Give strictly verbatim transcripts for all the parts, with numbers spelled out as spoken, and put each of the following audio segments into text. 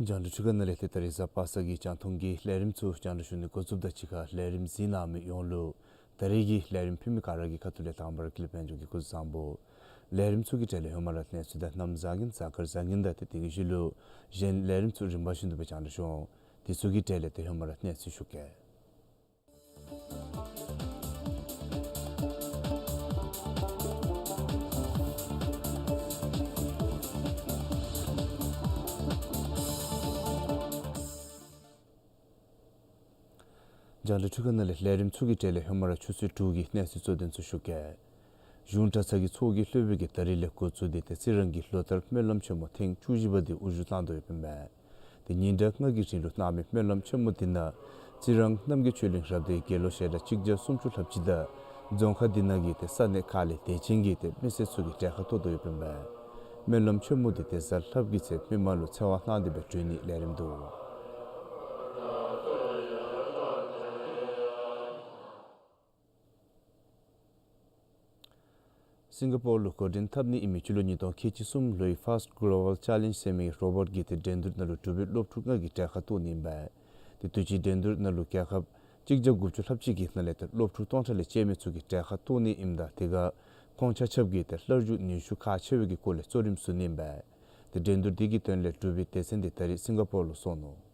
རྒྱང་བསྒྲགས་འཕྲུལ་ཁང་ནང་ལས་ཏེ་ད་རིས་གཟའ་པ་སངས་ཀྱི་རྒྱང་མཐོང་གི་ལས་རིམ་ཚུ་རྒྱང་བསྒྲགས་ཞུ་ནི་འགོ་བཙུགསཔ་ད་གཅིག་ཁར་ལས་རིམ་གཟིགས་གནང་མི་ཡོངས་ལུ་ད་རིས་ཀྱི་ལས་རིམ་ཕུལ་མི་ག་ར་གི་ཁ་ཐུག་ལས་དང་པ་ར་ཀུན་ལེགས་དཔལ་འབྱོར་གྱི་སྐུ་གཟུགས་བཟང་པོ། ལས་རིམ་ཚུ་གི་གྲས་ལས་ཧེ་མ་ར་གནས་ཚུལ་དང་གནམ་བཟང་ངན་གཟའ་སྐར་བཟང་ངན་དང་ཏེ་དེ་གི་ཤུལ་ལུ་གཞན་ལས་རིམ་ཚུ་རིམ་པ་བཞིན་དུ་སྦེ་རྒྱང་བསྒྲགས་ཞུ་འོང་། དེ་ཚུ་གི་གྲས་ལས་ཏེ་ཧེ་མ་ར་གནས་ཚུལ་ཞུ་གེ། རྒྱང་བསྒྲགས་འཕྲུལ་ཁང་ནང་ལས་ལས་རིམ་ཚུ་གི་གྲས་ལས་ཧེ་མ་ར་ཆུ་ཚོད་དྲུག་གི་གནས་ཚུལ་གཙོ་དོན་ཚུ་ཞུ་གེ། གཞུང་གྲྭ་ཚང་གི་ཚོགས་ཀྱི་སློབ་དཔོན་གྱིས་ད་རིས་ལས་འགོ་བཙུགས་ཏེ་ཏེ་རྩི་རང་གི་ལོ་ལྟར་སྨོན་ལམ་ཆེན་མོ་ཐེངས་བཅུ་བཞི་པ་དེ་དབུ་བཞུགས་གནང་དོ་ཡོདཔ་ཨིན་མས། ཏེ་ཉིན་གྲངས་ལྔ་གི་རིང་ལུ་གནང་མི་སྨོན་ལམ་ཆེན་མོ་དེ་ནང་རྩི་རང་རྣམ་རྒྱལ་ཆོས་གླིང་རབ་སྡེའི་དགེ་སློང་ཞལ་གྲངས་གཅིག་བརྒྱ་སུམ་ཅུ་ལྷགཔ་ཅིག་དང་རྫོང་ཁག་དེ་ནང་གི་ཏེ་ས་གནས་ཁག་ལས་དད་ཅན་གྱི་ཏེ་མི་སེར་ཚུ་གིས་གྲལ་ཁར་གཏོགས་དོ་ཡོདཔ་ཨིན་མས། སྨོན་ལམ་ཆེན་མོ་དེ་ཏེ་གཟའ་ལྷགཔ་གི་ཚེ་མི་མང་ལུ་ཚེ་དབང་གནང་སྟེ་སྦེ་གྲོལ་ནིའི་ལས་རིམ་འདུག། སིང་ག་པོར་ལུ་འགོ་འདྲེན་འཐབ་ནི་ཨིན་མི་སྤྱི་ལོ་ཉིས་སྟོང་ཁལ་གཅིག་གསུམ་ལོའི་First Global Challenge ཟེར་མི་རོ་བཊ་ཀྱི་ཏེ་འགྲན་བསྡུར་ནང་ལུ་འབྲུག་པའི་སློབ་ཕྲུག་ལྔ་གིས་གྲལ་ཁར་གཏོགས་ནི་ཨིན་པས། ཏེ་དུས་ཅི་འགྲན་བསྡུར་ནང་ལུ་རྒྱལ་ཁབ་གཅིག་བརྒྱ་དགུ་བཅུ་ལྷགཔ་ཅིག་གི་ནང་ལས་ཏེ་སློབ་ཕྲུག་སྟོང་ཕྲག་ལས་བཅད་མི་ཚུ་གིས་གྲལ་ཁར་གཏོགས་ནི་ཨིནམ་ད་དེ་ཁར་ཁོང་ཆ་ཁྱབ་ཀྱིས་ཏེ་སླར་འཇུག་ནུས་ཤུགས་ཁག་ཆེ་བའི་གི་སྒོ་ལས་གཙོ་རིམ་བཟུང་ནི་ཨིན་པས། ཏེ་འགྲན་བསྡུར་འདི་གི་དོན་ལས་འབྲུག་པའི་སྡེ་ཚན་འདི་ད་རིས་སིང་ག་པོར་ལུ་སོང་ནུག།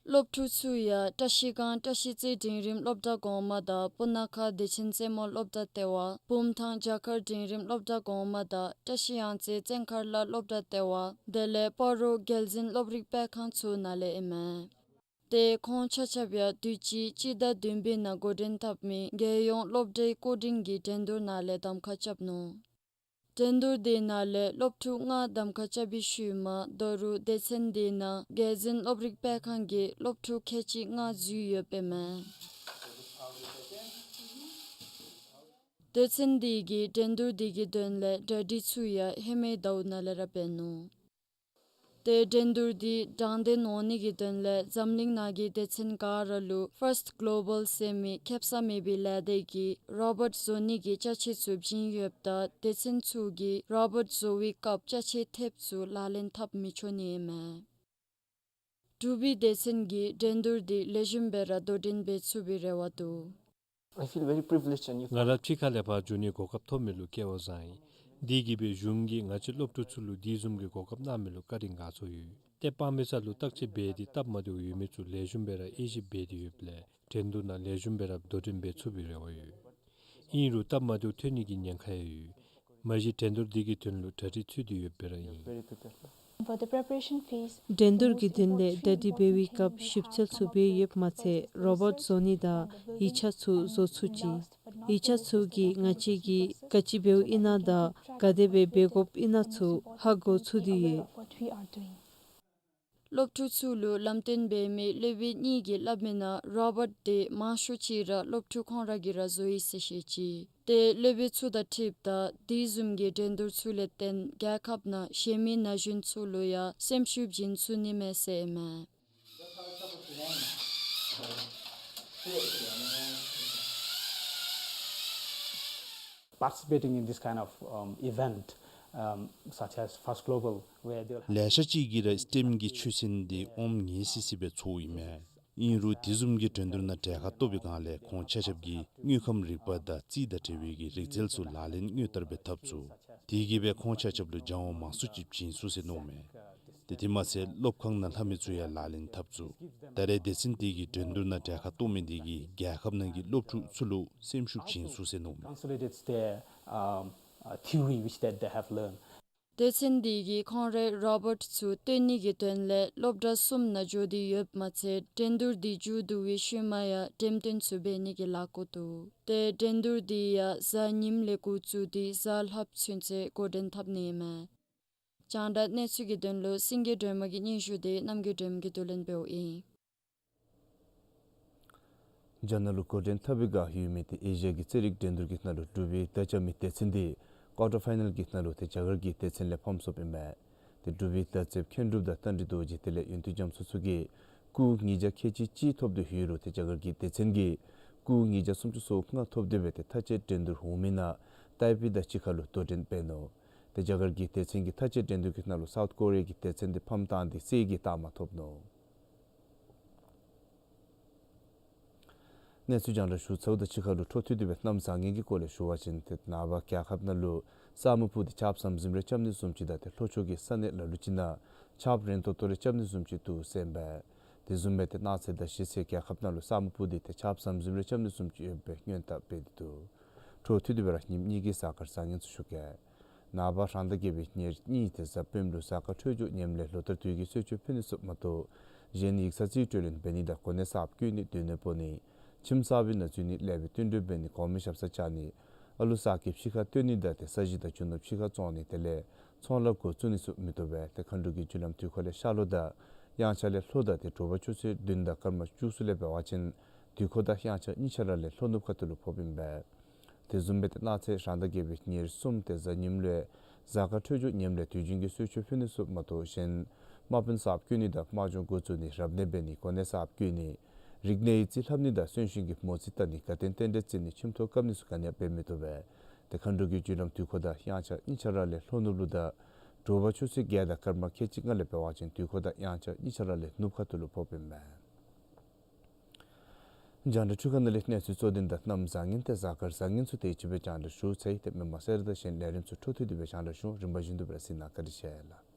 སློབ་ཕྲུག་ཚུ་ཡང་བཀྲ་ཤིས་སྒང་བཀྲ་ཤིས་རྩེ་འབྲིང་རིམ་སློབ་གྲྭ་གོང་མ་དང་སྤུ་ན་ཁ་བདེ་ཆེན་རྩེ་མོ་སློབ་གྲྭ་ལྟེ་བ། བུམ་ཐང་བྱ་དཀར་འབྲིང་རིམ་སློབ་གྲྭ་གོང་མ་དང་བཀྲ་ཤིས་གཡང་རྩེ་བཙན་མཁར་ལ་སློབ་གྲྭ་ལྟེ་བ། དེ་ལས་སྤ་རོ་རྒྱལ་འཛིན་སློབ་རིག་སྤེལ་ཁང་ཚུ་ནང་ལས་ཨིན་མས། ཏེ་ཁོང་ཆ་ཁྱབ་ཡང་དུས་ཅི་སྤྱི་ཟླ་བདུན་པའི་ནང་འགོ་འདྲེན་འཐབ་མི་རྒྱལ་ཡོངས་སློབ་གྲྭའི་སྐུ་མགྲོན་གྱི་འགྲན་བསྡུར་ནང་ལས་གདམ་ཁ་རྐྱབ་ནུག། འགྲན་བསྡུར་དེ་ནང་ལས་སློབ་ཕྲུག་ལྔ་གདམ་ཁ་རྐྱབ་པའི་ཤུལ་མ་ད་རུང་སྡེ་ཚན་དེ་ནང་རྒྱལ་འཛིན་སློབ་རིག་སྤེལ་ཁང་གི་སློབ་ཕྲུག་ཁལ་གཅིག་ལྔ་འཛུལ་ཡོདཔ་ཨིན་མས། སྡེ་ཚན་དེ་གིས་འགྲན་བསྡུར་དེ་གི་དོན་ལས་གྲ་སྒྲིག་ཚུ་ཡང་ཧེ་མའི་ཟླཝ་ནང་ལས་ར་འབད་ནུག། ཏེ་འགྲན་བསྡུར་དེ་དྲང་བདེན་འོང་ནི་གི་དོན་ལས་འཛམ་གླིང་ནང་གི་སྡེ་ཚན་ག་ར་ལུ་First Global ཟེར་མི་ཁེ་སང་མེད་པའི་ལས་སྡེ་གིས་རོ་བཊ་བཟོ་ནི་གི་ཅ་ཆས་ཚུ་བྱིན་ཡོདཔ་ད་སྡེ་ཚན་ཚུ་གིས་རོ་བཊ་བཟོ་བའི་སྐབས་ཅ་ཆས་ཐེབས་ཚུ་ལག་ལེན་འཐབ་མི་ཆོག་ནི་ཨིན་མས། འབྲུག་པའི་སྡེ་ཚན་གྱིས་འགྲན་བསྡུར་དེ་ལེགས་ཤོམ་སྦེ་ར་དོ་འགྲན་འབད་ཚུགས་པའི་རེ་བ་འདུག། I feel very privileged and you ང་ར་ཕྱི་ཁ་ལས་ཕར་འགྱོ་ནིའི་གོ་སྐབས་ཐོབ་མི་ལུ་སྐལ་བ་བཟང་ཡི། དེ་གིས་སྦེ་གཞུང་གིས་ང་བཅས་སློབ་ཕྲུག་ཚུ་ལུ་དེ་བཟུམ་གྱི་གོ་སྐབས་གནང་མི་ལུ་བཀའ་དྲིན་དགའ་ཚོར་ཡོད། ཏེ་དཔང་མི་ས་ལུ་བརྟག་དཔྱད་འབད་དེ་སྟབས་མ་བདེཝ་ཡོད་མི་ཚུ་ལེགས་ཤོམ་སྦེ་ར་དབྱེ་ཞིབ་འབད་དེ་ཡོདཔ་ལས་འགྲན་བསྡུར་ནང་ལེགས་ཤོམ་སྦེ་ར་དོ་འགྲན་འབད་ཚུགས་པའི་རེ་བ་ཡོད། ཨིན་རུང་སྟབས་མ་བདེཝ་ཐོན་ནི་གི་ཉེན་ཁ་ཡང་ཡོད། མ་གཞི་འགྲན་བསྡུར་འདི་གི་དོན་ལུ་གྲ་སྒྲིག་ཚུད་དེ་ཡོད་པའི་ར་ཨིན། For the preparation phase, འགྲན་བསྡུར་གྱི་དོན་ལས་གྲ་སྒྲིག་འབད་བའི་སྐབས་ཞིབ་འཚོལ་ཚུ་འབད་ཡོདཔ་མ་ཚད་རོ་བཊ་བཟོ་ནི་དང་ཡིག་ཆ་ཚུ་བཟོ་ཚུགས་ཅི། ཡིག་ཆ་ཚུ་གིས་ང་བཅས་ཀྱིས་ག་ཅི་འབདཝ་ཨིན་ན་དང་ག་དེ་སྦེ་འབད་དགོཔ་ཨིན་ན་ཚུ་ཧ་གོ་ཚུགས་ཏེ་ཡོད། སློབ་ཕྲུག་ཚུ་ལུ་ལམ་སྟོན་འབད་མི་སློབ་དཔོན་གཉིས་ཀྱིས་སླབ་མིའི་ནང་རོ་བཊ་དེ་མང་ཤོས་ཅིག་ར་སློབ་ཕྲུག་ཁོང་ར་གིས་ར་བཟོ་ཡི་ཟེར་བཤད་ཅི། ཏེ་སློབ་དཔོན་ཚུ་དང་འཁྲིལཝ་ད་དེ་བཟུམ་གྱི་འགྲན་བསྡུར་ཚུ་ལས་བརྟེན་རྒྱལ་ཁབ་ནང་གཞན་མི་ན་གཞོན་ཚུ་ལུ་ཡང་སེམས་ཤུགས་བྱིན་ཚུགས་ནི་མས་ཟེར་ཨིན་མས། Participating in this kind of, um, event, um, such as First Global, where they will have ལེ་ཤ་ཅིག་གིས་ར་སི་ཊེམ་གྱི་ཆོས་ཚན་འདི་ཨོམ་ངེས་སི་སི་སྦེ་ཚོརཝ་ཨིན་མས། ཨིན་རུང་དེ་བཟུམ་གྱི་འགྲན་བསྡུར་ནང་གྲལ་ཁར་གཏོགས་པའི་སྒང་ལས་ཁོང་ཆ་ཁྱབ་ཀྱིས་དངོས་ཁམས་རིག་པ་དང་རྩིས་དང་འབྲེལ་བའི་གི་རིག་རྩལ་ཚུ་ལག་ལེན་དངོས་བསྟར་སྦེ་འཐབ་ཚུགས། དེ་གིས་སྦེ་ཁོང་ཆ་ཁྱབ་ལུ་སྦྱང་བ་མང་སུ་ཅིག་བྱིན་ཚུགས་ཟེར་མནོཝ་མས། ཏེ་དེ་མ་ཚད་སློབ་ཁང་ནང་ལྷབ་མི་ཚུ་ཡང་ལག་ལེན་འཐབ་ཚུགས། ད་རེས་སྡེ་ཚན་དེ་གིས་འགྲན་བསྡུར་ནང་གྲལ་ཁར་གཏོགས་མི་དེ་གིས་རྒྱལ་ཁབ་ནང་གི་སློབ་ཕྲུག་ཚུ་ལུ་སེམས་ཤུགས་བྱིན་ཚུགས་ཟེར་མནོཝ་མས། Consolidates their, um, uh, theory which that they have learned. སྡེ་ཚན་འདི་གིས་ཁོང་རའི་རོ་བཊ་ཚུ་བཏོན་ནི་གི་དོན་ལས་སློབ་གྲྭ་གསུམ་ནང་འགྱོ་སྟེ་ཡོདཔ་མ་ཚད་འགྲན་བསྡུར་འདི་མཇུག་བསྡུ་བའི་ཤུལ་མ་ཡང་འགྲེམས་སྟོན་ཚུ་འབད་ནི་གི་ལཱ་འགོ་འདུག། ཏེ་འགྲན་བསྡུར་འདི་ཡང་གཟའ་ཉིམ་ལས་འགོ་བཙུགས་ཏེ་གཟའ་ལྷགཔ་ཚུན་ཚོད་འགོ་འདྲེན་འཐབ་ནི་ཨིན་མས། རྒྱང་བསྒྲགས་གནས་ཚུལ་གྱི་དོན་ལུ་སེང་གེ་སྒྲོལ་མ་གི་སྙན་ཞུ་དེ་རྣམ་རྒྱལ་སྒྲོལ་མ་གིས་བསྡུ་ལེན་འབདཝ་ཨིན། རྒྱ་ནག་ལུ་འགོ་འདྲེན་འཐབ་པའི་བསྒང་ཡོད་མི་ཏེ་ཨེ་ཤི་ཡ་གི་རྩེད་རིགས་འགྲན་བསྡུར་གྱི་ནང་ལུ་འབྲུག་པའི་མདའ་རྐྱབ་མི་སྡེ་ཚན་འདི་ཀོར་ཊར་ཕའི་ནཱལ་གྱི་ནང་ལུ་ཏེ་རྒྱ་གར་གྱི་སྡེ་ཚན་ལས་ཕམ་སོཔ་ཨིན་མས། ཏེ་འབྲུག་པའི་མདའ་རྩེདཔ་མཁྱེན་གྲུབ་དང་རྟ་མགྲིན་རྡོ་རྗེ་དེ་ལས་ཡོན་ཏན་རྒྱ་མཚོ་ཚུ་གིས་སྐུགས་ཉིས་བརྒྱ་ཁལ་གཅིག་གཅིག་ཐོབ་སྟེ་ཡོད་རུང་ཏེ་རྒྱ་གར་གྱི་སྡེ་ཚན་གྱིས་སྐུགས་ཉིས་བརྒྱ་སུམ་ཅུ་སོ་ལྔ་ཐོབ་སྟེ་སྦེ་ཏེ་མཐའ་དཔྱད་འགྲན་བསྡུར་འོང་མི་ནང་ཏའི་པི་དང་གཅིག་ཁར་ལུ་དོ་འགྲན་འབད་ནུག། ཏེ་རྒྱ་གར་གྱི་སྡེ་ཚན་གྱིས་མཐའ་དཔྱད་འགྲན་བསྡུར་གྱི་ནང་ལུ་སའུཐ་ཀོ་རི་ཡ་གི་སྡེ་ཚན་འདི་ཕམ་བཏང་སྟེ་རྩེད་ཀྱི་རྟགས་མ་ཐོབ་ནུག། གནས་ཚུལ་རྒྱང་བསྒྲགས་ཞུ་ཚརཝ་དང་གཅིག་ཁར་ལུ་འཕྲོ་མཐུད་དེ་སྦེ་གནམ་བཟང་ངན་གྱི་སྐོར་ལས་ཞུ་བ་ཅིན་ཏེ་ནངས་པ་རྒྱལ་ཁབ་ནང་ལུ་ས་སྨུག་སྤུབས་ཏེ་ཆརཔ་ཟམ་ཟིམ་རེ་རྐྱབ་ནི་བཟུམ་ཅིག་དང་ཏེ་ལྷོ་ཕྱོགས་ཀྱི་ས་གནས་ལ་ལུ་ཅིག་ནང་ཆརཔ་རན་ཏོག་ཏོ་རེ་རྐྱབ་ནི་བཟུམ་ཅིག་འདུག་ཟེར་ཨིན་པས། དེ་བཟུམ་སྦེ་ཏེ་གནངས་ཚེ་དང་གཞེས་ཚེ་རྒྱལ་ཁབ་ནང་ལུ་ས་སྨུག་སྤུབས་ཏེ་ཏེ་ཆརཔ་ཟམ་ཟིམ་རེ་རྐྱབ་ནི་བཟུམ་ཅིག་ཡོདཔ་སྦེ་སྔོན་དཔག་འབད་དེ་འདུག། འཕྲོ་མཐུད་དེ་སྦེ་ར་ཉིནམ་གཉིས་ཀྱི་གཟའ་སྐར་བཟང་ངན་ཚུ་ཞུ་གེ། ནངས་པ་རང་ཟླ་བརྒྱད་པའི་ཉེར་གཉིས་ཏེ་གཟའ་སྤེནམ་ལུ་གཟའ་སྐར་འཕྲོད་སྦྱོར་ངནམ་ལས་ལོ་ལྟར་དུས་ཀྱི་གསོལ་མཆོད་ཕུལ་ནི་ཚུ་མ་གཏོགས་གཞན་ཡིག་ཚང་རྩིས་སྤྲོད་ལེན་འབད་ནི་དང་གོ་གནས་གསརཔ་བསྐོ་ནི་སྡོད་གནས་སྤོ་ནི་ཁྱིམ་གསར་པའི་ནང་འཛུལ་ནི་ལེགས་པའི་བསྟུན་གྲོས་འབད་ནི་གོང་མའི་ཞབས་སར་བཅར་ནི་ཨ་ལུ་གསར་སྐྱེས་ཕྱི་ཁར་བཏོན་ནི་དང་ཏེ་ས་གཞི་དང་རྒྱུ་ནོར་ཕྱི་ཁར་བཙོང་ནི་དེ་ལས་ཚོང་ལཱ་འགོ་བཙུགས་ནི་ཚུ་མི་བཏུབ་པས། ཏེ་མཁའ་འགྲོ་གི་རྒྱུ་ལམ་དུས་འཁོར་ལས་ཤར་ལྷོ་དང་དབྱངས་འཆར་ལས་ལྷོ་དང་ཏེ་དྲོ་པ་ཆུ་ཚོད་བདུན་དང་སྐར་མ་བཅུ་གསུམ་ལས་འབད་བ་ཅིན་དུས་འཁོར་དང་དབྱངས་འཆར་གཉིས་ཆ་ར་ལས་ལྷོ་ནུབ་ཁ་ཐུག་ལུ་ཕོགཔ་ཨིན་པས། དེ་བཟུམ་སྦེ་ཏེ་གནངས་ཚེ་རང་ཟླ་བརྒྱད་པའི་ཉེར་གསུམ་ཏེ་གཟའ་ཉིམ་ལུ་གཟའ་སྐར་འཕྲོད་སྦྱོར་ངནམ་ལས་དུས་རྒྱུན་གྱི་གསོལ་མཆོད་ཕུལ་ནི་ཚུ་མ་གཏོགས་གཞན་དམག་དཔོན་གསརཔ་བསྐོ་ནི་དང་དམག་སྦྱོང་འགོ་བཙུགས་ནི་རབ་གནས་འབད་ནི་གོ་གནས་གསརཔ་བསྐོ་ནི་རིག་གནས་ཡིག་རྩིས་ལྷབ་ནི་དང་གསོན་གཤིན་གྱི་མོ་རྩིས་བལྟ་ནི་དགའ་སྟོན་རྟེན་འབྲེལ་བརྩི་ནི་ཁྱིམ་ཐོག་བཀབ་ནི་ཚུ་ག་ནི་ཡང་འབད་མི་བཏུབ་པས། ཏེ་མཁའ་འགྲོ་གི་རྒྱུ་ལམ་དུས་འཁོར་དང་དབྱངས་འཆར་གཉིས་ཆ་ར་ལས་ལྷོ་ནུབ་ལུ་དང་དྲོ་པ་ཆུ་ཚོད་བརྒྱད་དང་སྐར་མ་ཁལ་གཅིག་ལྔ་ལས་འབད་བ་ཅིན་དུས་འཁོར་དང་དབྱངས་འཆར་གཉིས་ཆ་ར་ལས་ནུབ་ཁ་ཐུག་ལུ་ཕོགཔ་ཨིན་པས། རྒྱང་བསྒྲགས་འཕྲུལ་ཁང་ནང་ལས་གནས་ཚུལ་གཙོ་དོན་དང་གནམ་བཟང་ངན་ཏེ་གཟའ་སྐར་བཟང་ངན་ཚུ་དེ་ཅིག་སྦེ་རྒྱང་བསྒྲགས་ཞུ་ཚར་ཡི། ཏེ་མི་མང་གསལ་བསྒྲགས་དང་གཞན་ལས་རིམ་ཚུ་འཕྲོ་མཐུད་དེ་སྦེ་རྒྱང་བསྒྲགས་ཞུ། རིམ་པ་བཞིན་དུ་སྦེ་ར་གཟིགས་གནང། བཀའ་དྲིན་ཆེ་ལགས།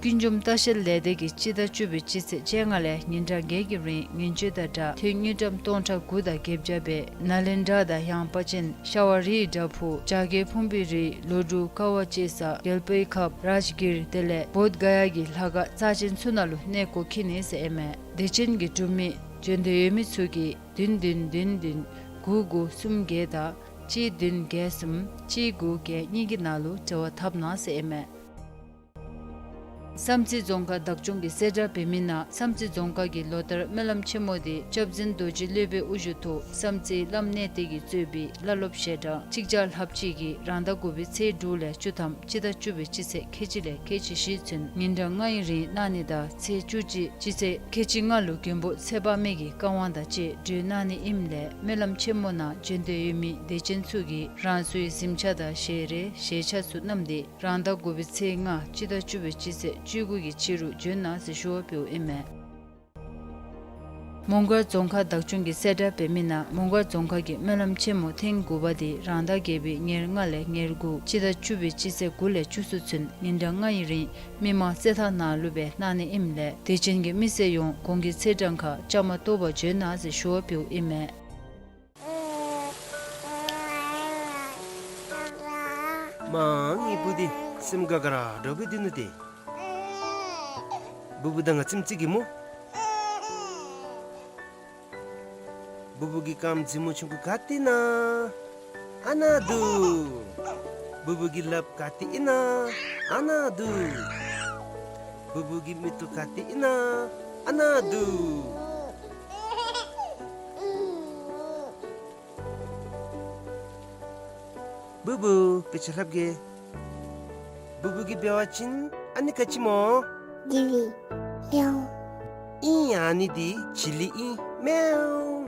ཀུན་འབྱུང་ལྟ་བཤལ་ལས་སྡེ་གིས་སྤྱི་ཟླ་བཅུ་པའི་སྤྱི་ཚེས་བཅོ་ལྔ་ལས་ཉིན་གྲངས་བརྒྱད་ཀྱི་རིང་ངན་བྱུས་དང་སྦྲགས་ཐོན་དངུལ་ཀྲམ་སྟོང་ཕྲག་དགུ་དང་བརྒྱད་བརྒྱ་སྦེ་ནཱ་ལེནྡྲ་དང་ཡངས་པ་ཅན་ཤ་བ་རིའི་བྲག་ཕུག་རྒྱ་བསྐྱེད་ཕུང་པོའི་རི་ལོ་དྲུག་ཀ་བ་ཅེ་ས་གལ་པའི་ཁབ་རཱཇ་གིར་དེ་ལས་བོདྷ་ག་ཡ་གི་ལྷ་ཁང་རྩ་ཅན་ཚུ་ནང་ལུ་གནས་སྐོར་འཁྱིད་ནི་ཟེར་ཨིན་མས། དད་ཅན་གྱི་འབྲུག་མི་འབྱོན་འདོད་ཡོད་མི་ཚུ་གིས་བདུན་བདུན་བདུན་བདུན་དགུ་དགུ་གསུམ་བརྒྱད་དང་གཅིག་བདུན་བརྒྱད་གསུམ་གཅིག་དགུ་བརྒྱད་གཉིས་ཀྱི་ནང་ལུ་འབྲེལ་བ་འཐབ་གནང་ཟེར་ཨིན་མས། བསམ་རྩེ་རྫོང་ཁག་བདག་སྐྱོང་གིས་གསལ་བསྒྲགས་འབད་མི་ནང་བསམ་རྩེ་རྫོང་ཁག་གི་ལོ་ལྟར་སྨོན་ལམ་ཆེན་མོ་དེ་སྐྱབས་འཛིན་རྡོ་རྗེ་སློབ་དཔོན་དབུ་བཞུགས་ཐོག་བསམ་རྩེ་བླམ་གནས་བརྟན་གྱིས་གཙོས་པའི་བླ་སློབ་ཞལ་གྲངས་གཅིག་བརྒྱ་ལྷགཔ་ཅིག་གིས་རང་ཟླ་དགུ་པའི་ཚེས་དྲུག་ལས་བཅུ་ཐམ་སྤྱི་ཟླ་བཅུ་པའི་སྤྱི་ཚེས་ཁལ་གཅིག་ལས་ཁལ་གཅིག་བཞི་ཚུན་ཉིན་གྲངས་ལྔ་ཡི་རིང་གནང་ནི་དང་ཚེས་བཅུ་གཅིག་སྤྱི་ཚེས་ཁལ་གཅིག་ལྔ་ལུ་མགོན་པོ་ཚེ་དཔག་མེད་ཀྱི་བཀའ་དབང་དང་བཅས་གྲོལ་གནང་ནི་ཨིནམ་ལས་སྨོན་ལམ་ཆེན་མོ་ནང་འབྱོན་འདོད་ཡོད་མི་དད་ཅན་ཚུ་གིས་རང་སོའི་གཟིམ་ཆས་དང་ཞལ་རས་ཞལ་ཆས་ཚུ་བསྣམས་ཏེ་རང་ཟླ་དགུ་པའི་ཚེས་ལྔ་སྤྱི་ཟླ་བཅུ་པའི་སྤྱི་ཚེས་བཅུ་དགུ་གི་ཕྱི་རུ་འབྱོན་གནང་ཟེར་ཞུ་བ་འབདཝ་ཨིན་མས། མོང་སྒར་རྫོང་ཁག་བདག་སྐྱོང་གིས་གསལ་བསྒྲགས་འབད་མི་ནང་མོང་སྒར་རྫོང་ཁག་གི་སྨོན་ལམ་ཆེན་མོ་ཐེངས་དགུ་པ་དེ་རང་ཟླ་བརྒྱད་པའི་ཉེར་ལྔ་ལས་ཉེར་དགུ་སྤྱི་ཟླ་བཅུ་པའི་སྤྱི་ཚེས་དགུ་ལས་བཅུ་གསུམ་ཚུན་ཉིན་གྲངས་ལྔ་ཡི་རིང་མི་མང་རྩེད་ཐང་ནང་ལུ་སྦེ་གནང་ནི་ཨིནམ་ལས་དད་ཅན་གྱི་མི་སེར་ཡོངས་གོང་གི་ཚེས་གྲངས་ཁར་བཅའ་མར་གཏོགས་པར་འབྱོན་གནང་ཟེར་ཞུ་བ་འབདཝ་ཨིན་མས། མ་ངེའི་བུ་འདི་སེམས་དགའ་དགའ་ར་འདྲོག་པའི་འདུག་ནུག་ཏེ། བུ་བུ་དང་ང་ཙམ་ཅིག་གིས་སྨོ། བུ་བུ་གི་རྐངམ་རྫི་མོ་ཆུང་ཀུ་ག་ཏེ་ཨིན་ན། ཨ་ནཱ་འདུག། བུ་བུ་གི་ལགཔ་ག་ཏེ་ཨིན་ན། ཨ་ནཱ་འདུག། བུ་བུ་གི་མིག་ཏོ་ག་ཏེ་ཨིན་ན། ཨ་ནཱ་འདུག། བུ་བུ་དཔེ་ཆ་ལྷབ་གེ། བུ་བུ་གིས་འབད་བ་ཅིན་ཨ་ནི་ག་ཅི་སྨོ། ཇི་ལི། མེའོ། ཨིན། ཨ་ནི་འདི་ཇི་ལི་ཨིན། མེའོ།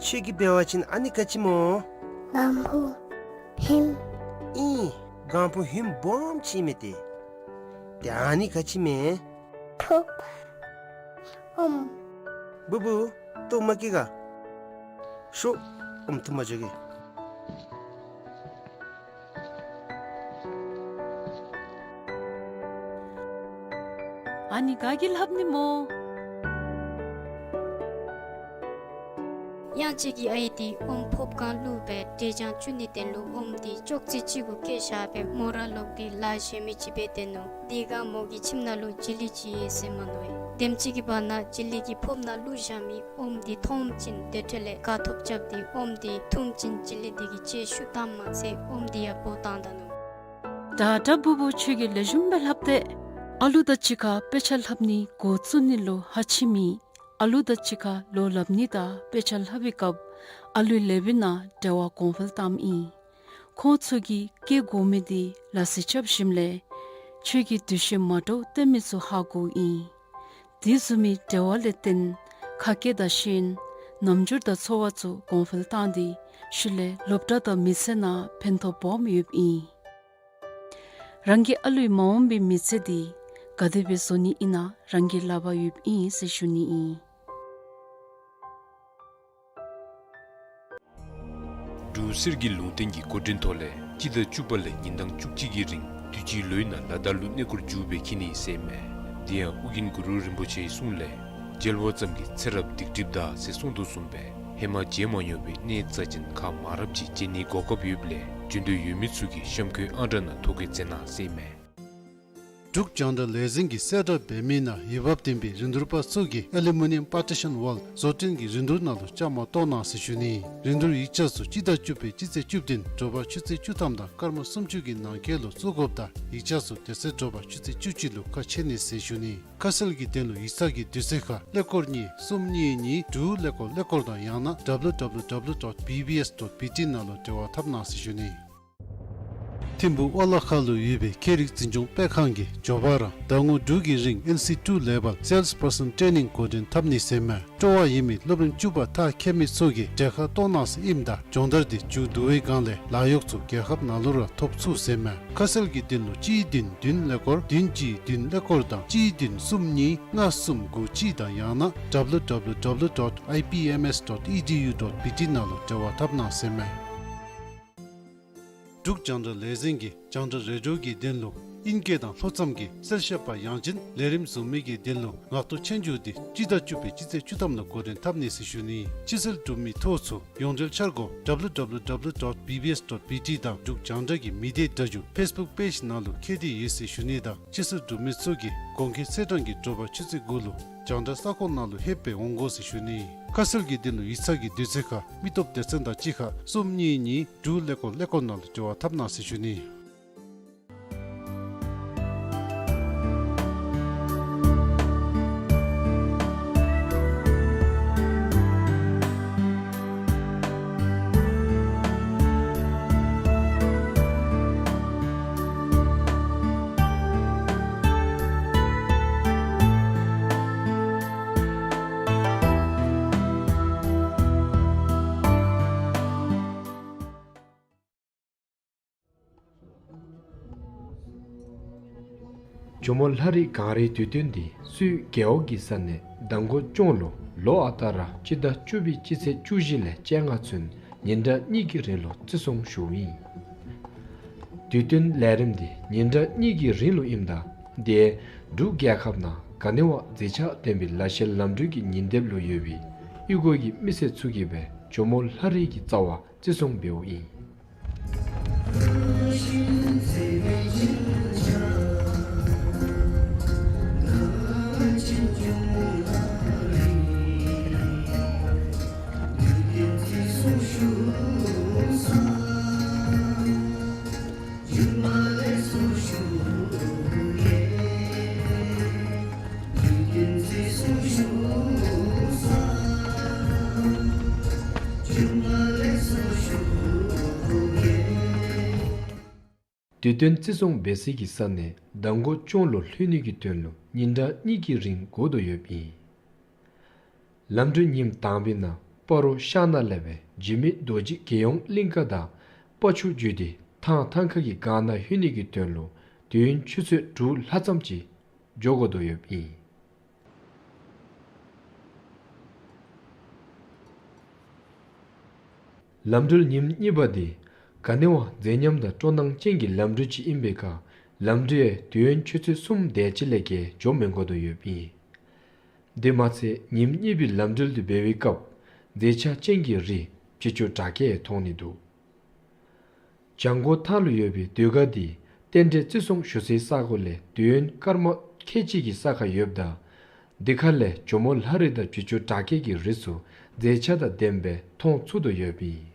ཁྱོད་ཀྱིས་འབད་བ་ཅིན་ཨ་ནི་ག་ཅི་སྨོ། སྒང་བུ་ཧིམ། ཨིན། སྒང་བུ་ཧིམ་སྦོམ་ཅིག་མས་ཏེ། ཏེ་ཨ་ནི་ག་ཅི་མས། ཐུགཔ། ཨོམ། བུ་བུ་ལྟོཝ་མ་བཀྱེས་ག། ཤོག། ཨོམ་འཐུང་པར་འགྱོ་གེ། ཨ་ནི་ག་གིས་ལྷབ་ནི་སྨོ། ཨ་ཅེ་གི་ཨའི་འདི་ཨོམ་ཕོརཔ་སྒང་བླུགས་སྦེ་འབྲས་ལྗང་བཙུགས་ནིའི་དོན་ལུ་ཨོམ་འདི་ཅོག་ཙེ་ཅིག་གུ་བཀལ་བཞག་སྦེ་མོ་ར་ལོག་སྟེ་ལཱ་གཞན་མི་ཅིག་འབད་སྡོད་ནུག། དེ་སྒང་མོ་གི་ཁྱིམ་ནང་ལུ་བྱི་ལི་ཅིག་ཡོད་ཟེར་མནོ་ཡི། དེམ་ཅིག་གི་བར་ན་བྱི་ལི་གིས་ཕོརཔ་ནང་བླུགས་བཞག་མི་ཨོམ་འདི་མཐོངམ་ཅིག་དེ་འཕྲོ་ལས་དགའ་ཐོབ་རྐྱབ་སྟེ་ཨོམ་འདི་འཐུངམ་ཅིག་བྱི་ལི་འདི་གིས་ལྕེ་བཤུད་བཏངམ་མ་ཚད་ཨོམ་འདི་ཡང་འབོ་བཏང་ད་ནུག། ད་ད་བུ་བུ་ཁྱོད་ཀྱིས་ལེགས་ཤོམ་སྦེ་ལྷབ་སྟེ། ཨ་ལུ་དང་གཅིག་ཁར་དཔེ་ཆ་ལྷབ་ནི་འགོ་བཙུགས་ནི་ལུ་ཧ་ཆི་མེད། ཨ་ལུ་དང་གཅིག་ཁར་ལོ་ལྷབ་ནི་དང་དཔེ་ཆ་ལྷབ་པའི་སྐབས་ཨ་ལུའི་ལེ་བའི་ནང་འབྲེལ་བ་གོང་འཕེལ་བཏངམ་ཨིན། ཁོང་ཚུ་གིས་བཀལ་དགོ་མི་འདི་ལ་སི་རྐྱབ་ཞིནམ་ལས་ཁྱོད་ཀྱིས་འདུ་ཤེས་མ་འདྲཝ་སྟོན་མི་ཚུ་ཧ་གོཝ་ཨིན། དེ་བཟུམ་མའི་འབྲེལ་བ་ལས་བརྟེན་ཁ་སྐད་དང་ཤེས་ཡོན་རྣམ་འགྱུར་དང་ཚོར་བ་ཚུ་གོང་འཕེལ་བཏང་སྟེ་ཤུལ་ལས་སློབ་གྲྭ་དང་མི་ཚེ་ནང་ཕན་ཐོགས་སྦོམ་ཡོདཔ་ཨིན། རང་གི་ཨ་ལུའི་མ་འོངས་པའི་མི་ཚེ་འདི་ག་དེ་སྦེ་བཟོ་ནི་ཨིན་ན་རང་གི་ལག་པར་ཡོདཔ་ཨིན་ཟེར་ཞུ་ནི་ཨིན། འབྲུག་གསེར་གྱི་ལུང་བསྟན་གྱི་འགོ་འདྲེན་ཐོག་ལས་སྤྱི་ཟླ་བཅུ་པ་ལས་ཉིན་གྲངས་བཅུ་གཅིག་གི་རིང་དུས་ཅི་ལོའི་ནང་ལ་དྭགས་ལུ་གནས་སྐོར་མཇུག་སྦེ་འཁྱིད་ནི་ཟེར་མས། དེ་ཡང་ཨོ་རྒྱན་གུ་རུ་རིན་པོ་ཆེའི་གསུང་ལས་མཇལ་བ་ཙམ་གྱིས་ཚེ་རབས་སྡིག་སྒྲིབ་འདག་ཟེར་གསུངས་དོ་བཟུམ་སྦེ་ཧེ་མ་མཇལ་མ་མྱོང་བའི་གནས་རྩ་ཅན་ཁག་མང་རབས་ཅིག་མཇལ་ནིའི་གོ་སྐབས་ཡོདཔ་ལས་འབྱོན་འདོད་ཡོད་མི་ཚུ་གིས་གཤམ་འཁོད་ཨང་གྲངས་ནང་ཐོ་བཀོད་མཛད་གནང་ཟེར་མས། འབྲུག་རྒྱང་བསྒྲགས་ལས་འཛིན་གྱིས་གསལ་བསྒྲགས་འབད་མི་ནང་འོས་འབབ་ལྡན་པའི་རིན་བསྡུར་པ་ཚུ་གིས་ཨེ་ལུ་མི་ནིམ་པར་ཊི་ཤཱན་ཝཱལ་བཟོ་སྐྲུན་གྱི་རིན་བསྡུར་ནང་ལུ་བཅའ་མར་གཏོགས་གནང་ཟེར་ཞུ་ནི། རིན་བསྡུར་ཡིག་ཆ་ཚུ་སྤྱི་ཟླ་བཅུ་པའི་སྤྱི་ཚེས་བཅུ་བདུན་དྲོ་པ་ཆུ་ཚོད་བཅུ་ཐམ་དང་སྐར་མ་སུམ་ཅུ་གི་ནང་འཁོད་ལུ་བཙུགས་དགོཔ་དང་ཡིག་ཆ་ཚུ་དེ་ཚེ་དྲོ་པ་ཆུ་ཚོད་བཅུ་གཅིག་ལུ་ཁ་ཕྱེ་ནི་ཟེར་ཞུ་ནི། ཁ་གསལ་གྱི་དོན་ལུ་ཡིག་ཚང་གི་དུས་ཚོད་ཁར་ཀླད་ཀོར་གཉིས་གསུམ་གཉིས་གཉིས་དྲུག་ཀླད་ཀོར་ཀླད་ཀོར་དང་ཡང་ན་W W W dot B B S dot B T ནང་ལུ་འབྲེལ་བ་འཐབ་གནང་ཟེར་ཞུ་ནི། ཐིམ་ཕུག་ཨོ་ལ་ཁ་ལུ་ཡོད་པའི་ཁྱད་རིག་འཛིན་སྐྱོང་སྤེལ་ཁང་གིས་མགྱོགས་པ་ར་ཟླ་ངོ་དྲུག་གི་རིང་ཨེན་སི་ཊུ་ལེ་ཝལ་སེལསི་པར་སོན་ཊེ་ནིང་འགོ་འདྲེན་འཐབ་ནི་ཟེར་མས། སྤྲོ་བ་ཡོད་མི་སློབ་རིམ་བཅུ་པ་མཐར་འཁྱོལ་མི་ཚུ་གིས་གྲལ་ཁར་གཏོགས་གནང་ཟེར་ཨིནམ་ད་སྦྱོང་བརྡར་འདི་མཇུག་བསྡུ་བའི་སྒང་ལས་ལཱ་གཡོག་ཚུ་རྒྱལ་ཁབ་ནང་ལུ་ར་ཐོབ་ཚུགས་ཟེར་མས། ཁ་གསལ་གྱི་དོན་ལུ་གཅིག་བདུན་བདུན་ཀླད་ཀོར་བདུན་གཅིག་བདུན་ཀླད་ཀོར་དང་གཅིག་བདུན་གསུམ་གཉིས་ལྔ་གསུམ་དགུ་གཅིག་དང་ཡང་ན་W W W dot I P M S dot E D U dot B T ནང་ལུ་འབྲེལ་བ་འཐབ་གནང་ཟེར་མས། འབྲུག་རྒྱང་བསྒྲགས་ལས་འཛིན་གྱིས་རྒྱང་བསྒྲགས་རེ་ཌི་ཡོ་གི་དོན་ལུ་ཨིང་སྐད་དང་ལྷོ་མཚམས་ཀྱི་གསལ་བཤད་པ་ཡང་ཅིན་ལས་རིམ་བཟོ་མི་གི་དོན་ལུ་ངག་ཐོག་ཆོས་རྒྱུགས་འདི་སྤྱི་ཟླ་བཅུ་པའི་སྤྱི་ཚེས་བཅུ་ཐམ་ལུ་འགོ་འདྲེན་འཐབ་ནི་ཟེར་ཞུ་ནི། ཅི་ཟེར་འབྲུག་མི་ཐོ་ཚུ་ཡོངས་འབྲེལ་འཆར་སྒོ་W W W dot B B S dot B T དང་འབྲུག་རྒྱང་བསྒྲགས་ཀྱི་མི་སྡེ་སྒྲ་སྒྱུར་ཕེསི་བུཀ་པེཇ་ནང་ལུ་མཁྱེན་ཏེ་ཡོད་ཟེར་ཞུ་ནི་དང་ཅི་ཟེར་འབྲུག་མི་ཚུ་གིས་གོང་འཁོད་ཚེས་གྲངས་ཀྱི་དྲོ་པ་ཆུ་ཚོད་དགུ་ལུ་རྒྱང་བསྒྲགས་ས་ཁོངས་ནང་ལུ་ལྷོད་པའི་འོང་དགོ་ཟེར་ཞུ་ནི། ཁ་གསལ་གྱི་དོན་ལུ་ཡིག་ཚང་གི་དུས་ཚོད་ཁར་མི་སྟོབས་སྡེ་ཚན་དང་གཅིག་ཁར་གསུམ་གཉིས་གཉིས་དྲུག་ཀླད་ཀོར་ཀླད་ཀོར་ནང་ལུ་འབྲེལ་བ་འཐབ་གནང་ཟེར་ཞུ་ནི། ཇོ་མོ་ལྷ་རིས་གངས་རིའི་དུས་སྟོན་འདི་སུད་རྒེད་འོག་གི་ས་གནས་མདང་དགོང་ལྗོངས་ལུ་ལོ་ཨ་རྟག་ར་སྤྱི་ཟླ་བཅུ་པའི་སྤྱི་ཚེས་བཅུ་བཞི་ལས་བཅོ་ལྔ་ཚུན་ཉིན་གྲངས་གཉིས་ཀྱི་རིང་ལུ་བརྩི་སྲུང་ཞུཝ་ཨིན། དུས་སྟོན་ལས་རིམ་འདི་ཉིན་གྲངས་གཉིས་ཀྱི་རིང་ལུ་ཨིནམ་ད་དེ་འབྲུག་རྒྱལ་ཁབ་ནང་ག་ནི་བ་མཛེས་ཆ་ལྡན་པའི་ལ་ཤས་ལམ་འགྲུལ་གྱི་ཉིན་དེབ་ལུ་ཡོད་པའི་གཡུས་སྒོ་གི་མི་སེར་ཚུ་གིས་སྦེ་ཇོ་མོ་ལྷ་རིས་ཀྱི་རྩ་བར་བརྩི་སྲུང་འབདཝ་ཨིན། དུས་སྟོན་བརྩི་སྲུང་འབད་སའི་གི་ས་གནས་མདང་དགོང་ལྗོངས་ལུ་ལྷོད་ནི་གི་དོན་ལུ་ཉིན་གྲངས་གཉིས་ཀྱི་རིང་འགོར་དོ་ཡོདཔ་ཨིན། ལམ་འགྲུལ་ཉིནམ་དང་པའི་ནང་སྤ་རོ་ཤར་ན་ལས་སྦེ་འཇིགས་མེད་རྡོ་རྗེ་རྒྱལ་ཡོངས་གླིང་ཀ་དང་སྤ་ཆུ་བརྒྱུད་དེ་ཐང་ཐང་ཁ་གི་སྒང་ནང་ལྷོད་ནི་གི་དོན་ལུ་དུས་ཡུན་ཆུ་ཚོད་དྲུག་ལྷག་ཙམ་ཅིག་འགྱོ་དགོ་དོ་ཡོདཔ་ཨིན། ལམ་འགྲུལ་ཉིནམ་གཉིས་པ་འདི་ག་ནི་བ་མཛེས་ཉམས་དང་སྤྲོ་སྣང་ཅན་གྱི་ལམ་འགྲུལ་ཅིག་ཨིན་པའི་ཁར་ལམ་འགྲུལ་ཡང་དུས་ཡུན་ཆུ་ཚོད་གསུམ་དེ་ཅིག་ལས་བརྒལ་འགྱོ་མི་དགོ་དོ་ཡོདཔ་ཨིན། དེ་མ་ཚད་ཉིནམ་གཉིས་པའི་ལམ་འགྲུལ་འདི་འབད་བའི་སྐབས་ མཛེས་ཆ་ཅན་གྱི་རི་བྱི་ཅུང་བྲག་སྐྱ་མཐོང་ནི་འདུག། བྱང་སྒོ་མཐའ་ལུ་ཡོད་པའི་ཟློས་གར་འདི་རྟེན་འབྲེལ་བརྩི་སྲུང་ཞུ་སའི་ས་གོ་ལས་འདོད་ཡོན་སྐར་མ་ཁལ་གཅིག་གི་ས་ཁར་ཡོདཔ་ད། འདི་ཁ་ལས་ཇོ་མོ་ལྷ་རི་དང་བྱི་ཅུང་བྲག་སྐྱ་གི་རི་ཚུ་མཛེས་ཆ་དང་ལྡནམ་སྦེ་མཐོང་ཚུགས་དོ་ཡོདཔ་ཨིན།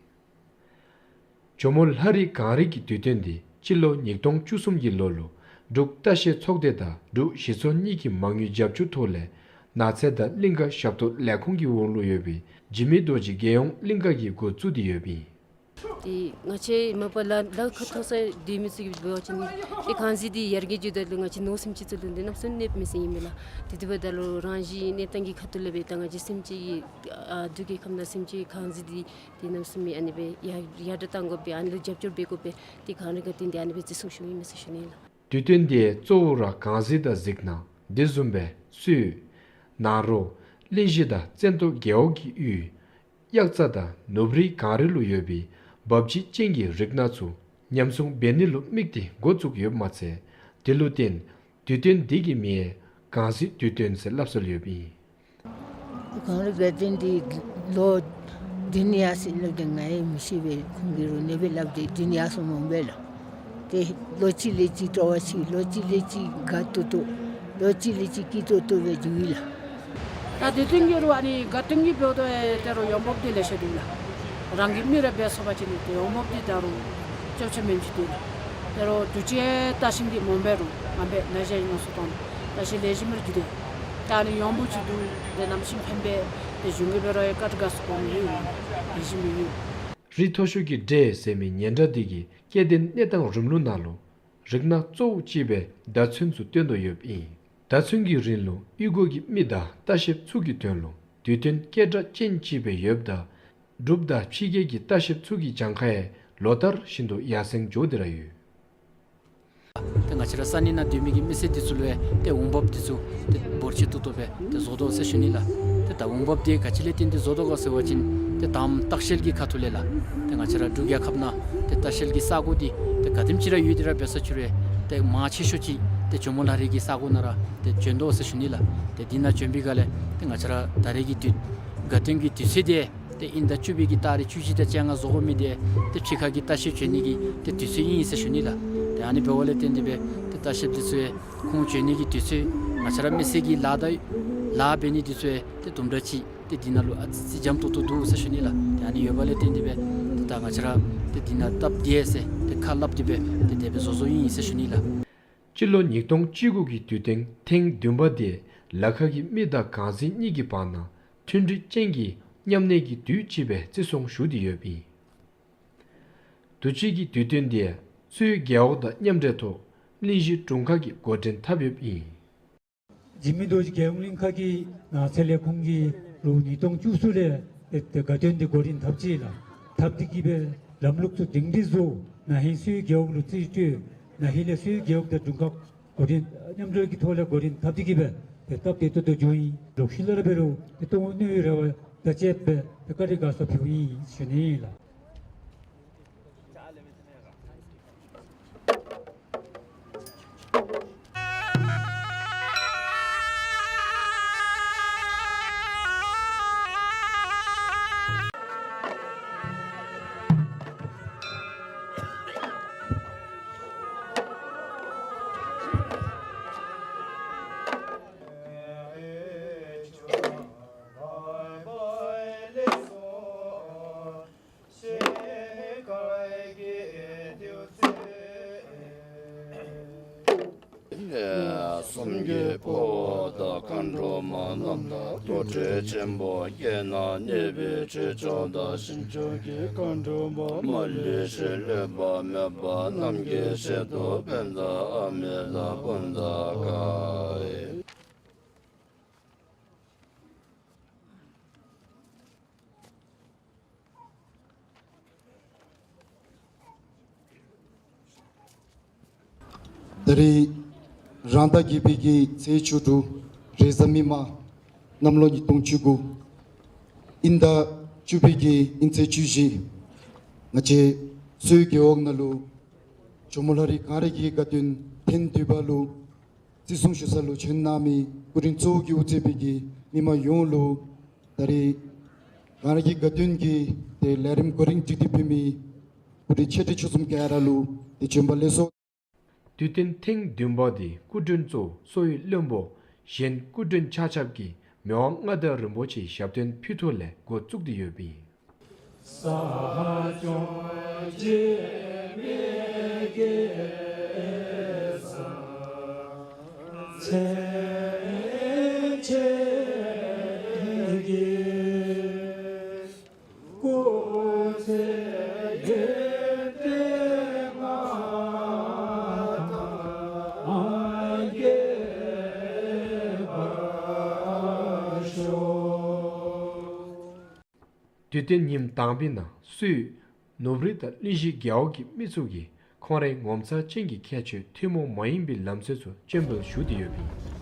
ཇོ་མོ་ལྷ་རི་གངས་རི་གི་དུས་སྟོན་འདི་སྤྱི་ལོ་ཉིས་སྟོང་བཅུ་གསུམ་གྱི་ལོ་ལུ་འབྲུག་ལྟ་བཤལ་ཚོགས་སྡེ་དང་འབྲུག་གཞི་ཚོགས་གཉིས་ཀྱི་མ་དངུལ་རྒྱབ་སྐྱོར་ཐོག་ལས་ནགས་ཚལ་དང་གླིང་ཀ་ཞབས་ཏོག་ལས་ཁུངས་ཀྱི་འོག་ལུ་ཡོད་པའི་འཇིགས་མེད་རྡོ་རྗེ་རྒྱལ་ཡོངས་གླིང་ཀ་གིས་འགོ་བཙུགས་ཏེ་ཡོདཔ་ཨིན། ཏེ་ང་བཅས་མ་པ་ལ་ལ་ཁ་མཐོ་ས་སྡོད་མི་ཚུ་གིས་འབད་བ་ཅིན་ཏེ་གངས་རི་འདི་ཡར་རྒྱས་འགྱོཝ་ད་ལུ་ང་བཅས་ནོར་སེམས་ཅན་ཚུ་ལུ་འདི་གནམ་མེད་ས་མེད་གནོད་མི་ཟེར་ཨིན་མས་ལགས། ཏེ་དེ་འབདཝ་ད་ལུ་རང་བཞིན་གནས་སྟངས་ཀྱི་ཁ་ཐུག་ལས་སྦེ་ད་ང་བཅས་སེམས་ཅན་གྱི་ཨ་འབྲུག་རྒྱལ་ཁབ་ནང་སེམས་ཅན་གངས་རི་འདི་ཏེ་གནམ་མེད་ས་མེད་ཨ་ནི་སྦེ་ཡར་ཡར་དྲག་གཏང་དགོ་པས། ཨ་ནི་ལུ་རྒྱབ་སྐྱོར་འབད་དགོ་པས། ཏེ་གངས་རི་དགའ་སྟོན་འདི་ཨ་ནི་སྦེ་བརྩི་སྲུང་ཞུཝ་ཨིན་མས་ཟེར་ཞུ་ནི་ལགས། དུས་སྟོན་འདི་གཙོ་བོ་ར་གངས་རི་དང་གཟིགས་སྣང་དེ་བཟུམ་སྦེ་གསོལ་ནཱ་རོ་གླིང་བཞི་དང་བཙན་ཏོ་རྒེད་འོག་གི་ཡུལ་གཡག་རྩ་དང་ནུབ་རི་གངས་རི་ལུ་ཡོད་པའི་འབབ་ཆུ་ཅན་གྱི་རིགས་སྣ་ཚུ་ཉམས་སྲུང་འབད་ནི་ལུ་དམིགས་ཏེ་འགོ་བཙུགས་ཡོདཔ་མ་ཚད། དེ་ལུ་བརྟེན་དུས་སྟོན་འདི་གི་མིང་ཡང་གངས་རི་དུས་སྟོན་ཟེར་སླབ་སྲོལ་ཡོདཔ་ཨིན། གངས་རི་དགའ་སྟོན་འདི་ལོ་བདུན་ཡར་སོ་ཡི་ལབ་སྟེ་ང་ཡང་མི་ཤེས་པས། ཁོང་གིས་རོགས་ནི་སྦེ་སླབ་སྟེ་བདུན་ཡར་སོ་མས་སྦེ་ལགས། ཏེ་ལོ་གཅིག་ལས་གཅིག་སྤྲོ་བ་ཆེ། ལོ་གཅིག་ལས་གཅིག་དགའ་ཏོག་ཏོ། ལོ་གཅིག་ལས་གཅིག་སྐྱིད་ཏོག་ཏོ་སྦེ་འགྱོཝ་ཨིན་ལགས། ད་དུས་སྟོན་གྱི་རུང་ཨ་ནི་དགའ་སྟོན་གྱི་འབདཝ་ད་ཏེ་རོགས་ཡོང་འབབ་འདི་ལེ་ཤ་འདུག་ལགས། རང་གི་མི་ར་འབད་ཚུགས་པ་ཅིན་ཏེ་ཡོང་འབབ་འདི་ད་རུང་ཅོག་ཅོག་མེན་ཅིག་འདུག་ལགས། ཏེ་རོགས་དུས་ཅི་ལྟ་བཤལ་འདི་མ་འབད་རུང་ང་འབད་ན་བཞག་ཡི་ན་སོ་དང་ལྟ་བཤལ་ལེགས་ཤོམ་ར་འགྱོ་དེས། ད་ཨ་ནི་ཡོང་འབབ་ཅིག་འདུག། ཏེ་གནམ་གཤིས་ཕན་པས། ཏེ་གཞུང་གིས་འབད་རུང་ཡང་བཀའ་དྲིན་དགའ་ཚོར་བ་མི་ཡོད་ལགས། ལེགས་ཤོམ་མི་ཡོད། རི་མཐོ་ཤོས་ཀྱི་འདྲེ་ཟེར་མི་ཉེ་འདྲ་འདི་གིས་སྐྱེ་ལྡན་གནས་སྟངས་རིམ་ལུགས་ནང་ལུ་རིགས་སྣ་གཙོ་བོ་ཅིག་སྦེ་མདའ་ཚོན་ཚུ་སྟོན་དོ་ཡོདཔ་ཨིན། མདའ་ཚོན་གྱི་རིང་ལུགས་གཡུས་སྒོ་གི་མི་དང་ལྟ་བཤལཔ་ཚུ་གི་དོན་ལུ་དུས་སྟོན་སྐད་གྲགས་ཅན་ཅིག་སྦེ་ཡོདཔ་ད། འབྲུགཔ་དང་ཕྱི་རྒྱལ་གྱི་ལྟ་བཤལཔ་ཚུ་གི་གྱངས་ཁ་ཡང་ལོ་ལྟར་བཞིན་དུ་ཡར་སེང་འགྱོ་སྟེ་ར་ཡོད། ཏེ་ང་བཅས་ར་ས་གནས་ནང་སྡོད་མི་གི་མི་སེར་འདི་ཚུ་ལུ་ཡང་ཏེ་འོང་འབབ་འདི་ཚུ་ཏེ་འབོར་ཆེ་ཏོག་ཏོ་སྦེ་ཏེ་བཟོ་དོ་ཟེར་ཞུ་ནི་ལགས། ཏེ་ད་འོང་འབབ་འདི་ག་ཅི་ལས་བརྟེན་ཏེ་བཟོ་དོ་ག་ཟེར་བ་ཅིན་ཏེ་དང་པ་ལྟ་བཤལ་གྱི་ཁ་ཐུག་ལས་ལགས། ཏེ་ང་བཅས་ར་འབྲུག་རྒྱལ་ཁབ་ནང་ཏེ་ལྟ་བཤལ་གྱི་ས་གོ་འདི་ཏེ་ག་དེམ་ཅིག་ར་ཡོད་དེ་ར་འབད་ས་ཅིག་རུང་ཏེ་མང་ཆེ་ཤོས་ཅིག་ཏེ་ཇོ་མོ་ལྷ་རི་གི་ས་གོ་ནང་ར་ཏེ་བྱོན་དོ་ཟེར་ཞུ་ནི་ལགས། ཏེ་འདི་ནང་བྱོན་པའི་སྒང་ལས་ཏེ་ང་བཅས་ར་ད་རེས་ཀྱི་དུས་དགའ་སྟོན་གྱི་དུས་ཚོད་འདི་ཏེ་དབྱིན་ཟླ་བཅུ་པའི་གི་ཏ་རིག་བཅུ་བཞི་དང་བཅོ་ལྔ་བཟོ་དགོ་མི་འདི་ཏེ་ཕྱི་ཁ་གི་ལྟ་བཤལ་བྱོན་ནི་གི་ཏེ་དུས་ཚོད་ཨིན་ཟེར་ཞུ་ནི་ལགས། ཏེ་ཨ་ནི་འབདཝ་ལས་བརྟེན་ཏེ་སྦེ་ཏེ་ལྟ་བཤལཔ་འདི་ཚུ་ཡང་ཁོང་བྱོན་ནི་གི་དུས་ཚོད་ང་བཅས་ར་མི་སེར་གྱི་ལཱ་དང་ལཱ་འབད་ནི་འདི་ཚུ་ཡང་ཏེ་དུམ་གྲ་ཅིག་ཏེ་འདི་ནང་ལུ་ཨ་ཙི་ཙི་འཇམ་ཏོག་ཏོ་འདུག་ཟེར་ཞུ་ནི་ལགས། ཏེ་ཨ་ནི་ཡོདཔ་ལས་བརྟེན་ཏེ་སྦེ་ཏེ་ད་ང་བཅས་ར་ཏེ་འདི་ནང་སྟབས་བདེ་ཟེར་ཏེ་ཁ་སླབ་སྟེ་སྦེ་ཏེ་དེ་སྦེ་བཟོ་བཟོཝ་ཨིན་ཟེར་ཞུ་ནི་ལགས། སྤྱི་ལོ་ཉིས་སྟོང་བཅུ་དགུ་གི་དུས་སྟོན་ཐེངས་བདུན་པ་འདི་ལ་ཁ་གི་མི་དང་གངས་རྫི་གཉིས་ཀྱི་བར་ན་མཐུན་སྒྲིལ་ཅན་གྱི་མཉམ་གནས་ཀྱི་དུས་ཅིག་སྦེ་བརྩི་སྲུང་ཞུ་སྟེ་ཡོདཔ་ཨིན། དུས་ཅི་གི་དུས་སྟོན་འདི་གསོལ་རྒེད་འོག་དང་མཉམ་འབྲེལ་ཐོག་གླིང་བཞི་དྲུང་ཁག་གིས་འགོ་འདྲེན་འཐབ་ཡོདཔ་ཨིན། འཇིགས་མེད་རྡོ་རྗེ་རྒྱལ་ཡོངས་གླིང་ཁ་གི་ནགས་ཚལ་ལས་ཁུངས་ཀྱིས་ལོ་ཉིས་སྟོང་བཅུ་གསུམ་ལས་ཏེ་དགའ་སྟོན་འདི་འགོ་འདྲེན་འཐབ་ཅི་ལགས། འཐབ་སྟེ་གི་སྦེ་ལམ་ལུགས་ཚུ་སྒྲིང་སྒྲི་བཟོ། ན་ཧིང་གསོལ་རྒེད་འོག་ལུ་རྩིས་སྤྲོད། ན་ཧིང་ལས་གསོལ་རྒེད་འོག་དང་དྲུང་ཁག་འགོ་འདྲེན་མཉམ་འབྲེལ་གྱི་ཐོག་ལས་འགོ་འདྲེན་འཐབ་སྟེ་གི་སྦེ་ཏེ་སྟབས་བདེ་ཏོག་ཏོ་འགྱོཝ་ཨིན། ལོག་ཤུལ་ལས་ར་འབད་རུང་ཏེ་གཏོང་ནི་རེ་བ་དང་བཅས་པའི་ཏེ་བཀའ་དྲིན་དགའ་ཚོར་ཕུལཝ་ཨིན་ཞུ་ནི་ལགས། གསུམ་གྱི་འཕོ་བ་དང་མཁའ་འགྲོ་མ་རྣམས་དང་། རྡོ་རྗེ་ཆེན་པོ་བརྒྱད་ནང་གནས་པའི་ཆོས་སྐྱོང་དང་། ཞིང་སྐྱོང་གི་མཁའ་འགྲོ་མ་མ་ལུས་ཤིང་ལུས་པ་མེད་པ་རྣམས་ཀྱི་ཞལ་དུ་དཔལ་བཟང་ཨ་མྲ་དང་དཔལ་བཟང་ཀ་ཡེ། ད་རེས་རང་ཟླ་བརྒྱད་པའི་གི་ཚེས་བཅུ་དྲུག་རེས་གཟའ་མིག་དམར། གནམ་ལོ་ཉིས་སྟོང་བཅུ་དགུ། དབྱིན་ཟླ་བཅུ་པའི་གི་དབྱིན་ཚེས་བཅུ་བཞི། ང་བཅས་གསོལ་རྒེད་འོག་ནང་ལུ་ཇོ་མོ་ལྷ་རི་གངས་རི་གི་དགའ་སྟོན་ཐེངས་བདུན་པ་ལུ་བརྩི་སྲུང་ཞུ་ས་ལུ་བྱོན་གནང་མི་སྐུ་མགྲོན་གཙོ་བོ་གིས་དབུ་གཙོས་པའི་གི་མི་མང་ཡོངས་ལུ་ད་རེས་ ང་ར་གི་དགའ་སྟོན་གྱི་ཏེ་ལས་རིམ་གོ་རིམ་སྒྲིག་སྟེ་ཕུལ་མི་སྐུ་མགྲོན་ཆེ་འབྲིང་ཆུང་གསུམ་ག་ར་ལུ་ཏེ་བྱོན་པ་ལེགས་སོ། དུས་སྟོན་ཐེངས་བདུན་པ་འདི་སྐུ་མགྲོན་གཙོ་བོ་གསོ་བའི་བློན་པོ་གཞན་སྐུ་མགྲོན་ཆ་ཁྱབ་ཀྱིས་མི་དབང་མངའ་བདག་རིན་པོ་ཆེའི་ཞབས་བརྟན་ཕུལ་ཐོག་ལས་འགོ་བཙུགས་ཏེ་ཡོདཔ་ཨིན། དུས་སྟོན་ཉིནམ་དང་པའི་ནང་སུད་ནོར་བུ་རི་དང་གླིང་བཞི་རྒེད་འོག་གི་མི་ཚུ་གིས་ཁོང་རའི་ངོ་མཚར་ཅན་གྱི་ཁྱད་ཆོས་ཐུན་མོང་མ་ཡིན་པའི་ལམ་སྲོལ་ཚུ་སྤྱན་འབུལ་ཞུ་སྟེ་ཡོདཔ་ཨིན།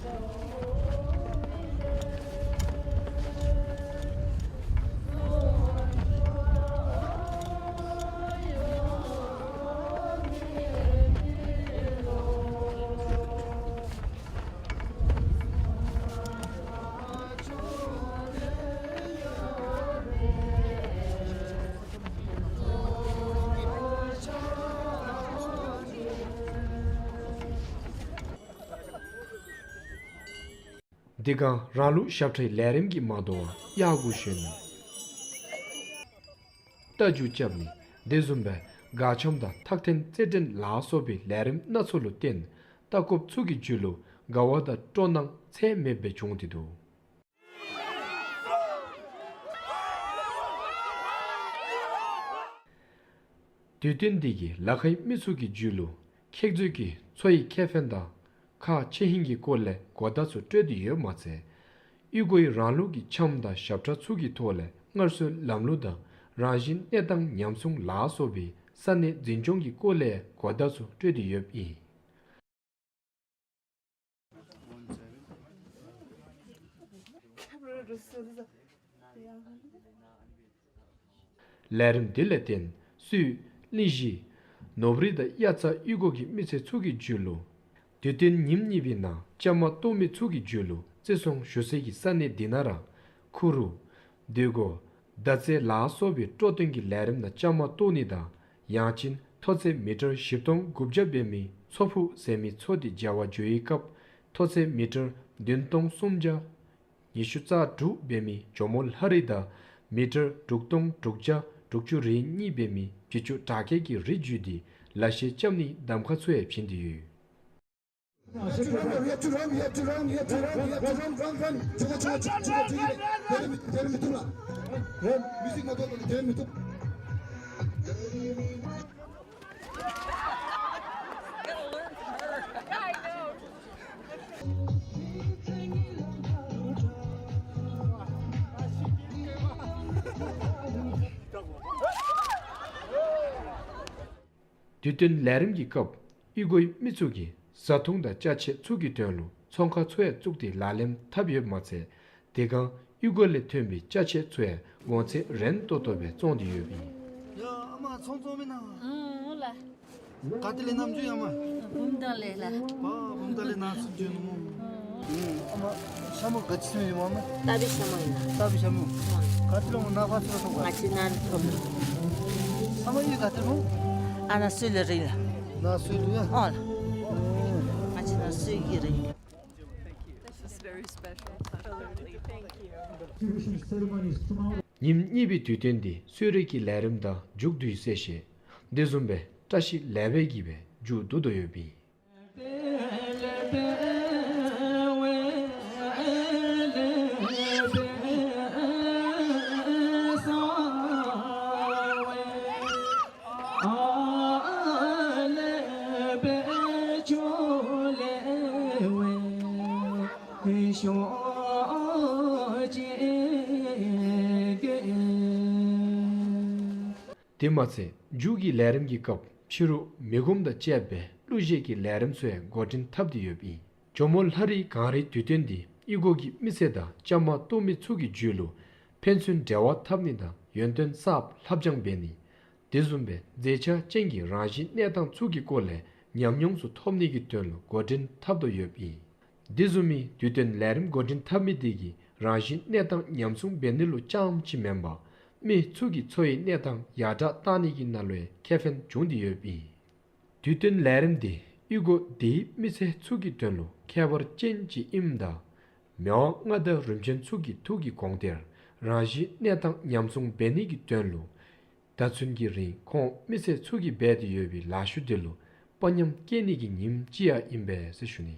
དེ་སྒང་རང་ལུགས་ཞབས་ཁྲའི་ལས་རིམ་གྱིས་མ་དོ་བར་གཡག་གུ་ཞོན་ནུག། རྟ་རྒྱུག་རྐྱབ་ནི་དེ་བཟུམ་སྦེ་དགའ་འཆམ་དང་ཐག་འཐེན་རྩེད་འགྲན་ལ་སོགས་པའི་ལས་རིམ་སྣ་ཚོགས་ལུ་བརྟེན་ལྟ་སྐོརཔ་ཚུ་གི་རྒྱུད་ལུ་དགའ་བ་དང་སྤྲོ་སྣང་ཚད་མེདཔ་སྦེ་བྱུང་སྟེ་འདུག། དུས་སྟོན་འདི་གིས་ལ་ཁའི་མི་ཚུ་གི་རྒྱུད་ལུ་ཁྱད་ཆོས་ཀྱི་འཚོ་བའི་ཁེ་ཕན་དང་ཁག་ཆེ་ཧིང་གི་སྐོར་ལས་གོ་བརྡ་ཚུ་སྤྲོད་དེ་ཡོདཔ་མ་ཚད་གཡུས་སྒོའི་རང་ལུགས་ཀྱི་འཆམ་དང་ཞབས་ཁྲ་ཚུ་གི་ཐོག་ལས་སྔར་སྲོལ་ལམ་ལུགས་དང་རང་བཞིན་གནས་སྟངས་ཉམས་སྲུང་ལ་སོགས་པའི་ས་གནས་འཛིན་སྐྱོང་གི་སྐོར་ལས་གོ་བརྡ་ཚུ་སྤྲོད་དེ་ཡོདཔ་ཨིན། ལས་རིམ་འདི་ལས་བརྟེན་སུད་གླིང་བཞི་ནོར་བུ་རི་དང་དབྱར་རྩྭ་གཡུས་སྒོ་གི་མི་སེར་ཚུ་གི་རྒྱུད་ལུ་དུས་སྟོན་ཉིནམ་གཉིས་པའི་ནང་བཅའ་མར་གཏོགས་མི་ཚུ་གི་རྒྱུད་ལུ་བརྩི་སྲུང་ཞུ་སའི་ས་གནས་འདི་ནང་ར་ཁུ་རུ་སྡོད་སྒོ་མདའ་རྩེད་ལ་སོགས་པའི་སྤྲོ་སྟོན་གྱི་ལས་རིམ་ནང་བཅའ་མར་གཏོགས་ནི་དང་ཡང་ཅིན་མཐོ་ཚད་མི་ཊར་བཞི་སྟོང་དགུ་བརྒྱ་འབད་མི་མཚོ་ཕུག་ཟེར་མི་མཚོ་འདི་མཇལ་བར་འགྱོ་བའི་སྐབས་མཐོ་ཚད་མི་ཊར་བདུན་སྟོང་སུམ་བརྒྱ་ཉི་ཤུ་རྩ་དྲུག་འབད་མི་ཇོ་མོ་ལྷ་རི་དང་མི་ཊར་དྲུག་སྟོང་དྲུག་བརྒྱ་དྲུག་ཅུ་རེ་གཉིས་འབད་མི་བྱི་ཅུང་བྲག་སྐྱེས་ཀྱི་རི་རྒྱུད་འདི་ལ་གཞས་རྐྱབ་ནི་གདམ་ཁ་ཚུ་ཡང་བྱིན་ཏེ་ཡོད། དུས་སྟོན་ལས་རིམ་གྱི་སྐབས་གཡུས་སྒོའི་མི་ཚུ་གིས་བཟའ་འཐུང་དང་ཅ་ཆས་ཚུ་གི་དོན་ལུ་ཚོང་ཁང་ཚུ་ཡང་བཙུགས་ཏེ་ལག་ལེན་འཐབ་ཡོདཔ་མ་ཚད་དེ་སྒང་གཡུས་སྒོ་ལས་ཐོན་པའི་ཅ་ཆས་ཚུ་ཡང་གོང་ཚད་རན་ཏོག་ཏོ་སྦེ་བཙོང་སྟེ་ཡོདཔ་ཨིན། ཡ་ཨ་མ་ཚོང་བཙོང་མི་ན། ཨང་ལགས། ག་ཏེ་ལས་ནམ་འགྱོ་ཡ་མ། བུམ་ཐང་ལས་ལགས། པ་བུམ་ཐང་ལས་ནམ་ཚུ་འགྱོ་ནུག་མོ། ཨང་། ཨ་མ་ཤ་མོ་ག་ཅི་ཟེར་ཡོད་མ་མ། རྟ་བི་ཤ་མོ་ཨིན་ལགས། རྟ་བི་ཤ་མོ། ཨང་། ག་ཏེ་ལས་མོ་ནཱ་ཕར་ཚུར་ཐོབ་ག། ང་བཅས་ནཱ་ཐོབ་ལགས། ཨ་མ་གཡུས་ག་ཏེ་མོ། ཨ་ནཱ་སོས་ལུ་ར་ཨིན་ལགས། ནཱ་སོས་ལུ་ཡ། ཨོ་ལགས། ང་བཅས་ནཱ་སོས་ཀྱི་ར་ཨིན། This is very special. Thank you. ཉིནམ་གཉིས་པའི་དུས་སྟོན་འདི་གསོལ་རས་ཀྱི་ལས་རིམ་དང་མཇུག་བསྡུའི་གསལ་བཤད་དེ་བཟུམ་སྦེ་བཀྲ་ཤིས་ལེགས་པའི་གི་སྦེ་མཇུག་བསྡུ་དོ་ཡོདཔ་ཨིན། དེ་མ་ཚད་མཇུག་གི་ལས་རིམ་གྱི་སྐབས་ཕྱི་རུ་མི་སྒོམ་དང་བཅས་པའི་གླུ་གཞས་ཀྱི་ལས་རིམ་ཚུ་ཡང་འགོ་འདྲེན་འཐབ་སྟེ་ཡོདཔ་ཨིན། ཇོ་མོ་ལྷ་རིའི་གངས་རིའི་དུས་སྟོན་འདི་གཡུས་སྒོ་གི་མི་སེར་དང་བཅའ་མར་གཏོགས་མི་ཚུ་གི་རྒྱུད་ལུ་ཕན་ཚུན་འབྲེལ་བ་འཐབ་ནི་དང་ཡོན་ཏན་གསརཔ་ལྷབ་སྦྱང་འབད་ནི་དེ་བཟུམ་སྦེ་མཛེས་ཆ་ཅན་གྱི་རང་བཞིན་གནས་སྟངས་ཚུ་གི་སྐོར་ལས་ཉམས་མྱོང་ཚུ་ཐོབ་ནི་གི་དོན་ལུ་འགོ་འདྲེན་འཐབ་དོ་ཡོདཔ་ཨིན། དེ་བཟུམ་མའི་དུས་སྟོན་ལས་རིམ་འགོ་འདྲེན་འཐབ་མི་དེ་གིས་རང་བཞིན་གནས་སྟངས་ཉམས་སྲུང་འབད་ནི་ལུ་རྐྱངམ་ཅིག་མེན་པར་ མི་ཚུ་གི་འཚོ་བའི་གནས་སྟངས་ཡར་དྲག་གཏང་ནི་གི་ནང་ལུ་ཡང་ཁེ་ཕན་བྱུང་སྟེ་ཡོདཔ་ཨིན། དུས་སྟོན་ལས་རིམ་འདི་གཡུས་སྒོ་འདིའི་མི་སེར་ཚུ་གི་དོན་ལུ་ཁྱད་པར་ཅན་ཅིག་ཨིནམ་ད་མི་དབང་མངའ་བདག་རིམ་བྱོན་ཚུ་གི་ཐུགས་ཀྱི་དགོངས་གཏེར་རང་བཞིན་གནས་སྟངས་ཉམས་སྲུང་འབད་ནི་གི་དོན་ལུ་ད་ཚུན་གྱི་རིང་ཁོང་མི་སེར་ཚུ་གིས་འབད་དེ་ཡོད་པའི་ལཱ་ཤུལ་འདི་ལུ་དཔའ་ཉམས་སྐྱེད་ནི་གི་ཉིནམ་ཅིག་ཡང་ཨིན་པས་ཟེར་ཞུ་ནི།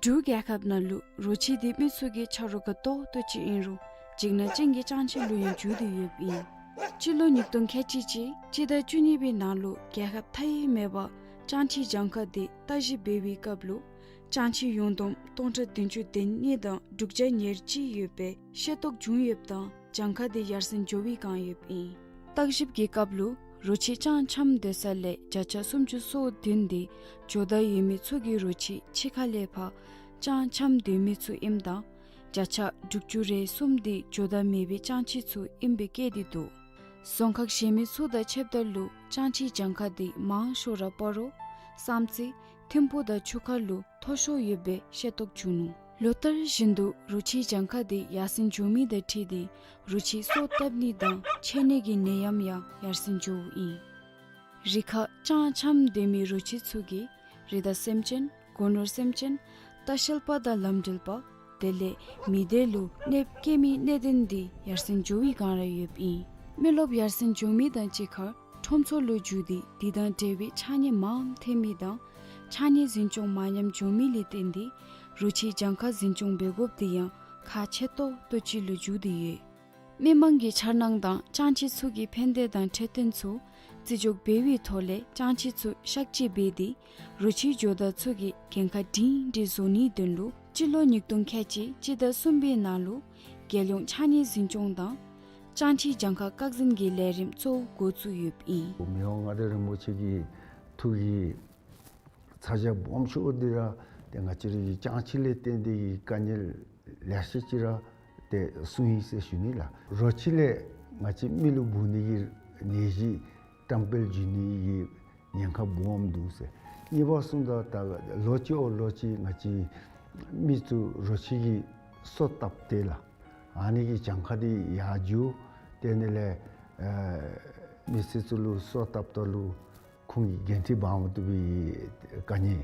འབྲུག་རྒྱལ་ཁབ་ནང་ལུ་རོ་ཁྱི་འདི་མི་ཚུ་གི་ཆ་རོགས་དགའ་ཏོག་ཏོ་ཅིག་ཨིན་རུང་འཇིགས་སྣང་ཅན་གྱི་སྤྱང་ཁྱི་ལུ་ཡང་འགྱུར་ཏེ་ཡོདཔ་ཨིན། སྤྱི་ལོ་ཉིས་སྟོང་ཁལ་གཅིག་གཅིག་སྤྱི་ཟླ་བཅུ་གཉིས་པའི་ནང་ལུ་རྒྱལ་ཁབ་མཐའ་དབུས་མེད་པར་སྤྱང་ཁྱི་གྱངས་ཁ་འདི་བརྟག་ཞིབ་འབད་བའི་སྐབས་ལུ་སྤྱང་ཁྱི་ཡུངས་བསྡོམས་སྟོང་ཕྲག་བདུན་ཅུ་དོན་གཉིས་དང་དྲུག་བརྒྱ་ཉེར་གཅིག་ཡོད་པའི་ཤེས་རྟོགས་བྱུང་ཡོདཔ་དང་གྱངས་ཁ་འདི་ཡར་སེང་འགྱོ་བའི་བསྒང་ཡོདཔ་ཨིན། བརྟག་ཞིབ་ཀྱི་སྐབས་ལུ་རོ་ཁྱི་སྤྱང་འཁྱམས་སྡོད་ས་ལས་བརྒྱ་ཆ་སུམ་ཅུ་སོ་བདུན་འདི་ཇོ་བདག་ཡོད་མི་ཚུ་གི་རོ་ཁྱི་ཕྱི་ཁ་ལས་ཕར་སྤྱང་འཁྱམས་སྡོད་མི་ཚུ་ཨིནམ་ད་བརྒྱ་ཆ་དྲུག་ཅུ་རེ་གསུམ་འདི་ཇོ་བདག་མེད་པའི་སྤྱང་ཁྱི་ཚུ་ཨིནམ་སྦེ་བཀོད་དེ་འདུག། རྫོང་ཁག་གཞན་མི་ཚུ་དང་ཕྱདཔ་ད་ལུ་སྤྱང་ཁྱི་གྱངས་ཁ་འདི་མང་ཤོས་ར་སྤ་རོ་བསམ་རྩེ་ཐིམ་ཕུ་དང་ཆུ་ཁ་ལུ་མཐོ་ཤོས་ཡོད་པའི་ཤེས་རྟོགས་བྱུང་ནུག། ལོ་ལྟར་བཞིན་དུ་རོ་ཁྱི་གྱངས་ཁ་འདི་ཡར་སེང་འགྱོ་མི་དང་འཁྲིལ་ཏེ་རོ་ཁྱི་སོ་བཏབ་ནི་དང་འཕྱད་ནི་གི་ནད་ཡམས་ཡང་ཡར་སེང་འགྱོཝ་ཨིན། རི་ཁར་སྤྱང་འཁྱམས་སྡོད་མི་རོ་ཁྱི་ཚུ་གིས་རི་དྭགས་སེམས་ཅན་སྒོ་ནོར་སེམས་ཅན་ལྟ་བཤལ་པ་དང་ལམ་འགྲུལ་པ་དེ་ལས་མི་སྡེ་ལུ་གནོདཔ་བཀལ་མི་གནད་དོན་འདི་ཡར་སེང་འགྱོ་བའི་བསྒང་ར་ཡོདཔ་ཨིན། མི་རློབས་ཡར་སེང་འགྱོ་མི་དང་གཅིག་ཁར་ཁྲོམ་ཚོགས་ལུ་འགྱུར་ཏེ་དེ་དང་འབྲེལ་བའི་ཕྱགས་སྙིགས་མངམ་ཐོན་མི་དང་ཕྱགས་སྙིགས་འཛིན་སྐྱོང་མ་ཉམས་འགྱོ་མི་ལས་བརྟེན་ཏེ་རོ་ཁྱི་གྱངས་ཁ་འཛིན་སྐྱོང་འབད་དགོཔ་འདི་ཡང་ཁག་ཆེ་ཏོག་ཏོ་ཅིག་ལུ་འགྱུར་ཏེ་ཡོད། མི་མང་གི་འཆར་སྣང་དང་སྤྱང་ཁྱི་ཚུ་གི་ཕན་བདེ་དང་འཕྲོད་བསྟེན་ཚུ་བརྩི་འཇོག་འབད་བའི་ཐོག་ལས་སྤྱང་ཁྱི་ཚུ་གཤག་བཅོས་འབད་དེ་རོ་ཁྱི་ཇོ་བདག་ཚུ་གི་འགན་ཁག་སྒྲིང་སྒྲི་བཟོ་ནིའི་དོན་ལུ་སྤྱི་ལོ་ཉིས་སྟོང་ཁལ་གཅིག་སྤྱི་ཟླ་གསུམ་པའི་ནང་ལུ་རྒྱལ་ཡོངས་ཕྱགས་སྙིགས་འཛིན་སྐྱོང་དང་སྤྱང་ཁྱི་གྱངས་ཁ་བཀག་འཛིན་གྱི་ལས་རིམ་གཙོ་བོ་འགོ་བཙུགས་ཡོདཔ་ཨིན། མི་དབང་མངའ་བདག་རིན་པོ་ཆེ་གི་ཐུགས་ཀྱི་ཚ་གྱང་སྦོམ་ཤོས་འདི་ར་ཏེ་ང་བཅས་རའི་སྤྱང་ཁྱི་ལས་བརྟེན་ཏེ་གི་དཀའ་ངལ་ལེ་ཤ་ཅིག་ར་ཏེ་གསུངས་ཡི་ཟེར་ཞུ་ནི་ལགས། རོ་ཁྱི་ལས་ང་བཅས་མི་ལུ་འབུ་ནི་གི་ནད་གཞི་བཀྲམ་སྤེལ་འགྱོ་ནི་གི་ཉེན་ཁ་སྦོམ་འདུག་ཟེར། གཉིས་པ་གསུངམ་ད་ད་ལོ་གཅིག་འོག་ལོ་གཅིག་ང་བཅས་མི་ཚུ་རོ་ཁྱི་གི་སོ་བཏབ་སྟེ་ལགས། ཨ་ནི་གི་གྱངས་ཁ་འདི་ཡར་འགྱོ། དེ་ནི་ལས་ཨེ་མི་སེར་ཚུ་ལུ་སོ་བཏབ་ད་ལུ་ཁོང་གིས་འགན་འཁྲི་འབག་མ་བཏུབ་པའི་དཀའ་ངལ།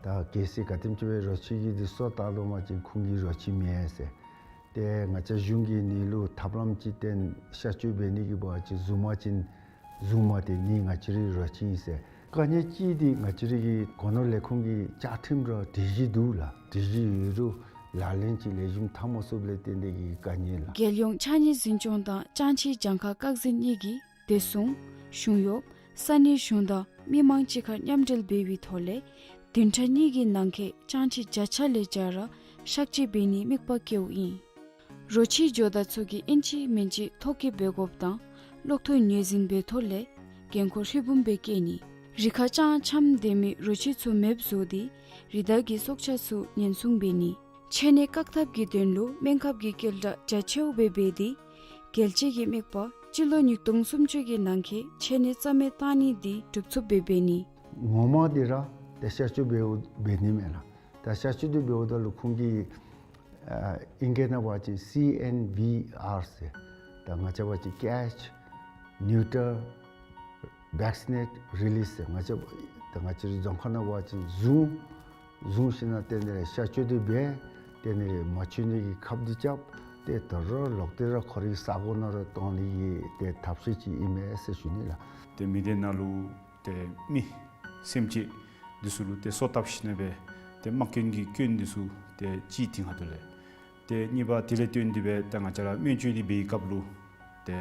ད་གལ་སྲིད་ག་དེམ་ཅིག་སྦེ་རོ་ཁྱི་གིས་འདི་སོ་བཏབ་ལོ་མ་ཅིན་ཁོང་གིས་རོ་ཁྱི་མེད་ཟེར། ཏེ་ང་བཅས་གཞུང་གིས་ནི་ལུ་ཐབས་ལམ་ཅིག་བཏོན་གཤག་བཅོས་འབད་ནི་གི་འབད་བ་ཅིན་བཟུང་མ་ཅིན་བཟུང་མ་སྟེ་ནི་ང་བཅས་རའི་རོ་ཁྱི་ཨིན་ཟེར། དཀའ་ངལ་གཅིག་འདི་ང་བཅས་རའི་གི་སྒོ་ནོར་ལས་ཁུངས་ཀྱི་བཅའ་ཁྲིམས་ར་སྒྲིག་གཞི་འདུག་ལགས། སྒྲིག་གཞི་ཡོད་རུང་ལག་ལེན་ཅིག་ལེགས་ཤོམ་འཐབ་མ་ཚུགསཔ་ལས་བརྟེན་ཏེ་གི་དཀའ་ངལ་ལགས། རྒྱལ་ཡོངས་ཕྱགས་སྙིགས་འཛིན་སྐྱོང་དང་སྤྱང་ཁྱི་གྱངས་ཁ་བཀག་འཛིན་གཉིས་ཀྱིས་བདེ་སྲུང་གཞུང་གཡོགཔ་ས་གནས་གཞུང་དང་མི་མང་གཅིག་ཁར་མཉམ་འབྲེལ་འབད་བའི་ཐོག་ལས་བདུན་ཕྲག་གཉིས་ཀྱི་ནང་འཁོད་སྤྱང་ཁྱི་བརྒྱ་ཆ་ལས་བརྒྱ་ར་གཤག་བཅོས་འབད་ནིའི་དམིགས་པ་བསྐྱེདཔ་ཨིན། རོ་ཁྱི་ཇོ་བདག་ཚུ་གིས་ཨིན་ཅི་མིན་ཅི་ཐོ་བཀོད་འབད་དགོཔ་དང་གློག་ཐོག་ངོས་འཛིན་འབད་ཐོག་ལས་འགན་ཁུར་ཧྲིལ་བུམ་སྦེ་བཀལ་ནི། རི་ཁར་སྤྱང་འཁྱམས་སྡོད་མི་རོ་ཁྱི་ཚུ་མེདཔ་བཟོ་སྟེ་རི་དྭགས་ཀྱི་སྲོག་ཆགས་ཚུ་ཉེན་སྲུང་འབད་ནི། འཕྱད་ནད་བཀག་ཐབས་ཀྱི་དོན་ལུ་སྨན་ཁབ་ཀྱི་སྐྱེལ་གྲབས་རྒྱ་ཆེཝ་སྦེ་འབད་དེ་རྒྱལ་སྤྱི་གི་དམིགས་པ་ སྤྱི་ལོ་ཉིས་སྟོང་སུམ་ཅུ་གི་ནང་འཁོད་ཆད་གནས་རྩ་མེད་བཏང་ནི་འདི་གྲུབ་ཚུགསཔ་སྦེ་འབད་ནི། ངོ་མ་འདི་ར་ཏེ་གཤག་བཅོས་འབདཝ་འབད་ནི་མས་ལགས། ད་གཤག་བཅོས་འདི་འབདཝ་ད་ལུ་ཁོང་གིས་ཨ་ཨིང་སྐད་ནང་འབད་བ་ཅིན་སི་ཨེན་བི་ཨར་ཟེར། ད་ང་བཅས་འབད་བ་ཅིན་catch, neuter, vaccinate, release ཟེར། ང་བཅས་ད་ང་བཅས་རའི་རྫོང་ཁ་ནང་འབད་བ་ཅིན་བཟུང་བཟུང་ཞིནམ་ལས་དེ་ནང་ལས་གཤག་བཅོས་འདི་འབད། དེ་ནང་ལས་མ་འཁྱོག་ནི་གི་ཁབ་འདི་རྐྱབ། ཏེ་ད་རུང་ལོག་སྟེ་ར་ཁོ་རའི་ས་གོ་ནང་ར་གཏང་ནི་གི་ཏེ་ཐབས་ཤེས་ཅིག་ཨིན་མས་ཟེར་ཞུ་ནི་ལགས། ཏེ་མི་སྡེ་ནང་ལུ་ཏེ་མི་སེམས་ཅན་འདི་ཚུ་ལུ་ཏེ་སོ་བཏབ་ཞིནམ་ལས་ཏེ་དམག་སྐྱོན་གྱི་སྐྱོན་འདི་ཚུ་ཏེ་གཅིག་དེ་ཁ་ཐུག་ལས། ཏེ་གཉིས་པ་དེ་ལས་བརྟེན་ཏེ་སྦེ་ཏེ་ང་བཅས་ར་སྨན་བཅོས་འདི་འབད་བའི་སྐབས་ལུ་ཏེ་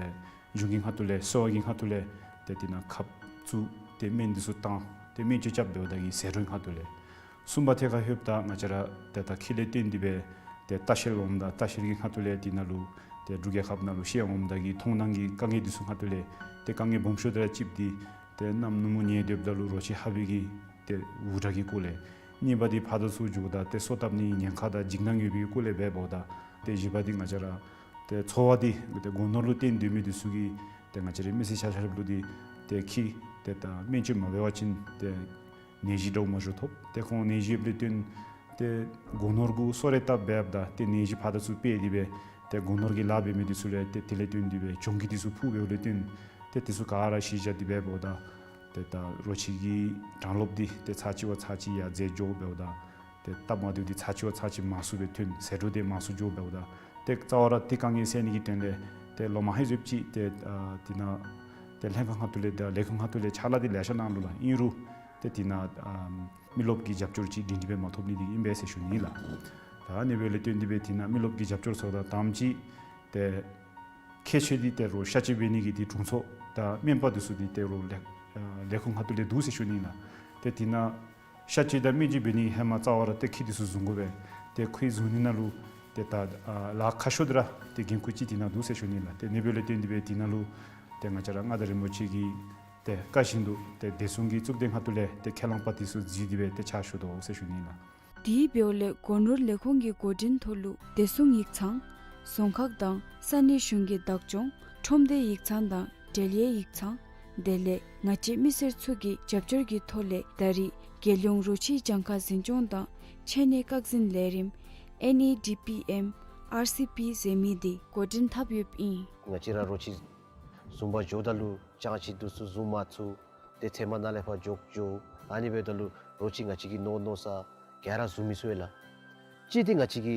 གཞུང་གི་ཁ་ཐུག་ལས་གསོ་བ་གི་ཁ་ཐུག་ལས་ཏེ་དེ་ནང་ཁབ་བཙུགས་ཏེ་སྨན་འདི་ཚུ་བཏང་ཏེ་སྨན་བཅོས་རྐྱབ་འབདཝ་ད་གི་ཟད་འགྲོ་གི་ཁ་ཐུག་ལས། གསུམ་པ་ཐད་ཁར་ལྷོདཔ་ད་ང་བཅས་ར་ཏེ་ད་ཁྱི་ལས་བརྟེན་ཏེ་སྦེ་ཏེ་ལྟ་བཤལ་འོངམ་ད་ལྟ་བཤལ་གྱི་ཁ་ཐུག་ལས་དེ་ནང་ལུ་ཏེ་འབྲུག་རྒྱལ་ཁབ་ནང་ལུ་བཤལ་འོངམ་ད་གི་མཐོང་སྣང་གི་དཀའ་ངལ་འདི་ཚུ་ཁ་ཐུག་ལས་ཏེ་དཀའ་ངལ་སྦོམ་ཤོས་འདི་ར་གཅིག་འདི་ཏེ་གནམ་ནུབ་མོ་ཉལ་སྡོདཔ་ད་ལུ་རོ་ཁྱི་ཧ་བི་གི་ཏེ་འུར་སྒྲ་གི་སྐོར་ལས། གཉིས་པ་འདི་ཕར་དང་ཚུར་འགྱོཝ་ད་ཏེ་སོ་བཏབ་ནི་ཉེན་ཁ་དང་འཇིགས་སྣང་ཡོད་པའི་སྐོར་ལས་འབད་འབདཝ་ད། ཏེ་བཞི་པ་འདི་ང་བཅས་ར་ཏེ་འཚོ་བ་འདི་ཏེ་སྒོ་ནོར་ལུ་བརྟེན་སྡོད་མི་འདི་ཚུ་གིས་ཏེ་ང་བཅས་རའི་མི་སེར་ཆ་ཁྱབ་ལུ་འདི་ཏེ་ཁྱི་ཏེ་ད་སྨན་བཅོས་མ་འབད་བ་ཅིན་ཏེ་ནད་གཞི་འདྲཝ་མ་འགྱོ་ཐོབ། ཏེ་ཁོང་ནད་གཞི་ཡོདཔ་ལས་བརྟེན་ཏེ་སྒོ་ནོར་གུ་གསོལ་རས་བཏབ་འབདཝ་ད་ཏེ་ནད་གཞི་ཕར་དང་ཚུར་སྤེལ་ཏེ་སྦེ་ཏེ་སྒོ་ནོར་གྱི་ལཱ་འབད་མི་འདི་ཚུ་ལས་ཏེ་དེ་ལས་བརྟེན་ཏེ་སྦེ་གྱོང་གུད་འདི་ཚུ་ཕོག་འབདཝ་ལས་བརྟེན་ཏེ་དེ་ཚུ་ག་ར་གཞི་བཞག་སྟེ་འབད་འབདཝ་ད་ཏེ་ད་རོ་ཁྱི་གི་གྲངས་ལོབ་འདི་ཏེ་ཚར་གཅིག་བ་ཚར་གཅིག་ཡར་འཛེགས་འགྱོ་འབདཝ་ད། ཏེ་སྟབས་མ་བདེཝ་འདི་ཚར་གཅིག་བ་ཚར་གཅིག་མང་སུ་སྦེ་ཐོན། ཟད་འགྲོ་འདི་མང་སུ་འགྱོ་འབདཝ་ད། ཏེ་རྩ་བ་ར་ཏེ་དཀའ་ངལ་སེལ་ནི་གི་དོན་ལས་ཏེ་ལོ་མ་ཧེ་ཟེབ་ཅིག་ཏེ་ཨ་དེ་ནང་ཏེ་ལྷན་ཁག་ཁ་ཐུག་ལས་ཏེ་ལས་ཁུངས་ཁ་ཐུག་ལས་ཕྱག་ལཱ་འདི་ལེ་ཤ་གནང་ནུག་ལགས། ཨིན་རུང་ཏེ་དེ་ནང་ཨ་མི་རློབས་ཀྱི་རྒྱབ་སྐྱོར་ཅིག་སྒྲིང་སྒྲི་སྦེ་མ་ཐོབ་ནི་འདི་ཨིན་པས་ཟེར་ཞུ་ནི་ལགས། ད་ཨ་ནི་འབདཝ་ལས་བརྟེན་ཏེ་སྦེ་དེ་ནང་མི་རློབས་ཀྱི་རྒྱབ་སྐྱོར་ཚུ་དང་དང་པ་ཅིག་ཏེ་ཁྱད་ཆོས་འདི་ཏེ་རོ་གཤག་བཅོས་འབད་ནི་གི་འདི་དྲུང་འཚོ་དང་སྨན་པ་འདི་ཚུ་འདི་ཏེ་རོ་ལས་ཨ་ལས་ཁུངས་ཁ་ཐུག་ལས་འདུག་ཟེར་ཞུ་ནི་ལགས། ཏེ་དེ་ནང་གཤག་བཅོས་དང་སྨན་བཅོས་འབད་ནི་ཧེ་མ་རྩ་བ་ར་ཏེ་ཁྱི་འདི་ཚུ་བཟུང་དགོ་པས། ཏེ་ཁྱི་བཟུང་ནི་ནང་ལུ་ཏེ་ད་ཨ་ལཱ་ཁག་ཤོས་འདི་ར་ཏེ་འགན་ཁུར་ཅིག་དེ་ནང་འདུག་ཟེར་ཞུ་ནི་ལགས། ཏེ་ཨ་ནི་འབདཝ་ལས་བརྟེན་ཏེ་སྦེ་དེ་ནང་ལུ་ཏེ་ང་བཅས་ར་མངའ་བདག་རིན་པོ་ཆེ་གི་ཏེ་བཀའ་བཞིན་དུ་ཏེ་བདེ་སྲུང་གི་གཙུག་སྡེ་ཁ་ཐུག་ལས་ཏེ་ཁས་བླངས་པ་འདི་ཚུ་བརྩིས་ཏེ་སྦེ་ཏེ་ཕྱག་ཞུ་དོ་ཟེར་ཞུ་ནི་ལགས། དེ་འབདཝ་ལས་སྒོ་ནོར་ལས་ཁུངས་ཀྱི་འགོ་འདྲེན་ཐོག་ལུ་བདེ་སྲུང་ཡིག་ཚང་། རྫོང་ཁག་དང་ས་གནས་གཞུང་གི་བདག་སྐྱོང་ཁྲོམ་སྡེ་ཡིག་ཚང་དང་འབྲེལ་ཡོད་ཡིག་ཚང་། དེ་ལས་ང་བཅས་མི་སེར་ཚུ་གི་རྒྱབ་སྐྱོར་གྱི་ཐོག་ལས་ད་རེས་རྒྱལ་ཡོངས་རོ་ཁྱི་གྱངས་ཁ་འཛིན་སྐྱོང་དང་ཆད་གནས་བཀག་འཛིན་ལས་རིམ་ཨེན་ཨི་ཌི་པི་ཨེམ་ཨར་སི་པི་ཟེར་མི་འདི་འགོ་འདྲེན་འཐབ་ཡོདཔ་ཨིན། ང་བཅས་ར་རོ་ཁྱི་བཟུང་པར་འགྱོཝ་ད་ལུ་ཅང་ཅིག་འདི་ཚུ་བཟུང་མ་ཚུགས། ཏེ་ཚལ་མ་ནང་ལས་ཕར་འགྱོ་འགྱོ། ཨ་ནི་འབདཝ་ད་ལུ་རོ་ཁྱི་ང་བཅས་ཀྱི་མནོ་མནོ་ས་ག་ར་བཟུང་མི་ཚུགས་ཡོད་ལགས། གཅིག་འདི་ང་བཅས་ཀྱི་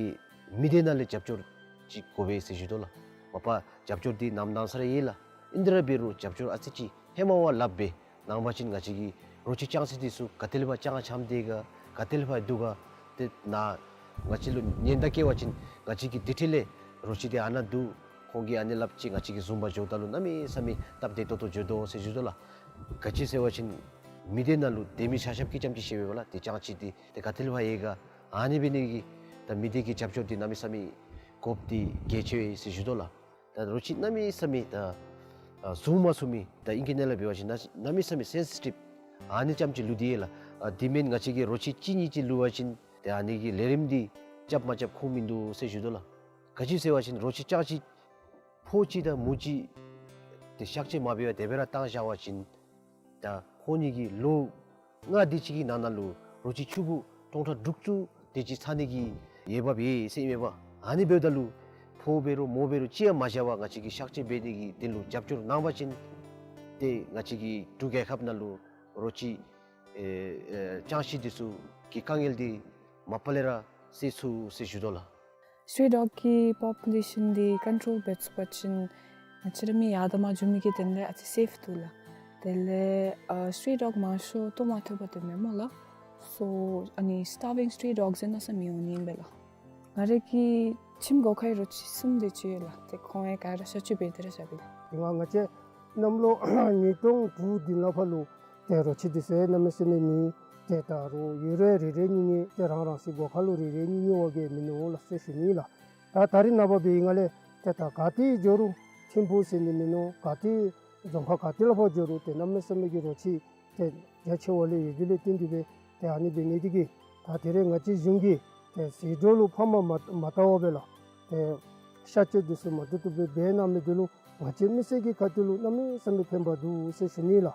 མི་སྡེ་ནང་ལས་རྒྱབ་སྐྱོར་ཅིག་དགོ་པས་ཟེར་ཞུ་དོ་ལགས། མ་པ་རྒྱབ་སྐྱོར་འདི་ནམ་གནང་ས་ར་ཡོད་ལགས། ཨིན་ཏེ་ར་འབད་རུང་རྒྱབ་སྐྱོར་ཨ་ཙི་ཅིག་ཧེ་མ་བ་ལྷགཔ་སྦེ་གནང་པ་ཅིན་ང་བཅས་ཀྱི་རོ་ཁྱི་ཅང་ཅིག་འདི་ཚུ་ག་ཏེ་ལས་ཕར་ཅང་འཁྱམས་ཏེ་ག་ག་ཏེ་ལས་ཕར་འདུག་ག་ཏེ་ནཱ་ང་བཅས་ལུ་ཉེན་བརྡ་བཀལ་བ་ཅིན་ང་བཅས་ཀྱིས་དེ་འཕྲོ་ལས་རོ་ཁྱི་འདི་ཨ་ནཱ་འདུག་ཁོང་གིས་ཨ་ནི་སླབ་ཅི། ང་བཅས་ཀྱིས་བཟུང་པར་འགྱོཝ་ད་ལུ་གནམ་མེད་ས་མེད་སྟབས་བདེ་ཏོག་ཏོ་འགྱོ་དོ་ཟེར་ཞུ་དོ་ལགས། ག་ཅི་ཟེར་བ་ཅིན་མི་སྡེ་ནང་ལུ་སྡོད་མི་ཆ་ཁྱབ་ཀྱིས་ཙམ་ཅིག་ཤེས་པས་ལགས། ཏེ་ཅང་ཅིག་འདི་ཏེ་ག་ཏེ་ལས་ཕར་ཡོད་ག། ཨ་ནི་འབད་ནི་གི་ད་མི་སྡེ་གི་རྒྱབ་སྐྱོར་འདི་གནམ་མེད་ས་མེད་དགོཔ་འདི་གལ་ཆེ་བས་ཟེར་ཞུ་དོ་ལགས། ད་རོ་ཁྱི་གནམ་མེད་ས་མེད་ད་ཨ་བཟུང་མ་ཚུགས་མི་ད་ཨིང་སྐད་ནང་ལས་འབད་བ་ཅིན་གནམ་མེད་ས་མེད་སེན་སི་ཊིབ་ཨ་ནི་ཙམ་ཅིག་ལུས་ཏེ་ཡོད་ལགས། ཨ་དེ་མེན་ང་བཅས་ཀྱིས་རོ་ཁྱི་གཅིག་གཉིས་ཅིག་ལུས་པ་ཅིན་ཏེ་ཨ་ནི་གི་ལས་རིམ་འདི་རྐྱབ་མ་རྐྱབ་ཁུངས་མིན་འདུག་ཟེར་ཞུ་དོ་ལགས། ག་ཅི་ཟེར་བ་ཅིན་རོ་ཁྱི་ཅང་ཅིག་ཕོ་ཅིག་དང་མོ་ཅིག་ཏེ་གཤག་བཅོས་མ་འབད་བར་དེ་སྦེ་ར་བཏང་བཞག་པ་ཅིན་ད་ཁོང་གཉིས་ཀྱི་ལོ་ལྔ་དེ་ཅིག་གི་ནང་ན་ལུ་རོ་ཁྱི་ཕྱུག་པོ་སྟོང་ཕྲག་དྲུག་ཅུ་དེ་ཅིག་ཚང་ནི་གི་འོས་འབབ་ཡོད་ཟེར་ཨིན་མས་པ། ཨ་ནི་འབདཝ་ད་ལུ་ཕོ་འབད་རུང་མོ་འབད་རུང་གཅིག་ཡང་མ་བཞག་པར་ང་བཅས་ཀྱིས་གཤག་བཅོས་འབད་ནི་གི་དོན་ལུ་རྒྱབ་སྐྱོར་གནང་པ་ཅིན་ཏེ་ང་བཅས་ཀྱི་འབྲུག་རྒྱལ་ཁབ་ནང་ལུ་རོ་ཁྱི་ཨེ་ཨེ་ཅང་ཅིག་འདི་ཚུ་གི་དཀའ་ངལ་འདི་མ་པ་ལས་ར་སེལ་ཚུགས་ཟེར་ཞུ་དོ་ལགས། སི་ཊི་རི་ཌོག་གི་པོ་པུ་ལེ་ཤཱན་འདི་ཀོན་ཊོལ་འབད་ཚུགས་པ་ཅིན་ང་བཅས་ར་མི་ཡར་དང་མར་འགྱོ་མི་གི་དོན་ལས་ཨ་ཙི་སེཕ་འདུག་ལགས། དེ་ལས་ཨ་སི་ཊི་རི་ཌོག་མང་ཤོས་ལྟོ་མ་ཐོབ་པར་སྡོདཔ་མས་སྨོ་ལགས། སོ་ཨ་ནི་སི་ཊར་བིང་སི་ཊི་རི་ཌོག་ཟེར་མནོ་ས་མི་འོང་ནི་ཨིན་པས་ལགས། ང་རའི་གི་ཁྱིམ་སྒོ་ཁའི་རོ་ཁྱི་གསུམ་དེ་ཅིག་ཡོད་ལགས། ཏེ་ཁོང་ཡང་ག་ར་གཤག་བཅོས་འབད་དེ་ར་བཞག་པས་ལགས། དེ་སྒང་ང་བཅས་གནམ་ལོ་ཉིས་སྟོང་དྲུག་འདི་ནང་ཕར་ལུ་ཏེ་རོ་ཁྱི་འདི་ཚུ་གནམ་མེད་ས་མེད་མེད། ཏེ་ད་རུང་ཡོད་རུང་རེ་རེ་གཉིས་གཉིས་ཏེ་རང་རང་སོའི་སྒོ་ཁ་ལུ་རེ་རེ་གཉིས་གཉིས་བ་གིས་མིན་འདུག་ལགས་ཟེར་ཞུ་ནི་ལགས། ད་ད་རེས་ནངས་པ་འབད་བའི་སྒང་ལས་ཏེ་ད་ག་ཏེ་འགྱོ་རུང་ཐིམ་ཕུག་ཟེར་ནི་མིན་འདུག། ག་ཏེ་རྫོང་ཁག་ག་ཏེ་ལུ་ཕར་འགྱོ་རུང་ཏེ་གནམ་མེད་ས་མེད་ཀྱི་རོ་ཁྱི་ཏེ་རྒྱ་ཆེ་བ་ལས་ཡོད་དེ་ལས་བརྟེན་ཏེ་སྦེ་ཏེ་ཨ་ནི་འབད་ནི་དེ་གིས་ད་དེ་རེས་ང་བཅས་གཞུང་གིས་ཏེ་ཟད་འགྲོ་ལུ་ཕམ་མ་མ་བཏང་བར་སྦེ་ལགས། ཏེ་གཤག་བཅོས་འདི་ཚུ་མ་བཏུབ་བཏུབ་སྦེ་འབད་གནང་མི་འདི་ལུ་ ང་བཅས་མི་སེར་གྱི་ཁ་ཐུག་ལུ་གནམ་མེད་ས་མེད་ཕན་པ་འདུག་ཟེར་ཞུ་ནི་ལགས།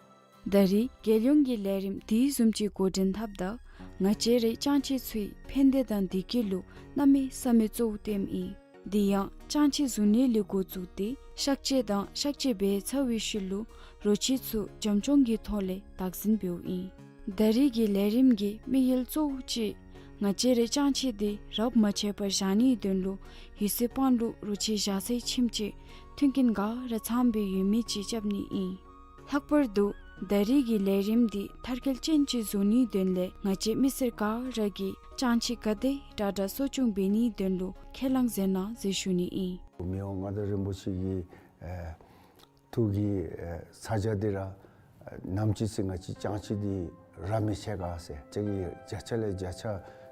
ད་རེས་རྒྱལ་ཡོངས་ཀྱི་ལས་རིམ་དེ་བཟུམ་ཅིག་འགོ་འདྲེན་འཐབ་ད་ང་བཅས་རའི་ཅང་ཆི་ཚུའི་ཕན་བདེ་དང་བདེ་སྐྱིད་ལུ་གནམ་མེད་ས་མེད་གཙོ་བོ་སྟོནམ་ཨིན། དེ་ཡང་ཅང་ཆི་བཟུང་ནི་ལས་འགོ་བཙུགས་ཏེ་གཤག་བཅོས་དང་གཤག་བཅོས་འབད་ཚར་བའི་ཤུལ་ལུ་རོ་ཁྱི་ཚུ་བྱམས་སྐྱོང་གི་ཐོག་ལས་བདག་འཛིན་འབདཝ་ཨིན། ད་རེས་ཀྱི་ལས་རིམ་གྱི་དམིགས་ཡུལ་གཙོ་བོ་ཅིག་ང་བཅས་རའི་ཅང་ཆི་དེ་རབས་མ་ཆད་པར་བཞག་ནིའི་དོན་ལུ་ཡུལ་སྲོལ་སྤང་ལུ་རོ་ཁྱི་བཞག་སའི་ཁྱིམ་ཅིག་མཐུན་རྐྱེན་ག་ར་ཚངམ་སྦེ་ཡོད་མི་ཅིག་རྐྱབ་ནི་ཨིན། ལྷག་པར་དུ་ད་རེས་ཀྱི་ལས་རིམ་འདི་མཐར་འཁྱོལ་ཅན་ཅིག་བཟོ་ནིའི་དོན་ལས་ང་བཅས་མི་སེར་ག་ར་གིས་ཅང་ཆི་ག་དེ་དྲག་དྲག་གསོ་སྐྱོང་འབད་ནིའི་དོན་ལུ་ཁས་བླངས་མཛད་གནང་ཟེར་ཞུ་ནི་ཨིན། མི་དབང་མངའ་བདག་རིན་པོ་ཆེ་གི་ཨེ་ཐུགས་ཀྱི་ཨེ་ས་ཆ་འདི་ར་ཨེ་ནམ་ཅིག་ཚེ་ང་བཅས་ཅང་ཆི་འདི་ར་མི་ཆེ་ག་ཟེར་ཅིག་གི་བརྒྱ་ཆ་ལས་བརྒྱ་ཆ་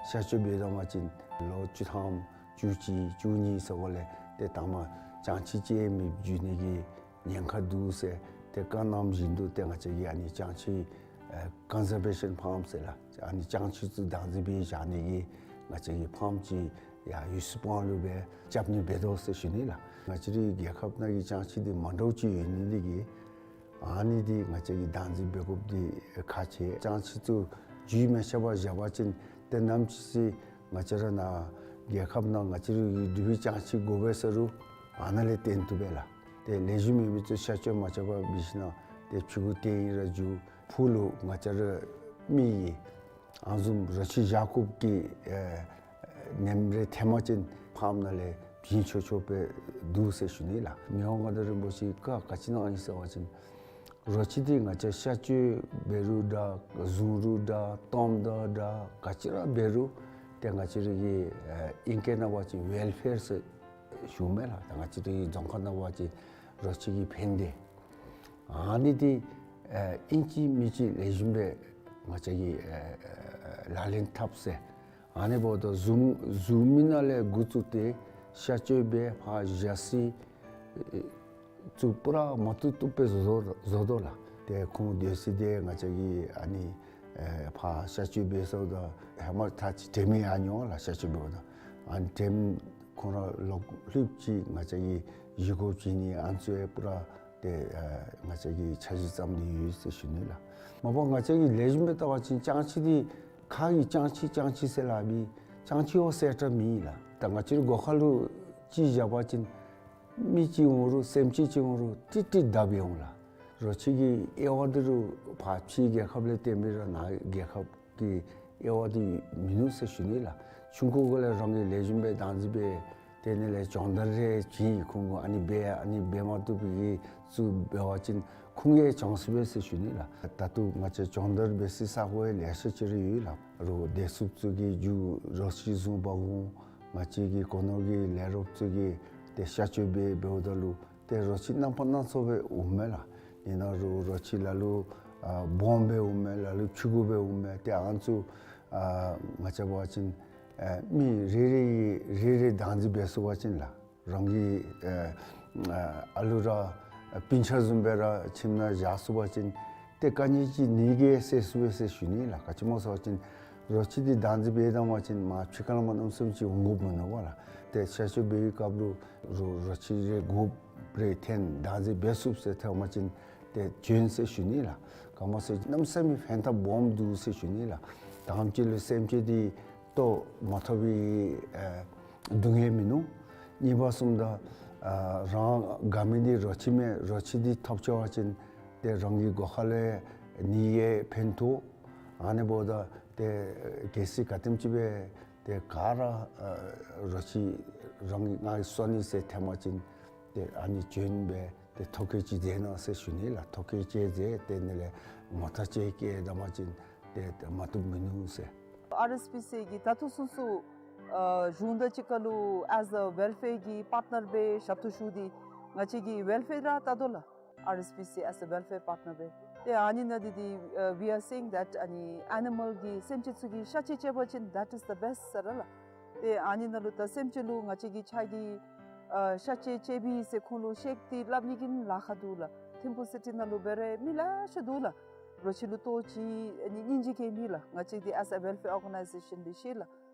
གཤག་བཅོས་འབད་དོ་མ་ཅིན་ལོ་བཅུ་ཐམ་བཅུ་གཅིག་བཅུ་གཉིས་ཟེར་བ་ལས་ཏེ་དང་མ་ཅང་ཆི་ཅིག་མེདཔ་འགྱོ་ནི་གི་ཉེན་ཁ་འདུག་ཟེར་ཏེ་བཀའ་གནངམ་བཞིན་དུ་ཏེ་ང་བཅས་ཀྱིས་ཨ་ནི་ཅང་ཆི་ཨེ་ཀོན་ཟར་བེ་ཤཱན་ཕཱརམ་ཟེར་ལགས། ཨ་ནི་ཅང་ཆི་ཚུ་བདག་འཛིན་འབད་བཞག་ནི་གི་ང་བཅས་ཀྱིས་ཕཱརམ་ཅིག་ཡར་ཡུལ་སྲོལ་སྤང་ལུ་སྦེ་རྐྱབ་ནི་འབད་དོ་ཟེར་ཞུ་ནི་ལགས། ང་བཅས་རའི་རྒྱལ་ཁབ་ནང་གི་ཅང་ཆི་འདི་མ་འདྲཝ་ཅིག་ཡོད་ནི་འདི་གིས་ཨ་ནི་འདི་ང་བཅས་ཀྱིས་བདག་འཛིན་འབད་དགོཔ་འདི་ཁག་ཆེ། ཅང་ཆི་ཚུ་རྒྱུས་མ་ཆད་པར་བཞག་པ་ཅིན་ཏེ་ནམ་ཅིག་ཚེ་ང་བཅས་ར་ནཱ་རྒྱལ་ཁབ་ནང་ང་བཅས་རའི་འབྲུག་པའི་ཅང་ཆི་དགོ་པས་ཟེར་རུང་ཨ་ནཱ་ལས་བཏོན་བཏུབ་པས་ལགས། ཏེ་ལེགས་ཤོམ་མེད་མི་ཚུ་གཤག་བཅོས་མ་རྐྱབ་པར་འབད་ཞིན་ན་ཏེ་ཕྱི་གུ་བཏོན་ར་འགྱོ། ཕུགས་ལུ་ང་བཅས་ར་མི་གིས་ཨ་ནི་བཟུམ་རོ་ཁྱི་བཞག་དགོཔ་གི་ཨེ་ནེམ་རེ་ཐོན་པ་ཅིན་ཕཱརམ་ནང་ལས་བྱིན་ཆོག་ཆོག་སྦེ་འདུག་ཟེར་ཞུ་ནི་ལགས། མི་དབང་མངའ་བདག་རིན་པོ་ཆེ་གིས་བཀའ་ག་ཅི་གནང་ཡི་ཟེར་བ་ཅིན་རོ་ཁྱི་འདི་ང་བཅས་གཤག་བཅོས་འབད་རུང་འདྲ་བཟུང་རུང་འདྲ་བཏངམ་དང་འདྲ་ག་ཅི་ར་འབད་རུང་ཏེ་ང་བཅས་ར་གི་ཨེ་ཨིང་སྐད་ནང་འབད་བ་ཅིན་ཝེལ་ཕེར་ཟེར་ཞུཝ་མས་ལགས། ད་ང་བཅས་རའི་རྫོང་ཁ་ནང་འབད་བ་ཅིན་རོ་ཁྱི་གི་ཕན་བདེ། ཨ་ནི་འདི་ཨེ་ཨིན་ཅི་མིན་ཅི་ལེགས་ཤོམ་སྦེ་ང་བཅས་ཀྱིས་ཨེ་ལག་ལེན་འཐབ་ཟེར། ཨ་ནི་འབདཝ་ད་བཟུང་བཟུང་མི་ནང་ལས་འགོ་བཙུགས་ཏེ་གཤག་བཅོས་འབད་ཕར་བཞག་ས་ཨེ་ཚུ་པུ་ར་མ་བཏུབ་བཏུབ་སྦེ་བཟོ་བཟོ་དོ་ལགས། ཏེ་ཁོང་སྡོད་ས་འདི་ང་བཅས་ཀྱིས་ཨ་ནི་ཨེ་ཕར་གཤག་བཅོས་འབད་སོངམ་ད་ཧེ་མ་ད་ཅི་དྲནམ་ཡང་མྱོང་ལགས། གཤག་བཅོས་འབདཝ་ད་ཨ་ནི་དྲནམ་ཁོང་ར་ལོག་ལྷོདཔ་ཅིག་ང་བཅས་ཀྱིས་བཞེས་སྒོ་བྱིན་ནི་ཨ་ནི་ཚུ་ཡང་པུ་ར་ཏེ་ཨེ་ང་བཅས་ཀྱིས་འཆར་གཞི་བརྩམས་ཏེ་ཡོད་ཟེར་ཞུ་ནི་ལགས། མ་པ་ང་བཅས་ཀྱིས་ལེགས་ཤོམ་སྦེ་བལྟ་བ་ཅིན་ཅང་ཆི་འདི་ཁ་གིས་ཅང་ཆི་ཅང་ཆི་ཟེར་སླབ་ཨིན། ཅང་ཆི་བ་ཟེར་ར་མེད་ལགས། ད་ང་བཅས་རའི་སྒོ་ཁ་ལུ་ཅིག་བཞག་པ་ཅིན་མི་ཅིག་འོང་རུང་སེམས་ཅན་ཅིག་འོང་རུང་ཏིག་ཏིག་བརྡབ་འོང་ལགས། རོ་ཁྱི་གི་དབྱེ་བ་འདི་རུང་ཕར་ཕྱི་རྒྱལ་ཁབ་ལས་བརྟེན་པའི་ར་ནཱ་རྒྱལ་ཁབ་ཀྱི་དབྱེ་བ་འདི་མིན་ནུག་ཟེར་ཞུ་ནི་ལགས། ཆུང་ཀུ་གུ་ལས་རང་གིས་ལེགས་ཤོམ་སྦེ་བདག་འཛིན་འབད་དེ་ནི་ལས་སྦྱོང་བརྡར་རེ་བྱིན། ཁོང་གུ་ཨ་ནི་འབད་ཨ་ནི་འབད་མ་བཏུབ་པའི་གི་ཚུ་འབད་བ་ཅིན་ཁོང་གིས་སྦྱང་ཚུགས་པས་ཟེར་ཞུ་ནི་ལགས། ད་ལྟོ་ང་བཅས་སྦྱོང་བརྡར་འབད་སའི་ས་གོ་ཡང་ལེ་ཤ་ཅིག་ར་ཡོད་ལགས། རོགས་བདེ་སྲུངཔ་ཚུ་གིས་རྒྱུག་རོ་ཁྱི་བཟུང་འབག་འོང་། ང་བཅས་ཀྱི་སྒོ་ནོར་གྱི་ལས་རོགསཔ་ཚུ་གིས་ཏེ་གཤག་བཅོས་འབད་འབདཝ་ད་ལུ་ཏེ་རོ་ཁྱི་རྣམ་པ་སྣ་ཚོགས་སྦེ་འོངམ་མས་ལགས། ཨིན་ན་རུང་རོ་ཁྱི་ལ་ལུ་ཨ་སྦོམ་སྦེ་འོངམ་མས། ལ་ལུ་ཕྱུ་གུ་སྦེ་འོངམ་མས། ཏེ་ཨ་ནི་ཚུ་ཨ་ང་བཅས་འབད་བ་ཅིན་ཨ་མི་རེ་རེ་གིས་རེ་རེ་བདག་འཛིན་འབད་ཚུགས་པ་ཅིན་ལགས། རང་གི་ཨ་ཨ་ལུ་ར་སྤུན་ཆ་བཟུམ་སྦེ་ར་ཁྱིམ་ནང་བཞག་ཚུགས་པ་ཅིན་ཏེ་དཀའ་ངལ་ཅིག་ནི་གིས་སེལ་ཚུགས་པས་ཟེར་ཞུ་ནི་ལགས། ག་ཅི་སྨོ་ཟེར་བ་ཅིན་རོ་ཁྱི་འདི་བདག་འཛིན་འབད་བཏང་པ་ཅིན་མར་ཕྱི་ཁ་ལས་མར་གནམ་མེད་ས་མེད་ཅིག་འོང་དགོཔ་མིན་ནུག་པ་ལགས། ཏེ་གཤག་བཅོས་འབད་བའི་སྐབས་ལུ་རོ་རོ་ཁྱི་རེ་དགུ་རེ་ཐོན་བདག་འཛིན་འབད་ཚུགས་ཟེར་ཐོན་པ་ཅིན་ཏེ་བྱོན་ཟེར་ཞུ་ནི་ལགས། ག་སྨོ་ཟེར་གནམ་མེད་ས་མེད་ཕན་ཐབས་སྦོམ་འདུག་ཟེར་ཞུ་ནི་ལགས། དང་པ་ཅིག་ལུ་སེམས་ཅན་འདི་ལྟོ་མ་ཐོབ་པའི་ཨ་སྡུག་བསྔལ་མིན་ནུག། གཉིས་པ་བཟུམ་ད་ཨ་རང་དགའ་མི་འདི་རོ་ཁྱི་མས། རོ་ཁྱི་འདི་ཐོབ་ཆི་བ་ཅིན་ཏེ་རང་གི་སྒོ་ཁ་ལས་ནི་གིས་ཕན་ཐོགས། ཨ་ནི་འབདཝ་ད་ཏེ་གལ་སྲིད་ག་དེམ་ཅིག་སྦེ་ཏེ་ག་ར་ཨ་རོ་ཁྱི་རང་གི་ང་གིས་གསོ་ནི་ཟེར་ཐོན་པ་ཅིན་ཏེ་ཨ་ནི་བྱོན་སྦེ་ཏེ་ཐོ་བཀོད་ཅིག་མཛད་གནང་ཟེར་ཞུ་ནི་ལགས། ཐོ་བཀོད་ཅིག་མཛད་དེ་ནི་ལས་ངོ་རྟགས་ཅིག་བཀོད་ད་པ་ཅིན་ཏེ་མ་བཏུབ་མིན་ནུག་ཟེར། ཨར་ཨེསི་པི་སི་གིས་ད་ལྟོ་ཚུན་ཚོད་ཨ་གཞུང་དང་གཅིག་ཁར་ལུ་as a welfare གི་པར་ཊི་ནར་སྦེ་ཞབས་ཏོག་ཞུ་སྟེ་ང་བཅས་ཀྱི་ཝེལ་ཕེར་ར་བལྟ་དོ་ལགས། ཨར་ཨེསི་པི་སི་as a welfare partner སྦེ། ཏེ་ཨ་ནི་ནང་འདི་འདི་ཨ་we are saying that ཨ་ནི་ཨེ་ནི་མཱལ་གྱི་སེམས་ཅན་ཚུ་གི་གཤག་བཅོས་རྐྱབ་པ་ཅིན་that is the best ཟེར་ར་ལགས། ཏེ་ཨ་ནི་ནང་ལུ་ད་སེམས་ཅན་ལུ་ང་བཅས་ཀྱིས་ཕྱག་གི་ཨ་གཤག་བཅོས་རྐྱབ་པས་ཟེར་ཁོང་ལུ་བཤད་དེ་སླབ་ནི་གི་ལཱ་ཁག་འདུག་ལགས། ཐིམ་ཕུག་སི་ཊི་ནང་ལུ་འབད་རུང་མི་ལེ་ཤ་འདུག་ལགས། རོ་ཁྱི་ལུ་ལྟོ་ཅིག་ཨ་ནི་སྙིང་རྗེ་བསྐྱེད་མི་ལགས། ང་བཅས་འདི་as a welfare organization འདི་ཤེས་ལགས།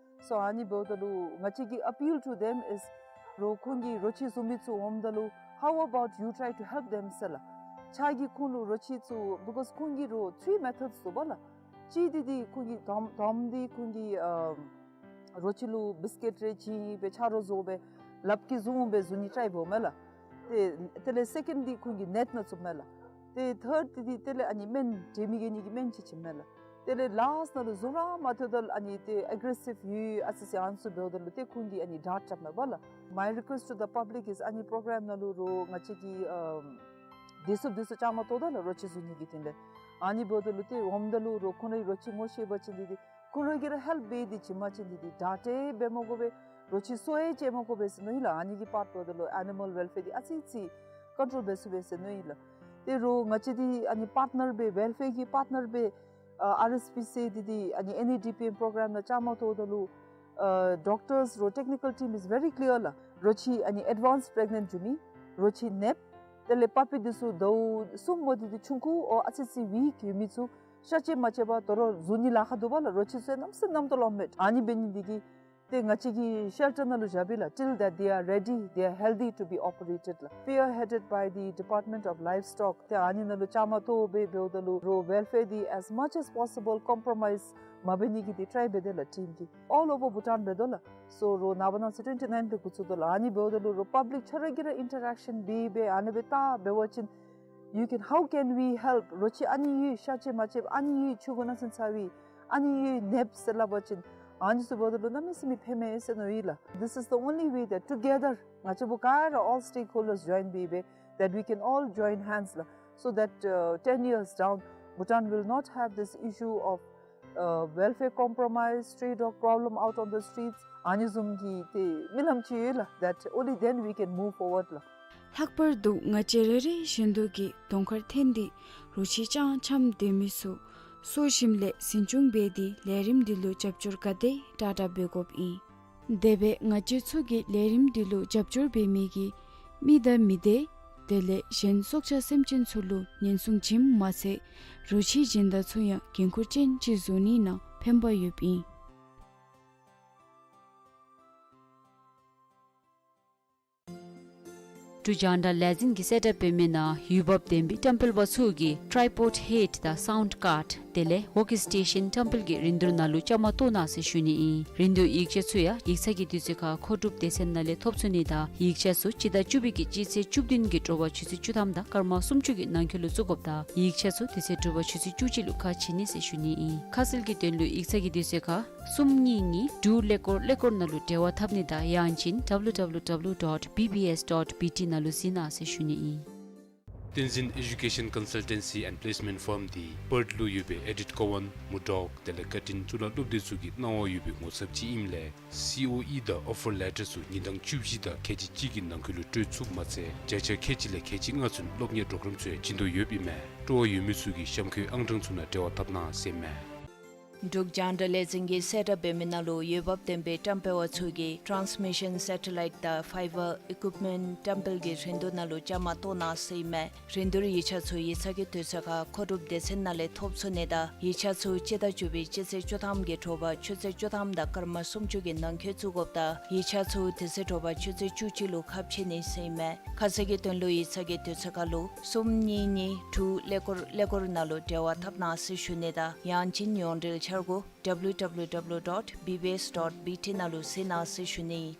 སོ་ཨ་ནི་འབདཝ་ད་ལུ་ང་བཅས་ཀྱི་appeal to them is རོགས་ཁོང་གིས་རོ་ཁྱི་བཟུང་མི་ཚུ་འོངམ་ད་ལུ་ How about you try to help them ཟེར་ལགས། ཕྱག་གིས་ཁོང་ལུ་རོ་ཁྱི་ཚུ་because ཁོང་གིས་རོ་three methods འདུག་པ་ལགས། གཅིག་འདི་འདི་ཁོང་གིས་དོམ་དོམ་འདི་ཁོང་གིས་ཨ་རོ་ཁྱི་ལུ་བིསི་ཀེཊ་རེ་བྱིན་སྦེ་ཆ་རོགས་བཟོ་སྦེ་ལགཔ་གིས་བཟུང་སྦེ་བཟུང་ནི་ཊའིཔ་འབདཝ་མས་ལགས། ཏེ་དེ་ལས་སེ་ཀེནཌ་འདི་ཁོང་གིས་ནེཊ་ནང་བཙུགསཔ་མས་ལགས། ཏེ་ཐཱརཌ་འདི་འདི་དེ་ལས་ཨ་ནི་སྨན་དྲོད་མི་རྒྱས་ནི་གི་སྨན་ཅིག་བྱིནམ་མས་ལགས། དེ་ལས་ལཱསཊ་ནང་ལུ་བཟུང་ར་མ་ཐོབ་ད་ལུ་ཨ་ནི་ཏེ་ཨེག་རེ་སིབ་ཡོད་ཨ་ཙི་ཅིག་ཨ་ནི་ཚུ་འབདཝ་ད་ལུ་ཏེ་ཁོང་གིས་ཨ་ནི་ཌརཊ་རྐྱབ་མས་པ་ལགས། My request to the public is ཨ་ནི་པོརོ་གརམ་ནང་ལུ་རོ་ང་བཅས་ཀྱིས་ཨམ་བདེ་སྲུངཔ་འདི་ཚུ་བཅའ་མར་གཏོགས་ད་ལགས་རོ་ཁྱི་བཟུང་ནི་གི་དོན་ལས། ཨ་ནི་འབདཝ་ད་ལུ་ཏེ་འོངམ་ད་ལུ་རོ་ཁོང་རའི་རོ་ཁྱི་ངོ་ཤེས་པ་ཅིན་འདི་འདི་ཁོང་ར་གིས་ར་ཧེལཔ་འབད་དེ་བྱིན་པ་ཅིན་འདི་འདི་ཌརཊ་འབད་མ་དགོ་པས། རོ་ཁྱི་གསོ་ཡང་བྱེད་མ་དགོ་པས་ཟེར་མནོ་ཡི་ལགས། ཨ་ནི་གིས་པར་འབདཝ་ད་ལུ་ཨེ་ནི་མཱལ་ཝེལ་ཕེར་འདི་ཨ་ཙི་ཅིག་ཀོན་ཊོལ་འབད་ཚུགས་པས་ཟེར་མནོ་ཡི་ལགས། ཏེ་རོ་ང་བཅས་འདི་ཨ་ནི་པརཊ་ནར་སྦེ་ཝེལ་ཕེར་གྱི་པརཊ་ནར་སྦེ་ཨ་ཨར་ཨེསི་པི་སི་འདི་འདི་ཨ་ནི་ཨེན་ཨེ་ཌི་པི་ཨེམ་པོརོ་གརམ་ནང་བཅའ་མར་གཏོགས་ད་ལུ་ཨ་ཌོག་ཊརསི་རོ་ཊེཀ་ནི་ཀལ་ཊིམ་is very clear ལགས། རོ་ཁྱི་ཨ་ནི་ཨེཌ་ཝཱནསི་པི་རེག་ནེནཊ་འགྱོ་མི་རོ་ཁྱི་ནདཔ་དེ་ལས་པ་པི་འདི་ཚུ་ཟླཝ་གསུམ་མོ་འདི་འདི་ཆུང་ཀུ་ཨོ་ཨ་ཙི་ཅིག་ཝིཀ་ཡོད་མི་ཚུ་ཤ་བཅད་མ་བཅད་པར་དོ་རུང་བཟུང་ནི་ལཱ་ཁག་འདུག་པ་ལགས། རོ་ཁྱི་ཚུ་གནམ་མེད་ས་མེད་གནམ་ཏོག་ལོ་མེད། ཨ་ནི་འབད་ནི་འདི་གིས་ཏེ་ང་བཅས་ཀྱིས་ཤེལ་ཊར་ནང་ལུ་བཞགཔ་ཨིན་ལགས། Till that they are ready, they are healthy to be operated ལགས། Spearheaded by the Department of Livestock ཏེ་ཨ་ནི་ནང་ལུ་བཅའ་མར་གཏོགས་སྦེ་འབདཝ་ད་ལུ་རོ་ཝེལ་ཕེར་འདི་as much as possible compromise མ་འབད་ནི་གི་འདི་ཊའི་འབད་དེ་ལགས་ཊིམ་གྱིས། All over Bhutan འབད་དོ་ལགས། སོ་རོ་ནངས་པ་གནངས་ཚེ་ཊུ་ཝེན་ཊི་ནའིན་ལས་འགོ་བཙུགས་དོ་ལགས། ཨ་ནི་འབདཝ་ད་ལུ་རོ་པབ་ལིཀ་ཁྱོད་ར་གིས་ར་ཨིན་ཊར་ཨེག་ཤཱན་འབད་སྦེ་ཨ་ནི་སྦེ་བལྟ་འབད་བ་ཅིན་you can, how can we help? རོ་ཁྱི་ཨ་ནི་ཡོད་ཤ་བཅད་མ་བཅདཔ་ཨ་ནི་ཡོད་ཆུང་ཀུ་ནང་སེམས་ཚ་བའི་ཨ་ནི་ཡོད་ནདཔ་ཟེར་སླབ་པ་ཅིན་ཨ་ནི་ཚུ་འབདཝ་ད་ལུ་གནམ་མེད་ས་མེད་ཕན་མས་ཟེར་མནོ་ཡི་ལགས། This is the only way that together ང་བཅས་པོ་ག་ར་all stakeholders join སྦེ་སྦེ་that we can all join hands ལགས། So that uh, ten years down Bhutan will not have this issue of uh, welfare compromise, stray dog problem out on the streets. ཨ་ནི་བཟུམ་གྱི་ཏེ་རྨི་ལམ་ཅིག་ཡོད་ལགས། That only then we can move forward ལགས། ལྷག་པར་དུ་ང་བཅས་རེ་རེ་བཞིན་དུ་གིས་གདོང་ཁར་འཐོན་ཏེ་རོ་ཁྱི་སྤྱང་འཁྱམས་སྡོད་མི་ཚུ་གསོ་ཞིནམ་ལས་འཛིན་སྐྱོང་འབད་དེ་ལས་རིམ་འདི་ལུ་རྒྱབ་སྐྱོར་ག་དེ་དྲག་དྲག་འབད་དགོཔ་ཨིན། དེ་སྦེ་ང་བཅས་ཚུ་གིས་ལས་རིམ་འདི་ལུ་རྒྱབ་སྐྱོར་འབད་མི་གིས་མི་དང་མི་སྡེ་དེ་ལས་གཞན་སྲོག་ཆགས་སེམས་ཅན་ཚུ་ལུ་ཉེན་སྲུང་བྱིནམ་མ་ཚད་རོ་ཁྱི་སྦྱིན་བདག་ཚུ་ཡང་འགན་ཁུར་ཅན་ཅིག་བཟོ་ནི་ནང་ཕན་པ་ཡོདཔ་ཨིན། འབྲུག་རྒྱང་བསྒྲགས་ལས་འཛིན་གྱིས་གསལ་བསྒྲགས་འབད་མི་ནང་འོས་འབབ་ལྡན་པའི་བཀྲམ་སྤེལ་པ་ཚུ་གིས་ཊའི་པོཌ་ཧེཌ་དང་སའུནཌ་ཀཱརཌ་དེ་ལས་ཝོག་སི་ཊེ་ཤཱན་བཀྲམ་སྤེལ་གྱི་རིན་བསྡུར་ནང་ལུ་བཅའ་མར་གཏོགས་གནང་ཟེར་ཞུ་ནི་ཨིན། རིན་བསྡུར་ཡིག་ཆ་ཚུ་ཡང་ཡིག་ཚང་གི་དུས་ཚོད་ཁར་མཁོ་སྒྲུབ་སྡེ་ཚན་ནང་ལས་ཐོབ་ཚུགས་ནི་དང་ཡིག་ཆ་ཚུ་སྤྱི་ཟླ་བཅུ་པའི་གི་སྤྱི་ཚེས་བཅུ་བདུན་གྱི་དྲོ་པ་ཆུ་ཚོད་བཅུ་ཐམ་དང་སྐར་མ་སུམ་ཅུ་གི་ནང་འཁོད་ལུ་བཙུགས་དགོཔ་དང་ཡིག་ཆ་ཚུ་དེ་ཚེ་དྲོ་པ་ཆུ་ཚོད་བཅུ་གཅིག་ལུ་ཁ་ཕྱེ་ནི་ཟེར་ཞུ་ནི་ཨིན། ཁ་གསལ་གྱི་དོན་ལུ་ཡིག་ཚང་གི་དུས་ཚོད་ཁར་གསུམ་གཉིས་གཉིས་དྲུག་ཀླད་ཀོར་ཀླད་ཀོར་ནང་ལུ་འབྲེལ་བ་འཐབ་ནི་དང་ཡང་ཅིན་W W W dot B B S dot B T ནང་ལུ་གཟིགས་གནང་ཟེར་ཞུ་ནི་ཨིན། བསྟན་འཛིན་ཨེ་ཌུ་ཀེ་ཤཱན་ཀོན་སལ་ཊེན་སི་ཨེནཌ་པི་ལེསི་མེནཊ་ཕརམ་འདི་པརཐ་ལུ་ཡོད་པའི་ཨེ་ཌིཐ་ཀོ་ཝཱན་མུར་ཌོག་དེ་ལས་ཀར་ཊིན་གཙུག་ལག་སློབ་སྡེ་ཚུ་གི་གནང་བ་ཡོད་པའི་ངོ་ཚབ་ཅིག་ཨིནམ་ལས་སི་ཨོ་ཨི་དང་ཨོ་ཕར་ལེ་ཊར་ཚུ་ཉིན་གྲངས་བཅུ་བཞི་དང་ཁལ་གཅིག་གཅིག་གི་ནང་འཁོད་ལུ་སྤྲོད་ཚུགསཔ་མ་ཚད་བརྒྱ་ཆ་ཁལ་གཅིག་ལས་ཁལ་གཅིག་ལྔ་ཚུན་སློབ་གཉེར་གྲོགས་རམ་ཚུ་ཡང་བྱིན་དོ་ཡོདཔ་ཨིན་མས། སྤྲོ་བ་ཡོད་མི་ཚུ་གིས་གཤམ་འཁོད་ཨང་གྲངས་ཚུ་ནང་འབྲེལ་བ་འཐབ་གནང་ཟེར་ཨིན་མས། འབྲུག་རྒྱང་བསྒྲགས་ལས་འཛིན་གྱིས་གསལ་བསྒྲགས་འབད་མི་ནང་ལུ་འོས་འབབ་ལྡན་པའི་བཀྲམ་སྤེལ་པ་ཚུ་གིས་ཊཱནསི་མི་ཤཱན་སེ་ཊ་ལའིཊ་དང་ཕའི་བར་ཨི་ཀུཡིཔ་མེནཊ་བཀྲམ་སྤེལ་གྱི་རིན་བསྡུར་ནང་ལུ་བཅའ་མར་གཏོགས་གནང་ཟེར་ཨིན་མས། རིན་བསྡུར་ཡིག་ཆ་ཚུ་ཡིག་ཚང་གི་དུས་ཚོད་ཁར་མཁོ་སྒྲུབ་སྡེ་ཚན་ནང་ལས་ཐོབ་ཚུགས་ནི་དང་ཡིག་ཆ་ཚུ་སྤྱི་ཟླ་བཅུ་པའི་སྤྱི་ཚེས་བཅུ་ཐམ་གྱི་དྲོ་པ་ཆུ་ཚོད་བཅུ་ཐམ་དང་སྐར་མ་སུམ་ཅུ་གི་ནང་འཁོད་བཙུགས་དགོཔ་དང་ཡིག་ཆ་ཚུ་དེ་ཚེ་དྲོ་པ་ཆུ་ཚོད་བཅུ་གཅིག་ལུ་ཁ་ཕྱེ་ནི་ཟེར་ཨིན་མས། ཁ་གསལ་གྱི་དོན་ལུ་ཡིག་ཚང་གི་དུས་ཚོད་ཁར་ལུ་གསུམ་གཉིས་གཉིས་དྲུག་ཀླད་ཀོར་ཀླད་ཀོར་ནང་ལུ་འབྲེལ་བ་འཐབ་གནང་ཟེར་ཞུ་ནི་དང་ཡང་ཅིན་ཡོངས་འབྲེལ་འཆར་སྒོ་W W W dot B B S dot B T ནང་ལུ་གཟིགས་གནང་ཟེར་ཞུ་ནི།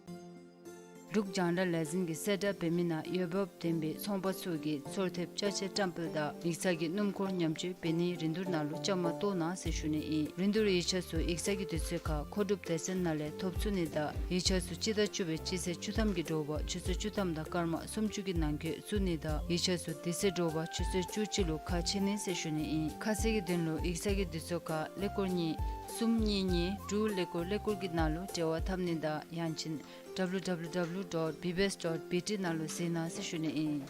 འབྲུག་རྒྱང་བསྒྲགས་ལས་འཛིན་གྱིས་གསལ་བསྒྲགས་འབད་མི་ནང་འོས་འབབ་ལྡན་པའི་ཚོང་པ་ཚུ་གིས་ཚོར་ཐེབས་ཅ་ཆས་བཀྲམ་སྤེལ་དང་ཡིག་ཚང་གི་སྣུམ་འཁོར་ཉམས་བཅོས་འབད་ནིའི་རིན་བསྡུར་ནང་ལུ་བཅའ་མར་གཏོགས་གནང་ཟེར་ཞུ་ནི་ཨིན། རིན་བསྡུར་ཡིག་ཆ་ཚུ་ཡིག་ཚང་གི་དུས་ཚོད་ཁར་མཁོ་སྒྲུབ་སྡེ་ཚན་ནང་ལས་ཐོབ་ཚུགས་ནི་དང་ཡིག་ཆ་ཚུ་སྤྱི་ཟླ་བཅུ་པའི་སྤྱི་ཚེས་བཅུ་ཐམ་གྱི་དྲོ་པ་ཆུ་ཚོད་བཅུ་ཐམ་དང་སྐར་མ་སུམ་ཅུ་གི་ནང་འཁོད་བཙུགས་ནི་དང་ཡིག་ཆ་ཚུ་དེ་ཚེ་དྲོ་པ་ཆུ་ཚོད་བཅུ་གཅིག་ལུ་ཁ་ཕྱེ་ནི་ཟེར་ཞུ་ནི་ཨིན། ཁ་གསལ་གྱི་དོན་ལུ་ཡིག་ཚང་གི་དུས་ཚོད་ཁར་ཀླད་ཀོར་གཉིས་གསུམ་གཉིས་གཉིས་དྲུག་ཀླད་ཀོར་ཀླད་ཀོར་གྱི་ནང་ལུ་འབྲེལ་བ་འཐབ་ནི་དང་ཡང་ཅིན་W W W dot B B S dot B T ནང་ལུ་གཟིགས་གནང་ཟེར་ཞུ་ནི་ཨིན།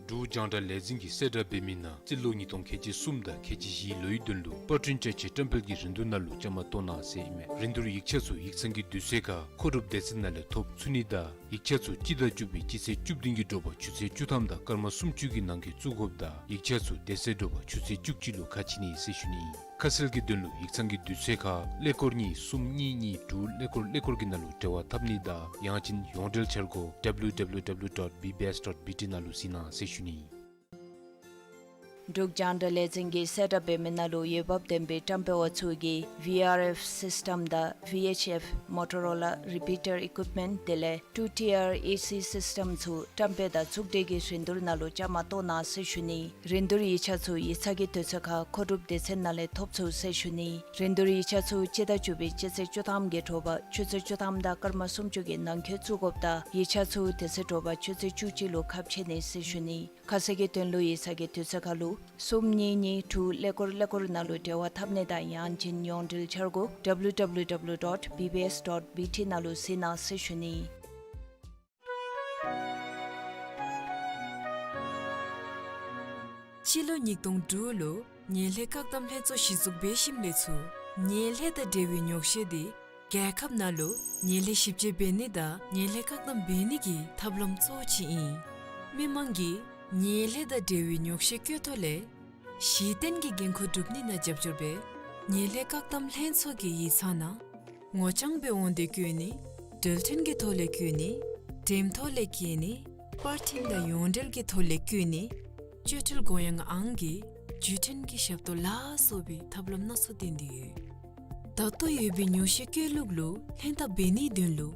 འབྲུག་རྒྱང་བསྒྲགས་ལས་འཛིན་གྱིས་གསལ་བསྒྲགས་འབད་མི་ནང་རྩིས་ལོ་ཉིས་སྟོང་ཁལ་གཅིག་གསུམ་དང་ཁལ་གཅིག་བཞིའི་ལོའི་དོན་ལུ་པར་སྐྲུན་ཅ་ཆས་བཀྲམ་སྤེལ་གྱི་རིན་བསྡུར་ནང་ལུ་བཅའ་མར་གཏོགས་གནང་ཟེར་ཨིན་མས། རིན་བསྡུར་ཡིག་ཆ་ཚུ་ཡིག་ཚང་གི་དུས་ཚོད་ཁར་མཁོ་སྒྲུབ་སྡེ་ཚན་ནང་ལས་ཐོབ་ཚུགས་ནི་དང་ཡིག་ཆ་ཚུ་སྤྱི་ཟླ་བཅུ་པའི་སྤྱི་ཚེས་བཅུ་བདུན་གྱི་དྲོ་པ་ཆུ་ཚོད་བཅུ་ཐམ་དང་སྐར་མ་སུམ་ཅུ་གི་ནང་འཁོད་བཙུགས་དགོཔ་དང་ཡིག་ཆ་ཚུ་དེ་ཚེ་དྲོ་པ་ཆུ་ཚོད་བཅུ་གཅིག་ལུ་ཁ་ཕྱེ་ནི་ཟེར་ཞུ་ནི་ཨིན། ཁ་གསལ་གྱི་དོན་ལུ་ཡིག་ཚང་གི་དུས་ཚོད་ཁར་ཀླད་ཀོར་གཉིས་གསུམ་གཉིས་གཉིས་དྲུག་ཀླད་ཀོར་ཀླད་ཀོར་གྱི་ནང་ལུ་འབྲེལ་བ་འཐབ་ནི་དང་ཡང་ཅིན་ཡོངས་འབྲེལ་འཆར་སྒོ་W W W dot B B S dot B T ནང་ལུ་གཟིགས་གནང་ཟེར་ཞུ་ནི། འབྲུག་རྒྱང་བསྒྲགས་ལས་འཛིན་གྱིས་གསལ་བསྒྲགས་འབད་མི་ནང་ལུ་འོས་འབབ་ལྡན་པའི་བཀྲམ་སྤེལ་བ་ཚུ་གིས་V R F system དང་V H F Motorola repeater equipment དེ་ལས་two tier A C system ཚུ་བཀྲམ་སྤེལ་དང་ཚོགས་སྒྲིག་གི་རིན་བསྡུར་ནང་ལུ་བཅའ་མར་གཏོགས་གནང་ཟེར་ཞུ་ནི། རིན་བསྡུར་ཡིག་ཆ་ཚུ་ཡིག་ཚང་གི་དུས་ཚོད་ཁར་མཁོ་སྒྲུབ་སྡེ་ཚན་ནང་ལས་ཐོབ་ཚུགས་ཟེར་ཞུ་ནི། རིན་བསྡུར་ཡིག་ཆ་ཚུ་སྤྱི་ཟླ་བཅུ་པའི་སྤྱི་ཚེས་བཅུ་ཐམ་གྱི་དྲོ་པ་ཆུ་ཚོད་བཅུ་ཐམ་དང་སྐར་མ་སུམ་ཅུ་གི་ནང་འཁོད་བཙུགས་དགོཔ་དང་ཡིག་ཆ་ཚུ་དེ་ཚེ་དྲོ་པ་ཆུ་ཚོད་བཅུ་གཅིག་ལུ་ཁ་ཕྱེ་ནི་ཟེར་ཞུ་ནི། ཁ་གསལ་གྱི་དོན་ལུ་ཡིག་ཚང་གི་དུས་ཚོད་ཁར་ལུ་གསུམ་གཉིས་གཉིས་དྲུག་ཀླད་ཀོར་ཀླད་ཀོར་ནང་ལུ་འབྲེལ་བ་འཐབ་ནི་དང་ཡང་ཅིན་ཡོངས་འབྲེལ་འཆར་སྒོ་W W W dot B B S dot B T ནང་ལུ་གཟིགས་གནང་ཟེར་ཞུ་ནི། སྤྱི་ལོ་ཉིས་སྟོང་དྲུག་ལུ་ཉེས་ལས་བཀག་སྡོམ་ལྷན་ཚོགས་གཞི་བཙུགས་འབད་ཞིནམ་ལས་ཚུར་ཉེས་ལས་དང་འབྲེལ་བའི་ཉོག་བཤད་འདི་རྒྱལ་ཁབ་ནང་ལུ་ཉེས་ལས་ཞིབ་དཔྱད་འབད་ནི་དང་ཉེས་ལས་བཀག་སྡོམ་འབད་ནི་གི་ཐབས་ལམ་གཙོ་བོ་ཅིག་ཨིན། མི་མང་གིས་ཉེས་ལས་དང་འབྲེལ་བའི་ཉོག་བཤད་བཀོད་ཐོག་ལས་གཞི་རྟེན་གྱི་འགན་ཁུར་སྒྲུབ་ནི་ནང་རྒྱབ་སྐྱོར་འབད་ཉེས་ལས་བཀག་སྡོམ་ལྷན་ཚོགས་ཀྱི་ཡིག་ཚང་ནང་ངོ་རྐྱང་འབད་འོང་སྟེ་བཀོད་ནི། འགྲེལ་ཕྲན་གྱི་ཐོག་ལས་བཀོད་ནི། འགྲེམས་ཐོག་ལས་བཀོད་ནི། པར་འཕྲིན་དང་ཡོངས་འབྲེལ་གྱི་ཐོག་ལས་བཀོད་ནི། སྤྱོད་ཁྲལ་དགོངས་ཡངས་ཨང་གི་བརྒྱུད་འཕྲིན་གྱི་ཞབས་ཏོག་ལ་སོགས་པའི་ཐབས་ལམ་སྣ་ཚོགས་བཏོན་ཏེ་ཡོད། ད་ལྟོ་ཡོད་པའི་ཉོག་བཤད་བཀོད་ལུགས་ལུ་ལྷན་ཐབས་འབད་ནིའི་དོན་ལུ་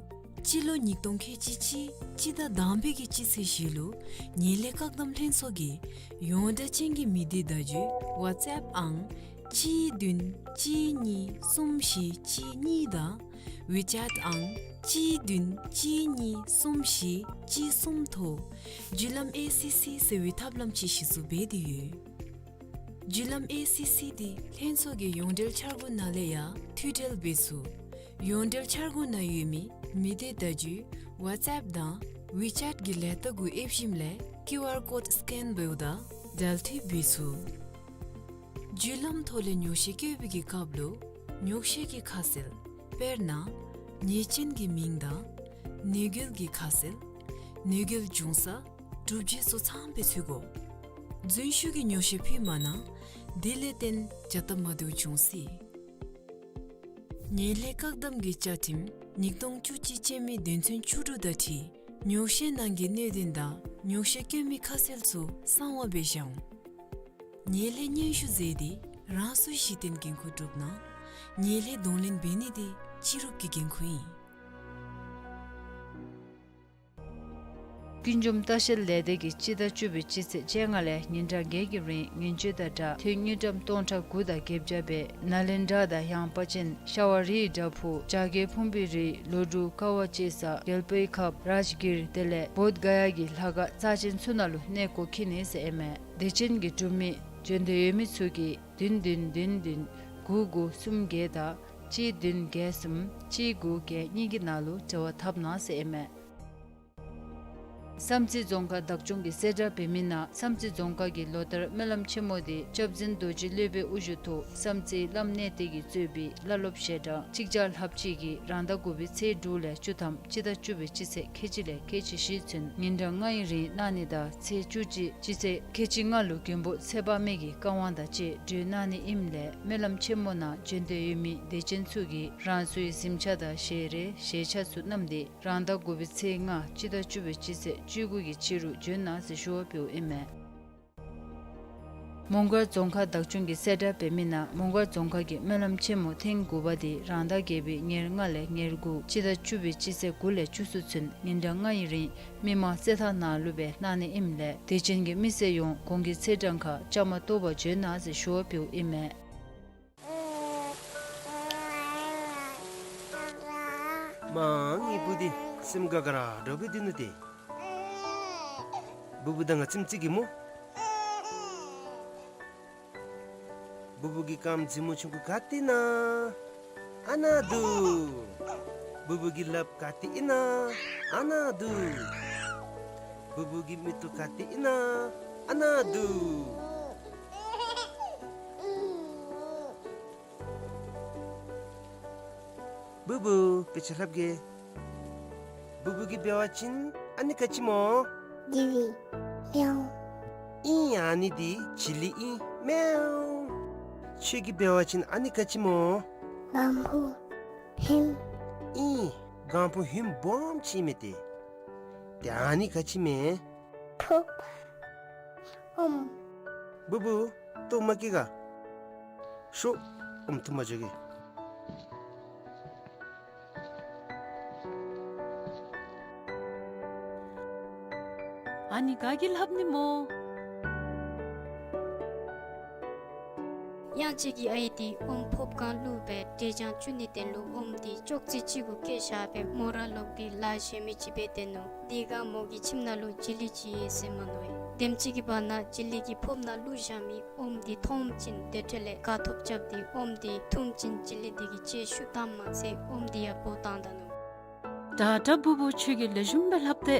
སྤྱི་ལོ་ཉིས་སྟོང་ཁལ་གཅིག་གཅིག་སྤྱི་ཟླ་དང་པའི་གི་སྤྱི་ཚེས་བཞི་ལུ་ཉེས་ལས་བཀག་སྡོམ་ལྷན་ཚོགས་ཀྱི་ཡོངས་བསྒྲགས་ཅན་གྱི་མི་སྡེ་བརྡ་བརྒྱུད་ཝཊས་ཨེབ་ཨང་གཅིག་བདུན་གཅིག་གཉིས་གསུམ་བཞི་གཅིག་གཉིས་དང་ཝི་ཅེཊ་ཨང་གཅིག་བདུན་གཅིག་གཉིས་གསུམ་བཞི་གཅིག་གསུམ་ཐོག་བརྒྱུད་ལམ་ཨེ་སི་སི་ཟེར་བའི་ཐབས་ལམ་ཅིག་གཞི་བཙུགས་འབད་དེ་ཡོད། བརྒྱུད་ལམ་ཨེ་སི་སི་འདི་ལྷན་ཚོགས་ཀྱི་ཡོངས་འབྲེལ་འཆར་སྒོ་ནང་ལས་ཡང་མཐུད་འབྲེལ་འབད་ཚུགས། ཡོངས་འབྲེལ་འཆར་སྒོ་ནང་ཡོད་མི་མི་སྡེ་བརྡ་བརྒྱུད་ཝཊས་ཨེབ་དང་ཝི་ཅེཊ་གི་ལས་རྟགས་གུ་ཨེབ་ཞིནམ་ལས་ཀིའུ་ཨར་ཀོཌ་སི་ཀེན་འབདཝ་ད་འབྲེལ་མཐུད་འབད་ཚུགས། བརྒྱུད་ལམ་ཐོག་ལས་ཉོག་བཤད་བཀོད་པའི་གི་སྐབས་ལུ་ཉོག་བཤད་ཀྱི་ཁ་གསལ་དཔེར་ན་ཉེས་ཅན་གྱི་མིང་དང་གནོད་འགེལ་གྱི་ཁ་གསལ་གནོད་འགེལ་འབྱུང་ས་གྲུབ་རྗེས་སོགས་ཚངམ་སྦེ་ཚུད་དགོ། རྫུན་ཞུ་གི་ཉོག་བཤད་ཕུལ་མ་གནང་། དེ་ལས་བརྟེན་བྱ་སྟབས་མ་བདེཝ་འབྱུང་སྲིད། ཉེས་ལས་བཀག་སྡོམ་གྱི་བཅའ་ཁྲིམས་ཉིས་སྟོང་བཅུ་གཅིག་ཅན་མའི་དོན་ཚན་བཅུ་དྲུག་དང་འཁྲིལ་ཉོག་བཤད་ནང་གི་གནད་དོན་དང་ཉོག་བཤད་བཀོད་མི་ཁ་གསལ་ཚུ་གསང་བ་སྦེ་བཞག་འོང་། ཉེས་ལས་སྙན་ཞུ་མཛད་དེ་རང་སོའི་གཞི་རྟེན་འགན་ཁུར་སྒྲུབ་གནང་། ཉེས་ལས་གདོང་ལེན་འབད་ནི་དེ་སྤྱི་རུབ་ཀྱི་འགན་ཁུར་ཨིན། ཀུན་འབྱུང་ལྟ་བཤལ་ལས་སྡེ་གིས་སྤྱི་ཟླ་བཅུ་པའི་སྤྱི་ཚེས་བཅོ་ལྔ་ལས་ཉིན་གྲངས་བརྒྱད་ཀྱི་རིང་ངན་བྱུས་དང་སྦྲགས་ཐོན་དངུལ་ཀྲམ་སྟོང་ཕྲག་དགུ་དང་བརྒྱད་བརྒྱ་སྦེ་ནཱ་ལེནྡྲ་དང་ཡངས་པ་ཅན་ཤ་བ་རིའི་བྲག་ཕུག་བྱ་རྒོད་ཕུང་པོའི་རི་ལོ་དྲུག་ཀ་བ་ཅེ་ས་གལ་པོའི་ཁབ་རཱཇ་གིར་དེ་ལས་བོདྷ་ག་ཡ་གི་ལྷ་ཁང་རྩ་ཅན་ཚུ་ནང་ལུ་གནས་སྒོ་ཁྱིད་ནི་ཟེར་ཨིན་མས། སྡེ་ཚན་གྱི་འབྲུག་མི་འབྱོན་འདོད་ཡོད་མི་ཚུ་གིས་བདུན་བདུན་བདུན་བདུན་དགུ་དགུ་གསུམ་བརྒྱད་དང་གཅིག་བདུན་བརྒྱད་གསུམ་གཅིག་དགུ་བརྒྱད་གཉིས་ཀྱི་ནང་ལུ་འབྲེལ་བ་འཐབ་གནང་ཟེར་ཨིན་མས། བསམ་རྩེ་རྫོང་ཁག་བདག་སྐྱོང་གིས་གསལ་བསྒྲགས་འབད་མི་ནང་བསམ་རྩེ་རྫོང་ཁག་གི་ལོ་ལྟར་སྨོན་ལམ་ཆེན་མོ་འདི་སྐྱབས་འཛིན་རྡོ་རྗེ་སློབ་དཔོན་དབུ་བཞུགས་ཐོག་བསམ་རྩེ་བླམ་གནས་བརྟན་གྱིས་གཙོས་པའི་བླ་སློབ་ཞལ་གྲངས་གཅིག་བརྒྱ་ལྷགཔ་ཅིག་གིས་རང་ཟླ་དགུ་པའི་ཚེས་དྲུག་ལས་བཅུ་ཐམ་སྤྱི་ཟླ་བཅུ་པའི་སྤྱི་ཚེས་ཁལ་གཅིག་ལས་ཁལ་གཅིག་བཞི་ཚུན་ཉིན་གྲངས་ལྔ་ཡི་རིང་གནང་ནི་དང་ཚེས་བཅུ་གཅིག་སྤྱི་ཚེས་ཁལ་གཅིག་ལྔ་ལུ་མགོན་པོ་ཚེ་དཔག་མེད་ཀྱི་བཀའ་དབང་དང་བཅས་གྲོལ་གནང་ནི་ཨིནམ་ལས་སྨོན་ལམ་ཆེན་མོ་ནང་འབྱོན་འདོད་ཡོད་མི་སྡེ་ཚན་ཚུ་གིས་རང་སོའི་གཟིམ་ཆ་དང་ཞལ་རས་ཞལ་ཆས་ཚུ་བསྣམས་ཏེ་རང་ཟླ་དགུ་པའི་ཚེས་ལྔ་སྤྱི་ཟླ་བཅུ་པའི་སྤྱི་ཚེས་བཅུ་དགུ་གི་ཕྱི་རུ་འབྱོན་གནང་ཟེར་ཞུ་བ་འབདཝ་ཨིན་མས། མོང་སྒར་རྫོང་ཁག་བདག་སྐྱོང་གིས་གསལ་བསྒྲགས་འབད་མི་ནང་མོང་སྒར་རྫོང་ཁག་གི་སྨོན་ལམ་ཆེན་མོ་ཐེངས་དགུ་པ་འདི་རང་ཟླ་བརྒྱད་པའི་ཉེར་ལྔ་ལས་ཉེར་དགུ་སྤྱི་ཟླ་བཅུ་པའི་སྤྱི་ཚེས་དགུ་ལས་བཅུ་གསུམ་ཚུན་ཉིན་གྲངས་ལྔ་ཡི་རིང་མི་མང་རྩེད་ཐང་ནང་ལུ་སྦེ་གནང་ནི་ཨིནམ་ལས་དད་ཅན་གྱི་མི་སེར་ཡོངས་གོང་གི་ཚེས་གྲངས་ཁར་བཅའ་མར་གཏོགས་པར་འབྱོན་གནང་ཟེར་ཞུ་བ་འབདཝ་ཨིན་མས། མ་ངེའི་བུ་འདི་སེམས་དགའ་དགའ་ར་འདྲཝ་སྦེ་སྡོད་ནུག་ཏེ། བུ་བུ་དང་ང་ཙམ་ཅིག་གིས་སྨོ། བུ་བུ་གི་རྐངམ་རྩེ་མོ་ཆུང་ཀུ་ག་ཏེ་ཨིན་ན། ཨ་ནཱ་འདུག། བུ་བུ་གི་ལགཔ་ག་ཏེ་ཨིན་ན། ཨ་ནཱ་འདུག། བུ་བུ་གི་མིག་ཏོ་ག་ཏེ་ཨིན་ན། ཨ་ནཱ་འདུག། བུ་བུ་དཔེ་ཆ་ལྷབ་གེ། བུ་བུ་གིས་འབད་བ་ཅིན་ཨ་ནི་ག་ཅི་སྨོ། ཇི་ལི། མེའུ། ཨིན། ཨ་ནི་འདི་ཇི་ལི་ཨིན། མེའུ། ཁྱོད་ཀྱིས་འབད་བ་ཅིན་ཨ་ནི་ག་ཅི་སྨོ། སྒང་ཕུ་ཧིམ། ཨིན། སྒང་ཕུ་ཧིམ་སྦོམ་ཅིག་མས་ཏེ། ཏེ་ཨ་ནི་ག་ཅི་མས། ཕོརཔ། ཨོམ། བུ་བུ། ལྟོ་མ་བཀྱེས་ག། ཤོག། ཨོམ་འཐུ་མ་འགྱོ་གེ། ཨ་ནི་ག་གིས་ལྷབ་ནི་སྨོ། གཡང་ཅིག་གི་ཨའི་འདི་ཨོམ་ཕོརཔ་སྒང་བླུགས་སྦེ་འབྲས་ལྗང་བཙུགས་ནིའི་དོན་ལུ་ཨོམ་འདི་ཅོག་ཙེ་ཅིག་གུ་བཀལ་བཞག་སྦེ་མོ་ར་ལོག་སྟེ་ལཱ་གཞན་མི་ཅིག་འབད་སྡོད་ནུག། དེ་སྒང་མོ་གི་ཁྱིམ་ནང་ལུ་བྱི་ལི་ཅིག་ཡོད་ཟེར་མས་མནོ་ཡི། དེམ་ཅིག་གི་བར་ན་བྱི་ལི་གིས་ཕོརཔ་ནང་བླུགས་བཞག་མི་ཨོམ་འདི་མཐོངམ་ཅིག་དེ་འཕྲོ་ལས་དགའ་ཏོག་ཏོ་རྐྱབ་སྟེ་ཨོམ་འདི་འཐུངམ་ཅིག་བྱི་ལི་འདི་གིས་ལྕེ་ཤུགས་བཏངམ་མ་ཚད་ཨོམ་འདི་ཡང་འབོ་བཏང་ད་ནུག། ད་ད་བུ་བུ་ཁྱོད་ཀྱིས་ལེགས་ཤོམ་སྦེ་ལྷབ་སྟེ།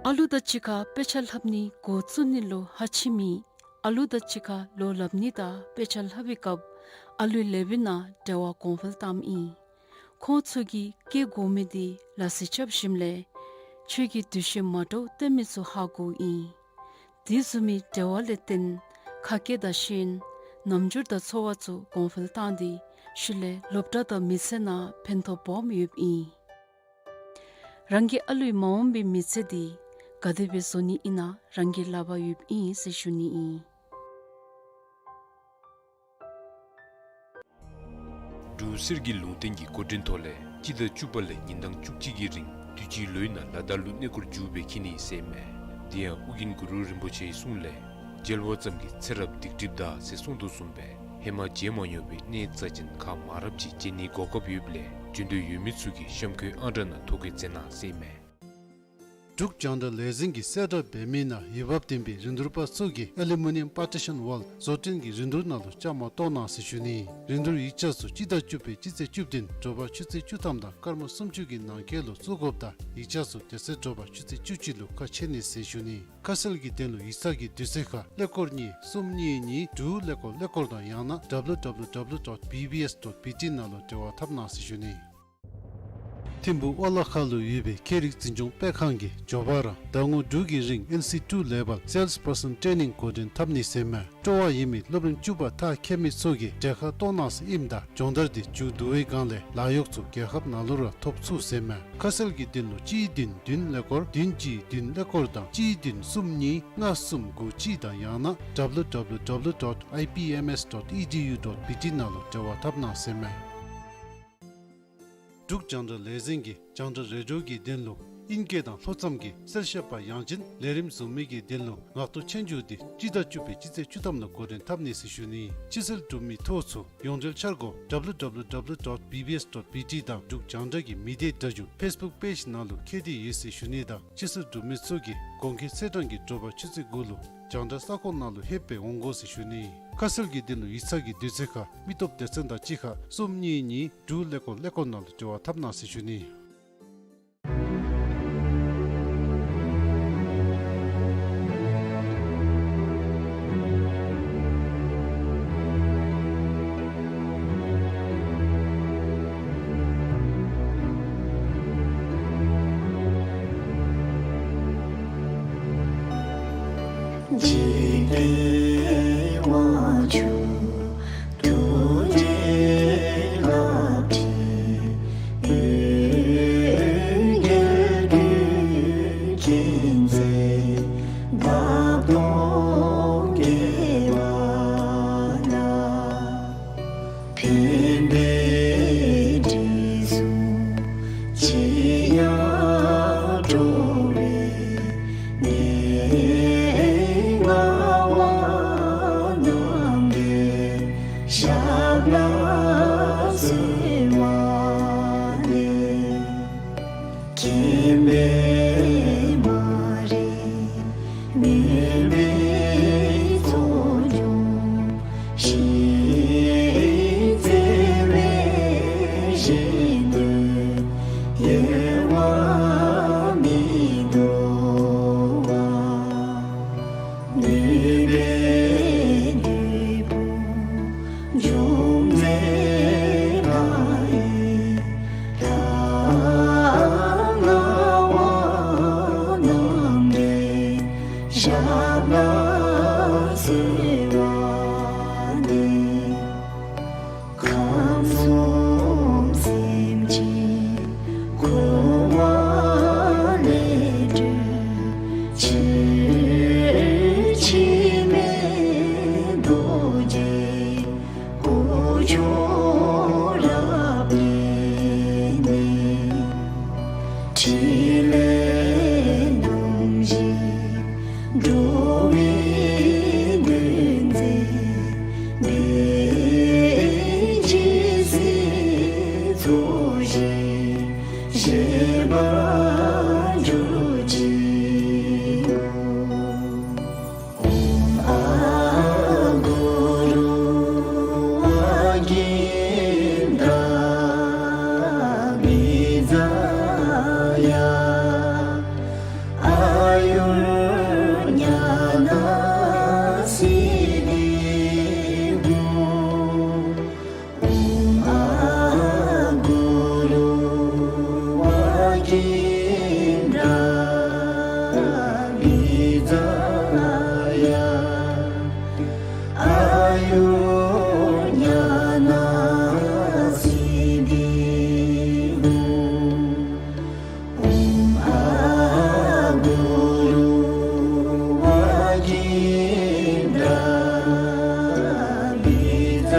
ཨ་ལུ་དང་གཅིག་ཁར་དཔེ་ཆ་ལྷབ་ནི་འགོ་བཙུགས་ནི་ལུ་ཧ་ཅིག་མེད། ཨ་ལུ་དང་གཅིག་ཁར་ལོ་ལྷབ་ནི་དང་དཔེ་ཆ་ལྷབ་པའི་སྐབས་ཨ་ལུའི་ལེའུ་ནང་འབྲེལ་བ་གོང་འཕེལ་བཏངམ་ཨིན། ཁོང་ཚུ་གིས་བཀལ་དགོ་མི་འདི་ལ་སི་རྐྱབ་ཞིནམ་ལས་ཁྱོད་ཀྱིས་འདུ་ཤེས་མ་འདྲཝ་སྟོན་མི་ཚུ་ཧ་གོཝ་ཨིན། དེ་བཟུམ་མའི་འབྲེལ་བ་ལས་བརྟེན་ཁ་སྐད་དང་ཤེས་ཡོན་རྣམ་འགྱུར་དང་འཚོ་བ་ཚུ་གོང་འཕེལ་བཏང་སྟེ་ཤུལ་ལས་སློབ་གྲྭ་དང་མི་ཚེ་ནང་ཕན་ཐོགས་སྦོམ་ཡོདཔ་ཨིན། རང་གི་ཨ་ལུའི་མ་འོངས་པའི་མི་ཚེ་འདི་ག་དེ་སྦེ་བཟོ་ནི་ཨིན་ན་རང་གི་ལག་པར་ཡོདཔ་ཨིན་ཟེར་ཞུ་ནི་ཨིན། འབྲུག་གསེར་གྱི་ལུང་བསྟན་གྱི་འགོ་འདྲེན་ཐོག་ལས་སྤྱི་ཟླ་བཅུ་པ་ལས་ཉིན་གྲངས་བཅུ་གཅིག་གི་རིང་དུས་ཅི་ལོའི་ནང་ལ་དྭགས་ལུ་གནས་སྐོར་མཇུག་སྦེ་འཁྱིད་ནི་ཟེར་མས། དེ་ཡང་ཨོ་རྒྱན་གུ་རུ་རིན་པོ་ཆེའི་གསུང་ལས་མཇལ་བ་ཙམ་གྱིས་ཚེ་རབས་སྡིག་སྒྲིབ་འདག་ཟེར་གསུངས་དོ་བཟུམ་སྦེ་ཧེ་མ་མཇལ་མ་མྱོང་བའི་གནས་རྩ་ཅན་ཁག་མང་རབས་ཅིག་མཇལ་ནིའི་གོ་སྐབས་ཡོདཔ་ལས་འབྱོན་འདོད་ཡོད་མི་ཚུ་གིས་གཤམ་འཁོད་ཨང་གྲངས་ནང་ཐོ་བཀོད་མཛད་གནང་ཟེར་མས། འབྲུག་རྒྱང་བསྒྲགས་ལས་འཛིན་གྱིས་གསལ་བསྒྲགས་འབད་མི་ནང་འོས་འབབ་ལྡན་པའི་རིན་བསྡུར་པ་ཚུ་གིས་ཨེ་ལུ་མི་ནི་ཡམ་པར་ཊི་ཤཱན་ཝཱལ་བཟོ་སྐྲུན་གྱི་རིན་བསྡུར་ནང་ལུ་བཅའ་མར་གཏོགས་གནང་ཟེར་ཞུ་ནི། རིན་བསྡུར་ཡིག་ཆ་ཚུ་སྤྱི་ཟླ་བཅུ་པའི་སྤྱི་ཚེས་བཅུ་བདུན་དྲོ་པ་ཆུ་ཚོད་བཅུ་ཐམ་དང་སྐར་མ་སུམ་ཅུ་གི་ནང་འཁོད་ལུ་བཙུགས་དགོཔ་དང་ཡིག་ཆ་ཚུ་དེ་ཚེ་དྲོ་པ་ཆུ་ཚོད་བཅུ་གཅིག་ལུ་ཁ་ཕྱེ་ནི་ཟེར་ཞུ་ནི། ཁ་གསལ་གྱི་དོན་ལུ་ཡིག་ཚང་གི་དུས་ཚོད་ཁར་ཀླད་ཀོར་གཉིས་གསུམ་གཉིས་གཉིས་དྲུག་ཀླད་ཀོར་ཀླད་ཀོར་དང་ཡང་ན་W W W dot B B S dot B T ནང་ལུ་འབྲེལ་བ་འཐབ་གནང་ཟེར་ཞུ་ནི། ཐིམ་ཕུག་ཨོ་ལ་ཁ་ལུ་ཡོད་པའི་ཁྱད་རིག་འཛིན་སྐྱོང་སྤེལ་ཁང་གིས་མགྱོགས་པ་ར་ཟླ་ངོ་དྲུག་གི་རིང་ཨེན་སི་ཊི་ཊུ་ལེ་བཱལ་སེལསི་པར་སཱན་ཊེ་ནིང་འགོ་འདྲེན་འཐབ་ནི་ཟེར་མས། སྤྲོ་བ་ཡོད་མི་སློབ་རིམ་བཅུ་པ་མཐར་འཁྱོལ་མི་ཚུ་གིས་གྲལ་ཁར་གཏོགས་གནང་ཟེར་ཨིནམ་ད་སྦྱོང་བརྡར་འདི་མཇུག་བསྡུ་བའི་སྒང་ལས་ལཱ་གཡོག་ཚུ་རྒྱལ་ཁབ་ནང་ལུ་ར་ཐོབ་ཚུགས་ཟེར་མས། ཁ་གསལ་གྱི་དོན་ལུ་གཅིག་བདུན་བདུན་ཀླད་ཀོར་བདུན་གཅིག་བདུན་ཀླད་ཀོར་དང་གཅིག་བདུན་གསུམ་གཉིས་ལྔ་གསུམ་དགུ་གཅིག་དང་ཡང་ན་W W W dot I P M S dot E D U dot B T ནང་ལུ་འབྲེལ་བ་འཐབ་གནང་ཟེར་མས། འབྲུག་རྒྱང་བསྒྲགས་ལས་འཛིན་གྱིས་རྒྱང་བསྒྲགས་རེ་ཌི་ཡོ་གི་དོན་ལུ་ཨིང་སྐད་དང་ལྷོ་མཚམས་ཀྱི་གསལ་བཤད་པ་ཡང་ཅིན་ལས་རིམ་བཟོ་མི་གི་དོན་ལུ་ངག་ཐོག་ཆོས་རྒྱུགས་འདི་སྤྱི་ཟླ་བཅུ་པའི་སྤྱི་ཚེས་བཅུ་ཐམ་ལུ་འགོ་འདྲེན་འཐབ་ནི་ཟེར་ཞུ་ནི། ཕྱི་སེལ་གྲུབ་མི་ཐོ་ཚུ་ཡོངས་འབྲེལ་འཆར་སྒོ་W W W dot B B S dot B T དང་འབྲུག་རྒྱང་བསྒྲགས་ཀྱི་མི་སྡེ་སྒྲ་སྒྱུར་ཕེསི་བུཀ་པེཇ་ནང་ལུ་ཁྱབ་སྟེ་ཡོད་ཟེར་ཞུ་ནི་དང་ཕྱི་སེལ་གྲུབ་མི་ཚུ་གིས་དགོངས་འགལ་ཚེས་གྲངས་ཀྱི་དྲོ་པ་ཆུ་ཚོད་དགུ་ལུ་རྒྱང་བསྒྲགས་ས་ཁོངས་ནང་ལུ་ལྷོད་སྦེ་འོང་དགོ་ཟེར་ཞུ་ནི། ཁ་གསལ་གྱི་དོན་ལུ་ཡིག་ཚང་གི་དུས་ཚོད་ཁར་མི་སྟོབས་སྡེ་ཚན་དང་གཅིག་ཁར་གསུམ་གཉིས་གཉིས་དྲུག་ཀླད་ཀོར་ཀླད་ཀོར་ནང་ལུ་འབྲེལ་བ་འཐབ་གནང་ཟེར་ཞུ་ནི། ཕྲིན་ལས་རྣམ་བཞི་འགྲོ་བའི་དོན་མཛད་པའི་རྗེ་བཙུན་ཚོགས་ཞིང་གཤེགས་པར་གྱུར་ཅིག། ཨོཾ་ཨ་གུ་རུ་ཝ་གིནྡྲ་བི་ཛ་ཡ་ཨཱ་ཡུར་ཉ་ན་སིདྡྷི་ཧཱུྃ། ཨོཾ་ཨ་གུ་རུ་ཝ་གིནྡྲ་བི་ཛ་ཡ་ཨཱ་ཡུར་ཉ་ན་སིདྡྷི་ཧཱུྃ། ཨོཾ་ཨ་གུ་རུ་ཝ་གིནྡྲ་བི་ཛ་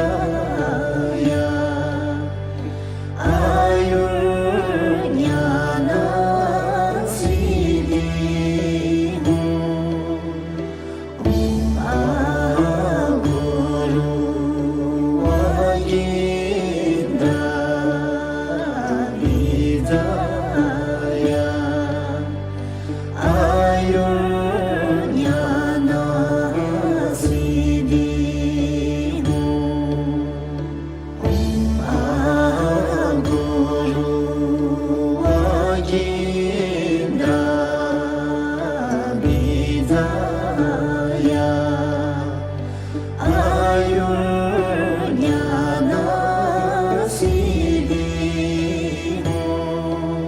ཡ་ཨཱ་ཡུར་ཉ་ན་སིདྡྷི་ཧཱུྃ། ཨོཾ་ཨ་གུ་རུ་ཝ་གིནྡྲ་བི་ཛ་ཡ་ཨཱ་ཡུར་ཉ་ན་སིདྡྷི་ཧཱུྃ། ཨོཾ་ཨ་གུ་རུ་ཝ་གིནྡྲ་བི་ཛ་ཡ་ཨཱ་ཡུར་ཉ་ན་སིདྡྷི་ཧཱུྃ། ཨོཾ་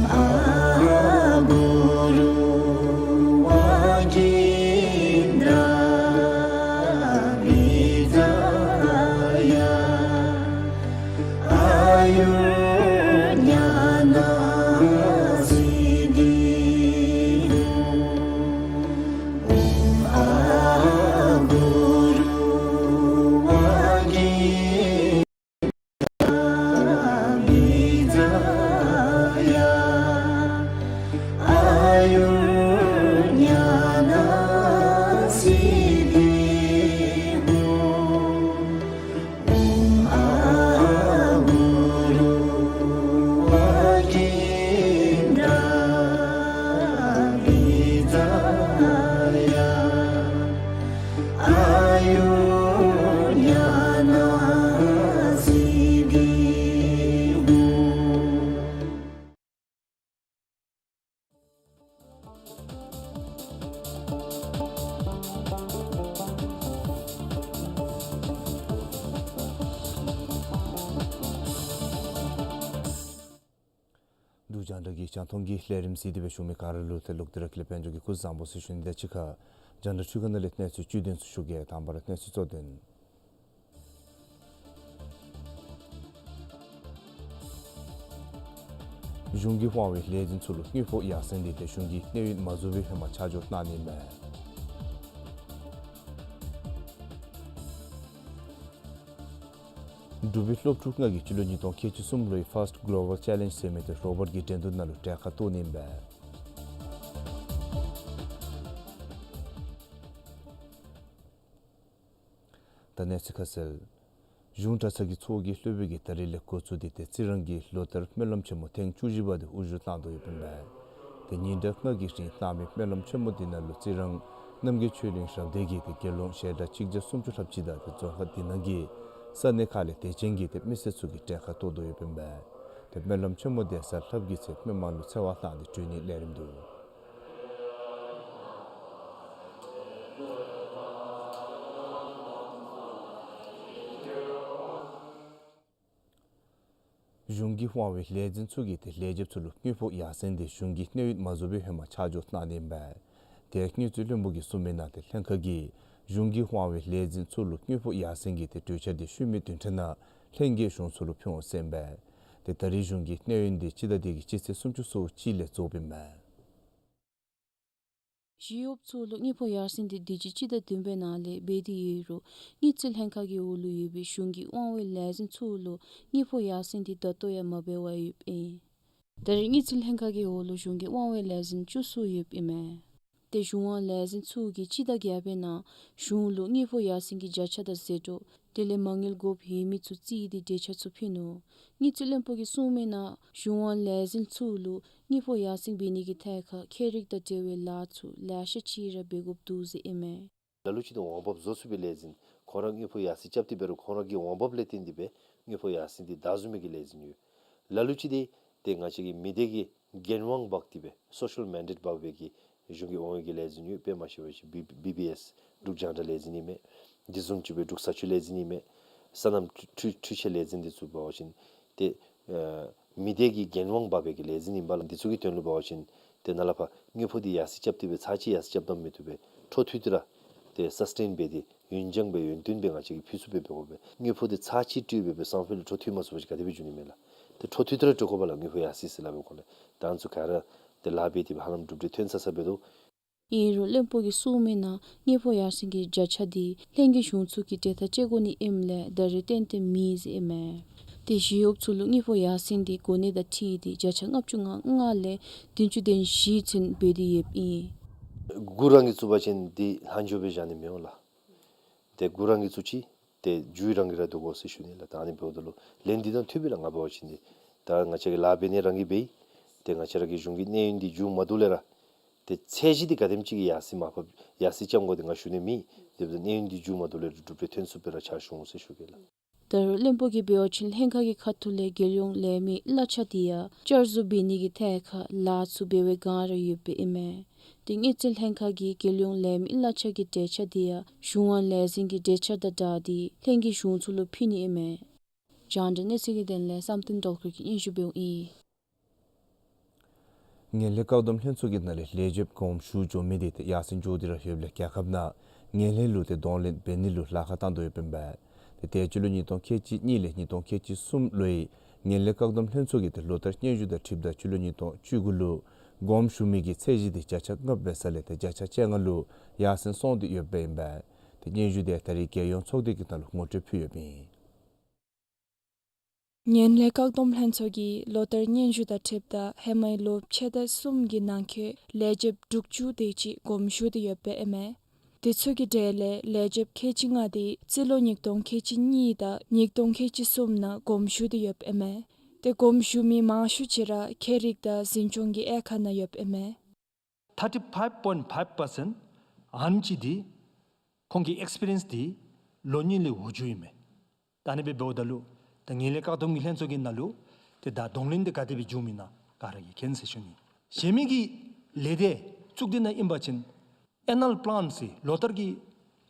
ཨ་གུ་རུ་ཝ་གིནྡྲ་བི་ཛ་ཡ་ཨཱ་ཡུར་ཉ་ན་སིདྡྷི་ཧཱུྃ། ཨོཾ་ཨ་གུ་རུ་ཝ་གིནྡྲ་བི་ཛ་ཡ་ཨཱ་ཡུར་ཉ་ན་སིདྡྷི་ཧཱུྃ། ཨོཾ་ཨ་གུ་རུ་ཝ་གིནྡྲ་བི་ཛ་ཡ་ཨཱ་ཡུར་ཉ་ན་སིདྡྷི་ཧཱུྃ། འབྲུག་རྒྱང་བསྒྲགས་ཀྱི་རྒྱང་མཐོང་གི་ལས་རིམ་གཟིགས་ཏེ་སྦེ་བཞུགས་མི་ག་ར་ལུ་ཏེ་ལོག་སྟེ་ར་ཀུན་ལེགས་དཔལ་འབྱོར་གྱི་སྐུ་གཟུགས་བཟང་པོ་ཟེར་ཞུ་ནི་དང་གཅིག་ཁར་རྒྱང་བསྒྲགས་འཕྲུལ་ཁང་ནང་ལས་གནས་ཚུལ་བཅུད་དོན་ཚུ་ཞུ་གེ། དང་པ་ར་གནས་ཚུལ་གཙོ་དོན། གཞུང་གི་དབང་བའི་ལས་འཛིན་ཚུ་ལུ་དངུལ་ཕོགས་ཡར་སེང་འདི་ཏེ་གཞུང་གི་གནས་ཡུན་མ་རྫོགས་པའི་ཧེ་མ་ཆ་འཇོག་གནང་ནི་མས། འབྲུག་པའི་སློབ་ཕྲུག་ལྔ་གིས་སྤྱི་ལོ་ཉིས་སྟོང་ཁལ་གཅིག་གསུམ་ལོའི་First Global Challenge ཟེར་མི་ཏེ་རོ་བཊ་ཀྱི་འགྲན་བསྡུར་ནང་ལུ་གྲལ་ཁར་གཏོགས་ནི་མས། ད་གནས་ཚུལ་ཁ་གསལ། གཞུང་གྲྭ་ཚང་གི་ཚོགས་ཀྱི་སློབ་དཔོན་གྱིས་ད་རིས་ལས་འགོ་བཙུགས་ཏེ་ཏེ་རྩི་རང་གི་ལོ་ལྟར་སྨོན་ལམ་ཆེན་མོ་ཐེངས་བཅུ་བཞི་པ་དེ་དབུ་བཞུགས་གནང་དོ་ཡོདཔ་ཨིན་པས། ཏེ་ཉིན་གྲངས་ལྔ་གི་རིང་གནང་མི་སྨོན་ལམ་ཆེན་མོ་འདི་ནང་ལུ་རྩི་རང་རྣམ་རྒྱལ་ཆོས་གླིང་རབ་སྡེ་གི་ཏེ་དགེ་སློང་ཞལ་གྲངས་གཅིག་བརྒྱ་སུམ་ཅུ་ལྷགཔ་ཅིག་དང་ཏེ་རྫོང་ཁག་འདི་ནང་གི་ས་གནས་ཁག་ལས་དད་ཅན་གྱི་ཏེ་མི་སེར་ཚུ་གིས་གྲལ་ཁར་གཏོགས་དོ་ཡོདཔ་ཨིན་པས། ཏེ་སྨོན་ལམ་ཆེན་མོ་འདི་གཟའ་ལྷགཔ་གི་ཚེ་སྨོན་མང་ལུ་ཚེ་དབང་བླངས་ཏེ་གྲོལ་ནིའི་ལས་རིམ་འདུག། གཞུང་གི་དབང་བའི་ལས་འཛིན་ཚུ་གིས་ཏེ་ལས་བྱེདཔ་ཚུ་ལུ་དངུལ་ཕོགས་ཡར་སེང་འདི་གཞུང་གི་གནས་ཡུན་མ་རྫོགས་པའི་ཧེ་མ་ཆ་འཇོག་གནང་ནི་ཨིན་པས། ཏེ་དངུལ་རྩིས་བློན་པོ་གིས་གསུངས་མི་ནང་ཏེ་ལྷན་ཁག་གིས་གཞུང་གི་དབང་བའི་ལས་འཛིན་ཚུ་ལུ་དངུལ་ཕོགས་ཡར་སེང་གི་ཏེ་གྲོས་འཆར་འདི་ཤུལ་མའི་བདུན་ཕྲག་ནང་ལྷན་རྒྱས་གཞུང་ཚུ་ལུ་ཕུལ་འོང་ཟེར་ཨིན་པས། ཏེ་ད་རིས་གཞུང་གི་གནས་ཡུན་འདི་སྤྱི་ཟླ་འདི་གི་སྤྱི་ཚེས་སུམ་ཅུ་སོ་གཅིག་ལས་རྫོགསཔ་ཨིན་མས། ཞི་གཡོགཔ་ཚུ་ལུ་དངུལ་ཕོགས་ཡར་སེང་འདི་དུས་ཅི་སྤྱི་ཟླ་བདུན་པའི་ནང་ལས་འབད་དེ་ཡོད་རུང་དངུལ་རྩིས་ལྷན་ཁག་གི་འོག་ལུ་ཡོད་པའི་གཞུང་གི་དབང་བའི་ལས་འཛིན་ཚུ་ལུ་དངུལ་ཕོགས་ཡར་སེང་འདི་ད་ལྟོ་ཡང་མ་འབད་བར་ཡོདཔ་ཨིན། ད་རེས་དངུལ་རྩིས་ལྷན་ཁག་གི་འོག་ལུ་གཞུང་གི་དབང་བའི་ལས་འཛིན་བཅུ་གསུམ་ཡོདཔ་ཨིན་མས། ཏེ་གཞུང་དབང་ལས་འཛིན་ཚུ་གིས་སྤྱི་ཟླ་བརྒྱད་པའི་ནང་གཞུང་ལུ་དངུལ་ཕོགས་ཡར་སེང་གི་བརྒྱ་ཆ་དང་ཟད་འགྲོ་དེ་ལས་མ་དངུལ་དགོཔ་ཡོད་མི་ཚུ་རྩིས་ཏེ་འབྲེལ་ཆ་ཚུ་ཕུལ་ནུག། དངུལ་རྩིས་བློན་པོ་གིས་གསུངས་མིའི་ནང་གཞུང་དབང་ལས་འཛིན་ཚུ་ལུ་དངུལ་ཕོགས་ཡར་སེང་འབད་ནི་གི་ཐད་ཁར་ཁྱད་རིག་དང་འབྲེལ་བའི་ལཱ་ཚུ་ལེ་ཤ་ཅིག་ར་འབད་དགོཔ་འདུག་ཟེར་ཨིན་མས། ལ་ལུ་ཅིག་ཏེ་འོང་འབབ་བཟོ་ཚུགས་པའི་ལས་འཛིན་ཁོང་ར་དངུལ་ཕོགས་ཡར་སེང་རྐྱབ་སྟེ་འབད་རུང་ཁོང་ར་གི་འོང་འབབ་ལས་བརྟེན་ཏེ་སྦེ་དངུལ་ཕོགས་ཡར་སེང་འདི་བདའ་ཚུགས་མི་གི་ལས་འཛིན་ཡོད། ལ་ལུ་ཅིག་ཏེ་ཏེ་ང་བཅས་ཀྱི་མི་སྡེ་གི་འགན་དབང་འབག་སྟེ་སྦེ་སོ་ཤལ་མེན་ཌེཊ་འབག་པའི་གི་གཞུང་གི་དབང་བའི་གི་ལས་འཛིན་ཡོད། དཔེ་མ་ཤེས་པ་ཅིན་བི་བི་བི་ཨེསི་འབྲུག་རྒྱང་བསྒྲགས་ལས་འཛིན་ཨིན་མས། དེ་བཟུམ་ཅིག་སྦེ་འབྲུག་བཟའ་སྤྱོད་ལས་འཛིན་ཨིན་མས། སོ་ནམ་འཕྲུལ་འཕྲུལ་ཆས་ལས་འཛིན་འདི་ཚུ་འབད་བ་ཅིན་ཏེ་ཨ་མི་སྡེ་གི་འགན་དབང་འབག་པའི་གི་ལས་འཛིན་ཨིན་པ་ལགས། འདི་ཚུ་གི་དོན་ལུ་འབད་བ་ཅིན་ཏེ་ནཱ་ལས་ཕར་དངུལ་ཕོགས་འདི་ཡར་སེང་རྐྱབ་སྟེ་སྦེ་ཚར་གཅིག་ཡར་སེང་རྐྱབ་དང་མི་བཏུབ་པས། འཕྲོ་མཐུད་དེ་ར་ཏེ་སཱས་ཊེན་འབད་དེ་ཡུན་འགྱངས་སྦེ་ཡུན་བརྟན་སྦེ་ང་བཅས་ཀྱིས་ཕུལ་ཚུགས་པའི་འབད་དགོ་པས། དངུལ་ཕོགས་འདི་ཚར་གཅིག་སྤྲོད་སྦེ་སྦེ་སང་ཕོད་ལུ་འཕྲོ་མཐུད་མ་ཚུགས་པ་ཅིན་ག་དེ་སྦེ་འགྱོ་ནི་མས་ལགས། ཏེ་འཕྲོ་མཐུད་དེ་ར་སྤྲོད་དགོ་པས་ལགས། དངུལ་ཕོགས་ཡར་སེང་ཟེར་སླབ་པའི་སྒང་ལས་ད་ང་བཅས་ག་ར་ཏེ་ལཱ་འབད་དེ་སྦེ་ཧ་ལམ་གྲུབ་འབྲས་ཐོན་ཚར་ཚརཝ་འབད་དོ། ཨིན་རུང་བློན་པོ་གིས་གསུངས་མིའི་ནང་དངུལ་ཕོགས་ཡར་སེང་གི་བརྒྱ་ཆ་འདི་ལྷན་རྒྱས་གཞུང་ཚོགས་ཀྱིས་གྲོས་ཐག་བཅད་དགོ་ནི་ཨིནམ་ལས་ད་རེས་ཏན་ཏན་མེད་ཟེར་ཨིན་མས། ཏེ་ཞི་གཡོགཔ་ཚུ་ལུ་དངུལ་ཕོགས་ཡར་སེང་འདི་གོ་གནས་དང་འཁྲིལ་ཏེ་བརྒྱ་ཆ་ལྔ་བཅུ་ང་ལྔ་ལས་བདུན་ཅུ་དོན་བཞི་ཚུན་འབད་དེ་ཡོདཔ་ཨིན། དགུ་རང་གིས་བཙུགས་པ་ཅིན་འདི་ལྷག་འཕྲོ་སྦེ་བཞག་ནི་མི་འོང་ལགས། ཏེ་དགུ་རང་གིས་བཙུགས་ཅི། ཏེ་མཇུག་རང་གིས་ར་བསྡུ་དགོ་ཟེར་ཞུ་ནི་ལགས། ད་ཨ་ནི་འབདཝ་ད་ལུ་ལན་འདི་དང་མཐུན་པས་ལགས། ང་འབད་བ་ཅིན་འདི་ད་ང་བཅས་ཀྱི་ལཱ་འབད་ནི་རང་གིས་འབད་ཡི། ཏེ་ང་བཅས་ར་གི་གཞུང་གི་གནས་ཡུན་འདི་མཇུག་མ་བསྡུ་ལས་ར་ཏེ་ཚད་གཞི་འདི་ག་དེམ་ཅིག་གི་ཡར་སེང་མར་ཕབ་ཡར་སེང་རྐྱབ་དགོ་འདི་ང་ཞུ་ནི་མེད། དེ་འབདཝ་ད་གནས་ཡུན་འདི་མཇུག་མ་བསྡུ་ལས་ར་གྲུབ་འབྲས་ཐོན་ཚུགས་པའི་ར་ཕྱག་ཞུ་འོང་ཟེར་ཞུ་གེ་ལགས། ད་རུང་བློན་པོ་གིས་འབད་བ་ཅིན་ལྷན་ཁག་གི་ཁ་ཐུག་ལས་རྒྱལ་ཡོངས་ལས་མི་གླ་ཆ་འདི་ཡང་བསྐྱར་བཟོ་འབད་ནི་གི་ཐད་ཁར་ལཱ་ཚུ་འབད་བའི་བསྒང་ར་ཡོདཔ་ཨིན་མས། ཏེ་དངུལ་རྩིས་ལྷན་ཁག་གིས་རྒྱལ་ཡོངས་ལས་མི་གླ་ཆ་གི་གྲོས་འཆར་འདི་ཡང་གཞུང་དབང་ལས་འཛིན་གྱི་གྲོས་འཆར་དང་སྦྲགས་ཏེ་ལྷན་རྒྱས་གཞུང་ཚོགས་ལུ་ཕུལ་ནི་ཨིན་མས། རྒྱང་བསྒྲགས་གནས་ཚུལ་གྱི་དོན་ལས་བསམ་གཏན་སྒྲོལ་དཀར་གྱིས་སྙན་ཞུ་འབདཝ་ཨིན། ངན་ལྷད་བཀག་སྡོམ་ལྷན་ཚོགས་ཀྱི་ནང་ལས་ལས་བྱེདཔ་དགོངསམ་ཞུ་འགྱོ་མི་འདི་ཏེ་ཡར་སེང་འགྱོ་སྟེ་ར་ཡོདཔ་ལས་རྒྱལ་ཁབ་ནང་ངན་ལྷད་ལུ་ཏེ་གདོང་ལེན་འབད་ནི་ལུ་ལཱ་ཁག་བཏང་དོ་ཡོདཔ་ཨིན་པས། ཏེ་ཏེ་སྤྱི་ལོ་ཉིས་སྟོང་ཁལ་གཅིག་གཉིས་ལས་ཉིས་སྟོང་ཁལ་གཅིག་གསུམ་ལོའི་ངན་ལྷད་བཀག་སྡོམ་ལྷན་ཚོགས་ཀྱིས་ཏེ་ལོ་བསྟར་སྙན་ཞུ་དང་འཁྲིལཝ་ད་སྤྱི་ལོ་ཉིས་སྟོང་བཅུ་དགུ་ལུ་དགོངསམ་ཞུ་མི་གི་ཚད་གཞི་འདི་བརྒྱ་ཆ་ལྔ་འབད་ས་ལས་ཏེ་བརྒྱ་ཆ་བཅོ་ལྔ་ལུ་ཡར་སེང་སོང་སྟེ་ཡོདཔ་ཨིན་པས། ཏེ་སྙན་ཞུ་འདི་ད་རེས་རྒྱལ་ཡོངས་ཚོགས་སྡེ་གི་ནང་ལུ་ངོ་སྤྲོད་ཕུལ་ཡོདཔ་ཨིན། ངན་ལྷད་བཀག་སྡོམ་ལྷན་ཚོགས་ཀྱིས་ལོ་བསྟར་སྙན་ཞུ་དང་འཁྲིལཝ་ད་ཧེ་མའི་ལོ་ཕྱེད་དང་གསུམ་གྱི་ནང་འཁོད་ལས་བྱེདཔ་དྲུག་ཅུ་དེ་ཅིག་དགོངསམ་ཞུ་སྟེ་ཡོདཔ་ཨིན་མས། དེ་ཚུ་གི་གྲས་ལས་ལས་བྱེདཔ་ཁལ་གཅིག་ལྔ་འདི་རྩིས་ལོ་ཉིས་སྟོང་ཁལ་གཅིག་གཉིས་དང་ཉིས་སྟོང་ཁལ་གཅིག་གསུམ་ནང་དགོངསམ་ཞུ་སྟེ་ཡོདཔ་ཨིན་མས། ཏེ་དགོངསམ་ཞུ་མི་མང་ཤོས་ཅིག་ར་ཁྱད་རིག་དང་འཛིན་སྐྱོང་གི་དབྱེ་ཁག་ནང་ཡོདཔ་ཨིན་མས། Thirty-five point five percent ཨ་ནེམ་ཅིག་འདི་ཁོང་གི་ཨེགསི་པི་རི་ཡནསི་འདི་ལོ་གཉིས་ལས་འོག་འགྱོཝ་ཨིན་མས། ད་ཨ་ནི་སྦེ་འབདཝ་ད་ལུ་ད་ངན་ལྷད་བཀག་སྡོམ་གྱི་ལྷན་ཚོགས་ཀྱི་ནང་ལུ་ཏེ་ད་གདོང་ལེན་འདི་ག་དེ་སྦེ་འགྱོཝ་ཨིན་ན་ག་ར་གིས་མཁྱེན་ཟེར་ཞུ་ནི། གཞན་མི་གི་ལས་སྡེ་བཙུགས་ཏེ་ནང་ཨིན་པ་ཅིན་ཨེ་ནུ་ཨལ་པི་ལཱན་ཟེར་ལོ་བསྟར་གྱི་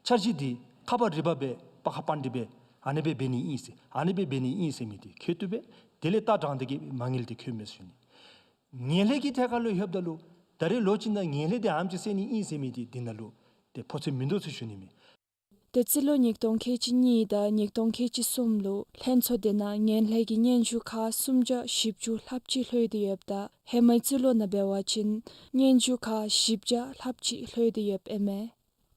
འཆར་གཞི་འདི་ཁ་པར་རིག་པ་སྦེ་པར་ཁར་སྤར་ཏེ་སྦེ་ཨ་ནི་སྦེ་འབད་ནི་ཨིན་ཟེར་ཨ་ནི་སྦེ་འབད་ནི་ཨིན་ཟེར་མི་འདི་འཁོད་དོ་སྦེ་དེ་ལས་ལྟ་དྲངས་ཏེ་གིས་མ་དངུལ་འདི་འཁོད་མས་ཟེར་ཞུ་ནི། ངན་ལྷད་ཀྱི་ཐད་ཁར་ལུ་ལྷོདཔ་ད་ལུ་ད་རེས་ལོ་གཅིག་ནང་ངན་ལྷད་འདི་ཨ་ནེམ་ཅིག་སེལ་ནི་ཨིན་ཟེར་མི་འདི་འདི་ནང་ལུ་ཏེ་ཕོག་ཚོད་མིན་འདུག་ཟེར་ཞུ་ནི་མས། ཏེ་རྩིས་ལོ་ཉིས་སྟོང་ཁལ་གཅིག་གཉིས་དང་ཉིས་སྟོང་ཁལ་གཅིག་གསུམ་ལུ་ལྷན་ཚོགས་འདི་ནང་ངན་ལྷད་ཀྱི་སྙན་ཞུ་ཁག་སུམ་བརྒྱ་བཞི་བཅུ་ལྷགཔ་ཅིག་ལྷོད་དེ་ཡོདཔ་ད་ཧེ་མའི་རྩིས་ལོ་ནང་འབད་བ་ཅིན་སྙན་ཞུ་ཁག་བཞི་བརྒྱ་ལྷགཔ་ཅིག་ལྷོད་དེ་ཡོདཔ་ཨིན་མས།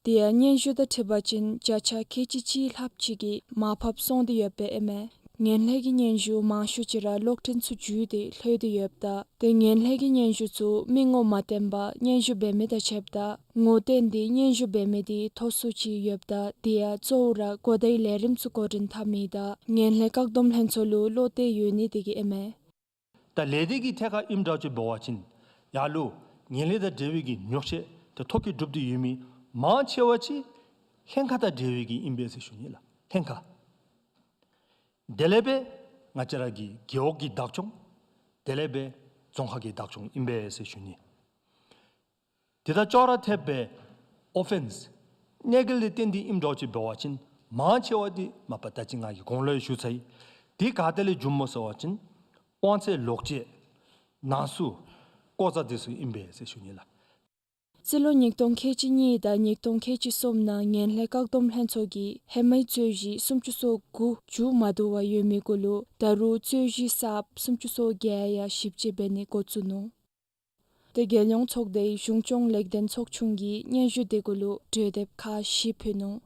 དེ་ཡང་སྙན་ཞུ་དང་འཁྲིལ་བ་ཅིན་བརྒྱ་ཆ་ཁལ་གཅིག་གཅིག་ལྷགཔ་ཅིག་གིས་མར་ཕབ་སོང་སྟེ་ཡོདཔ་ཨིན་མས། ངན་ལྷད་ཀྱི་སྙན་ཞུ་མང་ཤོས་ཅིག་ར་གློག་འཕྲིན་ཚུ་བརྒྱུད་དེ་ལྷོད་དེ་ཡོདཔ་ད་ཏེ་ངན་ལྷད་ཀྱི་སྙན་ཞུ་ཚུ་མི་ངོ་མ་བསྟན་པར་སྙན་ཞུ་འབད་མི་དང་ཕྱདཔ་ད་ངོ་བསྟན་ཏེ་སྙན་ཞུ་འབད་མི་འདི་མཐོ་སུ་ཅིག་ཡོདཔ་ད་དེ་ཡང་གཙོ་བོ་ར་གོ་བརྡའི་ལས་རིམ་ཚུ་འགོ་འདྲེན་འཐབ་མི་དང་ངན་ལྷད་བཀག་སྡོམ་ལྷན་ཚོགས་ལུ་བློ་གཏད་ཡོད་ནི་དེ་གིས་ཨིན་མས། ད་ལས་སྡེ་གི་ཐད་ཁར་ཨིནམ་འདྲཝ་ཅིག་འབད་བ་ཅིན་ཡར་ལུ་ངན་ལྷད་དང་འབྲེལ་བའི་གི་ཉོག་བཤད་དེ་ཐོ་བཀོད་གྲུབ་སྟེ་ཡོད་མི་མང་ཆེ་བ་ཅིག་ལྷན་ཁག་དང་འབྲེལ་བའི་གི་ཨིན་པས་ཟེར་ཞུ་ནི་ལགས། ལྷན་ཁག་དེ་ལས་སྦེ་ང་བཅས་ར་གི་རྒེད་འོག་གི་བདག་སྐྱོང་དེ་ལས་སྦེ་རྫོང་ཁག་གི་བདག་སྐྱོང་ཨིན་པས་ཟེར་ཞུ་ནི། དེ་དང་ཅོག་ར་འཐདཔ་སྦེ་ཨོ་ཕེནསི་གནོད་འགེལ་ལས་བརྟེན་ཏེ་ཨིནམ་འདྲཝ་ཅིག་འབད་བ་ཅིན་མང་ཆེ་བ་འདི་མ་པ་ད་ཅི་ང་གིས་གོང་ལུ་ཡང་ཞུ་ཚར་ཡི། དེ་ག་ཏེ་ལས་བྱུངམ་སྨོ་ཟེར་བ་ཅིན་དབང་ཚད་ལོག་སྤྱོད་ནང་གསུག་ལྐོག་ཟ་དེ་ཚུ་ཨིན་པས་ཟེར་ཞུ་ནི་ལགས། རྩིས་ལོ་ཉིས་སྟོང་ཁལ་གཅིག་གཉིས་དང་ཉིས་སྟོང་ཁལ་གཅིག་གསུམ་ནང་ངན་ལྷད་བཀག་སྡོམ་ལྷན་ཚོགས་ཀྱིས་ཧེ་མའི་རྩོད་གཞི་སུམ་ཅུ་སོ་དགུ་མཇུག་མ་བསྡུ་བར་ཡོད་མི་གུ་ལུ་ད་རུང་རྩོད་གཞི་གསརཔ་སུམ་ཅུ་སོ་བརྒྱད་ཡང་ཞིབ་དཔྱད་འབད་ནི་འགོ་བཙུགས་ནུག། ཏེ་རྒྱལ་ཡོངས་ཚོགས་སྡེའི་གཞུང་སྐྱོང་ལེགས་ལྡན་ཚོགས་ཆུང་གིས་སྙན་ཞུ་དེ་གུ་ལུ་གྲོས་འདེབས་ཁག་བཞི་ཕུལ་ནུག།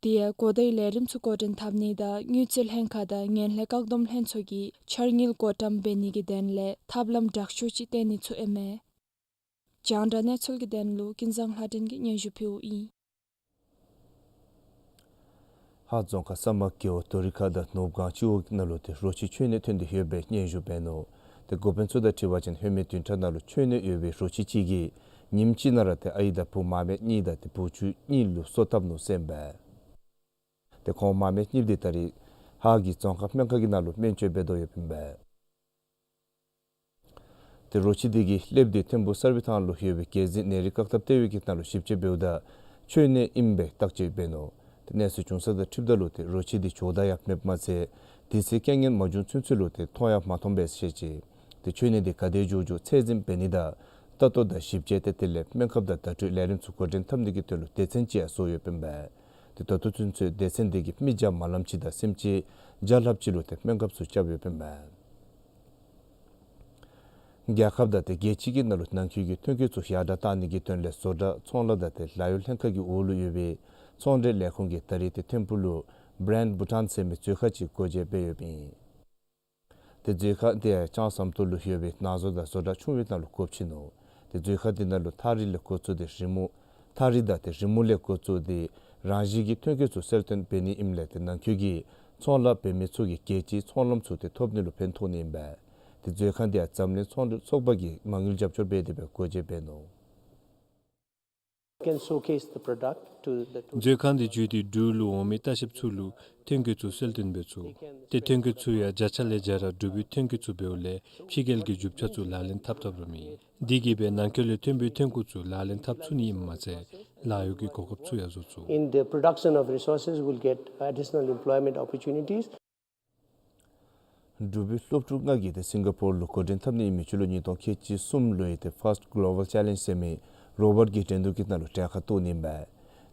དེ་ཡང་གོ་བརྡའི་ལས་རིམ་ཚུ་འགོ་འདྲེན་འཐབ་ནི་དང་དངུལ་རྩིས་ལྷན་ཁག་དང་ངན་ལྷད་བཀག་སྡོམ་ལྷན་ཚོགས་ཀྱིས་འཆར་དངུལ་བགོ་བཀྲམ་འབད་ནི་གི་དོན་ལས་ཐབས་ལམ་དྲག་ཤོས་ཅིག་བཏོན་ནི་ཚུ་ཨིན་མས། རྒྱང་བསྒྲགས་གནས་ཚུལ་གྱི་དོན་ལུ་ཀུན་བཟང་ལྷ་སྒྲོན་གྱིས་སྙན་ཞུ་ཕུལཝ་ཨིན། ཧཱ་རྫོང་ཁག་ས་དམར་རྒེད་འོག་རྡོ་རི་ཁ་དང་ནོར་བུ་སྒང་སྤྱི་འོག་ནང་ལུ་ཏེ་རོ་ཁྱི་ཁྱོད་ནད་ཐོན་ཏེ་ཡོད་པའི་སྙན་ཞུ་འབད་ནུག། ཏེ་འགོ་དཔོན་ཚུ་དང་འཁྲིལ་བ་ཅིན་ཧེ་མའི་བདུན་ཕྲག་ནང་ལུ་ཁྱོད་ནད་ཡོད་པའི་རོ་ཁྱི་ཅིག་གིས་ཉིནམ་གཅིག་ནང་ར་ཏེ་ཨའི་དང་བུ་མ་སྨད་གཉིས་དང་ཏེ་བུ་ཆུང་གཉིས་ལུ་གསོ་བཏབ་ནུག་ཟེར་ཨིན་པས། ཏེ་ཁོང་མ་སྨད་གཉིསཔོ་འདི་ད་རིས་ཧཱ་གི་རྫོང་ཁག་སྨན་ཁང་གི་ནང་ལུ་སྨན་བཅོས་འབད་དོ་ཡོདཔ་ཨིན་པས། ཏེ་རོ་ཁྱི་འདི་གིས་སླེབས་ཏེ་ཐིམ་ཕུག་གསར་སྦས་ཐང་ལུ་ཡོད་པའི་རྒྱལ་སྲིད་ནད་རིགས་བཀག་ཐབས་ལྟེ་བའི་གི་ནང་ལུ་ཞིབ་དཔྱད་འབདཝ་ད་ཁྱོད་ནད་ཨིན་པའི་བརྟག་དཔྱད་འབད་ནུག། ཏེ་གནས་ཚུལ་བྱུང་ས་དང་འཁྲིལཝ་ད་ལུ་ཏེ་རོ་ཁྱི་འདི་བྱོག་དར་ཡང་མེདཔ་མ་ཚད་དུས་ཚོད་རྐྱང་ངན་མ་བྱུང་ཚུན་ཚོད་ལུ་ཏེ་མཐོང་ཡང་མ་མཐོང་པས་ཟེར་བཤད་ཅི། ཏེ་ཁྱོད་ནད་འདི་ག་དེ་མགྱོགས་མགྱོགས་ཚད་འཛིན་འབད་ནི་དང་ལྟ་རྟོག་དང་ཞིབ་དཔྱད་ཏེ་དེ་ལས་སྨན་ཁབ་དང་བརྡ་སྤྲོད་ལས་རིམ་ཚུ་འགོ་འདྲེན་འཐབ་ནི་གི་དོན་ལུ་སྡེ་ཚན་ཅིག་ཡང་བཟོ་ཡོདཔ་ཨིན་པས། ཏེ་ད་ལྟོ་ཚུན་ཚོད་སྡེ་ཚན་འདི་གིས་མི་བརྒྱ་མ་ལངམ་ཅིག་དང་སེམས་ཅན་བརྒྱ་ལྷགཔ་ཅིག་ལུ་ཏེ་སྨན་ཁབ་ཚུ་རྐྱབ་ཡོདཔ་ཨིན་པས། རྒྱལ་ཁབ་དང་ཏེ་རྒྱལ་སྤྱི་གི་ནང་ལུ་ནང་འཁོད་ཀྱི་ཐོན་སྐྱེད་ཚུ་ཡར་དྲག་བཏང་ནི་གི་དོན་ལས་བཟོ་གྲྭ་ཚོང་ལཱ་དང་ཏེ་ལཱ་གཡོག་ལྷན་ཁག་གི་འོག་ལུ་ཡོད་པའི་ཚོང་འབྲེལ་ལས་ཁུངས་ཀྱིས་ད་རིས་ཏེ་ཐིམ་ཕུག་ལུ་བྷི་རེནཌ་བྷུ་ཊཱན་ཟེར་མི་མཛོད་ཁང་ཅིག་སྒོ་འབྱེད་འབད་ཡོདཔ་ཨིན། ཏེ་མཛོད་ཁང་འདི་ཡང་ལྕང་ཟམ་ཏོག་ལུ་ཡོད་པའི་ནང་བཟོ་དང་བཟོ་གྲྭ་ཆུང་བའི་ནང་ལུ་སྒོ་ཕྱེ་ནུག། ཏེ་མཛོད་ཁང་འདི་ནང་ལུ་ཐགས་རིས་ལས་འགོ་བཙུགས་ཏེ་རི་མོ་ཐགས་རིས་དང་ཏེ་རི་མོ་ལས་འགོ་བཙུགས་ཏེ་རང་བཞིན་གྱི་ཐོན་སྐྱེད་ཚུ་གསལ་སྟོན་འབད་ནི་ཨིནམ་ལས་ཏེ་ནང་འཁོད་ཀྱི་ཚོང་ལཱ་འབད་མི་ཚུ་གིས་རྒྱལ་སྤྱིའི་ཚོང་ལམ་ཚུ་ཏེ་ཐོབ་ནི་ལུ་ཕན་ཐོགས་ནི་ཨིན་པས། ཏེ་མཛོད་ཁང་འདི་ཡང་འཛམ་གླིང་ཚོང་འབྲེལ་ཚོགས་པ་གིས་མ་དངུལ་རྒྱབ་སྐྱོར་འབད་དེ་སྦེ་སྒོ་འབྱེད་འབད་ནུག། Can showcase the product to the tourists. མཛོད་ཁང་འདི་བརྒྱུད་དེ་འབྲུག་ལུ་འོང་མི་ལྟ་བཤལཔ་ཚུ་ལུ་ཐོན་སྐྱེད་ཚུ་གསལ་སྟོན་འབད་ཚུགས། ཏེ་ཐོན་སྐྱེད་ཚུ་ཡང་བརྒྱ་ཆ་ལས་བརྒྱ་ར་འབྲུག་པའི་ཐོན་སྐྱེད་ཚུ་འབདཝ་ལས་ཕྱི་རྒྱལ་གྱི་རྒྱུ་ཆ་ཚུ་ལག་ལེན་འཐབ་འཐབ་ར་མེད། འདི་གིས་སྦེ་ནང་འཁོད་ལས་ཐོན་པའི་ཐོན་ཁུངས་ཚུ་ལག་ལེན་འཐབ་ཚུགས་ནི་ཨིནམ་མ་ཚད་ལཱ་གཡོག་གི་གོ་སྐབས་ཚུ་ཡང་བཟོ་ཚུགས། In the production of resources, will get additional employment opportunities. འབྲུག་པའི་སློབ་ཕྲུག་ལྔ་གིས་ཏེ་སིང་ག་པོར་ལུ་འགོ་འདྲེན་འཐབ་ནི་ཨིན་མི་ཅིག་ལུ་ཉིས་སྟོང་ཁལ་གཅིག་གསུམ་ལོའི་ཏེ་First Global Challenge ཟེར་མི་རོ་བཊ་ཀྱི་འགྲན་བསྡུར་གྱི་ནང་ལུ་གྲལ་ཁར་གཏོགས་ནི་ཨིན་པས།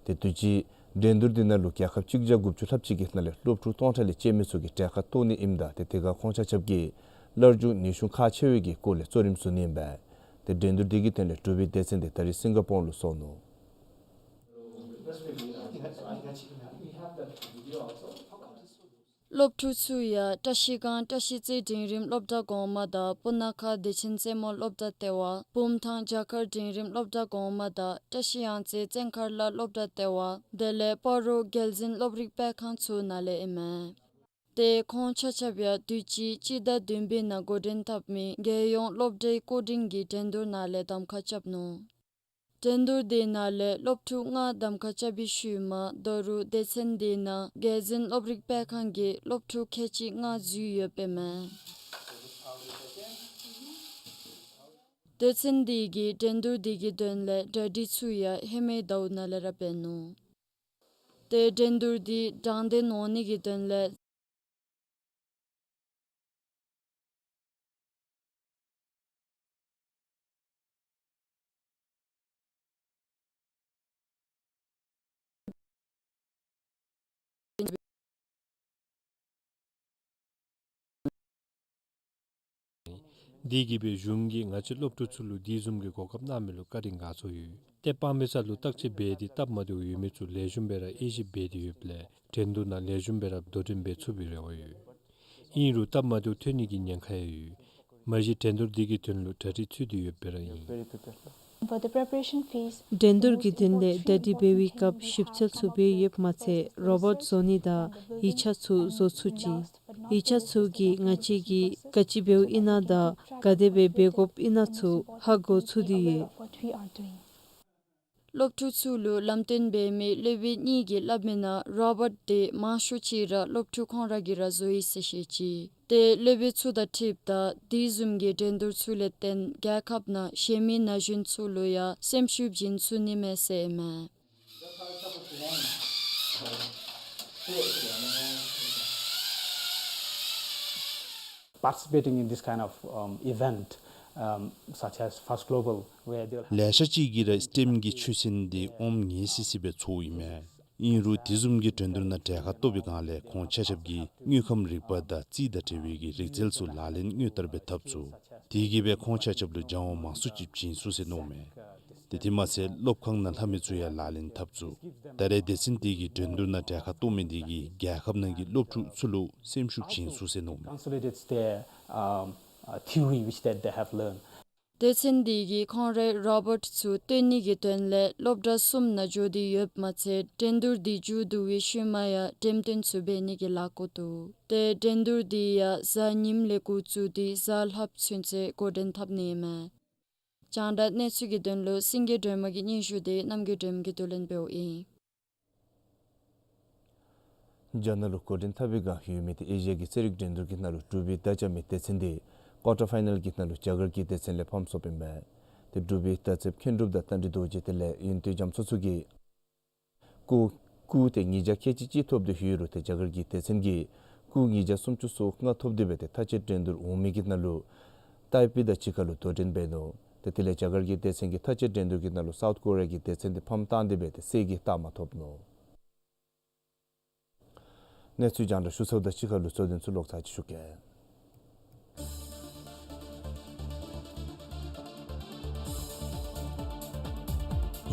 ཏེ་དུས་ཅི་འགྲན་བསྡུར་འདི་ནང་ལུ་རྒྱལ་ཁབ་གཅིག་བརྒྱ་དགུ་བཅུ་ལྷགཔ་ཅིག་གི་ནང་ལས་སློབ་ཕྲུག་སྟོང་ཕྲག་ལས་བཅད་མི་ཚུ་གིས་གྲལ་ཁར་གཏོགས་ནི་ཨིནམ་ད་ཏེ་དེ་ཁར་ཁོང་ཆ་ཁྱབ་ཀྱིས་སླར་འབྱུང་ནུས་ཤུགས་ཁག་ཆེ་བའི་གི་སྐོར་ལས་གཙོ་རིམ་བཟུང་ནི་ཨིན་པས། ཏེ་འགྲན་བསྡུར་འདི་གི་དོན་ལས་འབྲུག་པའི་སྡེ་ཚན་འདི་ད་རིས་སིང་ག་པོར་ལུ་སོང་ནུག། སློབ་ཕྲུག་ཚུ་ཡང་བཀྲ་ཤིས་སྒང་བཀྲ་ཤིས་རྩེ་འབྲིང་རིམ་སློབ་གྲྭ་གོང་མ་དང་སྤུ་ན་ཁ་བདེ་ཆེན་རྩེ་མོ་སློབ་གྲྭ་ལྟེ་བ་བུམ་ཐང་བྱ་དཀར་འབྲིང་རིམ་སློབ་གྲྭ་གོང་མ་དང་བཀྲ་ཤིས་གཡང་རྩེ་བཙན་མཁར་ལ་སློབ་གྲྭ་ལྟེ་བ་དེ་ལས་སྤ་རོ་རྒྱལ་འཛིན་སློབ་རིམ་སྤེལ་ཁང་ཚུ་ནང་ལས་ཨིན་མས། ཏེ་ཁོང་ཆ་ཁྱབ་ཡང་དུས་ཅི་སྤྱི་ཟླ་བདུན་པའི་ནང་འགོ་འདྲེན་འཐབ་མི་རྒྱལ་ཡོངས་སློབ་གྲྭའི་སྐུ་མགྲོན་གྱི་འགྲན་བསྡུར་ནང་ལས་གདམ་ཁ་རྐྱབ་ནུག། འགྲན་བསྡུར་དེ་ནང་ལས་སློབ་ཕྲུག་ལྔ་གདམ་ཁ་རྐྱབ་པའི་ཤུལ་མ་ད་རུང་སྡེ་ཚན་དེ་ནང་རྒྱལ་འཛིན་སློབ་རིམ་སྤེལ་ཁང་གི་སློབ་ཕྲུག་ཁལ་གཅིག་ལྔ་འཛུལ་ཡོདཔ་ཨིན་མས། སྡེ་ཚན་དེ་གིས་འགྲན་བསྡུར་དེ་གི་དོན་ལས་གྲ་སྒྲིག་ཚུ་ཡང་ཧེ་མའི་ཟླཝ་ནང་ལས་ར་འབད་ནུག། ཏེ་འགྲན་བསྡུར་དེ་དྲང་བདེན་འོང་ནི་གི་དོན་ལས་དེ་གིས་སྦེ་གཞུང་གིས་ང་བཅས་སློབ་ཕྲུག་ཚུ་ལུ་དེ་བཟུམ་གྱི་གོ་སྐབས་གནང་མི་ལུ་བཀའ་དྲིན་དགའ་ཚོར་ཡོད། ཏེ་དཔང་པའི་ས་ལུ་བརྟག་དཔྱད་འབད་དེ་སྟབས་མ་བདེཝ་ཡོད་མི་ཚུ་ལེགས་ཤོམ་སྦེ་ར་དབྱེ་ཞིབ་འབད་དེ་ཡོདཔ་ལས་འགྲན་བསྡུར་ནང་ལེགས་ཤོམ་སྦེ་ར་དོ་འགྲན་འབད་ཚུགས་པའི་རེ་བ་ཡོད། ཨིན་རུང་སྟབས་མ་བདེཝ་ཐོན་ནི་གི་ཉེན་ཁ་ཡང་ཡོད། མ་གཞི་འགྲན་བསྡུར་འདི་གི་དོན་ལུ་གྲ་སྒྲིག་ཚུད་དེ་ཡོདཔ་སྦེ་ར་ཨིན། For the preparation phase, འགྲན་བསྡུར་གྱི་དོན་ལས་གྲ་སྒྲིག་འབད་བའི་སྐབས་ཞིབ་འཚོལ་ཚུ་འབད་ཡོདཔ་མ་ཚད་རོ་བཊ་བཟོ་ནི་དང་ཡིག་ཆ་ཚུ་བཟོ་ཚུགས་ཅི། ཡིག་ཆ་ཚུ་གིས་ང་བཅས་ཀྱིས་ག་ཅི་འབདཝ་ཨིན་ན་དང་ག་དེ་སྦེ་འབད་དགོཔ་ཨིན་ན་ཚུ་ཧ་གོ་ཚུགས་ཏེ་ཡོད། སློབ་ཕྲུག་ཚུ་ལུ་ལམ་སྟོན་འབད་མི་སློབ་དཔོན་གཉིས་ཀྱིས་སླབ་མིའི་ནང་རོ་བཊ་དེ་མང་ཤོས་ཅིག་ར་སློབ་ཕྲུག་ཁོང་ར་གིས་ར་བཟོ་ཡི་ཟེར་བཤད་ཅི། ཏེ་སློབ་དཔོན་ཚུ་དང་འཁྲིལཝ་ད་དེ་བཟུམ་གྱི་འགྲན་བསྡུར་ཚུ་ལས་བརྟེན་རྒྱལ་ཁབ་ནང་གཞན་མི་ན་གཞོན་ཚུ་ལུ་ཡང་སེམས་ཤུགས་བྱིན་ཚུགས་ནི་མས་ཟེར་ཨིན་མས། Participating in this kind of, um, event, um, such as First Global, where they'll ལེ་ཤ་ཅིག་གིས་ར་སི་ཊེམ་གྱི་ཆོད་སེམས་འདི་ཨོམ་ངེས་སི་སི་སྦེ་ཚོརཝ་ཨིན་མས། ཨིན་རུང་དེ་བཟུམ་གྱི་འགྲན་བསྡུར་ནང་གྲལ་ཁར་གཏོགས་པའི་སྒང་ལས་ཁོང་ཆ་ཁྱབ་ཀྱིས་དངོས་ཁམས་རིག་པ་དང་རྩིས་དང་འབྲེལ་བའི་གི་རིག་རྩལ་ཚུ་ལག་ལེན་དངོས་བསྟར་འབད་ཐབས་ཚུ་དེ་གིས་སྦེ་ཁོང་ཆ་ཁྱབ་ལུ་སྦྱང་བ་མང་སུ་ཅིག་བྱིན་ཚུགས་ཟེར་མནོཝ་མས། ཏེ་དེ་མ་ཚད་སློབ་ཁང་ནང་ལྷབ་མི་ཚུ་ཡང་ལག་ལེན་འཐབ་ཚུགས། ད་རེས་སྡེ་ཚན་འདི་གིས་འགྲན་བསྡུར་ནང་གྲལ་ཁར་གཏོགས་མི་འདི་གིས་རྒྱལ་ཁབ་ནང་གི་སློབ་ཕྲུག་ཚུ་ལུ་སེམས་ཤུགས་བྱིན་ཚུགས་ཟེར་མནོཝ་མས། Consolidates their, um, uh, theory which that they have learned. སྡེ་ཚན་འདི་གིས་ཁོང་རའི་རོ་བཊ་ཚུ་བཏོན་ནི་གི་དོན་ལས་སློབ་གྲྭ་གསུམ་ནང་འགྱོ་སྟེ་ཡོདཔ་མ་ཚད་འགྲན་བསྡུར་འདི་མཇུག་བསྡུ་བའི་ཤུལ་མ་ཡང་འགྲེམས་སྟོན་ཚུ་འབད་ནི་གི་ལས་འགུལ་འདུག། ཏེ་འགྲན་བསྡུར་འདི་ཡང་གཟའ་ཉིམ་ལས་འགོ་བཙུགས་ཏེ་གཟའ་ལྷགཔ་ཚུན་ཚོད་འགོ་འདྲེན་འཐབ་ནི་ཨིན་མས། རྒྱང་བསྒྲགས་གནས་ཚུལ་གྱི་དོན་ལུ་སེང་གེ་སྒྲོལ་མ་གི་སྙན་ཞུ་འདི་རྣམ་རྒྱལ་སྒྲོལ་མ་གིས་བསྡུ་ལེན་འབདཝ་ཨིན། རྒྱ་ནག་ལུ་འགོ་འདྲེན་འཐབ་པའི་བསྒང་ཡོད་མི་ཏེ་ཨེ་ཤི་ཡ་གི་རྩེད་རིགས་འགྲན་བསྡུར་གྱི་ནང་ལུ་འབྲུག་པའི་མདའ་རྐྱབ་མི་སྡེ་ཚན་འདི་ཀོར་ཊར་ཕའི་ནཱལ་གྱི་ནང་ལུ་རྒྱ་གར་གྱི་སྡེ་ཚན་ལས་ཕམ་སོཔ་ཨིན་པས། ཏེ་འབྲུག་པའི་མདའ་རྩེདཔ་མཁྱེན་གྲུབ་དང་རྟ་མགྲིན་རྡོ་རྗེ་དེ་ལས་ཡོན་ཏན་རྒྱ་མཚོ་ཚུ་གིས་སྐུགས་སྐུགས་ཏེ་ཉིས་བརྒྱ་ཁལ་གཅིག་གཅིག་ཐོབ་སྟེ་ཡོད་རུང་ཏེ་རྒྱ་གར་གྱི་སྡེ་ཚན་གྱིས་སྐུགས་ཉིས་བརྒྱ་སུམ་ཅུ་སོ་ལྔ་ཐོབ་སྟེ་སྦེ་ཏེ་མཐའ་དཔྱད་འགྲན་བསྡུར་འོང་མི་གི་ནང་ལུ་ཏའི་པེ་དང་གཅིག་ཁར་ལུ་དོ་འགྲན་འབད་ནུག། ཏེ་དེ་ལས་རྒྱ་གར་གྱི་སྡེ་ཚན་གྱིས་མཐའ་དཔྱད་འགྲན་བསྡུར་གྱི་ནང་ལུ་སའུཐ་ཀོ་རི་ཡ་གི་སྡེ་ཚན་འདི་ཕམ་བཏང་སྟེ་སྦེ་ཏེ་གསེར་གྱི་རྟགས་མ་ཐོབ་ནུག། གནས་ཚུལ་རྒྱང་བསྒྲགས་ཞུ་ཚརཝ་དང་གཅིག་ཁར་ལུ་གཙོ་དོན་ཚུ་ལོག་ཚར་ཅིག་ཞུ་གེ།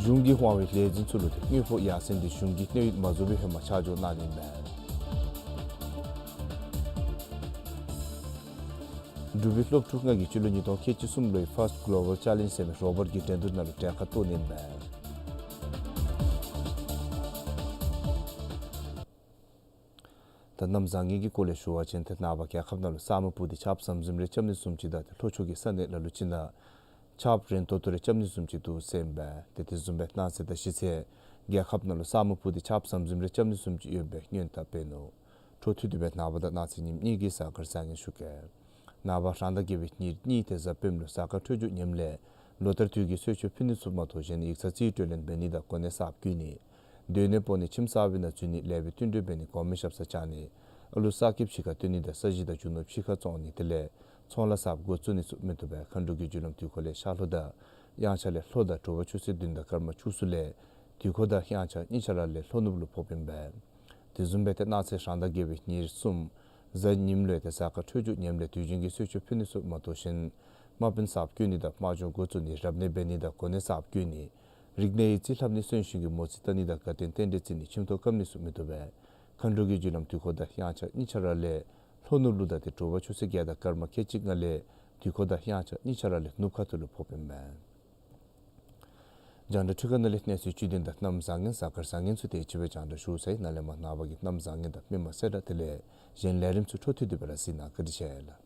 གཞུང་གིས་དབང་བའི་ལས་འཛིན་ཚུ་ལུ་ཏེ་དངུལ་ཕོགས་ཡར་སེང་འདི་གཞུང་གིས་གནས་ཡུན་མ་རྫོགས་པའི་ཧེ་མ་ཆ་འཇོག་གནང་ནི་མས། འབྲུག་པའི་སློབ་ཕྲུག་ལྔ་གིས་སྤྱི་ལོ་ཉིས་སྟོང་ཁལ་གཅིག་གསུམ་ལོའི་ཕཱསཊ་གོ་ལོ་བཱལ་ཅེ་ལེནཇ་ཟེར་མི་རོ་བཊ་ཀྱི་འགྲན་བསྡུར་ནང་ལུ་གྲལ་ཁར་གཏོགས་ནི་མས། ད་གནམ་བཟང་ངན་གྱི་སྐོར་ལས་ཞུ་བ་ཅིན་ཏེ་ནངས་པ་རྒྱལ་ཁབ་ནང་ལུ་ས་སྨུག་སྤུབས་ཏེ་ཆརཔ་ཟམ་ཟིམ་རེ་རྐྱབ་ནི་བཟུམ་ཅིག་དང་ཏེ་ལྷོ་ཕྱོགས་ཀྱི་ས་གནས་ལ་ལུ་ཅིག་ནང་ཆརཔ་རན་ཏོག་ཏོ་རེ་རྐྱབ་ནི་བཟུམ་ཅིག་འདུག་ཟེར་ཨིན་པས། ཏེ་དེ་བཟུམ་སྦེ་གནངས་ཚེ་དང་གཞེས་ཚེ་རྒྱལ་ཁབ་ནང་ལུ་ས་སྨུག་སྤུབས་ཏེ་ཆརཔ་ཟམ་ཟིམ་རེ་རྐྱབ་ནི་བཟུམ་ཅིག་ཡོད་པའི་སྔོན་བརྡ་འབད་ནུག། འཕྲོ་མཐུད་དེ་སྦེ་ནངས་པ་དང་གནངས་ཚེ་ཉིནམ་གཉིས་ཀྱི་གཟའ་སྐར་བཟང་ངན་ཞུ་གེ། ནངས་པ་རང་ཟླ་བརྒྱད་པའི་ཉེར་གཉིས་ཏེ་གཟའ་སྤེནམ་ལུ་གཟའ་སྐར་འཕྲོད་སྦྱོར་ཉམས་ལེགས། ལོ་ལྟར་དུས་ཀྱི་གསོལ་མཆོད་ཕུལ་ནི་ཚུ་མ་གཏོགས་གཞན་ཡིག་ཚང་རྩིས་སྤྲོད་ལེན་འབད་ནི་དང་གོ་གནས་གསརཔ་བསྐོ་ནི། སྡོད་གནས་སྤོ་ནི་ཁྱིམ་གསར་པའི་ནང་འཛུལ་ནི་ལེགས་པའི་བསྟུན་གྲོས་འབད་ནི་གོང་མའི་ཞབས་སར་བཅར་ནི། ཨ་ལུ་གསར་སྐྱེས་ཕྱི་ཁར་བཏོན་ནི་དང་ས་གཞི་དང་རྒྱུ་ནོར་ཕྱི་ཁར་བཙོང་ནི་དེ་ལས་ཚོང་ལཱ་གསརཔ་འགོ་བཙུགས་ནི་ཚུ་མི་བཏུབ་པས། མཁའ་འགྲོ་གི་རྒྱུ་ལམ་དུས་འཁོར་ལས་ཤར་ལྷོ་དང་དབྱངས་འཆར་ལས་ལྷོ་དང་དྲོ་པ་ཆུ་ཚོད་བདུན་དང་སྐར་མ་བཅུ་གསུམ་ལས་དུས་འཁོར་དང་དབྱངས་འཆར་གཉིས་ཆ་ར་ལས་ལྷོ་ནུབ་ལུ་ཕོགཔ་ཨིན་པས། དེ་བཟུམ་སྦེ་ཏེ་གནངས་ཚེ་རང་ཟླ་བརྒྱད་པའི་ཉེར་གསུམ་གཟའ་ཉིམ་ལུ་ཏེ་གཟའ་སྐར་འཕྲོད་སྦྱོར་ཉམས་ལེགས། དུས་རྒྱུན་གྱི་གསོལ་མཆོད་ཕུལ་ནི་ཚུ་མ་གཏོགས་གཞན་དམག་དཔོན་གསརཔ་བསྐོ་ནི་དང་དམག་སྦྱོང་འགོ་བཙུགས་ནི་རབ་གནས་འབད་ནི་དང་གོ་གནས་གསརཔ་བསྐོ་ནི། རིག་གནས་ཡིག་རྩིས་ལྷབ་ནི། གསོན་གཤིན་གྱི་མོ་རྩིས་བལྟ་ནི་དང་དགའ་སྟོན་རྟེན་འབྲེལ་བརྩི་ནི། ཁྱིམ་ཐོག་བཀབ་ནི་ཚུ་མི་བཏུབ་པས། མཁའ་འགྲོ་གི་རྒྱུ་ལམ་དུས་འཁོར་དང་དབྱངས་འཆར་གཉིས་ཆ་ར་ལས་ལྷོ་ནུབ་ལུ་དང་ཏེ་དྲོ་པ་ཆུ་ཚོད་བརྒྱད་དང་སྐར་མ་ཁལ་གཅིག་ལྔ་ལས་དུས་འཁོར་དང་དབྱངས་འཆར་གཉིས་ཆ་ར་ལས་ནུབ་ཁ་ཐུག་ལུ་ཕོགཔ་ཨིན་མས། རྒྱང་བསྒྲགས་འཕྲུལ་ཁང་ནང་ལས་གནས་ཚུལ་བཅུད་དོན་དང་གནམ་བཟང་ངན་གཟའ་སྐར་བཟང་ངན་ཚུ་དེ་ཅིག་སྦེ་རྒྱང་བསྒྲགས་ཞུ་ཚར་ཡི། ནཱ་ལས་མར་ནངས་པ་གི་གནམ་བཟང་ངན་དང་མི་མང་གསལ་བསྒྲགས་དེ་ལས་གཞན་ལས་རིམ་ཚུ་འཕྲོ་མཐུད་དེ་སྦེ་ར་གཟིགས་གནང་། བཀའ་དྲིན་ཆེ་ལགས།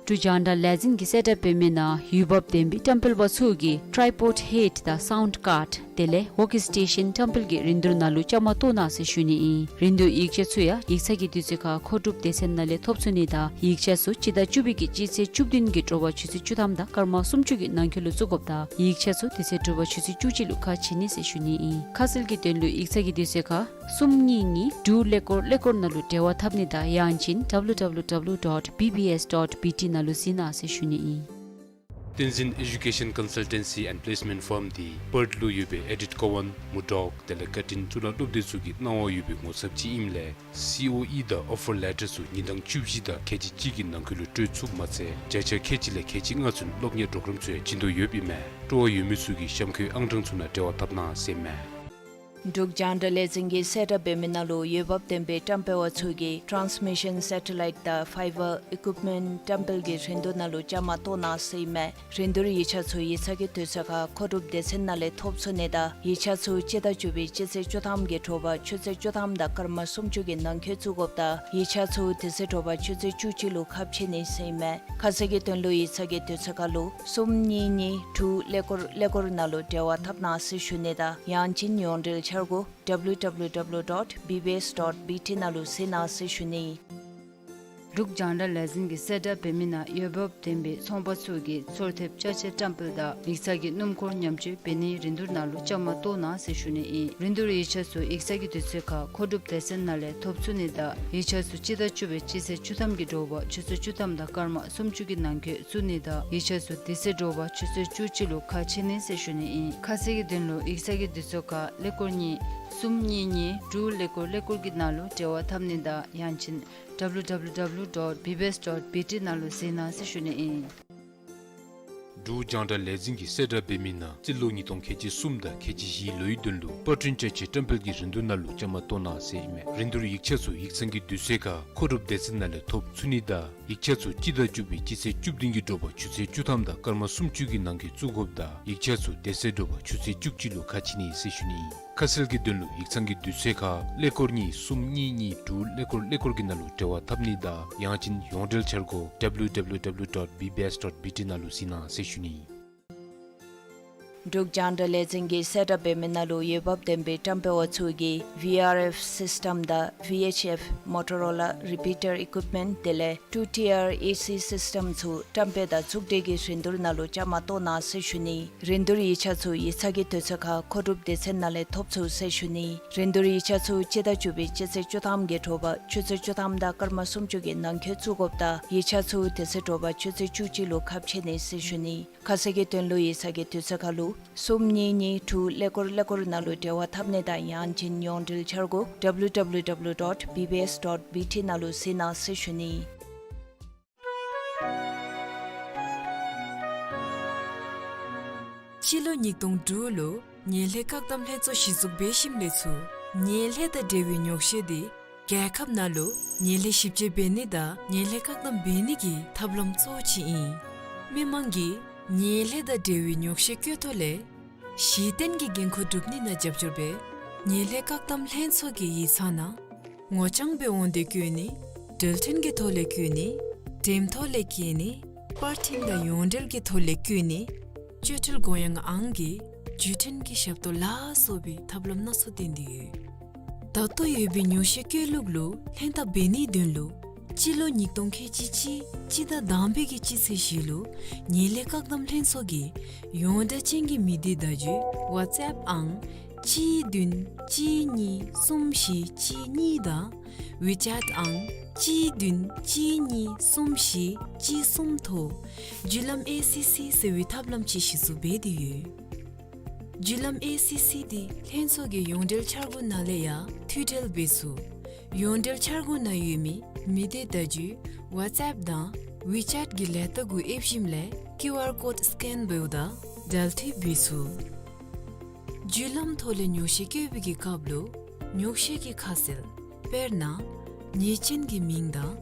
འབྲུག་རྒྱང་བསྒྲགས་ལས་འཛིན་གྱིས་གསལ་བསྒྲགས་འབད་མི་ནང་འོས་འབབ་ལྡན་པའི་བཀྲམ་སྤེལ་པ་ཚུ་གིས་ཊའི་པོཌ་ཧེཌ་དང་སའུནཌ་ཀཱརཌ་དེ་ལས་ཝོརྐ་སི་ཊེ་ཤཱན་བཀྲམ་སྤེལ་གྱི་རིན་བསྡུར་ནང་ལུ་བཅའ་མར་གཏོགས་གནང་ཟེར་ཞུ་ནི་ཨིན། རིན་བསྡུར་ཡིག་ཆ་ཚུ་ཡང་ཡིག་ཚང་གི་དུས་ཚོད་ཁར་མཁོ་སྒྲུབ་སྡེ་ཚན་ནང་ལས་ཐོབ་ཚུགས་ནི་དང་ཡིག་ཆ་ཚུ་སྤྱི་ཟླ་བཅུ་པའི་གི་སྤྱི་ཚེས་བཅུ་བདུན་གྱི་དྲོ་པ་ཆུ་ཚོད་བཅུ་ཐམ་དང་སྐར་མ་སུམ་ཅུ་གི་ནང་འཁོད་ལུ་བཙུགས་དགོཔ་དང་ཡིག་ཆ་ཚུ་དེ་ཚེ་དྲོ་པ་ཆུ་ཚོད་བཅུ་གཅིག་ལུ་ཁ་ཕྱེ་ནི་ཟེར་ཞུ་ནི་ཨིན། ཁ་གསལ་གྱི་དོན་ལུ་ཡིག་ཚང་གི་དུས་ཚོད་ཁར་གསུམ་གཉིས་གཉིས་དྲུག་ཀླད་ཀོར་ཀླད་ཀོར་ནང་ལུ་འབྲེལ་བ་འཐབ་ནི་དང་ཡང་ཅིན་W W W dot B B S dot B T ནང་ལུ་གཟིགས་གནང་ཟེར་ཞུ་ནི་ཨིན། བསྟན་འཛིན་Education Consultancy and Placement Firm འདི་པརཐ་ལུ་ཡོད་པའི་ཨེ་ཌིཐ་ཀོ་ཝཱན་མུར་ཌོག་དེ་ལས་བཀའ་དྲིན་གཙུག་ལག་སློབ་སྡེ་ཚུ་གི་གནང་བ་ཡོད་པའི་ངོ་ཚབ་ཅིག་ཨིནམ་ལས་སི་ཨོ་ཨི་དང་ཨོ་ཕར་ལེ་ཊར་ཚུ་ཉིན་གྲངས་བཅུ་བཞི་དང་ཁལ་གཅིག་གཅིག་གི་ནང་འཁོད་ལུ་སྤྲོད་ཚུགསཔ་མ་ཚད་བརྒྱ་ཆ་ཁལ་གཅིག་ལས་ཁལ་གཅིག་ལྔ་ཚུན་སློབ་གཉེར་པྲོ་གྲམ་ཚུ་ཡང་བྱིན་དོ་ཡོདཔ་ཨིན་མས། སྤྲོ་བ་ཡོད་མི་ཚུ་གིས་གཤམ་འཁོད་ཨང་གྲངས་ཚུ་ནང་འབྲེལ་བ་འཐབ་གནང་ཟེར་ཨིན་མས། འབྲུག་རྒྱང་བསྒྲགས་ལས་འཛིན་གྱིས་གསལ་བསྒྲགས་འབད་མི་ནང་ལུ་འོས་འབབ་ལྡན་པའི་བཀྲམ་སྤེལ་བ་ཚུ་གིས་transmission satellite དང་fiber equipment བཀྲམ་སྤེལ་གྱི་རིན་བསྡུར་ནང་ལུ་བཅའ་མར་གཏོགས་གནང་ཟེར་ཨིན་མས། རིན་བསྡུར་ཡིག་ཆ་ཚུ་ཡིག་ཚང་གི་དུས་ཚོད་ཁར་མཁོ་སྒྲུབ་སྡེ་ཚན་ནང་ལས་ཐོབ་ཚུགས་ནི་དང་ཡིག་ཆ་ཚུ་སྤྱི་ཟླ་བཅུ་པའི་སྤྱི་ཚེས་བཅུ་ཐམ་གྱི་དྲོ་པ་ཆུ་ཚོད་བཅུ་ཐམ་དང་སྐར་མ་སུམ་ཅུ་གི་ནང་འཁོད་བཙུགས་དགོཔ་དང་ཡིག་ཆ་ཚུ་དེ་ཚེ་དྲོ་པ་ཆུ་ཚོད་བཅུ་གཅིག་ལུ་ཁ་ཕྱེ་ནི་ཟེར་ཨིན་མས། ཁ་གསལ་གྱི་དོན་ལུ་ཡིག་ཚང་གི་དུས་ཚོད་ཁར་ལུ་གསུམ་གཉིས་གཉིས་དྲུག་ཀླད་ཀོར་ཀླད་ཀོར་ནང་ལུ་འབྲེལ་བ་འཐབ་གནང་ཟེར་ཞུ་ནི་དང་ཡང་ཅིན་ཡོངས་འབྲེལ་འཆར་སྒོ W W W dot B B S dot B T ནང་ལུ་གཟིགས་གནང་ཟེར་ཞུ་ནི། འབྲུག་རྒྱང་བསྒྲགས་ལས་འཛིན་གྱིས་གསལ་བསྒྲགས་འབད་མི་ནང་འོས་འབབ་ལྡན་པའི་ཚོང་པ་ཚུ་གིས་ཚོར་ཐེབས་ཅ་ཆས་བཀྲམ་སྤེལ་དང་ཡིག་ཚང་གི་སྣུམ་འཁོར་ཉམས་བཅོས་འབད་ནིའི་རིན་བསྡུར་ནང་ལུ་བཅའ་མར་གཏོགས་གནང་ཟེར་ཞུ་ནི་ཨིན། རིན་བསྡུར་ཡིག་ཆ་ཚུ་ཡིག་ཚང་གི་དུས་ཚོད་ཁར་མཁོ་སྒྲུབ་སྡེ་ཚན་ནང་ལས་ཐོབ་ཚུགས་ནི་དང་ཡིག་ཆ་ཚུ་སྤྱི་ཟླ་བཅུ་པའི་སྤྱི་ཚེས་བཅུ་ཐམ་གྱི་དྲོ་པ་ཆུ་ཚོད་བཅུ་ཐམ་དང་སྐར་མ་སུམ་ཅུ་གི་ནང་འཁོད་བཙུགས་ནི་དང་ཡིག་ཆ་ཚུ་དེ་ཚེ་དྲོ་པ་ཆུ་ཚོད་བཅུ་གཅིག་ལུ་ཁ་ཕྱེ་ནི་ཟེར་ཞུ་ནི་ཨིན། ཁ་གསལ་གྱི་དོན་ལུ་ཡིག་ཚང་གི་དུས་ཚོད་ཁར་ཀླད་ཀོར་གཉིས་གསུམ་གཉིས་གཉིས་དྲུག་ཀླད་ཀོར་ཀླད་ཀོར་གྱི་ནང་ལུ་འབྲེལ་བ་འཐབ་ནི་དང་ཡང་ཅིན་W W W dot B B S dot B T ནང་ལུ་གཟིགས་གནང་ཟེར་ཞུ་ནི་ཨིན། འབྲུག་རྒྱང་བསྒྲགས་ལས་འཛིན་གྱིས་གསལ་བསྒྲགས་འབད་མི་ནང་རྩིས་ལོ་ཉིས་སྟོང་ཁལ་གཅིག་གསུམ་དང་ཁལ་གཅིག་བཞིའི་ལོའི་དོན་ལུ་པར་སྐྲུན་ཅ་ཆས་བཀྲམ་སྤེལ་གྱི་རིན་བསྡུར་ནང་ལུ་བཅའ་མར་གཏོགས་གནང་ཟེར་ཨིན་མས། རིན་བསྡུར་ཡིག་ཆ་ཚུ་ཡིག་ཚང་གི་དུས་ཚོད་ཁར་མཁོ་སྒྲུབ་སྡེ་ཚན་ནང་ལས་ཐོབ་ཚུགས་ནི་དང་ཡིག་ཆ་ཚུ་སྤྱི་ཟླ་བཅུ་པའི་སྤྱི་ཚེས་བཅུ་བདུན་གྱི་དྲོ་པ་ཆུ་ཚོད་བཅུ་ཐམ་དང་སྐར་མ་སུམ་ཅུ་གི་ནང་འཁོད་བཙུགས་དགོཔ་དང་ཡིག་ཆ་ཚུ་དེ་ཚེ་དྲོ་པ་ཆུ་ཚོད་བཅུ་གཅིག་ལུ་ཁ་ཕྱེ་ནི་ཟེར་ཞུ་ནི་ཨིན། ཁ་གསལ་གྱི་དོན་ལུ་ཡིག་ཚང་གི་དུས་ཚོད་ཁར་ཀླད་ཀོར་གཉིས་གསུམ་གཉིས་གཉིས་དྲུག་ཀླད་ཀོར་ཀླད་ཀོར་གྱི་ནང་ལུ་འབྲེལ་བ་འཐབ་ནི་དང་ཡང་ཅིན་ཡོངས་འབྲེལ་འཆར་སྒོ་W W W dot B B S dot B T ནང་ལུ་གཟིགས་གནང་ཟེར་ཞུ་ནི་ཨིན། འབྲུག་རྒྱང་བསྒྲགས་ལས་འཛིན་གྱིས་གསལ་བསྒྲགས་འབད་མི་ནང་ལུ་འོས་འབབ་ལྡན་པའི་བཀྲམ་སྤེལ་བ་ཚུ་གིས་V R F system དང་V H F Motorola repeater equipment དེ་ལས་two tier A C system ཚུ་བཀྲམ་སྤེལ་དང་མཛུབ་སྟོན་གྱི་རིན་བསྡུར་ནང་ལུ་བཅའ་མར་གཏོགས་གནང་ཟེར་ཞུ་ནི། རིན་བསྡུར་ཡིག་ཆ་ཚུ་ཡིག་ཚང་གི་དུས་ཚོད་ཁར་མཁོ་སྒྲུབ་སྡེ་ཚན་ནང་ལས་ཐོབ་ཚུགས་ཟེར་ཞུ་ནི། རིན་བསྡུར་ཡིག་ཆ་ཚུ་སྤྱི་ཟླ་བཅུ་པའི་སྤྱི་ཚེས་བཅུ་ཐམ་གྱི་དྲོ་པ་ཆུ་ཚོད་བཅུ་ཐམ་དང་སྐར་མ་སུམ་ཅུ་གི་ནང་འཁོད་བཙུགས་དགོཔ་དང་ཡིག་ཆ་ཚུ་དེ་ཚེ་དྲོ་པ་ཆུ་ཚོད་བཅུ་གཅིག་ལུ་ཁ་ཕྱེ་ནི་ཟེར་ཞུ་ནི། ཁ་གསལ་གྱི་དོན་ལུ་ཡིག་ཚང་གི་དུས་ཚོད་ཁར་ལུ་གསུམ་གཉིས་གཉིས་དྲུག་ཀླད་ཀོར་ཀླད་ཀོར་ནང་ལུ་འབྲེལ་བ་འཐབ་ནི་དང་ཡང་ཅིན་ཡོངས་འབྲེལ་འཆར་སྒོ་W W W dot B B S dot B T ནང་ལུ་གཟིགས་གནང་ཟེར་ཞུ་ནི། སྤྱི་ལོ་ཉིས་སྟོང་དྲུག་ལུ་ཉེ་ལེགས་བཀག་སྡོམ་ལྷན་ཚོགས་གཞི་བཙུགས་འབད་ཞིནམ་ལས་ཚུར་ཉེ་ལེགས་དང་འབྲེལ་བའི་ཉོག་བཤད་དེ་རྒྱལ་ཁབ་ནང་ལུ་ཉེ་ལེགས་ཞིབ་དཔྱད་འབད་ནི་དང་ཉེ་ལེགས་བཀག་སྡོམ་འབད་ནི་གི་ཐབས་ལམ་གཙོ་བོ་ཅིག་ཨིན། མི་མང་གིས་ཉེ་ལེགས་དང་འབྲེལ་བའི་ཉོག་བཤད་བཀོད་ཐོག་ལས་གཞི་རྟེན་གྱི་འགན་ཁུར་སྒྲུབ་ནི་ནང་རྒྱབ་སྐྱོར་འབད་ཉེ་ལེགས་བཀག་སྡོམ་ལྷན་ཚོགས་ཀྱི་ཡིག་ཚང་ནང་ངོ་རྐྱང་སྦེ་འོང་སྟེ་བཀོད་ནི་འབྲེལ་ཐོན་གྱི་ཐོག་ལས་བཀོད་ནི་འགྲེམས་ཐོག་ལས་བཀོད་ནི་པར་འཕྲིན་དང་ཡོངས་འབྲེལ་གྱི་ཐོག་ལས་བཀོད་ནི་སྤྱོད་ཁྲལ་དགོངས་ཡངས་ཨང་གི་བརྒྱུད་འཕྲིན་གྱི་ཞབས་ཏོག་ལ་སོགས་པའི་ཐབས་ལམ་སྣ་ཚོགས་བསྟེན་ཏེ་ཡོད། ད་ལྟོ་ཡོད་པའི་ཉོག་བཤད་བཀོད་ལུགས་ལུ་ལྷན་ཐབས་འབད་ནིའི་དོན་ལུ་སྤྱི་ལོ་ཉིས་སྟོང་ཁལ་གཅིག་གཅིག་སྤྱི་ཟླ་དང་པའི་གི་སྤྱི་ཚེས་བཞི་ལུ་ཉེ་ལེགས་བཀག་སྡོམ་ལྷན་ཚོགས་ཀྱི་ཡོངས་གྲགས་ཅན་གྱི་མི་སྡེ་བརྡ་བརྒྱུད་ཝཊས་ཨེཔ་ཨང་གཅིག་བདུན་གཅིག་གཉིས་གསུམ་བཞི་གཅིག་གཉིས་དང་ཝི་ཅེཊ་ཨང་གཅིག་བདུན་གཅིག་གཉིས་གསུམ་བཞི་གཅིག་གསུམ་ཐོག་བརྒྱུད་ལམ་ཨེ་སི་སི་ཟེར་བའི་ཐབས་ལམ་ཅིག་གཞི་བཙུགས་འབད་དེ་ཡོད། བརྒྱུད་ལམ་ཨེ་སི་སི་འདི་ལྷན་ཚོགས་ཀྱི་ཡོངས་འབྲེལ་འཆར་སྒོ་ནང་ལས་ཡང་མཐུད་འབྲེལ་འབད་ཚུགས། ཡོངས་འབྲེལ་འཆར་སྒོ་ནང་ཡོད་མི་མི་སྡེ་བརྡ་བརྒྱུད་ཝཊས་ཨེཔ་དང་ཝི་ཅེཊ་གི་ལས་རྟགས་གུ་ཨེབ་ཞིནམ་ལས་ཀིའུ་ཨར་ཀོཌ་སི་ཀེན་འབདཝ་ད་འབྲེལ་མཐུད་འབད་ཚུགས། བརྒྱུད་ལམ་ཐོག་ལས་ཉོག་བཤད་བཀོད་པའི་གི་སྐབས་ལུ་ཉོག་བཤད་ཀྱི་ཁ་གསལ་དཔེར་ན་ཉེས་ཅན་གྱི་མིང་དང་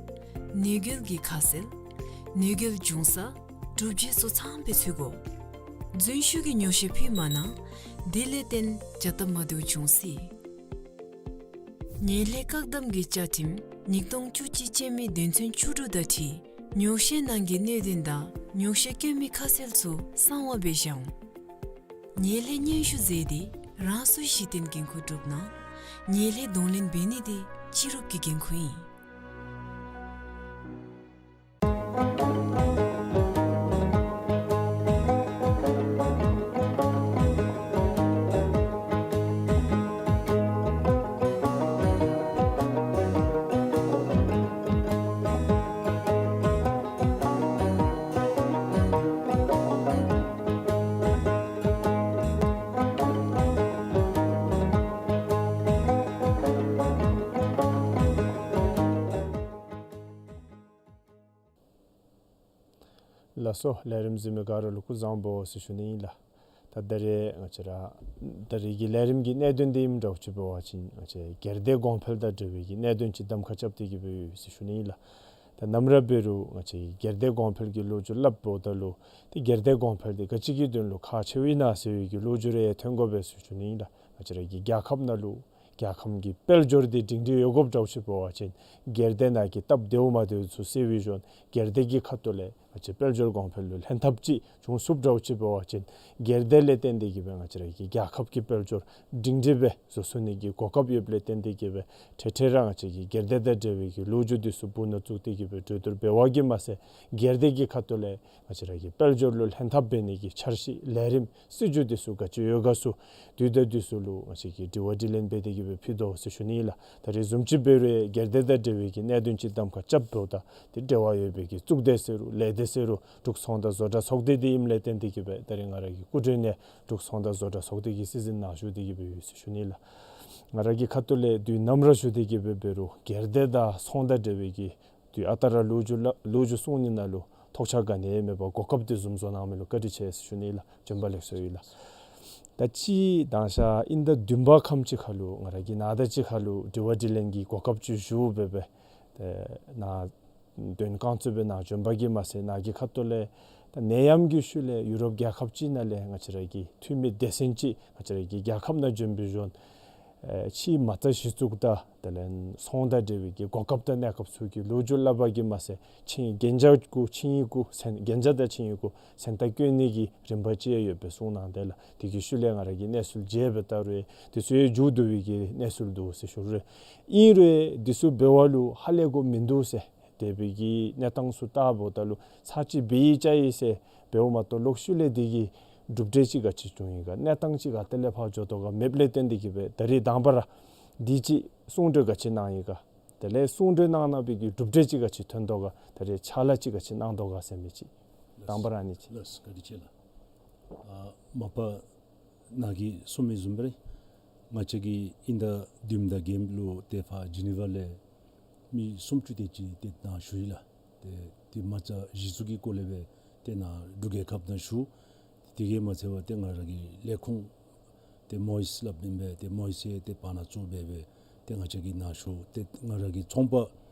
གནོད་འགེལ་གྱི་ཁ་གསལ་གནོད་འགེལ་འབྱུང་ས་གྲུབ་རྗེས་སོགས་ཚངམ་སྦེ་ཚུད་དགོ། རྫུན་ཞུ་གི་ཉོག་བཤད་ཕུལ་མ་གནང་། དེ་ལས་བརྟེན་བྱ་སྟབས་མ་བདེཝ་འབྱུང་སྲིད། ཉེ་ལེགས་བཀག་སྡོམ་གྱི་བཅའ་ཁྲིམས་ཉིས་སྟོང་བཅུ་གཅིག་ཅན་མའི་དོན་ཚན་བཅུ་དྲུག་དང་འཁྲིལ་ཉོག་བཤད་ནང་གི་གནད་དོན་དང་ཉོག་བཤད་བཀོད་མི་ཁ་གསལ་ཚུ་གསང་བ་སྦེ་བཞག་འོང་། ཉེ་ལེགས་སྙན་ཞུ་མཛད་དེ་རང་སོའི་གཞི་རྟེན་འགན་ཁུར་སྒྲུབ་གནང་། ཉེ་ལེགས་གདོང་ལེན་འབད་ནི་དེ་སྤྱི་རུབ་ཀྱི་འགན་ཁུར་ཨིན། ལགས་སོ། ལས་རིམ་གཟིགས་མི་ག་ར་ལུ་སྐུ་གཟུགས་བཟང་པོ་ཟེར་ཞུ་ནི་ཨིན་ལགས། ད་ ད་རེས་ང་བཅས་ར་ད་རེས་ཀྱི་ལས་རིམ་གྱི་གནད་དོན་འདི་ཨིནམ་འདྲཝ་ཅིག་འབད་བ་ཅིན་ང་བཅས་སྒེར་སྡེ་གོང་འཕེལ་དང་འབྲེལ་བའི་གི་གནད་དོན་ཅིག་གདམ་ཁ་རྐྱབ་སྟེ་གི་སྦེ་ཡོད་ཟེར་ཞུ་ནི་ཨིན་ལགས། ད་ནམ་ར་འབད་རུང་ང་བཅས་སྒེར་སྡེ་གོང་འཕེལ་གྱི་ལོ་རྒྱུས་སླབ་འོངམ་ད་ལུ་ཏེ་སྒེར་སྡེ་གོང་འཕེལ་འདི་ག་ཅི་གི་དོན་ལུ་ཁག་ཆེཝ་ཨིན་ན་ཟེར་བའི་གི་ལོ་རྒྱུས་རེ་ཐོན་དགོ་པས་ཟེར་ཞུ་ནི་ཨིན་ལགས། ང་བཅས་ར་གི་རྒྱལ་ཁབ་ནང་ལུ་རྒྱལ་ཁམས་ཀྱི་དཔལ་འབྱོར་འདི་སྒྲིང་སྒྲི་ཡོད་དགོཔ་འདྲཝ་ཅིག་འབད་བ་ཅིན་སྒེར་སྡེ་ནང་གི་སྟབས་བདེཝ་མ་བདེཝ་ཚུ་སེལ་བའི་ཞོར་སྒེར་སྡེ་གི་ཁ་ཐུག་ལས་ང་བཅས་དཔལ་འབྱོར་གོང་འཕེལ་ལུ་ལྷན་ཐབས་ཅིག་འབྱུང་ཚུགསཔ་འདྲཝ་ཅིག་འབད་བ་ཅིན་སྒེར་སྡེ་ལས་བརྟེན་ཏེ་གི་སྦེ་ང་བཅས་ར་གི་རྒྱལ་ཁབ་ཀྱི་དཔལ་འབྱོར་སྒྲིང་སྒྲི་སྦེ་བཟོ་ཚུགས་ནི་གི་གོ་སྐབས་ཡོདཔ་ལས་བརྟེན་ཏེ་གི་སྦེ་འཕྲལ་འཕྲལ་ར་ང་བཅས་ཀྱིས་སྒེར་སྡེ་དང་འབྲེལ་བའི་གི་ལོ་རྒྱུས་འདི་ཚུ་སྦུག་ནང་བཙུགས་ཏེ་གི་སྦེ་གྲོས་བསྡུར་འབད་བ་གིས་མ་ཚད་སྒེར་སྡེ་གི་ཁ་ཐུག་ལས་ང་བཅས་ར་གི་དཔལ་འབྱོར་ལུ་ལྷན་ཐབས་འབད་ནི་གི་འཆར་གཞི་ལས་རིམ་སྲིད་བྱུས་འདི་ཚུ་ག་ཅི་ཡོད་ག་ཚུ་དུས་དང་དུས་སུ་ལུ་ང་བཅས་ཀྱིས་དྲི་བ་དྲིས་ལན་འབད་དེ་གི་སྦེ་ཕུལ་དོ་ཟེར་ཞུ་ནི་ཨིན་ལགས། ད་རེས་བཟུམ་ཅིག་འབད་རུང་སྒེར་སྡེ་དང་འབྲེལ་བའི་གི་གནད་དོན་ཅིག་གདམ་ཁ་རྐྱབ་འོངམ་ད་ཏེ་འབྲེལ་བ་ཡོད་པའི་གི་གཙུག་སྡེ་ཟེར་རུང་ལས་སྡེ་ཟེར་རུང་འབྲུག་ཚོང་དང་བཟོ་གྲྭ་ཚོགས་སྡེ་འདི་ཨིནམ་ལས་བརྟེན་ཏེ་གི་སྦེ་ད་རེས་ང་ར་གི་སྐུ་མགྲོན་ནི་འབྲུག་ཚོང་དང་བཟོ་གྲྭ་ཚོགས་སྡེ་གི་སྲིད་འཛིན་ནཱ་བཞུགས་ཏེ་གི་སྦེ་ཡོད་ཟེར་ཞུ་ནི་ལགས། ང་ར་གི་ཁ་ཐུག་ལས་དུས་ནམ་ར་ཞུ་སྟེ་གི་སྦེ་འབད་རུང་སྒེར་སྡེ་དང་ཚོང་དང་འབྲེལ་བའི་གི་དུས་ཨ་རྟག་ར་ལོ་རྒྱུས་ལ་ལོ་རྒྱུས་གསུང་ནི་ནང་ལུ་ཐོགས་ཆགས་ག་ནི་ཡང་མེད་པར་གོ་སྐབས་འདི་བཟུམ་བཟོ་གནང་མི་ལུ་བཀའ་དྲིན་ཆེ་ཟེར་ཞུ་ནི་ལགས། བྱོན་པ་ལེགས་སོ་ཡོད་ལགས། ད་ཅི་དང་ཞག་དབྱིན་ཟླ་བདུན་པ་ཁམས་ཅིག་ཁར་ལུ་ང་ར་གིས་ནཱ་ཟླཝ་ཅིག་ཁར་ལུ་དྲི་བ་དྲིས་ལན་གྱི་གོ་སྐབས་ཅིག་ཞུ་འབད་སྦེ་ཏེ་ནཱ་དོན་ཁང་བཙུགས་སྦེ་ནཱ་བྱོན་པ་གིས་མ་ཚད་ནཱ་གི་ཁ་ཐུག་ལས་ད་ནད་ཡམས་ཀྱི་ཤུལ་ལས་ཡུ་རོབ་རྒྱལ་ཁབ་ཅིག་ནང་ལས་ང་བཅས་ར་གི་འཐུས་མི་སྡེ་ཚན་ཅིག་ང་བཅས་ར་གི་རྒྱལ་ཁབ་ནང་བྱོན་པའི་ཞོར་ཨེ་ཕྱིའི་མ་རྩ་གཞི་བཙུགས་དང་དེ་ལས་ཚོང་དང་འབྲེལ་བའི་གི་གོ་སྐབས་དང་གནས་སྐབས་ཚུ་གི་ལོ་རྒྱུས་སླབ་པ་གིས་མ་ཚད་ཆིངས་རྒྱན་ཆ་གུ་ཆིངས་ཡིག་གུ་མཚན་རྒྱན་ཆ་དང་ཆིངས་ཡིག་གུ་མཚན་རྟགས་བཀོད་ནི་གི་རིམ་པ་ཅིག་ཡང་ཡོད་པའི་གསུང་གནང་དེས་ལགས། དེ་གི་ཤུལ་ལས་ང་ར་གིས་གནས་ཚུལ་མཇལ་སྦེ་བལྟ་རུང་དེ་ཚུ་ཡང་མཇུག་བསྡུ་བའི་གི་གནས་ཚུལ་འདུག་ཟེར་ཞུ་རུང་ཨིན་རུང་དེ་ཚུ་འབད་བ་ལུ་ཧ་ལས་དགོཔ་མིན་འདུག་ཟེར། དེ་སྦེ་གི་གནས་སྟངས་ཚུ་བལྟཝ་ད་ལུ་ཚར་གཅིག་འབད་ཡི་བཅའ་ཡི་ཟེར་འབདཝ་མ་གཏོགས་ལོག་ཤུལ་ལས་དེ་གི་གྲུབ་འབྲས་ཅིག་ག་ཅི་བྱུང་ཡི་ག་གནས་སྟངས་ཅིག་ག་ཏེ་ལས་ཕར་འགྱོ་དོ་ག་མེདཔ་ལས་བརྟེན་ཏེ་གི་སྦེ་ད་རེས་དང་པ་ར་དེ་ཅིག་གསུང་གྲོས་ག་ཅི་གནང་ཡི་ག་དེ་ལས་གསུང་གྲོས་གནང་གནང་བའི་གི་གྲུབ་འབྲས་ཅིག་ག་ཅི་ཐོན་དོ་ག་ད་རེས་ཕྱག་ལཱ་ཅིག་ག་ཅི་གནང་དོ་ག་ཟེར་མི་ཅིག་དང་པ་ར་ཨ་ནི་ཅིག། ལགས་བཀའ་དྲིན་ཆེ་ལགས། ཨ་མ་པ་ནཱ་གིས་གསུང་མི་བཟུམ་སྦེ་ར་ང་བཅས་ཀྱིས་དབྱིན་ཟླ་བདུན་དང་བརྒྱད་ལུ་ཏེ་ཕར་ཇི་ནི་ཝ་ལས་མི་སུམ་ཅུ་དེ་ཅིག་ཏེ་ནཱ་ཞུ་ཡི་ལགས། ཏེ་ཏེ་མ་རྩ་གཞི་བཙུགས་ཀྱི་སྐོར་ལས་སྦེ་ཏེ་ནཱ་འབྲུག་རྒྱལ་ཁབ་ནང་ཞུ། དེ་གིས་མ་ཚད་པར་ཏེ་ང་ར་གི་ལས་ཁུངས་ཏེ་མོ་ཡིས་སླབ་ཨིན་པས། ཏེ་མོ་ཡིས་ཡང་ཏེ་བར་ན་གཙོ་སྦེ་སྦེ་ཏེ་ང་བཅས་ཀྱིས་ནཱ་ཞུ། ཏེ་ང་ར་གི་ཚོང་པ་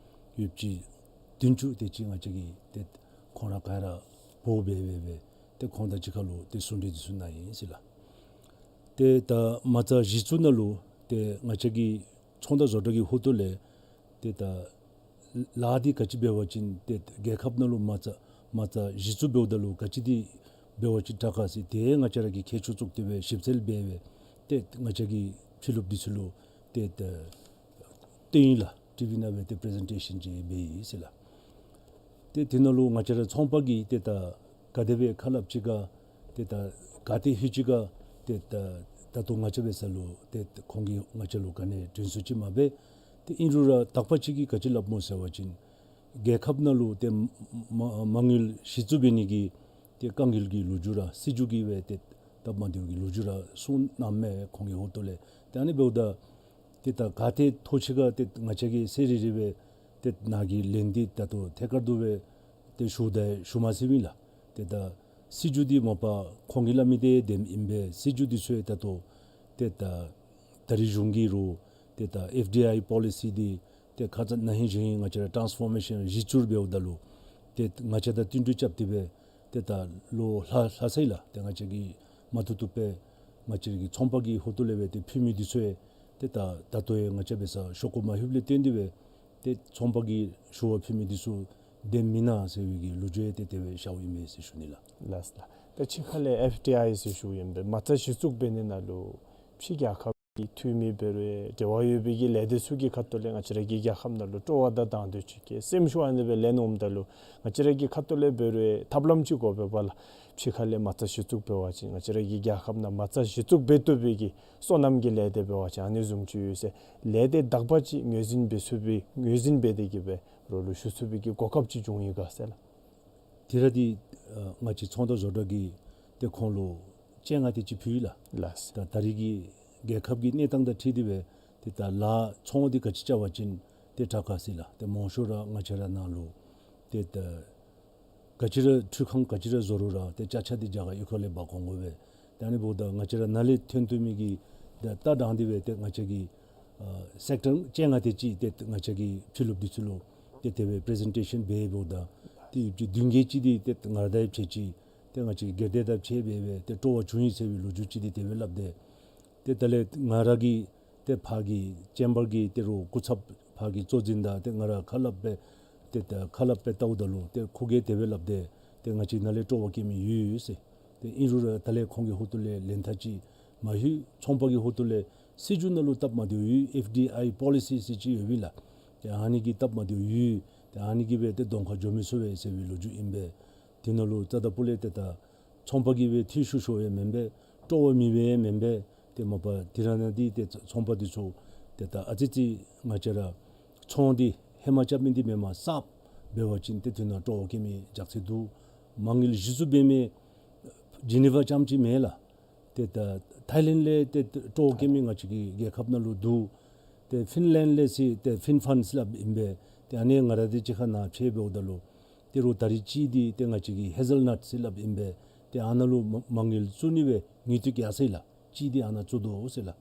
ཡོདཔ་ཅིག་བདུན་ཅུ་དེ་ཅིག་ང་བཅས་ཀྱིས་ཏེ་ཁོང་ར་ག་ར་འབོ་སྦེ་སྦེ་སྦེ་ཏེ་ཁོང་དང་གཅིག་ཁར་ལུ་ཏེ་གསུང་གྲོས་འདི་ཚུ་གནང་ཡི་ཟེར་ལགས། ཏེ་ད་མ་རྩ་གཞི་བཙུགས་ནང་ལུ་ཏེ་ང་བཅས་ཀྱི་ཚོང་དང་བཟོ་གྲྭ་གི་ཧོངས་ལས་ཏེ་ད་ལཱ་འདི་ག་ཅི་འབད་བ་ཅིན་ཏེ་རྒྱལ་ཁབ་ནང་ལུ་མ་རྩ་མ་རྩ་གཞི་བཙུགས་འབདཝ་ད་ལུ་ག་ཅི་འདི་འབད་བ་ཅིན་དྲག་ག་ཟེར་ཏེ་ང་བཅས་ར་གིས་མཁས་མཆོག་བཙུགས་ཏེ་སྦེ་ཞིབ་འཚོལ་འབད་སྦེ་ཏེ་ང་བཅས་ཀྱི་ཕྱི་ལུ་འདི་ཚུ་ལུ་ཏེ་ད་སྟོན་ཡི་ལགས། ཊི་ཝི་ནང་སྦེ་ཏེ་པི་རི་ཟེན་ཊེ་ཤཱན་ཅིག་འབད་ཡི་ཟེར་ལགས། ཏེ་དེ་ནང་ལུ་ང་བཅས་ར་ཚོང་པ་གིས་ཏེ་ད་ག་དེ་སྦེ་ཁ་སླབ་ཅི་ག་ཏེ་ད་ག་ཏེ་ལྷོད་ཅི་ག་ཏེ་ད་ད་ལྟོ་ང་བཅས་འབད་ས་ལུ་ཏེ་ཁོང་གིས་ང་བཅས་ལུ་ག་ནི་དྲན་གསོ་ཅིག་མ་འབད། ཏེ་ཨིན་རུང་ར་དག་པ་ཅིག་གིས་ག་ཅི་སླབ་སྨོ་ཟེར་བ་ཅིན་རྒྱལ་ཁབ་ནང་ལུ་ཏེ་མ་མ་དངུལ་གཞི་བཙུགས་འབད་ནི་གི་ཏེ་དཀའ་ངལ་གྱི་ལོ་རྒྱུས་ར་སྲིད་བྱུས་ཀྱི་སྦེ་ཏེ་སྟབས་མ་བདེཝ་གི་ལོ་རྒྱུས་ར་གསུང་གནངམ་མས་ཁོང་གི་ཧོངས་ལས། ཏེ་ཨ་ནི་འབདཝ་ད་ཏེ་ད་ག་ཏེ་ཐོགས་ཅི་ག་ཏེ་ང་བཅས་ཀྱིས་ཚར་རེ་རེ་སྦེ་ཏེ་ནཱ་གི་ལན་འདི་ད་ལྟོ་ཐད་ཀར་དུ་སྦེ་ཏེ་ཞུ་ད་ཞུ་མ་ཚུགས་པས་ལགས། ཏེ་ད་སྲིད་བྱུས་འདི་མ་པ་ཁོང་གིས་སླབ་མི་འདི་བདེནམ་ཨིན་པས། སྲིད་བྱུས་འདི་ཚུ་ད་ལྟོ་ཏེ་ད་ད་རིས་གཞུང་གིས་རུང་ཏེ་ད་ཨེཕ་ཌི་ཨའི་པོ་ལི་སི་འདི་ཏེ་ཁ་ཙ་ན་ཧིང་གཞེས་ཧིང་ང་བཅས་ར་ཊཱནསི་ཕོར་མེ་ཤཱན་གཞི་བཙུགས་འབདཝ་ད་ལུ་ཏེ་ང་བཅས་དང་བསྟུན་གྲོས་རྐྱབ་སྟེ་སྦེ་ཏེ་ད་ལོ་ལྷག་ལྷག་སོ་ཡི་ལགས། ཏེ་ང་བཅས་ཀྱིས་མ་བཏུབ་བཏུབ་སྦེ་ང་བཅས་ཀྱི་ཚོང་པ་གི་ཧོངས་ལས་སྦེ་ཏེ་ཕུལ་མི་འདི་ཚུ་ཡང་ཏེ་ད་ད་ལྟོ་ཡང་ང་བཅས་འབད་ས་ཤོག་གུ་མ་ལྷོདཔ་ལས་བརྟེན་ཏེ་སྦེ་ཏེ་ཚོང་པ་གིས་ཞུ་བ་ཕུལ་མི་འདི་ཚུ་བདེནམ་ཨིན་ན་ཟེར་བའི་གི་ལོ་རྒྱུས་ཡང་ཏེ་དེ་སྦེ་ཤརཝ་ཨིན་མས་ཟེར་ཞུ་ནི་ལགས། ལགས་ལགས། ད་ཕྱི་ཁ་ལས་ཨེཕ་ཌི་ཨའི་ཟེར་ཞུཝ་ཨིན་པས། མ་རྩ་གཞི་བཙུགས་འབད་ནི་ནང་ལུ་ཕྱི་རྒྱལ་ཁབ་ཀྱི་འཐུས་མི་འབད་རུང་འབྲེལ་བ་ཡོད་པའི་གི་ལས་སྡེ་ཚུ་གི་ཁ་ཐུག་ལས་ང་བཅས་ར་གི་རྒྱལ་ཁབ་ནང་ལུ་སྤྲོ་བ་དང་དང་འདོད་ཅིག་སྐྱེས་སེམས་ཤུགས་ཨ་ནི་སྦེ་ལེན་འོངམ་ད་ལུ་ང་བཅས་ར་གི་ཁ་ཐུག་ལས་འབད་རུང་ཐབས་ལམ་ཅིག་དགོ་པས་པ་ལགས། ཕྱི་ཁ་ལས་མ་རྩ་གཞི་བཙུགས་འབད་བ་ཅིན་ང་བཅས་ར་གི་རྒྱལ་ཁབ་ནང་མ་རྩ་གཞི་བཙུགས་འབད་བཏུབ་པའི་གི་སོ་ནམ་གྱི་ལས་སྡེ་འབད་བ་ཅིན་ཨ་ནི་བཟུམ་ཅིག་ཡོད་ཟེར་ལས་སྡེ་དག་པ་ཅིག་ངོས་འཛིན་འབད་ཚུགས་པའི་ངོས་འཛིན་འབད་དེ་གི་སྦེ་རོགས་ལུ་ཞུ་ཚུགས་པའི་གི་གོ་སྐབས་ཅིག་བྱུང་ཡི་ག་ཟེར་ལགས། དེ་ར་འདི་ཨ་ང་བཅས་ཚོང་དང་བཟོ་གྲྭ་གིས་ཏེ་ཁོང་ལུ་སྤྱན་སྔ་དེ་ཅིག་ཕུལ་ཡི་ལགས། ལགས། ད་ད་རིས་ཀྱི་རྒྱལ་ཁབ་ཀྱི་གནས་སྟངས་དང་འཁྲིལ་ཏེ་སྦེ་ཏེ་ད་ལཱ་ཚོང་འདི་ག་ཅི་རྐྱབ་པ་ཅིན་ཏེ་དྲག་ག་ཟེར་ལགས། ཏེ་མང་ཤོས་ར་ང་བཅས་ར་ནང་ལུ་ཏེ་ད་ག་ཅི་ར་འཕྲུལ་ཁང་ག་ཅི་ར་བཟོ་རུང་ར་ཏེ་ཅ་ཆས་འདི་རྒྱ་གར་གཡུས་ཁ་ལས་འབག་འོང་དགོ་པས། ད་ཨ་ནི་འབདཝ་ད་ང་བཅས་ར་ནཱ་ལས་ཐོན་ཐོན་མི་གི་ད་ལྟ་དྲངས་ཏེ་སྦེ་ཏེ་ང་བཅས་ཀྱི་ཨ་སེཀ་ཊར་བཅོ་ལྔ་དེ་ཅིག་ཏེ་ང་བཅས་ཀྱི་ཕྱི་ལུ་འདི་ཚུ་ལུ་ཏེ་དེ་སྦེ་པི་རི་ཟེན་ཊེ་ཤཱན་འབད་འབདཝ་ད་ཏེ་ཡོདཔ་ཅིག་བདུན་བརྒྱད་ཅིག་འདི་ཏེ་ང་ར་དང་ཕྱད་ཅི། ཏེ་ང་བཅས་སྒེར་སྡེ་དང་ཕྱད་འབད་སྦེ་ཏེ་སྤྲོ་བ་བྱུང་ཡི་ཟེར་བའི་ལོ་རྒྱུས་ཅིག་འདི་དེ་སྦེ་སླབ་སྟེ། ཏེ་ད་ལས་ང་ར་གིས་ཏེ་ཕར་གྱི་ཅེམ་བར་གྱི་ཏེ་རོགས་སྐུ་ཚབ་ཕར་གྱི་གཙོ་འཛིན་དང་ཏེ་ང་ར་ཁ་སླབ་སྦེ་ཏེ་ད་ཁ་སླབ་སྦེ་བལྟཝ་ད་ལུ་ཏེ་ཁོ་གིས་དེ་སྦེ་སླབ་སྟེ་ཏེ་ང་བཅས་ནཱ་ལས་སྤྲོ་བ་བསྐྱེད་མི་ཡོད་ཟེར། ཏེ་ཨིན་རུང་ར་ད་ལས་ཁོང་གི་ཧོངས་ལས་ལན་ཐག་ཅིག་མ་ལྷོད། ཚོང་པ་གི་ཧོངས་ལས་སྲིད་བྱུས་ནང་ལུ་སྟབས་མ་བདེཝ་ཡོད། ཨེཕ་ཌི་ཨའི་པོ་ལི་སི་ཟེར་ཅིག་ཡོདཔ་ཨིན་ལགས། ཏེ་ཨ་ནི་གིས་སྟབས་མ་བདེཝ་ཡོད། ཏེ་ཨ་ནི་གིས་སྦེ་ཏེ་གདོང་ཁར་འགྱོ་མི་ཚུགས་པས་ཟེར་བའི་ལོ་རྒྱུས་ཨིན་པས། དེ་ནང་ལུ་རྩ་བ་ལས་ཏེ་ད་ཚོང་པ་གིས་སྦེ་འཐུས་ཤོར་ཤོརཝ་ཡང་མེན་པས། སྤྲོ་བ་མེད་པས་ཡང་མེན་པས། ཏེ་མ་པ་དེ་ར་ནང་འདི་ཏེ་ཚོང་པ་འདི་ཚུ་ཏེ་ད་ཨ་ཙི་ཙི་ང་བཅས་ར་ཚོང་འདི་ཧེ་མ་རྐྱབ་མི་འདི་མེན་པར་གསརཔ་འབད་བ་ཅིན་ཏེ་དེ་ནང་སྤྲོ་བ་བསྐྱེད་མི་ཅིག་ཚུད་འདུག། མ་དངུལ་གཞི་བཙུགས་འབད་མི་ཇི་ནི་ཝ་རྐྱངམ་ཅིག་མེན་ལགས། ཏེ་ད་ཐའི་ལེནཌ་ལས་ཏེ་སྤྲོ་བ་བསྐྱེད་མི་ང་བཅས་ཀྱི་རྒྱལ་ཁབ་ནང་ལུ་འདུག། ཏེ་ཕིན་ལེནཌ་ལས་ཟེར་ཏེ་ཕིན་ཕཱན་ཟེར་སླབ་ཨིན་པས། ཏེ་ཨ་ནི་ང་ར་འདི་གཅིག་ཁར་ནཱ་ཕྱད་འབདཝ་ད་ལུ་ཏེ་རོགས་ད་རིས་ཅིག་འདི་ཏེ་ང་བཅས་ཀྱི་ཧེ་ཟལ་ནཊ་ཟེར་སླབ་ཨིན་པས། ཏེ་ཨ་ནཱ་ལུ་མ་མ་དངུལ་བཙུགས་ནི་སྦེ་དངུལ་ཏིག་ཡར་སོ་ཡི་ལགས། ཅིག་འདི་ཨ་ནཱ་བཙུགས་དོ་ཟེར་ལགས།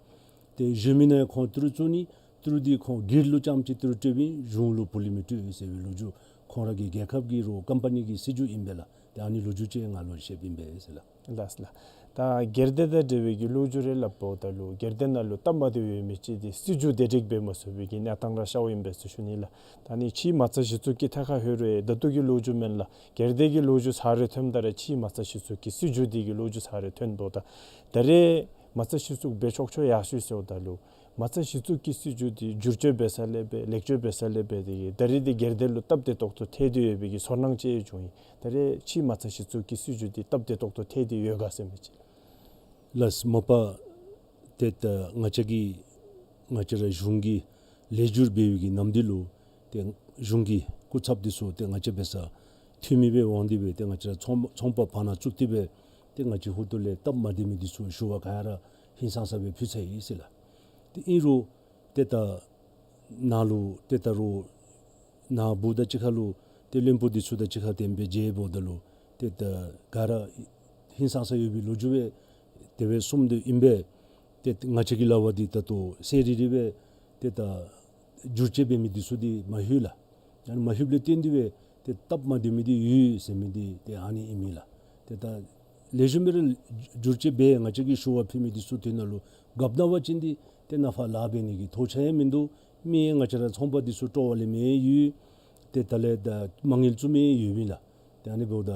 ཏེ་གཞན་མི་ནང་ཡང་ཁོང་ཏི་རུ་བཙུགས་ནི་ཏི་རུ་འདི་ཁོང་སྒེར་ལུ་རྐྱངམ་ཅིག་ཏི་རུ་སྤྲོདཔ་ཨིན། གཞུང་ལུ་བུ་ལི་མི་སྤྲོད་ཟེར་བའི་ལོ་རྒྱུས་ཁོང་ར་གི་རྒྱལ་ཁབ་ཀྱི་རོགས་ཀམ་པ་ནི་གི་སྲིད་བྱུས་ཨིན་པས་ལགས། ཏེ་ཨ་ནི་ལོ་རྒྱུས་ཅིག་ང་ལུ་བཤདཔ་ཨིན་པས་ཟེར་ལགས། ལགས་ལགས། ད་སྒེར་སྡེ་དང་འབྲེལ་བའི་གི་ལོ་རྒྱུས་རེ་སླབ་འབདཝ་ད་ལུ་སྒེར་སྡེ་ནང་ལུ་སྟབས་མ་བདེཝ་ཡོད་མི་ཅིག་འདི་སྲིད་བྱུས་དེ་སྒྲིག་འབད་མ་ཚུགས་པའི་གི་གནས་སྟངས་ར་ཤརཝ་ཨིན་པས་ཟེར་ཞུ་ནི་ལགས། ད་ཨ་ནི་ཕྱིའི་མ་རྩ་གཞི་བཙུགས་ཀྱི་ཐད་ཁར་ལྷོད་རུང་ད་ལྟོ་གི་ལོ་རྒྱུས་མེན་ལགས། སྒེར་སྡེ་གི་ལོ་རྒྱུས་ཚར་རེ་ཐོནམ་ད་ར་ཕྱིའི་མ་རྩ་གཞི་བཙུགས་ཀྱི་སྲིད་བྱུས་འདི་གི་ལོ་རྒྱུས་ཚར་རེ་ཐོན་འབདཝ་ད་ད་རེས་མ་རྩ་གཞི་བཙུགས་འབད་ཆོག་ཆོག་ཡར་སོ་ཡི་ཟེརཝ་ད་ལུ་མ་རྩ་གཞི་བཙུགས་ཀྱི་སྲིད་བྱུས་འདི་བསྒྱུར་བཅོས་འབད་ས་ལས་འབད་ལེགས་བཅོས་འབད་ས་ལས་འབད་དེ་གིས་ད་རེས་འདི་སྒེར་སྡེ་ལུ་སྟབས་བདེ་ཏོག་ཏོ་ཐལ་ཏེ་ཡོད་པའི་གི་ཚོར་སྣང་ཅིག་བྱུང་ཡི། ད་རེས་ཕྱིའི་མ་རྩ་གཞི་བཙུགས་ཀྱི་སྲིད་བྱུས་འདི་སྟབས་བདེ་ཏོག་ཏོ་ཐལ་ཏེ་ཡོད་ག་ཟེར་མི་ཅིག། ལགས། མ་པ་ཏེ་ད་ང་བཅས་ཀྱི་ང་བཅས་ར་གཞུང་གི་ལེགས་བསྒྱུར་འབད་བའི་གི་ནམ་དུས་ལུ་ཏེ་གཞུང་གི་སྐུ་ཚབ་འདི་ཚུ་ཏེ་ང་བཅས་འབད་སར་འཐུས་མི་སྦེ་འོང་སྟེ་སྦེ་ཏེ་ང་བཅས་ར་ཚོང་ཚོང་པ་བར་ན་བཙུགས་ཏེ་སྦེ་ཏེ་ང་བཅས་ཧོངས་ལས་སྟབས་མ་བདེ་མི་འདི་ཚུ་ཞུ་བ་ག་ར་ཧིང་སངས་ས་སྦེ་ཕུལ་ཚར་ཡི་ཟེར་ལགས། ཏེ་ཨིན་རུང་ཏེ་ད་ནཱ་ལུ་ཏེ་ད་རུང་ནཱ་འབོ་དང་གཅིག་ཁར་ལུ་ཏེ་བློན་པོ་འདི་ཚུ་དང་གཅིག་ཁར་ཏེ་སྦེ་མཇལ་འབདཝ་ད་ལུ་ཏེ་ད་ག་ར་ཧིང་སངས་ས་ཡོད་པའི་ལོ་རྒྱུས་སྦེ་དེ་སྦེ་གསུངས་ཏེ་ཨིན་པས། ཏེ་ང་བཅས་ཀྱི་ལཱ་བ་འདི་ད་ལྟོ་གསལ་རི་རི་སྦེ་ཏེ་ད་བསྒྱུར་བཅོས་འབད་མི་འདི་ཚུ་འདི་མ་ལྷོད་ལགས། ཨ་ནི་མ་ལྷོདཔ་ལས་བརྟེན་ཏེ་སྦེ་ཏེ་སྟབས་མ་བདེ་མི་འདི་ཡོད་ཟེར་མི་འདི་ཏེ་ཨ་ནི་ཨིན་མས་ལགས། ཏེ་ད་ལེགས་ཤོམ་སྦེ་ར་བསྒྱུར་བཅོས་འབད་ང་བཅས་ཀྱིས་ཞུ་བ་ཕུལ་མི་འདི་ཚུ་དེ་ནང་ལུ་རྐྱབ་གནང་བ་ཅིན་འདི་ཏེ་ནཱ་ཕར་ལཱ་འབད་ནི་གི་ཐོགས་ཆགས་ཡང་མིན་འདུག། མི་ཡང་ང་བཅས་ར་ཚོང་པ་འདི་ཚུ་སྤྲོ་བ་ལེན་མི་ཡོད། ཏེ་ད་ལས་ད་མ་དངུལ་བཙུགས་མི་ཡོད་མི་ལགས། ཏེ་ཨ་ནི་འབདཝ་ད་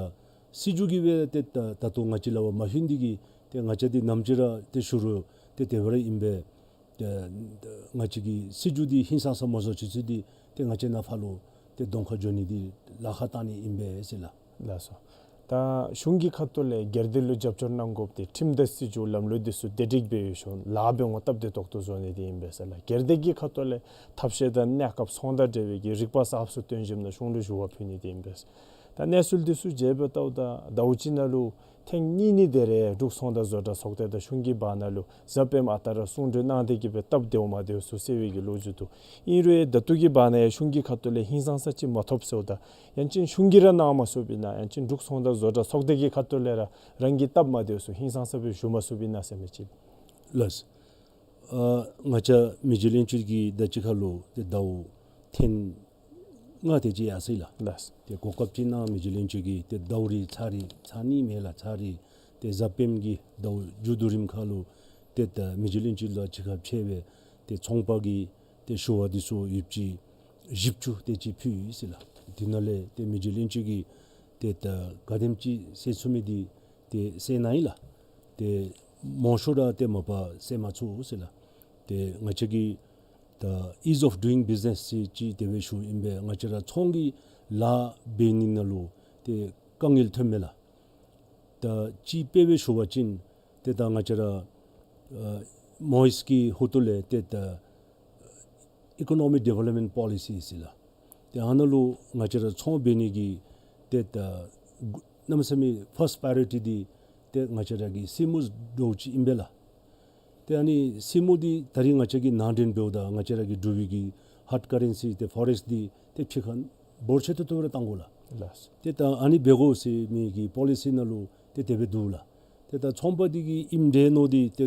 སྲིད་བྱུས་ཀྱིས་སྦེ་ཏེ་ད་ད་ལྟོ་ང་བཅས་ལཱ་བ་མ་ལྷོད་འདི་གིས་ཏེ་ང་བཅས་འདི་ནམ་ཅིག་ར་ཏེ་ཞུ་རུང་ཏེ་དེ་སྦེ་ར་ཨིན་པས། ཏེ་ང་བཅས་ཀྱི་སྲིད་བྱུས་འདི་ཧིང་སངས་ས་མ་བཟོ་ཚུན་ཚོད་འདི་ཏེ་ང་བཅས་ནཱ་ཕར་ལུ་ཏེ་གདོང་ཁར་འགྱོ་ནི་འདི་ལཱ་ཁག་བཏང་ནི་ཨིན་པས་ཟེར་ལགས། ལགས་སོ། ད་གཞུང་གི་ཁ་ཐུག་ལས་སྒེར་སྡེ་ལུ་རྒྱབ་སྐྱོར་གནང་དགོཔ་འདི་ཁྲིམས་དང་སྲིད་བྱུས་ལམ་ལུགས་འདི་ཚུ་བདེ་སྒྲིག་འབད་ཞིནམ་ལཱ་འབད་ནི་སྟབས་བདེ་ཏོག་ཏོ་བཟོ་ནི་འདི་ཨིན་པས་ཟེར་ལགས། སྒེར་སྡེ་གི་ཁ་ཐུག་ལས་ཐབས་ཤེས་དང་གནས་སྐབས་ཚོང་དང་འབྲེལ་བའི་གི་རིག་པ་གསརཔ་ཚུ་སྟོན་ཞིནམ་ན་གཞུང་ལུ་ཞུ་བ་ཕུལ་ནི་འདི་ཨིན་པས། ད་གནས་ཚུལ་འདི་ཚུ་མཇལ་བའི་ཐོག་ད་ཟླཝ་གཅིག་ནང་ལུ་ཐེངས་གཉིས་གཉིས་དེ་རེ་འབྲུག་ཚོང་དང་བཟོ་གྲྭ་ཚོགས་སྡེ་དང་གཞུང་གི་བར་ན་ལུ་གཟའ་སྤེནམ་ཨ་རྟག་ར་གསུང་གྲོས་གནང་སྟེ་གིས་སྦེ་སྟབས་བདེཝ་མ་བདེཝ་ཚུ་སེལ་བའི་གི་ལོ་རྒྱུས་འདུག། ཨིན་རུང་ད་ལྟོ་གི་བར་ན་ཡང་གཞུང་གི་ཁ་ཐུག་ལས་ཧིང་སངས་ས་ཅིག་མ་ཐོབ་ཟེརཝ་ད་ཡང་ཅིན་གཞུང་གིས་ར་གནང་མ་ཚུགསཔ་ཨིན་ན་ཡང་ཅིན་འབྲུག་ཚོང་དང་བཟོ་གྲྭ་ཚོགས་སྡེ་གི་ཁ་ཐུག་ལས་ར་རང་གི་སྟབས་མ་བདེཝ་ཚུ་ཧིང་སངས་ས་སྦེ་ཞུ་མ་ཚུགསཔ་ཨིན་ན་ཟེར་མི་ཅིག། ལགས། ཨ་ང་བཅས་མི་རྗེ་བློན་ཆེན་གྱིས་ད་ཅི་ཁ་ལུ་ཏེ་ཟླཝ་ཐེངས་ལྔ་དེ་ཅིག་ཡར་སོ་ཡི་ལགས། ལགས། ཏེ་གོ་སྐབས་ཅིག་ནང་མི་རྗེ་བློན་ཆེན་གྱིས་ཏེ་ཟླཝ་རེ་ཚར་རེ་ཚར་གཉིས་མེན་ལགས། ཚར་རེ་ཏེ་གཟའ་སྤེནམ་གི་ཟླཝ་མཇུག་བསྡུ་རནམ་ཁ་ལུ་ཏེ་ད་མི་རྗེ་བློན་ཆེན་ལུ་གཅིག་ཁར་ཕྱད་སྦེ་ཏེ་ཚོང་པ་གི་ཏེ་ཞུ་བ་འདི་ཚུ་ཡོདཔ་ཅིག་བཞི་བཅུ་དེ་ཅིག་ཕུལ་ཡི་ཟེར་ལགས། དེ་ནང་ལས་ཏེ་མི་རྗེ་བློན་ཆེན་གྱིས་ཏེ་ད་ག་དེམ་ཅིག་སེལ་ཚུགས་མི་འདི་ཏེ་སེལ་གནང་ཡི་ལགས། ཏེ་མང་ཤོས་ར་ཏེ་མ་པ་སེལ་མ་ཚུགས་ཟེར་ལགས། ཏེ་ང་བཅས་ཀྱི་ད་ease of doing business ཟེར་ཅིག་དེ་སྦེ་ཞུཝ་ཨིན་པས། ང་བཅས་ར་ཚོང་གི་ལཱ་འབད་ནི་ནང་ལུ་ཏེ་དཀའ་ངལ་ཐོནམ་མས་ལགས། ད་ཅིག་དཔེ་སྦེ་ཞུ་བ་ཅིན་ཏེ་ད་ང་བཅས་ར་ཨ་མོའིས་ཀྱི་ཧོངས་ལས་ཏེ་ད་Economic Development Policy ཟེར་ལགས། ཏེ་ཨ་ནཱ་ལུ་ང་བཅས་ར་ཚོང་འབད་ནི་གི་ཏེ་ད་གནམ་མེད་ས་མེད་ཕཱསཊ་པྲའི་ཡོ་རི་ཊི་འདི་ཏེ་ང་བཅས་ར་གི་སེན་མོ་འདྲཝ་ཅིག་ཨིན་པས་ལགས། ཏེ་ཨ་ནི་སེན་མོ་འདི་ད་རིས་ང་བཅས་ཀྱིས་ནང་འདྲེན་འབདཝ་ད་ང་བཅས་ར་གི་འབྲུག་པའི་གི་ཧཱརཌ་ཀ་རེན་སི་ཏེ་ཕོ་རེགསི་འདི་ཏེ་ཕྱི་ཁར་འབོར་ཆེ་ཏོག་ཏོ་ར་བཏང་དགོ་ལགས། ལགས། ཏེ་ད་ཨ་ནི་འབད་དགོ་ཟེར་མི་གི་པོ་ལི་སི་ནང་ལུ་ཏེ་དེ་སྦེ་འདུག་ལགས། ཏེ་ད་ཚོང་པ་འདི་གིས་ཨིནམ་འདྲས་མནོ་སྟེ་ཏེ་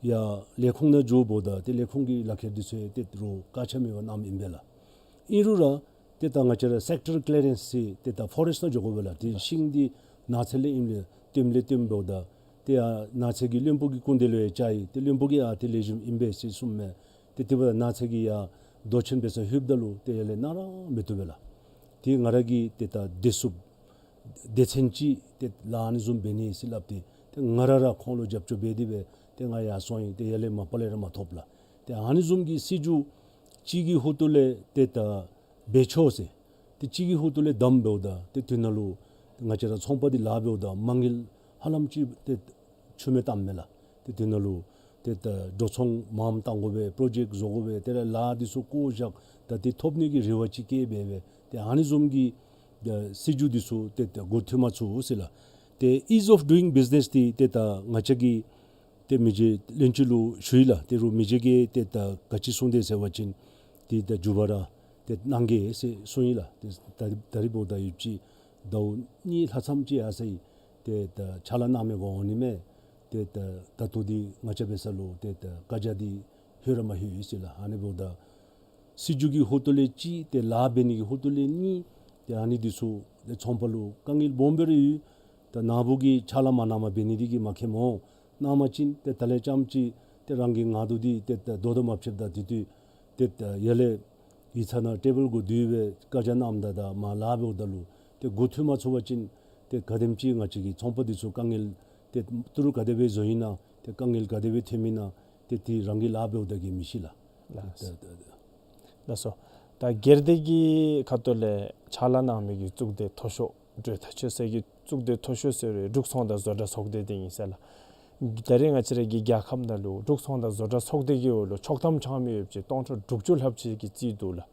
ཡར་ལས་ཁུངས་ནང་འགྱོཝ་ད་ཏེ་ལས་ཁུངས་ཀྱི་ལག་ཁྱེར་འདི་ཚུ་ཏེ་རོགས་བཀག་ཆ་མེད་པར་གནངམ་ཨིན་པས་ལགས། ཨིན་རུང་ར་ཏེ་ད་ང་བཅས་ར་སེཀ་ཊར་ཀི་ལི་ཡ་རེནསི་ཟེར་ཏེ་ད་ཕོ་རེསཊ་ནང་འགྱོ་དགོ་པས་ལགས། ཏེ་ཤིང་འདི་ནགས་ཚལ་ལས་ཨིནམ་ལས་བཏོནམ་ལས་བཏོནམ་འབདཝ་ད་ཏེ་ཡར་ནགས་ཚལ་གྱི་བློན་པོ་གི་སྐུ་མདུན་ལུ་ཡང་བཅར་ཡི། ཏེ་བློན་པོ་གིས་ཨ་ཏེ་ལེགས་ཤོམ་ཨིན་པས་ཟེར་གསུངམ་མས། ཏེ་དེ་འབདཝ་ད་ནགས་ཚལ་གྱི་ཡར་རྡོ་ཆེན་འབད་སར་ལྷོདཔ་ད་ལུ་ཏེ་ཡར་ལས་གནང་ར་མི་བཏུབ་པས་ལགས། ཏེ་ང་ར་གིས་ཏེ་ད་བདེ་སྲུངཔ་སྡེ་ཚན་ཅིག་ཏེ་ལཱ་ཨ་ནི་བཟུམ་འབད་ནི་ཟེར་སླབ་སྟེ་ཏེ་ང་ར་ར་ཁོང་ལུ་རྒྱབ་སྐྱོར་འབད་དེ་སྦེ་ཏེ་ང་ཡར་སོང་ཡི། ཏེ་ཡར་ལས་མ་པ་ལས་ར་མ་ཐོབ་ལགས། ཏེ་ཨ་ནི་བཟུམ་གྱི་སྲིད་བྱུས་གཅིག་གི་ཧོངས་ལས་ཏེ་ད་འབད་ཆོག་ཟེར་ཏེ་གཅིག་གི་ཧོངས་ལས་བདའ་འབདཝ་ད་ཏེ་དེ་ནང་ལུ་ང་བཅས་ར་ཚོང་པ་འདི་ལཱ་འབདཝ་ད་མ་དངུལ་ཧ་ལམ་ཅིག་ཏེ་ཆུ་མེ་བཏངམ་མས་ལགས། ཏེ་དེ་ནང་ལུ་ཏེ་ད་འགྲོ་སོང་མངམ་བཏང་དགོ་པས། པྲོ་ཇེཀཊ་བཟོ་དགོ་པས། དེ་ལས་ལཱ་འདི་ཚུ་བཀོ་བཞག་ད་ཏེ་ཐོབ་ནི་གི་རེ་བ་ཅིག་བསྐྱེད་འབད་སྦེ་ཏེ་ཨ་ནི་བཟུམ་གྱི་ད་སྲིད་བྱུས་འདི་ཚུ་ཏེ་ད་འགོ་ཐོན་མ་ཚུགས་ཟེར་ལགས། ཏེ་ཨིས་ཨོཕ་ཌུ་ཡིང་བིཛ་ནེསི་འདི་ཏེ་ད་ང་བཅས་ཀྱིས་ཏེ་མི་རྗེ་བློན་ཆེན་ལུ་ཞུ་ཡི་ལགས། ཏེ་རུང་མི་རྗེ་གིས་ཏེ་ད་ག་ཅི་གསུངས་དེས་ཟེར་བ་ཅིན་ཏེ་ད་མཇུག་བར་ར་ཏེ་གནང་གེ་ཟེར་གསུངས་ཡི་ལགས། ཏེ་ད་ད་རིས་འབདཝ་ད་ཡོདཔ་ཅིག་ཟླཝ་གཉིས་ལྷག་ཙམ་ཅིག་ཡར་སོ་ཡི། ཏེ་ད་ཕྱག་ལཱ་གནང་མི་གུ་འོང་ནི་མས། ཏེ་ད་ད་ལྟོ་འདི་ང་བཅས་འབད་ས་ལུ་ཏེ་ད་བཀའ་རྒྱ་འདི་ལྷོད་ར་མ་ལྷོད་ཡི་ཟེར་ལགས། ཨ་ནི་འབདཝ་ད་སྲིད་བྱུས་ཀྱི་ཧོངས་ལས་གཅིག་ཏེ་ལཱ་འབད་ནི་གི་ཧོངས་ལས་གཉིས་ཏེ་ཨ་ནི་འདི་ཚུ་ཏེ་ཚོང་པ་ལུ་དཀའ་ངལ་སྦོམ་སྦེ་ར་ཡོད། ད་ནཱ་བུ་གིས་ཕྱག་ལཱ་མ་གནངམ་འབད་ནི་འདི་གིས་མ་མཁྱེནམ་འོང་། གནང་པ་ཅིན་ཏེ་ད་ལས་རྐྱངམ་ཅིག་ཏེ་རང་གི་ངང་ཐོག་འདི་ཏེ་ད་རྡོག་རྡོག་མ་ཕྱདཔ་ད་དེ་དུས་ཏེ་ད་ཡར་ལས་ཡིག་ཚང་ནང་ཊེ་བཱལ་གུ་སྡོད་སྦེ་བཀའ་རྒྱ་གནངམ་ད་དང་མར་ལཱ་འབདཝ་ད་ལུ་ཏེ་འགོ་ཐོན་མ་ཚུགས་པ་ཅིན་ཏེ་ག་དེམ་ཅིག་ང་བཅས་ཀྱི་ཚོང་པ་འདི་ཚུ་དཀའ་ངལ་ཏེ་ཏི་རུ་ག་དེ་སྦེ་བཟོ་ཡི་ན་ཏེ་དཀའ་ངལ་ག་དེ་སྦེ་ཐོནམ་ཨིན་ན་ཏེ་དེ་རང་གིས་ལཱ་འབདཝ་ད་གིས་མི་ཤེས་ལགས། ལགས། ད་ད་ད་ལགས་སོ། ད་སྒེར་སྡེ་གི་ཁ་ཐུག་ལས་ཕྱག་ལཱ་གནང་མི་གི་གཙུག་སྡེ་མཐོ་ཤོས་གྲོས་ཐག་ཆོད་ས་གི་གཙུག་སྡེ་མཐོ་ཤོས་ཟེར་བའི་འབྲུག་ཚོང་དང་བཟོ་གྲྭ་ཚོགས་སྡེ་འདི་ཨིན་ཟེར་ལགས། ད་རེས་ང་བཅས་ར་གི་རྒྱལ་ཁབ་ནང་ལུ་འབྲུག་ཚོང་དང་བཟོ་གྲྭ་ཚོགས་སྡེ་གི་འོག་ལུ་ཆོག་ཐམ་འཆང་མི་ཡོདཔ་ཅིག་སྟོང་ཕྲག་དྲུག་ཅུ་ལྷགཔ་ཅིག་གིས་རྩིས་འདུག་ལགས།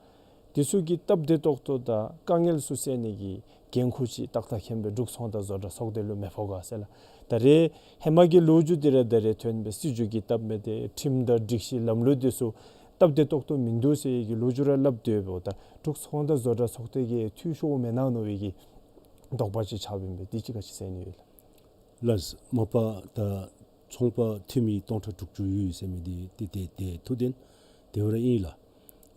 དེ་ཚུ་གིས་སྟབས་བདེ་ཏོག་ཏོ་དང་དཀའ་ངལ་ཚུ་སེལ་ནི་གི་འགན་ཁུར་ཅིག་ཏག་ཏག་མཁྱེན་པའི་འབྲུག་ཚོང་དང་བཟོ་གྲྭ་ཚོགས་སྡེ་ལུ་མེད་པ་ག་ཟེར་ལགས། ད་རེས་ཧེ་མ་གི་ལོ་རྒྱུས་འདི་ར་ད་རེས་ཐོན་པའི་སྲིད་བྱུས་ཀྱི་སྟབས་མ་བདེ་ཁྲིམས་དང་སྒྲིག་གཞི་ལམ་ལུགས་འདི་ཚུ་སྟབས་བདེ་ཏོག་ཏོ་མིན་འདུག་ཟེར་གྱི་ལོ་རྒྱུས་ར་སླབ་སྡོདཔ་ད་འབྲུག་ཚོང་དང་བཟོ་གྲྭ་ཚོགས་སྡེ་གིས་འཐུས་ཤོར་མེན་ན་མནོ་བའི་གི་དོགས་པ་ཅིག་ཆགསཔ་ཨིན་པས། དེ་ཅིག་ག་ཅི་ཟེར་ནི་ཡོད་ལགས། ལགས། མ་པ་ད་ཚོང་པ་འཐུས་མི་སྟོང་ཕྲག་དྲུག་ཅུ་ཡོད་ཟེར་མི་འདི་ཏེ་ཏེ་ཏེ་ཐུགས་བདེན་དེ་སྦེ་ར་ཨིན་ལགས།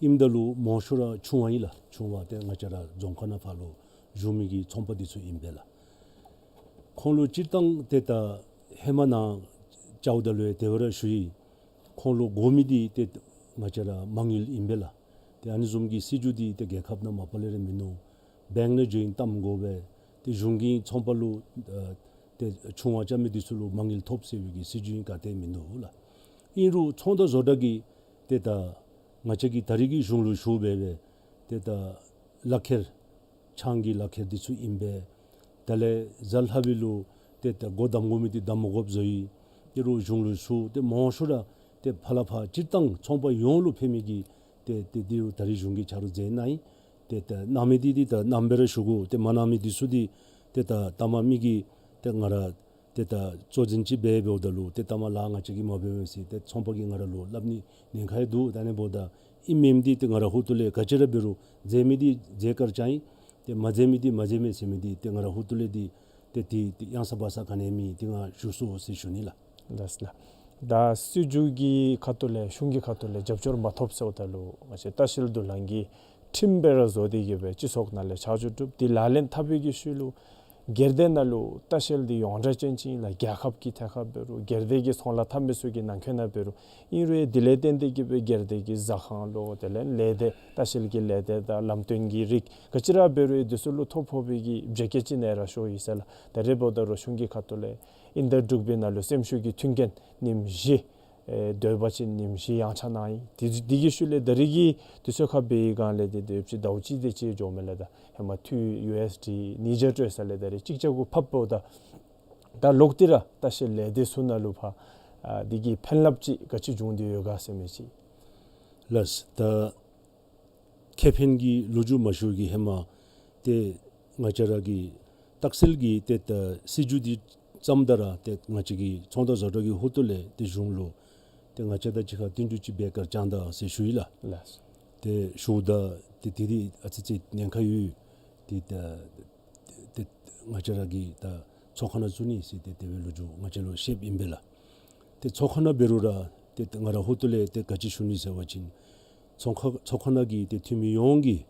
ཨིནམ་ད་ལུ་མང་ཤོས་ར་ཆུང་བ་ཨིན་ལགས། ཆུང་བ་ཏེ་ང་བཅས་ར་རྫོང་ཁག་ནང་ཕར་ལུ་བཞུགས་མི་གི་ཚོང་པ་འདི་ཚུ་ཨིན་པས་ལགས། ཁོང་ལུ་སྤྱིར་བཏང་ཏེ་ད་ཧེ་མ་ནཱ་བཅརཝ་ད་ལུ་ཡང་དེ་སྦེ་ར་ཞུ་ཡི། ཁོང་ལུ་དགོ་མི་འདི་ཏེ་ང་བཅས་ར་མ་དངུལ་ཨིན་པས་ལགས། ཏེ་ཨ་ནི་བཟུམ་གྱི་སྲིད་བྱུས་འདི་ཏེ་རྒྱལ་ཁབ་ནང་མ་པ་ལས་ར་མིན་ནུག། བེངཀ་ནང་འགྱོ་ཞིནམ་བཏངམ་དགོ་པས། ཏེ་གཞུང་གིས་ཚོང་པ་ལུ་ཨ་ཏེ་ཆུང་བ་རྐྱབ་མི་འདི་ཚུ་ལུ་མ་དངུལ་ཐོབ་ཟེར་བའི་གི་སྲིད་བྱུས་ག་ཏེ་མིན་འདུག་ལགས། ཨིན་རུང་ཚོང་དང་བཟོ་གྲྭ་གིས་ཏེ་ད་ང་བཅས་ཀྱིས་ད་རེས་ཀྱི་གཞུང་ལུ་ཞུ་འབད་སྦེ་ཏེ་ད་ལག་ཁྱེར་ཆང་གི་ལག་ཁྱེར་འདི་ཚུ་ཨིན་པས། དེ་ལས་གཟའ་ལྷག་པའི་ལུ་ཏེ་ད་སྒོ་བསྡམ་དགོ་མི་འདི་བསྡམ་མ་དགོཔ་བཟོ་ཡི། ཏེ་རུང་གཞུང་ལུ་ཞུ་ཏེ་མང་ཤོས་ར་ཏེ་ཕར་ལས་ཕར་སྤྱིར་བཏང་ཚོང་པ་ཡོངས་ལུ་ཕན་མི་གི་ཏེ་ཏེ་འདི་རུང་ད་རེས་གཞུང་གིས་ཆ་རོགས་མཛད་གནང་ཡི། ཏེ་ད་གནང་མི་འདི་འདི་ད་གནངམ་སྦེ་ར་ཞུ་དགོ། ཏེ་མ་གནང་མི་འདི་ཚུ་འདི་ཏེ་ད་ད་མ་མི་གིས་ཏེ་ང་ར་ཏེ་ད་གཙོ་འཛིན་ཅིག་འབད་འབདཝ་ད་ལུ་ཏེ་ད་མ་ལཱ་ང་བཅས་ཀྱིས་མ་འབད་བས་ཟེར་ཏེ་ཚོང་པ་གིས་ང་ར་ལུ་སླབ་ནི་ཉེན་ཁ་ཡང་འདུག། ད་ཨ་ནི་འབདཝ་ད་ཨིནམ་མེནམ་འདི་ཏེ་ང་ར་ཧོངས་ལས་ག་ཅི་ར་འབད་རུང་མཛད་མི་འདི་མཛད་དཀར་བཅངས་ཡི། ཏེ་མ་མཛད་མི་འདི་མ་མཛད་མས་ཟེར་མི་འདི་ཏེ་ང་ར་ཧོངས་ལས་འདི་ཏེ་ཏེ་ཏེ་གཡང་ས་བ་ས་ག་ནི་མེད། ཏེ་ང་བཞུགས་སོ་ཟེར་ཞུ་ནི་ལགས། ལགས་ལགས། ད་སྲིད་བྱུས་ཀྱི་ཁ་ཐུག་ལས་གཞུང་གི་ཁ་ཐུག་ལས་རྒྱབ་སྐྱོར་མ་ཐོབ་ཟེརཝ་ད་ལུ་ང་བཅས་ལྟ་བཤལ་བསྡུ་ལེན་གྱི་ཁྲིམས་སྦེ་ར་བཟོ་སྟེ་གི་སྦེ་སྤྱི་ཚོགས་ནང་ལས་ཆ་འཇོག་གྲུབ། དེ་ལག་ལེན་འཐབ་པའི་གི་ཤུལ་ལུ་སྒེར་སྡེ་ནང་ལུ་ལྟ་བཤལ་འདི་ཡོངས་གྲགས་ཅན་ཅིག་ཨིན་ལགས། རྒྱལ་ཁབ་ཀྱི་ཐད་ཁར་འབད་རུང་སྒེར་སྡེ་གི་ཚོང་ལཱ་འཐབ་མི་ཚུ་གི་ནང་འཁོད་ནང་འབད་རུང་ཨིན་རུང་དེ་ལས་བརྟེན་ཏེ་གི་སྦེ་སྒེར་སྡེ་གི་ཟ་ཁང་ལོ་དེ་ལས་ལས་སྡེ་ལྟ་བཤལ་གྱི་ལས་སྡེ་དང་ལམ་སྟོན་གྱི་རིགས་ག་ཅི་ར་འབད་རུང་དེ་ཚུ་ལུ་ཐོ་ཕོག་པའི་གི་བརྗེ་བཀལ་ཅིག་ནང་ར་ཤོར་ཡི་ཟེར་ལགས། ད་རེས་འབདཝ་ད་རུང་གཞུང་གི་ཁ་ཐུག་ལས་ཨིན་ཟླ་དྲུག་པའི་ནང་ལུ་སེམས་ཤུགས་ཀྱི་མཐུན་རྐྱེན་ཉིནམ་བཞི་ཨེ་སྡོད་པ་ཅིན་ཉིནམ་བཞི་ཡང་ཆ་གནང་ཡི། དེ་དེ་གི་ཤུལ་ལས་ད་རེས་ཀྱི་དུས་ཚོད་ཁར་འབད་བའི་སྒང་ལས་ཏེ་དེ་ཅིག་ཟླཝ་གཅིག་དེ་ཅིག་འགྱོཝ་མས་ལགས། ད་ཧེ་མ་འཐུས་ཡུ་ཨེསི་ཌི་ཉིས་བརྒྱ་སྤྲོད་ས་ལས་ད་རེས་གཅིག་བརྒྱ་གུ་ཕབ་འབདཝ་ད་ད་ལོག་སྟེ་ར་ལྟ་བཤལ་ལས་སྡེ་ཚུ་ནང་ལུ་ཕར་ཨ་དེ་གི་ཕན་རླབས་ཅིག་ག་ཅི་བྱུང་སྟེ་ཡོད་ག་ཟེར་མི་ཅིག། ལགས། ད་ཁེ་ཕན་གྱི་ལོ་རྒྱུས་མ་ཞུ་གི་ཧེ་མ་ཏེ་ང་བཅས་ར་གི་ལྟ་བཤལ་གྱི་ཏེ་ད་སྲིད་བྱུས་འདི་བརྩམ་ད་ར་ཏེ་ང་བཅས་ཀྱི་ཚོང་དང་བཟོ་གྲྭ་གི་ཧོངས་ལས་ཏེ་གཞུང་ལུ་ཏེ་ང་བཅས་དང་གཅིག་ཁར་བསྟུན་གྲོས་ཅིག་འབད་དཀར་བཅངས་ད་ཟེར་ཞུ་ཡི་ལགས། ལགས། ཏེ་ཞུཝ་ད་ཏེ་དེ་འདི་ཨ་ཙི་ཅིག་ཉེན་ཁ་ཡོད། ཏེ་ད་ཏེ་ང་བཅས་ར་གི་ད་ ཚོགས་ཁང་བཙུགས་ནི་ཟེར་ཏེ་དེ་སྦེ་ལོ་རྒྱུས་ང་བཅས་ལུ་བཤདཔ་ཨིན་པས་ལགས། ཏེ་ཚོགས་ཁང་འབད་རུང་ར་ཏེ་ང་ར་ཧོངས་ལས་ཏེ་ག་ཅི་ཞུ་ནི་ཟེར་བ་ཅིན་ཚོགས་ཁང་ཚོགས་ཁང་གི་ཏེ་འཐུས་མི་ཡོངས་ཀྱིས་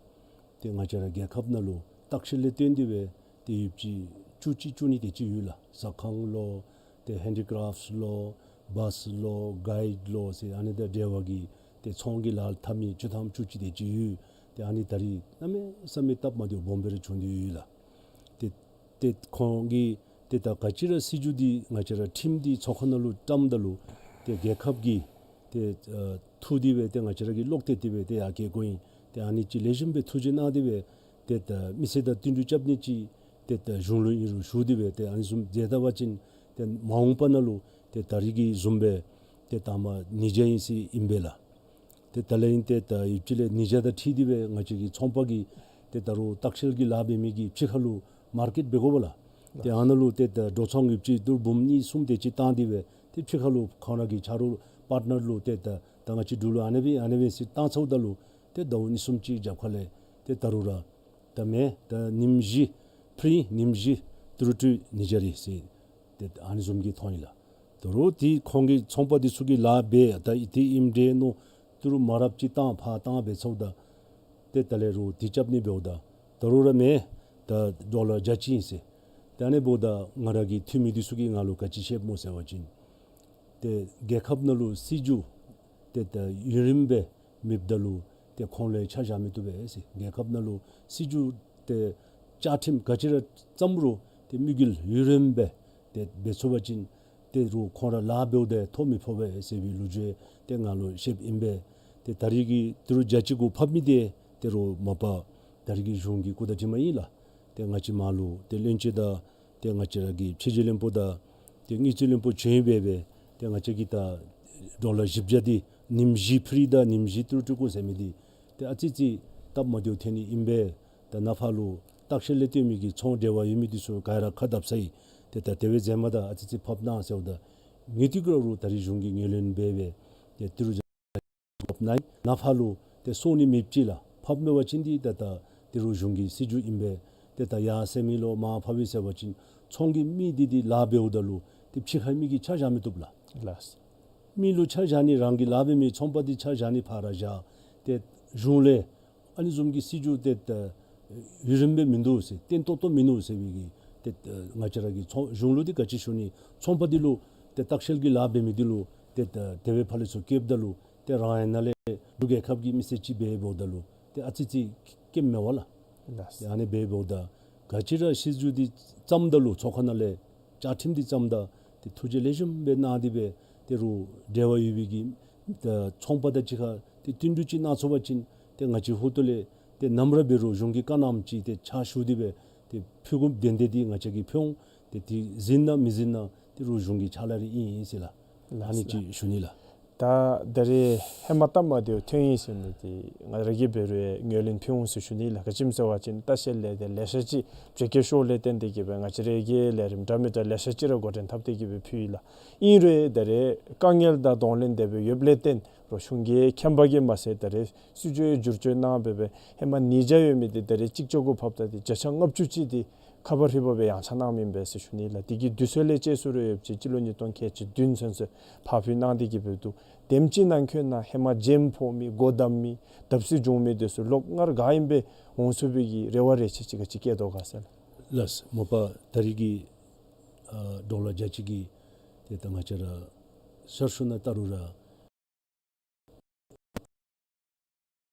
ཏེ་ང་བཅས་ར་རྒྱལ་ཁབ་ནང་ལུ་ལྟ་བཤལ་ལས་བརྟེན་ཏེ་སྦེ་ཏེ་ཡོདཔ་ཅིག་བཙུགས་ཅི་བཙུགས་ནི་དེ་ཅིག་ཡོད་ལགས། ཟ་ཁང་ལོ་ཏེ་ཧེན་ཌི་ཀྲེཕཊསི་ལོ་བཱས་ལོ་གའིཌ་ལོ་ཟེར་ཨ་ནི་དང་འབྲེལ་བ་གི་ཏེ་ཚོང་གི་ལཱ་འཐབ་མི་བཅུ་ཐམ་བཅུ་གཅིག་དེ་ཅིག་ཡོད། ཏེ་ཨ་ནི་ད་རིས་གནམ་མེད་ས་མེད་སྟབས་མ་བདེཝ་སྦོམ་སྦེ་ར་བྱུང་སྟེ་ཡོད་ལགས། ཏེ་ཏེ་ཁོང་གིས་ཏེ་ད་ག་ཅི་ར་སྲིད་བྱུས་འདི་ང་བཅས་ར་ཁྲིམས་འདི་ཚོགས་ཁང་ནང་ལུ་བཀྲམ་ད་ལུ་ཏེ་རྒྱལ་ཁབ་ཀྱིས་ཏེ་ཨ་ཐུགས་ཏེ་སྦེ་ཏེ་ང་བཅས་ར་གིས་ལོག་སྟེ་སྟེ་སྦེ་ཏེ་ཡར་སྐྱེལ་དགོ་ཨིན། ཏེ་ཨ་ནི་ཅིག་ལེགས་ཤོམ་སྦེ་ཐུགས་རྗེ་གནང་སྟེ་སྦེ་ཏེ་ད་མི་སེར་དང་བསྟུན་གྲོས་རྐྱབ་ནི་ཅིག་ཏེ་ད་གཞུང་ལུ་ཨིན་རུང་ཞུ་སྟེ་སྦེ་ཏེ་ཨ་ནི་བཟུམ་མཛད་ད་པ་ཅིན་ཏེ་མ་འོངས་པ་ནང་ལུ་ཏེ་ད་རིས་ཀྱི་བཟུམ་སྦེ་ཏེ་ད་མ་ཉིས་བརྒྱ་ཨིན་ཟེར་ཨིན་པས་ལགས། ཏེ་ད་ལས་ཨིན་ཏེ་ད་ཡོདཔ་ཅིག་ལས་ཉིས་བརྒྱ་དང་འཁྲིལ་ཏེ་སྦེ་ང་བཅས་ཀྱི་ཚོང་པ་གིས་ཏེ་ད་རུང་ལྟ་བཤལ་གྱི་ལཱ་འབད་མི་གི་ཕྱི་ཁ་ལུ་མར་ཀེཊ་འབད་དགོ་པས་ལགས། ཏེ་ཨ་ནཱ་ལུ་ཏེ་ད་འགྲོ་སོང་ཡོདཔ་ཅིག་ཏི་རུ་འབུམ་གཉིས་གསུམ་དེ་ཅིག་བཏང་སྟེ་སྦེ་ཏེ་ཕྱི་ཁ་ལུ་ཁོང་ར་གི་ཆ་རོགས་པར་ཊི་ནར་ལུ་ཏེ་ད་ད་ང་བཅས་འབྲུག་ལུ་ཨ་ནེ་སྦེ་ཨ་ནེ་སྦེ་ཟེར་བཏང་ཚརཝ་ད་ལུ་ཏེ་ཟླཝ་གཉིས་གསུམ་ཅིག་རྒྱབ་ཁ་ལས་ཏེ་ད་རུང་ར་ད་མེན་ད་ཉིནམ་བཞི་ཕི་རི་ཉིནམ་བཞི་ཏི་རུ་སྤྲོད་ཉིས་བརྒྱ་རེ་ཟེར་ཏེ་ཨ་ནི་བཟུམ་གྱི་ཐོན་ཡི་ལགས། ད་རུང་ཏེ་ཁོང་གི་ཚོང་པ་འདི་ཚུ་གིས་ལཱ་འབད་ད་ཨི་ཏེ་ཨིནམ་འདྲས་མནོ་ཏི་རུ་མ་རབས་ཅིག་བཏང་ཕར་བཏང་འབད་ཚརཝ་ད་ཏེ་ད་ལས་རུང་ཏེ་རྐྱབ་ནི་འབདཝ་ད་ད་རུང་ར་མེན་ད་ཌོ་ལར་བརྒྱ་ཅིག་ཨིན་ཟེར། ཏེ་ཨ་ནི་འབདཝ་ད་ང་ར་གི་འཐུས་མི་འདི་ཚུ་གིས་ང་ལུ་ག་ཅི་བཤདཔ་སྨོ་ཟེར་བ་ཅིན་ཏེ་རྒྱལ་ཁབ་ནང་ལུ་སྲིད་བྱུས་ཏེ་ད་ཡུན་རིངམོ་སྦེ་མེདཔ་ད་ལུ་ཏེ་ཁོང་ལུ་ཆ་བཞག་མི་བཏུབ་པས་ཟེར། རྒྱལ་ཁབ་ནང་ལུ་སྲིད་བྱུས་ཏེ་བཅའ་ཁྲིམས་ག་ཅི་ར་བརྩམ་རུང་ཏེ་དམིགས་ཡུལ་ཡུན་རིངམོ་སྦེ་ཏེ་འབད་ཚུགས་པ་ཅིན་ཏེ་རུང་ཁོང་ར་ལཱ་འབདཝ་ད་ཐོ་མི་ཕོག་པས་ཟེར་བའི་ལོ་རྒྱུས་ཏེ་ང་ལུ་བཤདཔ་ཨིན་པས། ཏེ་ད་རིས་ཀྱི་ཏི་རུ་བརྒྱ་ཅིག་གུ་ཕབ་མི་འདི་ཏེ་རུང་མ་པ་ད་རིས་ཀྱི་གཞུང་གི་སྐུ་དང་གྲིབ་མ་ཨིན་ལགས། ཏེ་ང་བཅས་མར་ལུ་ཏེ་བློན་ཆེན་དང་ཏེ་ང་བཅས་ར་གི་ཕྱི་འབྲེལ་བློན་པོ་དང་ཏེ་དངུལ་རྩིས་བློན་པོ་བྱོན་སྦེ་སྦེ་ཏེ་ང་བཅས་ཀྱིས་ད་ཌོ་ལར་བཞི་བརྒྱ་འདི་ཉིནམ་བཞི་ཕི་རི་དང་ཉིནམ་བཞི་ཏི་རུ་སྤྲོད་དགོ་ཟེར་མི་འདི་ཏེ་ཨ་ཙི་ཅིག་སྟབས་མ་བདེཝ་ཐོན་ནི་ཨིན་པས། ད་ནཱ་ཕར་ལུ་ལྟ་བཤལ་ལས་བརྟེན་མི་གི་ཚོང་འབྲེལ་བ་ཡོད་མི་འདི་ཚུ་ག་ར་ཁ་བརྡབ་ས་ཡི། ཏེ་ད་དེ་སྦེ་མཛད་མ་ད་ཨ་ཙི་ཅིག་ཕབ་གནང་ཟེརཝ་ད་ངེའི་ཐུགས་ཀྱི་ར་རུང་ད་རིས་གཞུང་གིས་ངོས་ལེན་འབད་སྦེ་ཏེ་ཏི་རུ་ཕབ་གནང་ཡི། ནཱ་ཕར་ལུ་ཏེ་སོང་ནི་མེདཔ་ཅིག་ལགས། ཕབ་མེད་པ་ཅིན་འདི་ད་ད་ཏི་རུ་གཞུང་གི་སྲིད་བྱུས་ཨིན་པས། ཏེ་ད་ཡར་སེང་མི་ལོ་མར་ཕབ་ཡི་ཟེར་བ་ཅིན་ཚོང་གི་མི་འདི་འདི་ལཱ་འབདཝ་ད་ལུ་ཏེ་ཕྱི་ཁའི་མི་གིས་ཆ་བཞག་མི་བཏུབ་ལགས། ལགས། མི་ལུ་ཆ་བཞག་ནི་རང་གི་ལཱ་འབད་མི་ཚོང་པ་འདི་ཆ་བཞག་ནི་ཕར་ར་བཞག། ཏེ་གཞུང་ལས་ཨ་ནི་བཟུམ་གྱི་སྲིད་བྱུས་ཏེ་ད་ཡུན་རིངམོ་སྦེ་མིན་འདུག་ཟེར་བརྟན་ཏོག་ཏོ་མིན་འདུག་ཟེར་བའི་གི་ཏེ་ད་ང་བཅས་ར་གི་ཚོང་གཞུང་ལུ་འདི་ག་ཅི་ཞུ་ནི། ཚོང་པ་འདི་ལུ་ཏེ་ལྟ་བཤལ་གྱི་ལཱ་འབད་མི་འདི་ལུ་ཏེ་ད་དེ་སྦེ་ཕར་ལས་ཚུར་བསྐྱལཝ་ད་ལུ་ཏེ་རང་ཡང་ནཱ་ལས་འབྲུག་རྒྱལ་ཁབ་ཀྱི་མི་སེར་ཅིག་འབད་འབདཝ་ད་ལུ་ཏེ་ཨ་ཙི་ཅིག་སྐྱེནམ་མས་པ་ལགས། ལགས། ཏེ་ཨ་ནི་འབད་འབདཝ་ད་ག་ཅི་ར་སྲིད་བྱུས་འདི་བརྩམ་ད་ལུ་ཚོགས་ཁང་ནང་ལས་བཅའ་ཁྲིམས་འདི་བརྩམ་ད་ཏེ་ཐུགས་རྗེ་ལེགས་ཤོམ་སྦེ་གནང་སྟེ་སྦེ་ཏེ་རུང་འབྲེལ་བ་ཡོད་པའི་གི་ད་ཚོང་པ་དང་གཅིག་ཁར་ཏེ་བསྟུན་གྲོས་ཅིག་གནང་ཚུགས་པ་ཅིན་ཏེ་ང་བཅས་ཧོངས་ལས་ཏེ་ནམ་ར་འབད་རུང་གཞུང་གི་བཀའ་གནངམ་ཅིག་ཏེ་ཕྱག་ཞུ་སྟེ་སྦེ་ཏེ་ཕུལ་དགོཔ་དོན་དག་འདི་ང་བཅས་ཀྱིས་ཕུལ་འོང་། ཏེ་དེ་ཟིན་ན་མི་ཟིན་ན་ཏེ་རུང་གཞུང་གི་ཕྱག་ལཱ་རེ་ཨིན་ཨིན་ཟེར་ལགས། ལགས། ཨ་ནི་ཅིག་ཞུ་ནི་ལགས། ད་ད་རེས་ཧེ་མ་སྟབས་མ་བདེཝ་ཐོན་ཡི་ཟེར་མི་འདི་ང་ར་གིས་འབད་རུང་ངོས་ལེན་ཕུལ་འོང་ཟེར་ཞུ་ནི་ལགས། ག་ཅི་སྨོ་ཟེར་བ་ཅིན་ལྟ་བཤལ་ལས་ཏེ་ལེ་ཤ་ཅིག་བཅོ་བརྒྱད་ཤོར་ལས་བརྟེན་ཏེ་གིས་སྦེ་ང་བཅས་ར་གི་ལས་རིམ་འདྲ་མི་འདྲ་ལེ་ཤ་ཅིག་ར་འགོ་འདྲེན་འཐབ་སྟེ་གིས་སྦེ་ཕུལ་ཡི་ལགས། ཨིན་རུང་ད་རེས་དཀའ་ངལ་དང་གདོང་ལེན་དེ་སྦེ་ཡོདཔ་ལས་བརྟེན་རུང་གཞུང་གི་མཁྱེན་པ་གིས་མ་ཚད་ད་རེས་སྲིད་བྱུས་བསྒྱུར་བཅོས་གནང་སྦེ་སྦེ་ཧེ་མ་ཉིས་བརྒྱ་ཡོད་མི་འདི་ད་རེས་གཅིག་ལྕོགས་གུ་ཕབ་ད་འདི་བརྒྱ་ཆ་ལྔ་བཅུ་ཅིག་འདི་ཁ་པར་ཧྲིལ་པོ་སྦེ་ཡང་ཆ་གནང་མི་ཨིན་པས་ཟེར་ཞུ་ནི་ལགས། དེ་གི་དུས་ཚོད་ལས་བཅད་སུ་རུང་ཡོདཔ་ཅིག་སྤྱི་ལོ་ཉིས་སྟོང་ཁལ་གཅིག་བདུན་ཚུན་ཚོད་ཕར་འགྱངས་གནང་སྟེ་གིས་སྦེ་འདུག། དེམ་ཅིག་ནང་འཁོད་ནང་ཧེ་མ་འཇམ་ཕོག་མི་སྒོ་བསྡམ་མི་བརྡབ་གསིག་བྱུང་མི་འདི་ཚུ་ལོག་སྔར་ག་ཨིནམ་སྦེ་འོང་ཚུགས་པའི་གི་རེ་བ་རེ་ཆེ་ཅིག་ག་ཅི་བསྐྱེད་དོ་ག་ཟེར་ལགས། ལགས། མ་པ་ད་རིས་ཀྱི་ཨ་ཌོ་ལར་བརྒྱ་ཅིག་གི་ཏེ་ད་ང་བཅས་ར་ཤར་ཕྱོགས་ནང་ལྟ་རུང་ར་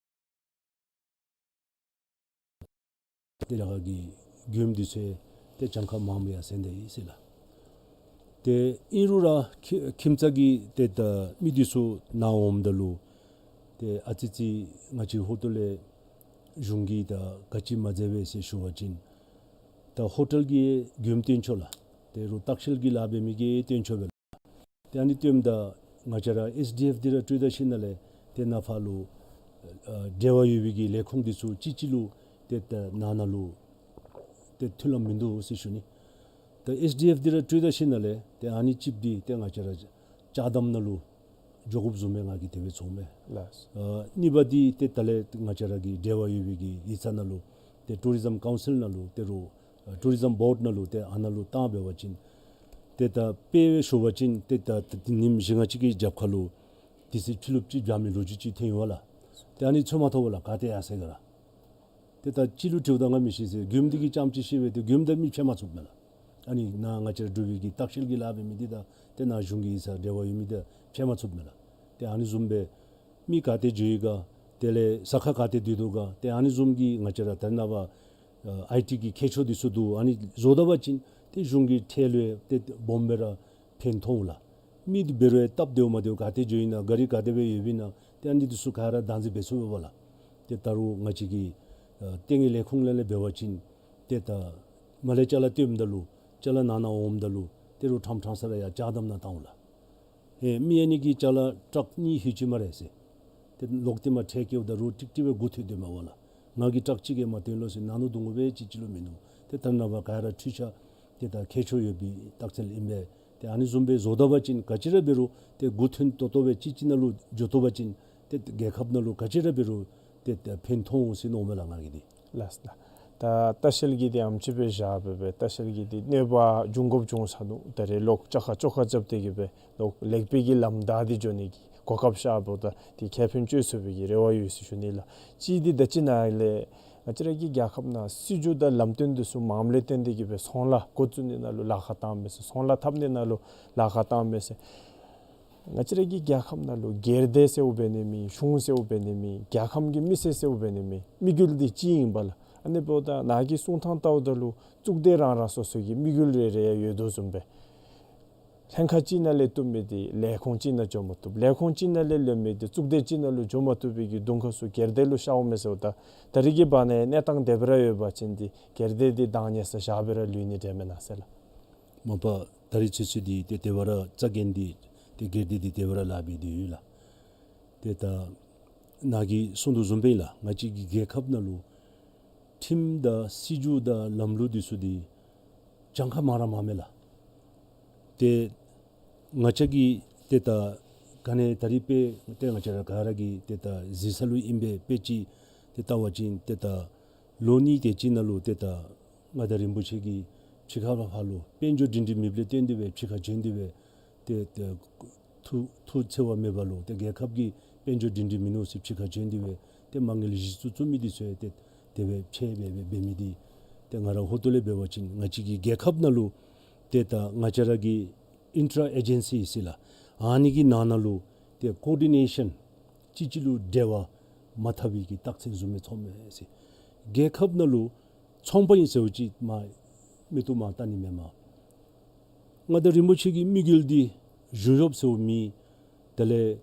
ཏེ་རྒྱ་གར་གྱི་མགྱོནམ་འདི་ཚུ་ཏེ་གྱངས་ཁ་མངམ་ཡར་སེང་ད་ཡི་ཟེར་ལགས། ཏེ་ཨིན་རུང་ར་ཁྱིམ་ཁྱིམ་ཚང་གི་ཏེ་ད་མི་འདི་ཚུ་ནཱ་འོངམ་ད་ལུ་ཏེ་ཨ་ཙི་ཅིག་ང་བཅས་ཧོངས་ལས་གཞུང་གིས་ད་ག་ཅི་མ་མཛད་པས་ཟེར་ཞུ་བ་ཅིན་ད་ཧོ་ཊེལ་གྱི་མགྱོནམ་སྟོན་ཆོག་ལགས། ཏེ་རུང་ལྟ་བཤལ་གྱི་ལཱ་འབད་མི་གིས་སྟོན་ཆོག་པས་ལགས། ཏེ་ཨ་ནི་སྟོནམ་ད་ང་བཅས་ར་ཨེས་ཌི་ཨེཕ་འདི་ར་སྤྲོད་ད་ཞིནམ་ལས་ཏེ་ནཱ་ཕར་ལུ་ཨ་འབྲེལ་བ་ཡོད་པའི་གི་ལས་ཁུངས་འདི་ཚུ་གཅིག་གཅིག་ལུ་ཏེ་ད་ནང་ན་ལུ་ཏེ་མཐུན་ལམ་མིན་འདུག་ཟེར་ཞུ་ནི། ད་ཨེས་ཌི་ཨེཕ་འདི་ར་སྤྲོད་ད་ཞིནམ་ལས་ཏེ་ཨ་ནི་གཅིག་འདི་ཏེ་ང་བཅས་ར་ཅ་དམ་ནང་ལུ་འགྱོ་དགོཔ་བཟུམ་སྦེ་ང་གིས་དེ་སྦེ་ཚོརཝ་མས། ལགས། ཨ་གཉིས་པ་འདི་ཏེ་ད་ལས་ང་བཅས་ར་གི་འབྲེལ་བ་ཡོད་པའི་གི་ཡིག་ཚང་ནང་ལུ་ཏེ་ཊུ་རི་ཛིམ་ཀའུན་སིལ་ནང་ལུ་ཏེ་རུང་ ཨ་ཊུ་རི་ཛམ་བོརཌ་ནང་ལུ་ཏེ་ཨ་ནཱ་ལུ་བཏང་འབད་བ་ཅིན་ཏེ་ད་དཔེ་ཞུ་བ་ཅིན་ཏེ་ད་ཉིནམ་བཞི་ལྔ་ཅིག་གི་རྒྱབ་ཁ་ལུ་དེ་ཚེ་ཕྱི་ལུ་ཅིག་འབྱོན་མི་ལོ་རྒྱུས་ཅིག་ཐོན་ཡོད་པ་ལགས། ཏེ་ཨ་ནི་ཚོད་མ་ཐོབ་པར་ལགས་ག་ཏེ་ཡར་སོ་ཡི་ག་ར། ཏེ་ད་ཅི་ལུ་འཁྲིལཝ་ད་ང་མི་ཤེས་ཟེར། མགྱོནམ་འདི་གིས་རྐྱངམ་ཅིག་ཤེས་པས། ཏེ་མགྱོནམ་ད་མི་ཕྱད་མ་ཚུགསཔ་མས་ལགས། ཨ་ནི་ནཱ་ང་བཅས་ར་འབྲུག་པའི་གི་ལྟ་བཤལ་གྱི་ལཱ་འབད་མི་འདི་དང་ཏེ་ནཱ་གཞུང་གི་ཡིག་ཚང་འབྲེལ་བ་ཡོད་མི་འདི་ཕྱད་མ་ཚུགསཔ་མས་ལགས། ཏེ་ཨ་ནི་བཟུམ་སྦེ་མི་ག་ཏེ་འགྱོ་ཡི་ག། དེ་ལས་ས་ཁ་ག་ཏེ་སྡོད་དོ་ག། ཏེ་ཨ་ནི་བཟུམ་གྱི་ང་བཅས་ར་ད་རེས་ནངས་པ་ཨ་ཨའི་ཊི་གི་མཁས་མཆོག་འདི་ཚུ་འདུག། ཨ་ནི་བཟོ་ད་པ་ཅིན་ཏེ་གཞུང་གི་ཁྲལ་ལུ་ཏེ་སྦོམ་སྦེ་ར་ཕན་ཐོགས་འོང་ལགས། མི་འདི་འབད་རུང་སྟབས་བདེཝ་མ་བདེཝ་ག་ཏེ་འགྱོ་ཡི་ན་ག་རི་ག་དེ་སྦེ་ཡོདཔ་ཨིན་ན་ཏེ་ཨ་ནི་འདི་ཚུ་ག་ར་བདག་འཛིན་འབད་ཚུགས་པས་ལགས། ཏེ་ད་རུང་ང་བཅས་ཀྱི་ཨ་ལྟས་ངན་ལས་ཁུངས་ལས་ལས་འབད་བ་ཅིན་ཏེ་ད་མར་ལས་ཅ་ལ་བཏོནམ་ད་ལུ་ཅ་ལ་ནང་ན་འོངམ་ད་ལུ་ཏེ་རུང་ཕྲང་ཕྲང་ས་ར་ཡར་ཅ་དམ་ནང་བཏང་འོང་ལགས། ཨེ་མི་ཨ་ནི་གི་ཅ་ལ་ཊཱག་གཉིས་ལྷོད་ཅི་སྨ་རེ་ཟེར། ཏེ་ལོག་སྟེ་མར་ཁྲལ་བཀལཝ་ད་རུང་ཀྲིག་ཀྲི་སྦེ་སྒུག་སྡོད་སྡོདཔ་མས་པ་ལགས། ང་གིས་ཊཱག་གཅིག་ལས་མ་བཏོན་ལོ་ཟེར་ནང་ན་སྡོད་དགོ་པའི་ཅིག་ཅིག་ལུ་མིན་འདུག། ཏེ་ད་རེས་ནངས་པ་ག་ར་འཕྲུལ་ཆས་ཏེ་ད་མཁས་མཆོག་ཡོད་པའི་རྟགས་མཚན་ཨིན་པས། ཏེ་ཨ་ནི་བཟུམ་སྦེ་བཟོ་ད་པ་ཅིན་ག་ཅི་ར་འབད་རུང་ཏེ་སྒུག་ཐོན་ཏོག་ཏོ་སྦེ་ཅིག་ཅིག་ནང་ལུ་འགྱོ་བཏུབ་པ་ཅིན་ཏེ་རྒྱལ་ཁབ་ནང་ལུ་ག་ཅི་ར་འབད་རུང་ཏེ་ཏེ་ཕན་ཐོགས་འོང་ཟེར་མནོཝ་མས་ལགས་ང་གིས་འདི། ལགས་སོ། ད་ལྟ་བཤལ་གྱི་འདི་ཨམ་ཅིག་སྦེ་བཞག་སྦེ་སྦེ་ལྟ་བཤལ་གྱི་འདི་གནོད་པ་འབྱུང་དགོཔ་འབྱུང་ས་ནུག། ད་རེས་ལོག་ཅ་ཁ་བཅོ་ཁ་རྐྱབ་སྟེ་གི་སྦེ་ལོག་ལེགས་པའི་གི་ལམ་བདའ་སྟེ་འགྱོ་ནི་གི་གོ་སྐབས་ཤརཝ་ད་འདི་ཁེ་ཕན་སྤྱོད་ཚུགས་པའི་གི་རེ་བ་ཡོད་ཟེར་ཞུ་ནི་ལགས། གཅིག་འདི་ད་ཅི་ནཱ་ལས་ང་བཅས་ར་གི་རྒྱལ་ཁབ་ནང་སྲིད་བྱུས་དང་ལམ་སྟོན་འདི་ཚུ་མངམ་ལས་བརྟེན་ཏེ་གི་སྦེ་ཚོང་ལཱ་འགོ་བཙུགས་ནི་ནང་ལུ་ལཱ་ཁག་བཏངམ་མས་ཟེར། ཚོང་ལཱ་འཐབ་ནི་ནང་ལུ་ལཱ་ཁག་བཏངམ་མས་ཟེར། ང་བཅས་ར་གི་རྒྱལ་ཁབ་ནང་ལུ་སྒེར་སྡེ་ཟེརཝ་འབད་ནི་མེད། གཞུང་ཟེརཝ་འབད་ནི་མེད། རྒྱལ་ཁམས་ཀྱི་མི་སེར་ཟེརཝ་འབད་ནི་མེད། དམིགས་ཡུལ་འདི་གཅིག་ཨིན་པས་ལགས། ཨ་ནི་འབདཝ་ད་ནཱ་གི་གསུང་ཐངས་བལྟཝ་ད་ལུ་གཙུག་སྡེ་རང་རང་སོ་སོ་གི་དམིགས་ཡུལ་རེ་རེ་ཡོད་དོ་བཟུམ་སྦེ་ལྷན་ཁག་གཅིག་ནང་ལས་བཏོན་མི་འདི་ལས་ཁུངས་གཅིག་ནང་འགྱོ་མ་བཏུབ། ལས་ཁུངས་གཅིག་ནང་ལས་ལེན་མི་འདི་གཙུག་སྡེ་གཅིག་ནང་ལུ་འགྱོ་མ་བཏུབ་པའི་གི་གདོང་ཁ་ཚུ་སྒེར་སྡེ་ལུ་ཤརཝ་མས་ཟེརཝ་ད་ད་རེས་ཀྱི་བར་ན་གནས་སྟངས་དེ་སྦེ་ར་ཡོད་པ་ཅིན་འདི་སྒེར་སྡེ་འདི་བདག་ཉར་ས་བཞག་སྦེ་ར་ལུས་ནི་འདྲས་མེན་ན་ཟེར་ལགས། མ་པ་ད་རེས་ཚུན་ཚོད་འདི་ཏེ་དེ་སྦེ་ར་རྩ་འགེངས་ཏེ་ཏེ་སྒེར་སྡེ་འདི་དེ་སྦེ་ར་ལཱ་འབད་དེ་ཡོད་ལགས། ཏེ་ད་ནཱ་གིས་གསུང་དོ་བཟུམ་སྦེ་ལགས་ང་བཅས་ཀྱི་རྒྱལ་ཁབ་ནང་ལུ་ཁྲིམས་དང་སྲིད་བྱུས་དང་ལམ་ལུགས་འདི་ཚུ་འདི་གྱངས་ཁ་མང་ར་མངམ་མས་ལགས། ཏེ་ང་བཅས་ཀྱི་ཏེ་ད་ག་ནི་ད་རེས་དཔེ་ཏེ་ང་བཅས་ར་ག་ར་གི་ཏེ་ད་གཟིགས་ས་ལུ་ཨིན་པས། དཔེ་ཅིག་ཏེ་བལྟ་བ་ཅིན་ཏེ་ད་ལོ་གཉིས་དེ་ཅིག་ནང་ལུ་ཏེ་ད་མངའ་བདག་རིན་པོ་ཆེ་གིས་ཕྱི་ཁ་ལས་ཕར་ལུ་དཔལ་འབྱོར་སྒྲིང་སྒྲིང་མེདཔ་ལས་བརྟེན་ཏེ་སྦེ་ཕྱི་ཁར་བྱོན་ཏེ་སྦེ་ཏེ་ཏེ་ཐུགས་ཐུགས་འཚེར་བ་མེད་པར་ལུ་ཏེ་རྒྱལ་ཁབ་ཀྱི་དཔལ་འབྱོར་སྒྲིང་སྒྲིང་མིན་ནུག་ཟེར་ཕྱི་ཁར་བྱོན་ཏེ་སྦེ་ཏེ་མ་དངུལ་གཞི་བཙུགས་བཙུགས་མི་འདི་ཚུ་ཡང་ཏེ་དེ་སྦེ་ཕྱེ་སྦེ་སྦེ་འབད་མི་འདི་ཏེ་ང་ར་ཧོ་ཏོ་ལས་འབད་བ་ཅིན་ང་བཅས་ཀྱི་རྒྱལ་ཁབ་ནང་ལུ་ཏེ་ད་ང་བཅས་ར་གི་ཨིན་ཊ་ར་ཨེ་ཇེན་སི་ཟེར་ལགས། ཨ་ནི་གི་ནང་ན་ལུ་ཏེ་ཀོ་ཌི་ནེ་ཤཱན་གཅིག་གཅིག་ལུ་འབྲེལ་བ་མ་འཐབ་པའི་གི་རྟགས་མཚན་བཟུམ་སྦེ་ཚོརཝ་མས་ཟེར། རྒྱལ་ཁབ་ནང་ལུ་ཚོང་པ་ཨིན་ཟེརཝ་ཅིག་མ་མིག་ཏོ་མ་བལྟ་ནི་མེན་མས། མངའ་བདག་རིན་པོ་ཆེ་གི་དམིགས་ཡུལ་འདི་གཞུང་གཡོགཔ་ཟེརཝ་མེད། དེ་ལས་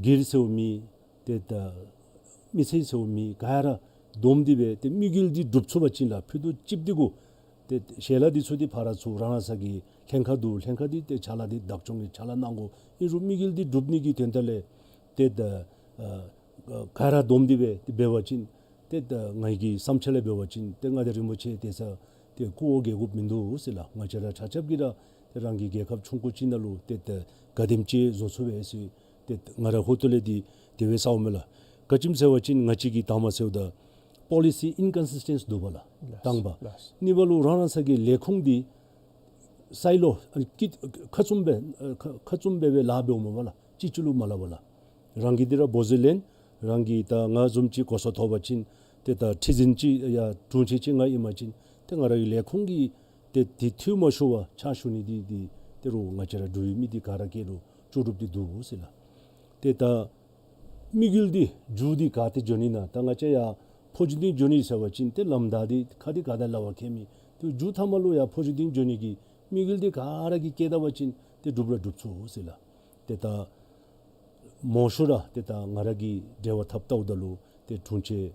སྒེར་ཟེརཝ་མེད། ཏེ་ད་མི་ཚེ་ཟེརཝ་མེད། ག་ར་བསྡོམས་ཏེ་སྦེ་ཏེ་དམིགས་ཡུལ་འདི་འགྲུབ་ཚུགས་པ་ཅིན་ལགས་ཕུད་རྡོག་གཅིགཔོ་འདི་གུ་ཏེ་ཞལ་ལག་འདི་ཚུ་འདི་ཕར་ར་ཚུར་རང་རང་སོ་གི་ལྷན་ཁག་འདུག། ལྷན་ཁག་འདི་ཏེ་ཅ་ལ་འདི་བདག་སྐྱོང་གི་ཅ་ལ་གནང་དགོ། ཨིན་རུང་དམིགས་ཡུལ་འདི་འགྲུབ་ནི་གི་དོན་དག་ལས་ཏེ་ད་ཨ་ག་ར་བསྡོམས་ཏེ་སྦེ་ཏེ་འབད་བ་ཅིན་ཏེ་ད་ང་གི་བསམ་འཆར་ལས་འབད་བ་ཅིན་ཏེ་མངའ་བདག་རིན་པོ་ཆེ་དེ་ཚེ་ཏེ་སྐུ་འོ་བརྒྱལ་དགོཔ་མིན་འདུག་ཟེར་ལགས། ང་བཅས་ར་ཆ་ཁྱབ་ཀྱིས་ར་ཏེ་རང་གི་རྒྱལ་ཁབ་ཆུང་ཀུ་ཅིག་ནང་ལུ་ཏེ་ད་ག་དེམ་ཅིག་བཟོ་ཚུགས་པས་ཟེར་ཏེ་ང་ར་ཧོ་ཏོ་ལས་འདི་དེ་སྦེ་ཟཝ་མས་ལགས། ག་ཅི་སྨོ་ཟེར་བ་ཅིན་ང་བཅས་ཀྱི་དང་པ་ཟེརཝ་ད་པོ་ལི་སི་ཨིན་ཀོན་སིས་ཊེནསི་འདུག་པ་ལགས། ལགས། དང་པ། ལགས། གཉིས་པ་ལུ་རང་རང་སོ་གི་ལས་ཁུངས་འདི་སའི་ལོ་ཨ་ནི་ཀི་ཁ་བཙུམ་སྦེ་ཨ་ཁ་ཁ་བཙུམ་སྦེ་སྦེ་ལཱ་འབདཝ་མས་པ་ལགས། གཅིག་གཅིག་ལུ་མ་སླབ་པར་ལགས། རང་གིས་འདི་ར་འབོ་རྫས་ལེན། རང་གིས་ད་ང་བཟུམ་ཅིག་གོ་ས་ཐོབ་པ་ཅིན་ཏེ་ད་ཁྲི་འཛིན་ཅིག་ཡ་དྲུང་ཆེན་ཅིག་ང་ཨིན་པ་ཅིན་ཏེ་ང་ར་གི་ལས་ཁུངས་ཀྱིས་ཏེ་དེ་འཐུས་མ་ཤོར་བར་ཕྱག་ཞུ་ནི་འདི་འདི་ཏེ་རུང་ང་བཅས་ར་འབྲུག་པའི་མི་འདི་ག་ར་གིས་ར་ལྕོགས་གྲུབ་འདི་འདུག་ཟེར་ལགས། ཏེ་ད་དམིགས་ཡུལ་འདི་མཇུག་འདི་ག་ཏེ་འགྱོ་ནི་ན། ད་ང་བཅས་ཡར་ཕོ་ཇོ་སྡིངས་འགྱོ་ནི་ཟེར་བ་ཅིན་ཏེ་ལམ་བདའ་སྟེ་ཁ་འདི་ག་དེ་སླབ་པ་ཁྱད་མེད། ཏེ་མཇུག་མཐའ་མ་ལུ་ཡར་ཕོ་ཇོ་སྡིངས་འགྱོ་ནི་གི་དམིགས་ཡུལ་འདི་ག་ར་གིས་བསྐྱེད་ད་པ་ཅིན་ཏེ་འགྲུབ་ར་འགྲུབ་ཚུགས་ཟེར་ལགས། ཏེ་ད་མང་ཤོས་ར་ཏེ་ད་ང་ར་གིས་འབྲེལ་བ་འཐབ་བལྟཝ་ད་ལུ་ཏེ་དྲུང་ཆེན་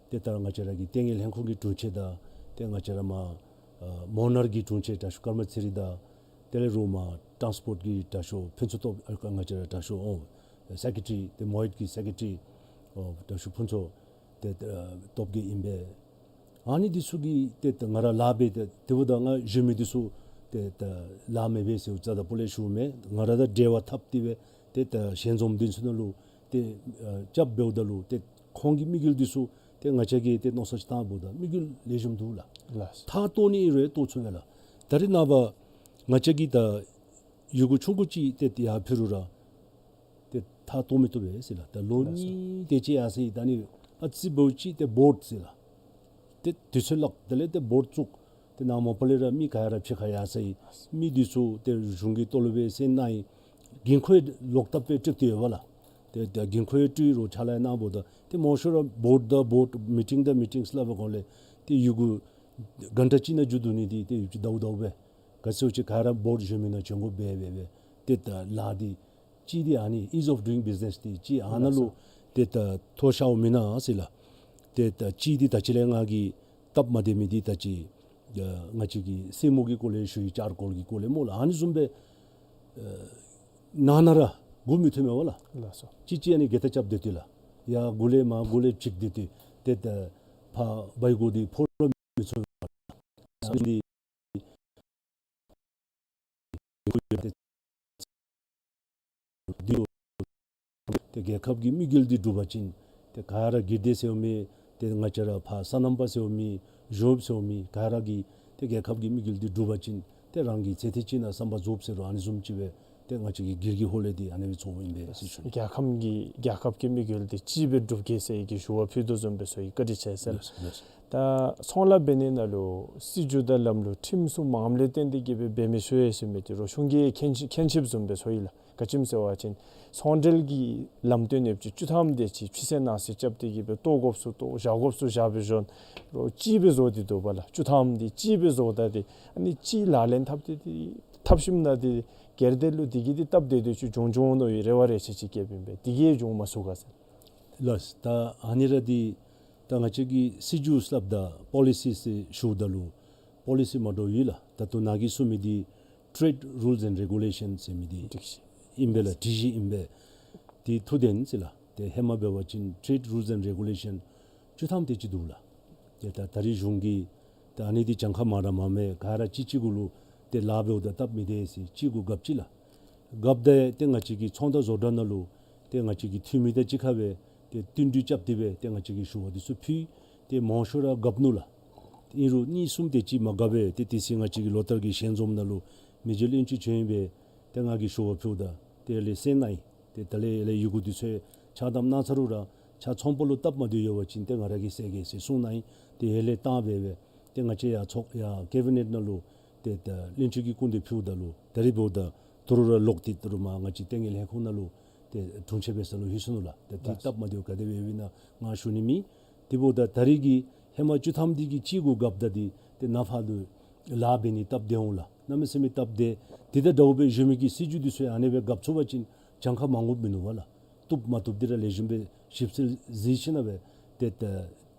ཏེ་ད་ང་བཅས་ར་གི་ལྟས་ངན་ལྷན་ཁག་གི་དྲུང་ཆེན་དང་ཏེ་ང་བཅས་ར་མར་ཨ་མོ་ནར་གྱི་དྲུང་ཆེན་དྲག་ཤོས་ཀརྨ་ཚེ་རིང་དང་དེ་ལས་རུང་མར་ཊཱནསི་པོརཊ་གི་དྲག་ཤོས་ཕུན་ཚོགས་སྟོབས། ཨ་ང་བཅས་ར་དྲག་ཤོས་ཨོ་སེ་ཀེ་ཊ་རི་ཏེ་མོ་ཡུཊ་གི་སེ་ཀེ་ཊ་རི་ཨོ་དྲག་ཤོས་ཕུན་ཚོགས་ཏེ་ཨ་སྟོབས་རྒྱས་ཨིན་པས། ཨ་ནི་འདི་ཚུ་གིས་ཏེ་ད་ང་ར་ལཱ་འབད་དེ་དེ་འབདཝ་ད་ང་གཞན་མི་འདི་ཚུ་ཏེ་ད་ལཱ་མི་འབད་ཟེར་རྩ་དང་པོ་ལས་ཞུཝ་མེན། ང་ར་དང་འབྲེལ་བ་འཐབ་སྟེ་སྦེ་ཏེ་ད་ཞལ་འཛོམས་འདི་ཚུ་ནང་ལུ་ཏེ་ཨ་རྐྱབ་འབདཝ་ད་ལུ་ཏེ་ཁོང་གི་དམིགས་ཡུལ་འདི་ཚུ་ ཏེ་ང་བཅས་ཀྱིས་ཏེ་མནོ་བསམ་ཅིག་བཏངམ་ད་དམིགས་ཡུལ་ལེགས་ཤོམ་འདུག་ལགས། ལགས། མཐར་གཏུགས་ནི་ཨིན་རུང་གཏུགས་ཚུགས་པས་ལགས། ད་རེས་ནངས་པ་ང་བཅས་ཀྱིས་ད་ཡི་གུ་ཆུང་ཀུ་ཅིག་ཏེ་ཡར་ཕུལ་རུང་ར་ཏེ་མཐར་གཏུགས་མི་བཏུབ་པས་ཟེར་ལགས། ད་ལོ་ལགས་སོ། གཉིས་དེ་ཅིག་ཡར་སོང་ཡི། ད་ནི་ཨ་ཙི་བོ་ཅིག་ཏེ་བོརཌ་ཟེར་ལགས། ཏེ་དུས་ཚོད་ལྷག་དེ་ལས་ཏེ་བོརཌ་བཙུགས། ཏེ་ནཱ་མོ་པ་ལས་ར་མི་ག་ར་ཕྱི་ཁར་ཡར་སོང་ཡི། མི་འདི་ཚུ་ཏེ་གཞུང་གི་ཏོ་ལོ་སྦེ་སེང་གནང་ཡི། འགན་ཁུར་ལོག་བཏབ་སྦེ་སྤྲོད་དེ་ཡོད་པ་ལགས། ཏེ་ད་འགན་ཁུར་སྤྲོད་རུང་ཕྱག་ལཱ་གནང་འབདཝ་ད་ཏེ་མང་ཤོས་ར་བོརཌ་དང་བོརཌ་མི་ཊིང་དང་མི་ཊིང་སླབ་པའི་སྒང་ལས་ཏེ་ཡི་གུ་གྷན་ཊ་གཅིག་ནང་མཇུག་བསྡུ་ནི་འདི་ཏེ་ཡུདཔ་ཅིག་ཟླཝ་ཟླཝ་སྦེ་ག་ཅི་ཅིག་ག་ར་བོརཌ་གཞན་མི་ནང་བྱོན་དགོཔ་སྦེ་སྦེ་སྦེ་ཏེ་ད་ལཱ་འདི་གཅིག་འདི་ཨ་ནི་ease of doing business འདི་གཅིག་ཨ་ནཱ་ལུ་ཏེ་ད་ཐོ་ཤོརཝ་མེན་ན་ཟེར་ལགས། ཏེ་ད་གཅིག་འདི་ད་ཅི་ལས་ང་གིས་སྟབས་མ་བདེ་མི་འདི་ད་ཅི་ང་བཅས་ཀྱི་སྲིང་མོ་གི་སྐོར་ལས་ཞུ་ཡི། བསྐྱར་བཀོད་ཀྱི་སྐོར་ལས་སྨོ་ལགས། ཨ་ནི་བཟུམ་སྦེ་ནང་ན་ར་སྒུག་མི་བཏུབ་མས་པ་ལགས། ལགས་སོ། གཅིག་གཅིག་ཨ་ནི་གི་ཏེ་རྐྱབ་སྡོད་དེ་ལགས། ཡར་སྒུག་ལས་མར་སྒུག་ལས་འཕྱིག་སྡོད་དེ་ཏེ་ད་ཕར་བའི་གུ་འདི་ཕོག་ར་མི་ཚུགས་པས་ལགས། ཨ་ནི་འདི་ཏེ་རྒྱལ་ཁབ་ཀྱི་དམིགས་ཡུལ་འདི་འགྲུབ་པ་ཅིན་ཏེ་ག་ར་སྒེར་སྡེ་ཟེར་མི་ཏེ་ང་བཅས་ར་ཕར་སོ་ནམ་པ་ཟེར་མི་གཞོནམ་ཟེར་མི་ག་ར་གིས་ཏེ་རྒྱལ་ཁབ་ཀྱི་དམིགས་ཡུལ་འདི་འགྲུབ་པ་ཅིན་ཏེ་རང་གི་ཚེ་ཐེངས་གཅིག་ནང་བསམ་པ་རྫོགསཔ་ཟེར་རུང་ཨ་ནི་བཟུམ་ཅིག་སྦེ་ཏེ་ང་བཅས་ཀྱི་སྒེར་གྱི་ཧོངས་ལས་འདི་ཨ་ནི་སྦེ་ཚོརཝ་ཨིན་པས་ཟེར་ཞུ་ནི། རྒྱལ་ཁམས་ཀྱི་རྒྱལ་ཁབ་ཀྱི་དམིགས་ཡུལ་འདི་གཅིག་སྦེ་འགྲུབ་གེ་ཟེར་གྱི་ཞུ་བ་ཕུལ་དོ་བཟུམ་སྦེ་ཚོར་ཡི། བཀའ་དྲིན་ཆེ་ཟེར་ལགས། ལགས་སོ། ལགས་སོ། ད་ཚོང་ལཱ་འབད་ནི་ནང་ལུ་སྲིད་བྱུས་དང་ལམ་ལུགས་ཁྲིམས་སྲུང་མངམ་ལས་བརྟེན་ཏེ་གིས་སྦེ་འབད་མི་ཚུ་ཡང་ཟེར་མི་འདི་རོགས་གཞུང་གིས་མཁྱེན་མཁྱེན་ཆེཝ་བཟུམ་སྦེ་ཚོར་ཡི་ལགས། ག་ཅི་སྨོ་ཟེར་བ་ཅིན་ཚོང་འབྲེལ་གྱི་ལམ་སྟོན་ཡོདཔ་ཅིག་བཅུ་ཐམ་དེ་ཅིག་ཕྱི་སེལ་ནང་སེལ་རྐྱབ་སྟེ་གིས་སྦེ་བཏོག་དགོཔ་ཚུ་བཏོག་བཞག་དགོཔ་ཚུ་བཞག་སྦེ་བཞག་རོགས་གཅིག་སྦེ་བཟོ་སྟེ་འདུག་པ་ལགས། བཅུ་ཐམ་འདི་གཅིག་སྦེ་བཟོ་ད་དེ་ཨ་ནི་གཅིག་ལག་ལེན་འཐབ་སྟེ་དེ་འཐབ་ཞིནམ་ན་དེ་སྒེར་སྡེ་ལུ་དེ་གིས་དེ་སྟབས་བདེ་སྟེ་ཅིག་འབྱུང་འབྱུང་མནོ་བའི་རེ་བ་རེ་ཆེ་ཅིག་བསྐྱེདཔ་ཨིན་པས། དེ་གིས་འབྱུང་མ་ཚུགས་ག་ཟེར། ལགས། ད་ཨ་ནི་ར་འདི་ད་ང་བཅས་ཀྱི་སྲིད་བྱུས་སླབ་ད་པོ་ལི་སི་ཟེར་ཞུཝ་ད་ལུ་པོ་ལི་སི་མ་འདྲཝ་ཡོད་ལགས། ད་ལྟོ་ནཱ་གིས་གསུངས་མི་འདི་Trade Rules and Regulation ཟེར་མི་འདི་སྒྲིག་གཞི་ཨིན་པས་ལགས། སྒྲིག་གཞི་ཨིན་པས། འདི་ཐུགས་བདེན་ཟེར་ལགས། ཏེ་ཧེ་མ་འབད་བ་ཅིན་Trade Rules and Regulation བཅུ་ཐམ་དེ་ཅིག་འདུག་ལགས། ཏེ་ད་ད་རིས་གཞུང་གིས་ད་ཨ་ནི་འདི་གྱངས་ཁ་མང་ར་མང་མས། ག་ར་གཅིག་གཅིག་གུ་ལུ་ཏེ་ལཱ་འབདཝ་ད་སྟབས་མི་བདེ་ཟེར་གཅིག་གུ་རྒཔོ་ཅིག་ལགས། རྒཔོ་དེ་ཏེ་ང་བཅས་ཀྱི་ཚོང་དང་བཟོ་གྲྭ་ནང་ལུ་ཏེ་ང་བཅས་ཀྱི་འཐུས་མི་དང་གཅིག་ཁར་སྦེ་ཏེ་བསྟུན་གྲོས་རྐྱབ་སྟེ་སྦེ་ཏེ་ང་བཅས་ཀྱིས་ཞུ་བ་འདི་ཚུ་ཕུལ། ཏེ་མང་ཤོས་ར་རྒཔ་ནུག་ལགས། ཨིན་རུང་གཉིས་གསུམ་དེ་ཅིག་མ་རྒཔ་པས། ཏེ་དེ་ཚེ་ང་བཅས་ཀྱི་ལོ་ལྟར་གྱི་ཞལ་འཛོམས་ནང་ལུ་མི་རྗེ་བློན་ཆེན་བྱོན་སྦེ་ཏེ་ང་གིས་ཞུ་བ་ཕུལཝ་ད་དེ་ལས་སེང་གནང་ཡི། ཏེ་དེ་ལས་ཡི་གུ་འདི་ཚུ་ཕྱག་བསྡམ་གནང་ཚར་རུང་ར་ཕྱག་ཚོང་པ་ལུ་སྟབས་མ་བདེཝ་ཡོད་པ་ཅིན་ཏེ་ང་ར་གིས་སེལ་གེ་ཟེར་གསུངས་གནང་ཡི། ཏེ་དེ་ལས་བཏང་སྦེ་སྦེ་ཏེ་ང་བཅས་ཡར་ཚོགས་ཡར་ཀེ་བི་ནེཊ་ནང་ལུ་ཏེ་ད་བློན་ཆེན་གྱི་སྐུ་མདུན་ཕུལཝ་ད་ལུ་ད་རིས་འབདཝ་ད་ད་རུང་ར་ལོག་སྟེ་ད་རུང་མར་ང་བཅས་ལྟེ་གནས་ལྷན་ཁག་ནང་ལུ་ཏེ་དྲུང་ཆེན་འབད་ས་ལུ་ལྷོད་སོ་ནུག་ལགས། ཏེ་དེ་ལགས། སྟབས་མ་བདེཝ་ག་དེ་སྦེ་ཡོདཔ་ཨིན་ན་ང་ཞུ་ནི་མེད། དེ་འབདཝ་ད་ད་རིས་ཀྱི་ཧེ་མ་བཅུ་ཐམ་འདི་གིས་གཅིག་གུ་རྒཔོ་ད་འདི་ཏེ་ནཱ་ཕར་ལུ་ལཱ་འབད་ནི་སྟབས་བདེ་འོང་ལགས། གནམ་མེད་ས་མེད་སྟབས་བདེ། དེ་དང་འདྲཝ་སྦེ་གཞན་མི་གི་སྲིད་བྱུས་འདི་ཚུ་ཡང་ཨ་ནེ་སྦེ་རྒཔོ་ཚུགས་པ་ཅིན་གྱངས་ཁ་མང་དགོཔ་མིན་ནུག་པ་ལགས། བཏུབ་མ་བཏུབ་འདི་ར་ལེགས་ཤོམ་སྦེ་ཞིབ་འཚོལ་གཟིགས་ཞིནམ་ལས་ཏེ་ད་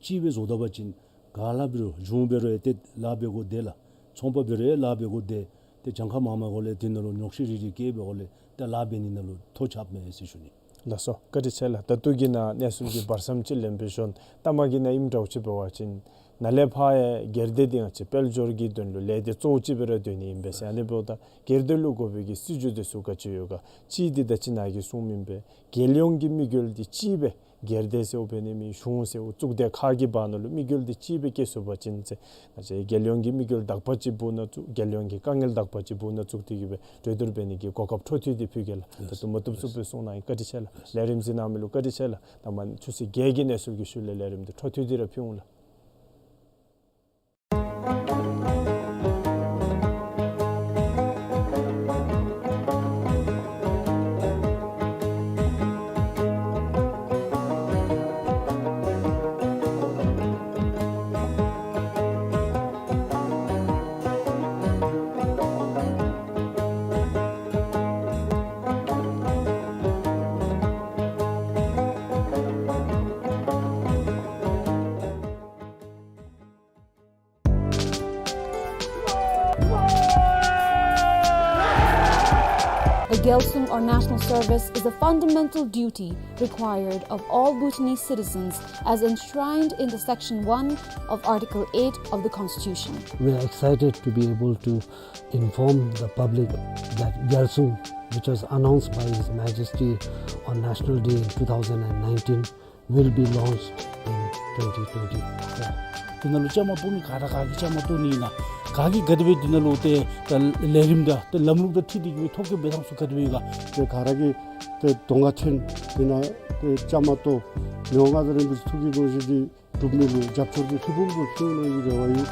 གཅིག་སྦེ་བཟོ་ད་པ་ཅིན་ག་ལཱ་འབད་རུང་གཞུང་འབད་རུང་ཡང་ཏེ་ལཱ་འབད་དགོ་དེ་ལགས། ཚོང་པ་འབད་རུང་ཡང་ལཱ་འབད་དགོ་དེ་ཏེ་གྱངས་ཁ་མང་མང་དགོ་ལས་དེ་ནང་ལུ་ཉོགས་བཤད་རེ་རེ་བཀལ་བའི་སྒོ་ལས་ཏེ་ལཱ་འབད་ནི་ནང་ལུ་ཐོ་ཆགསཔ་མས་ཟེར་ཞུ་ནི། ལགས་སོ། བཀའ་དྲིན་ཆེ་ལགས། ད་ལྟོ་གི་ནང་གནས་ཚུལ་གྱི་བར་མཚམས་ཅིག་ལེན་པའི་ཤུལ་ལྟ་མ་གི་ནང་ཨིནམ་འདྲཝ་ཅིག་འབད་བ་ཅིན་ནཱ་ལས་ཕར་ཡང་སྒེར་སྡེ་འདི་ང་བཅས་དཔལ་འབྱོར་གྱི་དོན་ལུ་ལས་སྡེ་གཙོ་བོ་ཅིག་སྦེ་ར་སྡོད་ནི་ཨིན་པས་ཟེར། ཨ་ནི་འབདཝ་ད་སྒེར་སྡེ་ལུ་དགོ་པའི་གི་སྲིད་བྱུས་འདི་ཚུ་ག་ཅི་ཡོད་ག། གཅིག་འདི་ད་ཅི་ནཱ་གིས་གསུངམ་ཨིན་པས། རྒྱལ་ཡོངས་ཀྱི་དམིགས་ཡུལ་འདི་གཅིག་སྦེ་སྒེར་སྡེ་ཟེརཝ་འབད་ནི་མེད། གཞུང་ཟེརཝ་གཙུག་སྡེ་ཁག་གི་བར་ན་ལུ་དམིགས་ཡུལ་འདི་གཅིག་སྦེ་བསྐྱེད་ཚུགས་པ་ཅིན་ཟེར། ང་བཅས་རྒྱལ་ཡོངས་ཀྱི་དམིགས་ཡུལ་དག་པ་ཅིག་སྦུག་ནང་བཙུགས། རྒྱལ་ཡོངས་ཀྱི་དཀའ་ངལ་དག་པ་ཅིག་སྦུག་ནང་བཙུགས་ཏེ་གིས་སྦེ་གྲོས་བསྡུར་འབད་ནི་གི་གོ་སྐབས་འཕྲོ་མཐུད་དེ་ཕུལ་གེ་ལགས། ད་ལྟོ་མ་བཏུབ་ཚུགས་པའི་གསུང་གནང་ཡི། བཀའ་དྲིན་ཆེ་ལགས། ལས་རིམ་གཟིགས་གནང་མི་ལུ་བཀའ་དྲིན་ཆེ་ལགས། ད་མ་ཆུ་ཚོད་བརྒྱད་ཀྱི་གནས་ཚུལ་གྱི་ཤུལ་ལས་ལས་རིམ་འདི་འཕྲོ་མཐུད་དེ་ར་ཕུལ་འོང་ལགས། The Gyalsung or national service is a fundamental duty required of all Bhutanese citizens as enshrined in the Section one of Article eight of the Constitution. We are excited to be able to inform the public that Gyalsung, which was announced by His Majesty on National Day in two thousand and nineteen, will be launched in twenty twenty-four. དེ་ནང་ལུ་བཅའ་མར་གཏོགས་མི་ག་ར་ག་གིས་བཅའ་མར་གཏོགས་ནི་ཨིན་ན། ག་གིས་ག་དེ་སྦེ་དེ་ནང་ལུ་ཏེ་ད་ལས་རིམ་དང་ཏེ་ལམ་ལུགས་དང་འཁྲིལ་ཏེ་གི་སྦེ་ཐོ་བཀོད་འབད་ཐངས་ཚུ་ག་དེ་སྦེ་ཨིན་ག། ཏེ་ག་ར་གིས་ཏེ་གདོང་ཁར་ཐོན་དེ་ནང་ཏེ་བཅའ་མར་གཏོགས་མི་དབང་མངའ་བདག་རིན་པོ་ཆེ་ཐུགས་ཀྱི་དགོངས་བཞེད་འདི་འགྲུབ་ནི་ལུ་རྒྱབ་སྐྱོར་གྱི་ཧྲིལ་བུམ་སྦེ་ཕུལ་གནང་བའི་རེ་བ་ཡོད།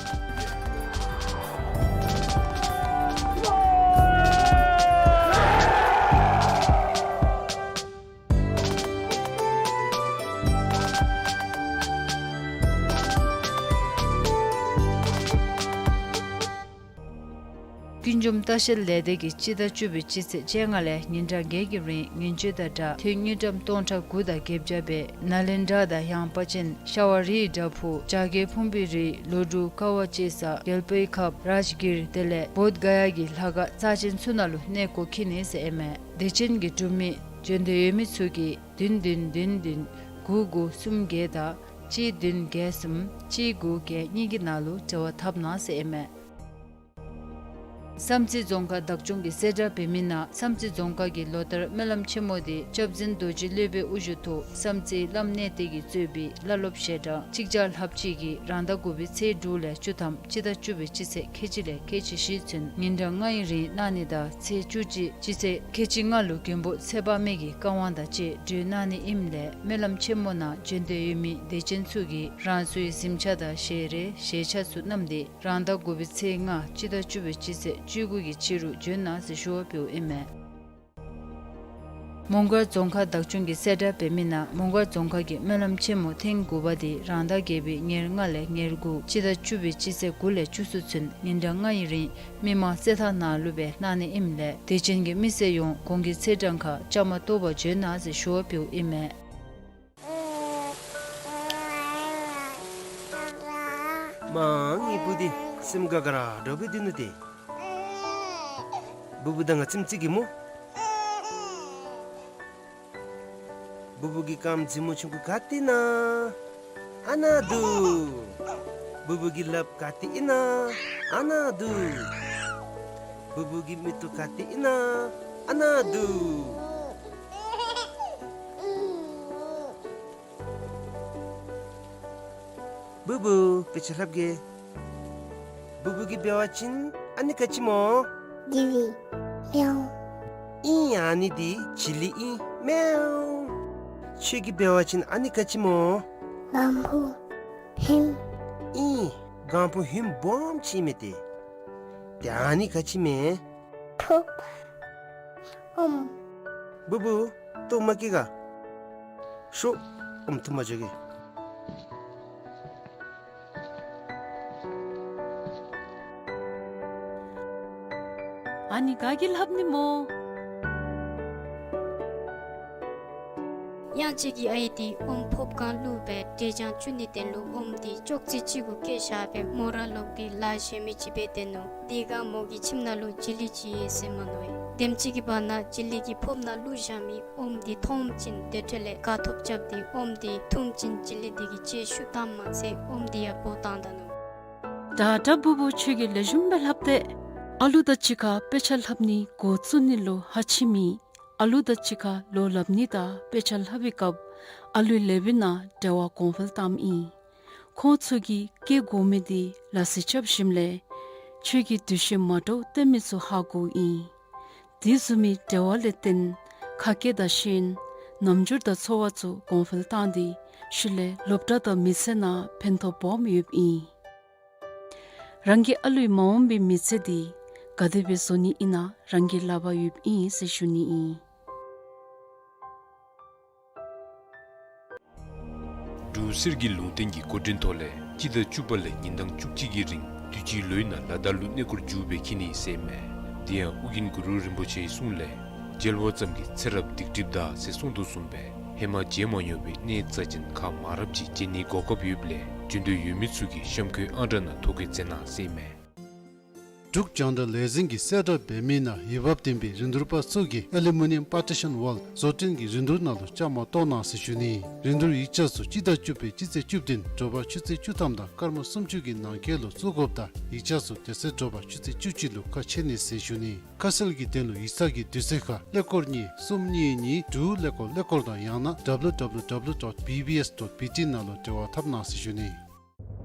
ཀུན་འབྱུང་ལྟ་བཤལ་ལས་སྡེ་གིས་སྤྱི་ཟླ་བཅུ་པའི་སྤྱི་ཚེས་བཅོ་ལྔ་ལས་ཉིན་གྲངས་བརྒྱད་ཀྱི་རིང་ངན་བྱུས་དང་སྦྲགས་ཐོན་དངུལ་ཀྲམ་སྟོང་ཕྲག་དགུ་དང་བརྒྱད་བརྒྱ་སྦེ་ནཱ་ལེནྡྲ་དང་ཡངས་པ་ཅན་ཤ་བ་རིའི་བྲག་ཕུག་བྱ་རྒོད་ཕུང་པོའི་རི་ལོ་དྲུག་ཀ་བ་ཅེ་ས་གྱལ་པོའི་ཁབ་རཱཇ་གིར་དེ་ལས་བོདྷ་ག་ཡ་གི་ལྷ་ཁང་རྩ་ཅན་ཚུ་ནང་ལུ་གནས་སྐོར་འཁྱིད་ནི་ཟེར་ཨིན་མས། དད་ཅན་གྱི་འབྲུག་མི་འབྱོན་འདོད་ཡོད་མི་ཚུ་གིས་བདུན་བདུན་བདུན་བདུན་དགུ་དགུ་གསུམ་བརྒྱད་དང་གཅིག་བདུན་བརྒྱད་གསུམ་གཅིག་དགུ་བརྒྱད་གཉིས་ཀྱི་ནང་ལུ་འབྲེལ་བ་འཐབ་གནང་ཟེར་ཨིན་མས། བསམ་རྩེ་རྫོང་ཁག་བདག་སྐྱོང་གིས་གསལ་བསྒྲགས་འབད་མི་ནང་བསམ་རྩེ་རྫོང་ཁག་གི་ལོ་ལྟར་སྨོན་ལམ་ཆེན་མོ་འདི་སྐྱབས་འཛིན་རྡོ་རྗེ་སློབ་དཔོན་དབུ་བཞུགས་ཐོག་བསམ་རྩེ་བླམ་གནས་བརྟན་གྱིས་གཙོས་པའི་བླ་སློབ་ཞལ་གྲངས་གཅིག་བརྒྱ་ལྷགཔ་ཅིག་གིས་རང་ཟླ་དགུ་པའི་ཚེས་དྲུག་ལས་བཅུ་ཐམ་སྤྱི་ཟླ་བཅུ་པའི་སྤྱི་ཚེས་ཁལ་གཅིག་ལས་ཁལ་གཅིག་བཞི་ཚུན་ཉིན་གྲངས་ལྔ་ཡི་རིང་གནང་ནི་དང་ཚེས་བཅུ་གཅིག་སྤྱི་ཚེས་ཁལ་གཅིག་ལྔ་ལུ་མགོན་པོ་ཚེ་དཔག་མེད་ཀྱི་བཀའ་དབང་དང་བཅས་གྲོལ་གནང་ནི་ཨིནམ་ལས་སྨོན་ལམ་ཆེན་མོ་ནང་འབྱོན་འདོད་ཡོད་མི་དད་ཅན་ཚུ་གིས་རང་སོའི་གཟིམ་ཆས་དང་ཞལ་རས་ཞལ་ཆས་ཚུ་བསྣམས་ཏེ་རང་ཟླ་དགུ་པའི་ཚེས་ལྔ་སྤྱི་ཟླ་བཅུ་པའི་སྤྱི་ཚེས་བཅུ་དགུ་གི་ཕྱི་རུ་འབྱོན་གནང་ཟེར་ཞུ་བ་འབདཝ་ཨིན་མས། མོང་སྒར་རྫོང་ཁག་བདག་སྐྱོང་གིས་གསལ་བསྒྲགས་འབད་མི་ནང་མོང་སྒར་རྫོང་ཁག་གི་སྨོན་ལམ་ཆེན་མོ་ཐེངས་དགུ་པ་འདི་རང་ཟླ་བརྒྱད་པའི་ཉེར་ལྔ་ལས་ཉེར་དགུ་སྤྱི་ཟླ་བཅུ་པའི་སྤྱི་ཚེས་དགུ་ལས་བཅུ་གསུམ་ཚུན་ཉིན་གྲངས་ལྔ་ཡི་རིང་མི་མང་རྩེད་ཐང་ནང་ལུ་སྦེ་གནང་ནི་ཨིནམ་ལས་དད་ཅན་གྱི་མི་སེར་ཡོངས་གོང་གི་ཚེས་གྲངས་ཁར་བཅའ་མར་གཏོགས་པར་འབྱོན་གནང་ཟེར་ཞུ་བ་འབདཝ་ཨིན་མས། མ་ངེའི་བུ་འདི་སེམས་དགའ་དགའ་ར་འདྲཝ་སྦེ་སྡོད་ནུག་ཏེ། བུ་བུ་དང་ང་ཙམ་ཅིག་གིས་སྨོ། བུ་བུ་གི་རྐངམ་རྫི་མོ་ཆུང་ཀུ་ག་ཏེ་ཨིན་ན། ཨ་ནཱ་འདུག། བུ་བུ་གི་ལགཔ་ག་ཏེ་ཨིན་ན། ཨ་ནཱ་འདུག། བུ་བུ་གི་མིག་ཏོ་ག་ཏེ་ཨིན་ན། ཨ་ནཱ་འདུག། བུ་བུ་དཔེ་ཆ་ལྷབ་གེ། བུ་བུ་གིས་འབད་བ་ཅིན་ཨ་ནི་ག་ཅི་སྨོ། ཇི་ལི། མེའོ། ཨིན། ཨ་ནི་འདི་ཇི་ལི་ཨིན། མེའོ། ཁྱོད་ཀྱིས་འབད་བ་ཅིན་ཨ་ནི་ག་ཅི་སྨོ། གང་བུ་ཧིང་། ཨིན། གང་བུ་ཧིང་སྦོམ་ཅིག་མས་ཏེ། ཏེ་ཨ་ནི་ག་ཅི་མས། ཕོརཔ། ཨོམ། བུ་བུ་ལྟོཝ་མ་བཀྱེས་ག། ཤོག། ཨོམ་འཐུང་པར་འགྱོ་གེ། ཨ་ནི་ག་གིས་ལྷབ་ནི་སྨོ། གཡང་རྗེ་གི་ཨའི་འདི་ཨོམ་ཕོརཔ་གང་བླུགས་སྦེ་འབྲས་ལྗང་བཙུགས་ནི་དོན་ལུ་ཨོམ་འདི་ཅོག་ཙེ་གཅིག་གུ་བཀལ་བཞག་སྦེ་མོ་ར་ལོག་སྟེ་ལཱ་གཞན་མི་ཅིག་འབད་དེ་ནུག། དེ་སྒང་མོ་གི་ཁྱིམ་ནང་ལུ་ཇི་ལི་ཅིག་ཡོད་ཟེར་མ་ནུག་པས། དེམ་ཅིག་གི་བར་ན་ཇི་ལི་གིས་ཕོརཔ་ནང་བླུགས་བཞག་མི་ཨོམ་འདི་མཐོངམ་ཅིག་དེ་འཕྲོ་ལས་དགའ་ཐོབ་རྐྱབ་སྟེ་ཨོམ་འདི་འཐུངམ་ཅིག་ཇི་ལི་འདི་གིས་ལྕེ་ཤུབ་བཏངམ་མ་ཚད་ཨོམ་འདི་ཡང་འབོ་བཏང་ད་ནུག། དྲག་དྲག་བུ་བུ་ཁྱོད་ཀྱིས་ལེགས་ཤོམ་སྦེ་ལྷབ་སྟེ། ཨ་ལུ་དང་གཅིག་ཁར་དཔེ་ཆ་ལྷབ་ནི་འགོ་བཙུགས་ནི་ལུ་ཧ་ཆི་མེད། ཨ་ལུ་དང་གཅིག་ཁར་ལོ་ལྷབ་ནི་དང་དཔེ་ཆ་ལྷབ་པའི་སྐབས་ཨ་ལུའི་ལགཔ་ནང་འབྲེལ་བ་གོང་འཕེལ་བཏངམ་ཨིན། ཁོང་ཚུ་གིས་བཀལ་དགོ་མི་འདི་ལགས་སོ་རྐྱབ་ཞིནམ་ལས་ཁྱོད་ཀྱིས་འདུ་ཤེས་མ་འདྲཝ་བསྟེན་མི་ཚུ་ཧ་གོཝ་ཨིན། དེ་བཟུམ་མའི་འབྲེལ་བ་ལས་བརྟེན་ཁ་སྐད་དང་ཤེས་ཡོན་རྣམ་འགྱུར་དང་འཚོ་བ་ཚུ་གོང་འཕེལ་བཏང་སྟེ་ཤུལ་ལས་སློབ་གྲྭ་དང་མི་ཚེ་ནང་ཕན་ཐོགས་སྦོམ་ཡོདཔ་ཨིན། རང་གི་ཨ་ལུའི་མ་འོངས་པའི་མི་ཚེ་འདི་ག་དེ་སྦེ་བཟོ་ནི་ཨིན་ན་རང་གི་ལག་པར་ཡོདཔ་ཨིན་ཟེར་ཞུ་ནི་ཨིན། འབྲུག་གསེར་གྱི་ལུང་བསྟན་གྱི་སྐུ་དྲིན་ཐོག་ལས་སྤྱི་ཟླ་བཅུ་པ་ལས་ཉིན་གྲངས་བཅུ་གཅིག་གི་རིང་དུས་ཅི་ལོའི་ནང་ལ་དྭགས་ལུ་གནས་སྐོར་མཇུག་སྦེ་འཁྱིད་ནི་ཟེར་མས། དེ་ཡང་ཨོ་རྒྱན་གུ་རུ་རིན་པོ་ཆེའི་གསུང་ལས་མཇལ་བ་ཙམ་གྱིས་ཚེ་རབས་སྡིག་སྒྲིབ་འདག་ཟེར་གསུངས་དོ་བཟུམ་སྦེ་ཧེ་མ་མཇལ་མ་མྱོང་བའི་གནས་རྩ་ཅན་ཁག་མང་རབས་ཅིག་མཇལ་ནིའི་གོ་སྐབས་ཡོདཔ་ལས་འབྱོན་འདོད་ཡོད་མི་ཚུ་གིས་གཤམ་འཁོད་ཨང་གྲངས་ནང་ཐོ་བཀོད་མཛད་གནང་ཟེར་མས། འབྲུག་རྒྱང་བསྒྲགས་ལས་འཛིན་གྱིས་གསལ་བསྒྲགས་འབད་མི་ནང་འོས་འབབ་ལྡན་པའི་རིན་བསྡུར་པ་ཚུ་གིས་ཨེ་ལུ་མི་ནི་ཡམ་པར་ཊི་ཤཱན་ཝཱལ་བཟོ་སྐྲུན་གྱི་རིན་བསྡུར་ནང་ལུ་བཅའ་མར་གཏོགས་གནང་ཟེར་ཞུ་ནི། རིན་བསྡུར་ཡིག་ཆ་ཚུ་སྤྱི་ཟླ་བཅུ་པའི་སྤྱི་ཚེས་བཅུ་བདུན་དྲོ་པ་ཆུ་ཚོད་བཅུ་ཐམ་དང་སྐར་མ་སུམ་ཅུ་གི་ནང་འཁོད་ལུ་བཙུགས་དགོཔ་དང་ཡིག་ཆ་ཚུ་དེ་ཚེ་དྲོ་པ་ཆུ་ཚོད་བཅུ་གཅིག་ལུ་ཁ་ཕྱེ་ནི་ཟེར་ཞུ་ནི། ཁ་གསལ་གྱི་དོན་ལུ་ཡིག་ཚང་གི་དུས་ཚོད་ཁར་ཀླད་ཀོར་གཉིས་གསུམ་གཉིས་གཉིས་དྲུག་ཀླད་ཀོར་ཀླད་ཀོར་དང་ཡང་ན་W W W dot B B S dot B T ནང་ལུ་འབྲེལ་བ་འཐབ་གནང་ཟེར་ཞུ་ནི།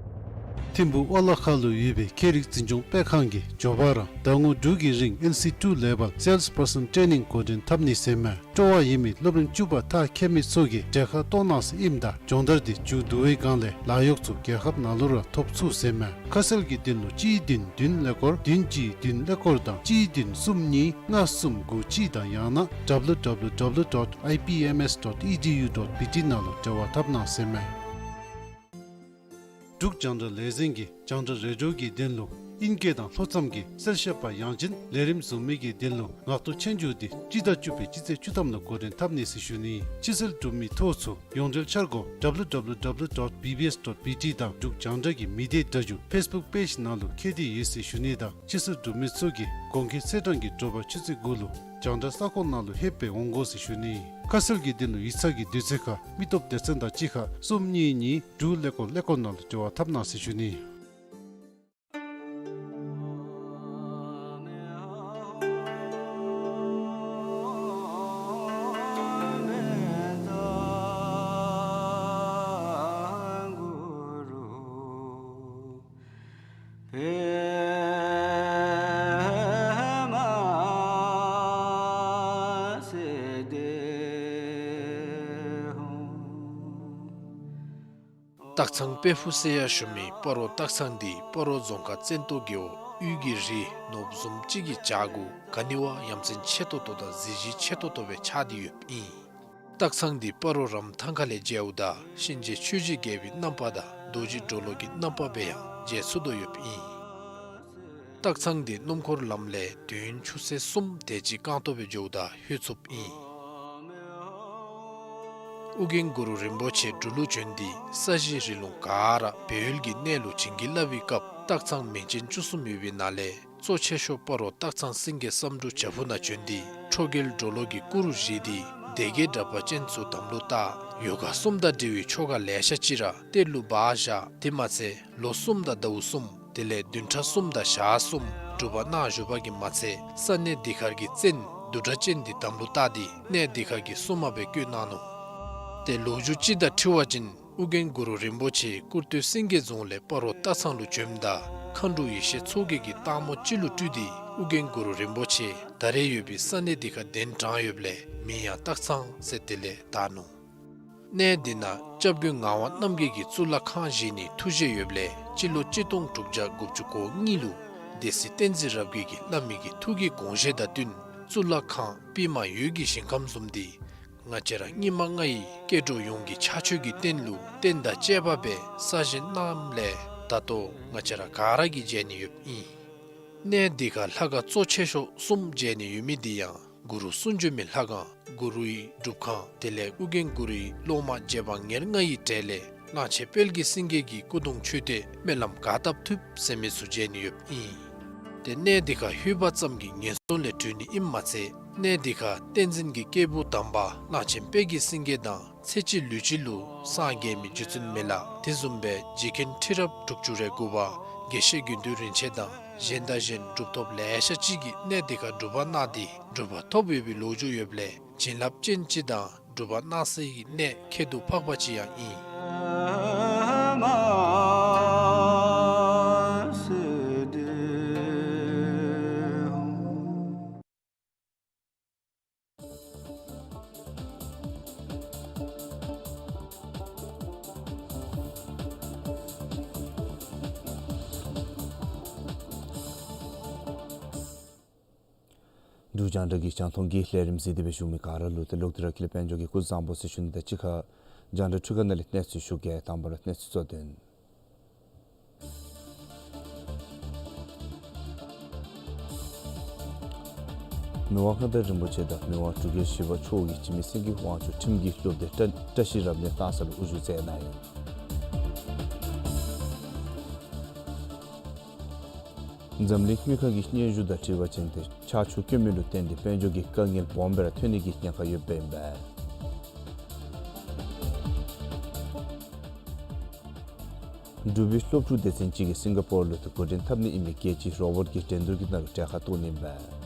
ཐིམ་ཕུག་ཨོ་ལ་ཁ་ལུ་ཡོད་པའི་ཁྱད་རིག་འཛིན་སྐྱོང་སྤེལ་ཁང་གིས་མགྱོགས་པ་ར་ཟླ་ངོ་དྲུག་གི་རིང་ཨེན་སི་ཊི་ཊུ་ལེ་བཱལ་སེལསི་པར་སཱན་ཊེ་ནིང་འགོ་འདྲེན་འཐབ་ནི་ཟེར་མས། སྤྲོ་བ་ཡོད་མི་སློབ་རིམ་བཅུ་པ་མཐར་འཁྱོལ་མི་ཚུ་གིས་གྲལ་ཁར་གཏོགས་གནང་ཟེར་ཨིནམ་ད་སྦྱོང་བརྡར་འདི་མཇུག་བསྡུ་བའི་སྒང་ལས་ལཱ་གཡོག་ཚུ་རྒྱལ་ཁབ་ནང་ལུ་ར་ཐོབ་ཚུགས་ཟེར་མས། ཁ་གསལ་གྱི་དོན་ལུ་གཅིག་བདུན་བདུན་ཀླད་ཀོར་བདུན་གཅིག་བདུན་ཀླད་ཀོར་དང་གཅིག་བདུན་གསུམ་གཉིས་ལྔ་གསུམ་དགུ་གཅིག་དང་ཡང་ན་W W W dot I P M S dot E D U dot B T ནང་ལུ་འབྲེལ་བ་འཐབ་གནང་ཟེར་མས། འབྲུག་རྒྱང་བསྒྲགས་ལས་འཛིན་གྱིས་རྒྱང་བསྒྲགས་རེ་ཌི་ཡོ་གི་དོན་ལུ་ཨིན་སྐད་དང་ལྷོ་མཚམས་ཀྱི་གསལ་བཤད་པ་ཡང་ཅིན་ལས་རིམ་བཟུང་མི་གི་དོན་ལུ་ངག་ཐོག་སྤྱོད་འཇུག་འདི་སྤྱི་ཟླ་བཅུ་པའི་སྤྱི་ཚེས་བཅུ་ཐམ་ལུ་འགོ་འདྲེན་འཐབ་ནི་ཟེར་ཞུ་ནི། ཕྱིར་བསལ་གྲུབ་མི་ཐོ་ཚུ་ཡོངས་འབྲེལ་འཆར་སྒོ་W W W dot B B S dot B T དང་འབྲུག་རྒྱང་བསྒྲགས་ཀྱི་མི་སྡེ་སྒྲ་སྒྱུར་ཕེསི་བུཀ་པེཇ་ནང་ལུ་ཁྱབ་སྟེ་ཡོད་ཟེར་ཞུ་ནི་དང་ཕྱིར་བསལ་གྲུབ་མི་ཚུ་གིས་དགོངས་འཁོད་ཚེས་གྲངས་ཀྱི་དྲོ་པ་ཆུ་ཚོད་དགུ་ལུ་རྒྱང་བསྒྲགས་ས་ཁོངས་ནང་ལུ་ལྷོདཔ་སྦེ་འོང་དགོ་ཟེར་ཞུ་ནི། ཁ་གསལ་གྱི་དོན་ལུ་ཡིག་ཚང་གི་དུས་ཚོད་ཁར་མི་སྟོབས་སྡེ་ཚན་དང་གཅིག་ཁར་གསུམ་གཉིས་གཉིས་དྲུག་ཀླད་ཀོར་ཀླད་ཀོར་ནང་ལུ་འབྲེལ་བ་འཐབ་གནང་ཟེར་ཞུ་ནི། སྟག་ཚང་དཔལ་ཕུག་ཟེར་ཡང་ཞུ་མི་སྤ་རོ་སྟག་ཚང་འདི་སྤ་རོ་རྫོང་ཁག་བཙན་ཏོ་རྒེད་འོག་དབུས་ཀྱི་རི་ནོར་བུ་བཟུམ་ཅིག་གི་བྱག་གུ་ག་ནི་བ་ཡ་མཚན་ཆེ་ཏོག་ཏོ་དང་གཟི་བརྗིད་ཆེ་ཏོག་ཏོ་སྦེ་ཆགས་ཏེ་ཡོདཔ་ཨིན། སྟག་ཚང་འདི་སྤ་རོ་རམ་ཐང་ཁ་ལས་མཇལཝ་ད་གཤིན་རྗེ་ཆོས་ཀྱི་རྒྱལ་པོའི་རྣམ་པ་དང་རྡོ་རྗེ་གྲོ་ལོད་ཀྱི་རྣམ་པ་སྦེ་ཡང་མཇལ་ཚུགས་དོ་ཡོདཔ་ཨིན། སྟག་ཚང་འདི་སྣུམ་འཁོར་ལམ་ལས་དུས་ཡུན་ཆུ་ཚོད་གསུམ་དེ་ཅིག་རྐང་སྟོང་སྦེ་འགྱོཝ་ད་ལྷོད་ཚུགསཔ་ཨིན། ཨོ་རྒྱན་གུ་རུ་རིན་པོ་ཆེ་འབྲུག་ལུ་བྱོན་ཏེ་ས་གཞི་རི་ལུང་ག་ར་སྦས་ཡུལ་གྱི་གནས་ལུ་བྱིན་གྱིས་བརླབས་པའི་སྐབས་སྟག་ཚང་མིང་ཅན་བཅུ་གསུམ་ཡོད་པའི་ནང་ལས་གཙོ་ཆེ་ཤོས་སྤ་རོ་སྟག་ཚང་སེང་གེ་བསམ་འགྲུབ་བྱག་ཕུག་ནང་བྱོན་ཏེ་ཁྲོ་རྒྱལ་གྲོ་ལོད་ཀྱི་སྐུ་རུ་བཞེངས་ཏེ་སྡེ་བརྒྱད་དྲེགས་པ་ཅན་ཚུ་དམ་ལུ་བཏགས། ཡོ་ག་གསུམ་དང་འབྲེལ་བའི་ཆོ་ག་ལེ་ཤ་ཅིག་ར་གཏེར་ལུ་སྦ་བཞག། དེ་མ་ཚད་ལོ་གསུམ་དང་ཟླཝ་གསུམ་དེ་ལས་བདུན་ཕྲག་གསུམ་དང་ཞག་གསུམ་སྒྲུབ་པ་གནང་བཞུགས་པ་གིས་མ་ཚད་ས་གནས་འདི་ཁར་གྱི་བཙན་བདུད་དྲེགས་ཅན་འདི་དམ་ལུ་བཏགས་ཏེ་གནས་འདི་ཁར་གྱི་སྲུང་མ་སྦེ་བསྐོས་གནང་ནུག། ཏེ་ལོ་རྒྱུས་ཅིག་དང་འཁྲིལ་བ་ཅིན་ཨོ་རྒྱན་གུ་རུ་རིན་པོ་ཆེ་ཀུར་སྟོད་སེང་གེ་རྫོང་ལས་སྤ་རོ་སྟག་ཚང་ལུ་བྱོནམ་ད་མཁའ་འགྲོ་ཡེ་ཤེས་མཚོ་རྒྱལ་གྱིས་སྟག་མོ་ཅིག་ལུ་སྤྲུལ་ཏེ་ཨོ་རྒྱན་གུ་རུ་རིན་པོ་ཆེ་ད་རེས་ཡོད་པའི་ས་གནས་འདི་ཁར་གདན་དྲངས་ཡོདཔ་ལས་མིང་ཡང་སྟག་ཚང་ཟེར་དེ་ལས་བཏགས་ནུག། གནས་འདི་ནང་སྐྱབས་མགོན་ངག་དབང་རྣམ་རྒྱལ་གྱིས་གཙུག་ལག་ཁང་བཞེངས་ནིའི་ཐུགས་བཞེད་ཡོདཔ་ལས་སྤྱི་ལོ་གཅིག་སྟོང་དྲུག་བརྒྱ་དགུ་བཅུ་གོ་གཉིས་ལུ་སྡེ་སྲིད་བསྟན་འཛིན་རབ་རྒྱས་ཀྱིས་བླ་མའི་གི་ཐུགས་ཀྱི་དགོངས་བཞེད་དང་བསྟུན་གཙུག་ལག་ཁང་པདྨ་འོད་ཀྱི་ཞིང་ཁམས་བཟུམ་འདི་ང་བཅས་ར་སྙིགས་མ་ལྔ་ཡི་སྐྱེ་འགྲོ་ཡོངས་ཀྱི་ཕྱག་མཆོད་ཀྱི་རྟེན་ལུ་རྟེན་དང་བཅས་པ་སྦེ་གསར་བཞེངས་གནངམ་ལས་ད་ལྟོ་ང་བཅས་ར་ག་ར་གིས་མཇལ་ནི་ཡོདཔ་ཨིན། གནས་འདི་ཁར་ལྷ་ཁང་གཙོ་ཆེ་ཤོས་གསུམ་མཇལ་ནི་ཡོད་མི་འདི་ཡང་གུ་རུ་གསུང་བྱོན་མའི་ལྷ་ཁང་གུ་རུའི་སྒྲུབ་ཁང་དེ་ལས་ཨོ་རྒྱན་གུ་རུའི་སློབ་མ་རྗེ་འབངས་ཉེར་ལྔ་ཡི་གྲས་ལས་གླང་ཆེན་དཔལ་གྱི་སེང་གེ་གི་སྐུ་གདུང་མཆོད་རྟེན་སྨོན་ལམ་ག་བཏབ་ཐུབ་ཟེར་མི་ཚུ་མཇལ་ནི་ཡོདཔ་ཨིན། ཏེ་གནས་འདི་ཁར་ལྷོད་པ་ཙམ་གྱིས་ངན་སོང་ལས་གྲོལ་ནི་ཨིནམ་མ་ཚད་གནས་འདི་ཁར་བསྟན་འཛིན་གྱི་སྐྱེས་བུ་དམ་པ་གླང་ཆེན་དཔལ་གྱི་སེང་གེ་དང་ཚེ་གཅིག་ལུས་གཅིག་ལུ་སངས་རྒྱས་མི་རྗེ་བཙུན་མི་ལ་དེ་བཟུམ་སྦེ་རྗེ་མཁན་ཁྲི་རབས་དྲུག་ཅུ་རེ་དགུ་པ་དགེ་བཤེས་དགེ་འདུན་རིན་ཆེན་དང་གཞན་དང་གཞན་གྲུབ་ཐོབ་ལེ་ཤ་ཅིག་གིས་གནས་འདི་ཁར་སྒྲུབ་པ་གནང་སྟེ་གྲུབ་པ་ཐོབ་ཡོད་པའི་ལོ་རྒྱུས་ཡོདཔ་ལས་བྱིན་རླབས་ཅན་ཅིག་དང་སྒྲུབ་པ་གནང་སའི་གནས་ཁྱད་དུ་འཕགས་པ་ཅིག་ཡང་ཨིན། འབྲུག་རྒྱང་བསྒྲགས་ཀྱི་རྒྱང་མཐོང་གི་ལས་རིམ་གཟིགས་ཏེ་སྦེ་བཞུགས་མི་ག་ར་ལུ་ཏེ་ལོག་སྟེ་ར་ཀུན་ལེགས་དཔལ་འབྱོར་གྱིས་སྐུ་གཟུགས་བཟང་པོ་ཟེར་ཞུ་ནི་དང་གཅིག་ཁར་རྒྱང་བསྒྲགས་འཕྲུལ་ཁང་ནང་ལས་གནས་ཚུལ་ཞུ་གེ། དང་པ་ར་གནས་ཚུལ་གཙོ་དོན། མི་དབང་མངའ་བདག་རིན་པོ་ཆེ་དང་མི་དབང་འབྲུག་རྒྱལ་བཞི་པ་མཆོག་གིས་འཇིགས་མེད་སེང་གེ་དབང་ཕྱུག་ཁྲིམས་ཀྱི་སློབ་སྡེ་བཀྲ་བཀྲ་ཤིས་རབ་གནས་གཏང་ས་ལུ་དབུ་བཞུགས་མཛད་གནང་ཡི། འཛམ་གླིང་དངུལ་ཁང་གི་སྙན་ཞུ་དང་འཁྲིལ་བ་ཅིན་ཏེ་ཆར་ཆུ་དཀོན་མི་ལུ་བརྟེན་ཏེ་དཔལ་འབྱོར་གྱི་དཀའ་ངལ་སྦོམ་སྦེ་ར་ཐོན་ནི་གི་ཉེན་ཁ་ཡོདཔ་ཨིན་པས། འབྲུག་པའི་སློབ་ཕྲུག་སྡེ་ཚན་ཅིག་གིས་སིང་ག་པོར་ལུ་ཏེ་འགོ་འདྲེན་འཐབ་ནི་ཨིན་མི་རྒྱལ་སྤྱིའི་རོ་བོཊ་ཀྱི་འགྲན་བསྡུར་གྱི་ནང་ལུ་གྲལ་ཁར་གཏོགས་ནི་ཨིན་པས།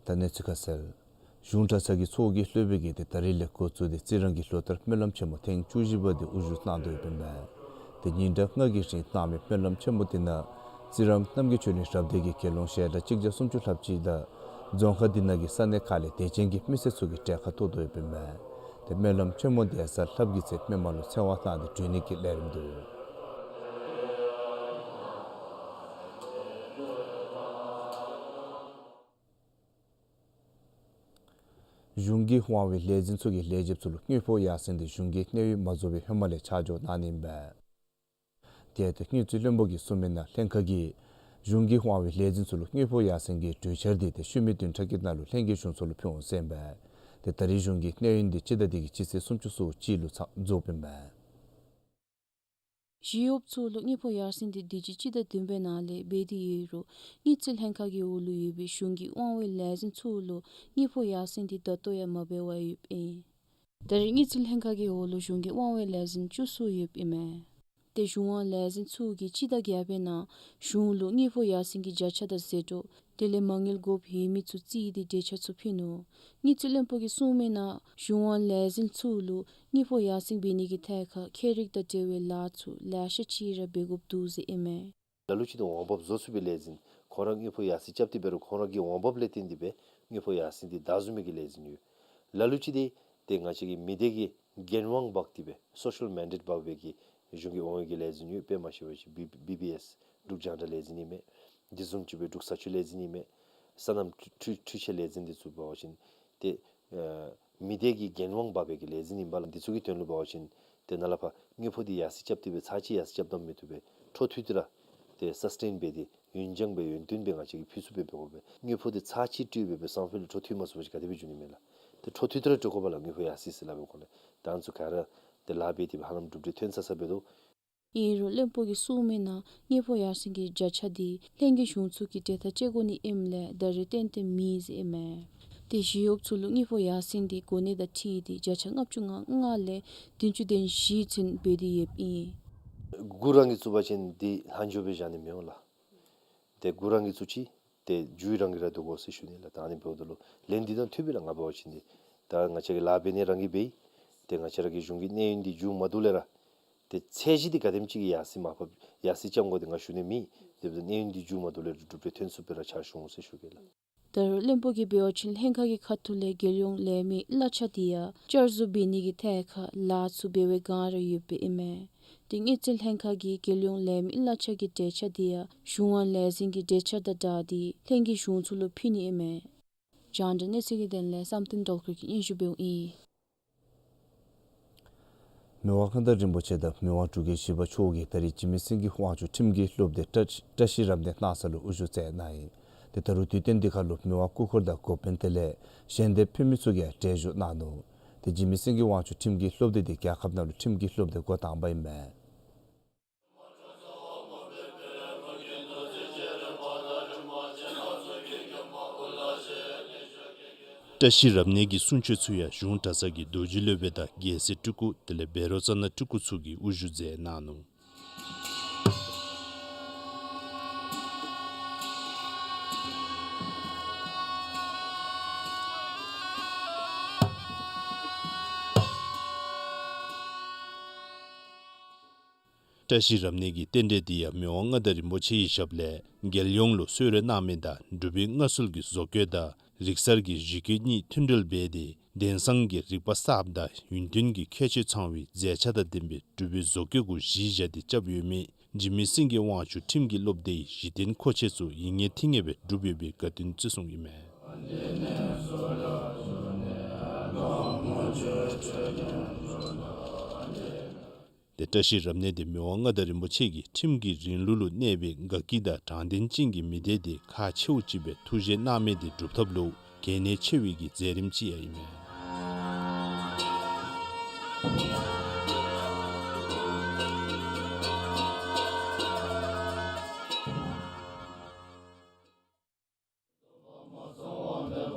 ད་གནས་ཚུལ་ཁ་གསལ། གཞུང་གྲྭ་ཚང་གི་ཚོགས་ཀྱི་སློབ་དཔོན་གྱིས་ཏེ་ད་རིས་ལས་འགོ་བཙུགས་ཏེ་རྩི་རང་གི་ལོ་ལྟར་སྨོན་ལམ་ཆེན་མོ་ཐེངས་བཅུ་བཞི་པ་དེ་དབུ་བཞུགས་གནང་དོ་ཡོདཔ་ཨིན་པས། ཏེ་ཉིན་གྲངས་ལྔ་གི་རིང་གནང་མི་སྨོན་ལམ་ཆེན་མོ་དེ་ནང་རྩི་རང་རྣམ་རྒྱལ་ཆོས་གླིང་རབ་སྡེ་གི་དགེ་སློང་ཞལ་གྲངས་གཅིག་བརྒྱ་སུམ་ཅུ་ལྷགཔ་ཅིག་དང་རྫོང་ཁག་དེ་ནང་གི་ས་གནས་ཁག་ལས་དད་ཅན་གྱི་མི་སེར་ཚུ་གིས་གྲལ་ཁར་གཏོགས་དོ་ཡོདཔ་ཨིན་པས། ཏེ་སྨོན་ལམ་ཆེན་མོ་དེ་གཟའ་ལྷགཔ་གི་ཚེ་མི་མང་ལུ་ཚེ་དབང་གནང་སྟེ་གྲོལ་ནི་གི་ལས་རིམ་འདུག། གཞུང་གི་དབང་བའི་ལས་འཛིན་ཚུ་གིས་ལས་བྱེདཔ་ཚུ་ལུ་དངུལ་ཕོགས་ཡར་སེང་དེ་གཞུང་གི་གནས་ཡུན་མ་རྫོགས་པའི་ཧེ་མ་ལས་ཆ་འཇོག་གནང་ནི་ཨིན་པས། དེ་ཡང་ཏེ་དངུལ་རྩིས་བློན་པོ་གིས་གསུངས་མི་ནང་ལྷན་ཁག་གིས་གཞུང་གི་དབང་བའི་ལས་འཛིན་ཚུ་ལུ་དངུལ་ཕོགས་ཡར་སེང་གི་གྲོས་འཆར་དེ་ཏེ་ཤུལ་མའི་བདུན་ཕྲག་གི་ནང་ལུ་ལྷན་རྒྱས་གཞུང་ཚོགས་ལུ་ཕུལ་འོང་ཟེར་ཨིན་པས། ཏེ་ད་རིས་གཞུང་གི་གནས་ཡུན་དེ་སྤྱི་ཟླ་འདི་གི་སྤྱི་ཚེས་སུམ་ཅུ་སོ་གཅིག་ལུ་ཚང་རྫོགསཔ་ཨིན་པས། ཞི་གཡོགཔ་ཚུ་ལུ་དངུལ་ཕོགས་ཡར་སེང་དེ་དུས་ཅི་སྤྱི་ཟླ་བདུན་པའི་ནང་ལས་འབད་དེ་ཡོད་རུང་དངུལ་རྩིས་ལྷན་ཁག་གི་འོག་ལུ་ཡོད་པའི་གཞུང་གི་དབང་བའི་ལས་འཛིན་ཚུ་ལུ་དངུལ་ཕོགས་ཡར་སེང་དེ་ད་ལྟོ་ཡང་མ་འབད་བར་ཡོདཔ་ཨིན། ད་རེས་དངུལ་རྩིས་ལྷན་ཁག་གི་འོག་ལུ་གཞུང་གི་དབང་བའི་ལས་འཛིན་བཅུ་གསུམ་ཡོདཔ་ཨིན་མས། ཏེ་གཞུང་དབང་ལས་འཛིན་ཚུ་གིས་སྤྱི་ཟླ་བརྒྱད་པའི་ནང་གཞུང་ལུ་དངུལ་ཕོགས་ཡར་སེང་གི་བརྒྱ་ཆ་དང་ཟད་འགྲོ་དེ་ལས་མ་དངུལ་དགོཔ་ཡོད་མི་ཚུ་བརྩིས་ཏེ་འབྲེལ་ཆ་ཚུ་ཕུལ་ནུག། དངུལ་རྩིས་བློན་པོ་གིས་གསུངས་མི་ནང་གཞུང་དབང་ལས་འཛིན་ཚུ་ལུ་དངུལ་ཕོགས་ཡར་སེང་འབད་ནི་གི་ཐད་ཁར་ཁྱད་རིག་དང་འབྲེལ་བའི་ལཱ་ཚུ་ལེ་ཤ་ཅིག་ར་འབད་དགོཔ་འདུག་ཟེར་ཨིན་མས། ལ་ལུ་ཅིག་དེ་འོང་འབབ་བཟོ་ཚུགས་པའི་ལས་འཛིན་ཁོང་ར་དངུལ་ཕོགས་ཡར་སེང་རྐྱབ་སྟེ་འབད་རུང་ཁོང་ར་གི་འོང་འབབ་ལས་བརྟེན་ཏེ་སྦེ་དངུལ་ཕོགས་ཡར་སེང་དེ་བདའ་བཟུང་མི་གི་ལས་འཛིན་ཡོད། ལ་ལུ་ཅིག་དེ་ཏེ་ང་བཅས་ཀྱི་མི་སྡེ་གི་འགན་དབང་འབག་སྟེ་སྦེ་སོ་ཤལ་མེན་ཌེཊ་འབག་པའི་གི་གཞུང་གི་དབང་བའི་གི་ལས་འཛིན་ཡོད། དཔེ་མ་ཤེས་པ་ཅིན་བི་བི་བི་ཨེསི་འབྲུག་རྒྱང་བསྒྲགས་ལས་འཛིན་ཨིན་མས། དེ་བཟུམ་ཅིག་སྦེ་འབྲུག་བཟའ་སྤྱོད་ལས་འཛིན་ཨིན་མས། སོ་ནམ་འཕྲུལ་འཕྲུལ་ཆས་ལས་འཛིན་འདི་ཚུ་འབད་བ་ཅིན་ཏེ་ཨ་མི་སྡེ་གི་འགན་དབང་འབག་པའི་གི་ལས་འཛིན་ཨིན་པས་ལགས། འདི་ཚུ་གི་དོན་ལུ་འབད་བ་ཅིན་ཏེ་ནཱ་ལས་ཕར་དངུལ་ཕོགས་འདི་ཡར་སེང་རྐྱབ་སྟེ་སྦེ་ཚར་གཅིག་ཡར་སེང་རྐྱབ་ད་མི་བཏུབ་པས། འཕྲོ་མཐུད་དེ་ར་ཏེ་སཱསི་ཊེན་འབད་དེ་ཡུན་འགྱངས་སྦེ་ཡུན་བརྟན་སྦེ་ང་བཅས་ཀྱིས་འཕུལ་ཚུགསཔ་སྦེ་འབད་དགོ་པས། དངུལ་ཕོགས་འདི་ཚར་གཅིག་སྤྲོད་སྦེ་སྦེ་སང་ཕོད་ལུ་འཕྲོ་མཐུད་མ་ཚུགས་པ་ཅིན་ག་དེ་སྦེ་འགྱོ་ནི་མས་ལགས། ཏེ་འཕྲོ་མཐུད་དེ་ར་སྤྲོད་དགོ་པས་ལགས། དངུལ་ཕོགས་ཡར་སེང་ཟེར་སླབ་པའི་སྐོར་ལས་ད་ང་བཅས་ག་ར་ཏེ་ལཱ་འབད་དེ་སྦེ་ཧ་ལམ་གྲུབ་འབྲས་ཐོན་ཚར་ཚརཝ་སྦེ་འདུག། ཨིན་རུང་བློན་པོ་གིས་གསུངས་མི་ནང་དངུལ་ཕོགས་ཡར་སེང་གི་བརྒྱ་ཆ་འདི་ལྷན་རྒྱས་གཞུང་ཚོགས་ཀྱིས་གྲོས་ཐག་བཅད་དགོ་ནི་ཨིནམ་ལས་ད་རེས་གཏན་གཏན་མེད་ཟེར་ཨིན་མས། ཏེ་ཞི་གཡོགཔ་ཚུ་ལུ་དངུལ་ཕོགས་ཡར་སེང་འདི་གོ་གནས་དང་འཁྲིལ་ཏེ་བརྒྱ་ཆ་ལྔ་བཅུ་ང་ལྔ་ལས་བདུན་ཅུ་དོན་བཞི་ཚུན་འབད་དེ་ཡོདཔ་ཨིན། དགུ་རང་གིས་བཙུགས་པ་ཅིན་འདི་ལྷག་འཕྲོ་སྦེ་བཞག་ནི་མི་འོང་ལགས། ཏེ་དགུ་རང་གིས་བཙུགས་ཅི། ཏེ་མཇུག་རང་གིས་ར་བསྡུ་དགོ་ཟེར་ཞུ་ནི་ལགས། ད་ཨ་ནི་འབདཝ་ད་ལུ་ལན་འདི་དང་མཐུན་པས་ལགས། ང་འབད་བ་ཅིན་འདི་ད་ང་བཅས་ཀྱི་ལཱ་འབད་ནི་རང་གིས་འབད་ཡི། ཏེ་ང་བཅས་ར་གི་གཞུང་གི་གནས་ཡུན་འདི་མཇུག་མ་བསྡུ་ལས་ར་ཏེ་ཚད་གཞི་འདི་ག་དེམ་ཅིག་གི་ཡར་སེང་མར་ཕབ་ཡར་སེང་རྐྱབ་དགོ་འདི་ང་ཞུ་ནི་མེད། དེ་འབདཝ་ད་གནས་ཡུན་འདི་མཇུག་མ་བསྡུ་ལས་ར་གྲུབ་འབྲས་ཐོན་ཚུགསཔ་སྦེ་ར་ཕྱག་ཞུ་འོང་ཟེར་ཞུ་གེ་ལགས། ད་རུང་བློན་པོ་གིས་འབད་བ་ཅིན་ལྷན་ཁག་གི་ཁ་ཐུག་ལས་རྒྱལ་ཡོངས་ལས་མི་གླ་ཆ་འདི་ཡང་བསྐྱར་བཟོ་འབད་ནི་གི་ཐད་ཁར་ལཱ་ཚུ་འབད་བའི་བསྒང་ར་ཡོདཔ་ཨིན་མས། ཏེ་དངུལ་རྩིས་ལྷན་ཁག་གིས་རྒྱལ་ཡོངས་ལས་མི་གླ་ཆ་གི་གྲོས་འཆར་འདི་ཡང་གཞུང་དབང་ལས་འཛིན་གྱི་གྲོས་འཆར་དང་སྦྲགས་ཏེ་ལྷན་རྒྱས་གཞུང་ཚོགས་ལུ་ཕུལ་ནི་ཨིན་མས། རྒྱང་བསྒྲགས་གནས་ཚུལ་གྱི་དོན་ལས་བསམ་གཏན་སྒྲོལ་དཀར་གྱིས་སྙན་ཞུ་འབདཝ་ཨིན། མི་དབང་མངའ་བདག་རིན་པོ་ཆེ་དང་མི་དབང་འབྲུག་རྒྱལ་བཞི་པ་མཆོག་གིས་ད་རིས་འཇིགས་མེད་སེང་གེ་དབང་ཕྱུག་ཁྲིམས་ཀྱི་སློབ་སྡེ་བཀྲ་བཀྲ་ཤིས་རབ་གནས་གནང་ས་ལུ་དབུ་བཞུགས་མཛད་གནང་ཡི། ཏེ་ད་རུང་དུས་སྟོན་འདི་ཁར་ལུ་མི་དབང་སྐུ་འཁོར་དང་འགོ་དཔོན་དེ་ལས་ཞལ་འདེབས་ཕུལ་མི་ཚུ་གིས་གྲལ་བཞུགས་གནང་ནུག། ཏེ་འཇིགས་མེད་སེང་གེ་དབང་ཕྱུག་ཁྲིམས་ཀྱི་སློབ་སྡེ་འདི་རྒྱལ་ཁབ་ནང་ལུ་ཁྲིམས་ཀྱི་སློབ་སྡེ་འགོ་དང་པ་ཨིན་མས། བཀྲ་ཤིས་རབ་གནས་ཀྱི་གསུང་ཆོག་ཚུ་ཡང་གཞུང་གྲྭ་ཚང་གི་རྡོ་རྗེ་སློབ་དཔོན་དང་རྒྱལ་སྲས་སྤྲུལ་སྐུ་དེ་ལས་བཻ་རོ་ཙ་ན་སྤྲུལ་སྐུ་ཚུ་གིས་དབུ་བཞུགས་མཛད་གནང་ནུག། བཀྲ་ཤིས་རབ་གནས་ཀྱི་རྟེན་འབྲེལ་འདི་ཡང་མི་དབང་མངའ་བདག་རིན་པོ་ཆེའི་ཞབས་ལས་རྒྱལ་ཡོངས་ལུ་གསོལ་རས་གནང་མི་དང་འབྲུག་པའི་མངའ་གསོལ་གྱི་བཟོ་བཀོད་དང་རིག་གསར་གྱི་གཞི་བཀོད་གཉིས་མཐུན་འབྲེལ་འབད་དེ་དེང་སང་གི་རིག་པ་གསརཔ་དང་ཡུན་བརྟན་གྱི་ཁྱད་ཆོས་ཚང་བའི་མཛེས་ཆ་དང་ལྡན་པའི་འབྲུག་པའི་བཟོ་བཀོད་གུ་གཞི་བཞག་སྟེ་རྐྱབ་ཡོད་མི་འཇིགས་མེད་སེང་གེ་དབང་ཕྱུག་ཁྲིམས་ཀྱི་སློབ་སྡེའི་གཞི་རྟེན་མཁོ་ཆས་ཚུ་ཡིད་ངེས་ཐིང་ངེས་སྦེ་གྲུབ་ཡོད་པའི་དགའ་སྟོན་བརྩི་སྲུང་ཨིན་མས། ཏེ་བཀྲ་ཤིས་རབ་གནས་འདི་མི་དབང་མངའ་བདག་རིན་པོ་ཆེ་གིས་ཁྲིམས་ཀྱི་རིང་ལུགས་ལུ་གནས་པའི་དགའ་སྐྱིད་དང་དྲང་བདེན་ཅན་གྱི་མི་སྡེ་འདི་ཁག་ཆེཝ་ཅིག་སྦེ་ཐུགས་བཞེད་གནང་མི་འདི་སྒྲུབ་ཐབས་ལུ་གལ་གནད་ཆེ་བའི་གི་མཛད་རིམ་ཅིག་ཡང་ཨིན་མས།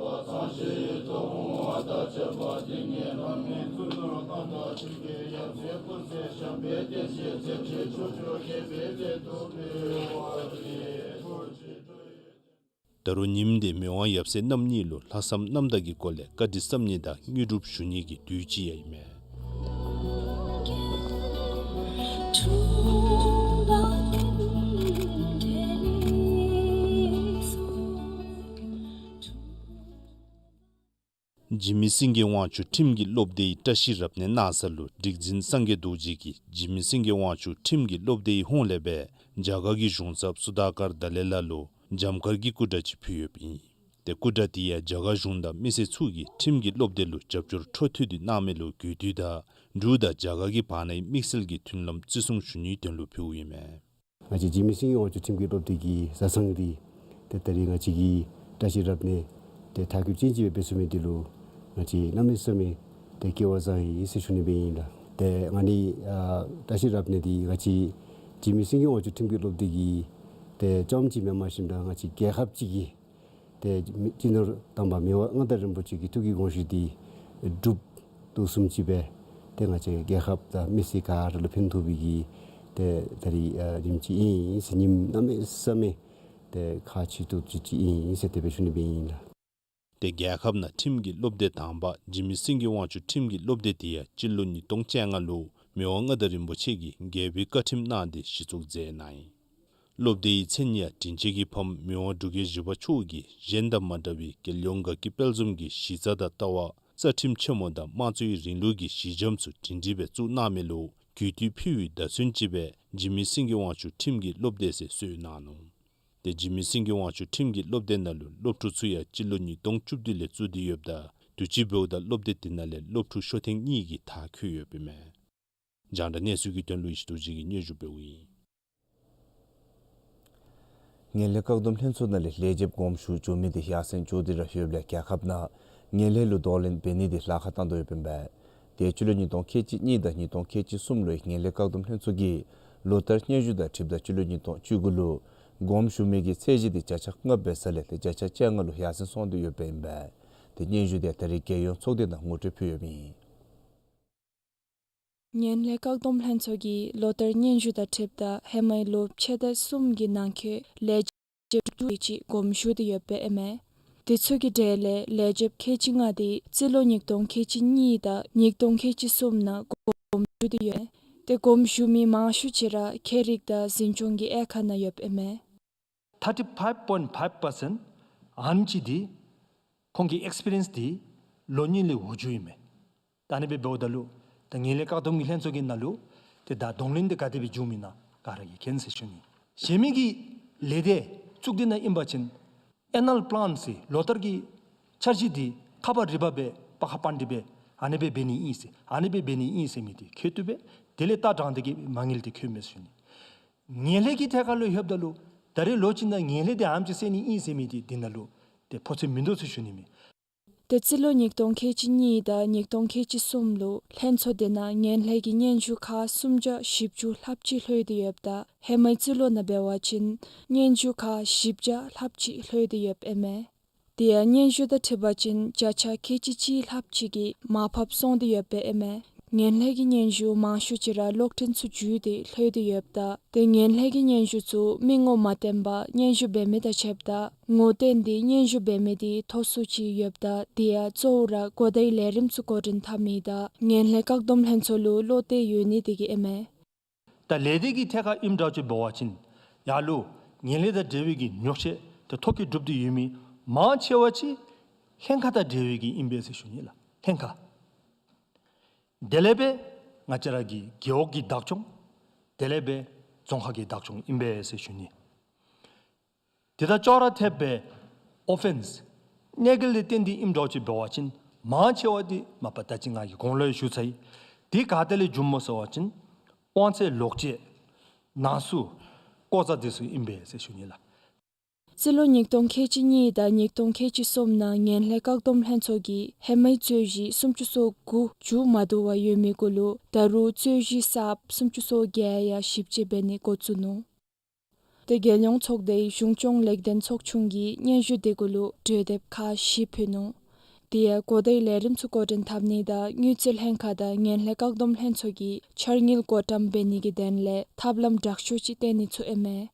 ད་རུང་ཉིནམ་དེ་མི་དབང་ཡབ་སྲས་རྣམ་གཉིས་ལུ་ལྷག་བསམ་རྣམ་དག་གི་སྒོ་ལས་བཀའ་དྲིན་བསམ་ནི་དང་དངོས་གྲུབ་ཞུ་ནི་གི་དུས་ཅིག་ཡང་ཨིན་མས། འཇིགས་མེད་སེང་གེ་དབང་ཕྱུག་ཁྲིམས་ཀྱི་སློབ་སྡེའི་བཀྲ་ཤིས་རབ་གནས་གནང་ས་ལུ་སྒྲིག་འཛིན་སངས་རྒྱས་རྡོ་རྗེ་གིས་འཇིགས་མེད་སེང་གེ་དབང་ཕྱུག་ཁྲིམས་ཀྱི་སློབ་སྡེའི་ཧོངས་ལས་སྦེ་རྒྱ་གར་གྱི་གཞུང་ཚབ་སུ་དཱ་ཀར་དཱ་ལའི་ལ་ལུ་འཇམ་དཀར་གྱི་སྐུ་འདྲ་ཅིག་ཕུལ་ཡོདཔ་ཨིན། ཏེ་སྐུ་འདྲ་དེ་ཡང་རྒྱ་གར་གཞུང་དང་མི་སེར་ཚུ་གིས་ཁྲིམས་ཀྱི་སློབ་སྡེ་ལུ་རྒྱབ་སྐྱོར་འཕྲོ་མཐུད་དེ་གནང་མི་ལུ་གུས་བཏུད་དང་འབྲུག་དང་རྒྱ་གར་གྱི་བར་ནའི་དམིགས་བསལ་གྱི་མཐུན་ལམ་བརྩི་སྲུང་ཞུ་ནིའི་དོན་ལུ་ཕུལཝ་ཨིན་མས། ང་བཅས་འཇིགས་མེད་སེང་གེ་དབང་ཕྱུག་ཁྲིམས་ཀྱི་སློབ་སྡེ་གི་བཟའ་ཚང་འདི་ཏེ་ད་རིས་ང་བཅས་ཀྱི་བཀྲ་ཤིས་རབ་གནས་ཏེ་མཐའ་འཁྱོལ་ཅན་ཅིག་སྦེ་འབད་ཚུགས་མི་འདི་ལུ་ང་བཅས་གནམ་མེད་ས་མེད་ཏེ་སྐལ་བ་བཟང་ཡི་ཟེར་ཞུ་ནི་སྦེ་ཨིན་ལགས། ཏེ་ང་ནི་ཨ་བཀྲ་ཤིས་རབ་གནས་འདི་ང་བཅས་འཇིགས་མེད་སེང་གེ་དབང་ཕྱུག་ཁྲིམས་ཀྱི་སློབ་སྡེ་གི་ཏེ་ལྕམ་ཅིག་མེན་པར་ཞིནམ་ད་ང་བཅས་རྒྱལ་ཁབ་ཅིག་གི་ཏེ་སྤྱི་ནོར་དམ་པ་མི་དབང་མངའ་བདག་རིན་པོ་ཆེ་གི་ཐུགས་ཀྱི་དགོངས་གཞི་འདི་འགྲུབ་དོ་བཟུམ་ཅིག་སྦེ་ཏེ་ང་བཅས་རྒྱལ་ཁབ་དང་མི་སེར་ག་ར་ལུ་ཕན་ཐོགས་པའི་གི་ཏེ་ད་རིས་ཨ་ཉིནམ་ཅིག་ཨིན་ཟེར་ཉིནམ་གནམ་མེད་ས་མེད་ཏེ་ཁག་ཆེ་ཏོག་ཏོ་ཅིག་ཨིན་ཟེར་དེ་སྦེ་ཞུ་ནི་སྦེ་ཨིན་ལགས། ཏེ་རྒྱལ་ཁབ་ནང་ཁྲིམས་ཀྱི་སློབ་སྡེ་དང་པ་འཇིགས་མེད་སེང་གེ་དབང་ཕྱུག་ཁྲིམས་ཀྱི་སློབ་སྡེ་དེ་ཡང་སྤྱི་ལོ་ཉིས་སྟོང་བཅོ་ལྔ་ལུ་མི་དབང་མངའ་བདག་རིན་པོ་ཆེ་གིས་རྒྱལ་པོའི་བཀའ་ཁྲིམས་གནང་སྟེ་གཞི་བཙུགས་མཛད་གནང་ཡི། སློབ་སྡེའི་མཚན་ཡང་དྲིན་ཅན་གྱི་ཕམ་མི་དབང་འབྲུག་རྒྱལ་བཞི་པ་མཆོག་གིས་གཞན་དང་མ་འདྲ་བའི་རྒྱལ་ཡོངས་དགའ་སྐྱིད་དཔལ་འཛོམས་ཀྱི་གཞི་རྩ་དང་ལྟ་བ་རྩ་ཁྲིམས་ཆེན་མོ་དང་དམངས་གཙོའི་རིང་ལུགས་ཀྱི་གཞི་འགྱམ་ཚུ་སྒྲིང་སྒྲིང་སྦེ་བཙུགས་གནང་མི་ལུ་གུས་བཏུད་ཕུལ་བའི་བརྡ་མཚོན་ཅིག་སྦེ་འཇིགས་མེད་སེང་གེ་དབང་ཕྱུག་ཁྲིམས་ཀྱི་སློབ་སྡེ་ཟེར་གསོལ་གནང་ནུག། ཏེ་འཇིགས་མེད་སེང་གེ་དབང་ཕྱུག་ཁྲིམས་ཀྱི་སློབ་སྡེ་ནང་ལུ་སློབ་ཕྲུག་ཚུ་ཡང་སྤྱི་ལོ་ཉིས་སྟོང་བཅུ་བདུན་ལས་བཙུགས་ཏེ་ཡོདཔ་ད་དུས་ཅི་འབདཝ་ད་སློབ་སྡེ་དེ་ནང་ལས་སློབ་ཕྲུག་ཤོ་ཐེངས་གཉིས་ཀྱིས་མཐར་འཁྱོལ་ཡོདཔ་ཨིན་མས། རྒྱང་བསྒྲགས་གནས་ཚུལ་གྱི་དོན་ལུ་ཡེ་ཤེས་རྡོ་རྗེ་གིས་སྙན་ཞུ་འབདཝ་ཨིན། ངན་ལྷད་བཀག་སྡོམ་ལྷན་ཚོགས་ནང་ལས་ལས་བྱེདཔ་དགོངསམ་ཞུ་འགྱོ་མི་དེ་ཡར་སེང་འགྱོ་སྟེ་ར་ཡོདཔ་ལས་རྒྱལ་ཁབ་ནང་ངན་ལྷད་ལུ་གདོང་ལེན་འབད་ནི་དེ་ལཱ་ཁག་བཏང་དོ་ཡོདཔ་ཨིན་པས། དེ་སྤྱི་ལོ་ཉིས་སྟོང་ཁལ་གཅིག་གཉིས་དང་ཉིས་སྟོང་ཁལ་གཅིག་གསུམ་ལུ་ངན་ལྷད་བཀག་སྡོམ་ལྷན་ཚོགས་ཀྱི་ལོ་བསྟར་སྙན་ཞུ་དང་འཁྲིལཝ་ད་སྤྱི་ལོ་ཉིས་སྟོང་བཅུ་དགུ་ལུ་དགོངསམ་ཞུ་མི་གི་ཚད་གཞི་དེ་བརྒྱ་ཆ་ལྔ་འབད་ས་ལས་དེ་བརྒྱ་ཆ་བཅོ་ལྔ་ལུ་ཡར་སེང་སོང་སྟེ་ཡོདཔ་ཨིན་པས། དེ་སྙན་ཞུ་དེ་ད་རིས་རྒྱལ་ཡོངས་ཚོགས་སྡེ་ནང་ངོ་སྤྲོད་ཕུལ་ཡོདཔ་ཨིན། ངན་ལྷད་བཀག་སྡོམ་ལྷན་ཚོགས་ཀྱི་ལོ་བསྟར་སྙན་ཞུ་དང་འཁྲིལཝ་ད་ཧེ་མའི་ལོ་ཕྱེད་དང་གསུམ་གྱི་ནང་འཁོད་ལས་བྱེདཔ་དྲུག་ཅུ་ཅིག་དགོངསམ་ཞུ་སྟེ་ཡོདཔ་ཨིན་མས། དེ་ཚུ་གི་གྲས་ལས་ལས་བྱེདཔ་ཁལ་གཅིག་ལྔ་དེ་རྩིས་ལོ་ཉིས་སྟོང་ཁལ་གཅིག་གཉིས་དང་ཉིས་སྟོང་ཁལ་གཅིག་གསུམ་ནང་དགོངསམ་ཞུ་སྟེ་ཡོད། དེ་དགོངསམ་ཞུ་མི་མང་ཤོས་ཅིག་ར་ཁྱད་རིག་དང་འཛིན་སྐྱོང་གི་དབྱེ་ཁག་ནང་ཡོདཔ་ཨིན་མས། Thirty five point five percent ཨ་ནེམ་ཅིག་དེ་ཁོང་གི་ཨེགསི་པི་རི་ཡེནསི་དེ་ལོ་གཉིས་ལས་འོག་འགྱོཝ་ཨིན་མས། ད་ཨ་ནི་སྦེ་འབདཝ་ད་ལུ་ད་ངན་ལྷད་བཀག་སྡོམ་གྱི་ལྷན་ཚོགས་ཀྱི་ནང་ལུ་ཏེ་ད་གདོང་ལེན་དེ་ག་དེ་སྦེ་འབྱུངམ་ཨིན་ན་ག་ར་གིས་མཁྱེན་ཟེར་ཞུ་ནི། གཞན་མི་གི་ལས་སྡེ་གཙུག་སྡེ་ནང་ཨིན་པ་ཅིན་ཨེ་ནུ་ཨལ་པི་ལཱན་ཟེར་ལོ་བསྟར་གྱི་འཆར་གཞི་དེ་ཁ་པར་རི་པ་སྦེ་པ་ཁ་པན་ཏི་སྦེ་ཨ་ནི་སྦེ་འབད་ནི་ཨིན་ཟེར་ཨ་ནི་སྦེ་འབད་ནི་ཨིན་ཟེར་མི་དེ་ཁྱད་དུ་སྦེ་དེ་ལས་ལྟ་དྲང་སྟེ་གི་མ་དངུལ་དེ་ཁྱོད་མས་ཟེར་ཞུ་ནི། ངན་ལྷད་ཀྱི་ཐད་ཁར་ལུ་ལྷོདཔ་ད་ལུ་ད་རེས་ལོ་གཅིག་ནང་ངན་ལྷད་དེ་ཨ་ནེམ་ཅིག་བསལ་ནི་ཨིན་ཟེར་མི་དེ་དེ་ནང་ལུ་ཏེ་ཕོ་ཚོད་མིན་འདུག་ཟེར་ཞུ་ནི་མས། ཏེ་རྩིས་ལོ་ཉིས་སྟོང་ཁལ་གཅིག་གཉིས་དང་ཉིས་སྟོང་ཁལ་གཅིག་གསུམ་ལུ་ལྷན་ཚོགས་དེ་ནང་ངན་ལྷད་ཀྱི་སྙན་ཞུ་ཁག་སུམ་བརྒྱ་བཞི་བཅུ་ལྷགཔ་ཅིག་ལྷོད་དེ་ཡོདཔ་ད་ཧེ་མའི་རྩིས་ལོ་ནང་འབད་བ་ཅིན་སྙན་ཞུ་ཁག་བཞི་བརྒྱ་ལྷགཔ་ཅིག་ལྷོད་དེ་ཡོདཔ་ཨིན་མས། དེ་ཡང་སྙན་ཞུ་དང་འཁྲིལ་བ་ཅིན་བརྒྱ་ཆ་ཁལ་གཅིག་གཅིག་ལྷགཔ་ཅིག་གིས་མར་ཕབ་སོང་སྟེ་ཡོདཔ་ཨིན་མས། ངན་ལྷད་ཀྱི་སྙན་ཞུ་མང་ཤོས་ཅིག་ར་གློག་འཕྲིན་ཚུ་བརྒྱུད་དེ་ལྷོད་དེ་ཡོདཔ་ད་དེ་ངན་ལྷད་ཀྱི་སྙན་ཞུ་ཚུ་མི་ངོ་མ་བསྟན་པར་སྙན་ཞུ་འབད་མི་དང་ཕྱདཔ་ད་ངོ་བསྟན་ཏེ་སྙན་ཞུ་འབད་མི་དེ་མཐོ་སུ་ཅིག་ཡོདཔ་ད་དེ་ཡང་གཙོ་བོ་ར་གོ་བརྡའི་ལས་རིམ་ཚུ་འགོ་འདྲེན་འཐབ་མི་དང་ངན་ལྷད་བཀག་སྡོམ་ལྷན་ཚོགས་ལུ་བློ་གཏད་ཡོད་ནི་དེ་གིས་ཨིན་མས། ད་ལས་སྡེ་གི་ཐད་ཁར་ཨིནམ་འདྲཝ་ཅིག་འབད་བ་ཅིན་ཡར་ལུ་ངན་ལྷད་དང་འབྲེལ་བའི་གི་ཉོག་བཤད་དེ་ཐོ་བཀོད་གྲུབ་སྟེ་ཡོད་མི་མང་ཆེ་བ་ཅིག་ལྷན་ཁག་དང་འབྲེལ་བའི་གི་ཨིན་པས་ཟེར་ཞུ་ནི་ལགས། ལྷན་ཁག་དེ་ལས་སྦེ་ང་བཅས་ར་གི་རྒེད་འོག་གི་བདག་སྐྱོང་དེ་ལས་སྦེ་རྫོང་ཁག་གི་བདག་སྐྱོང་ཨིན་པས་ཟེར་ཞུ་ནི། དེ་དང་ཅོག་ར་འཐདཔ་སྦེ་ཨོ་ཕེནསི་གནོད་འགེལ་ལས་བརྟེན་ཏེ་ཨིནམ་འདྲཝ་ཅིག་འབད་བ་ཅིན་མང་ཆེ་བ་དེ་མ་པ་ད་ཅི་ང་གིས་གོང་ལུ་ཞུ་ཚར་ཡི། དེ་ག་ཏེ་ལས་བྱུངམ་སྨོ་ཟེར་བ་ཅིན་དབང་ཚད་ལོག་སྤྱོད་ནང་གསུག་ལྐོག་ཟ་དེ་ཚུ་ཨིན་པས་ཟེར་ཞུ་ནི་ལགས། རྩིས་ལོ་ཉིས་སྟོང་ཁལ་གཅིག་གཉིས་དང་ཉིས་སྟོང་ཁལ་གཅིག་གསུམ་ནང་ངན་ལྷད་བཀག་སྡོམ་ལྷན་ཚོགས་ཀྱིས་ཧེ་མའི་རྩོད་གཞི་སུམ་ཅུ་སོ་དགུ་མཇུག་མ་བསྡུ་བར་ཡོད་མི་གུ་ལུ་ད་རུང་རྩོད་གཞི་གསརཔ་སུམ་ཅུ་སོ་བརྒྱད་ཡང་ཞིབ་དཔྱད་འབད་ནི་འགོ་བཙུགས་ནུག། དེ་རྒྱལ་ཡོངས་ཚོགས་སྡེའི་གཞུང་སྐྱོང་ལེགས་ལྡན་ཚོགས་ཆུང་གིས་སྙན་ཞུ་དེ་གུ་ལུ་གྲོས་འདེབས་ཁག་བཞི་ཕུལ་ནུག། དེ་ཡང་གོ་བརྡའི་ལས་རིམ་ཚུ་འགོ་འདྲེན་འཐབ་ནི་དང་དངུལ་རྩིས་ལྷན་ཁག་དང་ངན་ལྷད་བཀག་སྡོམ་ལྷན་ཚོགས་ཀྱིས་འཆར་དངུལ་བགོ་བཀྲམ་འབད་ནི་གི་དོན་ལས་ཐབས་ལམ་དྲག་ཤོས་ཅིག་བཏོན་ནི་ཚུ་ཨིན་མས།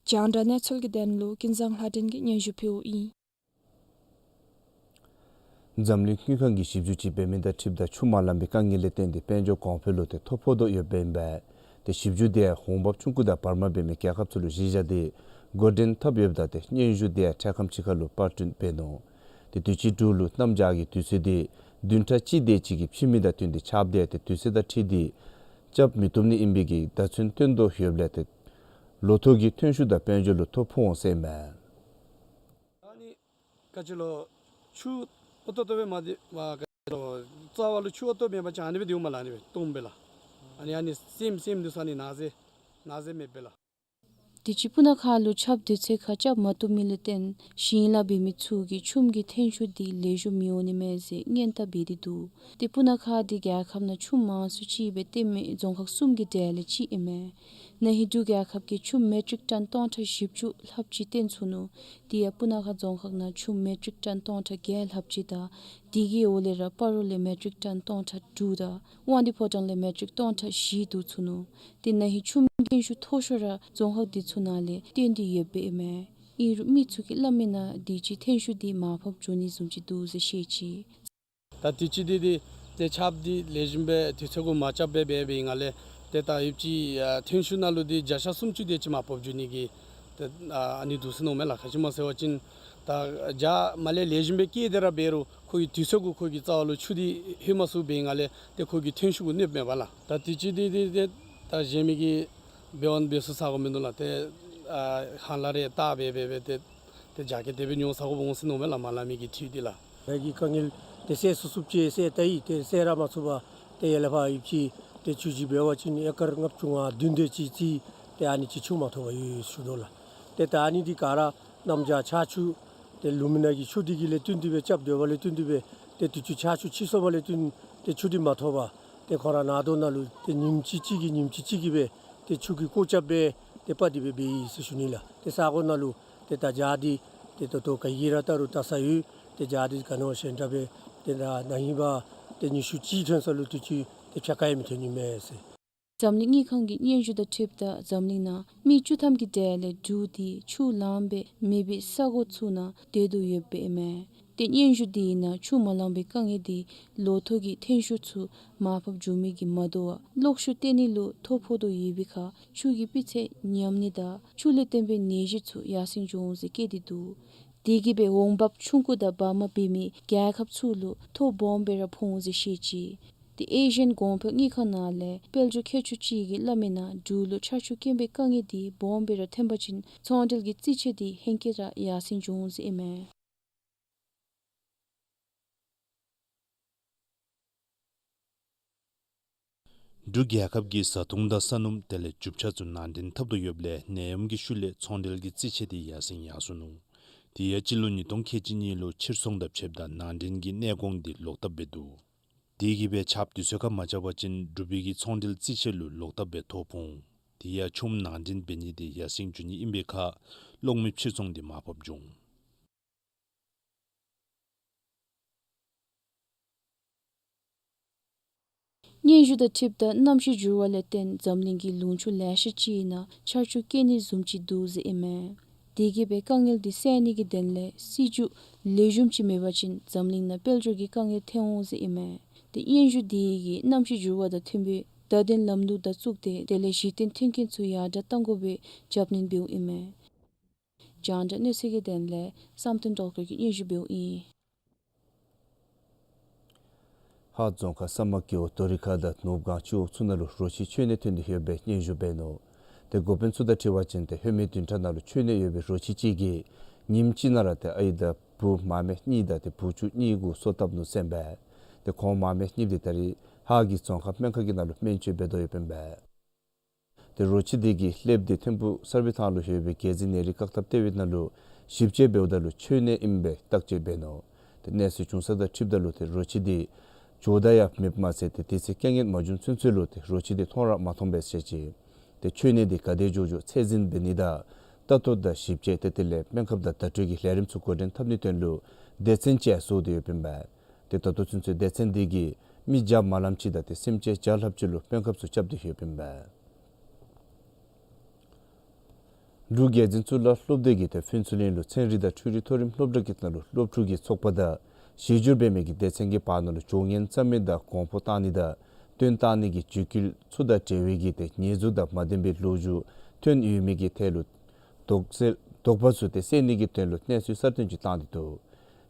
རྒྱང་བསྒྲགས་གནས་ཚུལ་གྱི་དོན་ལུ་ཀུན་བཟང་ལྷ་སྒྲོན་གྱིས་སྙན་ཞུ་ཕུལཝ་ཨིན། འཛམ་གླིང་དངུལ་ཁང་གིས་ཞིབ་འཇུག་ཅིག་འབད་མི་དང་འཁྲིལཝ་ད་ཆུ་མ་ལང་པའི་དཀའ་ངལ་ལས་བརྟེན་ཏེ་དཔལ་འབྱོར་གོང་འཕེལ་ལུ་ཏེ་ཐོ་ཕོག་དོ་ཡོདཔ་ཨིན་པས། ཏེ་ཞིབ་འཇུག་དེ་ཡང་འོང་འབབ་ཆུང་ཀུ་དང་བར་མ་འབད་མི་རྒྱལ་ཁབ་ཚུ་ལུ་གཞི་བཞག་སྟེ་འགོ་འདྲེན་འཐབ་ཡོདཔ་ད་ཏེ་སྙན་ཞུ་དེ་ཡང་འཕྲལ་ཁམས་ཅིག་ཁར་ལུ་པར་སྐྲུན་འབད་ནུག། ཏེ་དུས་ཅི་འབྲུག་ལུ་གནམ་བྱཱར་གྱི་དུས་ཚོད་དེ་བདུན་ཕྲག་གཅིག་དེ་ཅིག་གིས་ཕྱིས་མི་དང་བསྟུན་ཏེ་ཆརཔ་དེ་ཡང་ཏེ་དུས་ཚོད་དང་འཁྲིལ་ཏེ་རྐྱབ་མི་བཏུབ་ནི་ཨིན་པའི་གི་བརྡ་མཚོན་སྟོན་དོ་ཡོདཔ་ལས་ཏེ་ལོ་ཐོག་གི་ཐོན་ཤུགས་དང་དཔལ་འབྱོར་ལུ་ཐོ་ཕོག་འོང་ཟེར་ཨིན་མས། ཨ་ནི་ག་ཅི་ལོ་ཆུ་ཨོ་ཏོ་ཏོ་སྦེ་མ་དེ་མ་ག་ཅི་ལོ་རྩ་བ་ལུ་ཆུ་ཨོ་ཏོ་མེད་པ་ཅིན་ཨ་ནི་སྦེ་དེ་འོང་མས་ལགས། ཨ་ནི་སྦེ་སྟོངམ་སྦེ་ལགས། ཨ་ནི་ཨ་ནི་སེམས་སེམས་དེ་ཚུ་ཨ་ནི་ན་ཟེར་ན་ཟེར་མེདཔ་སྦེ་ལགས། དུས་ཅི་སྤུ་ན་ཁ་ལུ་ཆརཔ་དུས་ཚོད་ཁར་རྐྱབ་མ་བཏུབ་མི་ལུ་བརྟེན་ཞིང་ལཱ་འབད་མི་ཚུ་གིས་ཆུམ་གྱི་ཐོན་ཤུགས་དེ་ལེགས་ཤོམ་མི་འོང་ནི་མས་ཟེར་སྔོན་བརྡ་འབད་དེ་འདུག། ཏེ་སྤུ་ན་ཁ་དེ་རྒྱལ་ཁབ་ནང་ཆུམ་མང་སུ་ཅིག་སྦེ་བཏོན་མི་རྫོང་ཁག་གསུམ་གྱི་གྲས་ལས་གཅིག་ཨིན་མས། ན་ཧིང་འབྲུག་རྒྱལ་ཁབ་ཀྱིས་ཆུམ་མེ་ཊིག་ཊོན་སྟོང་ཕྲག་བཞི་བཅུ་ལྷགཔ་ཅིག་བཏོན་ཚུགས་ནུག། དེ་ཡང་སྤུ་ན་ཁ་རྫོང་ཁག་ནང་ཆུམ་མེ་ཊིག་ཊོན་སྟོང་ཕྲག་བརྒྱད་ལྷགཔ་ཅིག་དང་དེ་གི་འོག་ལས་ར་སྤ་རོ་ལས་མེ་ཊིག་ཊོན་སྟོང་ཕྲག་དྲུག་དང་དབང་འདུས་ཕོ་བྲང་ལས་མེ་ཊིག་སྟོང་ཕྲག་བཞི་བསྡུ་ཚུགས་ནུག། ཏེ་ན་ཧིང་ཆུམ་གྱི་ཐོན་ཤུགས་མཐོ་ཤོས་ར་རྫོང་ཁག་དེ་ཚུ་ནང་ལས་བཏོན་ཏེ་ཡོདཔ་ཨིན་མས། ཨིན་རུང་མི་ཚུ་གིས་སླབ་མི་ནང་དུས་ཅི་ཐོན་ཤུགས་དེ་མར་ཕབ་འགྱོ་ནི་བཟུམ་ཅིག་འདུག་ཟེར་བཤད་ཅི། ད་དུས་ཅི་དེ་དེ་ཏེ་ཆརཔ་དེ་ལེགས་ཤོམ་སྦེ་དུས་ཚོད་གུ་མ་རྐྱབ་སྦེ་འབད་བའི་ངང་ལས་ཏེ་ད་ཡོདཔ་ཅིག་ཨ་ཐོན་ཤུགས་ནང་ལུ་དེ་བརྒྱ་ཆ་སུམ་ཅུ་དེ་ཅིག་མར་ཕབ་འགྱོ་ནི་གི་ཏེ་ཨ་ཨ་ནི་འདུག་ཟེར་མནོཝ་མས་ལགས། ག་ཅི་སྨོ་ཟེར་བ་ཅིན་ད་བྱཱར་མར་ལས་ལེགས་ཤོམ་སྦེ་བཀལ་ཏེ་ར་འབད་རུང་ཁོ་གི་དུས་ཚོད་གུ་ཁོ་གི་རྩ་བ་ལུ་ཆུ་དེ་ལྷོད་མ་ཚུགས་པའི་ངང་ལས་ཏེ་ཁོ་གི་ཐོན་ཤུགས་གུ་གནོདཔ་མས་པ་ལགས། ད་དུས་ཅི་དེ་དེ་ཏེ་ད་གཞན་མི་གིས་འབད་བ་འབད་ཚུགས་ས་གོ་མིན་འདུག་ལགས། ཏེ་ཨ་ཧང་ལ་རེ་བལྟ་སྦེ་འབད་སྦེ་ཏེ་ཏེ་བྱཱར་གྱི་དེ་སྦེ་ཉོ་ས་གོ་འོང་ཟེར་མནོཝ་མས་ལགས། མ་ལང་མི་གི་འཕྲུལ་དེ་ལགས། ད་གི་དཀའ་ངལ་དེ་སེལ་ཚུགས་ཚུགསཔ་ཅིག་སེལ་ལྟ་ཡི། ཏེ་སེལ་ར་མ་ཚུགས་པར་ཏེ་ཡར་ལས་ཕར་ཡོདཔ་ཅིག་ཏེ་ཆུ་ཅིག་འབད་བ་ཅིན་ཨེ་ཀར་ལྔ་བཅུ་ང་བདུན་དེ་ཅིག་རྩིས་ཏེ་ཨ་ནི་ཅིག་ཆུ་མ་ཐོབ་པར་ཡོད་ཞུ་དོ་ལགས། ཏེ་ད་ཨ་ནི་འདི་ག་ར་གནམ་བྱཱར་ཆར་ཆུ་ཏེ་ལུང་མི་ནང་གི་ཆུ་འདི་གི་ལས་བརྟེན་ཏེ་སྦེ་རྐྱབ་སྡོད་པ་ལས་བརྟེན་ཏེ་སྦེ་ཏེ་དུས་ཅི་ཆར་ཆུ་ཆད་སོངམ་ལས་བརྟེན་ཏེ་ཆུ་འདི་མ་ཐོབ་པར་ཏེ་ཁོང་ར་ནང་དོ་ནང་ལུ་ཏེ་ཉིནམ་གཅིག་གཅིག་གིས་ཉིནམ་གཅིག་གཅིག་གིས་སྦེ་ཏེ་ཆུ་གིས་བཀོ་རྐྱབ་སྦེ་ཏེ་སྤར་ཏེ་སྦེ་འབད་ཡི་ཟེར་ཞུ་ནི་ལགས། ཏེ་ས་གོ་ནང་ལུ་ཏེ་ད་ལྟོ་བྱཱར་འདི་ཏེ་ད་ལྟོ་ག་གིས་ར་ད་རུང་བལྟ་ས་ཡོད། ཏེ་བྱཱར་འདི་ག་ནི་བ་ཞེ་འདྲ་སྦེ་ཏེ་ད་ན་ཧིང་བར་ཏེ་ཉི་ཤུ་གཅིག་ཐོན་ས་ལུ་དུས་ཅི་ཏེ་ཕྱེད་ཀ་ཡང་མི་ཐོན་ནི་མས་ཟེར། འཛམ་གླིང་དངུལ་ཁང་གི་སྙན་ཞུ་དང་འཁྲིལཝ་ད་འཛམ་གླིང་ནང་མི་བཅུ་ཐམ་གྱི་གྲས་ལས་དྲུག་དེ་ཆུ་ལངམ་སྦེ་མེད་པའི་ས་གོ་ཚུ་ནང་སྡོད་དོ་ཡོདཔ་ཨིན་མས། ཏེ་སྙན་ཞུ་དེ་ནང་ཆུ་མ་ལང་པའི་དཀའ་ངལ་དེ་ལོ་ཐོག་གི་ཐོན་ཤུགས་ཚུ་མར་ཕབ་འགྱོ་མི་གིས་མ་དོ་བར་གློག་ཤུགས་བཏོན་ནི་ལུ་ཐོ་ཕོག་དོ་ཡོད་པའི་ཁར་ཆུ་གི་སྤུས་ཚད་ཉམས་ནི་དང་ཆུ་ལས་བརྟེན་པའི་ནད་གཞི་ཚུ་ཡར་སེང་འགྱོ་འོང་ཟེར་བཀོད་དེ་འདུག། དེ་གིས་སྦེ་འོང་འབབ་ཆུང་ཀུ་དང་བར་མ་འབད་མི་རྒྱལ་ཁབ་ཚུ་ལུ་ཐོ་སྦོམ་སྦེ་ར་ཕོག་འོང་ཟེར་བཤད་ཅི། ཏེ་ཨེ་ཤི་ཡན་གོང་འཕེལ་དངུལ་ཁང་ནང་ལས་དཔལ་འབྱོར་མཁས་མཆོག་ཅིག་གིས་སླབ་མི་ནང་འབྲུག་ལུ་ཆར་ཆུ་དཀོན་པའི་དཀའ་ངལ་དེ་སྦོམ་སྦེ་ར་ཐོན་པ་ཅིན་ཚོང་འབྲེལ་གྱི་རྩིས་ཆད་དེ་ཧེང་སྐལ་ར་ཡར་སེང་འགྱོ་འོང་ཟེར་ཨིན་མས། འབྲུག་རྒྱལ་ཁབ་ཀྱིས་བཟའ་འཐུང་དང་ས་སྣུམ་དེ་ལས་རྒྱུ་ཆ་ཚུ་ནང་འདྲེན་འཐབ་དོ་ཡོདཔ་ལས་ནད་ཡམས་ཀྱི་ཤུལ་ལས་ཚོང་འབྲེལ་གྱི་རྩིས་ཆད་དེ་ཡར་སེང་ཡར་སོ་ནུག། དེ་ཡང་སྤྱི་ལོ་ཉིས་སྟོང་ཁལ་གཅིག་གཉིས་ལུ་ཕྱིར་ཚོང་དང་ཕྱདཔ་ད་ནང་འདྲེན་གྱི་གནས་གོང་དེ་ལོག་བཏབ་སྦེ་འདུག། དེ་གིས་སྦེ་ཆརཔ་དུས་ཚོད་ཁར་མ་རྐྱབ་པ་ཅིན་འབྲུག་པའི་གི་ཚོང་འབྲེལ་རྩིས་ཆད་ལུ་ལོག་བཏབ་སྦེ་ཐོ་ཕོག་འོང་། དེ་ཡང་ཆུམ་ནང་འདྲེན་འབད་ནི་དེ་ཡར་སེང་འགྱོ་ནི་ཨིན་པའི་ཁར་གློག་མེ་ཕྱིར་ཚོང་དེ་མར་ཕབ་འགྱོ་འོང་། སྙན་ཞུ་དང་འཁྲིལཝ་ད་གནམ་གཤིས་འགྱུར་བ་ལས་བརྟེན་འཛམ་གླིང་གི་ལུང་ཕྱོགས་ལེ་ཤ་ཅིག་ནང་ཆར་ཆུ་རྐྱབ་ནི་བཟུམ་ཅིག་འདུག་ཟེར་ཨིན་མས། དེ་གིས་སྦེ་དཀའ་ངལ་དེ་སེལ་ནི་གི་དོན་ལས་སྲིད་བྱུས་ལེགས་ཤོམ་ཅིག་མེད་པ་ཅིན་འཛམ་གླིང་ནང་དཔལ་འབྱོར་གྱི་དཀའ་ངལ་ཐོན་འོང་ཟེར་ཨིན་མས། ཏེ་སྙན་ཞུ་དེ་གིས་གནམ་གཤིས་འགྱུར་བ་དང་མཐུན་པའི་བརྡ་དོན་ལམ་ལུགས་དང་བཙུགས་ཏེ་དེ་ལས་གཞི་རྟེན་མཐུན་རྐྱེན་ཚུ་ཡར་དྲག་གཏང་དགོ་པའི་རྒྱབ་སྣོན་འབདཝ་ཨིན་མས། རྒྱང་བསྒྲགས་གནས་ཚུལ་གྱི་དོན་ལས་བསམ་གཏན་སྒྲོལ་དཀར་གྱིས་སྙན་ཞུ་འབདཝ་ཨིན། ཧཱ་རྫོང་ཁག་ས་དམར་རྒེད་འོག་རྡོ་རི་ཁ་དང་ནོར་བུ་སྒང་སྤྱི་འོག་ཚུ་ནང་ལུ་རོ་ཁྱི་ཁྱོད་ནད་ཐོན་ཏེ་ཡོད་པའི་སྙན་ཞུ་འབད་ནུག། ཏེ་འགོ་དཔོན་ཚུ་དང་འཁྲིལ་བ་ཅིན་ཏེ་ལྷོད་མེད་བདུན་ཕྲག་ནང་ལུ་ཁྱོད་ནད་ཡོད་པའི་རོ་ཁྱི་ཅིག་གིས་ཉིནམ་གཅིག་ནང་ར་ཏེ་ཨའི་དང་བུ་མ་སྨད་གཉིས་དང་ཏེ་བུ་ཕྱུགས་གཉིས་གུ་སོ་བཏབ་ནུག་ཟེར་ཨིན་པས། ཏེ་ཁོང་མ་སྨད་གཉིས་འདི་ད་རེས་ཧཱ་གི་རྫོང་ཁག་སྨན་ཁང་གི་ནང་ལུ་སྨན་བཅོས་འབད་དོ་ཡོདཔ་ཨིན་པས། ཏེ་རོ་ཁྱི་དེ་གིས་ལྷོདཔ་དེ་ཐིམ་ཕུག་གསར་སྦས་ཐང་ལུ་ཡོད་པའི་རྒྱལ་སྲིད་ནད་རིགས་བཀག་ཐབས་ལྟེ་བའི་ནང་ལུ་ཞིབ་དཔྱད་འབདཝ་ད་ལུ་ཁྱོད་ནད་ཨིན་པའི་བརྟག་དཔྱད་འབད་ནུག། ཏེ་གནས་ཚུལ་བྱུང་ས་དང་འཁྲིལཝ་ད་ལུ་ཏེ་རོ་ཁྱི་དེ་འགྱོཝ་ད་ཡང་མེདཔ་མ་ཚད་ཏེ་དེ་ཚེ་དཀའ་ངལ་མ་བྱུང་ཚུན་ཚོད་ལུ་ཏེ་རོ་ཁྱི་དེ་མཐོང་ར་མ་མཐོང་པས་ཟེར་བཤད་ཅི། ཏེ་ཁྱོད་ནད་དེ་ག་དེ་འགྱོ་འགྱོ་ཚད་འཛིན་འབད་ནི་དང་ ལྟ་རྟོག་དང་ཞིབ་དཔྱད་ཏེ་དེ་ལས་སྨན་ཁབ་དང་བརྡ་སྤྲོད་ཀྱི་ལས་རིམ་ཚུ་འགོ་འདྲེན་འཐབ་ནིའི་དོན་ལུ་སྡེ་ཚན་ཅིག་བཟོ་སྟེ་ཡོདཔ་ཨིན་པས། ཏེ་ད་ལྟོ་ཚུན་ཚོད་སྡེ་ཚན་འདི་གིས་མི་བརྒྱ་མ་ལངམ་ཅིག་དང་ཏེ་སེམས་ཅན་བརྒྱ་ལྷགཔ་ཅིག་ལུ་སྨན་ཁབ་ཚུ་རྐྱབ་སྟེ་ཡོདཔ་ཨིན་པས། འབྲུག་རྒྱལ་འཛིན་གཙུག་ལག་སློབ་སྡེ་གིས་ཏེ་ཕུན་ཚོགས་གླིང་ལུ་ཚན་རིག་དང་འཕྲུལ་རིག་མཐོ་རིམ་སློབ་གྲྭ་གི་ནང་ལུ་སློབ་ཕྲུག་གི་ཚོགས་པ་དང་གཞི་འགྱུར་འབད་མི་གི་སྡེ་ཚན་གྱི་བར་ན་ལུ་སྦྱོར་ངན་རྩ་མེད་དང་གོང་འཕོ་བཏང་ནི་དང་བཏོན་བཏང་ནི་གི་བརྒྱུད་སྐུལ་ཚུ་དང་འབྲེལ་བའི་གི་ཏེ་ཉེས་འཛུགས་དང་མ་ལྡན་པའི་ལོ་རྒྱུས་ཐོན་ཡོད་མི་གི་ཐད་ལུ་དོགས་སེལ་དོགས་པ་ཚུ་ཏེ་སེལ་ནི་གི་དོན་ལུ་གནས་ཚུལ་གསར་བཏོན་ཅིག་བཏང་སྟེ་འདུག།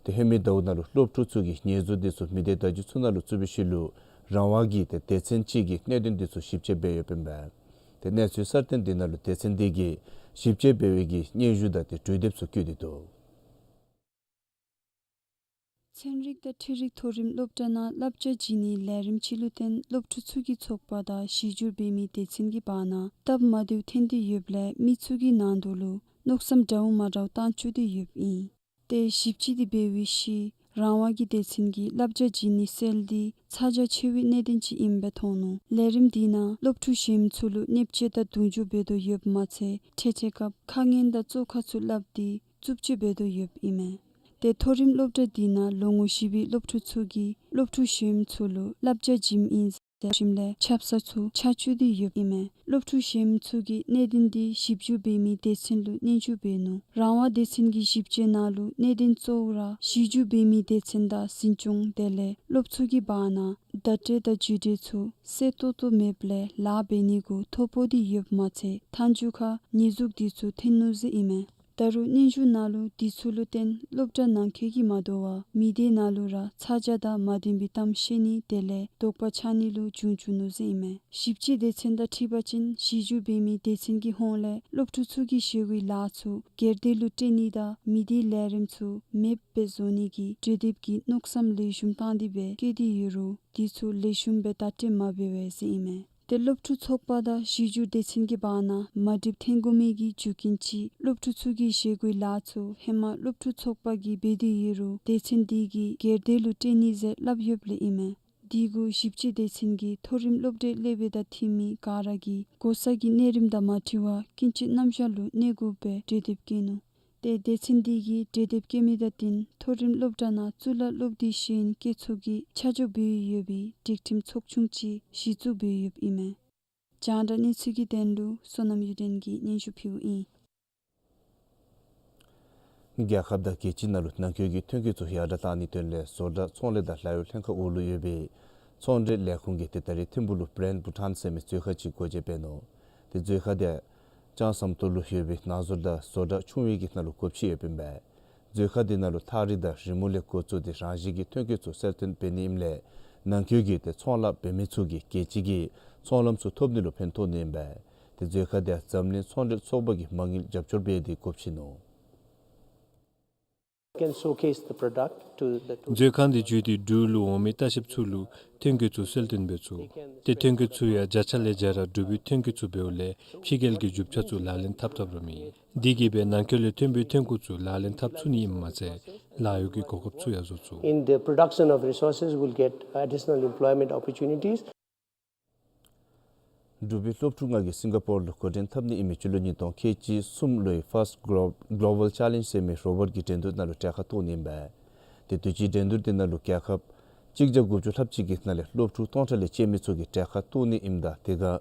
ཏེ་ཧེ་མའི་ཟླཝ་ནང་ལུ་སློབ་ཕྲུག་ཚུ་གིས་ཉེས་འཛུགས་འདི་ཚུ་མི་སྡེ་བརྡ་བརྒྱུད་ཚུ་ནང་ལུ་བཙུགས་པའི་ཤུལ་ལུ་རང་དབང་གི་ཏེ་སྡེ་ཚན་ཅིག་གིས་གནད་དོན་འདི་ཚུ་ཞིབ་དཔྱད་འབད་ཡོདཔ་ཨིན་པས། ཏེ་གནས་ཚུལ་གསར་བཏོན་འདི་ནང་ལུ་སྡེ་ཚན་འདི་གིས་ཞིབ་དཔྱད་འབད་བའི་གི་སྙན་ཞུ་དང་ཏེ་གྲོས་འདེབས་ཚུ་བཀོད་དེ་འདུག། ཚན་རིག་དང་འཕྲུལ་རིག་མཐོ་རིམ་སློབ་གྲྭ་ནང་བསླབ་བྱ་བྱིན་ནིའི་ལས་རིམ་ཅིག་ལུ་བརྟེན་སློབ་ཕྲུག་ཚུ་གི་ཚོགས་པ་དང་གཞི་འགྱུར་འབད་མི་སྡེ་ཚན་གྱི་བར་ན་སྟབས་མ་བདེཝ་ཐོན་ཏེ་ཡོདཔ་ལས་མི་ཚུ་གི་ནང་དོག་ལུ་མནོ་བསམ་འདྲཝ་མ་འདྲཝ་བཏང་བཅུག་སྟེ་ཡོདཔ་ཨིན། ཏེ་ཞིབ་དཔྱད་འདི་འབད་བའི་ཤུལ་རང་དབང་གི་སྡེ་ཚན་གྱིས་བསླབ་བྱ་བྱིན་ནི་སེལ་འདི་ཚ་གྱང་ཆེ་བའི་གནད་དོན་ཅིག་ཨིནམ་སྦེ་མཐོང་ནུག། ལས་རིམ་འདི་ནང་སློབ་ཕྲུག་གཞན་ཚུ་ལུ་གནོད་འཚེ་དང་རྡུང་རྒྱུག་འབད་དོ་ཡོདཔ་མ་ཚད་འཕྲལ་འཕྲལ་སྐབས་ཁ་ངན་དང་བཙོག་ཁ་ཚུ་སླབ་སྟེ་རྩུབ་སྤྱོད་འབད་དོ་ཡོདཔ་ཨིན་མས། ཏེ་མཐོ་རིམ་སློབ་གྲྭ་འདི་ནང་ལོ་ངོ་བཞི་པའི་སློབ་ཕྲུག་ཚུ་གིས་སློབ་ཕྲུག་གཞན་ཚུ་ལུ་བསླབ་བྱ་བྱིནམ་ཨིན་ཟེར་ཞིནམ་ལས་ཆབ་གསང་ཚུ་ཆགས་བཅུག་སྟེ་ཡོདཔ་ཨིན་མས། སློབ་ཕྲུག་གཞན་ཚུ་གིས་གནད་དོན་འདི་ཞིབ་འཇུག་འབད་མི་སྡེ་ཚན་ལུ་སྙན་ཞུ་འབད་ནུག། རང་དབང་སྡེ་ཚན་གྱི་ཞིབ་དཔྱད་ནང་ལུ་གནད་དོན་གཙོ་བོ་ར་གཞི་འགྱུར་འབད་མི་སྡེ་ཚན་དང་འཛིན་སྐྱོང་དེ་ལས་སློབ་ཕྲུག་གི་བར་ན་བརྡ་སྤྲོད་དང་བརྒྱུད་འབྲེལ་ཚུ་གསལ་ཏོག་ཏོ་མེདཔ་ལས་ལཱ་འབད་ནི་གུ་ཐོ་ཕོག་སྟེ་ཡོདཔ་མ་ཚད་མཐའ་མཇུག་ཁར་ཉེས་འཛུགས་འདི་ཚུ་ཐོན་ནུག་ཟེར་ཨིན་མས། ད་རུང་སྙན་ཞུ་ནང་ལུ་འདི་ཚུ་ལུ་བརྟེན་སློབ་གྲྭ་ནང་འཁོད་ཀྱི་མ་དོ་བར་མི་སྡེ་ནང་ལུ་ར་ཚ་གྱང་དང་མ་བདེན་པའི་གཏམ་བཤད་ནི་དེ་ལས་དོགས་པ་ཆགས་ནི་ལུ་འབྱུང་བཅུག་ནུག་ཟེར་ཨིན་མས། ཞིབ་དཔྱད་སྡེ་ཚན་དང་འཁྲིལ་བ་ཅིན་གཞི་འགྱུར་འབད་མི་སྡེ་ཚན་གྱི་ཧོངས་ལས་སློབ་ཕྲུག་ཚུ་གིས་བཞེས་དགོ་པའི་ལཱ་ཚུ་སྒེར་སྡེ་ལུ་སྤྲོད་ནི་དང་མི་སྡེའི་ལས་རིམ་ཚུ་མེདཔ་སྦེ་བཟོ་ནི་གི་གྲོས་འདེབས་ཀྱི་མནོ་བསམ་ལེགས་ཤོམ་བཏང་སྟེ་སྦེ་བཀོད་དེ་ཡོད་རུང་འདི་ཚུ་ལེགས་ཤོམ་སྦེ་བརྡ་སྤྲོད་མ་འབད་བས་ཟེར་ཨིན་མས། ཏེ་སློབ་ཕྲུག་ཚོགས་པ་དང་གཞི་འགྱུར་སྡེ་ཚན་གྱི་བར་ན་མ་འགྲིགཔ་ཐོན་དགོ་མི་གི་རྒྱུ་རྐྱེན་ཅིག་སློབ་ཕྲུག་ཚུ་གིས་བཞེས་དགོ་པའི་ལཱ་ཚུ་ཧེ་མ་སློབ་ཕྲུག་ཚོགས་པ་གིས་འབད་དེ་ཡོད་རུང་སྡེ་ཚན་འདི་གིས་སྒེར་སྡེ་ལུ་སྤྲོད་ནི་ཟེར་སླབ་ཡོདཔ་ལས་ཨིན་མས། འདི་གུ་ཞིབ་དཔྱད་སྡེ་ཚན་གྱིས་མཐོ་རིམ་སློབ་གྲྭའི་སློབ་དཔོན་དང་འཐུས་མི་ག་ར་གིས་གོ་ས་གི་གནས་རིམ་དང་མ་འཁྲིལ་བར་ཀུན་སྤྱོད་རྣམ་གཞག་ལུ་གནས་དགོཔ་སྦེ་གྲོས་འདེབས་བཀོད་ནུག། ཏེ་སྡེ་ཚན་འདི་གིས་གྲོས་འདེབས་བཀོད་མི་དང་བསྟུན་མཐོ་རིམ་སློབ་གྲྭ་ནང་གཙུག་ལག་སློབ་སྡེའི་ཤེས་ཡོན་བསྐྱེད་ཚུགས་ཀྱི་ཆ་འཇོག་འབད་ཡོད་པའི་སྒྲིག་ཁྲིམས་ཚོགས་ཆུང་ཅིག་གཞི་བཙུགས་འབད་ཡོདཔ་ཨིན་མས། རྒྱང་བསྒྲགས་གནས་ཚུལ་གྱི་དོན་ལུ་བསོད་ནམས་གཡུ་སྒྲོན་གྱིས་སྙན་ཞུ་ཕུལཝ་ཨིན། རྒྱལ་ཁབ་དང་རྒྱལ་སྤྱི་ནང་ལུ་ནང་འཁོད་ཀྱི་ཐོན་སྐྱེད་ཚུ་ཡར་དྲག་བཏང་ནིའི་དོན་ལས་བཟོ་གྲྭ་ཚོང་ལས་དང་ལཱ་གཡོག་ལྷན་ཁག་འོག་ལུ་ཡོད་པའི་ཚོང་འབྲེལ་ལས་ཁུངས་ཀྱིས་ཏེ་ད་རིས་ཐིམ་ཕུག་ལུ་བྷྲེནཌ་བྷུ་ཊཱན་ཟེར་མི་མཛོད་ཁང་ཅིག་སྒོ་འབྱེད་འབད་ནུག། ཏེ་མཛོད་ཁང་འདི་ལྕང་ཟམ་ཏོག་ལུ་ཡོད་པའི་ནང་བཟོ་དང་བཟོ་གྲྭ་ཆུང་བའི་གི་ནང་ལུ་སྒོ་ཕྱེ་ཡོདཔ་ཨིན་པས། མཛོད་ཁང་འདི་ནང་ལུ་ཐགས་རིགས་དང་རི་མོ་ལས་འགོ་བཙུགས་ཏེ་རང་བཞིན་གྱི་ཐོན་སྐྱེད་ཚུ་གསལ་སྟོན་འབད་ནི་ཨིནམ་ལས་ནང་འཁོད་ཀྱི་ཏེ་ཚོང་ལཱ་འབད་མི་ཚུ་གིས་རྒྱལ་སྤྱི་གི་ཚོང་ལམ་ཚུ་ཐོབ་ནི་ལུ་ཕན་ཐོགས་ནི་ཨིན་པས། ཏེ་མཛོད་ཁང་འདི་འཛམ་གླིང་ཚོང་འབྲེལ་ཚོགས་པ་གིས་མ་དངུལ་རྒྱབ་སྐྱོར་འབད་དེ་སྒོ་ཕྱེ་ནུག། Can showcase the product to the tourist. མཛོད་ཁང་འདི་བརྒྱུད་དེ་འབྲུག་ལུ་འོང་མི་ལྟ་བཤལཔ་ཚུ་ལུ་ཐོན་སྐྱེད་ཚུ་གསལ་སྟོན་འབད་ཚུགས། ཏེ་ཐོན་སྐྱེད་ཚུ་ཡང་བརྒྱ་ཆ་ལས་བརྒྱ་ར་འབྲུག་པའི་ཐོན་སྐྱེད་ཚུ་འབདཝ་ལས་ཕྱི་རྒྱལ་གྱི་རྒྱུ་ཆ་ཚུ་ལག་ལེན་འཐབ་འཐབ་ར་མས། འདི་གིས་སྦེ་ནང་འཁོད་ལས་ཐོན་པའི་ཐོན་ཁུངས་ཚུ་ལག་ལེན་འཐབ་ཚུགས་ནི་ཨིནམ་མ་ཚད་ལཱ་གཡོག་གི་གོ་སྐབས་ཚུ་ཡང་བཟོ་ཚུགས། In the production of resources, will get additional employment opportunities. འབྲུག་པའི་སློབ་ཕྲུག་ལྔ་གིས་སིང་ག་པོར་ལུ་འགོ་འདྲེན་འཐབ་ནི་ཨིན་མི་སྤྱི་ལོ་ཉིས་སྟོང་ཁལ་གཅིག་གསུམ་ལོའི་ཕཱསཊ་གོ་ལོ་བཱལ་ཅེ་ལེནཇ་ཟེར་མི་རོ་བཊ་ཀྱི་འགྲན་བསྡུར་ནང་ལུ་གྲལ་ཁར་གཏོགས་ནི་ཨིན་པས། ཏེ་དུས་ཅི་འགྲན་བསྡུར་འདི་ནང་ལུ་རྒྱལ་ཁབ་གཅིག་བརྒྱ་དགུ་བཅུ་ལྷགཔ་ཅིག་གི་ནང་ལས་སློབ་ཕྲུག་སྟོང་ཕྲག་ལས་བཅད་མི་ཚུ་གིས་གྲལ་ཁར་གཏོགས་ནི་ཨིནམ་ད་དེ་སྒང་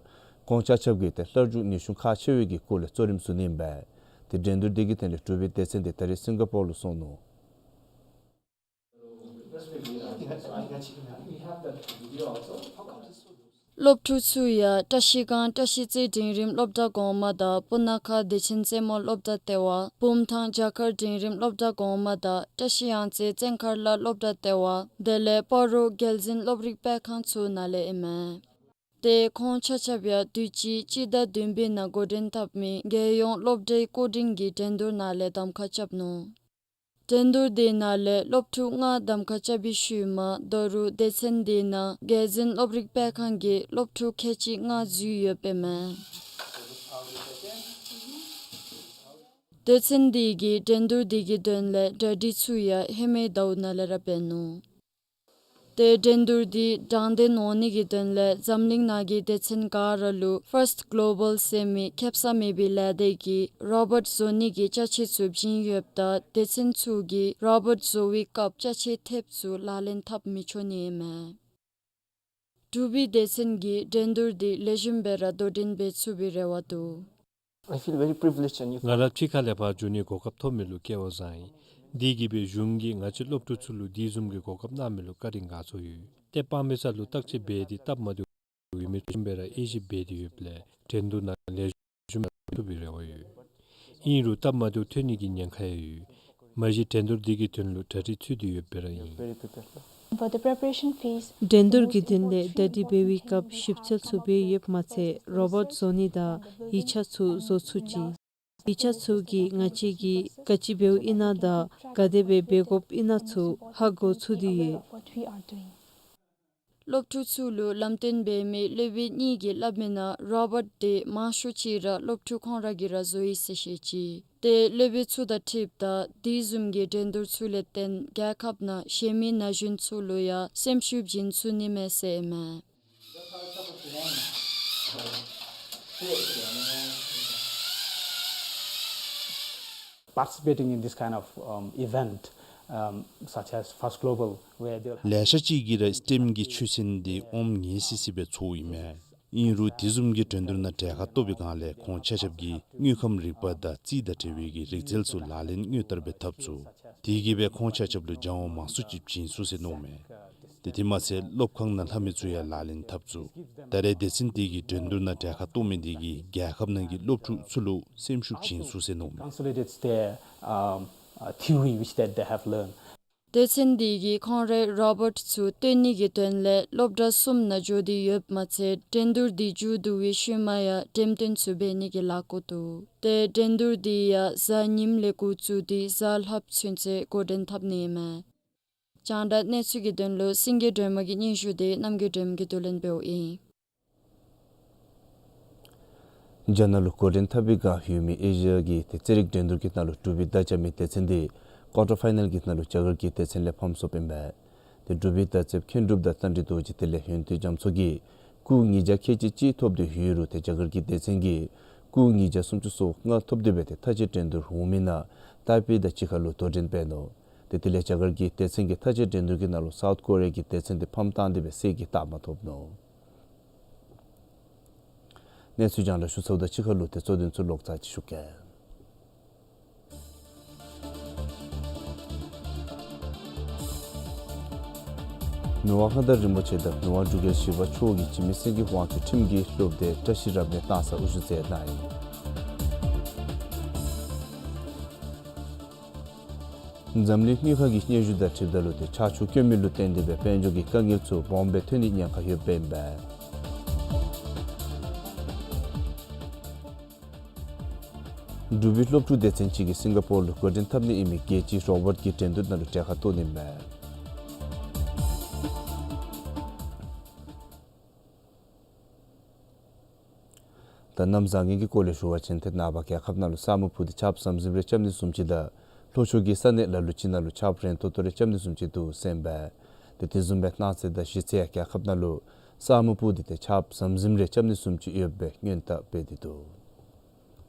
ཁོང་ཆ་ཁྱབ་ཀྱིས་ཏེ་སླར་འབྱུང་ནུས་ཤུགས་ཁག་ཆེ་བའི་གི་སྐོར་ལས་གཙོ་རིམ་བཟུང་ནི་ཨིན་པས། ཏེ་འགྲན་བསྡུར་འདི་གི་དོན་ལས་འབྲུག་པའི་སྡེ་ཚན་འདི་ད་རིས་སིང་ག་པོར་ལུ་སོང་ནུག། སློབ་ཕྲུག་ཚུ་ཡང་བཀྲ་ཤིས་སྒང་བཀྲ་ཤིས་རྩེ་འབྲིང་རིམ་སློབ་གྲྭ་གོང་མ་དང་སྤུ་ན་ཁ་བདེ་ཆེན་རྩེ་མོ་སློབ་གྲྭ་ལྟེ་བ་བུམ་ཐང་རྒྱ་གར་འབྲིང་རིམ་སློབ་གྲྭ་གོང་མ་དང་བཀྲ་ཤིས་གཡང་རྩེ་བཙན་མཁར་ལ་སློབ་གྲྭ་ལྟེ་བ་དེ་ལས་སྤ་རོ་རྒྱལ་འཛིན་སློབ་རིག་སྤེལ་ཁང་ཚུ་ནང་ལས་ཨིན་མས། ཏེ་ཁོང་ཆ་ཁྱབ་ཡང་དུས་ཅི་སྤྱི་ཟླ་བདུན་པའི་ནང་འགོ་འདྲེན་འཐབ་མི་རྒྱལ་ཡོངས་སློབ་གྲྭའི་བསྐོ་འདྲིས་ཀྱི་འགྲན་བསྡུར་ནང་ལས་གདམ་ཁ་རྐྱབ་ནུག། འགྲན་བསྡུར་དེ་ནང་ལས་སློབ་ཕྲུག་ལྔ་གདམ་ཁ་རྐྱབ་པའི་ཤུལ་མ་ད་རུང་སྡེ་ཚན་དེ་ནང་རྒྱལ་འཛིན་སློབ་རིག་སྤེལ་ཁང་གི་སློབ་ཕྲུག་ཁལ་གཅིག་ལྔ་འཛུལ་ཡོདཔ་ཨིན་མས། སྡེ་ཚན་དེ་གིས་འགྲན་བསྡུར་དེ་གི་དོན་ལས་གྲ་སྒྲིག་ཚུ་ཡང་ཧེ་མའི་ཟླཝ་ནང་ལས་ར་འབད་ནུག། ཏེ་འགྲན་བསྡུར་འདི་དྲང་བདེན་འོང་ནི་གི་དོན་ལས་འཛམ་གླིང་ནང་གི་སྡེ་ཚན་ག་ར་ལུ་ཕརསཊ་གོ་ལོ་བཱལ་ཟེར་མི་ཁེབ་ས་མེད་པའི་ལས་སྡེ་གིས་རོ་བཊ་བཟོ་ནི་གི་ཅ་ཆས་ཚུ་བྱིན་ཡོདཔ་ད་སྡེ་ཚན་ཚུ་གིས་རོ་བཊ་བཟོ་བའི་སྐབས་ཅ་ཆས་ཐེབས་ཚུ་ལག་ལེན་འཐབ་མི་ཆོག་ནི་ཨིན་མས། འབྲུག་པའི་སྡེ་ཚན་གྱིས་འགྲན་བསྡུར་འདི་ལེགས་ཤོམ་སྦེ་ར་དོ་འགྲན་འབད་ཚུགས་པའི་རེ་བ་འདུག། I feel very privileged and you ང་ར་ཕྱི་ཁ་ལས་ཕར་འགྱོ་ནིའི་གོ་སྐབས་ཐོབ་མི་ལུ་སྐལ་བ་བཟང་ཡི། དེ་གིས་སྦེ་གཞུང་གིས་ང་བཅས་སློབ་ཕྲུག་ཚུ་ལུ་དེ་བཟུམ་གྱི་གོ་སྐབས་གནང་མི་ལུ་བཀའ་དྲིན་དགའ་ཚོར་ཡོད། ཏེ་དཔང་མི་ས་ལུ་བརྟག་དཔྱད་འབད་དེ་སྟབས་མ་བདེཝ་ཡོད་མི་ཚུ་སྦེ་ར་དབྱེ་ཞིབ་འབད་དེ་ཡོདཔ་ལས་འགྲན་བསྡུར་ནང་ལེགས་ཤོམ་ཐོབ་པའི་རེ་བ་ཡོད། ཨིན་རུང་སྟབས་མ་བདེཝ་ཐོན་ནི་གི་ཉེན་ཁ་ཡང་ཡོད། མ་གཞི་འགྲན་བསྡུར་འདི་གི་དོན་ལུ་གྲ་སྒྲིག་ཚུད་དེ་ཡོདཔ་སྦེ་ར་ཨིན། For the preparation phase, འགྲན་བསྡུར་གྱི་དོན་ལས་གྲ་སྒྲིག་འབད་བའི་སྐབས་ཞིབ་འཚོལ་ཚུ་འབད་ཡོདཔ་མ་ཚད་རོ་བཊ་བཟོ་ནི་དང་ཡིག་ཆ་ཚུ་བཟོ་ཚུགས་ཅི། ཡིག་ཆ་ཚུ་གིས་ང་བཅས་ཀྱིས་ག་ཅི་འབདཝ་ཨིན་ན་དང་ག་དེ་སྦེ་འབད་དགོཔ་ཨིན་ན་ཚུ་ཧ་གོ་ཚུགས་ཏེ་ཡོད། སློབ་ཕྲུག་ཚུ་ལུ་ལམ་སྟོན་འབད་མི་སློབ་དཔོན་གཉིས་ཀྱིས་སླབ་མིའི་ནང་རོ་བཊ་འདི་མང་ཤོས་ཅིག་ར་སློབ་ཕྲུག་ཁོང་ར་གིས་ར་བཟོ་ཡི་ཟེར་བཤད་ཅི། ཏེ་སློབ་དཔོན་ཚུ་དང་འཁྲིལཝ་ད་དེ་བཟུམ་གྱི་འགྲན་བསྡུར་ཚུ་ལས་བརྟེན་རྒྱལ་ཁབ་ནང་གཞན་མི་ན་གཞོན་ཚུ་ལུ་ཡང་སེམས་ཤུགས་བྱིན་ཚུགས་ནི་མས་ཟེར་ཨིན་མས། Participating in this kind of, um, event, um, such as First Global, where they'll have ལེ་ཤ་ཅིག་གིས་ར་སི་ཊེམ་གྱི་ཆོད་སེམས་འདི་ཨོམ་ངེས་སི་སི་སྦེ་ཚོརཝ་ཨིན་མས། ཨིན་རུང་དེ་བཟུམ་གྱི་འགྲན་བསྡུར་ནང་གྲལ་ཁར་གཏོགས་པའི་སྒང་ལས་ཁོང་ཆ་ཁྱབ་ཀྱིས་དངོས་ཁམས་རིག་པ་དང་རྩིས་དང་འབྲེལ་བའི་གི་རིག་རྩལ་ཚུ་ལག་ལེན་དངོས་བསྟར་འབད་འཐབ་ཚུགས། དེ་གིས་སྦེ་ཁོང་ཆ་ཁྱབ་ལུ་སྦྱང་བ་མང་སུ་ཅིག་བྱིན་ཚུགས་ཟེར་མནོཝ་མས། ཏེ་དེ་མ་ཚད་སློབ་ཁང་ནང་ལྷབ་མི་ཚུ་ཡང་ལག་ལེན་འཐབ་ཚུགས། ད་རེས་སྡེ་ཚན་དེ་གིས་འགྲན་བསྡུར་ནང་གྲལ་ཁར་གཏོགས་མི་དེ་གིས་རྒྱལ་ཁབ་ནང་གི་སློབ་ཕྲུག་ཚུ་ལུ་སེམས་ཤུགས་བྱིན་ཚུགས་ཟེར་མནོཝ་མས། Consolidates their, um, uh, theory which that they have learned. སྡེ་ཚན་དེ་གིས་ཁོང་རའི་རོ་བཊ་ཚུ་སྟོན་ནི་གི་དོན་ལས་སློབ་གྲྭ་གསུམ་ནང་འགྱོ་སྟེ་ཡོདཔ་མ་ཚད་འགྲན་བསྡུར་དེ་མཇུག་བསྡུ་བའི་ཤུལ་མ་ཡང་འགྲེམས་སྟོན་ཚུ་འབད་ནི་གི་ལཱ་འགོ་འདུག། ཏེ་འགྲན་བསྡུར་དེ་ཡང་གཟའ་ཉིམ་ལས་འགོ་བཙུགས་ཏེ་གཟའ་ལྷགཔ་ཚུན་ཚོད་འགོ་འདྲེན་འཐབ་ནི་ཨིན་མས། རྒྱང་བསྒྲགས་གནས་ཚུལ་གྱི་དོན་ལུ་སེང་གེ་སྒྲོལ་མ་གི་སྙན་ཞུ་དེ་རྣམ་རྒྱལ་སྒྲོལ་མ་གིས་བསྡུ་ལེན་འབདཝ་ཨིན། རྒྱ་ནག་ལུ་འགོ་འདྲེན་འཐབ་པའི་སྒང་ཡོད་མི་ཨེ་ཤི་ཡ་གི་ཏེ་རྩེད་རིགས་འགྲན་བསྡུར་གྱི་ནང་ལུ་འབྲུག་པའི་མདའ་རྐྱབ་མི་སྡེ་ཚན་དེ་ཀོར་ཊར་ཕའི་ནཱལ་གྱི་ནང་ལུ་རྒྱ་གར་གྱི་སྡེ་ཚན་ལས་ཕམ་སོཔ་ཨིན་པས། ཏེ་འབྲུག་པའི་མདའ་རྩེདཔ་མཁྱེན་གྲུབ་དང་རྟ་མགྲིན་རྡོ་རྗེ་དེ་ལས་ཡོན་ཏན་རྒྱ་མཚོ་གིས་སྐུགས་ཉིས་བརྒྱ་ཁལ་གཅིག་གཅིག་ཐོབ་སྟེ་ཡོད་རུང་ཏེ་རྒྱ་གར་གྱི་སྡེ་ཚན་གྱིས་སྐུགས་ཉིས་བརྒྱ་སུམ་ཅུ་སོ་ལྔ་ཐོབ་སྟེ་སྦེ་ཏེ་མཐའ་དཔྱད་འགྲན་བསྡུར་འོང་མི་ནང་ཏཱའི་པེ་དང་གཅིག་ཁར་ལུ་དོ་འགྲན་འབད་ནུག། ཏེ་དེ་ལས་རྒྱ་གར་གྱི་སྡེ་ཚན་གྱིས་མཐའ་དཔྱད་འགྲན་བསྡུར་གྱི་ནང་ལུ་སའུཐ་ཀོ་རི་ཡ་གི་སྡེ་ཚན་དེ་ཕམ་བཏང་སྟེ་སྦེ་གསལ་གྱི་རྟགས་མ་ཐོབ་ནུག། གནས་ཚུལ་རྒྱང་བསྒྲགས་ཞུ་ཚརཝ་ད་གཅིག་ཁར་ལུ་ཏེ་གཙོ་དོན་ཚུ་ལོག་ཚར་ཅིག་ཞུ་གེ། མི་དབང་མངའ་བདག་རིན་པོ་ཆེ་དང་མི་དབང་འབྲུག་རྒྱལ་བཞི་པ་མཆོག་གིས་འཇིགས་མེད་སེང་གེ་དབང་ཕྱུག་ཁྲིམས་ཀྱི་སློབ་སྡེ་བཀྲ་ཤིས་རབ་གནས་གཏང་སར་དབུ་བཞུགས་མཛད་གནང་ཡི། འཛམ་གླིང་དངུལ་ཁང་གི་སྙན་ཞུ་དང་འཁྲིལཝ་ད་ལུ་ཏེ་ཆར་ཆུ་དཀོན་མི་ལུ་བརྟེན་ཏེ་སྦེ་དཔལ་འབྱོར་གྱི་དཀའ་ངལ་ཚུ་སྦོམ་སྦེ་ཐོན་ནིའི་ཉེན་ཁ་ཡོདཔ་ཨིན་པས། འབྲུག་པའི་སློབ་ཕྲུག་སྡེ་ཚན་ཅིག་གིས་སིང་ག་པོར་ལུ་འགོ་འདྲེན་འཐབ་ནི་ཨིན་མི་རྒྱལ་སྤྱིའི་རོ་བཊ་ཀྱི་འགྲན་བསྡུར་ནང་ལུ་གྲལ་ཁར་གཏོགས་ནི་མས། ད་གནམ་བཟང་ངན་གྱི་སྐོར་ལས་ཞུ་བ་ཅིན་ཏེ་ནངས་པ་རྒྱལ་ཁབ་ནང་ལུ་ས་སྨུག་སྤུབས་ཏེ་ཆརཔ་ཟམ་ཟིམ་རེ་རྐྱབ་ནི་བཟུམ་ཅིག་དང་ལྷོ་ཕྱོགས་ཀྱི་ས་གནས་ལ་ལུ་ཅིག་ནང་ལུ་ཆརཔ་རན་ཏོག་ཏོ་རེ་རྐྱབ་ནི་བཟུམ་ཅིག་འདུག་ཟེར་ཨིན་པས། ཏེ་དེ་བཟུམ་སྦེ་གནངས་ཚེ་དང་གཞེས་ཚེ་ཡང་རྒྱལ་ཁབ་ནང་ལུ་ས་སྨུག་སྤུབས་ཏེ་ཏེ་ཆརཔ་ཟམ་ཟིམ་རེ་རྐྱབ་ནི་བཟུམ་ཅིག་ཡོད་པའི་སྔོན་བརྡ་སྤེལ་ཏེ་འདུག།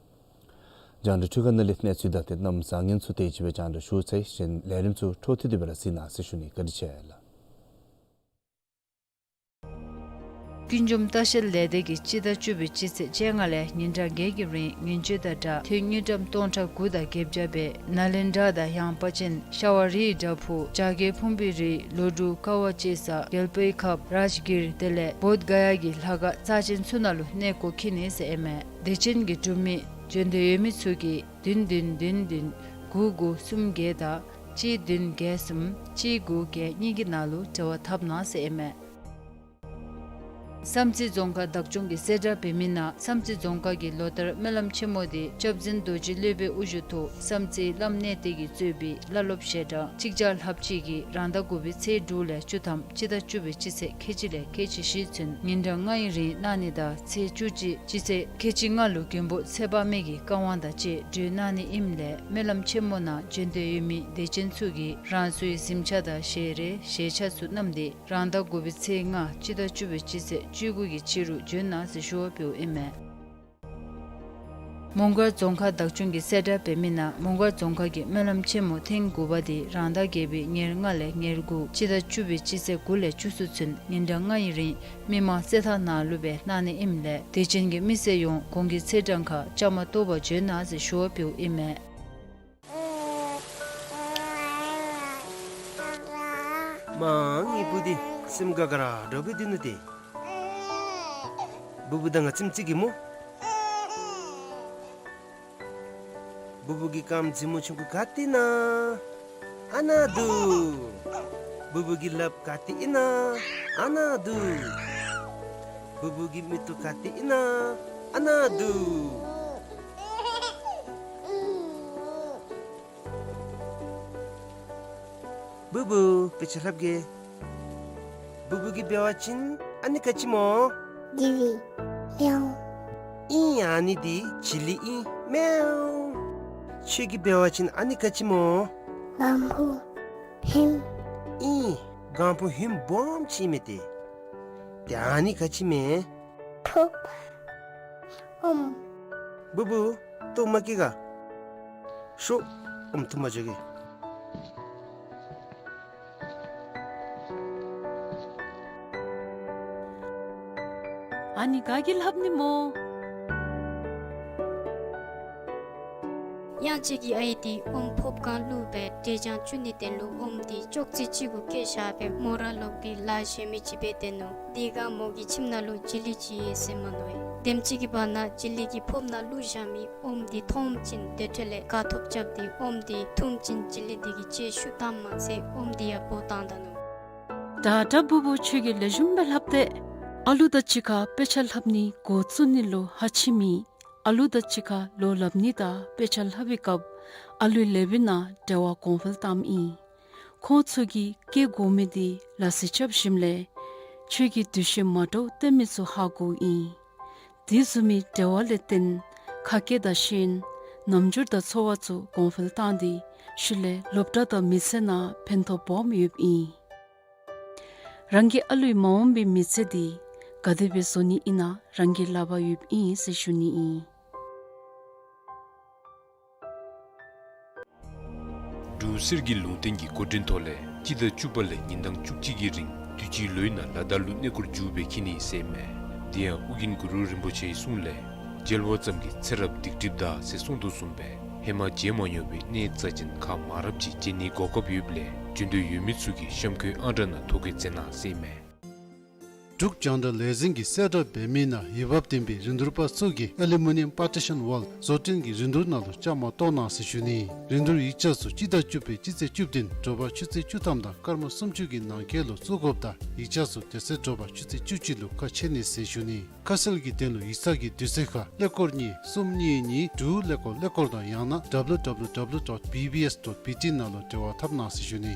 རྒྱང་བསྒྲགས་འཕྲུལ་ཁང་ནང་ལས་གནས་ཚུལ་དང་ཏེ་གནམ་བཟང་ངན་ཚུ་དེ་ཅིག་སྦེ་རྒྱང་བསྒྲགས་ཞུ་ཚར་ཡི། གཞན་ལས་རིམ་ཚུ་འཕྲོ་མཐུད་དེ་སྦེ་ར་གཟིགས་གནང་ཟེར་ཞུ་ནི། བཀའ་དྲིན་ཆེ་ལགས། ཀུན་འབྱུང་ལྟ་བཤལ་ལས་སྡེ་གིས་སྤྱི་ཟླ་བཅུ་པའི་སྤྱི་ཚེས་བཅོ་ལྔ་ལས་ཉིན་གྲངས་བརྒྱད་ཀྱི་རིང་ཉིན་བཅུ་དང་སྦྲགས་ཐོན་དངུལ་ཀྲམ་སྟོང་ཕྲག་དགུ་དང་བརྒྱད་བརྒྱ་སྦེ་ནཱ་ལེནྡྲ་དང་ཡངས་པ་ཅན་ཤ་བ་རིའི་བྲག་ཕུག་བྱ་རྒོད་ཕུང་པོའི་རི་ལོ་དྲུག་ཀ་བ་ཅེ་ས་གྱལ་པོའི་ཁབ་རཱཇ་གིར་དེ་ལས་བོདྷ་ག་ཡ་གི་ལྷ་ཁང་རྩ་ཅན་ཚུ་ནང་ལུ་གནས་སྐོར་འཁྱིད་ནི་ཟེར་ཨིན་མས། དེ་ཅན་གྱི་འབྲུག་མི་འབྱོན་འདོད་ཡོད་མི་ཚུ་གིས་བདུན་བདུན་བདུན་བདུན་དགུ་དགུ་གསུམ་བརྒྱད་དང་གཅིག་བདུན་བརྒྱད་གསུམ་གཅིག་དགུ་བརྒྱད་གཉིས་ཀྱི་ནང་ལུ་འབྲེལ་བ་འཐབ་གནང་ཟེར་ཨིན་མས། བསམ་རྩེ་རྫོང་ཁག་བདག་སྐྱོང་གིས་གསལ་བསྒྲགས་འབད་མི་ནང་བསམ་རྩེ་རྫོང་ཁག་གི་ལོ་ལྟར་སྨོན་ལམ་ཆེན་མོ་དེ་སྐྱབས་འཛིན་རྡོ་རྗེ་སློབ་དཔོན་དབུ་བཞུགས་ཐོག་བསམ་རྩེ་བླམ་གནས་བརྟན་གྱིས་གཙོས་པའི་བླ་སློབ་ཞལ་གྲངས་གཅིག་བརྒྱ་ལྷགཔ་ཅིག་གིས་རང་ཟླ་དགུ་པའི་ཚེས་དྲུག་ལས་བཅུ་ཐམ་སྤྱི་ཟླ་བཅུ་པའི་སྤྱི་ཚེས་ཁལ་གཅིག་ལས་ཁལ་གཅིག་བཞི་ཚུན་ཉིན་གྲངས་ལྔ་ཡི་རིང་གནང་ནི་དང་ཚེས་བཅུ་གཅིག་སྤྱི་ཚེས་ཁལ་གཅིག་ལྔ་ལུ་མགོན་པོ་ཚེ་དཔག་མེད་ཀྱི་བཀའ་དབང་དང་བཅས་གྲོལ་གནང་ནི་ཨིནམ་ལས་སྨོན་ལམ་ཆེན་མོ་ནང་བྱོན་འདོད་ཡོད་མི་དད་ཅན་ཚུ་གིས་རང་སོའི་གཟིམ་ཆས་དང་ཞལ་རས་ཞལ་ཆས་ཚུ་བསྣམས་ཏེ་རང་ཟླ་དགུ་པའི་ཚེས་ལྔ་སྤྱི་ཟླ་བཅུ་པའི་སྤྱི་ཚེས་བཅུ་དགུ་གི་ཕྱི་རུ་བྱོན་གནང་ཟེར་ཞུ་བ་འབདཝ་ཨིན་མས། མོང་སྒར་རྫོང་ཁག་བདག་སྐྱོང་གིས་གསལ་བསྒྲགས་འབད་མི་ནང་མོང་སྒར་རྫོང་ཁག་གི་སྨོན་ལམ་ཆེན་མོ་ཐེངས་དགུ་པ་དེ་རང་ཟླ་བརྒྱད་པའི་ཉེར་ལྔ་ལས་ཉེར་དགུ་སྤྱི་ཟླ་བཅུ་པའི་སྤྱི་ཚེས་དགུ་ལས་བཅུ་གསུམ་ཚུན་ཉིན་གྲངས་ལྔ་ཡི་རིང་མི་མང་རྩེད་ཐང་ནང་ལུ་སྦེ་གནང་ནི་ཨིནམ་ལས་དད་ཅན་གྱི་མི་སེར་ཡོངས་གོང་གི་ཚེས་གྲངས་ཁར་བཅའ་མར་གཏོགས་པར་བྱོན་གནང་ཟེར་ཞུ་བ་འབདཝ་ཨིན་མས། མ་ངེའི་བུ་འདི་སེམས་དགའ་དགའ་ར་འདྲཝ་སྦེ་སྡོད་ནུག་ཏེ། བུ་བུ་དང་ང་ཙམ་ཅིག་གིས་སྨོ། བུ་བུ་གི་རྐངམ་རྫི་མོ་ཆུང་ཀུ་ག་ཏེ་ཨིན་ན། ཨ་ནཱ་འདུག། བུ་བུ་གི་ལགཔ་ག་ཏེ་ཨིན་ན། ཨ་ནཱ་འདུག། བུ་བུ་གི་མིག་ཏོ་ག་ཏེ་ཨིན་ན། ཨ་ནཱ་འདུག། བུ་བུ་དཔེ་ཆ་ལྷབ་གེ། བུ་བུ་གི་འབད་བ་ཅིན་ཨ་ནི་ག་ཅི་སྨོ། ཇི་ལི། མེའུ། ཨིན། ཨ་ནི་འདི་ཇི་ལི་ཨིན། མེའུ། ཁྱོད་ཀྱིས་འབད་བ་ཅིན་ཨ་ནི་ག་ཅི་སྨོ། སྒམ་པོ། ཧིམ། ཨིན། སྒམ་པོ་ཧིམ་སྦོམ་ཅིག་མས་ཏེ། ཏེ་ཨ་ནི་ག་ཅི་མས། ཕོརཔ། ཨོམ། བུ་བུ་ལྟོཝ་མ་བཀྱེས་ག། ཤོག། ཨོམ་འཐུང་པར་འགྱོ་གེ། ཨ་ནི་ག་གིས་ལྷབ་ནི་སྨོ། དབྱངས་ཅན་གྱི་ཨའི་འདི་ཨོམ་ཕོརཔ་སྒང་བླུགས་སྦེ་འབྲས་ཆང་བཙུགས་ནིའི་དོན་ལུ་ཨོམ་འདི་ཅོག་ཙེ་གཅིག་གུ་བཀལ་བཞག་སྦེ་མོ་ར་ལོག་སྟེ་ལཱ་གཞན་མི་ཅིག་འབད་དེ་ནུག། དེ་སྒང་མོ་གི་ཁྱིམ་ནང་ལུ་ཇི་ལི་ཅིག་ཡོད་ཟེར་མ་ནུག་པས། དེམ་ཅིག་གི་བར་ན་ཇི་ལི་གི་ཕོརཔ་ནང་བླུགས་བཞག་མི་ཨོམ་འདི་མཐོངམ་ཅིག་དེ་འཕྲོ་ལས་དགའ་ཐོབ་རྐྱབ་སྟེ་ཨོམ་འདི་འཐུངམ་ཅིག་ཇི་ལི་འདི་གིས་ལྕེ་ཤུགས་བཏངམ་མ་ཚད་ཨོམ་འདི་ཡང་སྦོ་བཏང་ད་ནུག། ད་ད་བུ་བུ་ཁྱོད་ཀྱིས་ལེགས་ཤོམ་སྦེ་ལྷབ་སྟེ། ཨ་ལུ་དང་གཅིག་ཁར་དཔེ་ཆ་ལྷབ་ནི་འགོ་བཙུགས་ནི་ལུ་ཧ་ཅིག་མེད། ཨ་ལུ་དང་གཅིག་ཁར་ལོ་ལྷབ་ནི་དང་དཔེ་ཆ་ལྷབ་པའི་སྐབས་ཨ་ལུའི་ལེགས་པའི་ནང་འབྲེལ་བ་གོང་འཕེལ་བཏངམ་ཨིན། ཁོང་ཚུ་གིས་སྐྱེ་དགོ་མི་འདི་ལག་རྩལ་རྐྱབ་ཞིནམ་ལས་ཁྱོད་ཀྱིས་འདུ་ཤེས་མ་འདྲཝ་སྟོན་མི་ཚུ་ཧ་གོཝ་ཨིན། དེ་བཟུམ་མའི་འབྲེལ་བ་ལས་བརྟེན་ཁ་སྐད་དང་ཤེས་ཡོན་རྣམ་འགྱུར་དང་ཚོར་བ་ཚུ་གོང་འཕེལ་བཏང་སྟེ་ཤུལ་ལས་སློབ་གྲྭ་དང་མི་ཚེ་ནང་ཕན་ཐོགས་སྦོམ་ཡོདཔ་ཨིན། རང་གིས་ཨ་ལུའི་མ་འོངས་པའི་མི་ཚེ་འདི་ག་དེ་སྦེ་བཟོ་ནི་ཨིན་ན་རང་གི་ལག་པར་ཡོདཔ་ཨིན་ཟེར་ཞུ་ནི་ཨིན། འབྲུག་གསེར་གྱི་ལུང་བསྟན་གྱི་འགོ་འདྲེན་ཐོག་ལས་སྤྱི་ཟླ་བཅུ་པ་ལས་ཉིན་གྲངས་བཅུ་གཅིག་གི་རིང་དུས་ཅི་ལོའི་ནང་ལ་དྭགས་ལུ་གནས་སྐོར་མཇུག་སྦེ་འཁྱིད་ནི་ཟེར་མས། དེ་ཡང་ཨོ་རྒྱན་གུ་རུ་རིན་པོ་ཆེའི་གསུང་ལས་མཇལ་བ་ཙམ་གྱིས་ཚེ་རབས་སྡིག་སྒྲིབ་འདག་ཟེར་གསུངས་དོ་བཟུམ་སྦེ་ཧེ་མ་མཇལ་མ་མྱོང་བའི་གནས་རྩ་ཅན་ཁག་མང་རབས་ཅིག་མཇལ་ནིའི་གོ་སྐབས་ཡོདཔ་ལས་བྱོན་འདོད་ཡོད་མི་ཚུ་གིས་གཤམ་འཁོད་ཨང་གྲངས་ནང་ཐོ་བཀོད་མཛད་གནང་ཟེར་མས། འབྲུག་རྒྱང་བསྒྲགས་ལས་འཛིན་གྱིས་གསལ་བསྒྲགས་འབད་མི་ནང་འོས་འབབ་ལྡན་པའི་རིན་བསྡུར་པ་ཚུ་གིས་ཨེ་ལུ་མི་ནི་ཡམ་པར་ཊི་ཤཱན་ཝཱལ་བཟོ་སྐྲུན་གྱི་རིན་བསྡུར་ནང་ལུ་བཅའ་མར་གཏོགས་གནང་ཟེར་ཞུ་ནི། རིན་བསྡུར་ཡིག་ཆ་ཚུ་སྤྱི་ཟླ་བཅུ་པའི་སྤྱི་ཚེས་བཅུ་བདུན་དྲོ་པ་ཆུ་ཚོད་བཅུ་ཐམ་དང་སྐར་མ་སུམ་ཅུ་གི་ནང་འཁོད་ལུ་བཙུགས་དགོཔ་དང་ཡིག་ཆ་ཚུ་དེ་ཚེ་དྲོ་པ་ཆུ་ཚོད་བཅུ་གཅིག་ལུ་ཁ་ཕྱེ་ནི་ཟེར་ཞུ་ནི། ཁ་གསལ་གྱི་དོན་ལུ་ཡིག་ཚང་གི་དུས་ཚོད་ཁར་ཀླད་ཀོར་གཉིས་གསུམ་གཉིས་གཉིས་དྲུག་ཀླད་ཀོར་ཀླད་ཀོར་དང་ཡང་ན་W W W dot B B S dot B T ནང་ལུ་འབྲེལ་བ་འཐབ་གནང་ཟེར་ཞུ་ནི།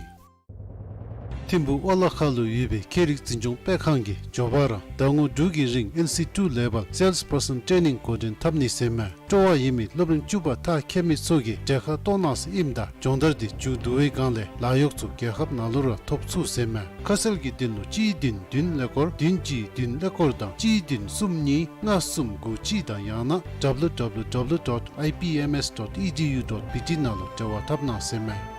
ཐིམ་ཕུག་ཝ་ལ་ཁ་ལུ་ཡོད་པའི་ཁྱད་རིག་འཛིན་སྐྱོང་སྤེལ་ཁང་གིས་མགྱོགས་པ་ར་ཟླ་ངོ་དྲུག་གི་རིང་ཨེན་སི་ཊུ་ལེ་ཝལ་སེལསི་པར་སཱན་ཊེ་ནིང་འགོ་འདྲེན་འཐབ་ནི་ཟེར་མས། སྤྲོ་བ་ཡོད་མི་སློབ་རིམ་བཅུ་པ་མཐར་འཁྱོལ་མི་ཚུ་གིས་གྲལ་ཁར་གཏོགས་གནང་ཟེར་ཨིནམ་ད་སྦྱོང་བརྡར་འདི་མཇུག་བསྡུ་བའི་སྒང་ལས་ལཱ་གཡོག་ཚུ་རྒྱལ་ཁབ་ནང་ལུ་ར་ཐོབ་ཚུགས་ཟེར་མས། ཁ་གསལ་གྱི་དོན་ལུ་གཅིག་བདུན་བདུན་ཀླད་ཀོར་བདུན་གཅིག་བདུན་ཀླད་ཀོར་དང་གཅིག་བདུན་གསུམ་གཉིས་ལྔ་གསུམ་དགུ་གཅིག་དང་ཡང་ན་W W W dot I P M S dot E D U dot B T ནང་ལུ་འབྲེལ་བ་འཐབ་གནང་ཟེར་མས།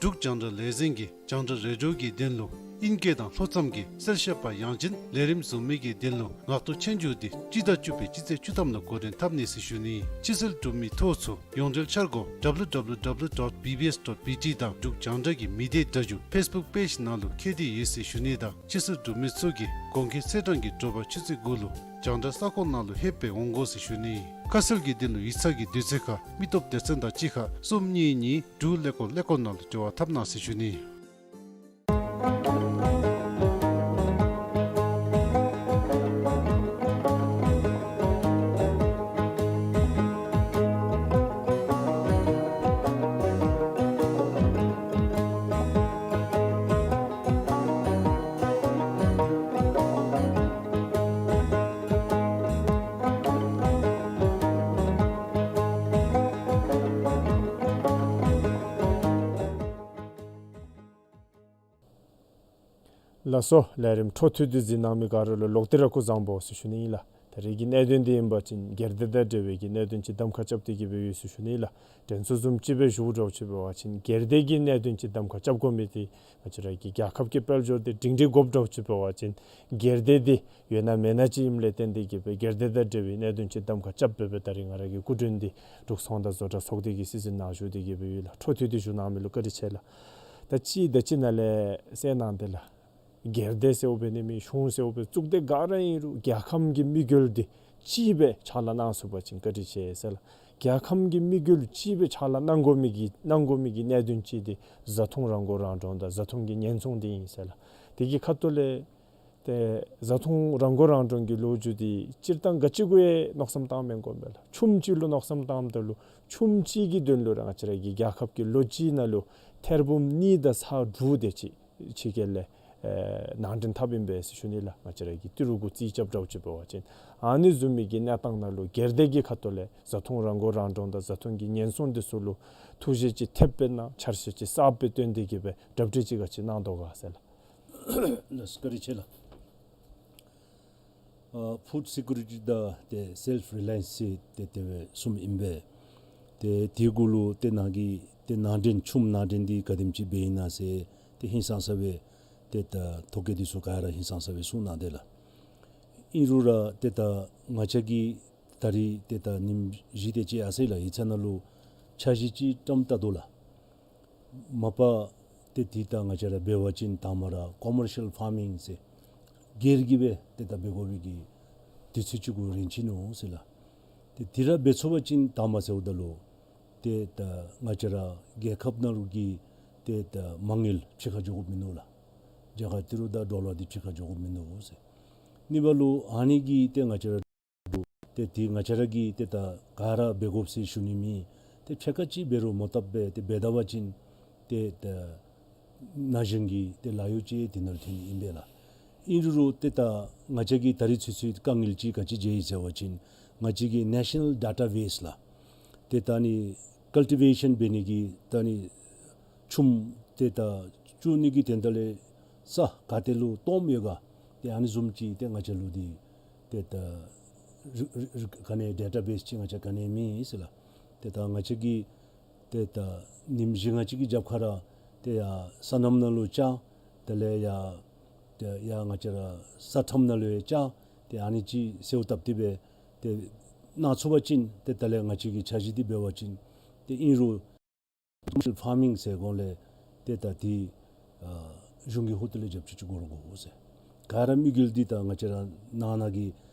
འབྲུག་རྒྱང་བསྒྲགས་ལས་འཛིན་གྱིས་རྒྱང་བསྒྲགས་རེ་ཌི་ཡོ་གི་དོན་ལུ་ཨིན་སྐད་དང་ལྷོ་མཚམས་ཀྱི་གསལ་བཤད་པ་ཡང་ཅིན་ལས་རིམ་བཟུང་མི་གི་དོན་ལུ་ངག་ཐོག་ཆོས་རྒྱུགས་འདི་སྤྱི་ཟླ་བཅུ་པའི་སྤྱི་ཚེས་བཅུ་ཐམ་ལུ་འགོ་འདྲེན་འཐབ་ནི་ཟེར་ཞུ་ནི། ཕྱི་སེལ་གྲུབ་མི་ཐོ་ཚུ་ཡོངས་འབྲེལ་འཆར་སྒོ་W W W dot B B S dot B T དང་འབྲུག་རྒྱང་བསྒྲགས་ཀྱི་མི་སྡེ་སྒྲ་སྒྱུར་ཕེསི་བུཀ་པེཇ་ནང་ལུ་ཁྱབ་སྟེ་ཡོད་ཟེར་ཞུ་ནི་དང་ཕྱི་སེལ་གྲུབ་མི་ཚུ་གིས་གོང་འཁོད་ཚེས་གྲངས་ཀྱི་དྲོ་པ་ཆུ་ཚོད་དགུ་ལུ་རྒྱང་བསྒྲགས་ས་ཁོངས་ནང་ལུ་ལྷོདཔ་སྦེ་འོང་དགོ་ཟེར་ཞུ་ནི། ཁ་གསལ་གྱི་དོན་ལུ་ཡིག་ཚང་གི་དུས་ཚོད་ཁར་མི་སྟོབས་སྡེ་ཚན་དང་གཅིག་ཁར་གསུམ་གཉིས་གཉིས་དྲུག་ཀླད་ཀོར་ཀླད་ཀོར་ནང་ལུ་འབྲེལ་བ་འཐབ་གནང་ཟེར་ཞུ་ནི། ལགས་སོ། ལས་རིམ་འཕྲོ་མཐུད་དེ་གཟིགས་གནང་མི་ག་ར་ལུ་ལོག་སྟེ་ར་སྐུ་གཟུགས་བཟང་པོ་ཟེར་ཞུ་ནི་ཨིན་ལགས། ད་རིས་ཀྱི་གནད་དོན་འདི་ཨིན་པ་ཅིན་སྒེར་སྡེ་དང་འབྲེལ་བའི་གི་གནད་དོན་ཅིག་གདམ་ཁ་རྐྱབ་སྟེ་གི་སྦེ་ཡོད་ཟེར་ཞུ་ནི་ཨིན་ལགས། དྲན་གསོ་བཟུམ་ཅིག་སྦེ་ཞུ་དགོཔ་འདྲཝ་ཅིག་འབད་བ་ཅིན་སྒེར་སྡེ་གི་གནད་དོན་ཅིག་གདམ་ཁ་རྐྱབ་དགོ་མི་འདི་ང་བཅས་ར་གི་རྒྱལ་ཁབ་ཀྱི་དཔལ་འབྱོར་འདི་སྒྲིང་སྒྲི་དགོཔ་འདྲཝ་ཅིག་འབད་བ་ཅིན་སྒེར་སྡེ་འདི་ཡོད་ན་མེད་ན་ཅིག་ཨིནམ་ལས་བརྟེན་ཏེ་གི་སྦེ་སྒེར་སྡེ་དང་འབྲེལ་བའི་གནད་དོན་ཅིག་གདམ་ཁ་རྐྱབ་སྦེ་སྦེ་ད་རིས་ང་ར་གི་སྐུ་མགྲོན་འདི་འབྲུག་ཚོང་དང་བཟོ་གྲྭ་ཚོགས་སྡེ་གི་སྲིད་འཛིན་ནང་བཞུགས་ཏེ་གི་སྦེ་ཡོད་ལགས། འཕྲོ་མཐུད་དེ་ཞུ་གནང་མི་ལུ་བཀའ་དྲིན་ཆེ་ལགས། ད་ཅི་ད་ཅི་ནཱ་ལས་གསན་གནང་དེ་ལགས། སྒེར་སྡེ་ཟེརཝ་འབད་ནི་མེད། གཞུང་ཟེརཝ་འབད་གཙུག་སྡེ་ག་ར་ཨིན་རུང་རྒྱལ་ཁམས་ཀྱི་དམིགས་ཡུལ་འདི་གཅིག་སྦེ་ཕྱག་ལཱ་གནང་ཚུགས་པ་ཅིན་བཀའ་དྲིན་ཆེ་ཟེར་ལགས། རྒྱལ་ཁམས་ཀྱི་དམིགས་ཡུལ་གཅིག་སྦེ་ཕྱག་ལཱ་གནང་དགོ་མི་གི་གནང་དགོ་མི་གི་གནད་དོན་གཅིག་འདི་བཟའ་འཐུང་རང་མགོ་རང་འདྲོངས་དང་བཟའ་འཐུང་གི་ཉེན་སྲུང་འདི་ཨིན་ཟེར་ལགས། དེ་གི་ཁ་ཐུག་ལས་ཏེ་བཟའ་འཐུང་རང་མགོ་རང་འདྲོངས་ཀྱི་ལོ་རྒྱུས་འདི་སྤྱིར་བཏང་ག་ཅི་གུ་ཡང་མནོ་བསམ་བཏངམ་མེན་དགོ་པས་ལགས། ཆུམ་ཅིག་ལུ་མནོ་བསམ་བཏངམ་ད་ལུ་ཆུམ་ཅིག་གི་དོན་ལུ་ར་ང་བཅས་ར་གི་རྒྱལ་ཁབ་ཀྱི་ལོ་གཅིག་ནང་ལུ་ཐེར་འབུམ་གཉིས་དང་ཚག་དྲུག་དེ་ཅིག་ཕྱི་རྒྱལ་ལས་ཨེ་ནང་འདྲེན་འཐབ་ཨིན་པས་ཟེར་ཞུ་ནི་ལགས། ང་བཅས་ར་གི་ཏི་རུ་གུ་རྩིས་རྐྱབ་འདྲཝ་ཅིག་འབད་བ་ཅིན་ཨ་ནི་བཟུམ་མའི་གི་གནས་སྟངས་ནང་ལུ་སྒེར་སྡེ་གི་ཁ་ཐུག་ལས་བཟའ་འཐུང་རང་མགོ་རང་འདྲོངས་དང་བཟའ་འཐུང་གི་ཉེན་སྲུང་འདི་ཚུ་ལུ་ཐུགས་བཞེད་ཅིག་ཐེབས་སྦེ་གནང་འཆར་གཞི་ཅིག་གསརཔ་སྦེ་བཏོན་ཏེ་གི་སྦེ་གྲ་སྒྲིག་ཅིག་ག་ཅི་གནང་དོ་ག་ཟེར་ལགས། ལགས་སོ་བཀའ་དྲིན་ཆེ་ལགས། ཨ་ཕུཌ་སི་ཀུ་རི་ཊི་དང་ཏེ་སེལཕ་རི་ལའི་ཡེནསི་ཟེར་ཏེ་དེ་སྦེ་གསུམ་ཨིན་པས། ཏེ་དེ་གུ་ལུ་ཏེ་ནཱ་གི་ཏེ་ནང་འདྲེན་ཆུམ་ནང་འདྲེན་འདི་ག་དེམ་ཅིག་འབད་ཨིན་ན་ཟེར་ཏེ་ཧིང་སངས་ས་སྦེ་ཏེ་ད་ཐོ་བཀོད་འདི་ཚུ་ག་ར་ཧིང་སངས་ས་སྦེ་གསུང་གནང་དེས་ལགས། ཨིན་རུང་ར་ཏེ་ད་ང་བཅས་ཀྱིས་ད་རིས་ཏེ་ད་ཉིནམ་བཞི་དེ་ཅིག་ཡར་སོང་ཡི་ལགས། ཡིག་ཚང་ནང་ལུ་འཆར་གཞི་ཅིག་བཀྲམ་བལྟ་དོ་ལགས། མ་པ་ཏེ་འདི་ད་ང་བཅས་ར་འབད་བ་ཅིན་དང་པ་ར་ཀོ་མར་ཤལ་ཕར་མིང་ཟེར་སྒེར་གྱིས་སྦེ་ཏེ་ད་འབད་དགོ་པའི་གི་དུས་ཚོད་ཅིག་གུ་རན་ཅི་ནུག་ཟེར་ལགས། ཏེ་འདི་ར་འབད་ཚུགས་པ་ཅིན་དང་པ་ཟེརཝ་ད་ལུ་ཏེ་ད་ང་བཅས་ར་རྒྱལ་ཁབ་ནང་ལུ་གི་ཏེ་ད་མ་དངུལ་ཕྱི་ཁར་འགྱོ་དགོཔ་མིན་ནུག་ལགས། རྒྱ་གར་ཏི་རུ་དང་ཌོ་ལར་འདི་ཕྱི་ཁར་འགྱོ་དགོཔ་མིན་ནུག་ཟེར། གཉིས་པ་ལུ་ཨ་ནི་གིས་ཏེ་ང་བཅས་ར་ཏེ་འདི་ང་བཅས་ར་གིས་ཏེ་ད་ག་ར་འབད་དགོཔ་ཟེར་ཞུ་ནི་མེད། ཏེ་ཕྱེད་ཀ་ཅིག་འབད་རུང་མོ་བཏབ་སྦེ་ཏེ་འབད་ད་པ་ཅིན་ཏེ་ད་ན་གཞོན་གྱི་ཏེ་ལཱ་གཡོག་ཅིག་འདི་ནང་ལུ་ཐོན་ནི་ཨིན་པས་ལགས། ཨིན་རུང་རུང་ཏེ་ད་ང་བཅས་ཀྱིས་ད་རིས་ཚུན་ཚོད་དཀའ་ངལ་ཅིག་ག་ཅི་མཇལ་ཡི་ཟེར་བ་ཅིན་ང་བཅས་ཀྱི་ནེ་ཤ་ནཱལ་ཌེ་ཊ་བེསི་ལགས། ཏེ་ད་ནི་ཀཱལ་ཊི་བེ་ཤཱན་འབད་ནི་གི་ད་ནི་ཆུམ་ཏེ་ད་བཙུགས་ནི་གི་དོན་དག་ལས་ས་ག་ཏེ་ལུ་སྟོངམ་ཡོད་ག། ཏེ་ཨ་ནི་བཟུམ་ཅིག་ཏེ་ང་བཅས་ལུ་འདི་ཏེ་ད་རི་རི་རི་ག་ནི་ཌེ་ཊ་བེསི་ཅིག་ང་བཅས་ག་ནི་མེད་ཟེར་ལགས། ཏེ་ད་ང་བཅས་ཀྱིས་ཏེ་ད་ཉིནམ་བཞི་ལྔ་ཅིག་གི་རྒྱབ་ཁར་ར་ཏེ་ཡར་སོ་ནམ་ནང་ལུ་བཅར། དེ་ལས་ཡར་ཏེ་ཡར་ང་བཅས་ར་ས་ཁྲམ་ནང་ལུ་ཡང་བཅར། ཏེ་ཨ་ནི་ཅིག་གསོལཝ་བཏབ་སྟེ་སྦེ་ཏེ་གནང་ཚུགས་པ་ཅིན་ཏེ་དེ་ལས་ང་བཅས་ཀྱི་འཆར་གཞི་འདི་འབད་བ་ཅིན་ཏེ་ཨིན་རུང་ཀོ་མར་ཤལ་ཕར་མིང་ཟེར་གོང་ལས་ཏེ་ད་འདི་ཨ་གཞུང་གི་ཧོངས་ལས་རྒྱབ་སྐྱོར་ཅིག་དགོ་རུང་དགོ་ཟེར། ག་ར་དམིགས་ཡུལ་འདི་ད་ང་བཅས་ར་ནང་ན་གི་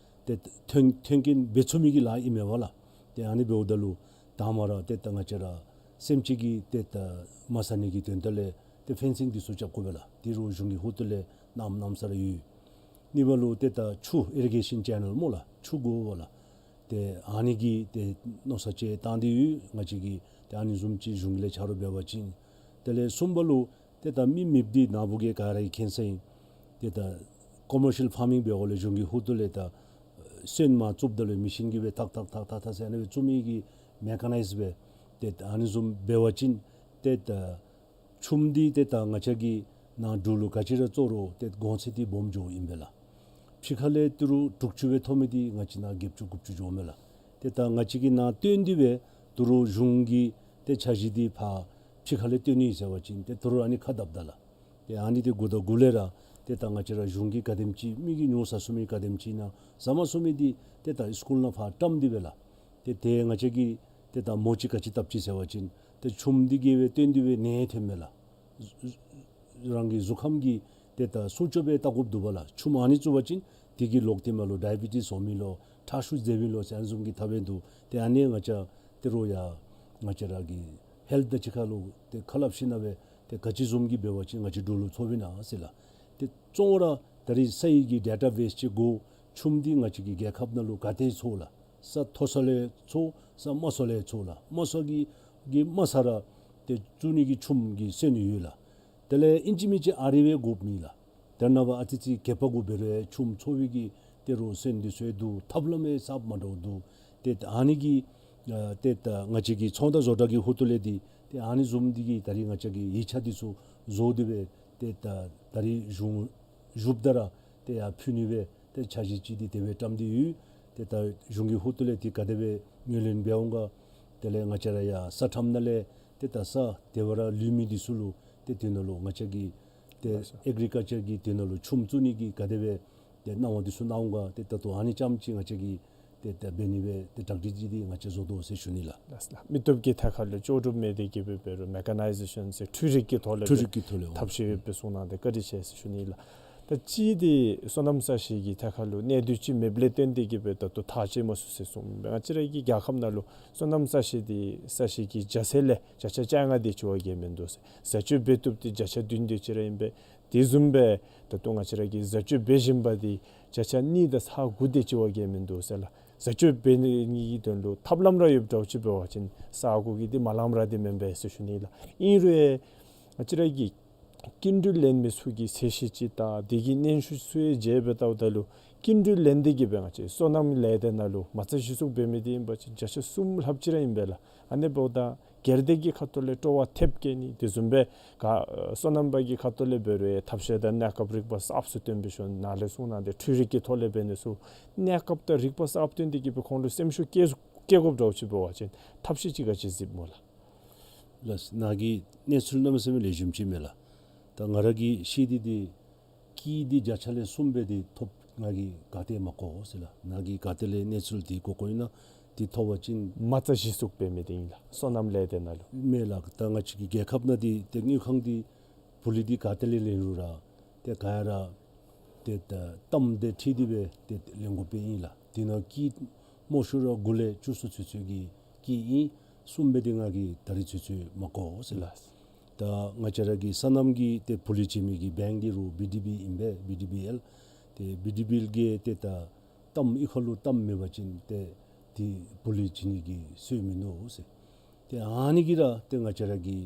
ཏེ་མཐུན་མཐུན་རྐྱེན་འབད་ཚུགས་མི་གི་ལཱ་ཨིན་མས་པ་ལགས། ཏེ་ཨ་ནི་འབདཝ་ད་ལུ་དང་པ་ར་ཏེ་ད་ང་བཅས་ར་སེམས་ཅན་གྱི་ཏེ་ད་མ་ཟ་ནི་གི་དོན་དག་ལས་ཏེ་ཕེན་སིང་འདི་ཚུ་རྐྱབ་དགོ་པས་ལགས། འདི་རུང་གཞུང་གི་ཧོངས་ལས་གནངམ་གནངམ་ས་ར་ཡོད། གཉིས་པ་ལུ་ཏེ་ད་ཆུ་ཨི་རི་གེ་ཤཱན་ཅེ་ནཱལ་སྨོ་ལགས། ཆུ་དགོ་པས་ལགས། ཏེ་ཨ་ནི་གི་ཏེ་མནོ་བསམ་ཅིག་བཏང་སྟེ་ཡོད། ང་བཅས་ཀྱིས་ཏེ་ཨ་ནི་བཟུམ་ཅིག་གཞུང་ལས་ཆ་རོགས་འབད་བ་ཅིན། དེ་ལས་གསུམ་པ་ལུ་ཏེ་ད་མི་མེདཔ་འདི་ནཱ་བུ་གིས་ག་ར་གིས་མཁྱེན་ས་ཨིན། ཏེ་ད་ཀོ་མར་ཤལ་ཕར་མིང་འབད་དགོཔ་ལས་གཞུང་གི་ཧོངས་ལས་ད་སོན་མར་བཙུགསཔ་ད་ལུ་མེ་ཤིན་གྱིས་སྦེ་ཐག་ཐག་ཐག་ཐག་ཐག་ཟེར་ཨ་ནི་སྦེ་བཙུགས་མི་གི་མེ་ཀ་ནའིཛ་སྦེ་ཏེ་ཨ་ནི་བཟུམ་འབད་བ་ཅིན་ཏེ་ད་ཆུམ་འདི་ཏེ་ད་ང་བཅས་ཀྱིས་ནཱ་འབྲུག་ལུ་ག་ཅི་ར་བཙོ་རུང་ཏེ་གོང་ཚད་འདི་སྦོམ་འགྱོཝ་ཨིན་པས་ལགས། ཕྱི་ཁ་ལས་ཏི་རུ་དྲུག་ཅུ་སྦེ་ཐོབ་མི་འདི་ང་བཅས་ནཱ་བརྒྱད་ཅུ་དགུ་བཅུ་འགྱོཝ་མས་ལགས། ཏེ་ད་ང་བཅས་ཀྱིས་ནཱ་བཏོན་ཏེ་སྦེ་ཏི་རུ་གཞུང་གི་ཏེ་འཆར་གཞི་འདི་ཕར་ཕྱི་ཁ་ལས་བཏོན་ནི་ཟེར་བ་ཅིན་ཏེ་ཏི་རུ་ཨ་ནི་ཁ་བརྡབ་ད་ལགས། ཏེ་ཨ་ནི་འདི་འགོ་དང་འགོ་ལས་ར་ཏེ་ད་ང་བཅས་ར་གཞུང་གིས་ག་དེམ་ཅིག་མི་གིས་ཉོ་ས་ཚུགས་མི་ག་དེམ་ཅིག་ཨིན་ན་ཟ་མ་ཚུགས་མི་འདི་ཏེ་ད་སི་ཀུལ་ནང་ཕར་བཀྲམ་སྟེ་སྦེ་ལགས། ཏེ་ཏེ་ང་བཅས་ཀྱིས་ཏེ་ད་མོ་ཅིག་ག་ཅི་བཏབ་ཅི་ཟེར་བ་ཅིན་ཏེ་ཆུམ་འདི་གིས་སྦེ་བཏོན་ཏེ་སྦེ་ནད་ཐོན་མས་ལགས། རང་གི་གཟུགས་ཁམས་ཀྱི་ཏེ་ད་སྲུང་སྐྱོབ་སྦེ་བལྟ་དགོཔ་འདུག་པ་ལགས། ཆུམ་ཨ་ནི་བཙུགས་པ་ཅིན་དེ་གིས་ལོག་སྟེ་མར་ལུ་ཌའི་བི་ཊིས་འོང་མི་ལོ་ཁྲག་ཤུགས་འཛད་མི་ལོ་ཟེར་ཨ་ནི་བཟུམ་གྱི་ཐབས་ཡང་འདུག། ཏེ་ཨ་ནི་ང་བཅས་ཏི་རུ་ཡར་ང་བཅས་ར་གི་ཧེལཐ་དང་གཅིག་ཁར་ལུ་ཏེ་ཁ་སླབ་ཞིནམ་ལས་ཏེ་ག་ཅི་བཟུམ་གྱིས་འབད་བ་ཅིན་ང་བཅས་འབྲུག་ལུ་ཚོར་བའི་ན་ཟེར་ལགས། ཏེ་གཙོ་བོ་ར་ད་རིས་ས་ཡི་གི་ཌེ་ཊ་བེསི་ཅིག་དགོ། ཆུམ་འདི་ང་བཅས་ཀྱི་རྒྱལ་ཁབ་ནང་ལུ་ག་ཏེ་འཚོ་ལགས། ས་མཐོ་ས་ལས་འཚོ་ས་དམའ་ས་ལས་འཚོ་ལགས། དམའ་ས་གི་གི་དམའ་ས་ར་ཏེ་བཙུགས་ནི་གི་ཆུམ་གྱི་སོན་ཡོད་ལགས། དེ་ལས་ཨིན་ཅི་མིན་ཅི་ཨ་རི་བ་དགོཔ་མེད་ལགས། དེ་ནང་པ་ཨ་ཙི་ཅིག་གད་པ་གུ་འབད་རུང་ཆུམ་འཚོ་བའི་གི་ཏི་རུ་སོན་འདི་ཚུ་འདུག། ཐབས་ལམ་ཡང་གསརཔ་མ་འདྲཝ་འདུག། ཏེ་ཨ་ནི་གི་ཨ་ཏེ་ད་ང་བཅས་ཀྱི་ཚོང་དང་བཟོ་གྲྭ་གི་ཧོངས་ལས་འདི་ཏེ་ཨ་ནི་བཟུམ་འདི་གི་ད་རིས་ང་བཅས་ཀྱིས་ཡིག་ཆ་འདི་ཚུ་བཟོ་སྟེ་སྦེ་ཏེ་ད་ད་རིས་གཞུང་ བཞུགསཔ་ད་ར་ཏེ་ཡར་ཕུལ་ནི་སྦེ་ཏེ་འཆར་གཞི་ཅིག་འདི་དེ་སྦེ་བཀྲམ་སྟེ་ཡོད། ཏེ་ད་གཞུང་གི་ཧོངས་ལས་འདི་ག་དེ་སྦེ་ངོས་ལེན་འབད་འོང་ག། དེ་ལས་ང་བཅས་ར་ཡར་ས་ཁྲམ་ནང་ལས་ཏེ་ད་ས་དེ་བ་ར་ལུས་མི་འདི་ཚུ་ལུ་ཏེ་དེ་ནང་ལུ་ང་བཅས་ཀྱིས་ཏེ་ཨེག་རི་ཀལ་ཅར་གྱི་དེ་ནང་ལུ་ཆུམ་བཙུགས་ནི་གི་ག་དེ་སྦེ་ཏེ་གནང་བ་འདི་ཚུ་གནང་འོང་ག། ཏེ་ད་ལྟོ་ཨ་ནི་རྐྱངམ་ཅིག་ང་བཅས་ཀྱིས་ཏེ་ད་འབད་ནི་སྦེ་ཏེ་གྲ་སྒྲིག་ཅིག་འདི་ང་བཅས་བཟོ་དོ་ཟེར་ཞུ་ནི་ལགས། ལགས་སོ་ལགས། མི་སྟོབས་ཀྱི་ཐད་ཁར་ལུ་ལྕོགས་གྲུབ་མེད་དེ་གིས་འབད་རུང་མེ་ཀ་ནའི་ཟེ་ཤཱན་ཟེར་འཕྲུལ་རིག་གི་ཐོག་ལས་འཕྲུལ་རིག་གི་ཐོག་ལས་འོང་ཐབས་ཤེས་ཡོདཔ་སྦེ་གསུང་གནང་སྟེ་བཀའ་དྲིན་ཆེ་ཟེར་ཞུ་ནི་ལགས། ད་ཅི་འདི་སོ་ནམ་ས་གཞི་གི་ཐད་ཁར་ལུ་གནས་སྡུད་ཅིག་མེདཔ་ལས་བརྟེན་ཏེ་གིས་འབད་ད་ལྟོ་ཐག་བཅད་མ་ཚུགས་ཟེར་གསུངས་པས། ང་བཅས་ར་གི་རྒྱལ་ཁབ་ནང་ལུ་སོ་ནམ་ས་གཞི་འདི་ས་གཞི་གི་རྒྱ་ཚད་ལས་བརྒྱ་ཆ་བཅོ་ལྔ་དེ་ཅིག་བ་གིས་མིན་འདུག་ཟེར། བཟའ་སྤྱོད་འབད་བཏུབ་འདི་བརྒྱ་ཆ་བདུན་དེ་ཅིག་ར་ཨིན་པས། དེ་བཟུམ་སྦེ་ད་ལྟོ་ང་བཅས་ར་གིས་བཟའ་སྤྱོད་འབད་བཞིན་པ་འདི་བརྒྱ་ཆ་གཉིས་དང་ཚག་དགུ་དེ་ཅིག་བ་གིས་མིན་འདུག་ཟེར་ལགས། བཟའ་སྤྱོད་འབད་ནི་གི་དོན་ལུ་ཐབས་ལམ་ར་ཡོདཔ་འདྲཝ་ཅིག་འབད་བ་ཅིན་ས་སྒོ་གི་འདི་མ་ལངམ་ར་འདི་མེན་པས་ཟེར་ཞུ་ནི་ལགས། ཨིན་རུང་ང་བཅས་ར་གི་སྐྱིན་འགྲུལ་ལེན་མི་ཚུ་གི་ཚད་གཞི་ཅིག་དང་དེ་གི་སྙན་ཞུ་ཚུ་ཡང་མཇལ་སྦེ་བལྟཝ་ད་ལུ་སྐྱིན་འགྲུལ་ལེན་ཏེ་གིས་འབད་ང་བཅས་སོ་ནམ་ལས་སྡེ་ནང་ལུ་མ་རྩ་གཞི་བཙུགས་འབད་མི་འདི་ཨིན་པ་ཅིན་བརྒྱ་ཆ་གསུམ་ལྷགཔ་ཅིག་ར་ཨིན་པས་ལགས། ཨ་ནི་འབདཝ་ད་སྒེར་སྡེ་གི་ཁ་ཐུག་ལས་སྤྲོ་བ་ཐེབས་བསྐྱེད་ནི་དེ་བཟུམ་སྦེ་ག་སོ་ནམ་པ་གི་ཁ་ཐུག་ལས་འབད་རུང་ཐབས་ཤེས་དང་གནས་སྐབས་རིག་པ་གསརཔ་ཚུ་སྟོན་སྦེ་ཞུ་ནི་ལགས། ལས་གསུངས་གནང་སྟེ་འཕྲུལ་རིག་གི་ཐོག་ལས་འབད་ནི་ཚུ་གནས་སྐབས་དང་རིག་པ་གསརཔ་སྟོན་ཏེ་གིས་འབད་ཁོང་ལུ་སེམས་ཤུགས་བསྐྱེད་བསྐྱེད་དགོཔ་འདྲཝ་ཅིག་འབད་བ་ཅིན་ཐབས་ཤེས་ཅིག་ག་ཅི་གཟིགསཔ་སྨོ་ལགས། ལགས། ནཱ་གི་གནས་ཚུལ་གནམ་མེད་ས་མེད་ལེགས་ཤོམ་ཅིག་མས་ལགས། ད་ང་ར་གིས་ཤེས་ཏེ་འདི་སྐྱིད་འདི་བརྒྱ་ཆ་ལས་གསུམ་སྦེ་འདི་ཐོབ་ང་གིས་ག་ཏེ་མ་གོ་ཟེར་ལགས། ནཱ་གིས་ག་ཏེ་ལས་གནས་ཚུལ་འདི་གོ་གོཝ་ཨིན་ན། འདི་ཐོབ་པ་ཅིན་མ་རྩ་གཞི་བཙུགས་འབད་མི་འདི་ཨིན་ལགས། སོ་ནམ་ལས་སྡེ་ནང་ལུ་མས་ལགས། ད་ང་བཅས་ཀྱི་རྒྱལ་ཁབ་ནང་འདི་ཏེ་དངུལ་ཁང་འདི་ཕོ་ལི་འདི་ག་ཏེ་ལས་ལེན་རུང་ར་ཏེ་ག་ཡ་ར་ཏེ་ད་གཏའམ་འདི་འཁྲིལ་ཏེ་སྦེ་ཏེ་ལེན་དགོཔ་སྦེ་ཨིན་ལགས། འདི་ནང་གི་མང་ཤོས་ར་དགུ་ལས་བཅུ་གསུམ་ཚུན་ཚོད་ཀྱི་ཀྱི་ཨིན། གསུམ་སྦེ་འདི་ང་གིས་ད་རིས་ཚུན་ཚོད་མ་གོ་ཟེར་ལགས། ད་ང་བཅས་ར་གི་སོ་ནམ་གྱི་ཏེ་ཕོ་ལི་བྱིན་མི་གི་བེངཀ་འདི་རུང་བི་ཌི་བི་ཨིན་པས། བི་ཌི་བི་ཨེལ། ཏེ་བི་ཌི་བི་ཨེལ་གྱིས་ཏེ་ད་གཏའམ་གཡུས་ཁ་ལུ་གཏའམ་མེད་པ་ཅིན་ཏེ་འདི་ཕོ་ལི་བྱིན་ནི་གི་སྲོལ་མིན་ནུག་ཟེར། ཏེ་ཨ་ནི་གིས་ར་ཏེ་ང་བཅས་ར་གི་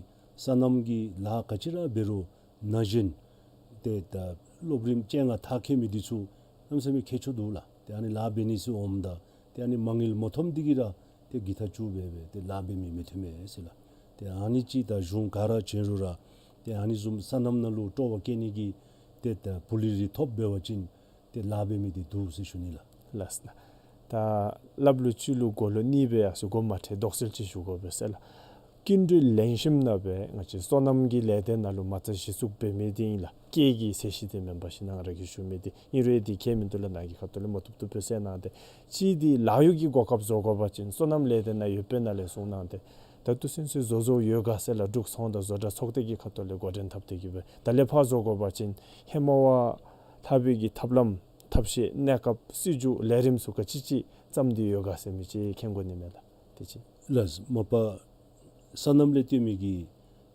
སོ་ནམ་གྱི་ལཱ་ག་ཅི་ར་འབད་རུང་ན་གཞོན་ཏེ་ད་སློབ་རིམ་བཅོ་ལྔ་མཐར་འཁྱོལ་མི་འདི་ཚུ་གནམ་མེད་ས་མེད་ཁྱད་ཆོས་འདུག་ལགས། ཏེ་ཨ་ནི་ལཱ་འབད་ནི་ཚུ་འོངམ་ད་ཏེ་ཨ་ནི་མ་དངུལ་མ་ཐོབ་འདི་གིས་ར་ཏེ་གི་ཐག་བཅད་སྦེ་སྦེ་ཏེ་ལཱ་འབད་མི་མི་ཐོན་མས་ཟེར་ལགས། ཏེ་ཨ་ནི་ཅིག་ད་གཞུང་ག་ར་བྱོན་རུང་ར་ཏེ་ཨ་ནི་བཟུམ་སོ་ནམ་ནང་ལུ་སྤྲོ་བ་བསྐྱེད་ནི་གི་ཏེ་ད་ཕོ་ལི་རེ་ཐོབ་འབད་བ་ཅིན་ཏེ་ལཱ་འབད་མི་འདི་འདུག་ཟེར་ཞུ་ནི་ལགས། ལགས་སོ་ལགས། ད་སླབ་ལུ་སྤྱི་ལུ་གོ་ལུ་གཉིས་སྦེ་ཡར་སོ་གོ་མ་ཁྲེལ་དོགས་སེལ་ཅིག་ཞུ་དགོ་པས་ཟེར་ལགས། སྐྱིན་འགྲུལ་ལེན་ཞིནམ་ལས་སྦེ་ང་བཅས་སོ་ནམ་གྱི་ལས་སྡེ་ནང་ལུ་མ་རྩ་གཞི་བཙུགས་འབད་མི་འདི་ཨིན་ལགས། སྐྱེད་ཀྱི་ཚད་གཞི་འདི་མེན་པ་ཅིན་ང་ར་གིས་ཞུ་མི་འདི་ཨིན་རུང་འདི་ཁྱད་མིན་འདུག་ལགས། ནཱ་གི་ཁ་ཐུག་ལས་མ་བཏུབ་བཏུབ་སྦེ་གསལ་གནང་སྟེ་ཅིག་འདི་ལཱ་གཡོག་གི་གོ་སྐབས་བཟོ་དགོ་པ་ཅིན་སོ་ནམ་ལས་སྡེ་ནང་ཡོདཔ་ཨིན་ན་ལས་གསུངས་གནང་སྟེ་ད་ལྟོ་ཚུན་ཚོད་བཟོ་བཟོཝ་ཡོད་ག་ཟེར་ལགས། འབྲུག་ཚོང་དང་བཟོ་གྲྭ་ཚོགས་སྡེ་གི་ཁ་ཐུག་ལས་འགོ་འདྲེན་འཐབ་སྟེ་གིས་སྦེ་ད་ལས་ཕར་བཟོ་དགོ་པ་ཅིན་ཧེ་མ་བ་ལྷག་པའི་གི་ཐབས་ལམ་ཐབས་ཤེས་གནས་སྐབས་སྲིད་བྱུས་ལས་རིམ་ཚུ་ག་ཅི་ཅིག་བརྩམས་ཏེ་ཡོད་ག་ཟེར་མི་ཅིག་མཁྱེན་དགོ་ནི་མས་ལགས། དེ་ཅིག། ལགས། མ་པ་སོ་ནམ་ལས་བརྟེན་མི་གི་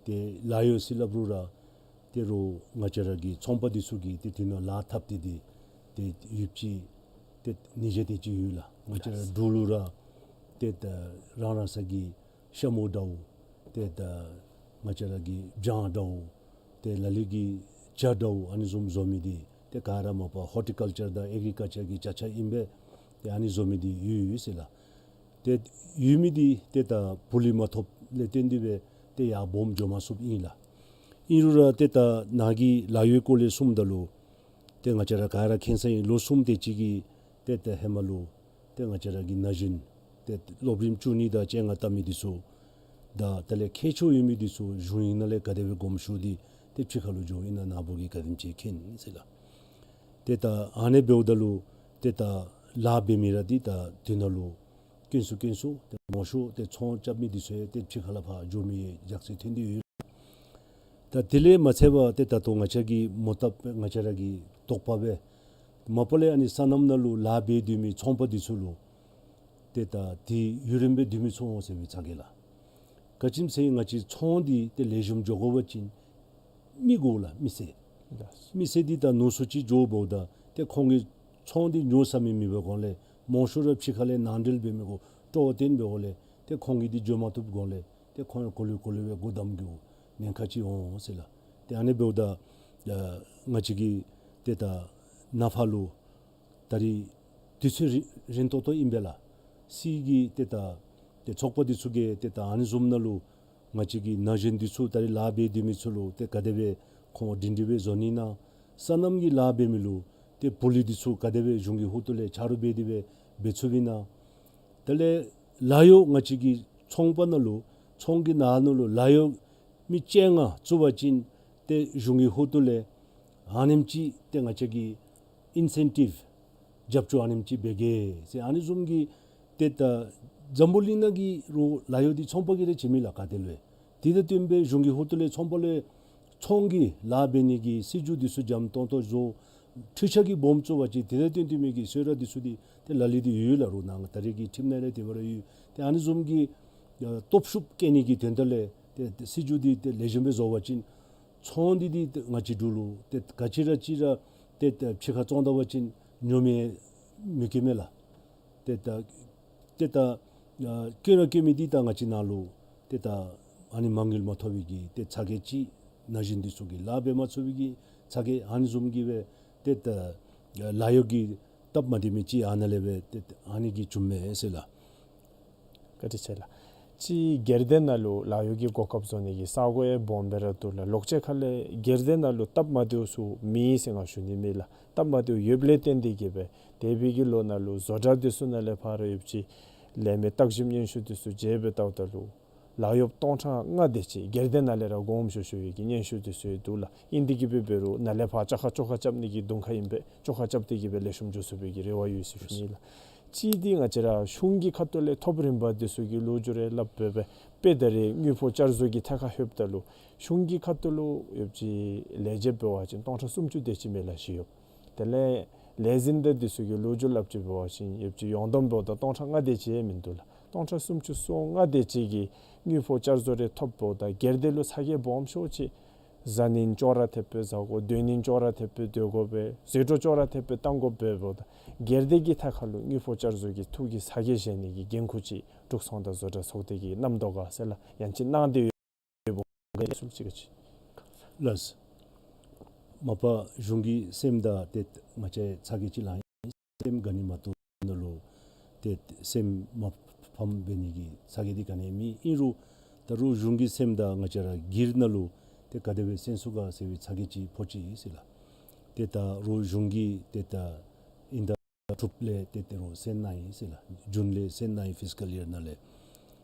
ཏེ་ལཱ་གཡོག་ཟེར་སླབ་རུང་ར་ཏེ་རོགས་ང་བཅས་ར་གི་ཚོང་པ་འདི་ཚུ་གིས་ཏེ་དེ་ནང་ལཱ་འཐབ་སྟེ་འདི་ཏེ་ཡོདཔ་ཅིག་ཏེ་ཉིས་བརྒྱ་དེ་ཅིག་ཡོད་ལགས། ང་བཅས་ར་འབྲུག་ལུ་ར་ཏེ་ད་རང་རང་སོ་གི་ཤ་མུ་འདྲཝ་ཏེ་ད་ང་བཅས་ར་གི་སྦྱང་འདྲཝ་ཏེ་ལ་ལུ་གི་ཇ་འདྲཝ་ཨ་ནི་བཟུམ་བཟོ་མི་འདི་ཏེ་ག་ར་མ་པ་ཧོར་ཊི་ཀལ་ཅར་དང་ཨེག་རི་ཀལ་ཅར་གྱི་ཅ་ཆས་ཨིན་པས། ཏེ་ཨ་ནི་བཟོ་མི་འདི་ཡོད་ཡོད་ཟེར་ལགས། ཏེ་ཡོད་མི་འདི་ཏེ་ད་ཕོ་ལི་མ་ཐོབ་ལས་བརྟེན་ཏེ་སྦེ་ཏེ་ཡར་སྦོམ་འགྱོ་མ་ཚུགསཔ་ཨིན་ལགས། ཨིན་རུང་ར་ཏེ་ད་ནཱ་གི་ལཱ་གཡོག་སྐོར་ལས་གསུངམ་ད་ལུ་ཏེ་ང་བཅས་ར་ག་ར་མཁྱེན་ས་ཨིན། ལོ་གསུམ་དེ་ཅིག་གི་ཏེ་ད་ཧེ་མ་ལུ་ཏེ་ང་བཅས་ར་གི་ན་གཞོན་ཏེ་སློབ་རིམ་བཅུ་གཉིས་དང་བཅོ་ལྔ་བཏང་མི་འདི་ཚུ་དང་དེ་ལས་ཁྱད་ཆོས་ཡོད་མི་འདི་ཚུ་གཞུང་གཡུས་ནང་ལས་ག་དེ་སྦེ་དགོངསམ་ཞུ་སྟེ་ཏེ་ཕྱི་ཁ་ལུ་འགྱོཝ་ཨིན་ན་ནཱ་བུ་གིས་ག་དེམ་ཅིག་མཁྱེན་ཟེར་ལགས། ཏེ་ད་ཨ་ནི་འབདཝ་ད་ལུ་ཏེ་ད་ལཱ་འབད་མི་ར་འདི་ད་དེ་ནང་ལུ་དཀོན་སུ་དཀོན་སུ་ཏེ་མང་ཤོས་ཏེ་ཚོང་རྐྱབ་མི་འདི་ཚུ་ཡང་ཏེ་ཕྱི་ཁ་ལས་ཕར་འགྱོ་མི་རྒྱགས་ཚད་ཐོན་ཏེ་ཡོད། ད་དེ་ལས་མ་ཚད་པར་ཏེ་ད་ལྟོ་ང་བཅས་ཀྱི་མོ་བཏབ་ང་བཅས་ར་གི་དོགས་པ་སྦེ་མ་པ་ལས་ཨ་ནི་སོ་ནམ་ནང་ལུ་ལཱ་འབད་སྡོད་མི་ཚོང་པ་འདི་ཚུ་ལུ་ཏེ་ད་འདི་ཡུན་རིངམོ་སྦེ་སྡོད་མི་ཚུགས་འོང་ཟེར་བའི་ཚ་གྱང་ལགས། ག་ཅི་སྨོ་ཟེར་ང་བཅས་ཚོང་འདི་ཏེ་ལེགས་ཤོམ་འགྱོ་དགོ་པ་ཅིན་མི་དགོ་ལགས། མི་སེར། མི་སེར་འདི་ད་ནོར་སུ་ཅིག་འགྱོཝ་ད་ཏེ་ཁོང་གིས་ཚོང་འདི་ཉོ་ས་མི་མེད་པའི་སྒང་ལས་མང་ཤོས་ར་ཕྱི་ཁ་ལས་ནང་འདྲེན་འབད་མི་དགོ་སྤྲོ་བ་བཏོན་པའི་སྒང་ལས་ཏེ་ཁོང་གིས་འདི་འགྱོ་མ་བཏུབ་སྒང་ལས་ཏེ་ཁོང་ཡང་གོ་ལེ་གོ་ལེ་སྦེ་སྒོ་བསྡམ་འགྱོ་ཉེན་ཁ་ཅིག་འོང་ཟེར་ལགས། ཏེ་ཨ་ནི་འབདཝ་ད་ང་བཅས་ཀྱིས་ཏེ་ད་ནཱ་ཕར་ལུ་ད་རིས་དུས་ཚོད་རིང་རིང་ཏོག་ཏོ་ཨིན་པས་ལགས། སྲིད་ཀྱི་ཏེ་ད་ཏེ་ཚོགས་པ་འདི་ཚུ་གིས་ཏེ་ད་ཨ་ནི་བཟུམ་ནང་ལུ་ང་བཅས་ཀྱི་ན་གཞོན་འདི་ཚུ་ད་རིས་ལཱ་འབད་སྡོད་མི་ཚུ་ལུ་ཏེ་ག་དེ་སྦེ་ཁོང་སྒྲིང་སྒྲི་སྦེ་བཟོ་ནི་ན། སོ་ནམ་གྱི་ལཱ་འབད་མི་ལུ་ཏེ་བུ་ལི་འདི་ཚུ་ག་དེ་སྦེ་གཞུང་གི་ཧོངས་ལས་ཆ་རོགས་འབད་དེ་སྦེ་འབད་ཚུགས་པས་ན། དེ་ལས་ལཱ་གཡོག་ང་བཅས་ཀྱི་ཚོང་པ་ནང་ལུ་ཚོང་གི་ནང་ན་ལུ་ལཱ་གཡོག་མི་བཅོ་ལྔ་བཙུགས་པ་ཅིན་ཏེ་གཞུང་གི་ཧོངས་ལས་ཨ་ནེམ་ཅིག་ཏེ་ང་བཅས་ཀྱིས་ཨིན་སེན་ཊིབ་རྒྱབ་སྐྱོར་ཨ་ནེམ་ཅིག་འབད་གེ་ཟེར་ཨ་ནི་བཟུམ་གྱི་ཏེ་ད་འཛམ་བུ་གླིང་ནང་གི་རོགས་ལཱ་གཡོག་འདི་ཚོང་པ་གིས་ར་བྱིན་མི་ལགས་ག་ཏེ་ལུ། དེ་དང་བསྟུན་པའི་གཞུང་གི་ཧོངས་ལས་ཚོང་པ་ལུ་ཚོང་གི་ལཱ་འབད་ནི་གི་སྲིད་བྱུས་འདི་ཚུ་འཇམ་ཏོང་ཏོ་བཟོ། འཕྲུལ་ཆས་ཀྱི་སྦོམ་བཙུགས་པ་ཅིན་དེ་དང་བསྟུན་བསྟུན་མི་གི་གསོལ་རས་འདི་ཚུ་འདི་ཏེ་ལ་ལུ་འདི་ཡོད་ལགས། རོགས་ནང་ད་རེས་ཀྱི་ཁྲིམས་ནང་ལས་དེ་སྦེ་ར་ཡོད། ཏེ་ཨ་ནི་བཟུམ་གྱི་ཨ་སྟོབས་ཤུགས་བསྐྱེད་ནི་གི་དོན་དག་ལས་ཏེ་ཏེ་སྲིད་བྱུས་འདི་ཏེ་ལེགས་ཤོམ་སྦེ་བཟོ་བ་ཅིན་ཚོང་འདི་འདི་ཏེ་ང་བཅས་འབྲུག་ལུ་ཏེ་ག་ཅི་ར་ཅི་ར་ཏེ་ཏེ་ཕྱི་ཁར་བཙོང་ད་པ་ཅིན་ཉོ་མི་མི་བཀོལ་མས་ལགས། ཏེ་ད་ཏེ་ད་ཨ་བཀོལ་ར་བཀོལ་མི་འདི་ད་ང་བཅས་ནང་ལུ་ཏེ་ད་ཨ་ནི་མ་དངུལ་མ་ཐོབ་པའི་གི་ཏེ་ཚ་གྱང་ཅིག་ན་གཞོན་འདི་ཚུ་གིས་ལཱ་འབད་མ་ཚུགས་པའི་གི་ཚ་གྱང་ཨ་ནི་བཟུམ་གྱི་སྦེ་ཏེ་ད་ཨ་ལཱ་གཡོག་གི་སྟབས་མ་བདེ་མི་ཅིག་ཨ་ནཱ་ལས་སྦེ་ཏེ་ཨ་ནི་གིས་བྱུངམ་མས་ཟེར་ལགས། བཀའ་དྲིན་ཆེ་ལགས། ཅིག་སྒེར་སྡེ་ནང་ལུ་ལཱ་གཡོག་གི་གོ་སྐབས་བཟོ་ནི་གི་ས་གོ་ཡང་སྦོམ་སྦེ་ར་འདུག་ལགས། ལོགས་ཅིག་ཁ་ལས་སྒེར་སྡེ་ནང་ལུ་སྟབས་མ་བདེཝ་ཚུ་མེད་ཟེར་ང་ཞུ་ནི་མེད་ལགས། སྟབས་མ་བདེཝ་ཡོདཔ་ལས་བརྟེན་ཏེ་གིས་སྦེ་དེ་སྦེ་གི་ལོ་ནང་ལུ་བཟོ་གྲྭ་འདི་ཚུ་ནང་ལས་ཕར་ཡོད་ཅི་ལས་མི་བརྟག་ཞིབ་སྙན་ཞུ་འདི་ཚུ་མཇལ་སྦེ་བལྟཝ་ད་ལུ་ལཱ་གཡོགཔ་སྟོང་ཕྲག་ལྔ་དེ་ཅིག་སྒེར་སྡེ་ནང་ལས་ར་དགོངསམ་ཞུ་ཞུ་བའི་གི་སྙན་ཞུ་འདི་ཚུ་ཡང་འདུག་ལགས། ཨིན་དེ་གིས་སྦེ་འབད་རུང་ནཱ་ལས་ཕར་བཅའ་ཁ་བཅོ་ཁ་རྐྱབ་ནི་གི་གདོང་ཁ་ཨིན་པས། བཅོ་ཁ་རྐྱབ་སྟེ་གིས་སྦེ་ལེགས་ཤོམ་འགྱོ་ཚུགས་པའི་གི་རེ་བ་ཡོད་ཟེར་ཞུ་ནི་ལགས། ཅིག་འདི་ང་བཅས་ར་གཞུང་གི་ཁ་ཐུག་ལས་ཐོབ་རིམ་པ་འདི་ཚུ་གི་ལོ་རྒྱུས་རེ་སླབ་སྦེ་སྦེ་དཔེ་ད་རེས་དངུལ་ཕོགས་བསྐྱར་བཟོ་གི་ཐད་ཁར་ལྷོདཔ་ད་ལུ་གཞུང་གི་ཁ་ཐུག་ལུ་ཡོད་ཅི་ལས་བྱེདཔ་འབད་བ་ཅིན་སྟོང་ཕྲག་སུམ་ཅུ་དེ་ཅིག་མས་ལགས་ཞུ་ཡོད། དེ་ལས་ལས་འཛིན་འདི་འདི་ཚུ་གི་ལོ་རྒྱུས་སླབ་ཅི་འབད་བ་ཅིན་ཡོད་ཅི་ཡོངས་བསྡོམས་འབདཝ་ད་སྟོང་ཕྲག་ལྔ་དེ་ཅིག་མིན་འདུག་ལགས། སྟོང་ཕྲག་སུམ་ཅུ་སོ་ལྔ་དེ་ཅིག་གིས་དངུལ་ཕོགས་བསྐྱར་བཟོ་རེ་ཐོབ་འབདཝ་ད་སྒེར་སྡེ་ལུ་ཚ་གྱང་སྦོམ་ཤོས་ཅིག་བཟའ་ནི་ཅོག་ར་འཐདཔ་སྦེ་བཟའ་དགོ། སྡོད་ནི་ཅོག་ར་འཐདཔ་སྦེ་སྡོད་དགོ་པས། ཟད་འགྲོ་ཅོག་ར་འཐདཔ་སྦེ་བཏང་དགོ་པས། འབདཝ་ད་སྒེར་སྡེ་གི་ཐད་ཁར་ལུ་དངུལ་ཕོགས་བསྐྱར་བཟོ་གི་ཐོག་གི་ཚ་གྱང་བཞེས་ནི་གི་འགན་ཁུར་ཅིག་འབྲུག་ཚོང་དང་བཟོ་གྲྭ་ཚོགས་སྡེ་གིས་གནངམ་འདུག་ག་ཟེར་ལགས། ཡང་ཅིན་གནང་སྟེ་ཡོདཔ་འོང་ག་ཟེར་ཅིག་ག་ཅི། ལགས། མ་པ་གཞུང་གི་སེམས་དང་ཏེ་ང་བཅས་ཚ་གྱང་ཅིག་ལང་ཡི། སེམས་དགའ་ནི་མ་གཏོགས་ནང་ལུ་ཏེ་སེམས་མ་ཕམ་འབད་ནི་གི་ཚ་གྱང་འདི་ག་ནི་མེད། ཨིན་རུང་ད་རུང་གཞུང་གི་སེམས་དང་ང་བཅས་ར་སྒེར་ནང་ལུ་ཏེ་ག་དེ་སྦེ་གསན་ཚུགས་ག་ཟེར་བའི་ཚ་གྱང་ཅིག་ཕོག་ཅི་ཟེར་ལགས། ཏེ་ད་རུང་གཞུང་གིས་ཏེ་ད་ཨིན་ད་དྲུག་ལས་ཏེ་ད་རུང་གསན་གནང་ཡི་ཟེར་ལགས། ཇུན་ལས་གསན་གནང་ཡི་ཕིས་ཀཱལ་ཡར་ནང་ལས།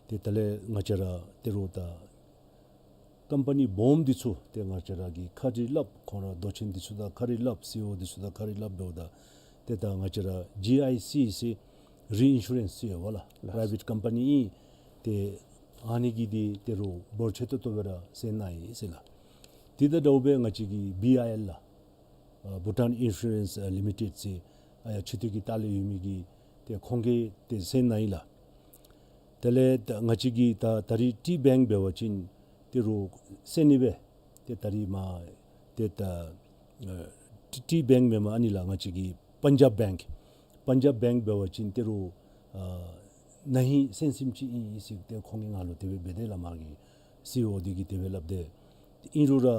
ཏེ་ད་ལས་ང་བཅས་ར་ད་རུང་ད་ཀམ་པ་ནི་སྦོམ་འདི་ཚུ་ཏེ་ང་བཅས་ར་གིས་ཁ་རི་སླབ། ཁོང་ར་མདོ་ཆེན་འདི་ཚུ་དང་ཁ་རི་སླབ། སི་ཨི་ཨོ་འདི་ཚུ་དང་ཁ་རི་སླབ་འབདཝ་ད་ཏེ་ད་ང་བཅས་ར་ཇི་ཨའི་སི་ཟེར་རི་ཨིན་ཤུ་རེནསི་ཟེར་ཡོད་པ་ལགས། ལགས། པྲའི་ཝེཊ་ཀམ་པ་ནི་ཨིན། ཏེ་ཨ་ནི་གིས་འདི་ད་རུང་འབོར་ཆེ་ཏོག་ཏོ་སྦེ་ར་གསན་གནང་ཡི་ཟེར་ལགས། དེ་དང་འདྲཝ་སྦེ་ང་བཅས་ཀྱི་བི་ཨའི་ཨེལ་ལགས། ཨ་བྷུ་ཊཱན་ཨིན་ཤུ་རེནསི་ཨ་ལི་མི་ཊེཌ་ཟེར་ཨ་ཡར་ཆུ་ཐིགས་ཀྱི་ལྟག་ལས་ཡོད་མི་གིས་ཏེ་ཁོང་གིས་ཏེ་གསན་གནང་ཡི་ལགས། དེ་ལས་ད་ང་བཅས་ཀྱི་ད་ད་རིས་ཊི་བེངཀ་འབད་བ་ཅིན་ད་རུང་གསན་ནི་སྦེ་ཏེ་ད་རིས་མ་ཏེ་ད་ཨ་ཊི་བེངཀ་མེན་པར་ཨ་ནི་ལགས་ང་བཅས་ཀྱི་པན་ཇབ་བེངཀ། པན་ཇབ་བེངཀ་འབད་བ་ཅིན་ད་རུང་ཨ་ན་ཧིང་གསན་བཞིན་ཅིག་ཨིན་ཨིན་ཟེར་ཏེ་ཁོང་གིས་ང་ལུ་དེ་སྦེ་འབད་དེས་ལགས། མ་གི་སི་ཨི་ཨོ་འདི་གིས་དེ་སྦེ་སླབ་དེས། ཨིན་རུང་ར་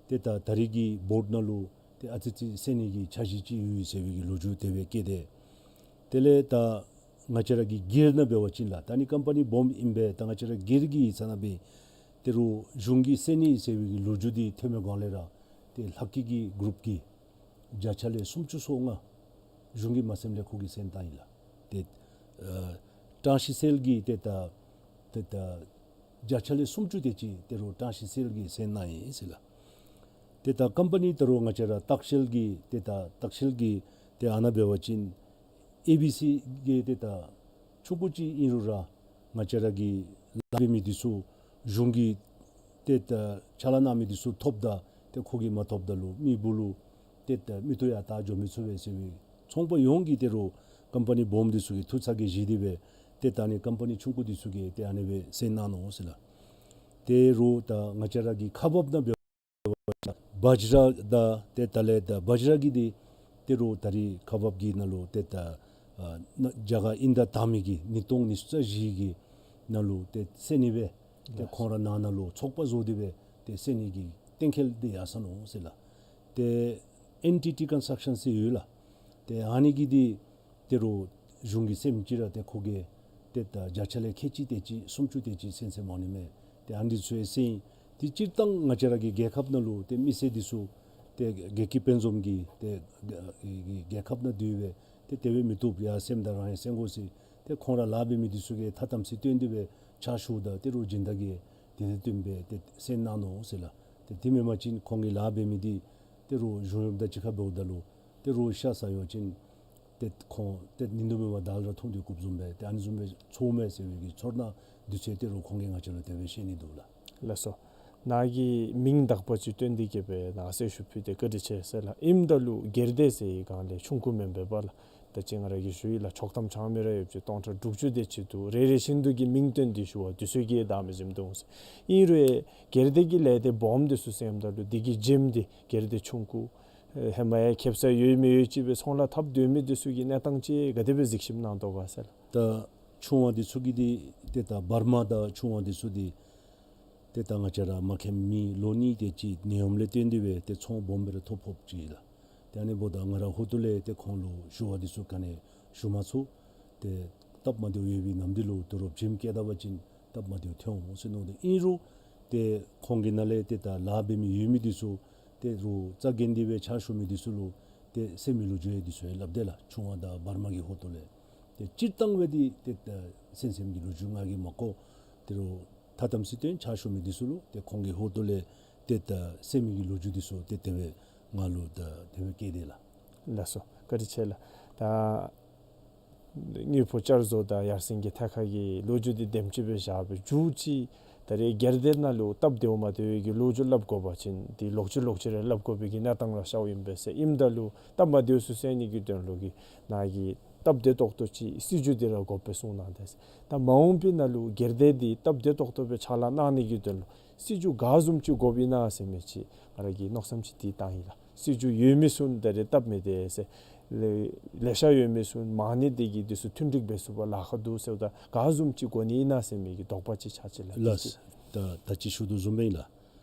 ཏེ་ད་ད་རིས་ཀྱི་བོཊ་ནང་ལུ་ཏེ་ཨ་ཙི་ཅིག་གསན་ནི་གི་འཆར་གཞི་ཅིག་ཡོད་ཟེར་བའི་གི་ལོ་རྒྱུས་དེ་སྦེ་བཀོད་དེས། དེ་ལས་ད་ང་བཅས་ར་གི་སྒེར་ནང་འབད་བ་ཅིན་ལགས། ད་ནི་ཀམ་པ་ནི་སྦོམ་ཨིན་པས། ད་ང་བཅས་ར་སྒེར་གྱི་ཡིག་ཚང་ནང་སྦེ་ད་རུང་གཞུང་གིས་གསན་ནི་ཟེར་བའི་གི་ལོ་རྒྱུས་འདི་ཐོནམ་སྒང་ལས་ར་ཏེ་ལྷ་སྐྱིད་ཀྱི་གུ་རུབ་ཀྱིས་བརྒྱ་ཆ་ལས་སུམ་ཅུ་སོ་ལྔ་གཞུང་གིས་མ་གསནམ་ལས་ཁོ་གིས་གསན་བཏང་ཡི་ལགས། ཏེ་ཨ་ཀྲང་ཤིས་སེལ་གྱིས་ཏེ་ད་ཏེ་ད་བརྒྱ་ཆ་ལས་སུམ་ཅུ་དེ་ཅིག་ད་རུང་ཀྲང་ཤིས་སེལ་གྱིས་གསན་གནང་ཡི་ཟེར་ལགས། ཏེ་ད་ཀམ་པ་ནི་ད་རུང་ང་བཅས་ར་ཏག་ཤེལ་གྱི་ཏེ་ད་ཏག་ཤེལ་གྱི་ཏེ་ཨ་ནཱ་འབད་བ་ཅིན་ཨེ་བི་སི་གི་ཏེ་ད་ཆུང་ཀུ་ཅིག་ཨིན་རུང་ར་ང་བཅས་ར་གི་ལཱ་འབད་མི་འདི་ཚུ་གཞུང་གིས་ཏེ་ད་ཕྱག་ལཱ་གནང་མི་འདི་ཚུ་ཐོབ་ད་ཏེ་ཁོ་གིས་མ་ཐོབ་ད་ལུ་མི་སྦུག་ལུ་ཏེ་ད་མིག་ཏོ་ཡར་བལྟ་འགྱོ་མི་ཚུགས་པས་ཟེར་བའི་ཚོང་པ་ཡོངས་ཀྱིས་ད་རུང་ཀམ་པ་ནི་སྦོམ་འདི་ཚུ་གི་ཐུགས་ཚ་གྱང་བཞེས་ཏེ་སྦེ་ཏེ་ད་ནི་ཀམ་པ་ནི་ཆུང་ཀུ་འདི་ཚུ་གིས་ཏེ་ཨ་ནི་སྦེ་གསན་གནང་ནུག་ཟེར་ལགས། ད་རུང་ད་ང་བཅས་ར་གི་ཁག་འབགཔ་ནང་འབད་བ་ཅིན་བཛྲ་དང་ཏེ་ད་ལས་ད་བཛྲ་གི་འདི་ད་རུང་ད་རིས་ཁག་འབགཔ་གི་ནང་ལུ་ཏེ་ད་ཨ་ན་རྒྱ་གར་དབྱིན་ཟླ་དང་པའི་གི་ཉིས་སྟོང་ཉི་ཤུ་རྩ་བཞི་གི་ནང་ལུ་ཏེ་གསན་ནི་སྦེ་ཏེ་ཁོང་ར་ནང་ན་ལུ་ཚོགས་པ་བཟོ་སྟེ་སྦེ་ཏེ་གསན་ནི་གི་གཏན་འཁེལ་འདི་ཡར་སོང་ནུག་ཟེར་ལགས། ཏེ་ཨེན་ཊི་ཊི་ཀོན་སི་ཊྲག་ཤཱན་ཟེར་ཡོད་ལགས། ཏེ་ཨ་ནི་གིས་འདི་ད་རུང་གཞུང་གི་སེམས་ཅིག་ར་ཏེ་ཁོ་གིས་ཏེ་ད་བརྒྱ་ཆ་ལས་ཁལ་གཅིག་དེ་ཅིག་སུམ་ཅུ་དེ་ཅིག་གསན་གསནམ་འོང་ནི་མས། ཏེ་ཨ་ནི་འདི་ཚུ་ཡང་གསན་ཡི། ཏེ་སྤྱིར་བཏང་ང་བཅས་ར་གི་རྒྱལ་ཁབ་ནང་ལུ་ཏེ་མི་སེར་འདི་ཚུ་ ཏེ་དགེ་བསྐོས་དཔལ་འཛོམས་ཀྱིས་ཏེ་རྒྱལ་ཁབ་ནང་འདུལ་སྦེ་ཏེ་དེ་སྦེ་མི་བཏུབ་ཡར་སེམས་དང་རང་ཡང་སེམས་དགོ་ཟེར་ཏེ་ཁོང་ར་ལཱ་འབད་མི་འདི་ཚུ་གིས་ཐ་དམ་ཚིག་བསྟེན་ཏེ་སྦེ་ཕྱག་ཞུཝ་ད་ཏེ་རུང་སྦྱིན་བདག་གིས་དེ་དང་བསྟུན་སྦེ་ཏེ་གསན་གནང་ནུག་ཟེར་ལགས། ཏེ་དེ་མེན་པ་ཅིན་ཁོང་གིས་ལཱ་འབད་མི་འདི་ཏེ་རུང་གཞུང་གཡོགཔ་དང་གཅིག་ཁར་འབདཝ་ད་ལུ་ཏེ་རུང་ཤ་ཟ་ཡོད་ཅིན་ཏེ་ཁོང་ཏེ་ཉིན་དུ་མེད་པར་དལ་ར་འཐུང་སྟེ་བཀུག་བཟུམ་སྦེ་ཏེ་ཨ་ནི་བཟུམ་སྦེ་ཚོརཝ་མས་ཟེར་བའི་གི་ཚོར་སྣང་འདི་ཚུ་ཏེ་རུང་ཁོང་གིས་ང་བཅས་ལུ་དེ་སྦེ་བཤད་ནི་འདུག་ལགས། ལགས་སོ། ནཱ་གིས་མིང་དག་པ་ཅིག་བཏོན་ཏེ་གི་སྦེ་ནཱ་གསལ་ཞུ་ཕུལ་ཏེ་བཀའ་དྲིན་ཆེ་ཟེར་ལགས། ཨིནམ་ད་ལུ་སྒེར་སྡེ་ཟེར་བའི་སྒང་ལས་ཆུང་ཀུ་མེན་པས་པ་ལགས། ད་ཅི་ང་ར་གིས་ཞུ་ཡི་ལགས། ཆོག་ཐམ་ཆང་མི་ར་ཡོད་ཅིག་སྟོང་ཕྲག་དྲུག་ཅུ་དེ་ཅིག་འདུག། རེ་རེ་བཞིན་དུ་གི་མིང་བཏོན་ཏེ་ཞུ་བ་འདི་ཚུ་གིས་བདག་མེད་བཟུམ་འདུག་ཟེར། ཨིན་རུང་སྒེར་སྡེ་གི་ལས་སྡེ་སྦོམ་འདི་ཚུ་ཟེརཝ་ད་ལུ་འདི་གི་འཇིམ་འདི་སྒེར་སྡེ་ཆུང་ཀུ་ཧེ་མ་ཡང་ཁེབ་ས་ཡོད་མི་ཡོད་ཅིག་སྦེ་ཚོང་ལཱ་འཐབ་སྡོད་མི་འདི་ཚུ་གི་གནས་སྟངས་ཅིག་ག་དེ་སྦེ་གཟིགས་ཞིབ་གནང་དོ་ག་ཟེར་ལགས། ད་ཆུང་བ་འདི་ཚུ་གི་འདི་ཏེ་ད་བར་མ་དང་ཆུང་བ་འདི་ཚུ་འདི་ཏེ་ད་ང་བཅས་ར་མ་མཁྱེན་མི་ལོ་གཉིས་དེ་ཅིག་ནད་ཡམས་ལས་བརྟེན་ཏེ་སྦེ་ཏེ་ཚོང་སྦོམ་སྦེ་ར་ཐོབ་ཕོགཔ་ཅིག་ལགས། ཏེ་ཨ་ནི་འབདཝ་ད་ང་ར་ཧོ་ཏོ་ལས་ཏེ་ཁོང་ལུ་ཞུ་བ་འདི་ཚུ་ག་ནི་ཞུ་མ་ཚུགས། ཏེ་སྟབས་མ་བདེཝ་ཡོད་པའི་ནམ་འདི་ལུ་དོ་རུང་འཇིམ་བསྐྱལ་ད་པ་ཅིན་སྟབས་མ་བདེཝ་ཐོན་འོང་ཟེར་མནོ་སྟེ། ཨིན་རུང་ཏེ་ཁོང་གི་ནང་ལས་ཏེ་ད་ལཱ་འབད་མི་ཡོད་མི་འདི་ཚུ་ཏེ་རུང་རྩ་འགེངས་ཏེ་སྦེ་ཕྱག་ཞུ་མི་འདི་ཚུ་ལུ་ཏེ་སེམས་ཀྱི་ལོ་རྒྱུས་འདི་ཚུ་ཡང་སླབ་དེས་ལགས། ཆུང་བ་དང་བར་མ་གི་ཧོ་ཏོ་ལས། ཏེ་སྤྱིར་བཏང་སྦེ་འདི་ཏེ་ད་སེམས་སེམས་ཀྱི་ལོ་རྒྱུས་ང་གིས་མ་གོ། ཏེ་རུང་ཐ་དམ་ཚིག་བསྟེན་ཕྱག་ཞུ་མི་འདི་ཚུ་ལུ་ཏེ་ཁོང་གི་ཧོ་ཏོ་ལས་ཏེ་ད་སེམས་ཀྱི་ལོ་རྒྱུས་འདི་ཚུ་ཏེ་དེ་སྦེ་ང་ལུ་ད་དེ་སྦེ་བཀོད་དེས་ལགས། ལགས་སོ། བཀའ་དྲིན་ཆེ་ལགས། ད་དངུལ་ཕོགས་བསྐྱར་བཟོ་དང་ཡར་སེང་གི་ཐད་ཁར་གྱི་ལོ་རྒྱུས་འདི་དེམ་ཅིག་སྦེ་བཞག་སྦེ་མཇུག་ཅིག་ད་རེས་སྒེར་སྡེ་ནང་ལུ་སྟབས་བདེཝ་མ་བདེཝ་གི་ལོ་རྒྱུས་སླབ་དགོ་པ་ཅིན་འདི་ལོག་ཅི་ལོག་ཅི་རེ་སླབ་དགོ་པའི་གི་གནས་སྟངས་ར་ཤརཝ་ཨིན་པས་ཟེར། ཨིནམ་ད་ལུ་སྟབས་མ་བདེཝ་ཚུ་སེལ་ནི་གི་དོན་ལུ་གི་ནཱ་གིས་སྟབས་བདེ་ཏོག་ཏོ་ཅིག་སྲིད་བྱུས་འདི་ར་དགོ་པས་གསུངས་གནང་དེས། ད་མ་འོངས་པའི་ནང་ལུ་སྒེར་སྡེ་འདི་སྟབས་བདེ་ཏོག་ཏོ་སྦེ་ཕྱག་ལཱ་གནང་ནི་གི་དོན་ལུ་སྲིད་བྱུས་ག་བཟུམ་ཅིག་དགོཔ་ཨིན་ན་ཟེར་མི་ཅིག་ང་ར་གིས་མནོ་བསམ་ཅིག་འདི་བཏང་ཡི་ལགས། སྲིད་བྱུས་ཡོད་མི་ཚུ་ད་རེས་སྟབས་མི་བདེ་ཟེར། ལེ་ལེ་ཤ་ཡོད་མི་ཚུ་མང་ནི་དེ་གིས་འདི་ཚུ་མཐུན་འགྲིག་འབད་ཚུགས་པར་ལཱ་ཁག་འདུག་ཟེརཝ་ད་ག་བཟུམ་ཅིག་དགོ་ནི་ཨིན་ན་ཟེར་མི་གི་དོགས་པ་ཅིག་ཆགས་ཅི་ལགས། ལགས། ད་ད་ཅི་ཞུ་དོ་བཟུམ་སྦེ་ཨིན་ལགས།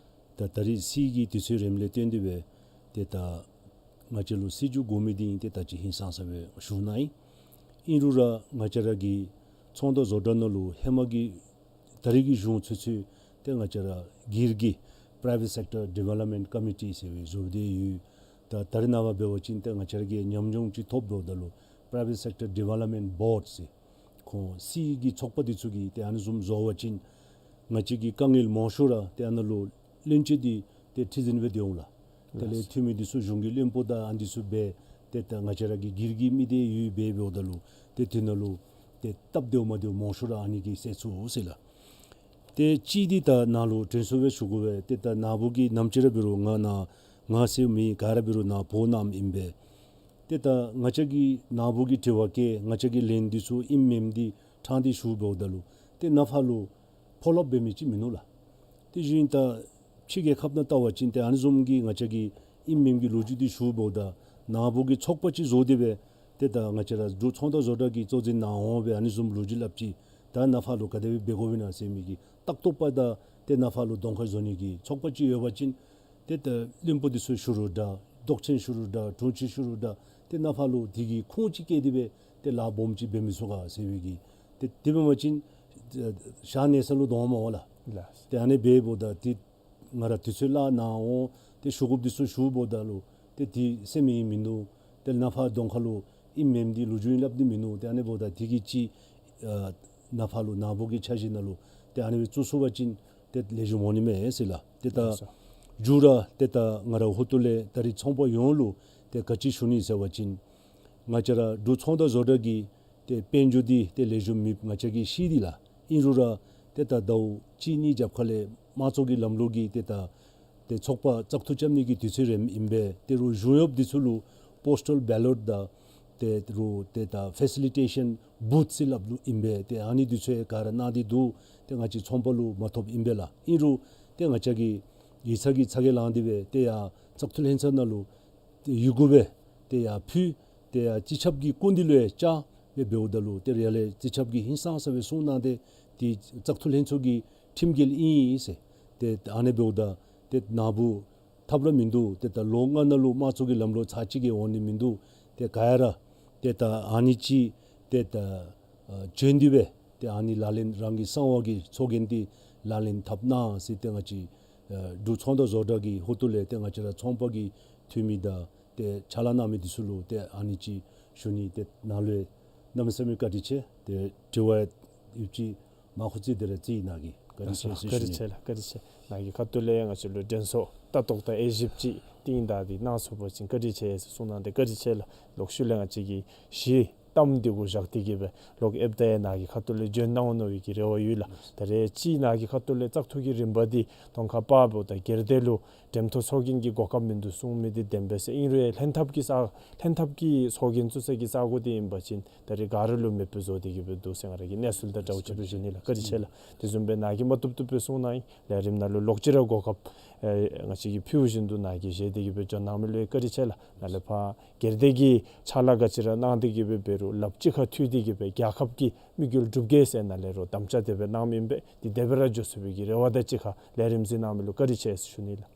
ད་ད་རེས་སྲིད་ཀྱི་དུས་ཚོད་རནམ་ལས་བརྟེན་ཏེ་སྦེ་ཏེ་ད་ང་བཅས་ལུ་སྲིད་བྱུས་དགོ་མི་འདི་ཨིན། ཏེ་ད་ཅི་ཧིང་སངས་ས་སྦེ་ཞུ་ནི་ཨིན། ཨིན་རུང་ར་ང་བཅས་ར་གི་ཚོང་དང་བཟོ་གྲྭ་ནང་ལུ་ཧེ་མ་གི་ད་རེས་ཀྱི་གཞུང་ཚུན་ཚོད་ཏེ་ང་བཅས་ར་སྒེར་གྱི་Private Sector Development Committee ཟེར་བའི་བཟོ་སྟེ་ཡོད། ད་ད་རེས་ནངས་པ་འབད་བ་ཅིན་ཏེ་ང་བཅས་ར་གིས་ཉམས་མྱོང་ཅིག་ཐོབ་འབདཝ་ད་ལུ་Private Sector Development Board ཟེར་ཁོང་སྲིད་ཀྱི་ཚོགས་པ་འདི་ཚུ་གིས་ཏེ་ཨ་ནི་བཟུམ་བཟོ་བ་ཅིན་ང་བཅས་ཀྱི་དཀའ་ངལ་མང་ཤོས་ར་ཏེ་ཨ་ནཱ་ལུ་བློན་ཆེན་འདི་ཏེ་ཁྲི་འཛིན་སྦེ་སྡོད་འོང་ལགས། དེ་ལས་ལགས། འཐུས་མི་འདི་ཚུ་གཞུང་གི་བློན་པོ་དང་ཨ་ནི་འདི་ཚུ་སྦེ་ཏེ་ད་ང་བཅས་ར་གི་སྒེར་གྱི་མི་སྡེ་ཡོདཔ་སྦེ་འབདཝ་ད་ལུ་ཏེ་དེ་ནང་ལུ་ཏེ་སྟབས་བདེཝ་མ་བདེཝ་མང་ཤོས་ར་ཨ་ནི་གིས་སེལ་ཚུགས་ཟེར་ལགས། ཏེ་གཅིག་འདི་ད་ནཱ་ལུ་དྲན་གསོ་སྦེ་ཞུ་དགོ་པས། ཏེ་ད་ནཱ་བུ་གིས་ནམ་ཅིག་ར་འབད་རུང་ང་ནཱ་ང་ཟེར་མི་ག་ར་འབད་རུང་ནཱ་བོ་ནཱ་ཨིན་པས། ཏེ་ད་ང་བཅས་ཀྱིས་ནཱ་བུ་གི་དྲི་བ་བཀོད་ང་བཅས་ཀྱིས་ལན་འདི་ཚུ་ཨིནམ་མེནམ་འདི་ཕྲང་སྟེ་ཞུ་འབདཝ་ད་ལུ་ཏེ་ནཱ་ཕར་ལུ་ཕོ་ལོ་འབད་མི་ཅིག་མིན་འདུག་ལགས། དེ་བཞིན་ད་ཕྱི་རྒྱལ་ཁབ་ནང་བལྟ་བ་ཅིན་ཏེ་ཨ་ནི་བཟུམ་གྱི་ང་བཅས་ཀྱིས་ཨིནམ་མེནམ་གྱི་ལོ་རྒྱུས་འདི་ཞུ་འབདཝ་ད་ནཱ་བུ་གིས་ཚོགས་པ་ཅིག་བཟོ་སྟེ་སྦེ་ཏེ་ད་ང་བཅས་ར་འབྲུག་ཚོང་དང་བཟོ་གྲྭ་གི་གཙོ་འཛིན་ནང་འོང་སྦེ་ཨ་ནི་བཟུམ་ལོ་རྒྱུས་སླབ་ཅི། ད་ནཱ་ཕར་ལུ་ག་དེ་སྦེ་འབད་དགོཔ་ཨིན་ན་ཟེར་མི་གི་ལྟ་རྟོག་པ་དང་ཏེ་ནཱ་ཕར་ལུ་གདོང་ཁར་བཟོ་ནི་གི་ཚོགས་པ་ཅིག་ཡོད་པ་ཅིན་ཏེ་ད་བློན་པོ་འདི་ཚུ་ཞུ་རུང་འདྲ་མདོག་ཅན་ཞུ་རུང་འདྲ་དྲུང་ཆེ་ཞུ་རུང་འདྲ་ཏེ་ནཱ་ཕར་ལུ་དེ་གི་ཁུངས་ཅིག་བཀལ་ཏེ་སྦེ་ཏེ་ལཱ་སྦོམ་ཅིག་འབད་མི་ཚུགས་ག་ཟེར་བའི་གི་ཏེ་དེ་འབད་བ་ཅིན་ཞག་གནས་ས་ལུ་གདོང་མ་འོང་ལགས། ལགས། ཏེ་ཨ་ནི་འབདཝ་ད་ཏེ་ང་ར་དུས་ཚོད་ལཱ་ནང་འོང་ཏེ་ཞུ་དགོཔ་འདི་ཚུ་ཞུ་འབདཝ་ད་ལུ་ཏེ་དེ་སེམས་ཨིན་མིན་འདུག། ཏེ་ནཱ་ཕར་གདོང་ཁ་ལུ་ཨིནམ་མེནམ་འདི་ལོ་རྒྱུས་ཨིན་སླབ་ནི་མིན་འདུག། ཏེ་ཨ་ནི་འབདཝ་ད་དེ་གིས་ཅིག་ཨ་ནཱ་ཕར་ལུ་ནཱ་བུ་གི་འཆར་གཞི་ནང་ལུ་ཏེ་ཨ་ནི་སྦེ་བཙུགས་ཚུགས་པ་ཅིན་ཏེ་ལེགས་ཤོམ་འོང་ནི་མས་ཟེར་ལགས། ཏེ་ད་ལགས་སོ། མཇུག་ར་ཏེ་ད་ང་ར་ཧོ་ཏོ་ལས་ད་རེས་ཚོང་པ་ཡོངས་ལུ་ཏེ་ག་ཅི་ཞུ་ནི་ཟེར་བ་ཅིན་ང་བཅས་ར་འབྲུག་ཚོང་དང་བཟོ་གྲྭ་གི་ཏེ་དཔལ་འབྱོར་འདི་ཏེ་ལེགས་ཤོམ་མེདཔ་ང་བཅས་ཀྱིས་ཤེས་ཏེ་ལགས། ཨིན་རུང་ར་ཏེ་ད་ཟླཝ་གཅིག་གཉིས་རྒྱབ་ཁ་ལས་དམངས་གཙོ་གི་ལམ་ལུགས་ཀྱི་ཏེ་ད་ཏེ་ཚོགས་པ་བཙག་འཐུ་རྐྱབ་ནི་གི་དུས་ཚོད་རནམ་ཨིན་པས། ཏེ་རུང་གཞུང་གཡོགཔ་འདི་ཚུ་ལུ་པོསི་ཊཱལ་བེ་ལོཊ་དང་ཏེ་རུང་ཏེ་ད་ཕེ་སི་ལི་ཊེ་ཤཱན་བུཐ་ཟེར་སླབ་ནི་ཨིན་པས། ཏེ་ཨ་ནི་འདི་ཚུ་ཡང་ག་ར་གནང་སྟེ་འདུག། ཏེ་ང་བཅས་ཚོང་པ་ལུ་མ་ཐོབ་ཨིན་པས་ལགས། ཨིན་རུང་ཏེ་ང་བཅས་ཀྱིས་ཡིག་ཚང་གི་ཚ་གྱང་ལངས་ཏེ་སྦེ་ཏེ་ཡར་བཙག་འཐུ་ལྷན་ཚོགས་ནང་ལུ་ཏེ་ཡི་གུ་སྦེ་ཏེ་ཡར་ཕུལ། ཏེ་ཡར་སྤྱི་ཁྱབ་ཀྱི་སྐུ་མདུན་ལུ་ཡང་བཅར་སྦེ་འབདཝ་ད་ལུ་ཏེ་ཡར་ལས་སྤྱི་ཁྱབ་ཀྱིས་ཧིང་སངས་ས་སྦེ་གསུངས་གནང་སྟེ་ཏེ་བཙག་འཐུ་ལྷན་ཚོགས་ཀྱི་ཁྲིམས་འགལ་ཨིན་ཟེར། ཏེ་ཨ་ནི་འབདཝ་ད་ཏེ་ནཱ་བུ་ཐབས་ར་མིན་འདུག། ཏེ་ད་ལོ་ལྔ་ནང་ལུ་དམངས་གཙོ་གི་ལམ་ལུགས་ཚར་གཅིག་གིས་འོང་ནི་མིན་འདུག། ཏེ་ག་ར་ཏེ་ད་ཨ་ནི་ཅིག་ཏེ་ད་ཨ་བྱོན་ཏེ་སྦེ་ཏེ་ཨ་ནི་ལག་ལེན་རང་གི་གསང་བ་གི་ཚོགས་རྒྱན་འདི་ལག་ལེན་འཐབ་གནང་ཟེར་ཏེ་ང་བཅས་ཨ་འབྲུག་ཚོང་དང་བཟོ་གྲྭ་གི་ཧོ་ཏོ་ལས་ཏེ་ང་བཅས་ར་ཚོང་པ་གི་ འཐུས་མི་དང་ཏེ་ཕྱག་ལཱ་གནང་མི་འདི་ཚུ་ལུ་ཏེ་ཨ་ནི་ཅིག་ཞུ་ནི། ཏེ་ནཱ་ལུ་གནམ་མེད་ས་མེད་བཀའ་དྲིན་ཆེ། ཏེ་དྲི་བ་ཡོད་ཅི་མ་ཁུ་ཙི་དེ་རེ་ཙི་ནཱ་གིས་བཀའ་དྲིན་ཆེ་ཟེར་ཞུ་ནི། བཀའ་དྲིན་ཆེ་ལགས། བཀའ་དྲིན་ཆེ། ནཱ་གི་ཁ་ཐུག་ལས་ང་བཅས་ལུ་དྲན་གསོ་ལྟ་རྟོག་དང་དབྱེ་ཞིབ་ཅིག་བཏིང་ད་འདི་གནང་ཚུགས་པ་ཅིན་བཀའ་དྲིན་ཆེ་ཟེར་གསུངས་གནང་སྟེ་བཀའ་དྲིན་ཆེ་ལགས། ལོག་ཤུལ་ལས་ང་བཅས་ཀྱི་གཞི་གཏམ་འདི་གུ་བཞག་སྟེ་གི་སྦེ་ལོག་ཨེབ་ད་ཡང་ནཱ་གི་ཁ་ཐུག་ལས་བྱོན་གནང་འོང་མནོ་བའི་གི་རེ་བ་ཡོད་ལགས། ད་རེས་ཅིག་ནཱ་གི་ཁ་ཐུག་ལས་བཙག་འཐུ་གི་རིམ་པ་འདི་གདོང་ཁར་པ་འབདཝ་ད་སྒེར་སྡེ་ལུ་འགྲེམས་ཐོག་ཚོགས་རྒྱན་གྱི་གོ་སྐབས་མིན་འདུག་གསུང་མི་འདི་བདེན་པས་ཟེར། ཨིན་རུང་ལྷན་ཐབས་ཀྱི་ས་ལྷན་ཐབས་ཀྱི་ཚོགས་རྒྱན་བཙུགས་ས་གི་ས་གོ་འདི་ཨིན་པ་ཅིན་ད་རེས་ག་ར་ལུ་མེདཔ་སྦེ་བཟོ་སྟེ་གི་སྦེ་འདུག་ཟེར་ང་ར་གི་གནས་ཚུལ་དང་འདྲཝ་ཅིག་སྦེ་ཞུ་ནི་ལགས། བཀའ་དྲིན་ཆེ་ལགས། དེ་བཟུམ་སྦེ་ནཱ་གིས་མ་བཏུབ་བཏུབ་སྦེ་གསུང་གནང་ཡི། ལས་རིམ་ནང་ལུ་ལོག་ཅི་ར་གོ་སྐབས་ཨེ་ང་བཅས་ཀྱིས་ཕུལ་བཞིན་དུ་ནཱ་གིས་བཞེས་ཏེ་གི་སྦེ་བྱོན་གནང་མི་ལུ་ཡང་བཀའ་དྲིན་ཆེ་ལགས། ནཱ་ལས་ཕར་སྒེར་སྡེ་གི་ཕྱག་ལཱ་ག་ཅི་ར་གནང་སྟེ་གི་སྦེ་འབད་རུང་ལགཔ་གཅིག་ཁར་མཐུད་དེ་གི་སྦེ་རྒྱལ་ཁབ་ཀྱི་དམིགས་ཡུལ་སྒྲུབ་གེ་ཟེར་ནཱ་ལས་རོགས་དམ་བཅའ་དེ་སྦེ་གནངམ་ཨིན་པས། འདི་དེ་སྦེ་ར་འགྱོ་ཚུགས་པའི་གི་རེ་བ་དང་གཅིག་ཁར་ལས་རིམ་གཟིགས་གནང་མི་ལུ་བཀའ་དྲིན་ཆེ་ཟེར་ཞུ་ནི་ལགས།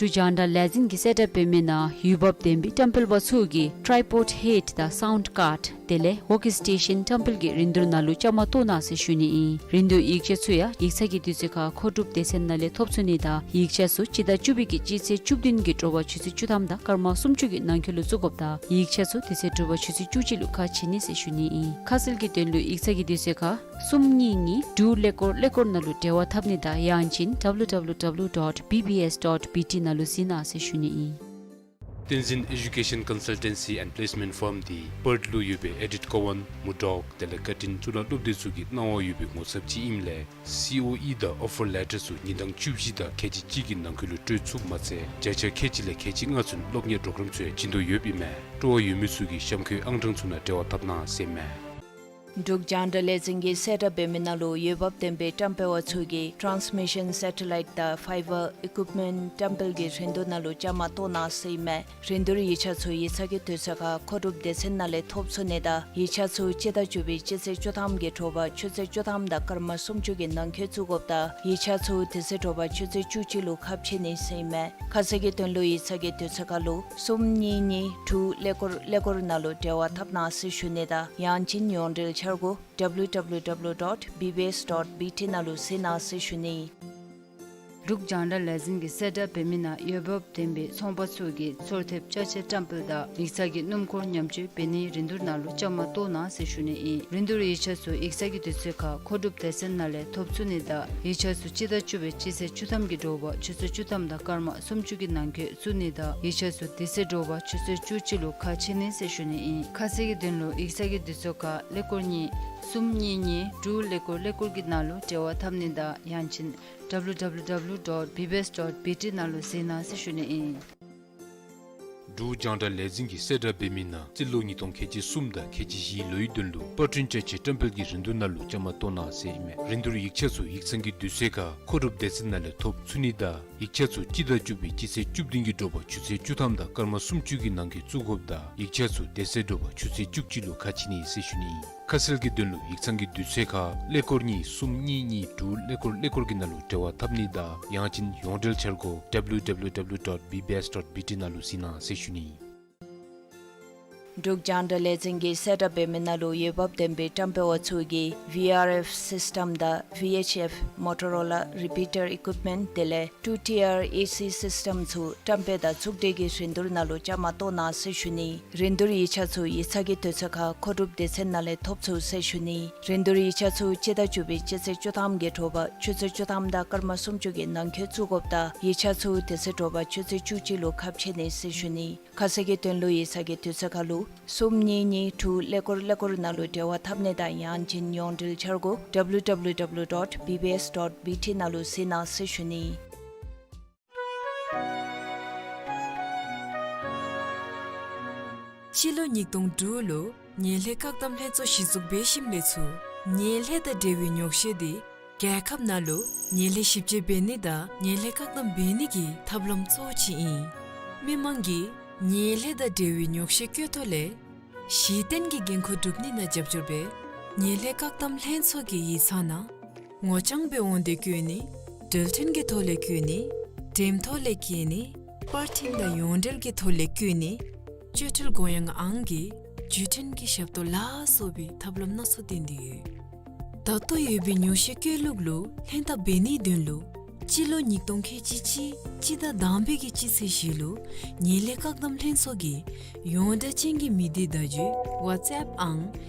འབྲུག་རྒྱང་བསྒྲགས་ལས་འཛིན་གྱིས་གསལ་བསྒྲགས་འབད་མི་ནང་འོས་འབབ་ལྡན་པའི་བཀྲམ་སྤེལ་པ་ཚུ་གིས་ཊཱའི་པོཌ་ཧེཌ་དང་སའུནཌ་ཀཱརཌ་དེ་ལས་ཝོག་སི་ཊེ་ཤཱན་བཀྲམ་སྤེལ་གྱི་རིན་བསྡུར་ནང་ལུ་བཅའ་མར་གཏོགས་གནང་ཟེར་ཞུ་ནི་ཨིན། རིན་བསྡུར་ཡིག་ཆ་ཚུ་ཡང་ཡིག་ཚང་གི་དུས་ཚོད་ཁར་མཁོ་སྒྲུབ་སྡེ་ཚན་ནང་ལས་ཐོབ་ཚུགས་ནི་དང་ཡིག་ཆ་ཚུ་སྤྱི་ཟླ་བཅུ་པའི་གི་སྤྱི་ཚེས་བཅུ་བདུན་གྱི་དྲོ་པ་ཆུ་ཚོད་བཅུ་ཐམ་དང་སྐར་མ་སུམ་ཅུ་གི་ནང་འཁོད་ལུ་བཙུགས་དགོཔ་དང་ཡིག་ཆ་ཚུ་དེ་ཚེ་དྲོ་པ་ཆུ་ཚོད་བཅུ་གཅིག་ལུ་ཁ་ཕྱེ་ནི་ཟེར་ཞུ་ནི་ཨིན། ཁ་གསལ་གྱི་དོན་ལུ་ཡིག་ཚང་གི་དུས་ཚོད་ཁར་གསུམ་གཉིས་གཉིས་དྲུག་ཀླད་ཀོར་ཀླད་ཀོར་ནང་ལུ་འབྲེལ་བ་འཐབ་ནི་དང་ཡང་ཅིན་W W W dot B B S dot B T ནང་ལུ་གཟིགས་གནང་ཟེར་ཞུ་ནི་ཨིན། བསྟན་འཛིན་Education Consultancy and Placement Firm འདི་པརཐ་ལུ་ཡོད་པའི་ཨེ་ཌིཐ་ཀོ་ཝཱན་མུར་ཌོག་དེ་ལས་ཀར་ཊིན་གཙུག་ལག་སློབ་སྡེ་ཚུ་གི་གནང་བ་ཡོད་པའི་ངོ་ཚབ་ཅིག་ཨིནམ་ལས་སི་ཨོ་ཨི་དང་ཨོ་ཕར་ལེ་ཊར་ཚུ་ཉིན་གྲངས་བཅུ་བཞི་དང་ཁལ་གཅིག་གཅིག་གི་ནང་འཁོད་ལུ་སྤྲོད་ཚུགསཔ་མ་ཚད་བརྒྱ་ཆ་ཁལ་གཅིག་ལས་ཁལ་གཅིག་ལྔ་ཚུན་སློབ་གཉེར་པོརོ་གརམ་ཚུ་ཡང་བྱིན་དོ་ཡོདཔ་ཨིན་མས། སྤྲོ་བ་ཡོད་མི་ཚུ་གིས་གཤམ་འཁོད་ཨང་གྲངས་ཚུ་ནང་འབྲེལ་བ་འཐབ་གནང་ཟེར་ཨིན་མས། འབྲུག་རྒྱང་བསྒྲགས་ལས་འཛིན་གྱིས་གསལ་བསྒྲགས་འབད་མི་ནང་ལུ་འོས་འབབ་ལྡན་པའི་བཀྲམ་སྤེལ་པ་ཚུ་གིས་ཊཱནསི་མི་ཤཱན་སེ་ཊ་ལའིཊ་དང་ཕའི་བར་ཨི་ཀུཡིཔ་མེནཊ་བཀྲམ་སྤེལ་གྱི་རིན་བསྡུར་ནང་ལུ་བཅའ་མར་གཏོགས་གནང་ཟེར་ཨིན་མས། རིན་བསྡུར་ཡིག་ཆ་ཚུ་ཡིག་ཚང་གི་དུས་ཚོད་ཁར་མཁོ་སྒྲུབ་སྡེ་ཚན་ནང་ལས་ཐོབ་ཚུགས་ནི་དང་ཡིག་ཆ་ཚུ་སྤྱི་ཟླ་བཅུ་པའི་སྤྱི་ཚེས་བཅུ་ཐམ་གྱི་དྲོ་པ་ཆུ་ཚོད་བཅུ་ཐམ་དང་སྐར་མ་སུམ་ཅུ་གི་ནང་འཁོད་བཙུགས་དགོཔ་དང་ཡིག་ཆ་ཚུ་དེ་ཚེ་དྲོ་པ་ཆུ་ཚོད་བཅུ་གཅིག་ལུ་ཁ་ཕྱེ་ནི་ཟེར་ཨིན་མས། ཁ་གསལ་གྱི་དོན་ལུ་ཡིག་ཚང་གི་དུས་ཚོད་ཁར་ལུ་གསུམ་གཉིས་གཉིས་དྲུག་ཀླད་ཀོར་ཀླད་ཀོར་ནང་ལུ་འབྲེལ་བ་འཐབ་གནང་ཟེར་ཞུ་ནི་དང་ཡང་ཅིན་ཡོངས་འབྲེལ་འཆར་སྒོ་W W W dot B B S dot B T ནང་ལུ་གཟིགས་གནང་ཟེར་ཞུ་ནི། འབྲུག་རྒྱང་བསྒྲགས་ལས་འཛིན་གྱིས་གསལ་བསྒྲགས་འབད་མི་ནང་འོས་འབབ་ལྡན་པའི་ཚོང་པ་ཚུ་གིས་ཚོར་ཐེབས་ཅ་ཆས་བཀྲམ་སྤེལ་དང་ཡིག་ཚང་གི་སྣུམ་འཁོར་ཉམས་བཅོས་འབད་ནིའི་རིན་བསྡུར་ནང་ལུ་བཅའ་མར་གཏོགས་གནང་ཟེར་ཞུ་ནི་ཨིན། རིན་བསྡུར་ཡིག་ཆ་ཚུ་ཡིག་ཚང་གི་དུས་ཚོད་ཁར་མཁོ་སྒྲུབ་སྡེ་ཚན་ནང་ལས་ཐོབ་ཚུགས་ནི་དང་ཡིག་ཆ་ཚུ་སྤྱི་ཟླ་བཅུ་པའི་སྤྱི་ཚེས་བཅུ་ཐམ་གྱི་དྲོ་པ་ཆུ་ཚོད་བཅུ་ཐམ་དང་སྐར་མ་སུམ་ཅུ་གི་ནང་འཁོད་བཙུགས་ནི་དང་ཡིག་ཆ་ཚུ་དེ་ཚེ་དྲོ་པ་ཆུ་ཚོད་བཅུ་གཅིག་ལུ་ཁ་ཕྱེ་ནི་ཟེར་ཞུ་ནི་ཨིན། ཁ་གསལ་གྱི་དོན་ལུ་ཡིག་ཚང་གི་དུས་ཚོད་ཁར་ཀླད་ཀོར་གཉིས་གསུམ་གཉིས་གཉིས་དྲུག་ཀླད་ཀོར་ཀླད་ཀོར་གྱི་ནང་ལུ་འབྲེལ་བ་འཐབ་ནི་དང་ཡང་ཅིན་W W W dot B B S dot B T ནང་ལུ་གཟིགས་གནང་ཟེར་ཞུ་ནི་ཨིན། འབྲུག་རྒྱང་བསྒྲགས་ལས་འཛིན་གྱིས་གསལ་བསྒྲགས་འབད་མི་ནང་རྩིས་ལོ་ཉིས་སྟོང་ཁལ་གཅིག་གསུམ་དང་ཁལ་གཅིག་བཞིའི་ལོའི་དོན་ལུ་པར་སྐྲུན་ཅ་ཆས་བཀྲམ་སྤེལ་གྱི་རིན་བསྡུར་ནང་ལུ་བཅའ་མར་གཏོགས་གནང་ཟེར་ཨིན་མས། རིན་བསྡུར་ཡིག་ཆ་ཚུ་ཡིག་ཚང་གི་དུས་ཚོད་ཁར་མཁོ་སྒྲུབ་སྡེ་ཚན་ནང་ལས་ཐོབ་ཚུགས་ནི་དང་ཡིག་ཆ་ཚུ་སྤྱི་ཟླ་བཅུ་པའི་སྤྱི་ཚེས་བཅུ་བདུན་གྱི་དྲོ་པ་ཆུ་ཚོད་བཅུ་ཐམ་དང་སྐར་མ་སུམ་ཅུ་གི་ནང་འཁོད་བཙུགས་དགོཔ་དང་ཡིག་ཆ་ཚུ་དེ་ཚེ་དྲོ་པ་ཆུ་ཚོད་བཅུ་གཅིག་ལུ་ཁ་ཕྱེ་ནི་ཟེར་ཞུ་ནི་ཨིན། ཁ་གསལ་གྱི་དོན་ལུ་ཡིག་ཚང་གི་དུས་ཚོད་ཁར་ཀླད་ཀོར་གཉིས་གསུམ་གཉིས་གཉིས་དྲུག་ཀླད་ཀོར་ཀླད་ཀོར་གྱི་ནང་ལུ་འབྲེལ་བ་འཐབ་ནི་དང་ཡང་ཅིན་ཡོངས་འབྲེལ་འཆར་སྒོ་W W W dot B B S dot B T ནང་ལུ་གཟིགས་གནང་ཟེར་ཞུ་ནི་ཨིན། འབྲུག་རྒྱང་བསྒྲགས་ལས་འཛིན་གྱིས་གསལ་བསྒྲགས་འབད་མི་ནང་ལུ་འོས་འབབ་ལྡན་པའི་བཀྲམ་སྤེལ་པ་ཚུ་གིས་V R F system དང་V H F Motorola repeater equipment དེ་ལས་two tier A C system ཚུ་བཀྲམ་སྤེལ་དང་ཚོགས་སྒྲིག་གི་རིན་བསྡུར་ནང་ལུ་བཅའ་མར་གཏོགས་གནང་ཟེར་ཞུ་ནི། རིན་བསྡུར་ཡིག་ཆ་ཚུ་ཡིག་ཚང་གི་དུས་ཚོད་ཁར་མཁོ་སྒྲུབ་སྡེ་ཚན་ནང་ལས་ཐོབ་ཚུགས་ཟེར་ཞུ་ནི། རིན་བསྡུར་ཡིག་ཆ་ཚུ་སྤྱི་ཟླ་བཅུ་པའི་སྤྱི་ཚེས་བཅུ་ཐམ་གྱི་དྲོ་པ་ཆུ་ཚོད་བཅུ་ཐམ་དང་སྐར་མ་སུམ་ཅུ་གི་ནང་འཁོད་བཙུགས་དགོཔ་དང་ཡིག་ཆ་ཚུ་དེ་ཚེ་དྲོ་པ་ཆུ་ཚོད་བཅུ་གཅིག་ལུ་ཁ་ཕྱེ་ནི་ཟེར་ཞུ་ནི། ཁ་གསལ་གྱི་དོན་ལུ་ཡིག་ཚང་གི་དུས་ཚོད་ཁར་ལུ་གསུམ་གཉིས་གཉིས་དྲུག་ཀླད་ཀོར་ཀླད་ཀོར་ནང་ལུ་འབྲེལ་བ་འཐབ་ནི་དང་ཡང་ཅིན་ཡོངས་འབྲེལ་འཆར་སྒོ་W W W dot B B S dot B T ནང་ལུ་གཟིགས་གནང་ཟེར་ཞུ་ནི། སྤྱི་ལོ་ཉིས་སྟོང་དྲུག་ལུ་ངན་ལྷད་བཀག་སྡོམ་ལྷན་ཚོགས་གཞི་བཙུགས་འབད་ཞིནམ་ལས་ཚུར་ངན་ལྷད་དང་འབྲེལ་བའི་ཉོག་བཤད་འདི་ རྒྱལ་ཁབ་ནང་ལུ་ཉེས་ལས་ཞིབ་དཔྱད་འབད་ནི་དང་ཉེས་ལས་བཀག་སྡོམ་འབད་ནི་གི་ཐབས་ལམ་གཙོ་བོ་ཅིག་ཨིན། མི་མང་གིས་ཉེས་ལས་དང་འབྲེལ་བའི་ཉོགས་བཤད་བཀོད་ཐོག་ལས་གཞི་རྟེན་གྱི་འགན་ཁུར་སྒྲུབ་ནི་ནང་རྒྱབ་སྐྱོར་འབད། ཉེས་ལས་བཀག་སྡོམ་ལྷན་ཚོགས་ཀྱི་ཡིག་ཚང་ནང་ངོ་རྐྱང་སྦེ་འོང་སྟེ་བཀོད་ནི། འགྲུལ་འཕྲིན་གྱི་ཐོག་ལས་བཀོད་ནི། འགྲེམས་ཐོག་ལས་བཀོད་ནི། པར་འཕྲིན་དང་ཡོངས་འབྲེལ་གྱི་ཐོག་ལས་བཀོད་ནི། སྤྱོད་འཕྲུལ་གུ་ཡངས་ཨང་གི་བརྒྱུད་འཕྲིན་གྱི་ཞབས་ཏོག་ལ་སོགས་པའི་ཐབས་ལམ་སྣ་ཚོགས་བསྟེན་ཏེ་ཡོད། ད་ལྟོ་ཡོད་པའི་ཉོགས་བཤད་བཀོད་ལུགས་ལུ་ལྷན་ཐབས་འབད་ནིའི་དོན་ལུ་སྤྱི་ལོ་ཉིས་སྟོང་ཁལ་གཅིག་གཅིག་སྤྱི་ཟླ་དང་པའི་གི་སྤྱི་ཚེས་བཞི་ལུ་ཉེས་ལས་བཀག་སྡོམ་ལྷན་ཚོགས་ཀྱི་ཡོངས་བསྒྲགས་ཅན་གྱི་མི་སྡེ་བརྡ་བརྒྱུད་ཝཊས་ཨེབ་ཨང་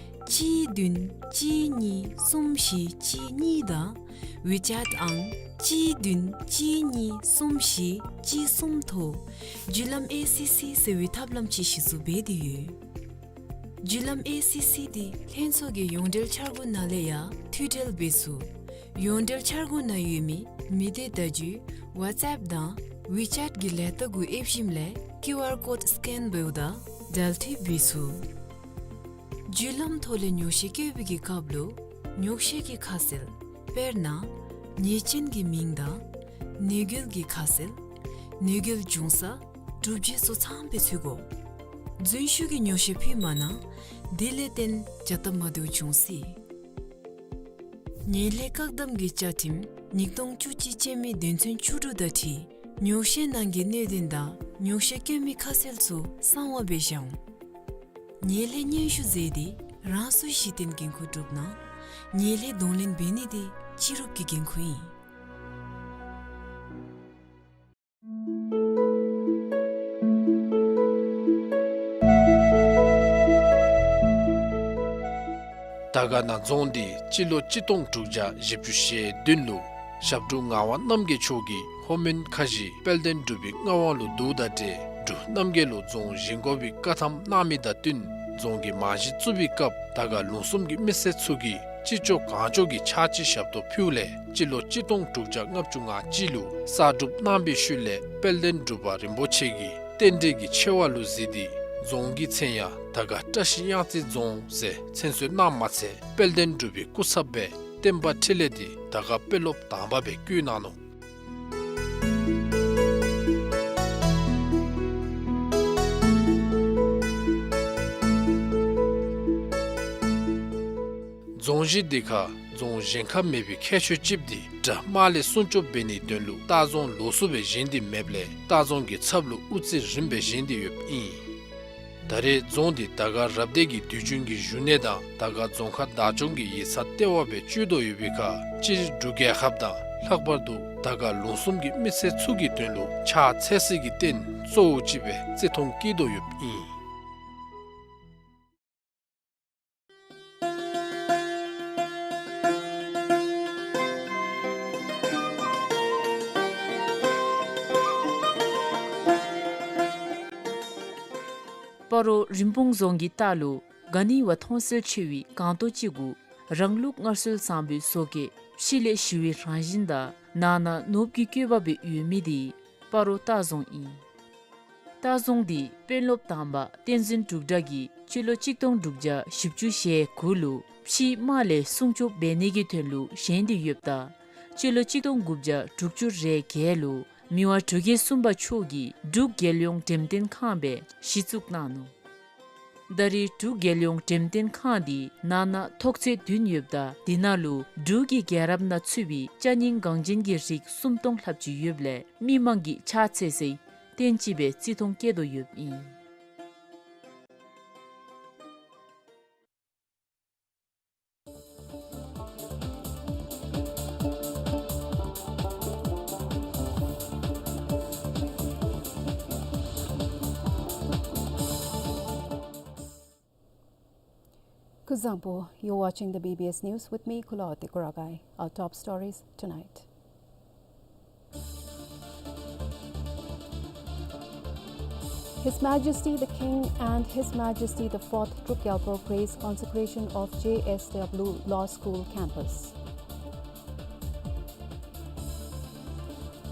གཅིག་བདུན་གཅིག་གཉིས་གསུམ་བཞི་གཅིག་གཉིས་དང་ཝི་ཅེཊ་ཨང་གཅིག་བདུན་གཅིག་གཉིས་གསུམ་བཞི་གཅིག་གསུམ་ཐོག་བརྒྱུད་ལམ་ཨེ་སི་སི་ཟེར་བའི་ཐབས་ལམ་ཅིག་གཞི་བཙུགས་འབད་དེ་ཡོད། བརྒྱུད་ལམ་ཨེ་སི་སི་འདི་ལྷན་ཚོགས་ཀྱི་ཡོངས་འབྲེལ་འཆར་སྒོ་ནང་ལས་ཡང་མཐུད་འབྲེལ་འབད་ཚུགས། ཡོངས་འབྲེལ་འཆར་སྒོ་ནང་ཡོད་མི་མི་སྡེ་བརྡ་བརྒྱུད་ཝཊས་ཨེབ་དང་ཝི་ཅེཊ་གི་ལས་རྟགས་གུ་ཨེབ་ཞིནམ་ལས་ཀིའུ་ཨར་ཀོཌ་སི་ཀེན་འབདཝ་ད་འབྲེལ་མཐུད་འབད་ཚུགས། བརྒྱུད་ལམ་ཐོག་ལས་ཉོགས་བཤད་བཀོད་པའི་གི་སྐབས་ལུ་ཉོགས་བཤད་ཀྱི་ཁ་གསལ་དཔེར་ན་ཉེས་ཅན་གྱི་མིང་དང་ནུས་རྒྱུ་གི་ཁ་གསལ་ནུས་རྒྱུ་འབྱུང་ས་གྲུབ་ཆ་སོགས་ཚངམ་སྦེ་ཚུད་དགོ། རྫུན་ཞུ་གི་ཉོགས་བཤད་ཕུལ་མ་གནང་། དེ་ལས་བརྟེན་བྱ་ཐབས་མ་བདེཝ་འབྱུང་སྲིད། ཉེས་ལས་བཀག་སྡོམ་གྱི་བཅའ་ཁྲིམས་ཉིས་སྟོང་བཅུ་གཅིག་ཅན་མའི་དོན་ཚན་བཅུ་དྲུག་དང་འཁྲིལ་ཉོགས་བཤད་ནང་གི་གནད་དོན་དང་ཉོགས་བཤད་བཀོད་མི་ཁ་གསལ་ཚུ་གསང་བ་སྦེ་བཞག་འོང་། ཉེས་ལས་སྙན་ཞུ་མཛད་དེ་རང་སོའི་གཞི་རྟེན་འགན་ཁུར་སྒྲུབ་གནང་། ཉེས་ལས་གདོང་ལེན་འབད་ནི་དེ་སྤྱི་རོགས་ཀྱི་འགན་ཁུར་ཨིན། དར་དཀར་ན་རྫོང་འདི་སྤྱི་ལོ་གཅིག་སྟོང་དྲུག་བརྒྱ་བཞི་བཅུ་ཞེ་བདུན་ལུ་ཞབས་དྲུང་ངག་དབང་རྣམ་རྒྱལ་མཆོག་གིས་ལྷོ་མོན་ཁ་བཞི་དཔལ་ལྡན་འབྲུག་པའི་མངའ་དབང་ལུ་བསྡུཝ་དང་འབྲེལ་འབྲུག་རྣམ་རྒྱལ་ལུ་རྫོང་བཞེངས་དགོ་པའི་བཀའ་ཐམ་གནང་མི་དང་བསྟུན་རྫོང་གི་རྨང་གཞི་བཙུགས་པའི་སྐབས་དར་དཀར་ལུང་གསུམ་གྱི་མི་སེར་ཚུ་གིས་ཅི་ལྕོགས་གང་ལྕོགས་ཀྱི་ཕྱག་ཕྱི་ཞབས་ཏོག་ཕུལཝ་ལས་སྤྱི་ལོ་གཅིག་སྟོང་དྲུག་བརྒྱ་ལྔ་བཅུ་ང་གཅིག་ལུ་གསར་སྒྲུབ་གནང་བའི་ཤུལ་ལས་དཔལ་ལྡན་འབྲུག་པ་རིན་པོ་ཆེ་གིས་རྟེན་འབྲེལ་གྱི་ཆེ་བ་ལུ་གཟིགས་ཏེ་རྫོང་གི་མཚན་ཡང་དར་དཀར་བཀྲ་ཤིས་གཡང་རྩེ་རྫོང་ཟེར་མཚན་གསོལ་གནངམ་མ་ཚད་དཔལ་ལྡན་འབྲུག་པའི་སྐུ་ཚབ་སྦེ་བསྟན་པ་འཕྲིན་ལས་འདི་དར་དཀར་དཔོན་སློབ་དང་པ་སྦེ་བསྐོ་གནང་ནུག། རྫོང་གཞི་འདི་ཁར་རྫོང་བཞེངས་ཁ་མེད་པའི་ཁྱད་ཆོས་ཅིག་འདི་དགྲ་དམག་ལས་སྲུང་སྐྱོབ་འབད་ནིའི་དོན་ལུ་ལྟ་རྫོང་ལོགས་སུ་སྦེ་བཞེངས་ཏེ་མེདཔ་ལས་ལྟ་རྫོང་གི་ཚབ་ལུ་དབུ་རྩེ་རིངམ་སྦེ་བཞེངས་ཏེ་ཡོདཔ་ཨིན། ད་རེས་རྫོང་འདི་དར་དཀར་རབ་སྡེ་གི་དུས་རྒྱུན་གྱི་བཞུགས་གནས་དང་དར་དཀར་རྫོང་ཁག་བདག་སྐྱོང་གི་ཡིག་ཚང་ལྟེ་བ་སྦེ་སྤྱོད་དོ་ཡོད་པའི་ཁར་སྤྱིར་འབྲུག་རྒྱལ་ཁབ་དང་ལྷག་པར་དུ་དར་དཀར་ལུང་གསུམ་གྱི་མི་སེར་ཚུ་གི་དོན་ལུ་ཕྱག་འཚལ་སའི་རྟེན་གཙོ་བོ་ཅིག་སྦེ་བརྩི་མཐོང་བསྐྱེད་དོ་ཡོདཔ་ཨིན། སྤ་རོ་རིན་སྤུངས་རྫོང་གི་ལྟག་ལུ་ག་ནི་བ་མཐོང་གསལ་ཆེ་བའི་སྒང་ཏོག་ཅིག་གུ་རང་ལུགས་སྔར་སྲོལ་བཟང་པོའི་བཟོ་བཀོད་ཕྱི་ལས་ཞི་བའི་རང་བཞིན་དང་ནང་ན་ནོར་བུ་གི་བཀོད་པ་སྦེ་ཡོད་མི་འདི་སྤ་རོ་ལྟ་རྫོང་ཨིན། ལྟ་རྫོང་འདི་དཔོན་སློབ་དང་པ་བསྟན་འཛིན་འབྲུག་གྲགས་ཀྱིས་སྤྱི་ལོ་གཅིག་སྟོང་དྲུག་བརྒྱ་བཞི་བཅུ་ཞེ་དགུ་ལུ་ཕྱིའི་དམག་ལས་སྲུང་སྐྱོབ་འབད་ནི་གི་དོན་ལུ་བཞེངས་ཏེ་ཡོདཔ་ད་སྤྱི་ལོ་གཅིག་སྟོང་དགུ་བརྒྱ་དྲུག་ཅུ་རེ་བརྒྱད་ལུ་མི་དབང་འབྲུག་རྒྱལ་གསུམ་པ་མཆོག་གིས་འབྲུག་རྒྱལ་ཡོངས་འགྲེམས་སྟོན་ཁང་སྦེ་གཞི་བཙུགས་གནང་ནུག། ད་རེས་འབྲུག་རྒྱལ་ཡོངས་འགྲེམས་སྟོན་ཁང་འདི་ནང་ན་ཐོག་ཚད་བདུན་ཡོདཔ་ད་དེ་ནང་ལུ་འབྲུག་གི་རྒྱལ་རབས་ནང་ཚུད་པའི་ཅ་རྙིང་འགངས་ཅན་གྱི་རིགས་སུམ་སྟོང་ལྷགཔ་ཅིག་ཡོདཔ་ལས་མི་མང་གིས་ཕྱག་འཚལ་སའི་རྟེན་ཅིག་སྦེ་བརྩི་མཐོང་བསྐྱེད་དོ་ཡོདཔ་ཨིན། Kuzuzangpo, you're watching the B B S News with me, Kulaw Tekoragai. Our top stories tonight. His Majesty the King and His Majesty the Fourth Druk Gyalpo grace consecration of J S W Law School campus.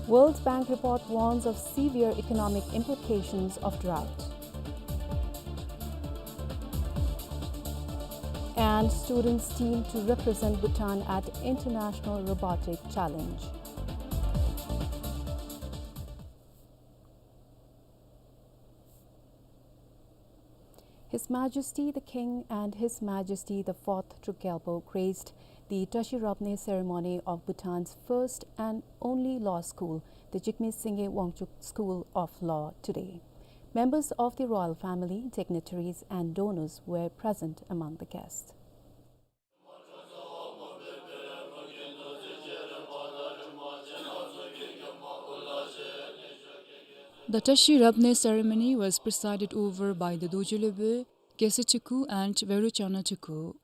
World Bank report warns of severe economic implications of drought. And Students team to represent Bhutan at International Robotic Challenge. His Majesty the King and His Majesty the Fourth Druk Gyalpo graced the Tashi Rabne ceremony of Bhutan's first and only law school, the Jigme Singye Wangchuk School of Law, today. Members of the royal family, dignitaries, and donors were present among the guests. The Tashi Rabne ceremony was presided over by the Dorji Lhobe, Geshe Teku and Verochana Teku.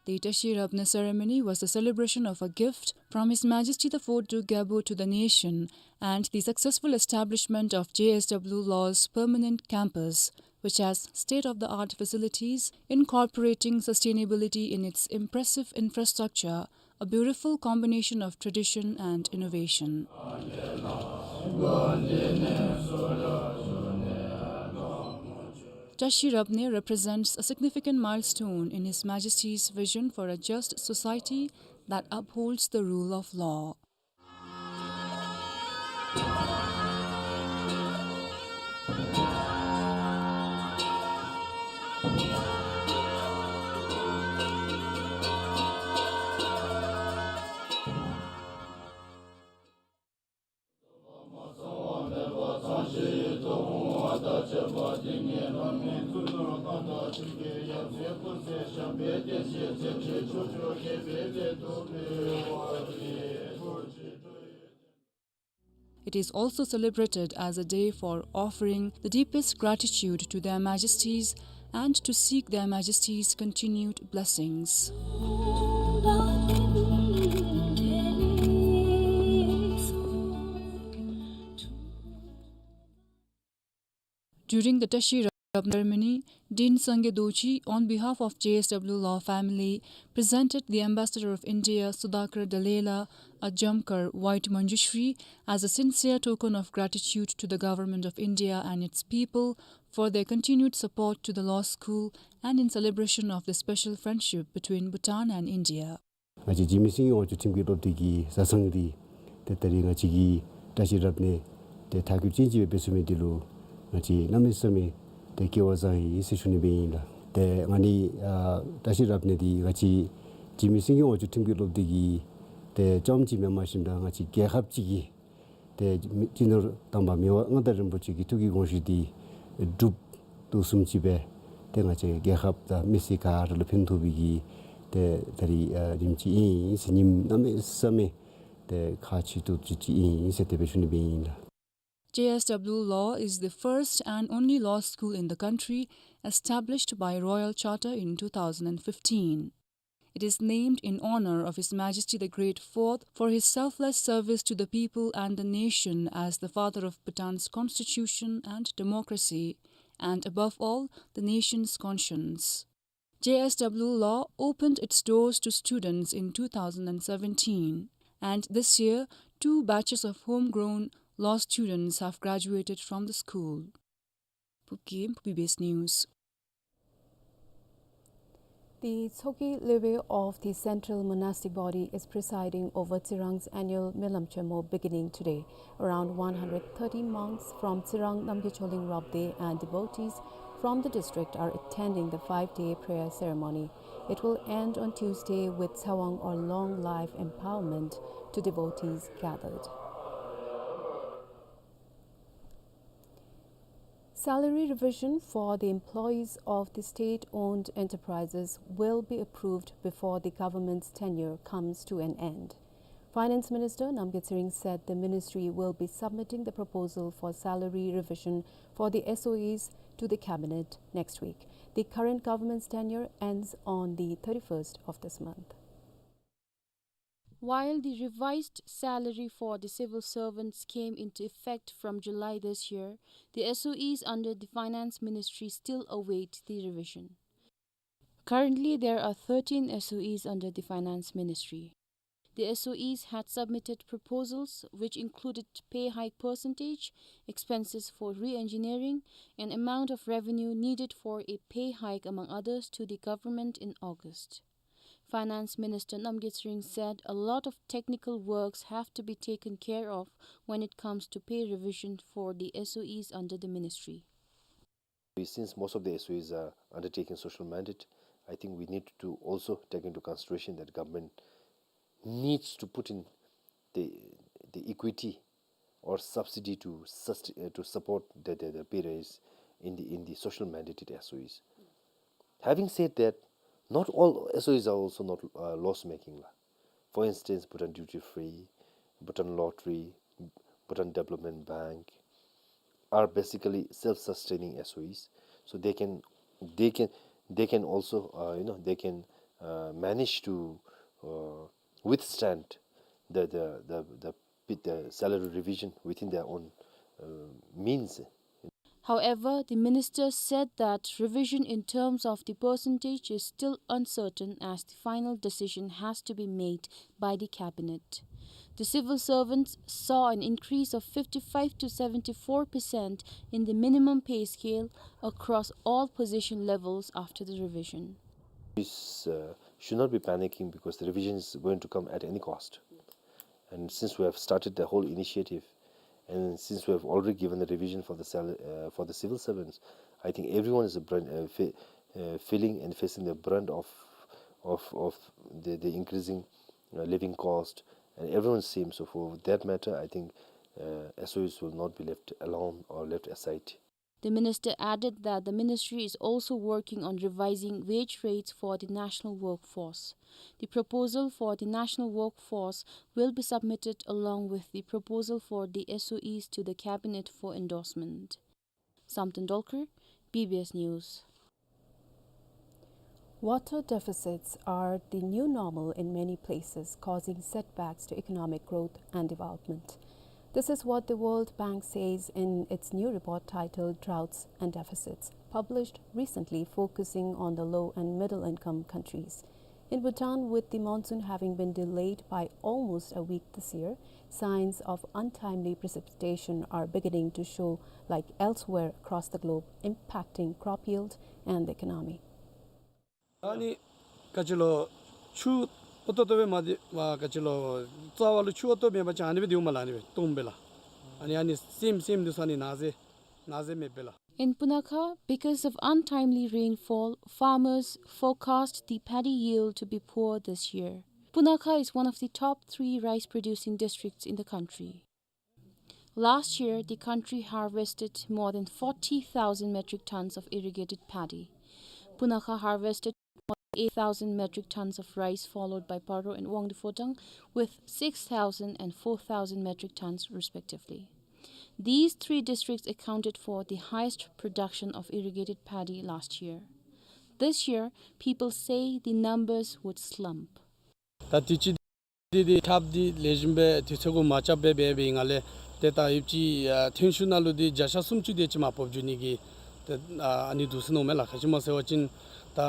The Tashi Rabne ceremony was the celebration of a gift from His Majesty the Fourth Druk Gyalpo to the nation and the successful establishment of J S W Law's permanent campus, which has state-of-the-art facilities incorporating sustainability in its impressive infrastructure, a beautiful combination of tradition and innovation. Tashi Rabne represents a significant milestone in His Majesty's vision for a just society that upholds the rule of law. It is also celebrated as a day for offering the deepest gratitude to Their Majesties and to seek Their Majesties' continued blessings. During the Tashi Rabne ceremony, Dean Sangay Dorji, on behalf of J S W Law family, presented the Ambassador of India, Sudhakar Dallela, a Jamkar white Manjushri as a sincere token of gratitude to the Government of India and its people for their continued support to the law school and in celebration of the special friendship between Bhutan and India. ང་བཅས་འཇིགས་མེད་སེང་གེ་དབང་ཕྱུག་ཁྲིམས་ཀྱི་སློབ་སྡེ་གི་བཟའ་ཚང་རེད། ཏེ་ད་རིས་ང་བཅས་ཀྱིས་བཀྲ་ཤིས་རབ་གནས་ཏེ་མཐའ་འཁྱོལ་ཅན་ཅིག་སྦེ་འབད་ཚུགས་མི་འདི་ལུ་ང་བཅས་གནམ་མེད་ས་མེད་ཏེ་སྐལ་བ་བཟང་ཡི་ཟེར་ཞུ་ནི་སྦེ་ཨིན་ལགས། ཏེ་ང་ནི་ཨ་བཀྲ་ཤིས་རབ་གནས་འདི་ང་བཅས་འཇིགས་མེད་སེང་གེ་དབང་ཕྱུག་ཁྲིམས་ཀྱི་སློབ་སྡེ་གི་ཏེ་རྐྱངམ་གཅིག་མེན་པར་ཞིནམ་ད་ང་བཅས་རྒྱལ་ཁབ་ཅིག་གི་ཏེ་སྤྱི་ནོར་དམ་པ་མི་དབང་མངའ་བདག་རིན་པོ་ཆེ་གི་ཐུགས་ཀྱི་དགོངས་གཞི་འདི་འགྲུབ་དོ་བཟུམ་ཅིག་སྦེ་ཏེ་ང་བཅས་རྒྱལ་ཁབ་དང་མི་སེར་ག་ར་ལུ་ཕན་ཐོགས་པའི་གི་ཏེ་ད་རིས་ཨ་རིམ་ཅིག་ཨིན་ཟེར་ཉིནམ་གནམ་མེད་ས་མེད་ཏེ་ཁག་ཆེ་ཏོག་ཏོ་ཅིག་ཨིན་ཟེར་དེ་སྦེ་ཞུ་ནི་སྦེ་ཨིན་ལགས། J S W Law is the first and only law school in the country established by Royal Charter in two thousand and fifteen. It is named in honor of His Majesty the Great Fourth for his selfless service to the people and the nation as the father of Bhutan's constitution and democracy, and above all, the nation's conscience. J S W Law opened its doors to students in two thousand and seventeen, and this year, two batches of homegrown law students have graduated from the school. Phugen, Phu B B S News. The Tsokyi Lhobe of the Central Monastic Body is presiding over Tsirang's annual Melam Chemo beginning today. Around one hundred thirty monks from Tsirang Namgay Choling Rabdey and devotees from the district are attending the five-day prayer ceremony. It will end on Tuesday with Tsewang, or long life empowerment, to devotees gathered. Salary revision for the employees of the state-owned enterprises will be approved before the government's tenure comes to an end. Finance Minister Namgay Tshering said the ministry will be submitting the proposal for salary revision for the S O Es to the cabinet next week. The current government's tenure ends on the thirty-first of this month. While the revised salary for the civil servants came into effect from July this year, the S O Es under the Finance Ministry still await the revision. Currently, there are thirteen S O Es under the Finance Ministry. The S O Es had submitted proposals which included pay hike percentage, expenses for re-engineering, and amount of revenue needed for a pay hike, among others, to the government in August. Finance Minister Namgyal Tshering said a lot of technical works have to be taken care of when it comes to pay revision for the S O Es under the ministry. Since most of the S O Es are undertaking social mandate, I think we need to also take into consideration that government needs to put in the, the equity or subsidy to sust-, uh, to support the, the, the pay raise in the, in the social mandated S O Es. Having said that, not all S O Es are also not, uh, loss making la. For instance, Bhutan Duty Free, Bhutan Lottery, Bhutan Development Bank are basically self-sustaining S O Es. So they can, they can, they can also, uh, you know, they can, uh, manage to, uh, withstand the, the, the, the, with the salary revision within their own, uh, means. However, the minister said that revision in terms of the percentage is still uncertain, as the final decision has to be made by the cabinet. The civil servants saw an increase of fifty-five to seventy-four percent in the minimum pay scale across all position levels after the revision. This, uh, should not be panicking because the revision is going to come at any cost. And since we have started the whole initiative, and since we have already given the revision for the sal-, uh, for the civil servants, I think everyone is a brunt, uh, fe-, uh, feeling and facing the brunt of, of, of the, the increasing, uh, living cost, and everyone seems, so for that matter, I think, uh, S O Es will not be left alone or left aside. The minister added that the ministry is also working on revising wage rates for the national workforce. The proposal for the national workforce will be submitted along with the proposal for the S O Es to the cabinet for endorsement. Samten Dolkar, B B S News. Water deficits are the new normal in many places, causing setbacks to economic growth and development. This is what the World Bank says in its new report titled Droughts and Deficits, published recently, focusing on the low and middle income countries. In Bhutan, with the monsoon having been delayed by almost a week this year, signs of untimely precipitation are beginning to show, like elsewhere across the globe, impacting crop yield and the economy. ཨ་ནི་ག་ཅི་ལོ་ཆུ་ཨོ་ཏོ་ཏོ་སྦེ་མ་དེ་བ་ག་ཅི་ལོ་རྩ་བ་ལུ་ཆུ་ཨོ་ཏོ་མེད་པ་ཅིན་ཨ་ནི་སྦེ་དེ་འོང་མས་ལགས། ཨ་ནི་སྦེ་སྟོངམ་སྦེ་ལགས། ཨ་ནི་ཨ་ནི་སེམས་སེམས་འདི་ཚུ་ཨ་ནི་ན་ཟེ་ན་ཟེ་མེད་པས་ལགས། In Punakha, because of untimely rainfall, farmers forecast the paddy yield to be poor this year. Punakha is one of the top three rice-producing districts in the country. Last year, the country harvested more than forty thousand metric tons of irrigated paddy. Punakha harvested eight thousand metric tons of rice, followed by Paro and Wangdue Phodrang with six thousand and four thousand metric tons respectively. These three districts accounted for the highest production of irrigated paddy last year. This year, people say the numbers would slump. ད་དུས་ཅི་འདི་འདི་ཁྲབ་འདི་ལེགས་ཤོམ་སྦེ་དུས་ཚོད་གུ་མ་རྐྱབ་སྦེ་འབད་བའི་ངང་ལས་ཏེ་ད་ཡུདཔ་ཅིག་ཨ་ཐོན་ཤུགས་ནང་ལུ་འདི་བརྒྱ་ཆ་སུམ་ཅུ་དེ་ཅིག་མར་འབབ་འགྱོ་ནི་གི་ཏེ་ཨ་ཨ་ནི་འདུག་ཟེར་མནོཝ་མས་ལགས། ག་ཅི་སྨོ་ཟེར་བ་ཅིན་ད་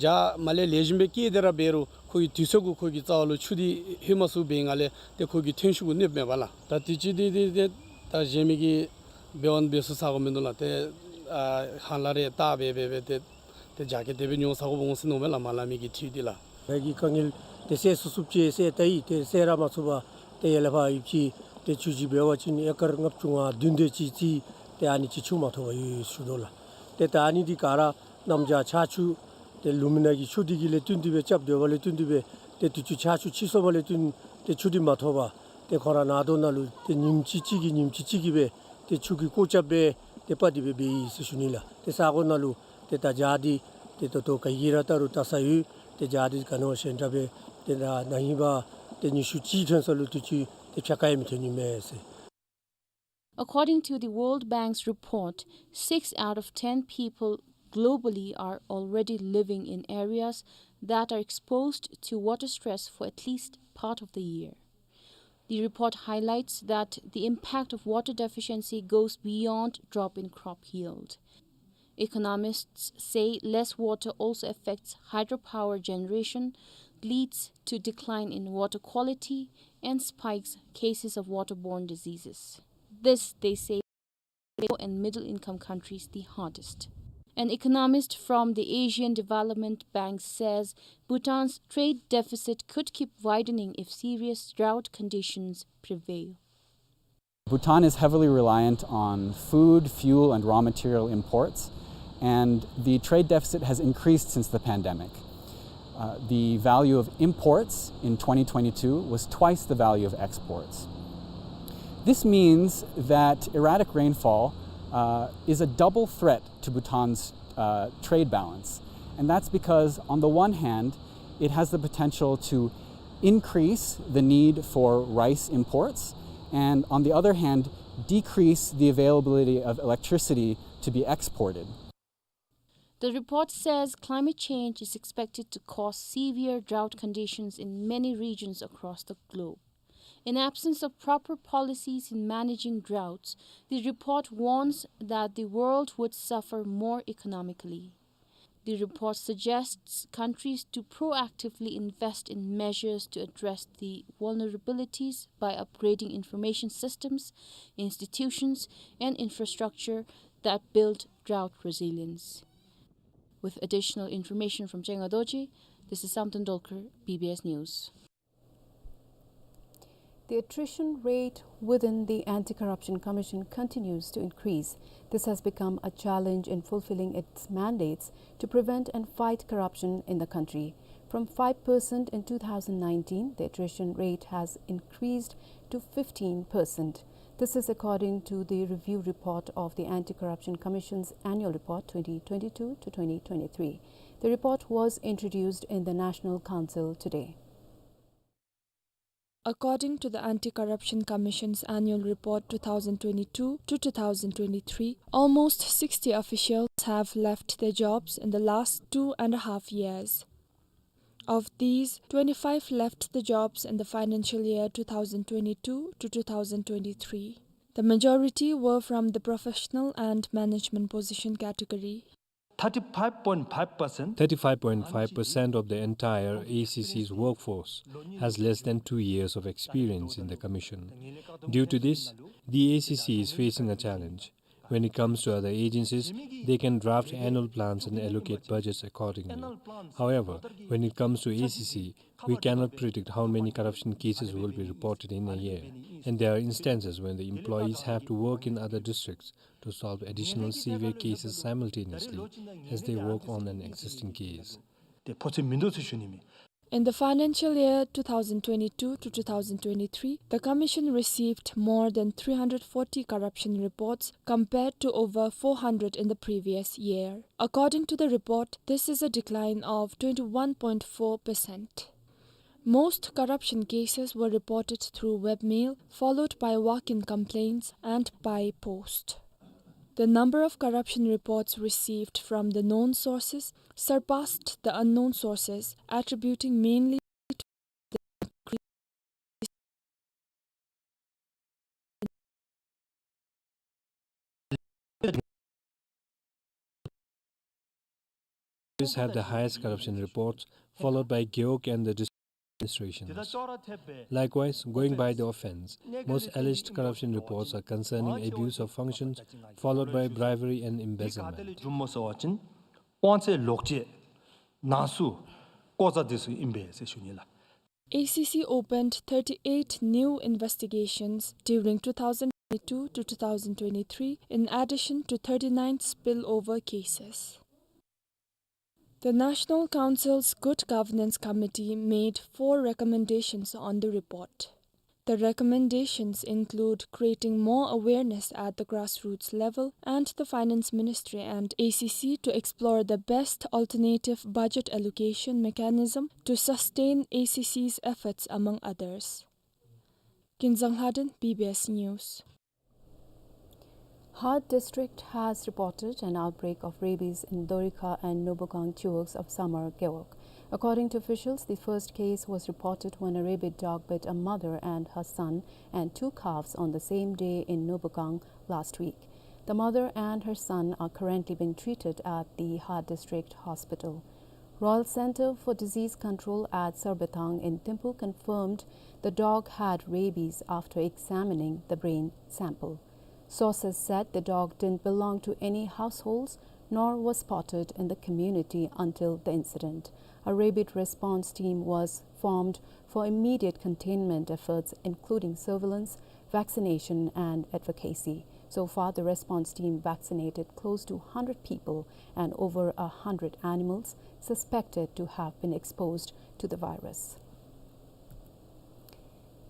བྱཱར་མར་ལས་ལེགས་ཤོམ་སྦེ་སྐྱེས་ཏེ་ར་འབད་རུང་ཁོ་གི་དུས་ཚོད་གུ་ཁོ་གི་རྩ་བ་ལུ་ཆུ་འདི་ལྷོད་མ་ཚུགས་པའི་ངང་ལས་ཏེ་ཁོ་གི་ཐོན་ཤུགས་གུ་གནོདཔ་མས་པ་ལགས། ད་དུས་ཅི་འདི་འདི་ཏེ་ད་གཞན་མི་གིས་འབད་བ་འབད་ཚུགས་ས་གོ་མིན་འདུག་ལགས། ཏེ་ཨ་ཧ་ལམ་རེ་བལྟ་སྦེ་འབད་སྦེ་ཏེ་ཏེ་རྒྱ་སྐྱེད་དེ་སྦེ་ཉོ་ས་གོ་འོང་ཟེར་མནོཝ་མས་ལགས། མ་ལ་མི་གི་འཕྲུལ་འདི་ལགས། ལས་ཀྱི་དཀའ་ངལ་ཏེ་སེལ་ཚུགས་ཚུགསཔ་ཅིག་སེལ་ལྟ་ཡི། ཏེ་སེལ་ར་མ་ཚུགས་པར་ཏེ་ཡར་ལས་ཕར་ཡུདཔ་ཅིག་ཏེ་ཆུ་ཅིག་འབད་བ་ཅིན་ཨེ་ཀར་ལྔ་བཅུ་ང་བདུན་དེ་ཅིག་རྩིས་ཏེ་ཨ་ནི་ཅིག་ཆུ་མ་ཐོབ་པར་ཡོད་ཡོད་ཞུ་དོ་ལགས། ཏེ་ད་ཨ་ནི་འདི་ག་ར་གནམ་བྱཱར་ཆར་ཆུ་ཏེ་ལུང་མ་ནང་གི་ཆུ་འདི་གིས་ལས་བརྟེན་ཏེ་སྦེ་རྐྱབ་སྡོད་པ་ལས་བརྟེན་ཏེ་སྦེ་ཏེ་དུས་ཅི་ཆར་ཆུ་ཆད་སོང་བ་ལས་བརྟེན་ཏེ་ཆུ་འདི་མ་ཐོབ་པར་ཏེ་ཁོང་ར་ནང་དོག་ནང་ལུ་ཏེ་ཉིནམ་གཅིག་གཅིག་གིས་ཉིནམ་གཅིག་གཅིག་གིས་སྦེ་ཏེ་ཆུ་གི་སྐོར་རྐྱབ་སྦེ་ཏེ་སྤར་ཏེ་སྦེ་འབད་ཡི་ཟེར་ཞུ་ནི་ལགས། ཏེ་ས་གོ་ནང་ལུ་ཏེ་ད་བྱཱར་འདི་ཏེ་ད་ལྟོ་ག་གིས་ར་བལྟ་རུང་བལྟ་ས་ཡོད། ཏེ་བྱཱར་འདི་ག་ནི་བ་གཞན་དྲགས་སྦེ་ཏེ་ད་ན་ཧིང་པ་ཏེ་ཉི་ཤུ་གཅིག་ཐོན་ས་ལུ་དུས་ཅི་ཏེ་ཕྱེད་ཀ་ཡང་མི་ཐོན་ནི་མས་ཟེར། According to the World Bank's report, six out of ten people globally are already living in areas that are exposed to water stress for at least part of the year. The report highlights that the impact of water deficiency goes beyond drop in crop yield. Economists say less water also affects hydropower generation, leads to decline in water quality, and spikes cases of waterborne diseases. This, they say, and middle-income countries the hardest. An economist from the Asian Development Bank says Bhutan's trade deficit could keep widening if serious drought conditions prevail. Bhutan is heavily reliant on food, fuel, and raw material imports, and the trade deficit has increased since the pandemic. Uh, the value of imports in twenty twenty-two was twice the value of exports. This means that erratic rainfall, uh, is a double threat to Bhutan's, uh, trade balance. And that's because, on the one hand, it has the potential to increase the need for rice imports, and, on the other hand, decrease the availability of electricity to be exported. The report says climate change is expected to cause severe drought conditions in many regions across the globe. In absence of proper policies in managing droughts, the report warns that the world would suffer more economically. The report suggests countries to proactively invest in measures to address the vulnerabilities by upgrading information systems, institutions, and infrastructure that build drought resilience. With additional information from Chenga Dorji, this is Samten Dolkar, B B S News. The attrition rate within the Anti-Corruption Commission continues to increase. This has become a challenge in fulfilling its mandates to prevent and fight corruption in the country. From five percent in two thousand nineteen, the attrition rate has increased to fifteen percent. This is according to the review report of the Anti-Corruption Commission's Annual Report twenty twenty-two to twenty twenty-three. The report was introduced in the National Council today. According to the Anti-Corruption Commission's Annual Report two thousand twenty-two to two thousand twenty-three, almost sixty officials have left their jobs in the last two and a half years. Of these, twenty-five left the jobs in the financial year two thousand twenty-two to two thousand twenty-three. The majority were from the professional and management position category. Thirty-five point five percent. Thirty-five point five percent of the entire A C C's workforce has less than two years of experience in the commission. Due to this, the A C C is facing a challenge. When it comes to other agencies, they can draft annual plans and allocate budgets accordingly. However, when it comes to A C C, we cannot predict how many corruption cases will be reported in a year, and there are instances when the employees have to work in other districts to solve additional severe cases simultaneously as they work on an existing case. In the financial year two thousand twenty-two to two thousand twenty-three, the Commission received more than three hundred forty corruption reports compared to over four hundred in the previous year. According to the report, this is a decline of twenty-one point four percent. Most corruption cases were reported through webmail, followed by walk-in complaints and by post. The number of corruption reports received from the known sources surpassed the unknown sources, attributing mainly to the increase have the highest corruption reports, followed by Gewog and the administrations. Likewise, going by the offense, most alleged corruption reports are concerning abuse of functions, followed by bribery and embezzlement. དབང་ཚད་ལོག་སྤྱོད་ནང་སུ་ལྐོག་ཟ་དེ་ཚུ་ཨིན་པས་ཟེར་ཞུ་ནི་ལགས། A C C opened thirty-eight new investigations during two thousand twenty-two to two thousand twenty-three, in addition to thirty-nine spillover cases. The National Council's Good Governance Committee made four recommendations on the report. The recommendations include creating more awareness at the grassroots level, and the Finance Ministry and A C C to explore the best alternative budget allocation mechanism to sustain A C C's efforts, among others. Kinzang Lhaden, B B S News. Har District has reported an outbreak of rabies in Dorikha and Nobukang chiwog of Samar Gewog. According to officials, the first case was reported when a rabid dog bit a mother and her son and two calves on the same day in Nobukang last week. The mother and her son are currently being treated at the Heart District Hospital. Royal Center for Disease Control at Sarbetang in Thimphu confirmed the dog had rabies after examining the brain sample. Sources said the dog didn't belong to any households nor was spotted in the community until the incident. A rapid response team was formed for immediate containment efforts, including surveillance, vaccination, and advocacy. So far, the response team vaccinated close to hundred people and over a hundred animals suspected to have been exposed to the virus.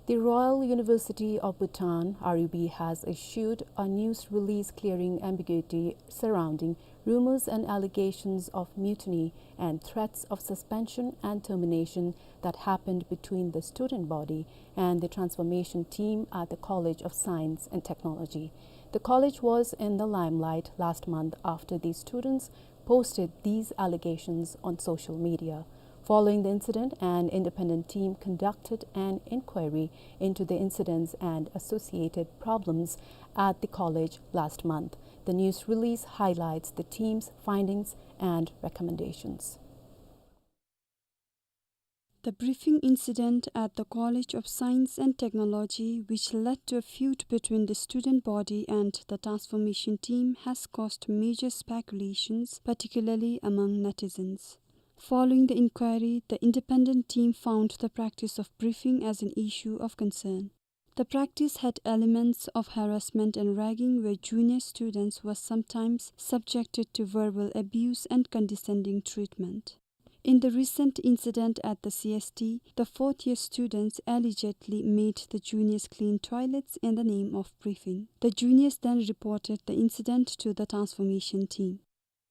The Royal University of Bhutan, R U B, has issued a news release clearing ambiguity surrounding rumors and allegations of mutiny and threats of suspension and termination that happened between the student body and the transformation team at the College of Science and Technology. The college was in the limelight last month after the students posted these allegations on social media. Following the incident, an independent team conducted an inquiry into the incidents and associated problems at the college last month. The news release highlights the team's findings and recommendations. The briefing incident at the College of Science and Technology, which led to a feud between the student body and the transformation team, has caused major speculations, particularly among netizens. Following the inquiry, the independent team found the practice of briefing as an issue of concern. The practice had elements of harassment and ragging, where junior students were sometimes subjected to verbal abuse and condescending treatment. In the recent incident at the C S T, the fourth year students allegedly made the juniors clean toilets in the name of briefing. The juniors then reported the incident to the transformation team.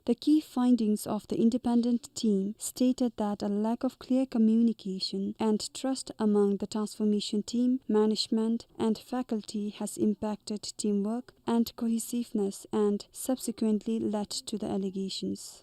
The key findings of the independent team stated that a lack of clear communication and trust among the transformation team, management, and faculty has impacted teamwork and cohesiveness and subsequently led to the allegations.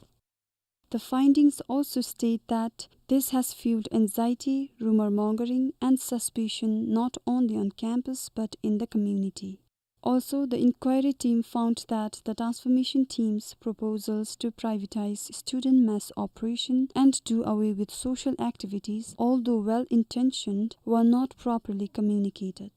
The findings also state that this has fueled anxiety, rumor mongering, and suspicion not only on campus but in the community. Also, the inquiry team found that the transformation team's proposals to privatize student mess operation and do away with social activities, although well-intentioned, were not properly communicated.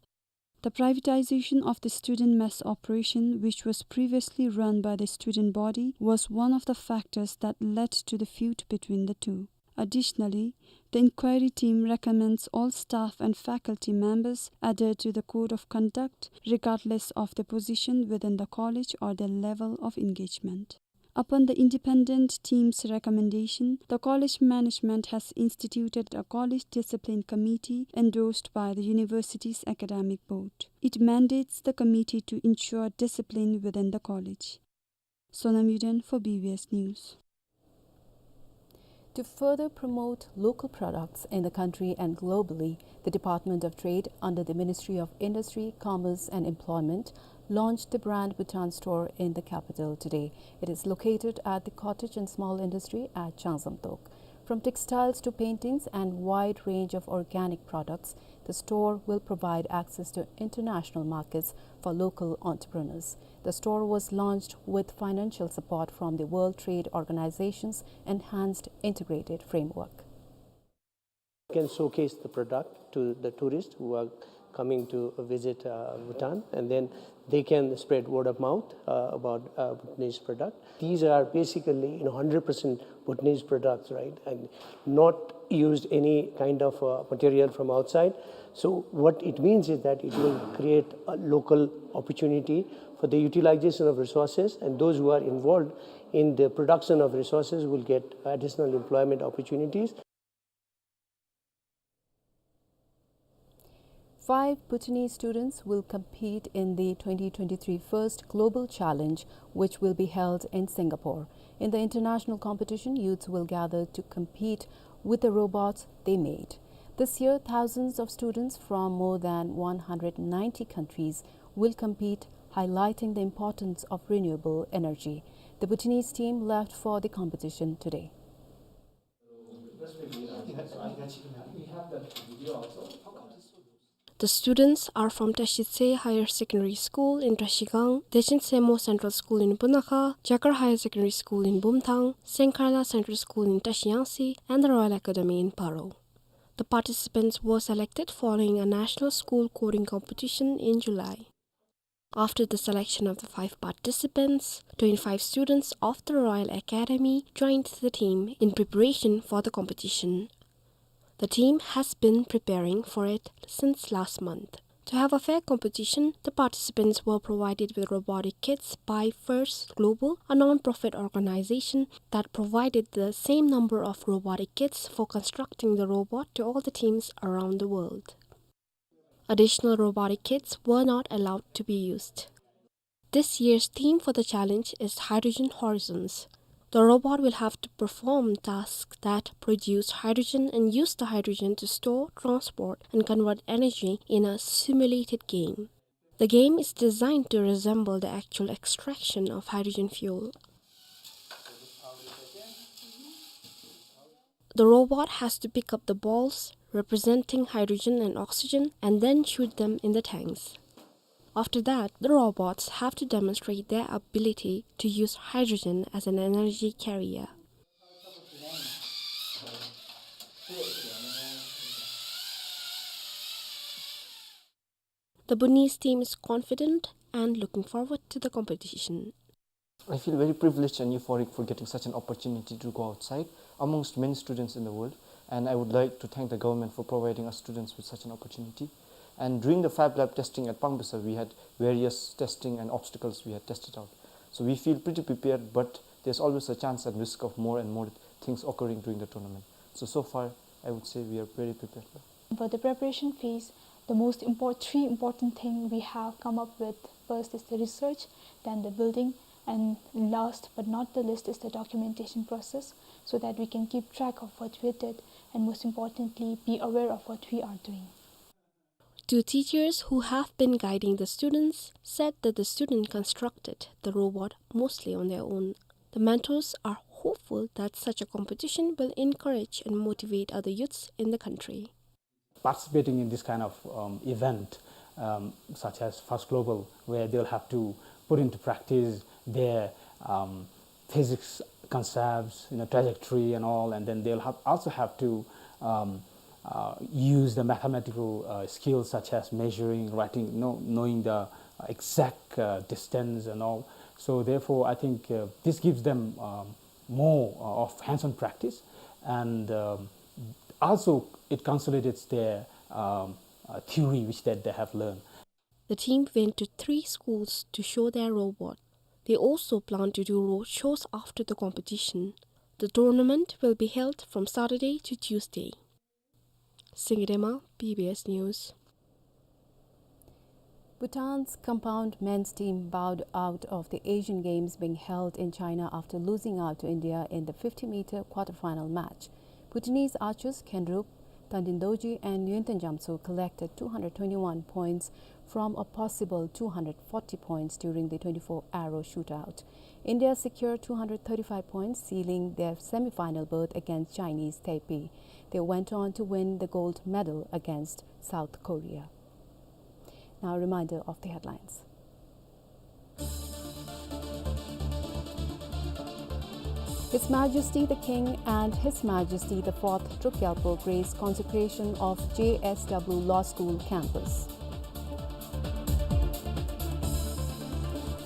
The privatization of the student mess operation, which was previously run by the student body, was one of the factors that led to the feud between the two. Additionally, the inquiry team recommends all staff and faculty members adhere to the code of conduct regardless of their position within the college or their level of engagement. Upon the independent team's recommendation, the college management has instituted a college discipline committee endorsed by the university's academic board. It mandates the committee to ensure discipline within the college. Sonam Yuden for B B S News. To further promote local products in the country and globally, the Department of Trade under the Ministry of Industry, Commerce and Employment launched the brand Bhutan Store in the capital today. It is located at the Cottage and Small Industry at Changzamtok. From textiles to paintings and wide range of organic products, the store will provide access to international markets for local entrepreneurs. The store was launched with financial support from the World Trade Organization's Enhanced Integrated Framework. Can showcase the product to the tourists who are coming to visit, uh, Bhutan, and then they can spread word of mouth, uh, about, uh, Bhutanese product. These are basically, you know, hundred percent Bhutanese products, right? And not used any kind of, uh, material from outside. So what it means is that it will create a local opportunity for the utilization of resources, and those who are involved in the production of resources will get additional employment opportunities. Five Bhutanese students will compete in the twenty twenty-three First Global Challenge, which will be held in Singapore. In the international competition, youths will gather to compete with the robots they made. This year, thousands of students from more than one hundred ninety countries will compete, highlighting the importance of renewable energy. The Bhutanese team left for the competition today. The students are from Tashitse Higher Secondary School in Trashigang, Dechen Semo Central School in Bunakha, Jakar Higher Secondary School in Bumthang, Sengkarla Central School in Trashiyangsi, and the Royal Academy in Paro. The participants were selected following a national school coding competition in July. After the selection of the five participants, twenty-five students of the Royal Academy joined the team in preparation for the competition. The team has been preparing for it since last month. To have a fair competition, the participants were provided with robotic kits by First Global, a non-profit organization that provided the same number of robotic kits for constructing the robot to all the teams around the world. Additional robotic kits were not allowed to be used. This year's theme for the challenge is Hydrogen Horizons. The robot will have to perform tasks that produce hydrogen and use the hydrogen to store, transport, and convert energy in a simulated game. The game is designed to resemble the actual extraction of hydrogen fuel. The robot has to pick up the balls representing hydrogen and oxygen and then shoot them in the tanks. After that, the robots have to demonstrate their ability to use hydrogen as an energy carrier. The Bhutanese team is confident and looking forward to the competition. I feel very privileged and euphoric for getting such an opportunity to go outside amongst many students in the world, and I would like to thank the government for providing us students with such an opportunity. And during the Fab Lab testing at Pangbisar, we had various testing and obstacles we had tested out. So we feel pretty prepared, but there's always a chance and risk of more and more things occurring during the tournament. So, so far, I would say we are very prepared. For the preparation phase, the most import-, three important thing we have come up with first is the research, then the building, and last but not the least is the documentation process, so that we can keep track of what we did and, most importantly, be aware of what we are doing. Two teachers who have been guiding the students said that the student constructed the robot mostly on their own. The mentors are hopeful that such a competition will encourage and motivate other youths in the country. Participating in this kind of, um, event, um, such as First Global, where they'll have to put into practice their, um, physics concepts, you know, trajectory and all, and then they'll have, also have to, um, uh, use the mathematical, uh, skills such as measuring, writing, you know, knowing the exact, uh, distance and all. So therefore, I think, uh, this gives them, um, more, uh, of hands-on practice, and, um, also it consolidates their, um, uh, theory which that they have learned. The team went to three schools to show their robot. They also plan to do road shows after the competition. The tournament will be held from Saturday to Tuesday. Singye Dema, B B S News. Bhutan's compound men's team bowed out of the Asian Games being held in China after losing out to India in the fifty meter quarter-final match. Bhutanese archers Khenrup Tandin Dorji and Yönten Jamso collected two hundred twenty-one points from a possible two hundred forty points during the twenty-four arrow shootout. India secured two hundred thirty-five points, sealing their semi-final berth against Chinese Taipei. They went on to win the gold medal against South Korea. Now, a reminder of the headlines. His Majesty the King and His Majesty the Fourth Druk Gyalpo grace consecration of J S W Law School campus.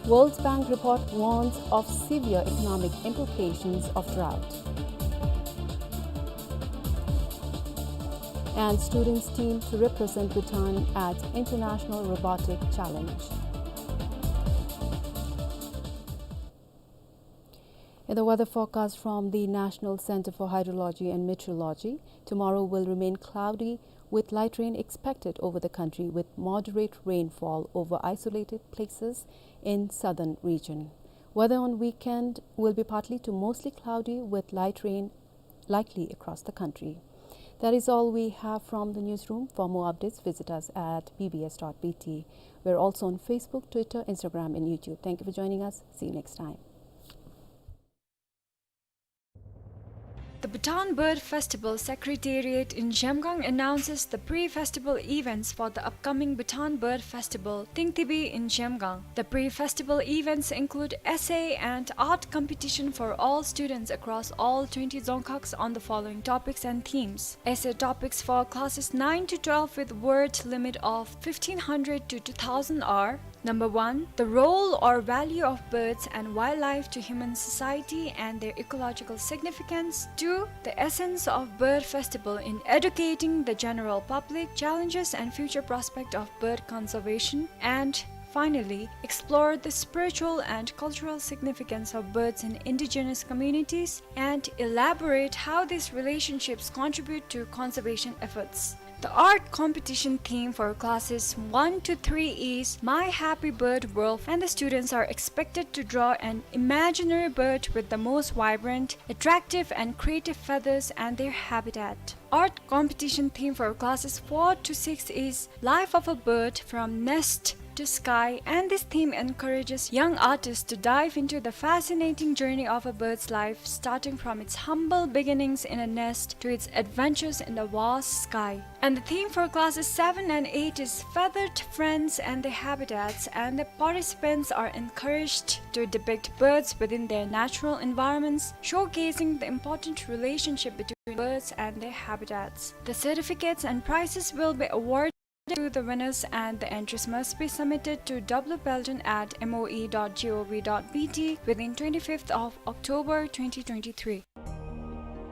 World Bank report warns of severe economic implications of drought. And students team to represent Bhutan at International Robotic Challenge. In the weather forecast from the National Center for Hydrology and Meteorology, tomorrow will remain cloudy with light rain expected over the country, with moderate rainfall over isolated places in southern region. Weather on weekend will be partly to mostly cloudy with light rain likely across the country. That is all we have from the newsroom. For more updates, visit us at B B S dot B T. We're also on Facebook, Twitter, Instagram, and YouTube. Thank you for joining us. See you next time. Bhutan Bird Festival Secretariat in Zhemgang announces the pre-festival events for the upcoming Bhutan Bird Festival, Tingtibi in Zhemgang. The pre-festival events include essay and art competition for all students across all twenty dzongkhags on the following topics and themes. Essay topics for classes nine to twelve with word limit of fifteen hundred to two thousand are: Number one, the role or value of birds and wildlife to human society and their ecological significance. Two, the essence of bird festival in educating the general public, challenges and future prospect of bird conservation. And finally, explore the spiritual and cultural significance of birds in indigenous communities and elaborate how these relationships contribute to conservation efforts. The art competition theme for classes one to three is My Happy Bird World, and the students are expected to draw an imaginary bird with the most vibrant, attractive, and creative feathers and their habitat. Art competition theme for classes four to six is Life of a Bird from Nest to Sky, and this theme encourages young artists to dive into the fascinating journey of a bird's life, starting from its humble beginnings in a nest to its adventures in the vast sky. And the theme for classes seven and eight is Feathered Friends and Their Habitats, and the participants are encouraged to depict birds within their natural environments, showcasing the important relationship between birds and their habitats. The certificates and prizes will be awarded to the winners, and the entries must be submitted to W Pelton at M O E dot G O V dot B T within twenty-fifth of October twenty twenty-three.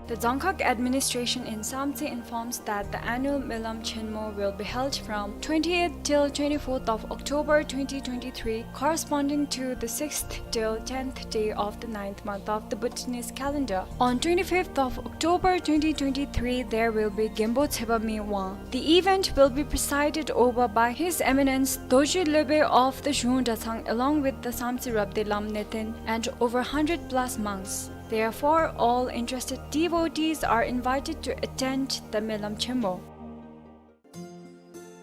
The Dzongkhag administration in Samtse informs that the annual Melam Chenmo will be held from twentieth till twenty-fourth of October twenty twenty-three, corresponding to the sixth till tenth day of the ninth month of the Bhutanese calendar. On twenty-fifth of October twenty twenty-three, there will be Genpo Tshebami Wang. The event will be presided over by His Eminence Dorji Lhobe of the Zhung Dratshang, along with the Samtse Rabdey Lam Neten and over hundred plus monks. Therefore, all interested devotees are invited to attend the Melam Chenmo.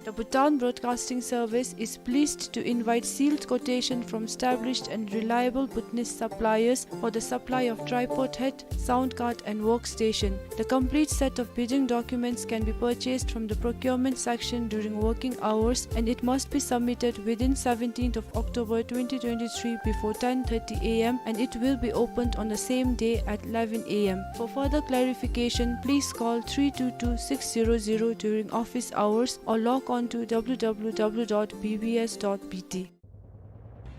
The Bhutan Broadcasting Service is pleased to invite sealed quotation from established and reliable Bhutanese suppliers for the supply of tripod head, sound card and workstation. The complete set of bidding documents can be purchased from the procurement section during working hours, and it must be submitted within seventeenth of October twenty twenty-three before ten thirty A M, and it will be opened on the same day at eleven A M. For further clarification, please call three two two six zero zero during office hours or log on to W W W dot B B S dot B T.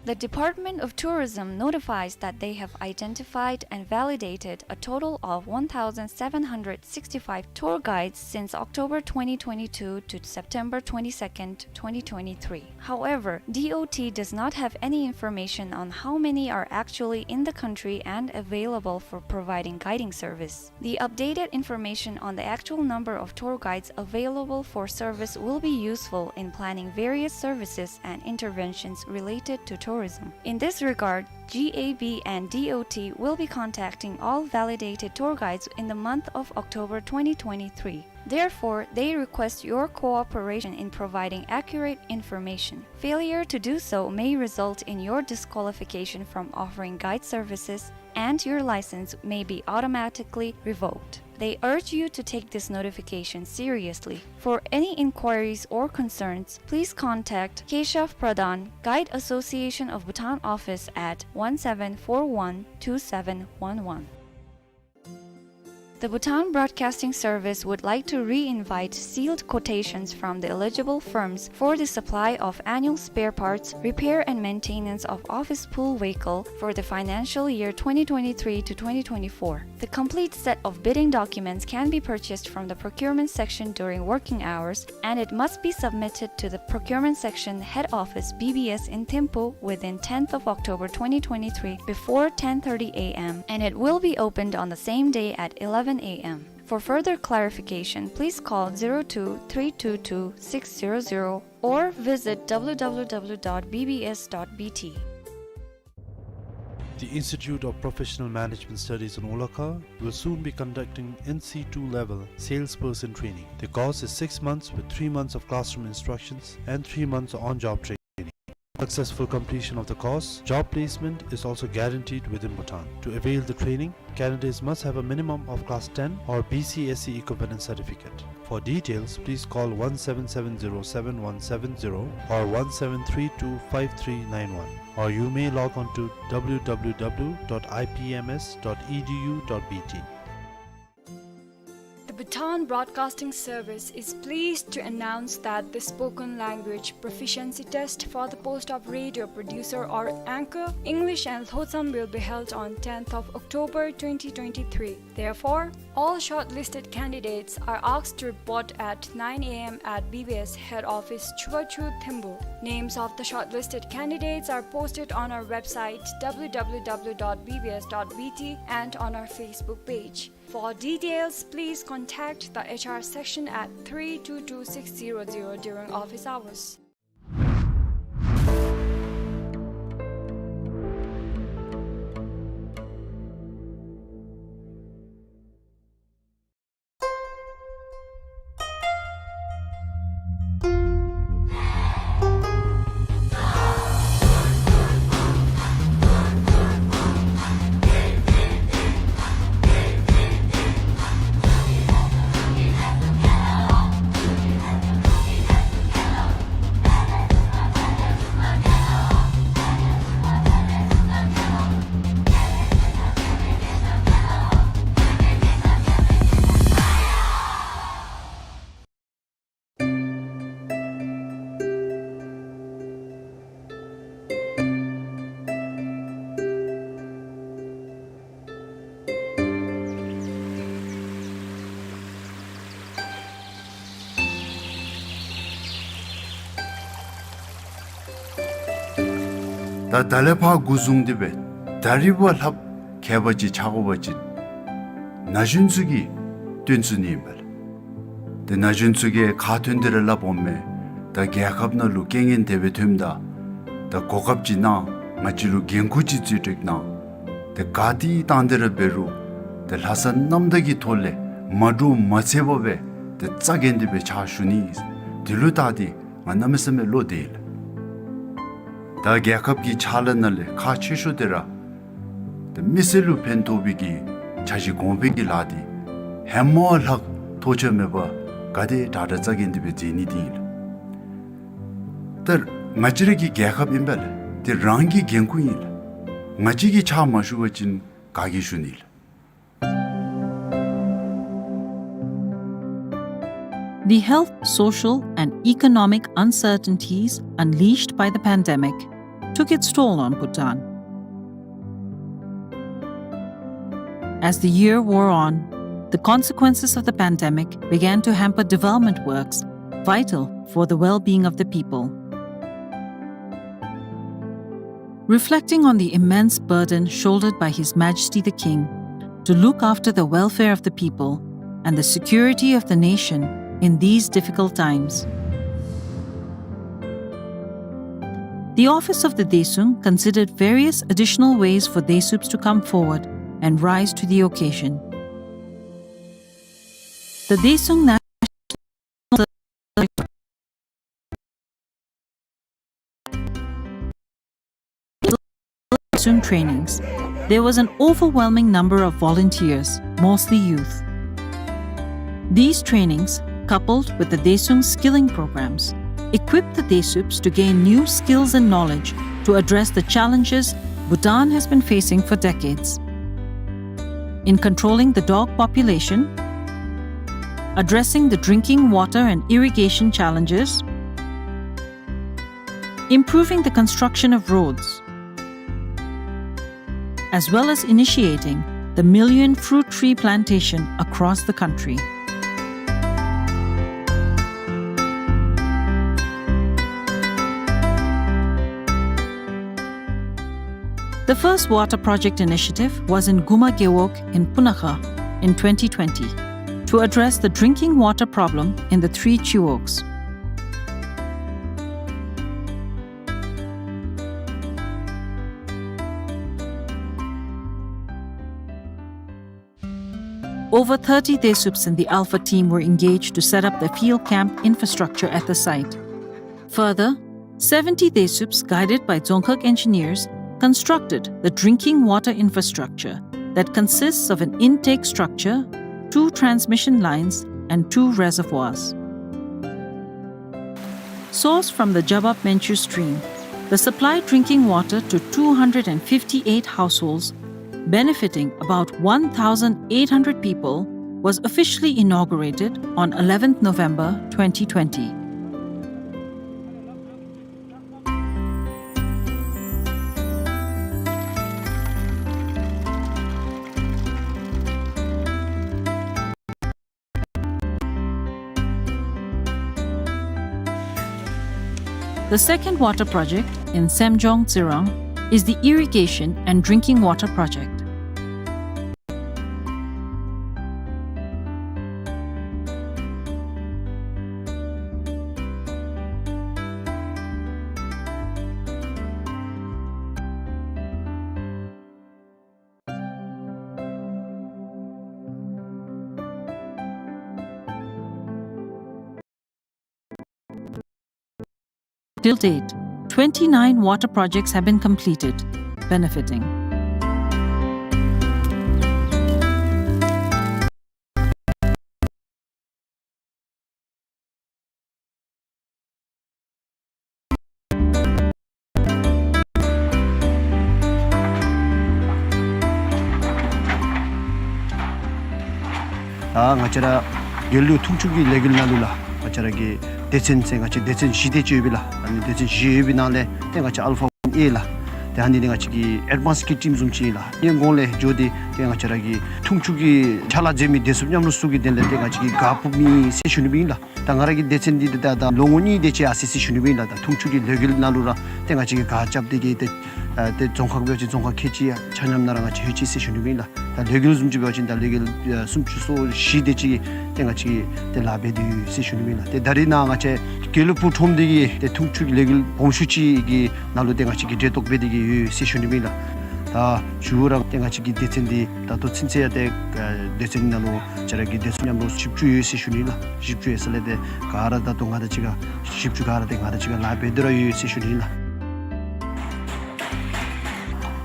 The Department of Tourism notifies that they have identified and validated a total of one thousand seven hundred sixty-five tour guides since October twenty twenty-two to September twenty-second, twenty twenty-three. However, D O T does not have any information on how many are actually in the country and available for providing guiding service. The updated information on the actual number of tour guides available for service will be useful in planning various services and interventions related to tourism. In this regard, G A B and D O T will be contacting all validated tour guides in the month of October twenty twenty-three. Therefore, they request your cooperation in providing accurate information. Failure to do so may result in your disqualification from offering guide services, and your license may be automatically revoked. They urge you to take this notification seriously. For any inquiries or concerns, please contact Keshav Pradhan, Guide Association of Bhutan Office at one seven four one two seven one one. The Bhutan Broadcasting Service would like to re-invite sealed quotations from the eligible firms for the supply of annual spare parts, repair and maintenance of office pool vehicle for the financial year twenty twenty-three to twenty twenty-four. The complete set of bidding documents can be purchased from the procurement section during working hours, and it must be submitted to the procurement section head office, B B S, in Thimphu within tenth of October twenty twenty-three before ten thirty A M, and it will be opened on the same day at eleven A M. For further clarification, please call zero two three two two six zero zero or visit W W W dot B B S dot B T. The Institute of Professional Management Studies in Olakha will soon be conducting N C two level salesperson training. The course is six months with three months of classroom instructions and three months on-job training. Successful completion of the course, job placement is also guaranteed within Bhutan. To avail the training, candidates must have a minimum of class ten or B C S E equivalent certificate. For details, please call one seven seven zero seven one seven zero or one seven three two five three nine one, or you may log on to W W W dot I P M S dot E D U dot B T. The Bhutan Broadcasting Service is pleased to announce that the spoken language proficiency test for the post of radio producer or anchor, English and Lhotsam will be held on tenth of October twenty twenty-three. Therefore, all shortlisted candidates are asked to report at nine A M at B B S head office, Chubachu, Thembu. Names of the shortlisted candidates are posted on our website, W W W dot B B S dot B T, and on our Facebook page. For details, please contact the H R section at three two two six zero zero during office hours. ད་ད་ལས་ཕར་འགོ་བཟུང་སྟེ་སྦེ་ད་རིས་བ་ལྷགཔ་མཁས་པ་ཅིག་ཆགས་དགོ་པ་ཅིན་ན་གཞོན་ཚུ་གིས་སྟོན་ཚུགས་ནི་ཨིན་པས་ལགས། ཏེ་ན་གཞོན་ཚུ་གིས་ཁ་ཐོན་ཏེ་ར་སླབ་འོང་མས། ད་རྒྱལ་ཁབ་ནང་ལུ་རྐྱེན་ངན་དེ་སྦེ་ཐོནམ་ད་ད་གོ་སྐབས་ཅིག་གནང་། ང་བཅས་ལུ་འགན་ཁུར་ཅིག་བརྩི་སྤྲོད་གནང་། ཏེ་ག་ཏེ་བཏང་སྟེ་ར་འབད་རུང་ཏེ་ལྷག་བསམ་རྣམ་དག་གི་ཐོག་ལས་མ་འདྲོག་མ་འཚེར་བར་སྦེ་ཏེ་རྩ་འགེངས་ཏེ་སྦེ་ཕྱག་ཞུ་ནི། དེ་ལུ་བལྟ་སྟེ་ང་གནམ་མེད་ས་མེད་བློ་བདེ་ཡི་ལགས། ད་རྒྱལ་ཁབ་ཀྱི་ཕྱག་ལཱ་ནང་ལས་ཁག་ཆེ་ཤོས་དེ་ར་ད་མི་སེར་ལུ་ཕན་ཐོགས་པའི་གི་འཆར་གཞི་གོང་འཕེལ་གྱི་ལཱ་འདི་ཧེ་མ་ལྷག་ཐོགས་ཆགས་མེད་པར་ག་དེ་དྲག་དྲག་རྩ་འགེངས་ཏེ་སྦེ་མཛད་ནི་འདི་ཨིན་ལགས། ད་ང་བཅས་ར་གི་རྒྱལ་ཁབ་ཨིན་པས་ལགས། དེ་རང་གི་འགན་ཁུར་ཨིན་ལགས། ང་བཅས་ཀྱིས་ཕྱག་མ་ཞུ་བ་ཅིན་ག་གིས་ཞུ་ནི་ལགས། The health, social, and economic uncertainties unleashed by the pandemic took its toll on Bhutan. As the year wore on, the consequences of the pandemic began to hamper development works vital for the well-being of the people. Reflecting on the immense burden shouldered by His Majesty the King to look after the welfare of the people and the security of the nation in these difficult times, the office of the Daesung considered various additional ways for Daesubs to come forward and rise to the occasion. The Daesung National Daesung trainings, there was an overwhelming number of volunteers, mostly youth. These trainings, coupled with the Daesung skilling programs, equipped the Daesubs to gain new skills and knowledge to address the challenges Bhutan has been facing for decades. In controlling the dog population, addressing the drinking water and irrigation challenges, improving the construction of roads, as well as initiating the million fruit tree plantation across the country. The first water project initiative was in Guma Gewog in Punakha in twenty twenty to address the drinking water problem in the three Chiwogs. Over thirty Daesubs in the Alpha team were engaged to set up the field camp infrastructure at the site. Further, Seventy Desuups, guided by Dzongkhag engineers, constructed the drinking water infrastructure that consists of an intake structure, two transmission lines, and two reservoirs. Sourced from the Jabab Menchu stream, the supplied drinking water to two hundred and fifty-eight households, benefiting about one thousand eight hundred people, was officially inaugurated on eleventh November twenty twenty. The second water project in Semjong Tsirang is the irrigation and drinking water project. Till date, twenty-nine water projects have been completed, benefiting. ད་ང་བཅས་ར་དགེ་ལུགས་འཐུང་ཆུ་གི་ལས་འགུལ་ནང་ལུ་ལགས། ང་བཅས་ར་གི་སྡེ་ཚན་ཟེར་ང་བཅས་སྡེ་ཚན་བཞི་དེ་ཅིག་ཡོད་པས་ལགས། ཨ་ནི་སྡེ་ཚན་བཞི་ཡོད་པའི་ནང་ལས་ཏེ་ང་བཅས་ཨལ་ཕ་ཝན་ཨེ་ལགས། ཏེ་ཨ་ནི་འདི་ང་བཅས་ཀྱི་ཨེཌ་ཝཱནསི་གི་ཊིམ་བཟུམ་ཅིག་ཨིན་ལགས། ཨ་ནི་གོང་ལས་འགྱོ་སྟེ་ཏེ་ང་བཅས་ར་གི་འཐུང་ཆུ་གི་ཕྱག་ལཱ་མཛད་མི་བདེ་སྲུངཔ་མཉམ་རོགས་ཚུ་གི་དོན་ལས་ཏེ་ང་བཅས་ཀྱིས་ག་ཕུབ་མི་ཟེར་ཞུ་ནི་སྦེ་ཨིན་ལགས། ད་ང་ར་གི་སྡེ་ཚན་འདི་ད་ད་ལོ་ངོ་གཉིས་དེ་ཅིག་ཨ་ཙི་ཙི་ཞུ་ནི་སྦེ་ཨིན་ལགས། ད་འཐུང་ཆུ་གི་ལས་འགུལ་ནང་ལུ་ར་ཏེ་ང་བཅས་ཀྱིས་ག་རྐྱབ་སྟེ་གི་ཏེ་ཨ་ཏེ་རྫོང་ཁག་འབད་བ་ཅིན་རྫོང་ཁག་ཁལ་གཅིག་ཆ་མཉམ་ནང་ར་ང་བཅས་ལྷོད་ཅི་ཟེར་ཞུ་ནི་སྦེ་ཨིན་ལགས། ད་ལས་འགུལ་བཟུམ་ཅིག་འབད་བ་ཅིན་ད་ལས་འགུལ་ཨ་སུམ་ཅུ་སོ་བཞི་དེ་ཅིག་ཏེ་ང་བཅས་ཀྱིས་ཏེ་ལཱ་འབད་དེ་ཡོད་ཟེར་ཞུ་ནི་སྦེ་ཨིན་ལགས། ཏེ་ད་རེས་ནཱ་ང་བཅས་དགེ་ལུགས་སྤུངས་ཁྲོམ་འདི་གི་ཏེ་འཐུང་ཆུ་གི་ལས་འགུལ་སྦོམ་ཤོས་ཅིག་གི་ནང་ལུ་ཏེ་ང་བཅས་ཀྱིས་གྲལ་གཏོགས་འབད་དེ་གི་ཡོད་ཟེར་ཞུ་ནི་སྦེ་ཨིན་ལགས། ད་མཇུག་ར་ཏེ་ང་བཅས་ཀྱི་སྡེ་ཚན་འདི་ད་ལྟོ་ཚུན་ཚོད་ཡང་ཏེ་ཨ་སྡེ་ཚན་ནང་ལུ་ང་བཅས་ར་གི་བདེ་སྲུངཔ་མཉམ་རོགས་བཞི་བཅུ་ཡོད་ཟེར་ཞུ་ནི་ལགས། བཞི་བཅུ་ཡོད་ཟེར་ལས་ཏེ་ག་ར་ད་ལྟོ་ང་དང་གཅིག་ཁར་བཞི་བཅུ་ག་ར་ཏེ་ང་དང་གཅིག་ཁར་ལཱ་འབད་དེ་ར་ཡོད་ཟེར་ཞུ་ནི་ལགས།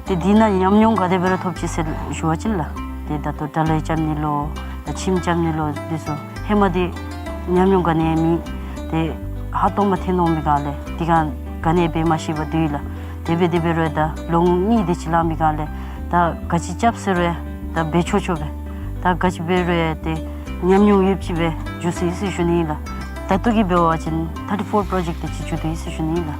ཏེ་འདི་ནང་ཉམས་མྱོང་ག་དེ་སྦེ་ར་ཐོབ་ཅི་ཟེར་ཞུ་བ་ཅིན་ལགས། ཏེ་ད་ལྟོ་དགྲ་ལས་རྐྱབ་ནི་ལོ་ད་ཁྱིམ་རྐྱབ་ནི་ལོ་འདི་ཚུ་ཧེ་མ་འདི་ཉམས་མྱོང་ག་ནི་ཡང་མེད། ཏེ་ཧ་ཏོག་མ་ཐོན་འོང་མི་སྒང་ལས་འདི་སྒང་ག་ནི་འབད་མ་ཤེས་པར་སྡོད་ཡི་ལགས། དེ་སྦེ་དེ་སྦེ་རུང་ད་ལོ་ངོ་གཉིས་དེ་ཅིག་ལང་མི་སྒང་ལས་ད་ག་ཅི་རྐྱབ་ཟེར་རུང་ད་འབད་ཆོག་ཆོག་སྦེ་ད་ག་ཅི་འབད་རུང་ཏེ་ཉམས་མྱོང་ཡོདཔ་ཅིག་སྦེ་འགྱོ་སོ་ཡི་ཟེར་ཞུ་ནི་ཨིན་ལགས། ད་ལྟོ་གི་འབད་བ་ཅིན་ཐར་ཊི་ཕོར་པྲོ་ཇེཀཊ་དེ་ཅིག་མཇུག་བསྡུ་ཡི་ཟེར་ཞུ་ནི་ཨིན་ལགས།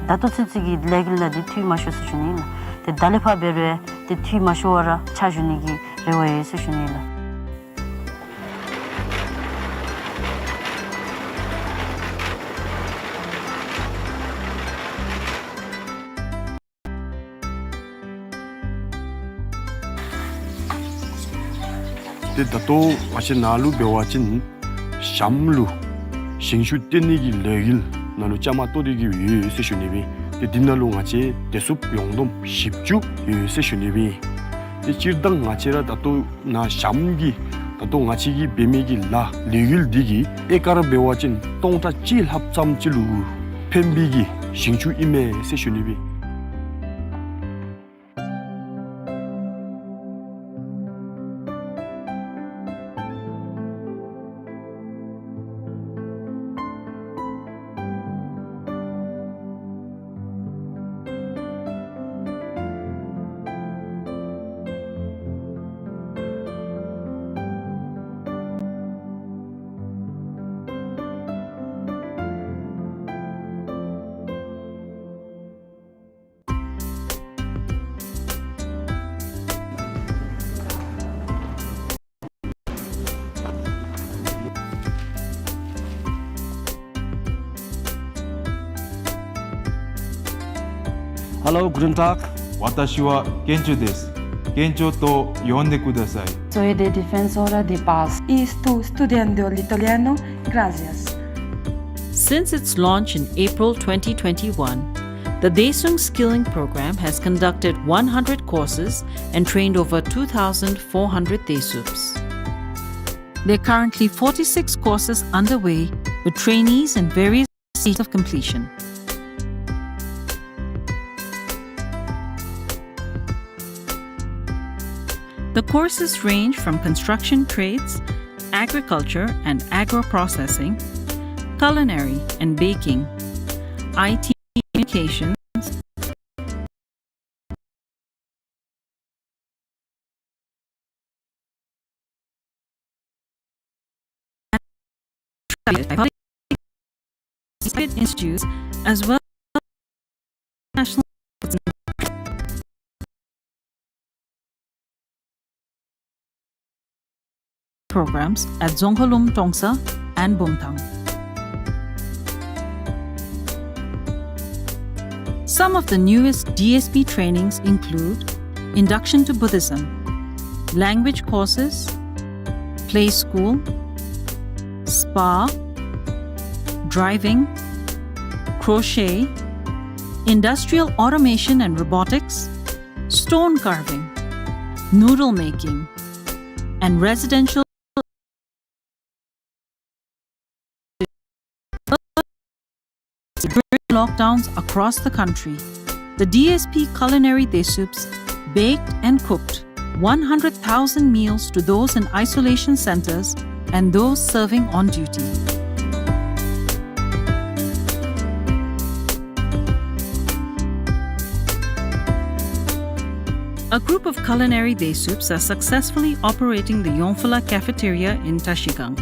ད་ལྟོ་ཚུན་ཚོད་ཀྱི་ལས་འགུལ་ནང་འདི་འཐུས་མ་ཤོར་ཟེར་ཞུ་ནི་ཨིན་ལགས། ཏེ་ད་ལས་ཕར་འབད་རུང་ཏེ་འཐུས་མ་ཤོར་བར་ར་ཕྱག་ཞུ་ནི་གི་རེ་བ་ཡོད་ཟེར་ཞུ་ནི་ཨིན་ལགས། ཏེ་ད་ལྟོ་ང་བཅས་ནཱ་ལུ་འབད་བ་ཅིན་གཤམ་ལུ་ཞིང་ཆུ་བཏོན་ནི་གི་ལས་འགུལ་ནང་ལུ་བཅའ་མར་གཏོགས་ཏེ་གི་ཡོད་ཟེར་ཞུ་ནི་སྦེ། ཏེ་འདི་ནང་ལུ་ང་བཅས་བདེ་སྲུངཔ་ཡོངས་བསྡོམས་བཞི་བཅུ་ཡོད་ཟེར་ཞུ་ནི་སྦེ། ཏེ་སྤྱིར་བཏང་ང་བཅས་ར་ད་ལྟོ་ནཱ་གཤམ་གྱི་ད་ལྟོ་ང་བཅས་ཀྱིས་འབད་མི་གི་ལཱ་ལས་འགུལ་འདི་གིས་ཨེ་ཀར་འབད་བ་ཅིན་སྟོང་ཕྲག་གཅིག་ལྷགཔ་ཙམ་ཅིག་ལུ་ཕན་པའི་གི་ཞིང་ཆུ་ཨིན་མས་ཟེར་ཞུ་ནི་སྦེ། Hello, guten Tag. 私はケンチョです。ケンチョと呼んでください。Soy de Defensora de Paz. Y estoy estudiando el italiano. Gracias. Since its launch in April twenty twenty-one, the Desuung Skilling Program has conducted one hundred courses and trained over two thousand four hundred Desuups. There are currently forty-six courses underway, with trainees in various stages of completion. The courses range from construction trades, agriculture and agro-processing, culinary and baking, I T communications, institutes, as well as national programs at Dzongkhalum, Trongsa, and Bumthang. Some of the newest D S P trainings include induction to Buddhism, language courses, play school, spa, driving, crochet, industrial automation and robotics, stone carving, noodle making, and residential. During lockdowns across the country, the D S P Culinary Desups baked and cooked one hundred thousand meals to those in isolation centers and those serving on duty. A group of Culinary Desups are successfully operating the Yongphula cafeteria in Trashigang.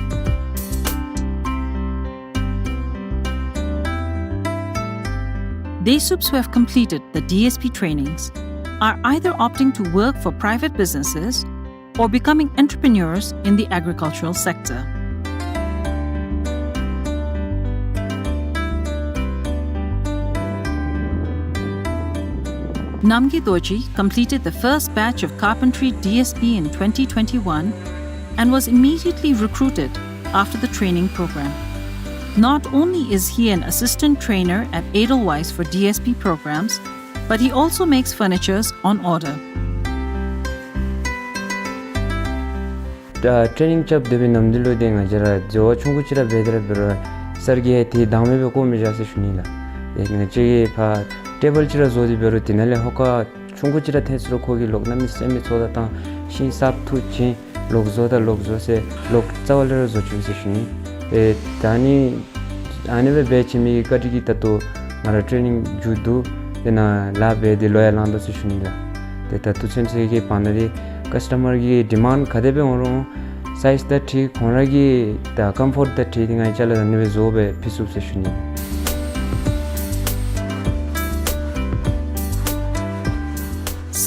Desups who have completed the D S P trainings are either opting to work for private businesses or becoming entrepreneurs in the agricultural sector. Namgay Dorji completed the first batch of carpentry D S P in twenty twenty-one and was immediately recruited after the training program. Not only is he an assistant trainer at Edelweiss for D S P programs, but he also makes furnitures on order. ད་ཊེ་རེ་ནིང་རྐྱབ་སྡོད་པའི་ནམ་དུས་ལུ་ཏེ་ང་བཅས་ར་འཛོལ་བ་ཆུང་ཀུ་ཅིག་ར་འབད་དེ་ར་འབད་རུང་སར་གྱིས་ཡང་ཏེ་དང་མེད་པའི་བཀོ་མི་བཞག་ཟེར་ཞུ་ནི་ལགས། ཏེ་ང་བཅས་ཀྱིས་ཕར་ཊེ་བཱལ་ཅིག་ར་བཟོ་སྟེ་འབད་རུང་དེ་ནང་ལས་ཧོ་ཀ་ཆུང་ཀུ་ཅིག་ར་ཐལ་ཟེར་རུང་ཁོ་གིས་ལོག་གནམ་མེད་ས་མེད་ཚོགས་བརྡ་བཏང་ཤིང་གསརཔ་འཐུ་བྱིན་ལོག་བཟོ་ད་ལོག་བཟོ་ཟེར་ལོག་རྩ་བ་ལས་ར་བཟོ་བཅུག་ཟེར་ཞུ་ནི། ཏེ་ད་ནི་ཨ་ནི་སྦེ་འབད་བྱིན་མི་གི་བཀའ་དྲིན་གྱིས་ད་ལྟོ་ང་ར་ཊེ་རེ་ནིང་མཇུག་བསྡུ་ཏེ་ནཱ་ལཱ་འབད་དེ་ལོ་ཡང་ལང་དོ་ཟེར་ཞུ་ནི་ལགས། ཏེ་ད་ལྟོ་ཚུན་ཚོད་ཀྱི་བར་ན་འདི་ཀཱསི་ཊ་མར་གྱི་ཌི་མཱནཌ་ག་དེ་སྦེ་འོང་རུང་སའིཛ་དང་འཁྲིལ་ཁོང་ར་གི་ད་ཀམ་ཕོརཊ་དང་འཁྲིལ་ཏེ་ང་བཅས་ལུ་ཨ་ནི་སྦེ་བཟོ་སྦེ་ཕུལ་ཚུགས་ཟེར་ཞུ་ནི།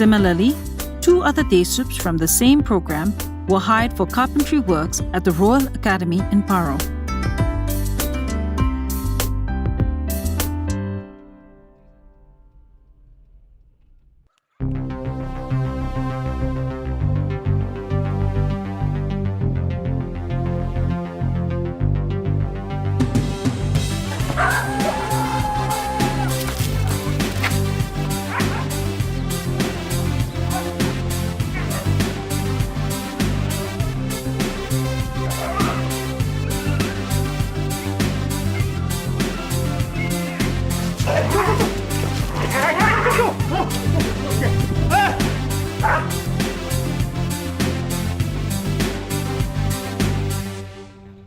Similarly, two other Desups from the same program were hired for carpentry works at the Royal Academy in Paro.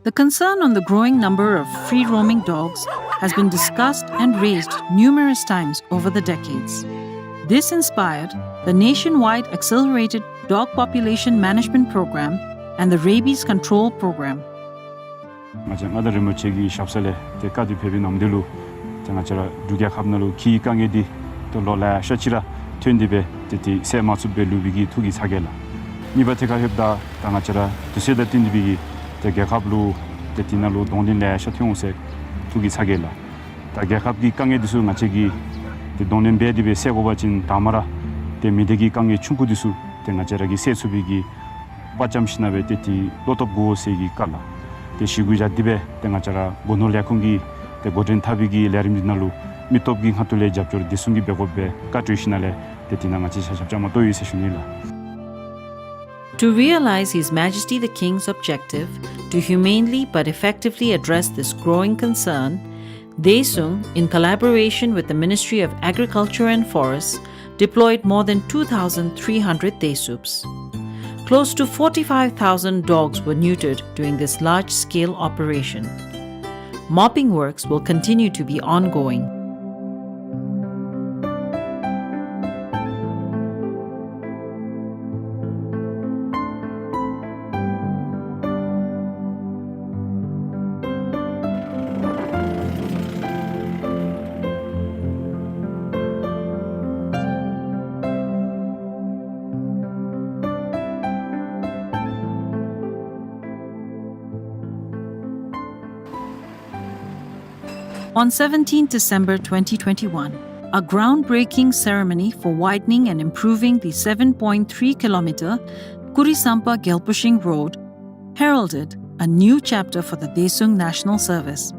The concern on the growing number of free-roaming dogs has been discussed and raised numerous times over the decades. This inspired the nationwide Accelerated Dog Population Management Program and the Rabies Control Program. ང་བཅས་མངའ་བདག་རིན་པོ་ཆེ་གི་ཞབས་ས་ལས་ཏེ་བཀའ་དྲིན་ཕེབས་པའི་ནམ་དུས་ལུ་ཏེ་ང་བཅས་ར་འབྲུག་རྒྱལ་ཁབ་ནང་ལུ་གི་དཀའ་ངལ་འདི་ཏེ་ལོ་ལེ་ཤ་ཅིག་ར་ཐོན་ཏེ་སྦེ་ཏེ་ཏེ་སེལ་མ་ཚུགསཔ་སྦེ་ལུས་པའི་གི་ཐུགས་ཀྱི་ཚ་གྱང་ལགས། གཉིས་པ་ཐད་ཁར་ལྷོདཔ་ད་ད་ང་བཅས་ར་དུས་ཚོད་དང་བསྟུན་ཏེ་སྦེ་གི་ཏེ་རྒྱལ་ཁབ་ལུ་ཏེ་དེ་ནང་ལུ་གདོང་ལེན་ལེ་ཤ་ཐོན་འོང་ཟེར་ཐུགས་ཀྱི་ཚ་གྱང་ལགས། ད་རྒྱལ་ཁབ་ཀྱི་དཀའ་ངལ་འདི་ཚུ་ང་བཅས་ཀྱིས་ཏེ་གདོང་ལེན་འབད་དེ་སྦེ་སེལ་དགོ་པ་ཅིན་དང་པ་ར་ཏེ་མི་སྡེ་གི་དཀའ་ངལ་ཆུང་ཀུ་འདི་ཚུ་ཏེ་ང་བཅས་ར་གིས་སེལ་ཚུགས་པའི་གི་དཔའ་བཅམ་ཞིན་ན་སྦེ་ཏེ་ཏེ་བློ་སྟོབས་དགོ་ཟེར་གྱི་བཀའ་ལགས། ཏེ་ཞི་གུ་བཞག་སྟེ་སྦེ་ཏེ་ང་བཅས་ར་སྒོ་ནོར་ལས་ཁུངས་ཀྱིས་ཏེ་འགོ་འདྲེན་འཐབ་པའི་གི་ལས་རིམ་འདི་ནང་ལུ་མི་སྟོབས་ཀྱི་ཁ་ཐུག་ལས་རྒྱབ་སྐྱོར་བདེ་སྲུང་གིས་འབད་དགོ་པའི་བཀའ་གྲོས་ཞིན་ན་ལས་ཏེ་དེ་ནང་ང་བཅས་ཆ་ཁྱབ་བཅའ་མར་གཏོགས་ཡི་ཟེར་ཞུ་ནི་ལགས། To realize His Majesty the King's objective to humanely but effectively address this growing concern, Desup, in collaboration with the Ministry of Agriculture and Forests, deployed more than two thousand three hundred Desups. Close to forty-five thousand dogs were neutered during this large-scale operation. Mopping works will continue to be ongoing. On seventeenth December twenty twenty-one, a groundbreaking ceremony for widening and improving the seven point three kilometer Kurisampa Gyalpushing Road heralded a new chapter for the Daesung National Service.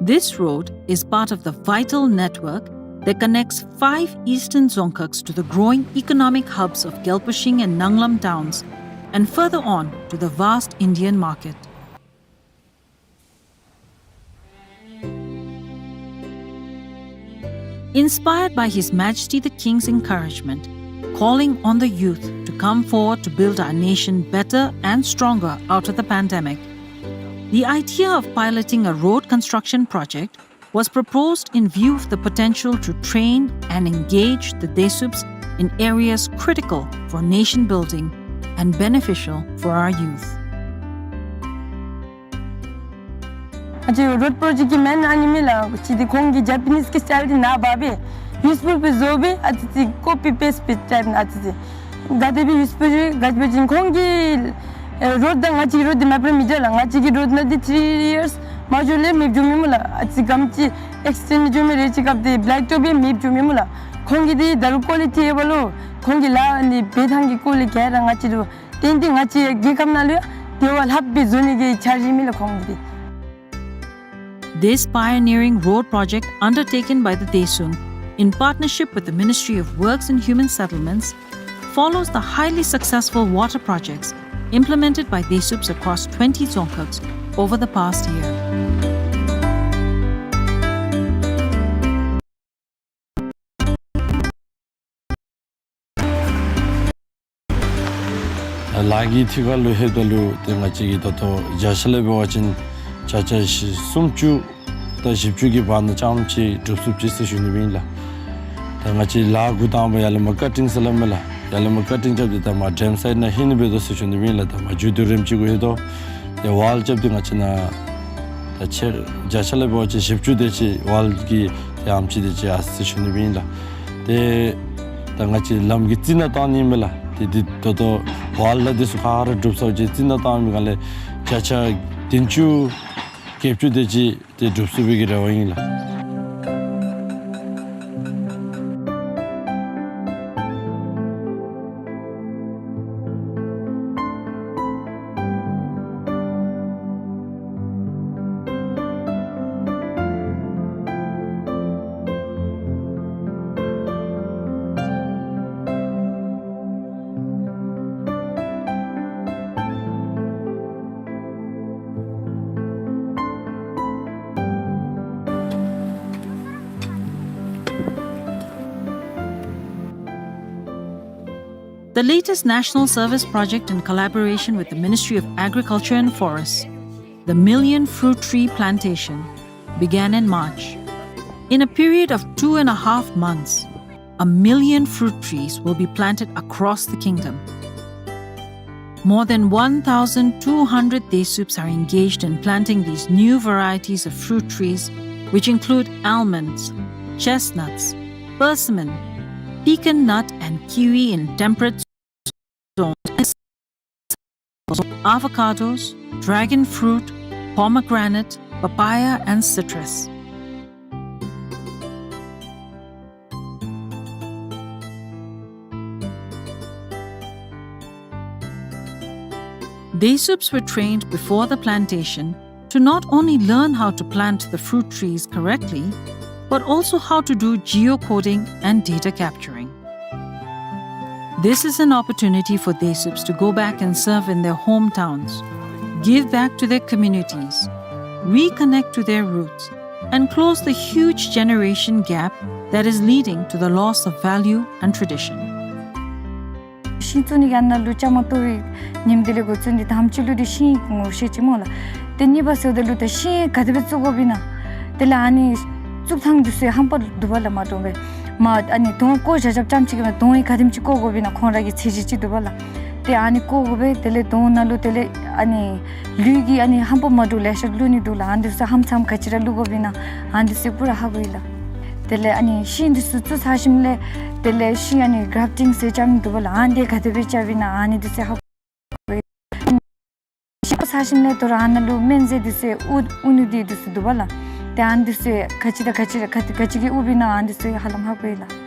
This road is part of the vital network that connects five eastern Dzongkhags to the growing economic hubs of Gyalpushing and Nanglam towns, and further on to the vast Indian market. Inspired by His Majesty the King's encouragement, calling on the youth to come forward to build our nation better and stronger out of the pandemic, the idea of piloting a road construction project was proposed in view of the potential to train and engage the Desups in areas critical for nation building and beneficial for our youth. ཨ་ཙི་རོཌ་པྲོ་ཇེཀཊ་ཀྱི་མེན་ཨ་ནི་མེན་ལགས། ཅིག་འདི་ཁོང་གིས་ཇ་པ་ནིས་ཀྱི་སི་ཊའིལ་འདི་ནཱ་འབག་སྦེ་ཡུས་པུལ་སྦེ་བཟོ་སྦེ་ཨ་ཙི་ཅིག་ཀོ་པི་པེསཊ་སྦེ་ཊའིཔ་ནང་ཨ་ཙི་ཅིག་ག་དེ་སྦེ་ཡུས་པུལ་ག་ཅི་སྦེ་ཅིན་ཁོང་གི་ཨེ་རོཌ་དང་ང་བཅས་ཀྱི་རོཌ་འདི་མེདཔ་ར་མི་འདྲ་ལགས། ང་བཅས་ཀྱི་རོཌ་ནང་འདི་ཐི་རི་ཡརསི་མ་འགྱོ་ལས་མེདཔ་འགྱོ་མི་སྨོ་ལགས། ཨ་ཙི་ག་དེམ་ཅིག་ཨེགསི་ཊེནཌ་འགྱོ་མི་རེ་ཅིག་སྐབས་འདི་བེ་ལེཀ་ཊོཔ་སྦེ་མེདཔ་འགྱོ་མི་སྨོ་ལགས། ཁོང་གིས་འདི་ད་རུང་ཀོ་ལི་ཊི་ཨེ་བ་ལོ་ཁོང་གིས་ལཱ་ནི་འབད་ཐངས་ཀྱི་སྐོར་ལས་ག་ར་ང་བཅས་ར་ཏན་ཏན་ང་བཅས་རྒྱལ་ཁབ་ནང་ལུ་ཡང་དེ་བ་ལྷགཔ་སྦེ་བཟོ་ནི་གི་འཆར་གཞི་མེད་ལགས་ཁོང་གི་འདི། This pioneering road project undertaken by the Daesung, in partnership with the Ministry of Works and Human Settlements, follows the highly successful water projects implemented by Desups across twenty Dzongkhags over the past year. ལཱ་གི་ཐད་ཁར་ལུ་ལྷོདཔ་ད་ལུ་ཏེ་ང་བཅས་ཀྱིས་ད་ལྟོ་བརྒྱ་ཆ་ལས་འབད་བ་ཅིན་བརྒྱ་ཆ་བཞི་སུམ་ཅུ་དང་བཞི་བཅུ་གི་བར་ན་རྐྱངམ་ཅིག་གྲུབ་ཚུགས་ཅི་ཟེར་ཞུ་ནི་ཨིན་ལགས། ད་ང་བཅས་ལཱ་འགོ་དང་པ་ཡར་ལས་མར་ཀ་ཊིང་ཟེར་སླབ་མས་ལགས། ཡར་ལས་མར་ཀ་ཊིང་རྐྱབ་སྟེ་ད་མར་ཌེམ་སའིཌ་ནང་ལྷོད་ནི་འབད་དོ་ཟེར་ཞུ་ནི་ཨིན་ལགས། ད་མར་མཇུག་བསྡུ་རནམ་ཅིག་གུ་ལྷོད་དོ། ཏེ་ཝཱལ་རྐྱབ་སྟེ་ང་བཅས་ནཱ་ད་ཆེ་བརྒྱ་ཆ་ལས་འབད་བ་ཅིན་བཞི་བཅུ་དེ་ཅིག་ཝཱལ་གྱི་ཏེ་ཨ་ཙི་དེ་ཅིག་ཡར་སོ་ཡི་ཟེར་ཞུ་ནི་ཨིན་ལགས། ཏེ་ད་ང་བཅས་ལམ་གྱི་རྩི་ནག་བཏང་ནི་མས་ལགས། ཏེ་འདི་ད་ལྟོ་ཝཱལ་ལ་འདི་ཚུ་ག་ར་གྲུབ་ཚར་ཅིག་རྩི་ནག་བཏང་མི་ག་ལས་བརྒྱ་ཆ་བདུན་ཅུ་བརྒྱད་ཅུ་དེ་ཅིག་ཏེ་གྲུབ་ཚུགས་པའི་གི་རེ་བ་ཨིན་ལགས། The latest national service project in collaboration with the Ministry of Agriculture and Forests, the Million Fruit Tree Plantation, began in March. In a period of two and a half months, a million fruit trees will be planted across the kingdom. More than one thousand two hundred Desups are engaged in planting these new varieties of fruit trees, which include almonds, chestnuts, persimmon, pecan nut, and kiwi in temperate zones, avocados, dragon fruit, pomegranate, papaya, and citrus. Desups were trained before the plantation to not only learn how to plant the fruit trees correctly, but also how to do geocoding and data capturing. This is an opportunity for Desups to go back and serve in their hometowns, give back to their communities, reconnect to their roots, and close the huge generation gap that is leading to the loss of value and tradition. ཤིང་བཙུགས་ནི་གི་ཨ་ནཱ་ལུ་བཅའ་མར་གཏོགས་པའི་ཉིནམ་དེ་ལས་འགོ་བཙུགས་ཏེ་དང་པ་ཅིག་ལུ་འདི་ཤིང་ངོ་ཤེས་ཅི་སྨོ་ལགས། ཏེ་གཉིས་པ་ཟེརཝ་ད་ལུ་ད་ཤིང་ག་དེ་སྦེ་བཙུགས་དགོཔ་ཨིན་ན། དེ་ལས་ཨ་ནི་བཙུགས་ཐངས་འདི་ཚུ་ཧམ་པ་འདུག་པ་ལགས། མ་འདྲཝ་སྦེ་མ་ཨ་ནི་དོང་བརྐོ་བཞག་བཞགཔ་ཙམ་ཅིག་གིས་མ་དོང་ཡང་ག་དེམ་ཅིག་བརྐོ་དགོཔ་ཨིན་ན་ཁོང་ར་གི་ཚད་གཞི་ཅིག་འདུག་པ་ལགས། ཏེ་ཨ་ནི་བརྐོ་དགོ་པས། དེ་ལས་དོང་ནང་ལུ་དེ་ལས་ཨ་ནི་ལུད་ཀྱི་ཨ་ནི་ཧམ་པ་མ་འདྲཝ་ལེ་ཤ་བླུག་ནི་འདུག་ལགས། ཨ་ནི་འདི་ཚུ་ཧམ་ཚམ་ག་ཅི་ར་བླུག་དགོཔ་ཨིན་ན་ཨ་ནི་འདི་ཚུ་པུ་ར་ཧ་གོ་ཡི་ལགས། དེ་ལས་ཨ་ནི་ཤིང་འདི་ཚུ་བཙུགས་ཚར་ཞིནམ་ལས་དེ་ལས་ཤིང་ཨ་ནི་གརཕ་ཊིང་ཟེར་རྐྱབ་ནི་འདུག་པ་ལགས། ཨ་ནི་འདི་ག་དེ་སྦེ་རྐྱབ་ཨིན་ན་ཨ་ནི་འདི་ཚུ་ཧ་གོ་ཡི། ཤིང་བཙུགས་ཚར་ཞིནམ་ལས་དོ་རུང་ཨ་ནཱ་ལུ་སྨན་རྫས་འདི་ཚུ་དབུར་དབུར་ནི་འདི་འདི་ཚུ་འདུག་པ་ལགས། ཏེ་ཨ་ནི་འདི་ཚུ་ག་ཅི་དང་ག་ཅི་ར་ག་ག་ཅི་གིས་དབུརཝ་ཨིན་ན་ཨ་ནི་འདི་ཚུ་ཧ་ལམ་ཧ་གོ་ཡི་ལགས།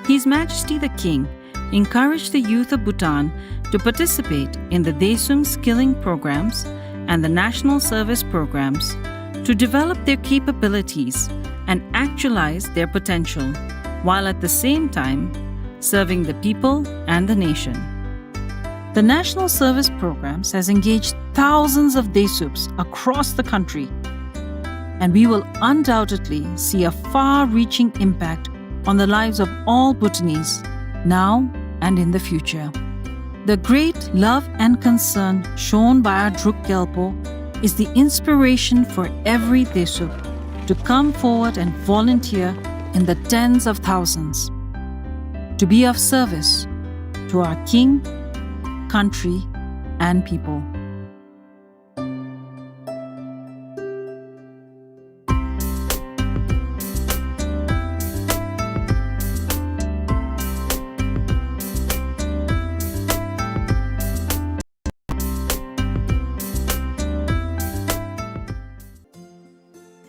His Majesty the King encouraged the youth of Bhutan to participate in the Daesung skilling programs and the national service programs to develop their capabilities and actualize their potential, while at the same time serving the people and the nation. The national service programs has engaged thousands of Daesups across the country, and we will undoubtedly see a far-reaching impact on the lives of all Bhutanese now and in the future. The great love and concern shown by our Druk Gyalpo is the inspiration for every Daesup to come forward and volunteer in the tens of thousands to be of service to our king, country, and people.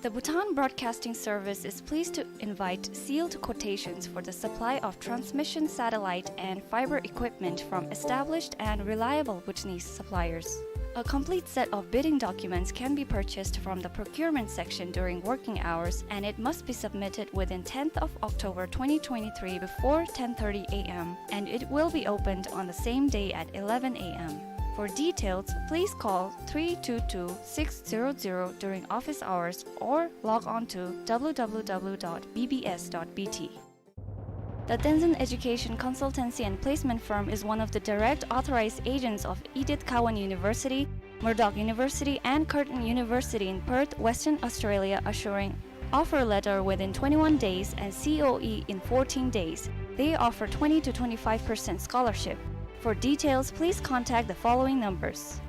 The Bhutan Broadcasting Service is pleased to invite sealed quotations for the supply of transmission satellite and fiber equipment from established and reliable Bhutanese suppliers. A complete set of bidding documents can be purchased from the procurement section during working hours, and it must be submitted within tenth of October twenty twenty-three before ten thirty A M, and it will be opened on the same day at eleven A M. For details, please call three two two six zero zero during office hours or log on to W W W dot B B S dot B T. The Tenzin Education Consultancy and Placement Firm is one of the direct authorized agents of Edith Cowan University, Murdoch University, and Curtin University in Perth, Western Australia, assuring offer letter within twenty-one days and C O E in fourteen days. They offer twenty to twenty-five percent scholarship. For details, please contact the following numbers.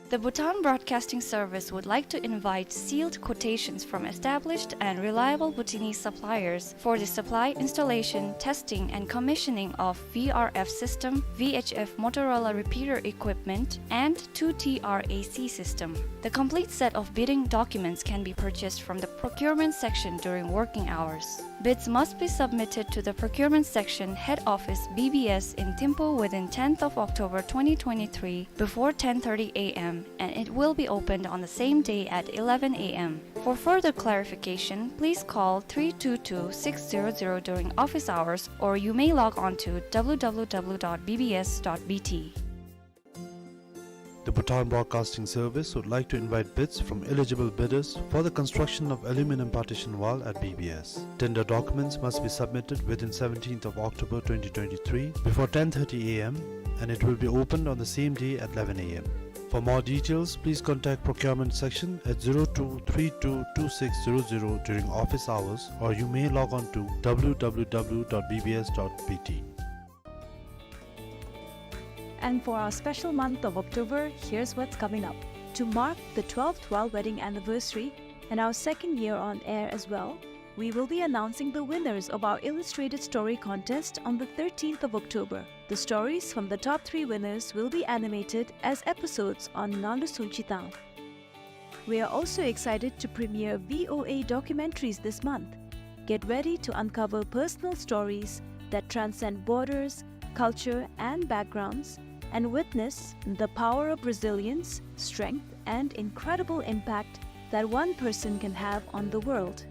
The Bhutan Broadcasting Service would like to invite sealed quotations from established and reliable Bhutanese suppliers for the supply, installation, testing, and commissioning of V R F system, V H F Motorola repeater equipment, and two T R A C system. The complete set of bidding documents can be purchased from the procurement section during working hours. Bids must be submitted to the procurement section head office B B S in Thimphu within tenth of October twenty twenty-three before ten thirty A M, and it will be opened on the same day at eleven A M. For further clarification, please call three two two six zero zero during office hours, or you may log on to W W W dot B B S dot B T. The Bhutan Broadcasting Service would like to invite bids from eligible bidders for the construction of aluminum partition wall at B B S. Tender documents must be submitted within seventeenth of October twenty twenty-three before ten thirty A M, and it will be opened on the same day at eleven A M. For more details, please contact procurement section at zero two three two two six zero zero during office hours, or you may log on to W W W dot B B S dot B T. And for our special month of October, here's what's coming up. To mark the twelfth royal wedding anniversary and our second year on air as well, we will be announcing the winners of our illustrated story contest on the thirteenth of October. The stories from the top three winners will be animated as episodes on Nalu Sunchitang. We are also excited to premiere V O A documentaries this month. Get ready to uncover personal stories that transcend borders, culture, and backgrounds, and witness the power of resilience, strength, and incredible impact that one person can have on the world.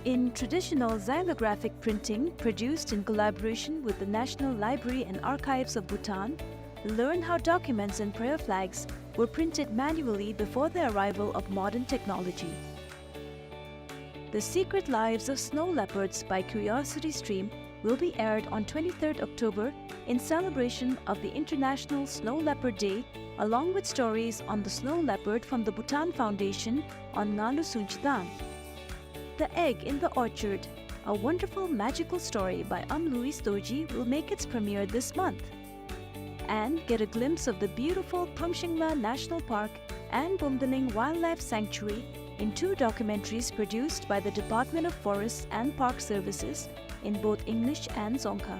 In traditional xylographic printing produced in collaboration with the National Library and Archives of Bhutan, learn how documents and prayer flags were printed manually before the arrival of modern technology. The Secret Lives of Snow Leopards by Curiosity Stream will be aired on twenty-third October in celebration of the International Snow Leopard Day, along with stories on the snow leopard from the Bhutan Foundation on Ngalu Sunchidang. The Egg in the Orchard, a wonderful magical story by Am Louis Dorji, will make its premiere this month. And get a glimpse of the beautiful Pumshingla National Park and Bumdaling Wildlife Sanctuary in two documentaries produced by the Department of Forests and Park Services in both English and Dzongkha.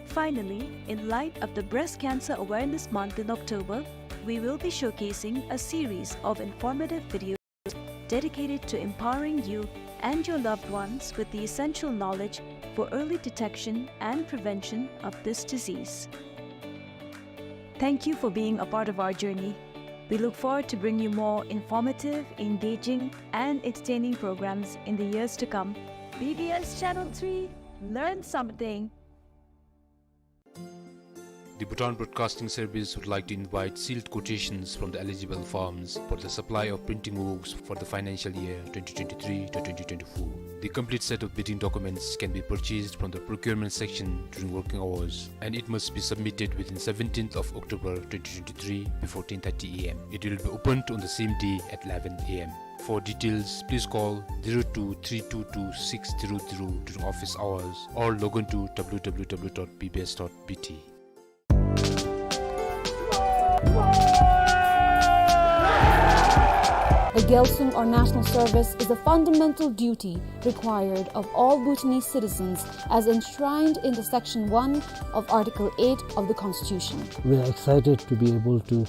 Finally, in light of the Breast Cancer Awareness Month in October, we will be showcasing a series of informative videos dedicated to empowering you and your loved ones with the essential knowledge for early detection and prevention of this disease. Thank you for being a part of our journey. We look forward to bring you more informative, engaging, and entertaining programs in the years to come. B B S Channel three, learn something. The Bhutan Broadcasting Service would like to invite sealed quotations from the eligible firms for the supply of printing works for the financial year twenty twenty-three to twenty twenty-four. The complete set of bidding documents can be purchased from the procurement section during working hours, and it must be submitted within seventeenth of October twenty twenty-three before ten thirty A M. It will be opened on the same day at eleven A M. For details, please call zero two three two two six zero zero during office hours or log on to W W W dot B B S dot B T. The Gyalsung or national service is a fundamental duty required of all Bhutanese citizens as enshrined in the Section one of Article eight of the Constitution. We are excited to be able to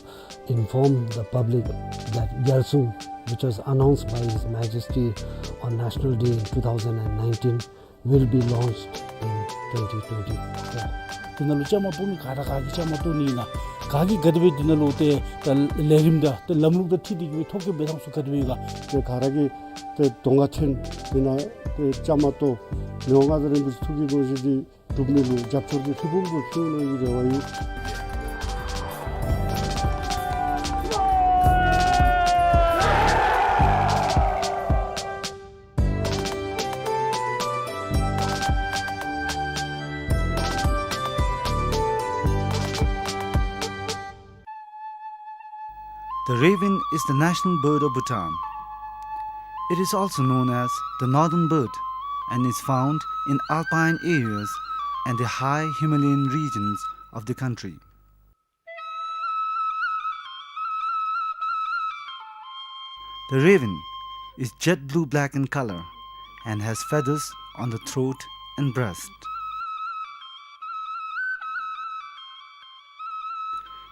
inform the public that Gyalsung, which was announced by His Majesty on National Day in two thousand and nineteen, will be launched in twenty twenty-four. དེ་ནང་ལུ་བཅའ་མར་གཏོགས་མི་ག་ར་ག་གིས་བཅའ་མར་གཏོགས་ནི་ཨིན་ན། ག་གིས་ག་དེ་སྦེ་དེ་ནང་ལུ་ཏེ་ད་ལས་རིམ་དང་ཏེ་ལམ་ལུགས་དང་འཁྲིལ་ཏེ་གི་སྦེ་ཐོ་བཀོད་འབད་ཐངས་ཚུ་ག་དེ་སྦེ་ཨིན་ག། ཏེ་ག་ར་གིས་ཏེ་གདོང་ཁར་འཐོན་དེ་ནང་ཏེ་བཅའ་མར་གཏོགས་མི་དབང་མངའ་བདག་རིན་པོ་ཆེ་ཐུགས་ཀྱི་དགོངས་བཞེད་འདི་འགྲུབ་ནི་ལུ་རྒྱབ་སྐྱོར་གྱི་ལྷུན་པོ་ཕུལ་གནང་བའི་རེ་བ་ཡོད། The raven is the national bird of Bhutan. It is also known as the northern bird and is found in alpine areas and the high Himalayan regions of the country. The raven is jet blue-black in color and has feathers on the throat and breast.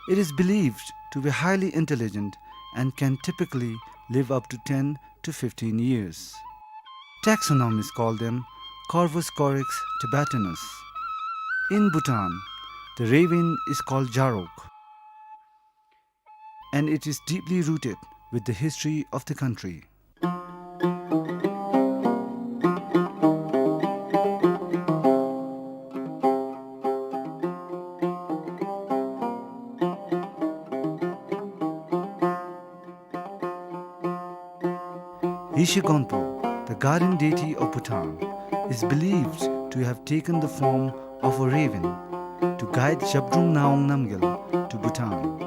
It is believed to be highly intelligent and can typically live up to ten to fifteen years. Taxonomists call them Corvus corax tibetanus. In Bhutan, the raven is called Jarok, and it is deeply rooted with the history of the country. Yeshe Gonpo, the guardian deity of Bhutan, is believed to have taken the form of a raven to guide Zhabdrung Ngawang Namgyal to Bhutan.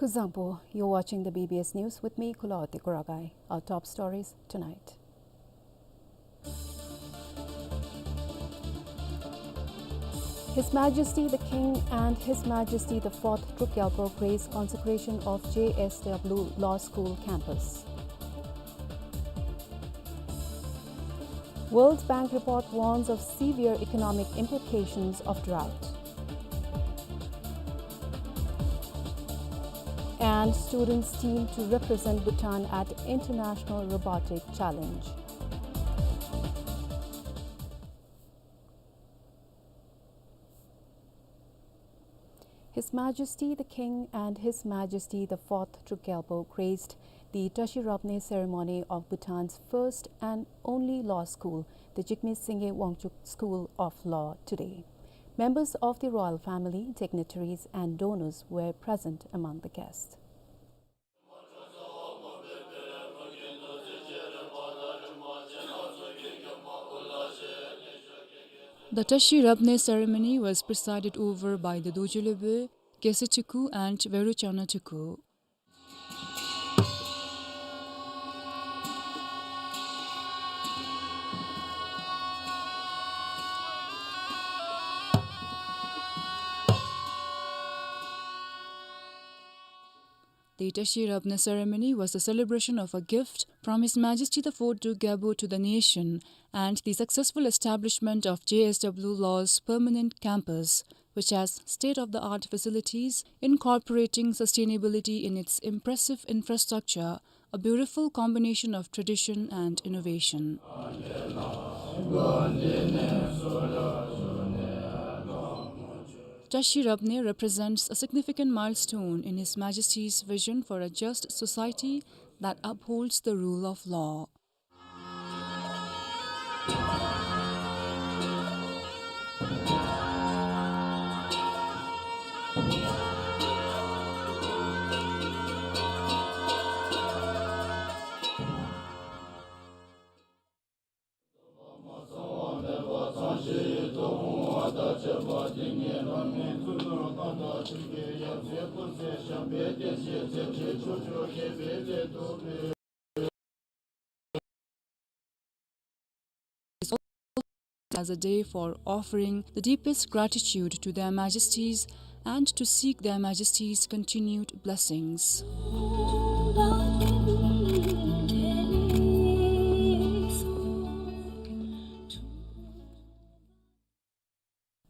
Kuzuzangpo, you're watching the B B S News with me, Kulaoti Kuragai. Our top stories tonight. His Majesty the King and His Majesty the Fourth Druk Gyalpo grace consecration of J S W Law School campus. World Bank report warns of severe economic implications of drought. And students team to represent Bhutan at International Robotic Challenge. His Majesty the King and His Majesty the Fourth Druk Gyalpo graced the Tashi Rabne ceremony of Bhutan's first and only law school, the Jigme Singye Wangchuk School of Law, today. Members of the royal family, dignitaries, and donors were present among the guests. The Tashi Rabne ceremony was presided over by the Dorji Lobö, Kese Tiku and Verochana Tiku. The Tashi Rabne ceremony was the celebration of a gift from His Majesty the Fourth Druk Gyalpo to the nation and the successful establishment of J S W Law's permanent campus, which has state-of-the-art facilities incorporating sustainability in its impressive infrastructure, a beautiful combination of tradition and innovation. Tashi Rabne represents a significant milestone in His Majesty's vision for a just society that upholds the rule of law. As a day for offering the deepest gratitude to Their Majesties and to seek Their Majesties' continued blessings.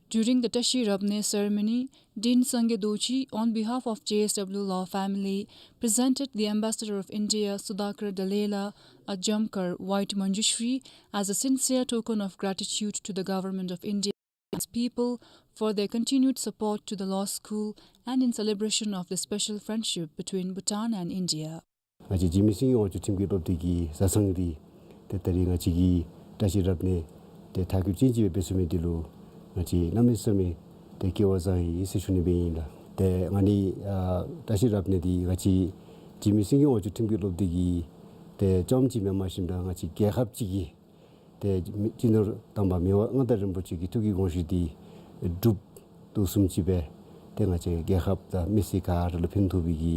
During the Tashi Rabne ceremony, Dean Sangye Dorji, on behalf of J S W Law family, presented the Ambassador of India, Sudhakar Dallela, a Jamkar white Manjushri as a sincere token of gratitude to the Government of India and its people for their continued support to the law school and in celebration of the special friendship between Bhutan and India. ང་བཅས་འཇིགས་མེད་སེང་གེ་དབང་ཕྱུག་ཁྲིམས་ཀྱི་སློབ་སྡེ་གི་བཟའ་ཚང་འདི་ཏེ་ད་རིས་ང་བཅས་ཀྱི་བཀྲ་ཤིས་རབ་གནས་ཏེ་མཐའ་འཁྱོལ་ཅན་ཅིག་སྦེ་འབད་ཚུགས་མི་འདི་ལུ་ང་བཅས་གནམ་མེད་ས་མེད་ཏེ་སྐལ་བ་བཟང་ཡི་ཟེར་ཞུ་ནི་སྦེ་ཨིན་ལགས། ཏེ་ང་ནི་ཨ་བཀྲ་ཤིས་རབ་གནས་འདི་ང་བཅས་འཇིགས་མེད་སེང་གེ་དབང་ཕྱུག་ཁྲིམས་ཀྱི་སློབ་སྡེ་གི་ཏེ་རྐྱངམ་ཅིག་མེན་པར་ཞིནམ་ད་ང་བཅས་རྒྱལ་ཁབ་ཅིག་གི་ཏེ་སྤྱི་ནོར་དམ་པ་མི་དབང་མངའ་བདག་རིན་པོ་ཆེ་གི་ཐུགས་ཀྱི་དགོངས་གཞི་འདི་འགྲུབ་དོ་བཟུམ་ཅིག་སྦེ་ཏེ་ང་བཅས་རྒྱལ་ཁབ་དང་མི་སེར་ག་ར་ལུ་ཕན་ཐོགས་པའི་གི་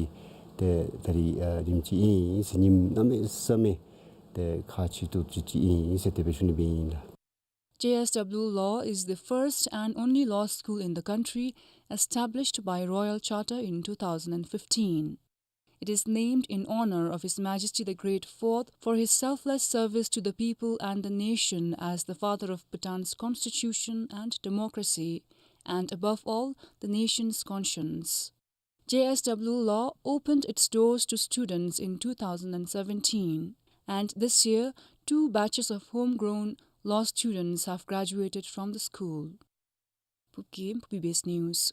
ཏེ་ད་རིས་ཨ་ཉིནམ་ཅིག་ཨིན་ཟེར་ཉིནམ་གནམ་མེད་ས་མེད་ཏེ་ཁག་ཆེ་ཏོག་ཏོ་ཅིག་ཨིན་ཟེར་དེ་སྦེ་ཞུ་ནི་སྦེ་ཨིན་ལགས། J S W Law is the first and only law school in the country, established by Royal Charter in two thousand and fifteen. It is named in honor of His Majesty the Great Fourth for his selfless service to the people and the nation as the father of Bhutan's constitution and democracy, and above all, the nation's conscience. J S W Law opened its doors to students in two thousand and seventeen, and this year, two batches of homegrown law students have graduated from the school. Phukim, B B S News.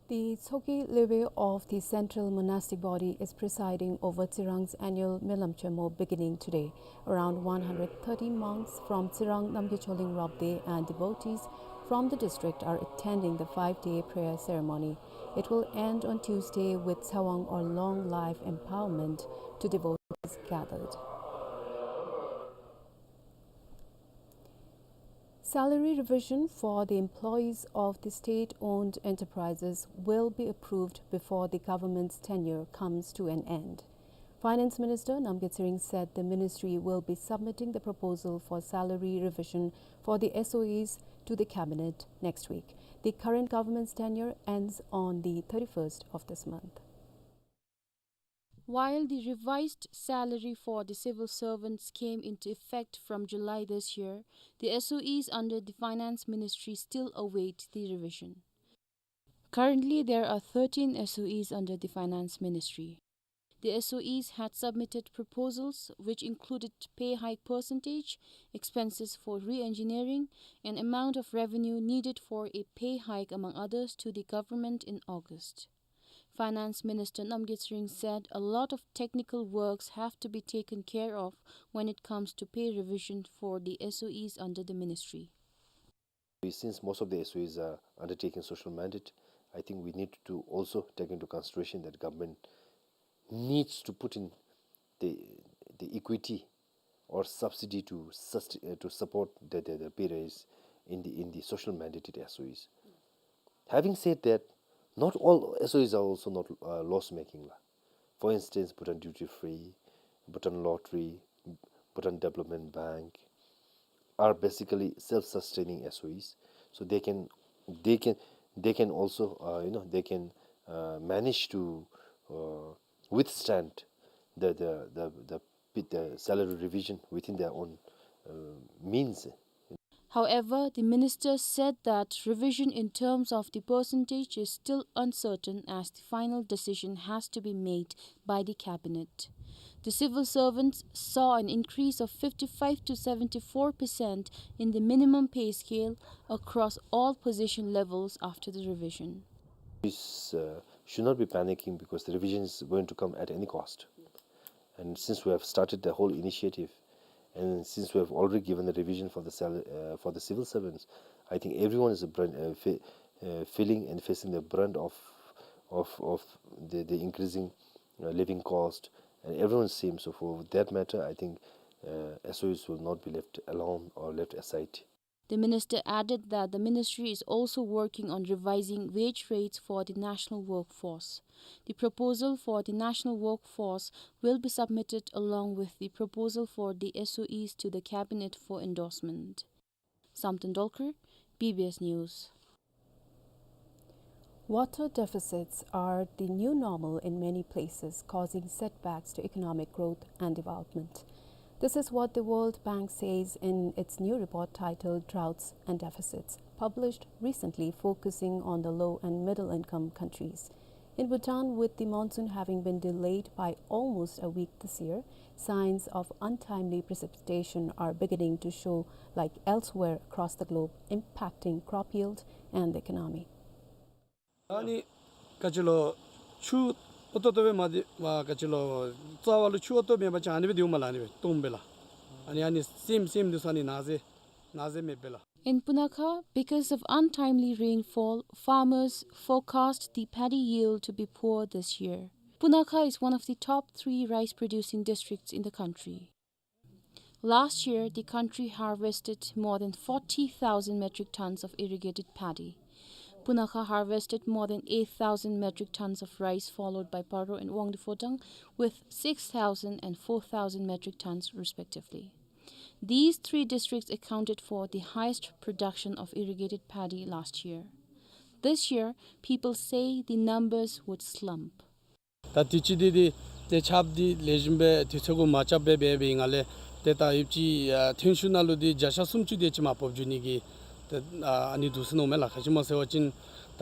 The Tsokyi Lobö of the Central Monastic Body is presiding over Tsirang's annual Melam Chönmo beginning today. Around one hundred thirty monks from Tsirang Namgay Choling Rabde and devotees from the district are attending the five-day prayer ceremony. It will end on Tuesday with Tsawang, or long life empowerment, to devotees gathered. Salary revision for the employees of the state-owned enterprises will be approved before the government's tenure comes to an end. Finance Minister Namgay Tshering said the ministry will be submitting the proposal for salary revision for the S O Es to the cabinet next week. The current government's tenure ends on the thirty-first of this month. While the revised salary for the civil servants came into effect from July this year, the S O Es under the Finance Ministry still await the revision. Currently, there are thirteen S O Es under the Finance Ministry. The S O Es had submitted proposals which included pay hike percentage, expenses for re-engineering, and amount of revenue needed for a pay hike, among others, to the government in August. Finance Minister Namgay Tshering said a lot of technical works have to be taken care of when it comes to pay revision for the S O Es under the ministry. Since most of the S O Es are undertaking social mandate, I think we need to also take into consideration that government needs to put in the, the equity or subsidy to sust-, uh, to support the, the, the pay raise in the, in the social mandated S O Es. Having said that, not all S O Es are also not, uh, loss making la. For instance, Bhutan Duty Free, Bhutan Lottery, Bhutan Development Bank are basically self-sustaining S O Es. So they can, they can, they can also, uh, you know, they can, uh, manage to, uh, withstand the, the, the, the, the salary revision within their own, uh, means. However, the minister said that revision in terms of the percentage is still uncertain, as the final decision has to be made by the cabinet. The civil servants saw an increase of fifty-five to seventy-four percent in the minimum pay scale across all position levels after the revision. This, uh, should not be panicking because the revision is going to come at any cost. And since we have started the whole initiative, and since we have already given the revision for the sal-, uh, for the civil servants, I think everyone is a brunt, uh, fe-, uh, feeling and facing the brunt of, of, of the, the increasing, uh, living cost, and everyone seems, so for that matter, I think, uh, S O Es will not be left alone or left aside. The minister added that the ministry is also working on revising wage rates for the national workforce. The proposal for the national workforce will be submitted along with the proposal for the S O Es to the cabinet for endorsement. Samten Dolkar, B B S News. Water deficits are the new normal in many places, causing setbacks to economic growth and development. This is what the World Bank says in its new report titled Droughts and Deficits, published recently, focusing on the low and middle income countries. In Bhutan, with the monsoon having been delayed by almost a week this year, signs of untimely precipitation are beginning to show, like elsewhere across the globe, impacting crop yield and the economy. ཨ་ནི་ག་ཅི་ལོ་ཆུ་ཨོ་ཏོ་ཏོ་སྦེ་མ་དེ་བ་ག་ཅི་ལོ་རྩ་བ་ལུ་ཆུ་ཨོ་ཏོ་མེད་པ་ཅིན་ཨ་ནི་སྦེ་དེ་འོང་མས་ལགས། ཨ་ནི་སྦེ་སྟོངམ་སྦེ་ལགས། ཨ་ནི་ཨ་ནི་སེམས་སེམས་འདི་ཚུ་ཨ་ནི་ནག་ཟེར་ནག་ཟེར་མེད་པས་ལགས། In Punakha, because of untimely rainfall, farmers forecast the paddy yield to be poor this year. Punakha is one of the top three rice-producing districts in the country. Last year, the country harvested more than forty thousand metric tons of irrigated paddy. Punakha harvested more than eight thousand metric tons of rice, followed by Paro and Wangdue Phodrang with six thousand and four thousand metric tons, respectively. These three districts accounted for the highest production of irrigated paddy last year. This year, people say the numbers would slump. ད་དུས་ཅི་འདི་འདི་ཏེ་ཆརཔ་འདི་ལེགས་ཤོམ་སྦེ་དུས་ཚོད་གུ་མ་རྐྱབ་སྦེ་འབད་བའི་ངང་ལས་ཏེ་ད་ཡུདཔ་ཅིག་ཨ་ཐོན་ཤུགས་ནང་ལུ་འདི་བརྒྱ་ཆ་སུམ་ཅུ་དེ་ཅིག་མར་བབས་འགྱོ་ནི་གི་ཏེ་ཨ་ཨ་ནི་འདུག་ཟེར་མནོཝ་མས་ལགས། ག་ཅི་སྨོ་ཟེར་བ་ཅིན་ད་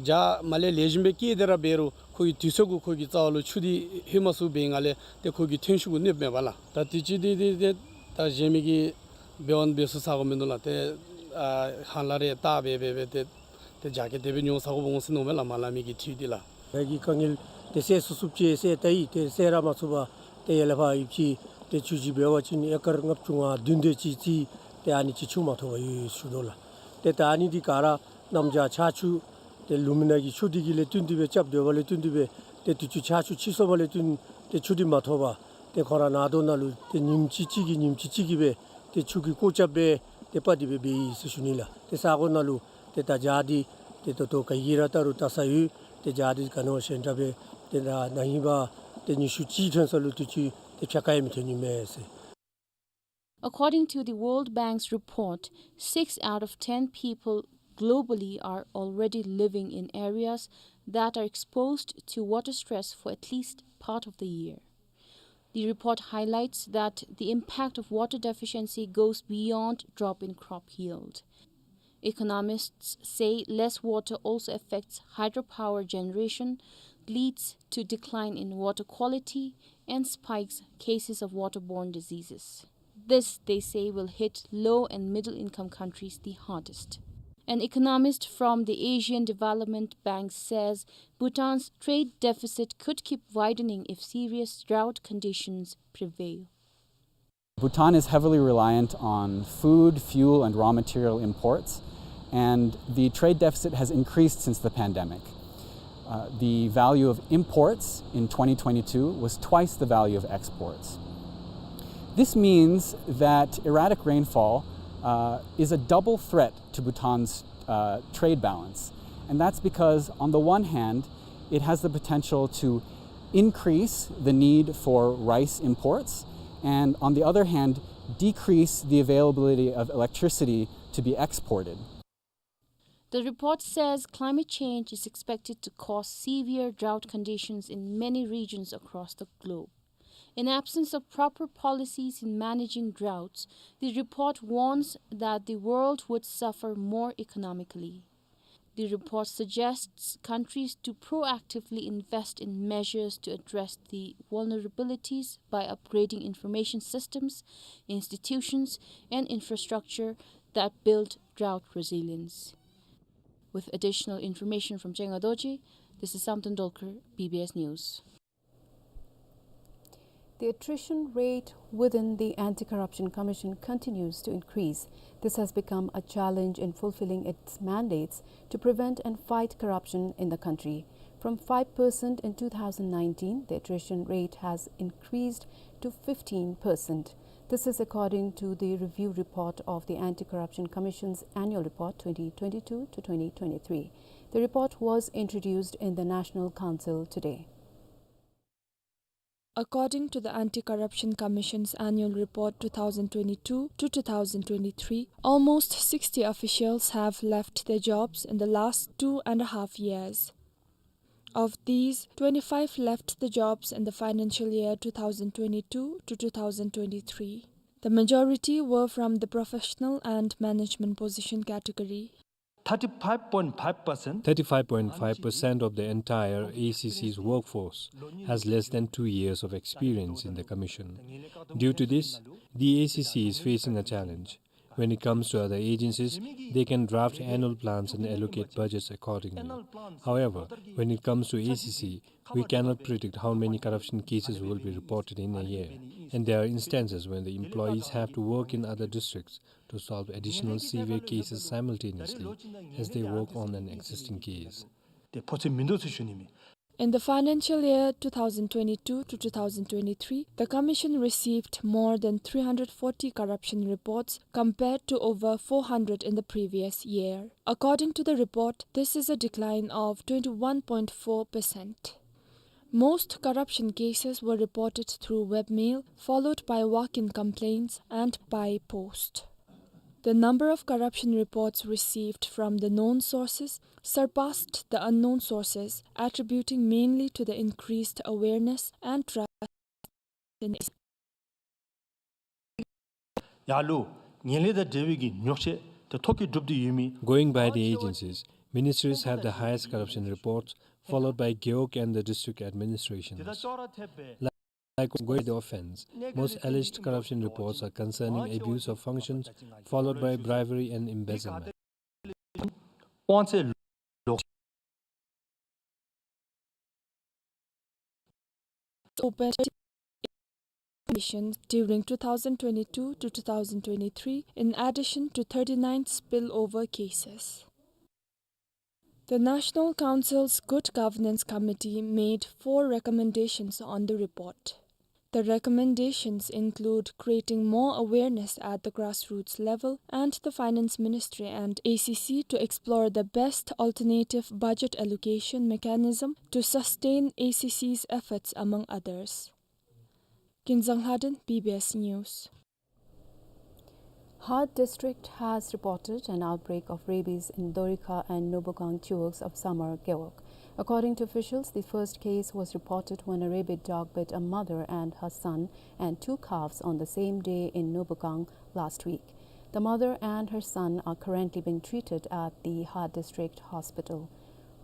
བྱཱར་མར་ལས་ལེགས་ཤོམ་སྦེ་སྐྱེས་ཏེ་ར་འབད་རུང་ཁོ་གི་དུས་ཚོད་གུ་ཁོ་གི་རྩ་བ་ལུ་ཆུ་འདི་ལྷོད་མ་ཚུགས་པའི་ངང་ལས་ཏེ་ཁོ་གི་ཐོན་ཤུགས་གུ་གནོདཔ་མས་པ་ལགས། ད་དུས་ཅི་འདི་འདི་ཏེ་ད་གཞན་མི་གིས་འབད་བ་འབད་ཚུགས་ས་གོ་མིན་འདུག་ལགས། ཏེ་ཨ་ཧང་ལ་རེ་བཏགས་སྦེ་འབད་སྦེ་ཏེ་ཏེ་རྒྱ་སྐྱེད་དེ་སྦེ་ཉོ་ས་གོ་འོང་ཟེར་མནོཝ་མས་ལགས། མར་ལས་མི་གི་འཕྲུལ་འདི་ལགས། ད་གི་དཀའ་ངལ་ཏེ་སེལ་ཚུགས་ཚུགསཔ་ཅིག་སེལ་ད་ཡི། ཏེ་སེལ་ར་མ་ཚུགས་པར་ཏེ་ཡར་ལས་ཕར་ཡུདཔ་ཅིག་ཏེ་ཆུ་ཅིག་འབད་བ་ཅིན་ཨེ་ཀར་ལྔ་བཅུ་ང་བདུན་དེ་ཅིག་རྩིས་ཏེ་ཨ་ནི་ཅིག་ཆུ་མ་ཐོབ་པར་ཡོད་ཡོད་ཞུ་དོ་ལགས། ཏེ་ད་ཨ་ནི་འདི་ག་ར་གནམ་བྱཱར་ཆར་ཆུ་ཏེ་ལུང་མི་ནང་གི་ཆུ་འདི་གི་ལས་བརྟེན་ཏེ་སྦེ་རྐྱབ་སྡོད་པ་ལས་བརྟེན་ཏེ་སྦེ་ཏེ་དུས་ཅི་ཆར་ཆུ་ཆད་སོང་བ་ལས་བརྟེན་ཏེ་ཆུ་འདི་མ་ཐོབ་པར་ཏེ་ཁོང་ར་ནང་དོ་ནང་ལུ་ཏེ་ཉིནམ་གཅིག་གཅིག་གིས་ཉིནམ་གཅིག་གཅིག་གིས་སྦེ་ཏེ་ཆུ་གི་བཀོག་རྐྱབ་སྦེ་ ཏེ་པ་འདི་སྦེ་འབད་ཡི་ཟེར་ཞུ་ནི་ལགས། ཏེ་ས་གོ་ནང་ལུ་ཏེ་ད་བྱཱར་འདི་ཏེ་ད་ལྟོ་ག་གིས་ར་ལྟ་རུང་ལྟ་ས་ཡོད། ཏེ་བྱཱར་འདི་ག་ནི་བ་ཞིན་དྲག་སྦེ་ཏེ་ད་ན་ཧིང་པ་ཏེ་ཉི་ཤུ་གཅིག་ཐོན་ས་ལུ་དུས་ཅི་ཏེ་ཕྱེད་ཀ་ཡང་མི་ཐོན་ནི་མས་ཟེར། According to the World Bank's report, six out of ten people globally are already living in areas that are exposed to water stress for at least part of the year. The report highlights that the impact of water deficiency goes beyond drop in crop yield. Economists say less water also affects hydropower generation, leads to decline in water quality, and spikes cases of waterborne diseases. This, they say, will hit low and middle income countries the hardest. An economist from the Asian Development Bank says Bhutan's trade deficit could keep widening if serious drought conditions prevail. Bhutan is heavily reliant on food, fuel, and raw material imports, and the trade deficit has increased since the pandemic. Uh, the value of imports in twenty twenty-two was twice the value of exports. This means that erratic rainfall, uh, is a double threat to Bhutan's, uh, trade balance. And that's because, on the one hand, it has the potential to increase the need for rice imports, and on the other hand, decrease the availability of electricity to be exported. The report says climate change is expected to cause severe drought conditions in many regions across the globe. In absence of proper policies in managing droughts, the report warns that the world would suffer more economically. The report suggests countries to proactively invest in measures to address the vulnerabilities by upgrading information systems, institutions, and infrastructure that build drought resilience. With additional information from Chenga Dorji, this is Samten Dolkar, B B S News. The attrition rate within the Anti-Corruption Commission continues to increase. This has become a challenge in fulfilling its mandates to prevent and fight corruption in the country. From five percent in two thousand nineteen, the attrition rate has increased to fifteen percent. This is according to the review report of the Anti-Corruption Commission's Annual Report twenty twenty-two to twenty twenty-three. The report was introduced in the National Council today. According to the Anti-Corruption Commission's Annual Report two thousand twenty-two to two thousand twenty-three, almost sixty officials have left their jobs in the last two and a half years. Of these, twenty-five left the jobs in the financial year two thousand twenty-two to two thousand twenty-three. The majority were from the professional and management position category. Thirty-five point five percent. Thirty-five point five percent of the entire A C C's workforce has less than two years of experience in the commission. Due to this, the A C C is facing a challenge. When it comes to other agencies, they can draft annual plans and allocate budgets accordingly. However, when it comes to A C C, we cannot predict how many corruption cases will be reported in a year, and there are instances when the employees have to work in other districts to solve additional severe cases simultaneously as they work on an existing case. In the financial year two thousand twenty-two to two thousand twenty-three, the Commission received more than three hundred forty corruption reports compared to over four hundred in the previous year. According to the report, this is a decline of twenty-one point four percent. Most corruption cases were reported through webmail, followed by walk-in complaints and by post. The number of corruption reports received from the known sources surpassed the unknown sources, attributing mainly to the increased awareness and trust in ཡར་ལུ་ངན་ལྷད་དང་འབྲེལ་བའི་གི་ཉོག་བཤད་དེ་ཐོ་བཀོད་གྲུབ་སྟེ་ཡོད་མི། Going by the agencies, ministries have the highest corruption reports, followed by gewog and the district administrations. Like, going by the offense, most alleged corruption reports are concerning abuse of functions, followed by bribery and embezzlement. དབང་ཚད་ལོག། Open commissions during two thousand twenty-two to two thousand twenty-three, in addition to thirty-nine spillover cases. The National Council's Good Governance Committee made four recommendations on the report. The recommendations include creating more awareness at the grassroots level and the Finance Ministry and A C C to explore the best alternative budget allocation mechanism to sustain A C C's efforts, among others. Kinzang Lhaden, B B S News. Hat district has reported an outbreak of rabies in Dorikha and Nobukang chiwog of Samar Gewog. According to officials, the first case was reported when a rabid dog bit a mother and her son and two calves on the same day in Nobukang last week. The mother and her son are currently being treated at the Hat District Hospital.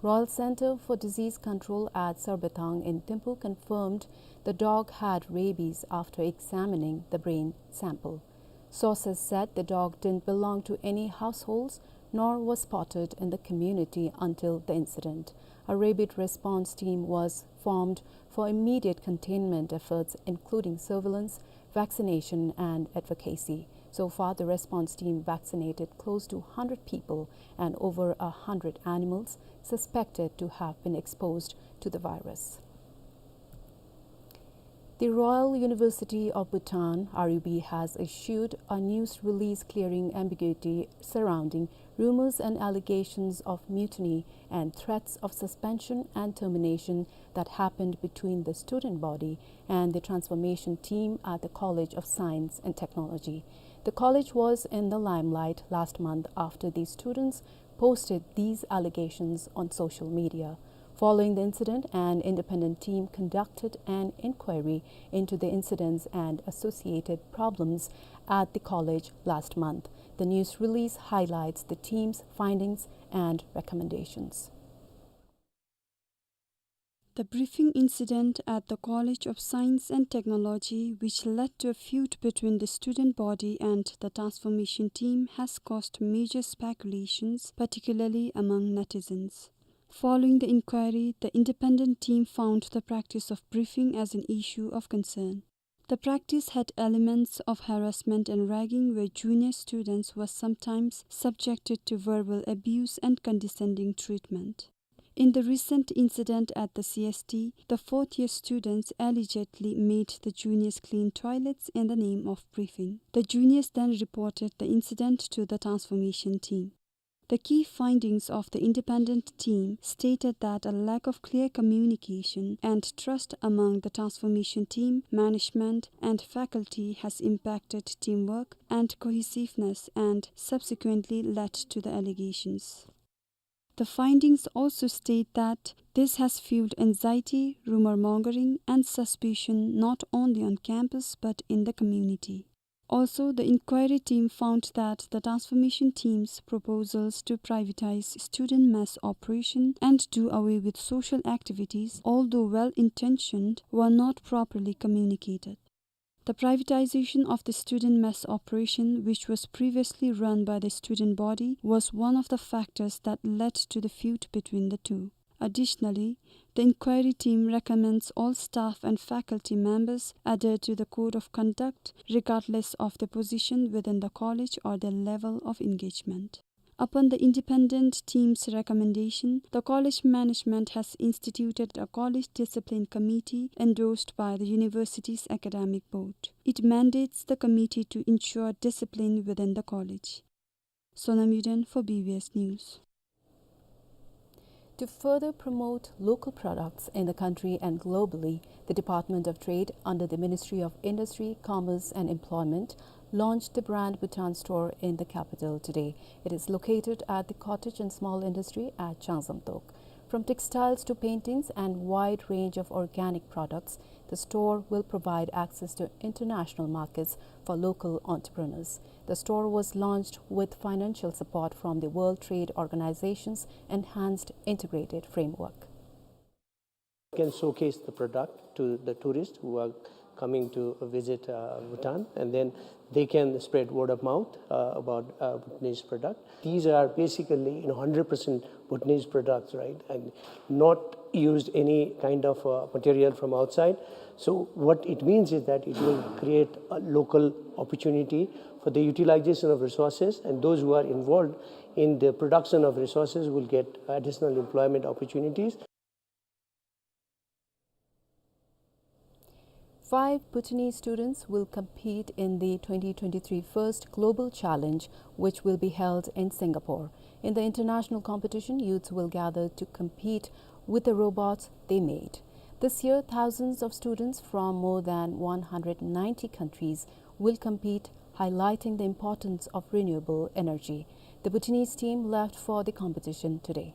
Royal Center for Disease Control at Sarbethang in Thimphu confirmed the dog had rabies after examining the brain sample. Sources said the dog didn't belong to any households nor was spotted in the community until the incident. A rabid response team was formed for immediate containment efforts, including surveillance, vaccination, and advocacy. So far, the response team vaccinated close to hundred people and over a hundred animals suspected to have been exposed to the virus. The Royal University of Bhutan, R U B, has issued a news release clearing ambiguity surrounding rumors and allegations of mutiny and threats of suspension and termination that happened between the student body and the transformation team at the College of Science and Technology. The college was in the limelight last month after the students posted these allegations on social media. Following the incident, an independent team conducted an inquiry into the incidents and associated problems at the college last month. The news release highlights the team's findings and recommendations. The briefing incident at the College of Science and Technology, which led to a feud between the student body and the transformation team, has caused major speculations, particularly among netizens. Following the inquiry, the independent team found the practice of briefing as an issue of concern. The practice had elements of harassment and ragging, where junior students were sometimes subjected to verbal abuse and condescending treatment. In the recent incident at the C S T, the fourth year students allegedly made the juniors clean toilets in the name of briefing. The juniors then reported the incident to the transformation team. The key findings of the independent team stated that a lack of clear communication and trust among the transformation team, management, and faculty has impacted teamwork and cohesiveness and subsequently led to the allegations. The findings also state that this has fueled anxiety, rumor mongering, and suspicion not only on campus but in the community. Also, the inquiry team found that the transformation team's proposals to privatize student mess operation and do away with social activities, although well-intentioned, were not properly communicated. The privatization of the student mess operation, which was previously run by the student body, was one of the factors that led to the feud between the two. Additionally, the inquiry team recommends all staff and faculty members adhere to the code of conduct regardless of their position within the college or their level of engagement. Upon the independent team's recommendation, the college management has instituted a college discipline committee endorsed by the university's academic board. It mandates the committee to ensure discipline within the college. Sonam Yuden for B B S News. To further promote local products in the country and globally, the Department of Trade under the Ministry of Industry, Commerce and Employment launched the brand Bhutan Store in the capital today. It is located at the Cottage and Small Industry at Changzamtok. From textiles to paintings and wide range of organic products, the store will provide access to international markets for local entrepreneurs. The store was launched with financial support from the World Trade Organization's enhanced integrated framework. Can showcase the product to the tourists who are coming to visit, uh, Bhutan, and then they can spread word of mouth, uh, about, uh, Bhutanese product. These are basically, you know, hundred percent Bhutanese products, right? And not used any kind of, uh, material from outside. So what it means is that it will create a local opportunity for the utilization of resources, and those who are involved in the production of resources will get additional employment opportunities. Five Bhutanese students will compete in the twenty twenty-three First Global Challenge, which will be held in Singapore. In the international competition, youths will gather to compete with the robots they made. This year, thousands of students from more than one hundred ninety countries will compete, highlighting the importance of renewable energy. The Bhutanese team left for the competition today.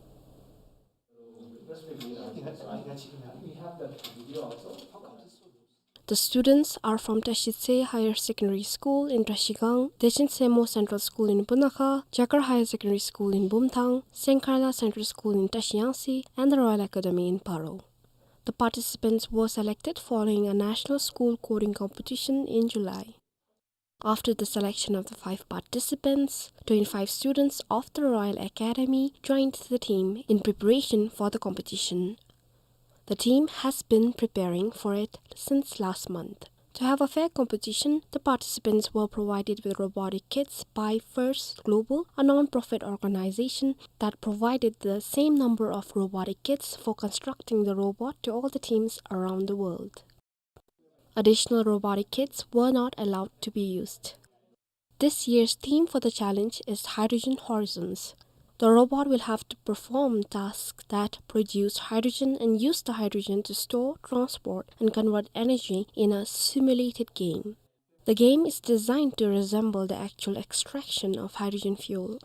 The students are from Tashi Tse Higher Secondary School in Trashigang, Dechen Semo Central School in Punakha, Jakar Higher Secondary School in Bumthang, Sengkarla Central School in Trashiyangsi, and the Royal Academy in Paro. The participants were selected following a national school coding competition in July. After the selection of the five participants, twenty-five students of the Royal Academy joined the team in preparation for the competition. The team has been preparing for it since last month. To have a fair competition, the participants were provided with robotic kits by First Global, a non-profit organization that provided the same number of robotic kits for constructing the robot to all the teams around the world. Additional robotic kits were not allowed to be used. This year's theme for the challenge is Hydrogen Horizons. The robot will have to perform tasks that produce hydrogen and use the hydrogen to store, transport, and convert energy in a simulated game. The game is designed to resemble the actual extraction of hydrogen fuel.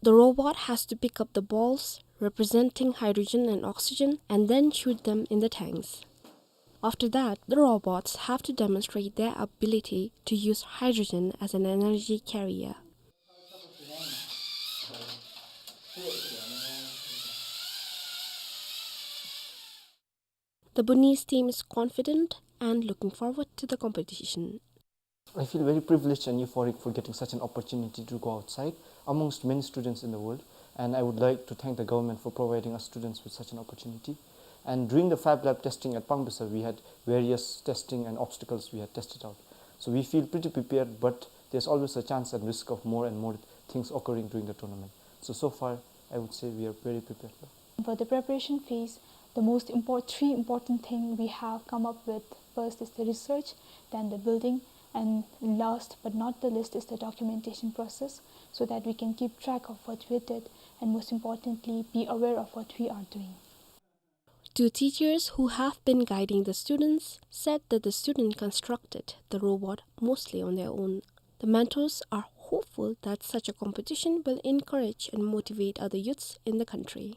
The robot has to pick up the balls representing hydrogen and oxygen and then shoot them in the tanks. After that, the robots have to demonstrate their ability to use hydrogen as an energy carrier. The Bhutanese team is confident and looking forward to the competition. I feel very privileged and euphoric for getting such an opportunity to go outside amongst many students in the world, and I would like to thank the government for providing us students with such an opportunity. And during the Fab Lab testing at Pangbisa, we had various testing and obstacles we had tested out. So we feel pretty prepared, but there's always a chance and risk of more and more things occurring during the tournament. So, so far, I would say we are very prepared. For the preparation phase, the most import-, three important thing we have come up with first is the research, then the building, and last but not the least is the documentation process, so that we can keep track of what we did and, most importantly, be aware of what we are doing. Two teachers who have been guiding the students said that the student constructed the robot mostly on their own. The mentors are hopeful that such a competition will encourage and motivate other youths in the country.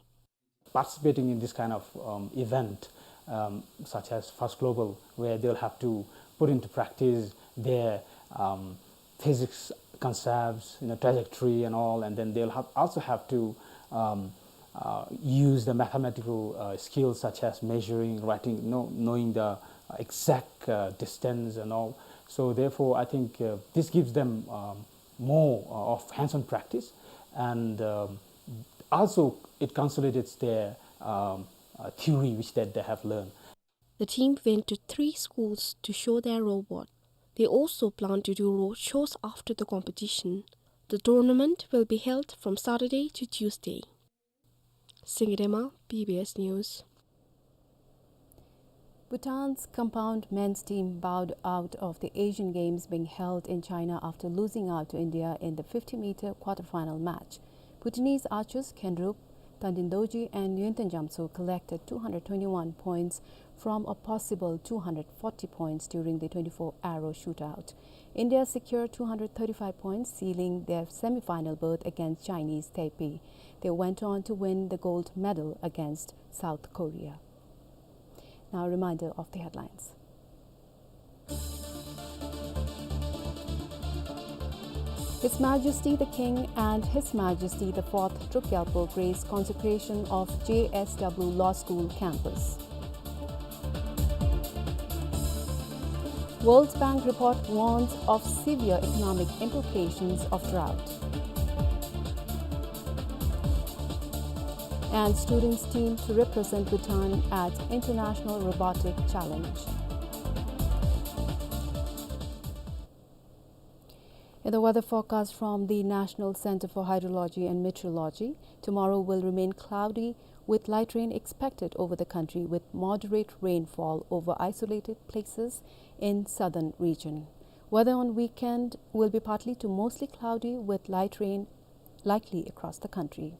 Participating in this kind of, um, event, um, such as First Global, where they'll have to put into practice their, um, physics concepts, you know, trajectory and all, and then they'll have, also have to, um, uh, use the mathematical, uh, skills such as measuring, writing, you know, knowing the exact, uh, distance and all. So therefore, I think, uh, this gives them, um, more, uh, of hands-on practice, and, um, also it consolidates their, um, uh, theory which that they have learned. The team went to three schools to show their robot. They also plan to do road shows after the competition. The tournament will be held from Saturday to Tuesday. Singirema, B B S News. Bhutan's compound men's team bowed out of the Asian Games being held in China after losing out to India in the fifty meter quarter-final match. Bhutanese archers Khenrup Tandin Dorji and Yönten Jamso collected two hundred twenty-one points from a possible two hundred forty points during the twenty-four arrow shootout. India secured two hundred thirty-five points, sealing their semi-final berth against Chinese Taipei. They went on to win the gold medal against South Korea. Now, a reminder of the headlines. His Majesty the King and His Majesty the Fourth Druk Gyalpo grace consecration of J S W Law School campus. World Bank report warns of severe economic implications of drought. And students team to represent Bhutan at International Robotic Challenge. In the weather forecast from the National Center for Hydrology and Meteorology, tomorrow will remain cloudy with light rain expected over the country, with moderate rainfall over isolated places in southern region. Weather on weekend will be partly to mostly cloudy with light rain likely across the country.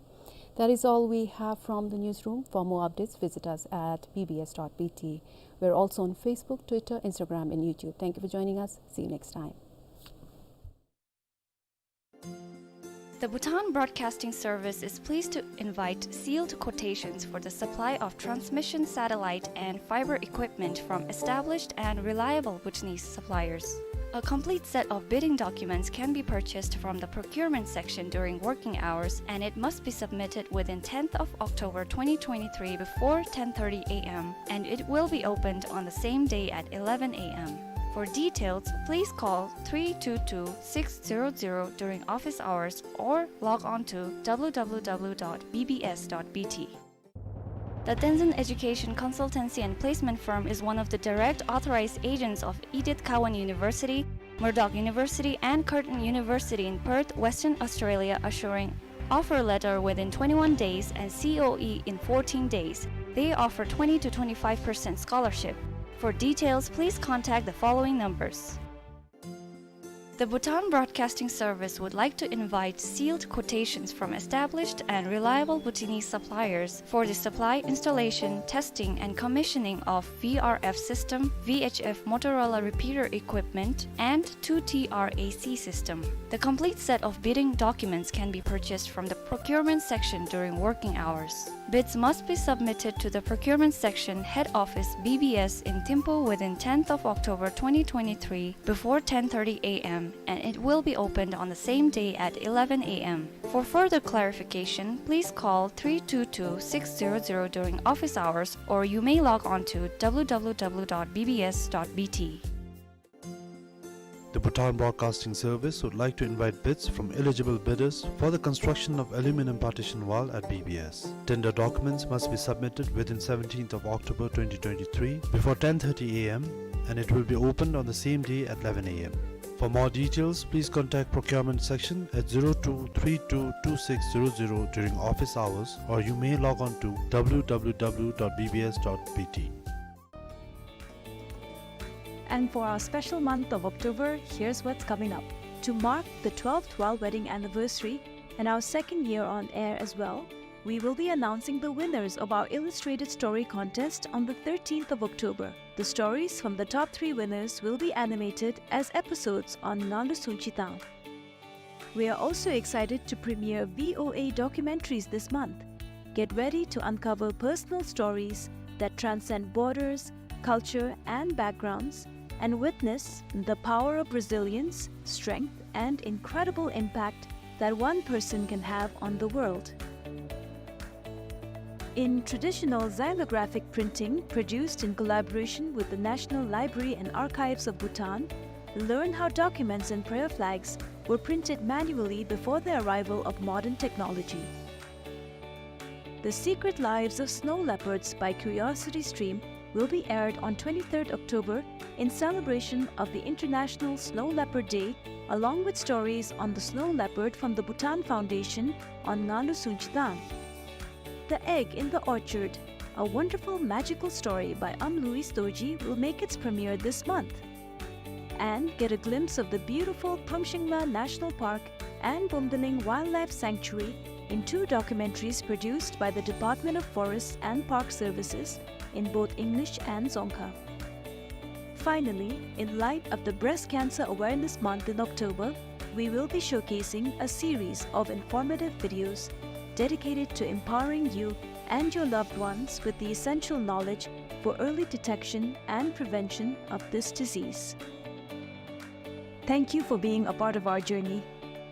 That is all we have from the newsroom. For more updates, visit us at B B S dot B T. We're also on Facebook, Twitter, Instagram, and YouTube. Thank you for joining us. See you next time. The Bhutan Broadcasting Service is pleased to invite sealed quotations for the supply of transmission satellite and fiber equipment from established and reliable Bhutanese suppliers. A complete set of bidding documents can be purchased from the procurement section during working hours, and it must be submitted within tenth of October twenty twenty-three before ten thirty A M, and it will be opened on the same day at eleven A M. For details, please call three two two, six zero zero during office hours or log on to W W W dot B B S dot B T. The Tenzin Education Consultancy and Placement Firm is one of the direct authorized agents of Edith Cowan University, Murdoch University, and Curtin University in Perth, Western Australia, assuring offer letter within twenty-one days and C O E in fourteen days. They offer twenty to twenty-five percent scholarship. For details, please contact the following numbers. The Bhutan Broadcasting Service would like to invite sealed quotations from established and reliable Bhutanese suppliers for the supply, installation, testing, and commissioning of V R F system, V H F Motorola repeater equipment, and two T R A C system. The complete set of bidding documents can be purchased from the procurement section during working hours. Bids must be submitted to the procurement section, head office, B B S in Thimphu within tenth of October twenty twenty-three before ten thirty A M, and it will be opened on the same day at eleven A M. For further clarification, please call three two two, six zero zero during office hours, or you may log on to W W W dot B B S dot B T. The Bhutan Broadcasting Service would like to invite bids from eligible bidders for the construction of aluminum partition wall at B B S. Tender documents must be submitted within seventeenth of October twenty twenty-three before ten thirty A M, and it will be opened on the same day at eleven A M. For more details, please contact procurement section at zero two three two two six zero zero during office hours, or you may log on to W W W dot B B S dot B T. And for our special month of October, here's what's coming up. To mark the twelfth royal wedding anniversary and our second year on air as well, we will be announcing the winners of our illustrated story contest on the thirteenth of October. The stories from the top three winners will be animated as episodes on Nganlu Sungchitang. We are also excited to premiere V O A documentaries this month. Get ready to uncover personal stories that transcend borders, culture, and backgrounds, and witness the power of resilience, strength, and incredible impact that one person can have on the world. In traditional xylographic printing produced in collaboration with the National Library and Archives of Bhutan, learn how documents and prayer flags were printed manually before the arrival of modern technology. The Secret Lives of Snow Leopards by Curiosity Stream will be aired on twenty-third October in celebration of the International Snow Leopard Day, along with stories on the snow leopard from the Bhutan Foundation on Nganlu Sungchitang. The Egg in the Orchard, a wonderful magical story by Am Louis Dorji, will make its premiere this month. And get a glimpse of the beautiful Pumshingla National Park and Bumdaling Wildlife Sanctuary in two documentaries produced by the Department of Forests and Park Services in both English and Dzongkha. Finally, in light of the Breast Cancer Awareness Month in October, we will be showcasing a series of informative videos dedicated to empowering you and your loved ones with the essential knowledge for early detection and prevention of this disease. Thank you for being a part of our journey.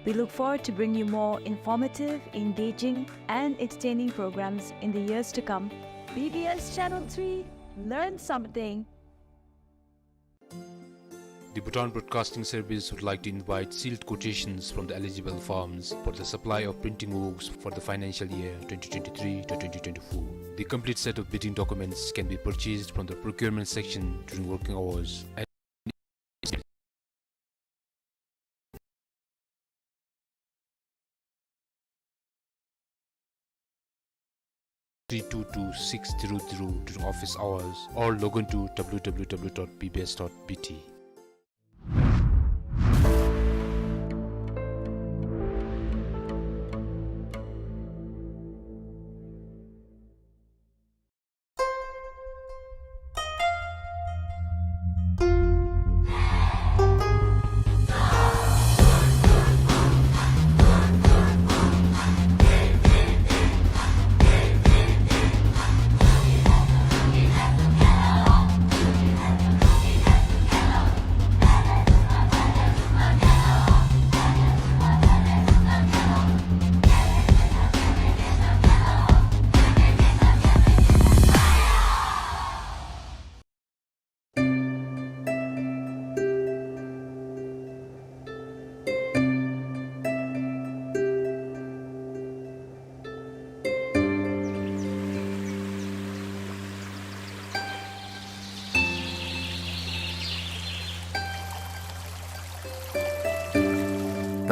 We look forward to bringing you more informative, engaging, and entertaining programs in the years to come. B B S Channel three, learn something. The Bhutan Broadcasting Service would like to invite sealed quotations from the eligible firms for the supply of printing works for the financial year twenty twenty-three to twenty twenty-four. The complete set of bidding documents can be purchased from the procurement section during working hours. three two two six zero zero during office hours or log on to W W W dot B B S dot B T.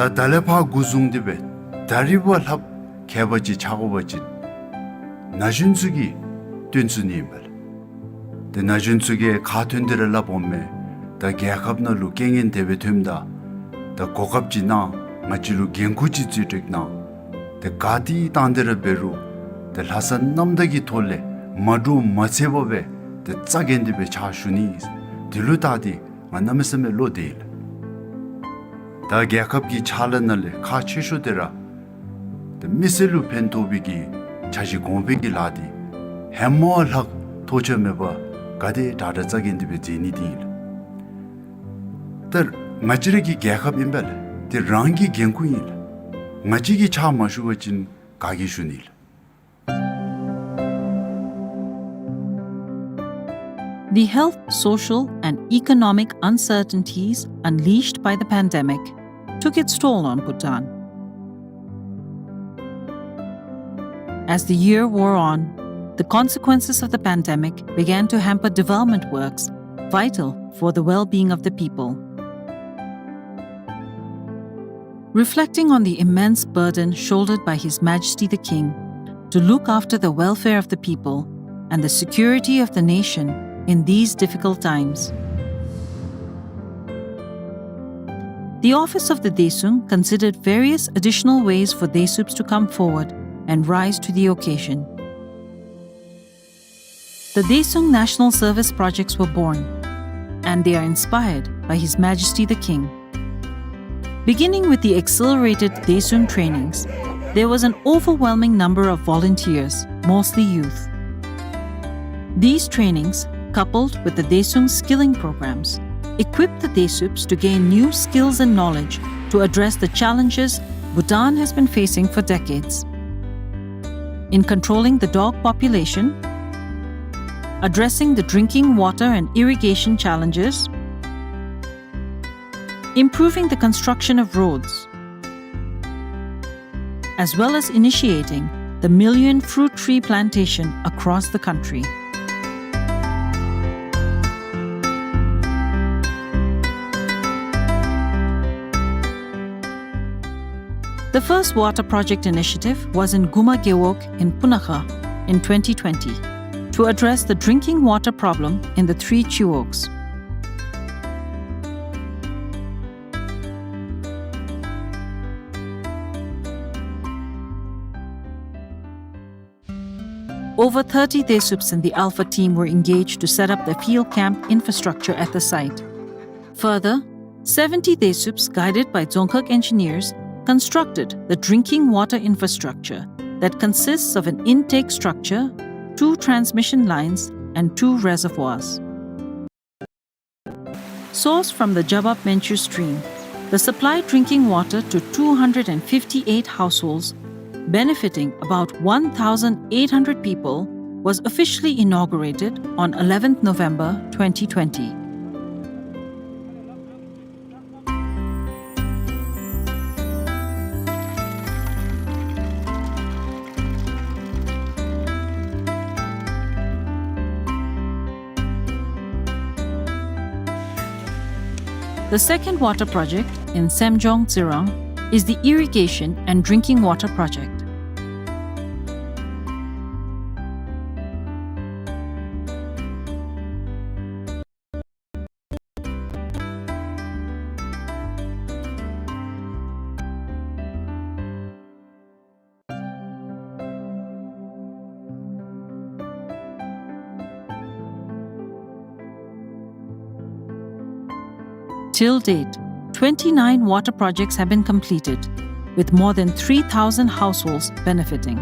ད་ད་ལས་ཕར་འགོ་བཟུང་སྟེ་སྦེ་ད་རིས་བ་ལྷགཔ་མཁས་པ་ཅིག་ཆགས་དགོ་པ་ཅིན་ན་གཞོན་ཚུ་གིས་སྟོན་ཚུགས་ནི་ཨིན་པས་ལགས། ཏེ་ན་གཞོན་ཚུ་གིས་ཁ་ཐོན་ཏེ་ར་སླབ་འོང་མས། ད་རྒྱལ་ཁབ་ནང་ལུ་རྐྱེན་ངན་དེ་སྦེ་ཐོནམ་ད་ད་གོ་སྐབས་ཅིག་གནང་ང་བཅས་ལུ་འགན་ཁུར་ཅིག་བརྩི་སྤྲོད་གནང་། ཏེ་ག་ཏེ་བཏང་སྟེ་ར་འབད་རུང་ཏེ་ལྷག་བསམ་རྣམ་དག་གི་ཐོག་ལས་མ་འདྲོག་མ་ཚལ་བར་སྦེ་ཏེ་རྩ་འགེངས་ཏེ་སྦེ་ཕྱག་ཞུ་ནི། དེ་ལུ་བལྟ་སྟེ་ང་གནམ་མེད་ས་མེད་བློ་བདེ་ཡི་ལགས། ད་རྒྱལ་ཁབ་ཀྱི་ཕྱག་ལཱ་ནང་ལས་ཁག་ཆེ་ཤོས་དེ་ར་ཏེ་མི་སེར་ལུ་ཕན་ཐོགས་པའི་གི་འཆར་གཞི་གོང་འཕེལ་གྱི་ལཱ་འདི་ཧེ་མ་ལྷག་ཐོགས་ཆགས་མེད་པར་ག་དེ་དྲག་དྲག་རྩ་འགེངས་ཏེ་སྦེ་མཛད་ནི་འདི་ཨིན་ལགས། ད་ང་བཅས་ར་གི་རྒྱལ་ཁབ་ཨིན་པས་ལགས། དེ་རང་གི་འགན་ཁུར་ཨིན་ལགས། ང་བཅས་ཀྱིས་ཕྱག་མ་ཞུ་བ་ཅིན་ག་གིས་ཞུ་ནི་ལགས། The health, social, and economic uncertainties unleashed by the pandemic took its toll on Bhutan. As the year wore on, the consequences of the pandemic began to hamper development works vital for the well-being of the people. Reflecting on the immense burden shouldered by His Majesty the King to look after the welfare of the people and the security of the nation in these difficult times, the office of the Daesung considered various additional ways for Daesups to come forward and rise to the occasion. The Daesung National Service projects were born, and they are inspired by His Majesty the King. Beginning with the accelerated Daesung trainings, there was an overwhelming number of volunteers, mostly youth. These trainings, coupled with the Daesung skilling programs, equipped the Daesups to gain new skills and knowledge to address the challenges Bhutan has been facing for decades. In controlling the dog population, addressing the drinking water and irrigation challenges, improving the construction of roads, as well as initiating the million fruit tree plantation across the country. The first water project initiative was in Guma Gewog in Punakha in twenty twenty to address the drinking water problem in the three Chiwogs. Over thirty Daesups in the Alpha team were engaged to set up the field camp infrastructure at the site. Further, seventy Daesups, guided by Dzongkhag engineers, constructed the drinking water infrastructure that consists of an intake structure, two transmission lines, and two reservoirs. Sourced from the Jabab Menchu stream, the supplied drinking water to two hundred and fifty-eight households, benefiting about one thousand eight hundred people, was officially inaugurated on eleventh November twenty twenty. The second water project in Semjong Tsirang is the irrigation and drinking water project. Till date, twenty-nine water projects have been completed, with more than three thousand households benefiting.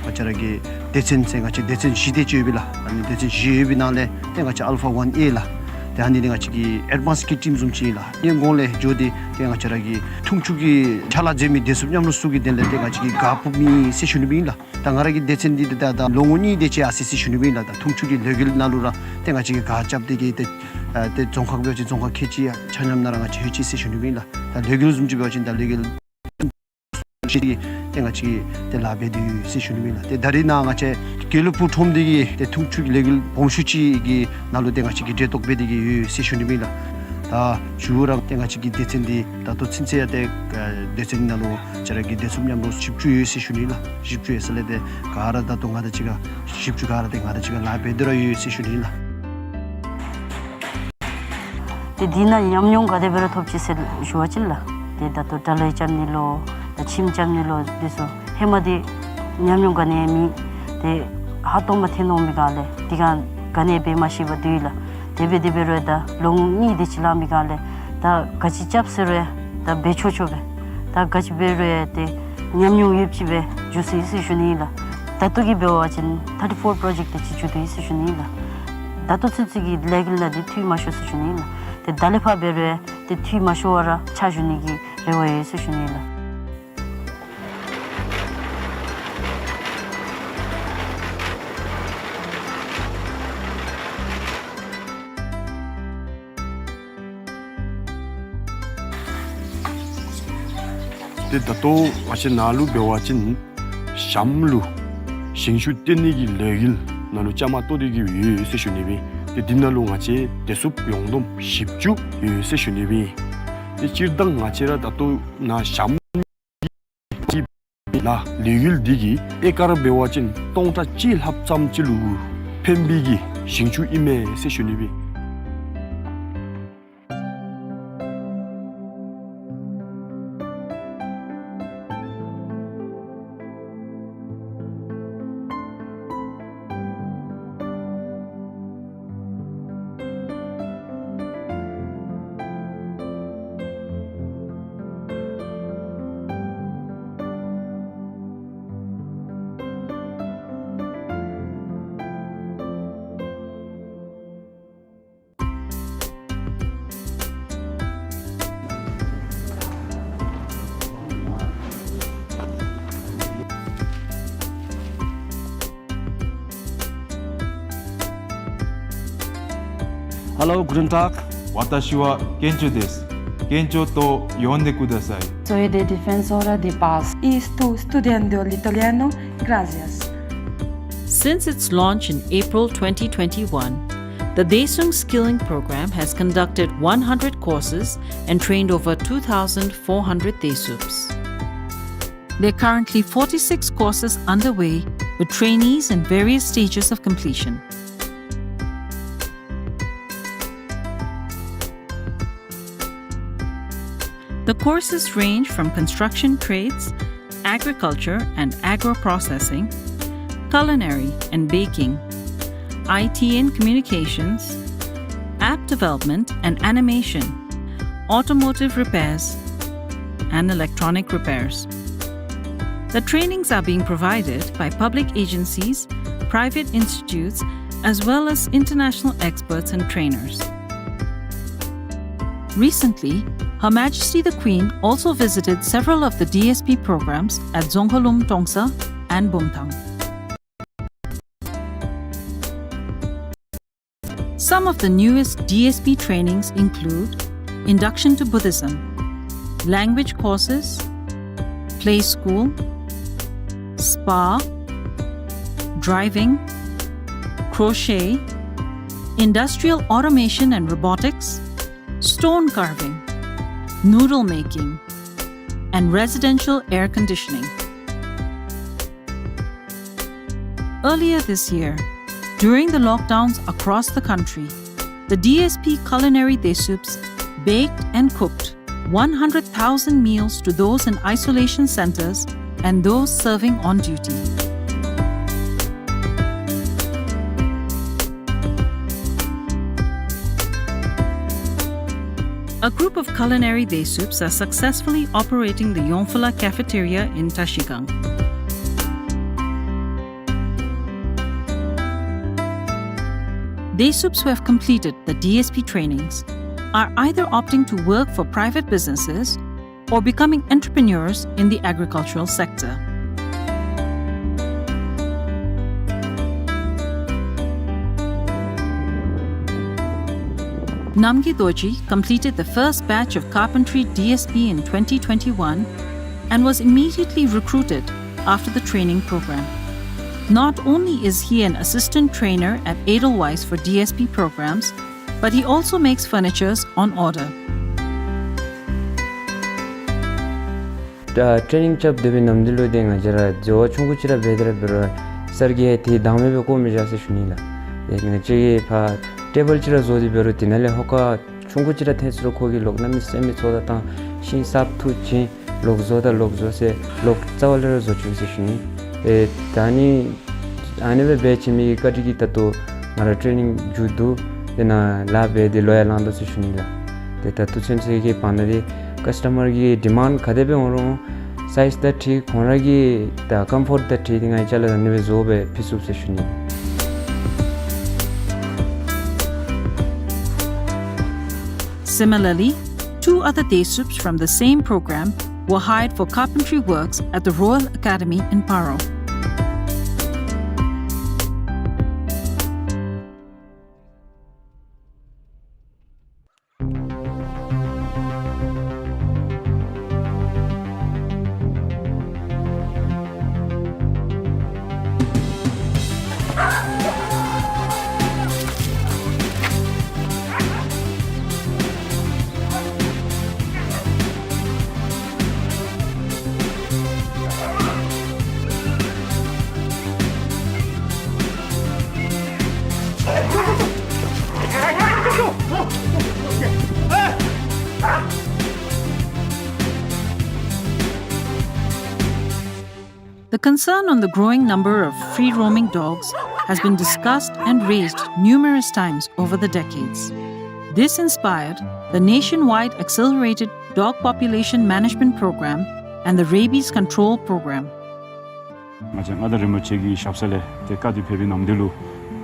ང་བཅས་ར་གི་སྡེ་ཚན་ཟེར་ང་བཅས་སྡེ་ཚན་བཞི་དེ་ཅིག་ཡོད་པས་ལགས། ཨ་ནི་སྡེ་ཚན་བཞི་ཡོད་པའི་ནང་ལས་ཏེ་ང་བཅས་ཨལ་ཕ་ཝན་ཨེ་ལགས། ཏེ་ཨ་ནི་འདི་ང་བཅས་ཀྱི་ཨེཌ་ཝཱནསི་ཀི་ཊིམ་བཟུམ་ཅིག་ཨིན་ལགས། ཨ་ནི་གོང་ལས་འགྱོ་སྟེ་ཏེ་ང་བཅས་ར་གི་འཐུང་ཆུ་གི་ཕྱག་ལཱ་མཛད་མི་བདེ་སྲུངཔ་མཉམ་རོགས་ཚུ་གི་དོན་ལས་ཏེ་ང་བཅས་ཀྱིས་གཱ་ཕུབ་མི་ཟེར་ཞུ་ནི་ཨིན་ལགས། ད་ང་ར་གི་སྡེ་ཚན་འདི་ཏེ་ད་ད་ལོ་ངོ་གཉིས་དེ་ཅིག་ཡར་སོ་ཡི་ཟེར་ཞུ་ནི་ཨིན་ལགས། ད་འཐུང་ཆུ་གི་ལས་འགུལ་ནང་ལུ་ར་ཏེ་ང་བཅས་ཀྱིས་གཱ་རྐྱབ་སྟེ་གི་ཏེ་ཨ་ཏེ་རྫོང་ཁག་འབད་བ་ཅིན་རྫོང་ཁག་ཁལ་གཅིག་ཡང་ཆ་མཉམ་ནང་ར་ང་བཅས་ལྷོད་ཅི་ཟེར་ཞུ་ནི་ཨིན་ལགས། ད་ལས་འགུལ་བཟུམ་ཅིག་འབད་བ་ཅིན་ད་ལས་འགུལ་ཅིག་ཏེ་ང་བཅས་ཀྱིས་ཏེ་ལཱ་འབད་དེ་ཡོད་ཟེར་ཞུ་ནི་ཨིན་ལགས། ཏེ་ད་རེས་ནཱ་ང་བཅས་དགེ་ལེགས་ཕུག་ཁྲོམ་སྡེ་གི་ཏེ་འཐུང་ཆུ་གི་ལས་འགུལ་སྦོམ་ཤོས་ཅིག་གི་ནང་ལུ་ཏེ་ང་བཅས་ཀྱིས་གྲལ་གཏོགས་འབད་དེ་གི་ཡོད་ཟེར་ཞུ་ནི་ཨིན་ལགས། ད་མཇུག་ར་ཏེ་ང་བཅས་ཀྱི་སྡེ་ཚན་འདི་ད་ལྟོ་ཚུན་ཚོད་ཡང་ཏེ་ཨ་སྡེ་ཚན་ནང་ལུ་ང་བཅས་ར་གི་བདེ་སྲུངཔ་མཉམ་རོགས་བཞི་བཅུ་ཡོད་ཟེར་ཞུ་ནི་ཨིན་ལགས། བཞི་བཅུ་ཡོད་ཟེར་ལས་ཏེ་ག་ར་ད་ལྟོ་ང་དང་གཅིག་ཁར་བཞི་བཅུ་ག་ར་ཏེ་ང་དང་གཅིག་ཁར་ལཱ་འབད་དེ་ར་ཡོད་ཟེར་ཞུ་ནི་ཨིན་ལགས། ཏེ་འདི་ནང་ཉམས་མྱོང་ག་དེ་སྦེ་ར་ཐོབ་ཅི་ཟེར་ཞུ་བ་ཅིན་ལགས། ཏེ་ད་ལྟོ་དྲ་ལམ་རྐྱབ་ནི་ལུ་ད་ཁྱིམ་རྐྱབ་ནི་ལུ་འདི་ཚུ་ཧེ་མ་འདི་ཉམས་མྱོང་ག་ནི་ཡང་མེད། ཏེ་ཧ་ཏོ་མ་ཐོན་འོང་མི་སྒང་ལས་འདི་སྒང་ག་ནི་འབད་མ་ཤེས་པར་སྡོད་ཡི་ལགས། དེ་སྦེ་དེ་སྦེ་རུང་ད་ལོ་ངོ་གཉིས་དེ་ཅིག་ལང་མི་སྒང་ལས་ད་ག་ཅི་རྐྱབ་ཟེར་རུང་ད་འབད་ཆོག་ཆོག་སྦེ་ད་ག་ཅི་འབད་རུང་ཏེ་ཉམས་མྱོང་ཡོདཔ་ཅིག་སྦེ་འགྱོ་སོ་ཡི་ཟེར་ཞུ་ནི་ཨིན་ལགས། ད་ལྟོ་གི་འབད་བ་ཅིན་ཐར་ཊི་ཕོར་པྲོ་ཇེཀཊ་དེ་ཅིག་མཇུག་བསྡུ་ཡི་ཟེར་ཞུ་ནི་ཨིན་ལགས། ད་ལྟོ་ཚུན་ཚོད་ཀྱི་ལས་འགུལ་ནང་འདི་འཐུས་མ་ཤོར་ཟེར་ཞུ་ནི་ཨིན་ལགས། ཏེ་ད་ལས་ཕར་འབད་རུང་ཏེ་འཐུས་མ་ཤོར་བར་ར་ཕྱག་ཞུ་ནི་གི་རེ་བ་ཡོད་ཟེར་ཞུ་ནི་ཨིན་ལགས། ཏེ་ད་ལྟོ་ང་བཅས་ནཱ་ལུ་འབད་བ་ཅིན་ཞྭམོ་ལུ་ཞིང་ཆུ་བཏོན་ནི་གི་ལས་འགུལ་ནང་ལུ་བཅའ་མར་གཏོགས་ཏེ་གི་ཡོད་ཟེར་ཞུ་ནི་ཨིན། ཏེ་འདི་ནང་ལུ་ང་བཅས་བདེ་སྲུངཔ་ཡོངས་བསྡོམས་བཞི་བཅུ་ཡོད་ཟེར་ཞུ་ནི་ཨིན། ཏེ་སྤྱིར་བཏང་ང་བཅས་ར་ད་ལྟོ་ནཱ་ཞྭམོ་ལུ་ལས་འགུལ་འདི་གིས་ཨེ་ཀར་འབད་བ་ཅིན་སྟོང་ཕྲག་གཅིག་ལྷགཔ་ཙམ་ཅིག་ལུ་ཕན་པའི་གི་ཞིང་ཆུ་ཨིན་མས་ཟེར་ཞུ་ནི་ཨིན། Hello, guten Tag. 私はケンチョです。ケンチョと呼んでください。 Soy de Defensora de Paz. Y estoy estudiando el italiano. Gracias. Since its launch in April twenty twenty-one, the Daesung Skilling Program has conducted one hundred courses and trained over two thousand four hundred Daesups. There are currently forty-six courses underway, with trainees in various stages of completion. The courses range from construction trades, agriculture and agro-processing, culinary and baking, I T and communications, app development and animation, automotive repairs, and electronic repairs. The trainings are being provided by public agencies, private institutes, as well as international experts and trainers. Recently, Her Majesty the Queen also visited several of the D S P programs at Dzongkhalum Tongsa and Bumthang. Some of the newest D S P trainings include induction to Buddhism, language courses, play school, spa, driving, crochet, industrial automation and robotics, stone carving, noodle making, and residential air conditioning. Earlier this year, during the lockdowns across the country, the D S P culinary daesubs baked and cooked one hundred thousand meals to those in isolation centers and those serving on duty. A group of culinary daesubs are successfully operating the Yongphula cafeteria in Trashigang. Daesubs who have completed the D S P trainings are either opting to work for private businesses or becoming entrepreneurs in the agricultural sector. Namgay Dorji completed the first batch of carpentry D S P in twenty twenty-one and was immediately recruited after the training program. Not only is he an assistant trainer at Edelweiss for D S P programs, but he also makes furnitures on order. ད་ཊེ་ནིང་རྐྱབ་སྡོད་པའི་ནམ་དུས་ལུ་ཏེ་ང་བཅས་ར་རྫི་བོ་ཆུང་ཀུ་ཅིག་ར་འབད་དེ་ར་འབད་རུང་སར་གྱིས་ཡང་ཏེ་བདག་མེད་སྦེ་བཀོ་མི་བཞག་ཟེར་ཞུ་ནི་ལགས། ཏེ་ང་བཅས་ཀྱིས་ཕར་ཊེ་བཱལ་ཅིག་ར་བཟོ་སྟེ་འབད་རུང་དེ་ནང་ལས་ཧོ་ཀ་ཆུང་ཀུ་ཅིག་ར་ཐལ་ཟེར་རུང་ཁོ་གིས་ལོག་གནམ་མེད་ས་མེད་ཚོགས་བརྡ་བཏང་ཤིང་གསརཔ་འཐུ་བྱིན་ལོག་བཟོ་ད་ལོག་བཟོ་ཟེར་ལོག་རྩ་བ་ལས་ར་བཟོ་བཅུག་ཟེར་ཞུ་ནི། ཨེ་ད་ནི་ཨ་ནི་སྦེ་འབད་བྱིན་མི་གི་བཀའ་དྲིན་གྱིས་ད་ལྟོ་ང་ར་ཊེ་ནིང་མཇུག་བསྡུ་ཏེ་ནཱ་ལཱ་འབད་དེ་ལོ་ཡང་ལང་དོ་ཟེར་ཞུ་ནི་ལགས། ཏེ་ད་ལྟོ་ཚུན་ཚོད་ཀྱི་བར་ན་འདི་ཀསི་ཊ་མར་གྱི་ཌི་མཱནཌ་ག་དེ་སྦེ་འོང་རུང་སའིཛ་དང་འཁྲིལ་ཁོང་ར་གི་ད་ཀམ་ཕོརཊ་དང་འཁྲིལ་ཏེ་ང་བཅས་ལུ་ཨ་ནི་སྦེ་བཟོ་སྦེ་ཕུལ་ཚུགས་ཟེར་ཞུ་ནི། Similarly, two other daesubs from the same program were hired for carpentry works at the Royal Academy in Paro. The concern on the growing number of free-roaming dogs has been discussed and raised numerous times over the decades. This inspired the nationwide accelerated dog population management program and the rabies control program. ང་བཅས་མངའ་བདག་རིན་པོ་ཆེ་གི་ཞབས་ས་ལས་ཏེ་བཀའ་དྲིན་ཕེབས་པའི་ནམ་དུས་ལུ་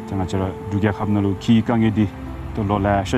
ཏེ་ང་བཅས་ར་འབྲུག་རྒྱལ་ཁབ་ནང་ལུ་ཁྱིའི་དཀའ་ངལ་འདི་ཏེ་ལོ་ལེ་ཤ་